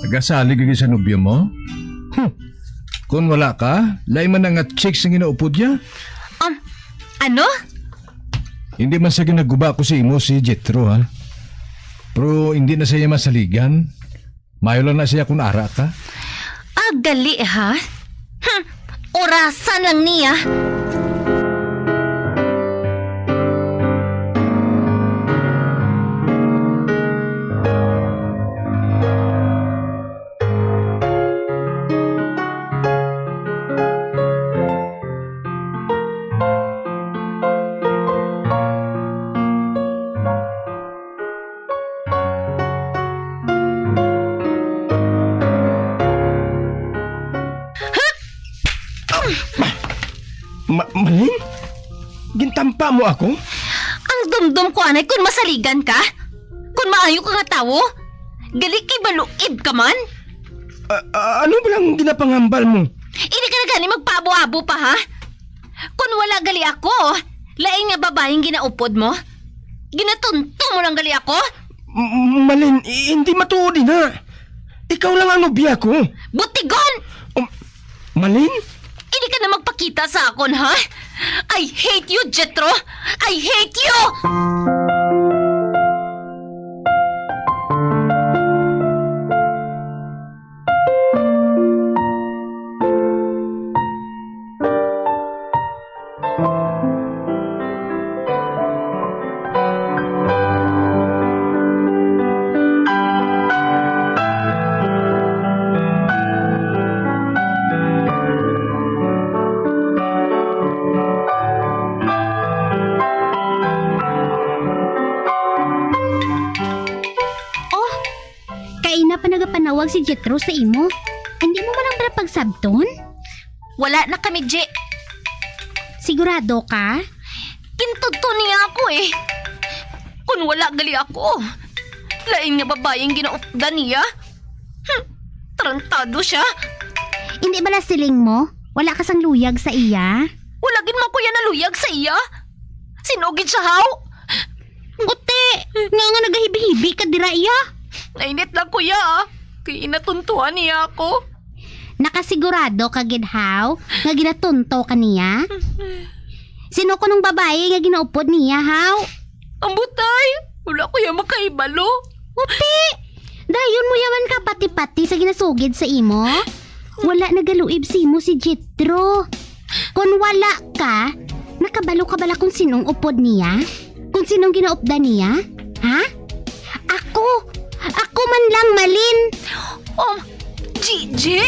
Nagasalig lagi sa nobyo mo? Hmm. Kung wala ka, lain man na nga chicks ang ginaupod niya. Um, ano? Hindi man sa ginaguba ko sa imo si Jethro, ha? Pero hindi na siya masaligan. Mayo lang na siya kung ara ka. Ah, gali, ha? Hmm, orasan lang niya. Ma-, Malin? Gintampa mo ako? Ang dumdom ko anay kon masaligan ka, kon maayo ka nga tawo. Gali kay baluib ka man. A-, a-, ano ba lang ginapangambal mo? Hindi ka na gani magpaabo-abo pa, ha? Kon wala gali ako, lain nga babaeng ginaupod mo? Ginatunto mo lang gali ako? M-, Malin, i-, hindi matuod ina. Ikaw lang ang nobya ko. Butigon! Um, Malin? Hindi ka na magpakita sa akon, ha? I hate you, Jethro! I hate you! Oh, kaina pa nagapanawag si Jethro sa imo. Hindi mo man lang pala pagsabton? Wala na kami, Je. Sigurado ka? Gintudto niya ako, eh. Kung wala gali ako, lain nga babaeng ginaupdan niya. Hmm, tarantado siya. Hindi bala siling mo? Wala ka sang luyag sa iya? Wala gid man ko ya naluyag sa iya. Sin-o gid siya, haw? Guti, nga nga nagahibi-hibi ka dira, iya? Nainit lang ko ya, ah. Kay inatuntuhan niya ako. Nakasigurado ka gid, haw, nga ginatunto ka niya? Sino kunong babayi nga ginaupod niya, haw? Ang butay, wala ko ya makahibalo. Uti, dayon mo yaman ka pati-pati sa ginasugid sa imo? Wala nagaluib sa imo si Jethro. Kon wala ka, nakabalo ka bala kung sinong upod niya? Kung sinong ginaupdan niya? Ha? Ako! Ako man lang, Malin! Um, Gigi!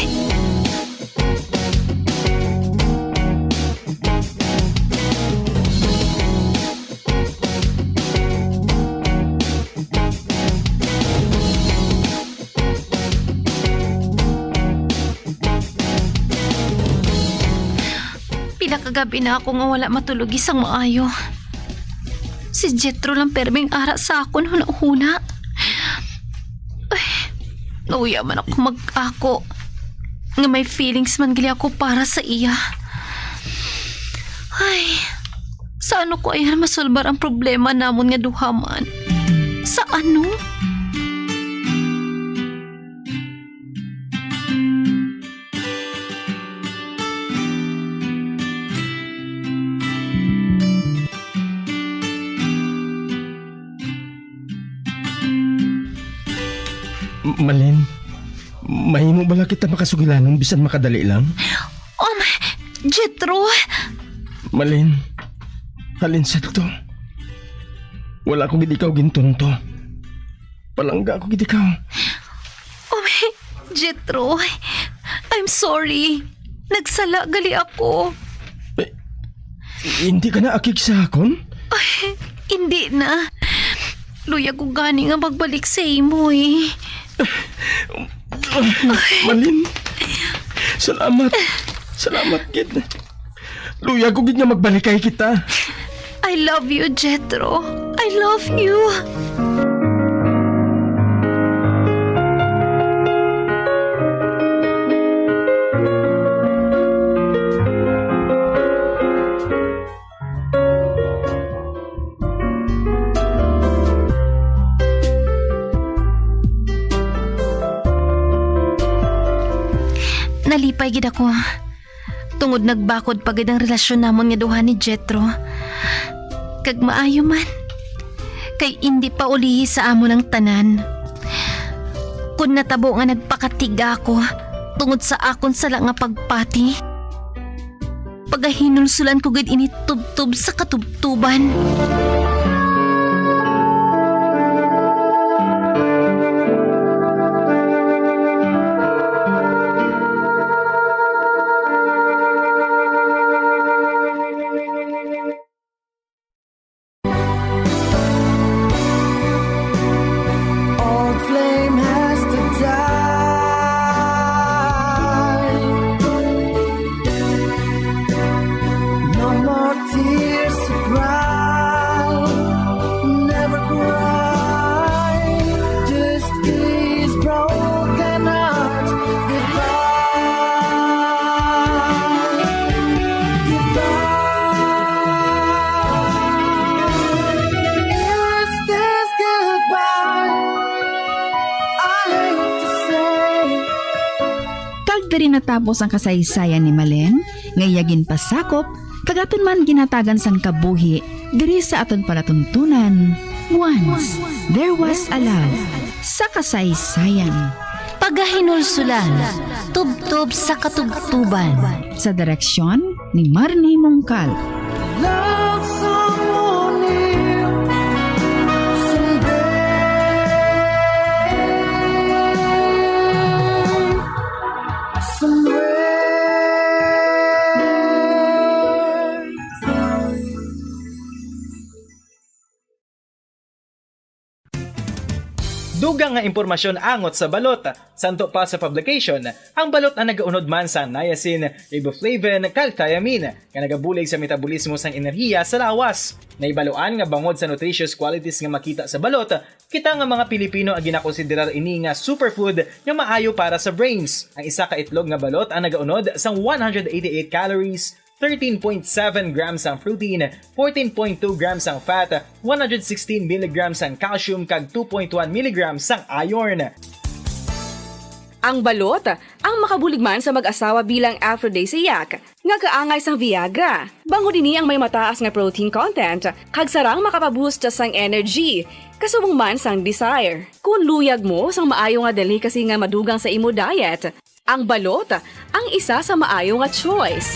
Pila ka gab-i na ako nga wala matulog sang maayo. Si Jethro lang perming ara sa akon hunahuna. Ay, nauya man ako mag-ako nga may feelings man gali ako para sa iya. Ay, sa ano ko ayan masulbar ang problema namon nga duha man? Sa ano? M-, Malin, mahimo bala kita makasugilanon bisan makadali lang? Um, Jethro! Malin, halin sadto. Wala ko gid ikaw gintunto. Palangga ko gid ikaw. Oh, Jethro, I'm sorry. Nagsala gali ako. Eh, hindi ka na akig sa akon? Ay, hindi na. Luyag ko gani nga magbalik sa imo, eh. Malin, salamat. Salamat gid. Luya ko gid nga magbalikay kita. I love you, Jethro. I love you. Nalipay gid ako. Tungod nagbakod pa gid ang relasyon namon nga duha ni Jethro. Kag maayo man, kay indi pa ulihi sa amon ang tanan. Kon natabo nga nagpakatiga ako tungod sa akon sala nga pagpati, pagahinulsulan ko gid ini tubtob sa katubtoban. Old flame has to die. Kag diri natapos ang kasaysayan ni Malen, nga iya ginpasakop, kag aton man ginhatagan sang kabuhi diri sa aton palatuntunan. Once there was a love sa kasaysayan. Pagahinulsulan, tubtob sa katubtoban. Sa direksyon ni Marnie Mongkal. Love someone new someday. Somewhere. Dugang nga impormasyon angot sa balot. Santo pa sa publication, ang balot ang nagaunod man sa niacin, riboflavin, kag thiamine, nga nagabulig sa metabolismo sang enerhiya sa lawas. Nahibaluan nga bangod sa nutritious qualities nga makita sa balot, kita nga mga Pilipino ang ginakonsiderar ini nga superfood nga maayo para sa brains. Ang isa ka itlog nga balot ang nagaunod sang one hundred eighty-eight calories, thirteen point seven grams ang protein, fourteen point two grams ang fat, one hundred sixteen milligrams ang calcium, kag two point one milligrams ang iron. Ang balot ang makabulig man sa mag-asawa bilang aphrodisiac nga kaangay sang Viagra. Bangod ini ang may mataas nga protein content, kag sarang makapaboost sang energy, kasubong man sang desire. Kung luyag mo sang maayo nga delicacy nga madugang sa imo diet, ang balot ang isa sa maayo nga choice.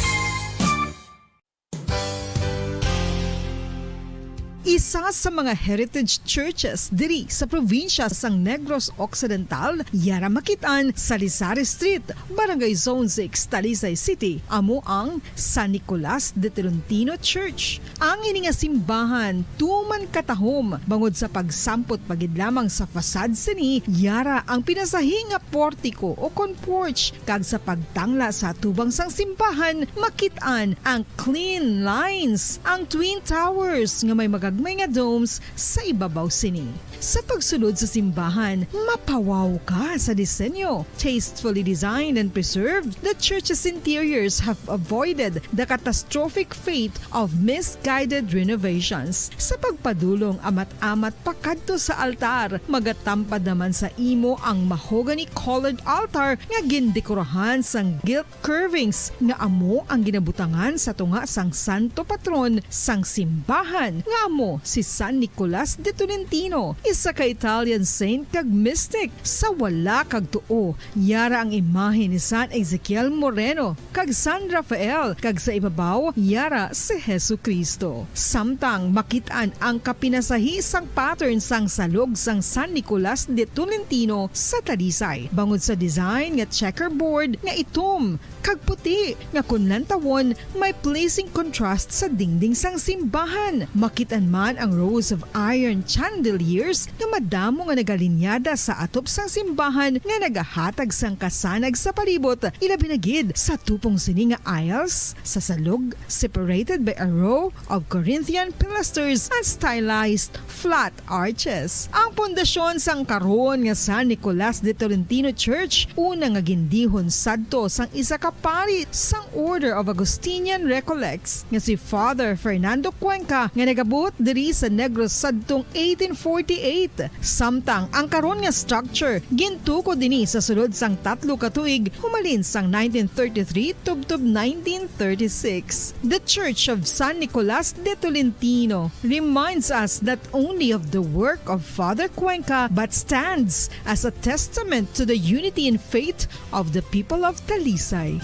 Isa sa mga heritage churches diri sa probinsya sang Negros Occidental, yara makit-an sa Lisari Street, Barangay Zone six, Talisay City, amo ang San Nicolas de Tolentino Church. Ang ini nga simbahan tuman katahom bangod sa pagsampot pa gid lamang sa facade sini, yara ang pinasahi nga portiko o kon porch, kag sa pagtangla sa atubang sang simbahan, makit-an ang clean lines, ang twin towers nga may magagmay nga domes sa ibabaw sini. Sa pagsulod sa simbahan, mapawaw ka sa disenyo. Tastefully designed and preserved, the church's interiors have avoided the catastrophic fate of misguided renovations. Sa pagpadulong amat-amat pakadto sa altar, magatampad naman sa imo ang mahogany-colored altar nga gindekorahan sang gilt curvings nga amo ang ginabutangan sa tunga sang santo patron sang simbahan, nga amo si San Nicolas de Tolentino, isa ka Italian saint kag mystic. Sa wala kag tuo, yara ang imahe ni San Ezekiel Moreno kag San Rafael, kag sa ibabaw, yara si Jesu-Cristo. Samtang makit-an ang kapinasahi sang pattern sang salog sang San Nicolas de Tolentino sa Talisay, bangod sa design nga checkerboard nga itom kag puti, nga kon lantawon, may pleasing contrast sa dingding sang simbahan. Makit-an man ang rows of iron chandeliers nga madamo nga nagalinyada sa atop sang simbahan nga nagahatag sang kasanag sa palibot, ilabi na gid sa tupong sini nga aisles sa salog, separated by a row of Corinthian pilasters and stylized flat arches. Ang pundasyon sang karon nga San Nicolas de Tolentino Church, una nga gindihon sadto sang isa ka pari sang Order of Augustinian Recollects nga si Father Fernando Cuenca, nga nagabuot diri sa Negros sadtong eighteen forty-eight. Samtang ang karon nga structure gintukod ini sa sulod sang tatlo ka tuig, humalin sang nineteen thirty-three tubtob nineteen thirty-six. The Church of San Nicolas de Tolentino reminds us not only of the work of Father Cuenca, but stands as a testament to the unity in faith of the people of Talisay.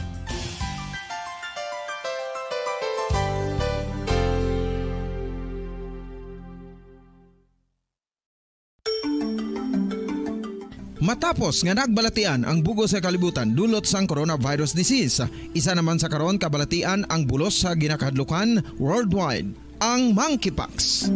Matapos nga nagbalatian ang bug-os nga kalibutan dulot sang coronavirus disease, isa naman sa karon kabalatian ang bulos sa ginakahadlukan worldwide, ang monkeypox.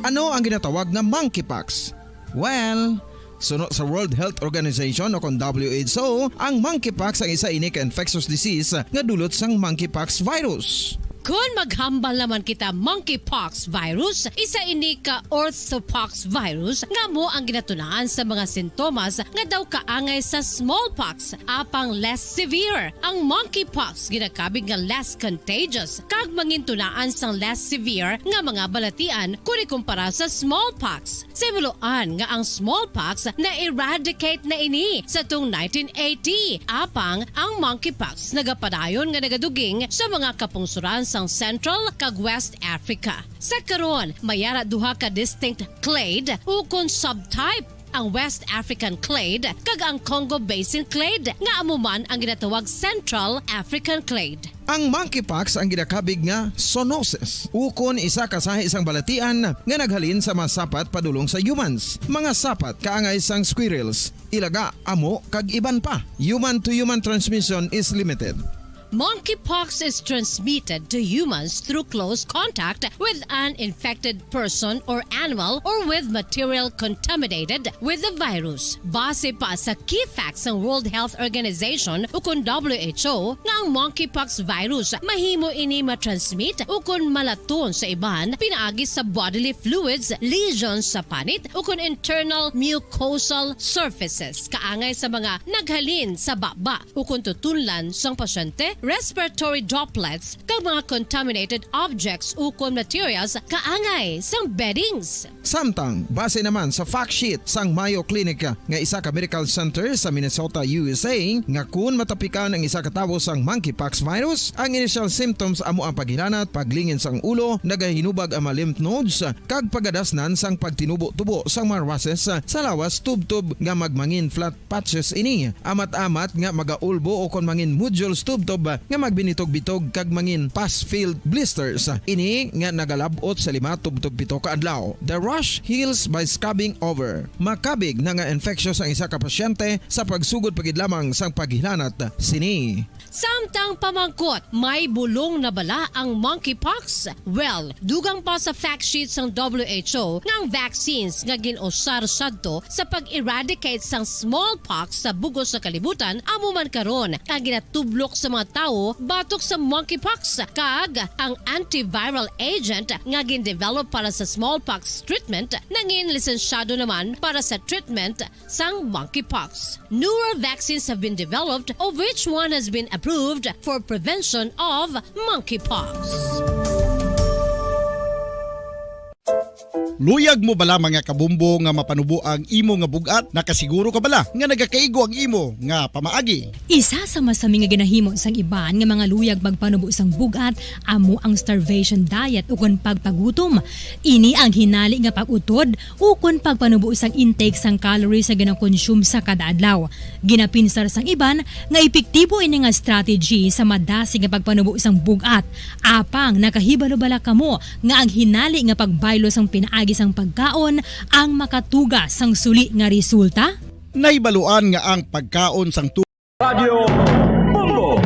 Ano ang ginatawag nga monkeypox? Well, suno sa World Health Organization o kon W H O, ang monkeypox ang isa ini ka infectious disease nga dulot sang monkeypox virus. Kon maghambal naman kita monkeypox virus, isa ini ka orthopox virus nga amo ang ginatunaan sa mga sintomas nga daw kaangay sa smallpox, apang less severe. Ang monkeypox ginakabig nga less contagious kag mangintunaan sang less severe nga mga balatian kon ikumpara sa smallpox. Sa himuloan nga ang smallpox na-eradicate na ini sa tung nineteen eighty, apang ang monkeypox nagapadayon nga nagaduging sa mga kapungsuran sang Central kag West Africa. Sa karon, may ara duha ka distinct clade ukon subtype, ang West African clade kag ang Congo Basin clade, nga amo man ang ginatawag Central African clade. Ang monkeypox ang ginakabig nga zoonosis, ukon isa ka sahi sang balatian nga naghalin sa mga sapat padulong sa humans, mga sapat kaangay sang squirrels, ilaga, amo, kag iban pa. Human-to-human transmission is limited. Monkeypox is transmitted to humans through close contact with an infected person or animal or with material contaminated with the virus. Base pa sa key facts sang World Health Organization ukon W H O, nga ang monkeypox virus mahimo ini matransmit ukon malaton sa iban pinaagi sa bodily fluids, lesions sa panit, ukon internal mucosal surfaces, kaangay sa mga naghalin sa baba ukon tutunlan sang pasyente, respiratory droplets, kag mga contaminated objects ukon materials kaangay sang beddings. Samtang, base naman sa fact sheet sang Mayo Clinic nga isa ka medical center sa Minnesota, U S A, nga kun matapikan ang isa ka tawo sang monkeypox virus, ang initial symptoms amo ang paghilanat, paglingin sang ulo, nagahinubag ang mga lymph nodes, kag pagadasnan sang pagtinubo-tubo sang mga rushes sa lawas, tubtob nga magmangin flat patches ini, amat-amat nga magaulbo ukon mangin nodules tubtob nga magbinitog-bitog kag mangin pus-filled blisters. Ini nga nagalab-ot sa lima tubtob pito ka adlaw. The rash heals by scabbing over. Makabig na nga infectious ang isa ka pasyente sa pagsugod pa gid lamang sang paghilanat sini. Samtang pamangkot, may bulong na bala ang monkeypox? Well, dugang pa sa fact sheet sang W H O nga ang vaccines nga gin-usar sadto sa pag-eradicate sang smallpox sa bug-os nga kalibutan amo man karon ang ginatublok sa mga tawo batok sa monkeypox, kag ang antiviral agent nga gin-develop para sa smallpox treatment nangin lisensyado naman para sa treatment sang monkeypox. Newer vaccines have been developed, of which one has been approved for prevention of monkeypox. Luyag mo bala, mga kabombo, nga mapanubo ang imo nga bug-at? Nakasiguro ka bala nga nagakaigo ang imo nga pamaagi? Isa sa masami nga ginahimo sang iban nga mga luyag magpanubo sang bug-at amo ang starvation diet ukon pagpagutom. Ini ang hinali nga pag-utod ukon pagpanubo sang intake sang calories nga ginakonsume sa kada adlaw. Ginapinsar sang iban nga epektibo ini nga strategy sa madasig nga pagpanubo sang bug-at. Apang nakahibalo bala kamo nga ang hinali nga pagbaylo sang pinaagi sang pagkaon ang makatuga sang suli nga resulta? Nahibaluan nga ang pagkaon sang tu- Radyo Bombo.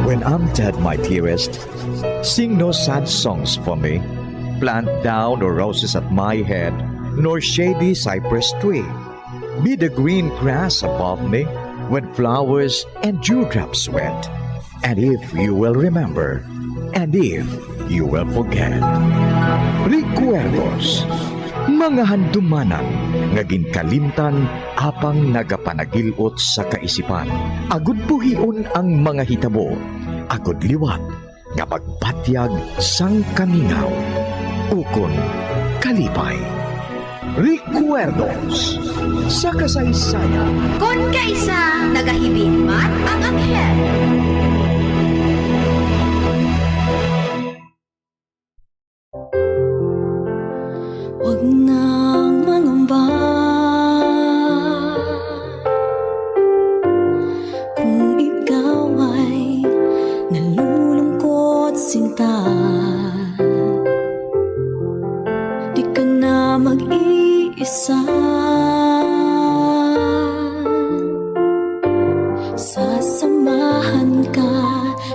When I'm dead, my dearest, sing no sad songs for me. Plant thou no roses at my head, nor shady cypress tree. Be the green grass above me when flowers and dewdrops wet. And if you will remember, and if you will forget. Recuerdos, mga handumanan nga ginkalimtan apang nagapanagil-ot sa kaisipan. Agud buhion ang mga hitabo, agud liwat nga pagpatyag sang kamingaw ukon kalipay. Recuerdos sa kasaysayan. Kon kaisa nagahibin man ang anghel. Huwag nang mangamba kung ikaw ay nalulungkot, sinta. Di ka na mag-iisa. Sasamahan ka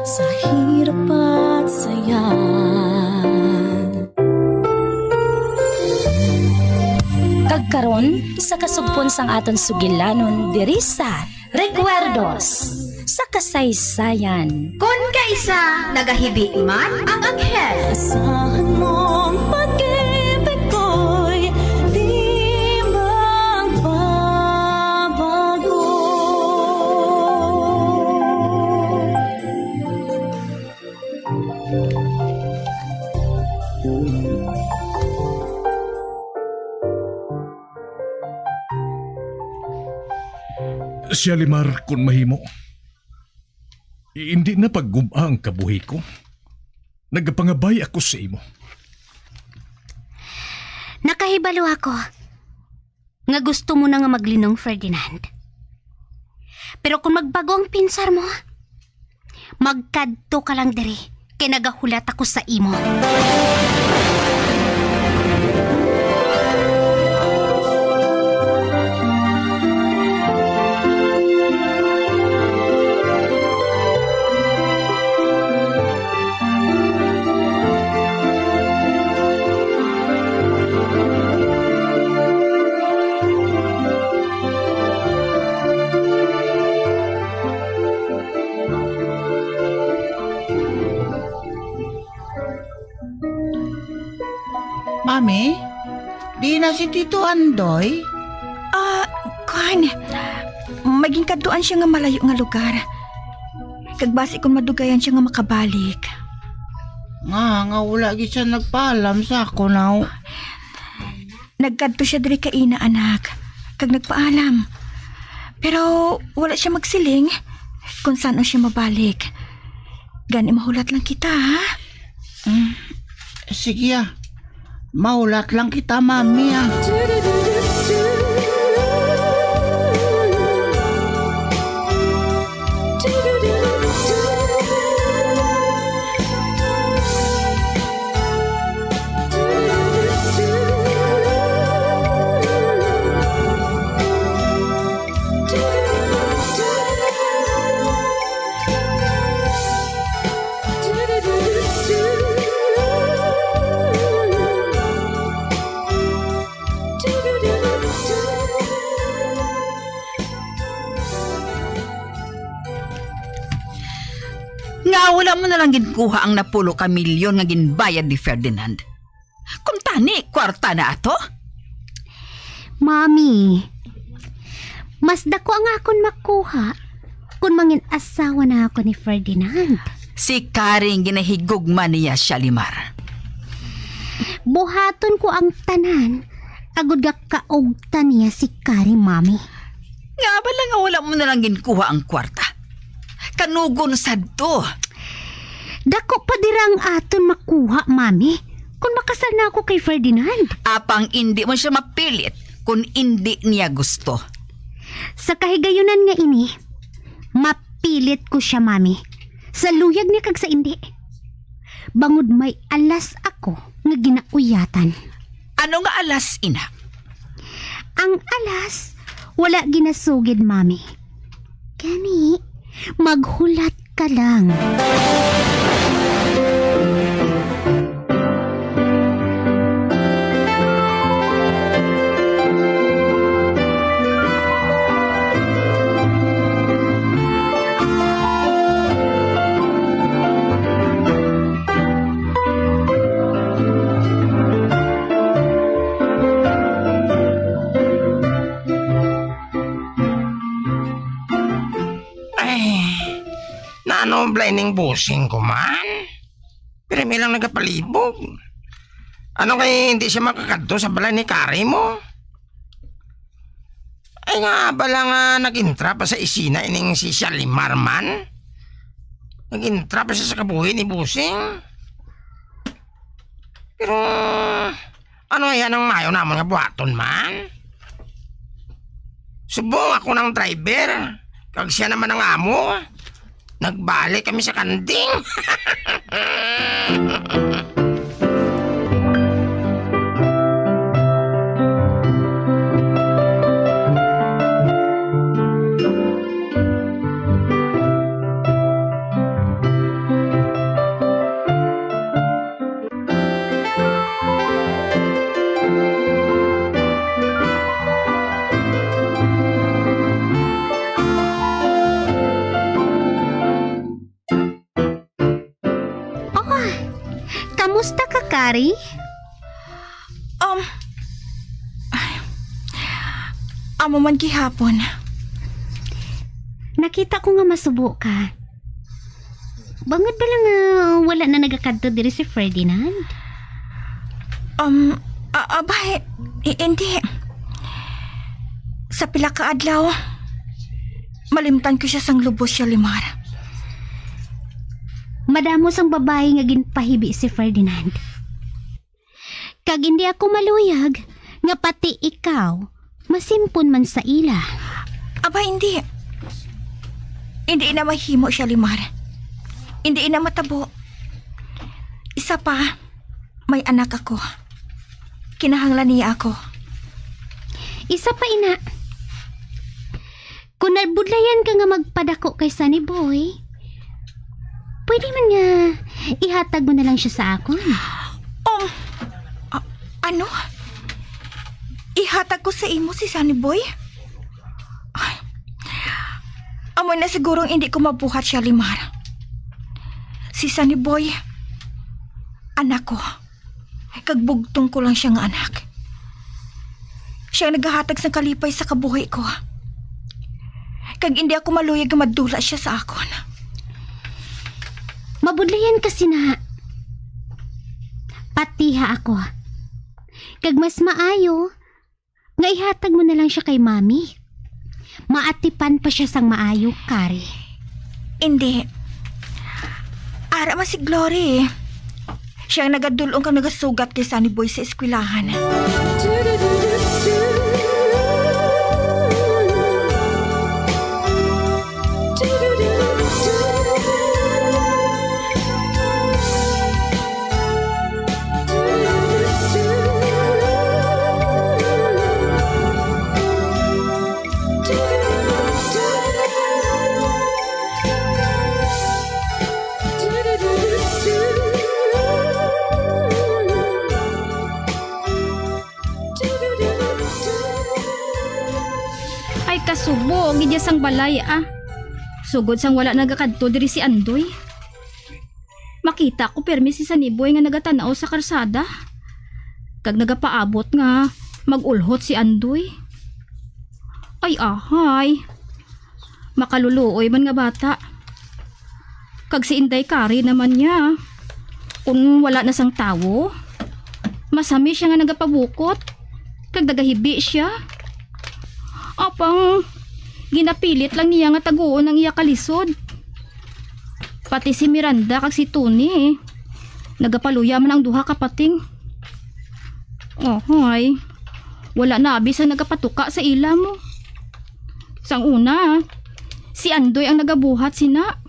sa hirap at saya. Kag karon, sa kasugpon sang aton sugilanon diri sa Recuerdos. sa kasaysayan. Kon kaisa nagahibi man ang anghel. Asahan mo ang pag-ibig ko'y di magbabago. Shalimar, kun mahimo, hindi na paggub-a ang kabuhi ko. Nagapangabay ako sa imo. Nakahibalo ako nga gusto mo na nga maglinong, Ferdinand. Pero kung magbago ang pinsar mo, magkadto ka lang diri, kay nagahulat ako sa imo. Mami, di na si Tito Andoy? Ah, kuwan. May ginkadtuan siya nga malayo nga lugar. Kag basi kon madugayan siya nga makabalik. Nga, nga wala gid siya nagpaalam sa akon, aw. Nagkadto siya diri kaina, anak, kag nagpaalam. Pero wala siya magsiling kung san-o siya mabalik. Gani mahulat lang kita, ha? Mm. Sige, ah. Mahulat lang kita, Mami, ah. Nga wala mo na lang ginkuha ang napulo ka milyon nga ginbayad ni Ferdinand? Kuntani, kwarta na ato? Mami, mas dako ang akon makuha kon mangin-asawa na ako ni Ferdinand. Si Kari ang ginahigugma niya, Shalimar. Buhaton ko ang tanan, agod nga kaugtan niya si Kari, Mami. Nga bala nga wala mo na lang ginkuha ang kwarta? Kanugon sadto. Dako pa dira ang aton makuha, Mami, kung makasal na ako kay Ferdinand. Apang indi mo siya mapilit kung indi niya gusto. Sa kahigayunan nga ini, mapilit ko siya, Mami, sa luyag niya kag sa indi. Bangod may alas ako nga ginauyatan. Ano nga alas, ina? Ang alas wala ginasugid, Mami. Gani, maghulat ka lang. Ay, nano bala ining busing ko man? Pirmi lang nagapalibog. Ano kay hindi siya makakadto sa balay ni Kari mo? Ay nga, bala nga nag-intra pa sa isina ining si Shalimar man. Nag-intra pa siya sa kabuhi ni Busing. Pero, ano yan ang mayo namon nga buhaton man? Subong ako ng driver, kag siya naman ang amo. Nagbalik kami sa kanding. Ari? Um, ay, amo man gihapon. Nakita ko nga masubo ka. Bangod ba lang nga wala na nagakadto diri si Ferdinand? Um, a-, abay, i-, hindi. Sa pila ka adlaw, malimtan ko siya sang lubos, Shalimar. Madamo sang babayi nga ginpahibi si Ferdinand. Kag indi ako maluyag nga pati ikaw masimpon man sa ila. Aba, hindi. Hindi na mahimo, Shalimar. Hindi na matabo. Isa pa, may anak ako. Kinahanglan niya ako. Isa pa, ina. Kung nabudlayan ka nga magpadako kay Sunny Boy, pwede man nga ihatag mo na lang siya sa akon. Um, a-, ano? Ihatag ko sa imo si Sunny Boy? Ay, amo na sigurong hindi ko mabuhat, Shalimar. Si Sunny Boy, anak ko. Kag bugtong ko lang siya nga anak. Siya ang nagahatag sang kalipay sa kabuhi ko. Kag indi ako maluyag nga madula siya sa akon. Mabudlayan ka sina. Patiha ako. Kag mas maayo nga ihatag mo na lang siya kay Mami. Maatipan pa siya sang maayo, Kari. Indi. Ara man si Glory. Siya ang nagadul-ong kag nagasugat kay Sunny Boy sa eskwelahan. Ay, kasubo gid ya sang balay, ah. Sugod sang wala nagakadto diri si Andoy. Makita ko pirmi si Saniboy nga nagatan-aw sa karsada, kag nagapaabot nga mag-ulhot si Andoy. Ay, ahay. Makaluluoy man nga bata. Kag si Inday Kari naman niya, kun wala na sang tawo, masami siya nga nagapabukot, kag nagahibi siya. Apang, ginapilit lang niya nga taguon ang iya kalisod. Pati si Miranda kag si Tony, nagapaluya man ang duha ka pating. Ohoy, wala na abi sang nagapatuka sa ila mo. Sang una, si Andoy ang nagabuhat sina.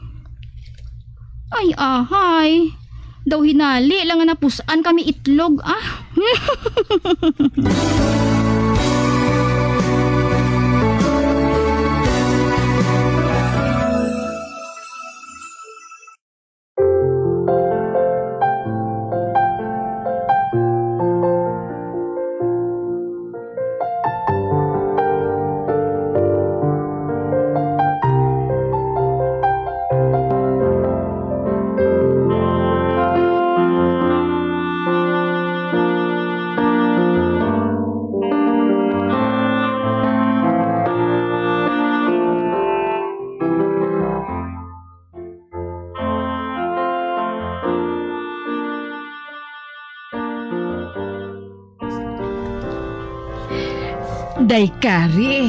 Ay, ahay. Daw hinali lang nga napus-an kami itlog, ah. Day Kari.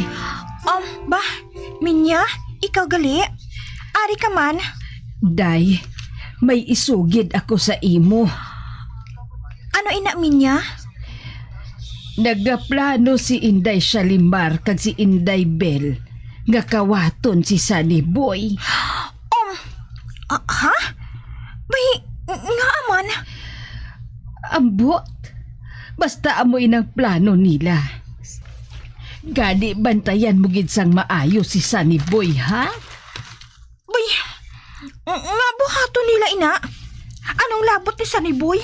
Um, ba, Minya, ikaw gali? Ari ka man? Day, may isugid ako sa imo. Ano ina, Minya? Nagaplano si Inday Shalimar kag si Inday Bel nga kawaton si Sunny Boy. Um, ah, ha? Bay, nga man? Ambot. Basta amo inang plano nila. Gani bantayan mo gid sang maayo si Sunny Boy, ha? Bay, nga buhaton nila, ina? Anong labot ni Sunny Boy?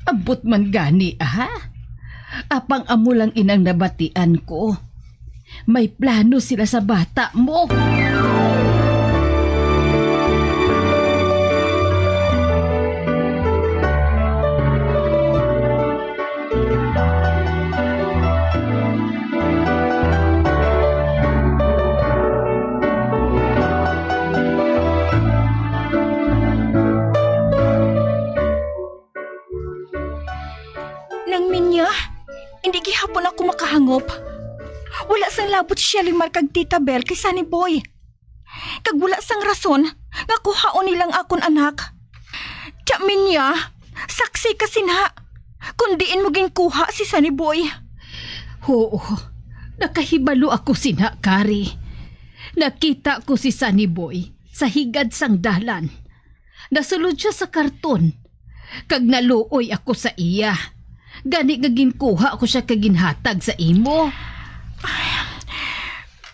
Ambot man gani, ha? Apang amo lang inang nabatian ko. May plano sila sa bata mo. Labot si Shalimar kag Tita Bel kay Sunny Boy. Kag wala sang rason nga kuhaon nila ang akon anak. Tya Minya, saksi ka sina kon diin mo ginkuha si Sunny Boy. Oo, nakahibalo ako sina, Kari. Nakita ko si Sunny Boy sa higad sang dalan. Nasulod sia sa karton, kag naluoy ako sa iya. Gani nga ginkuha ko sia kag ginhatag sa imo.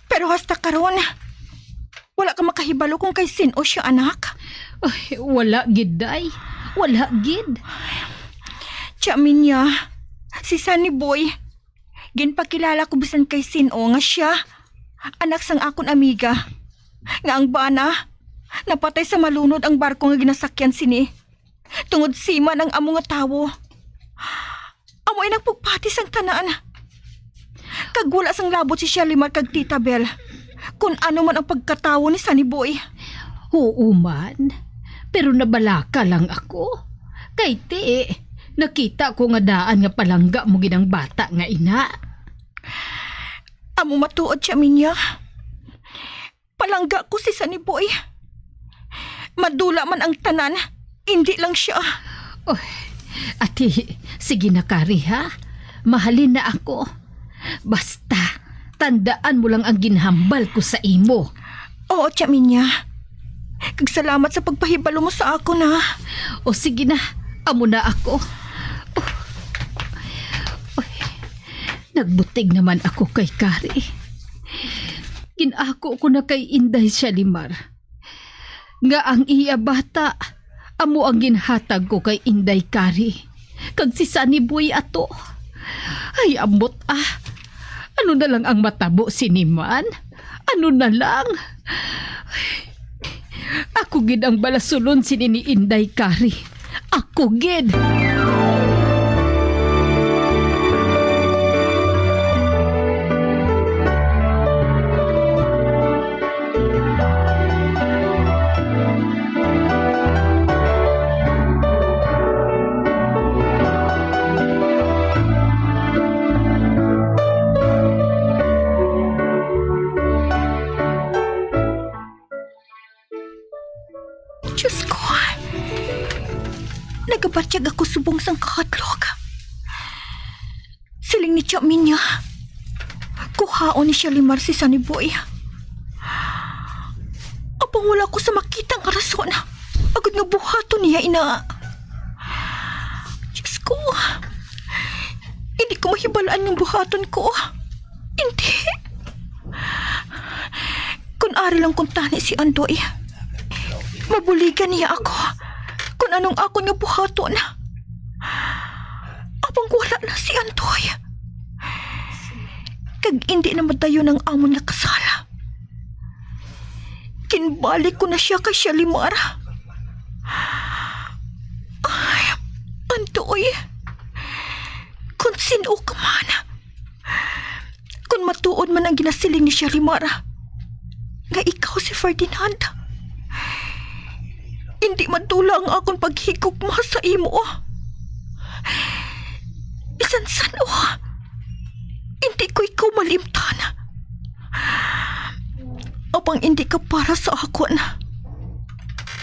Pero hasta karon, wala ka makahibalo kung kay sin-o sia, anak. Ay, wala gid, day. Wala gid. Tya Minya, si Sunny Boy, ginpakilala ko bisan kay sin-o nga sia anak sang akon amiga, nga ang bana napatay sa malunod ang barko nga ginasakyan sini, tungod siman ang amo nga tawo. Amo inang pagpati sang tanan. Kag wala sang labot si Shalimar kag Tita Bel kon ano man ang pagkatawo ni Sunny Boy. Oo man, pero nabalaka lang ako. Kay ti, nakita ko nga daan nga palangga mo gid ang bata nga ina. Amo matuod, Tya Minya. Palangga ko si Sunny Boy. Madula man ang tanan, indi lang sia. Oh, ati, sige na, Kari, ha? Mahalin na ako. Basta, tandaan mo lang ang ginhambal ko sa imo. Oo, Tya Minya. Kag salamat sa pagpahibalo mo sa akon, ha? O sige na, amo na ako. Oh. Uy, nagbutig naman ako kay Kari. Gin-ako ko na kay Inday Shalimar nga ang iya bata amo ang ginhatag ko kay Inday Kari kag si Sunny Boy ato. Ay, ambot, ah. Ano na lang ang matabo sini man? Ano na lang? Ako gid ang balasulon sini ni Inday Kari. Ako gid. Diyos ko, nagabatyag ako subong sang kahadlok. Siling ni Tya Minya, kuhaon ni Shalimar si Sunny Boy. Apang wala ko sa makita nga rason agod nga buhaton niya ina. Diyos ko, hindi ko mahibalaan nga buhaton ko. Hindi. Kun ari lang kuntani si Andoy, mabuligan niya ako kun anong akon nga buhaton. Apang wala na si Andoy, kag indi na madayon ang amon nga kasal. Ginbalik ko na sia kay Shalimar. Ay, Andoy, kun sin-o ka man, kun matuod man ang ginasiling ni Shalimar nga ikaw si Ferdinand, indi madula ang akon paghigugma sa imo. Bisan san-o, indi ko ikaw malimtan. Apang indi ka para sa akon.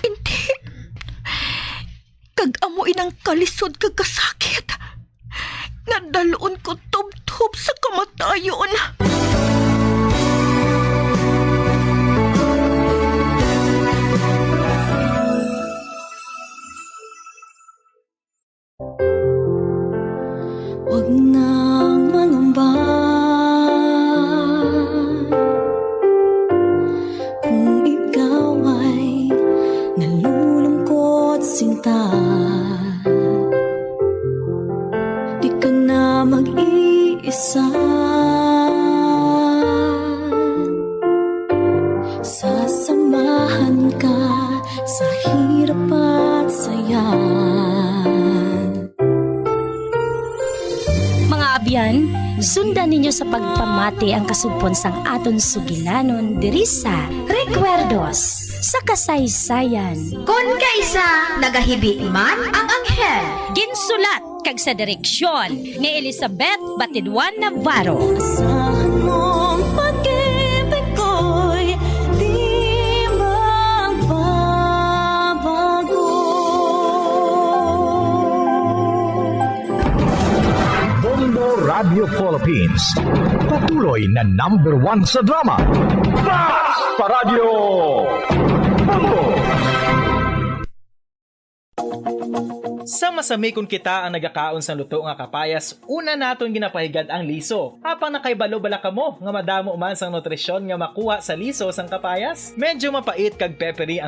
Indi. Kag amo inang kalisod kag kasakit nga dalon ko tubtob sa kamatayon. Huwag nang mangamba kung ikaw ay nalulungkot, sinta. Di ka na mag-iisa. Sasamahan ka sa hirap at saya. Mga abyan, sundan ninyo sa pagpamati ang kasugpon sang aton sugilanon diri sa Recuerdos sa Kasaysayan. Kon kaisa nagahibi man ang anghel. Ginsulat kag sa direksyon ni Elizabeth Batidwan Navarro. Asahan mong Philippines. Patuloy na number one sa drama. Basta Radyo! Bumbo! Sa masami kon kita ang nagakaon sang luto nga kapayas, una naton ginapahigad ang liso. Apang nakahibalo bala kamo nga madamo man sang nutrisyon nga makuha sa liso sang kapayas? Medyo mapait kag peppery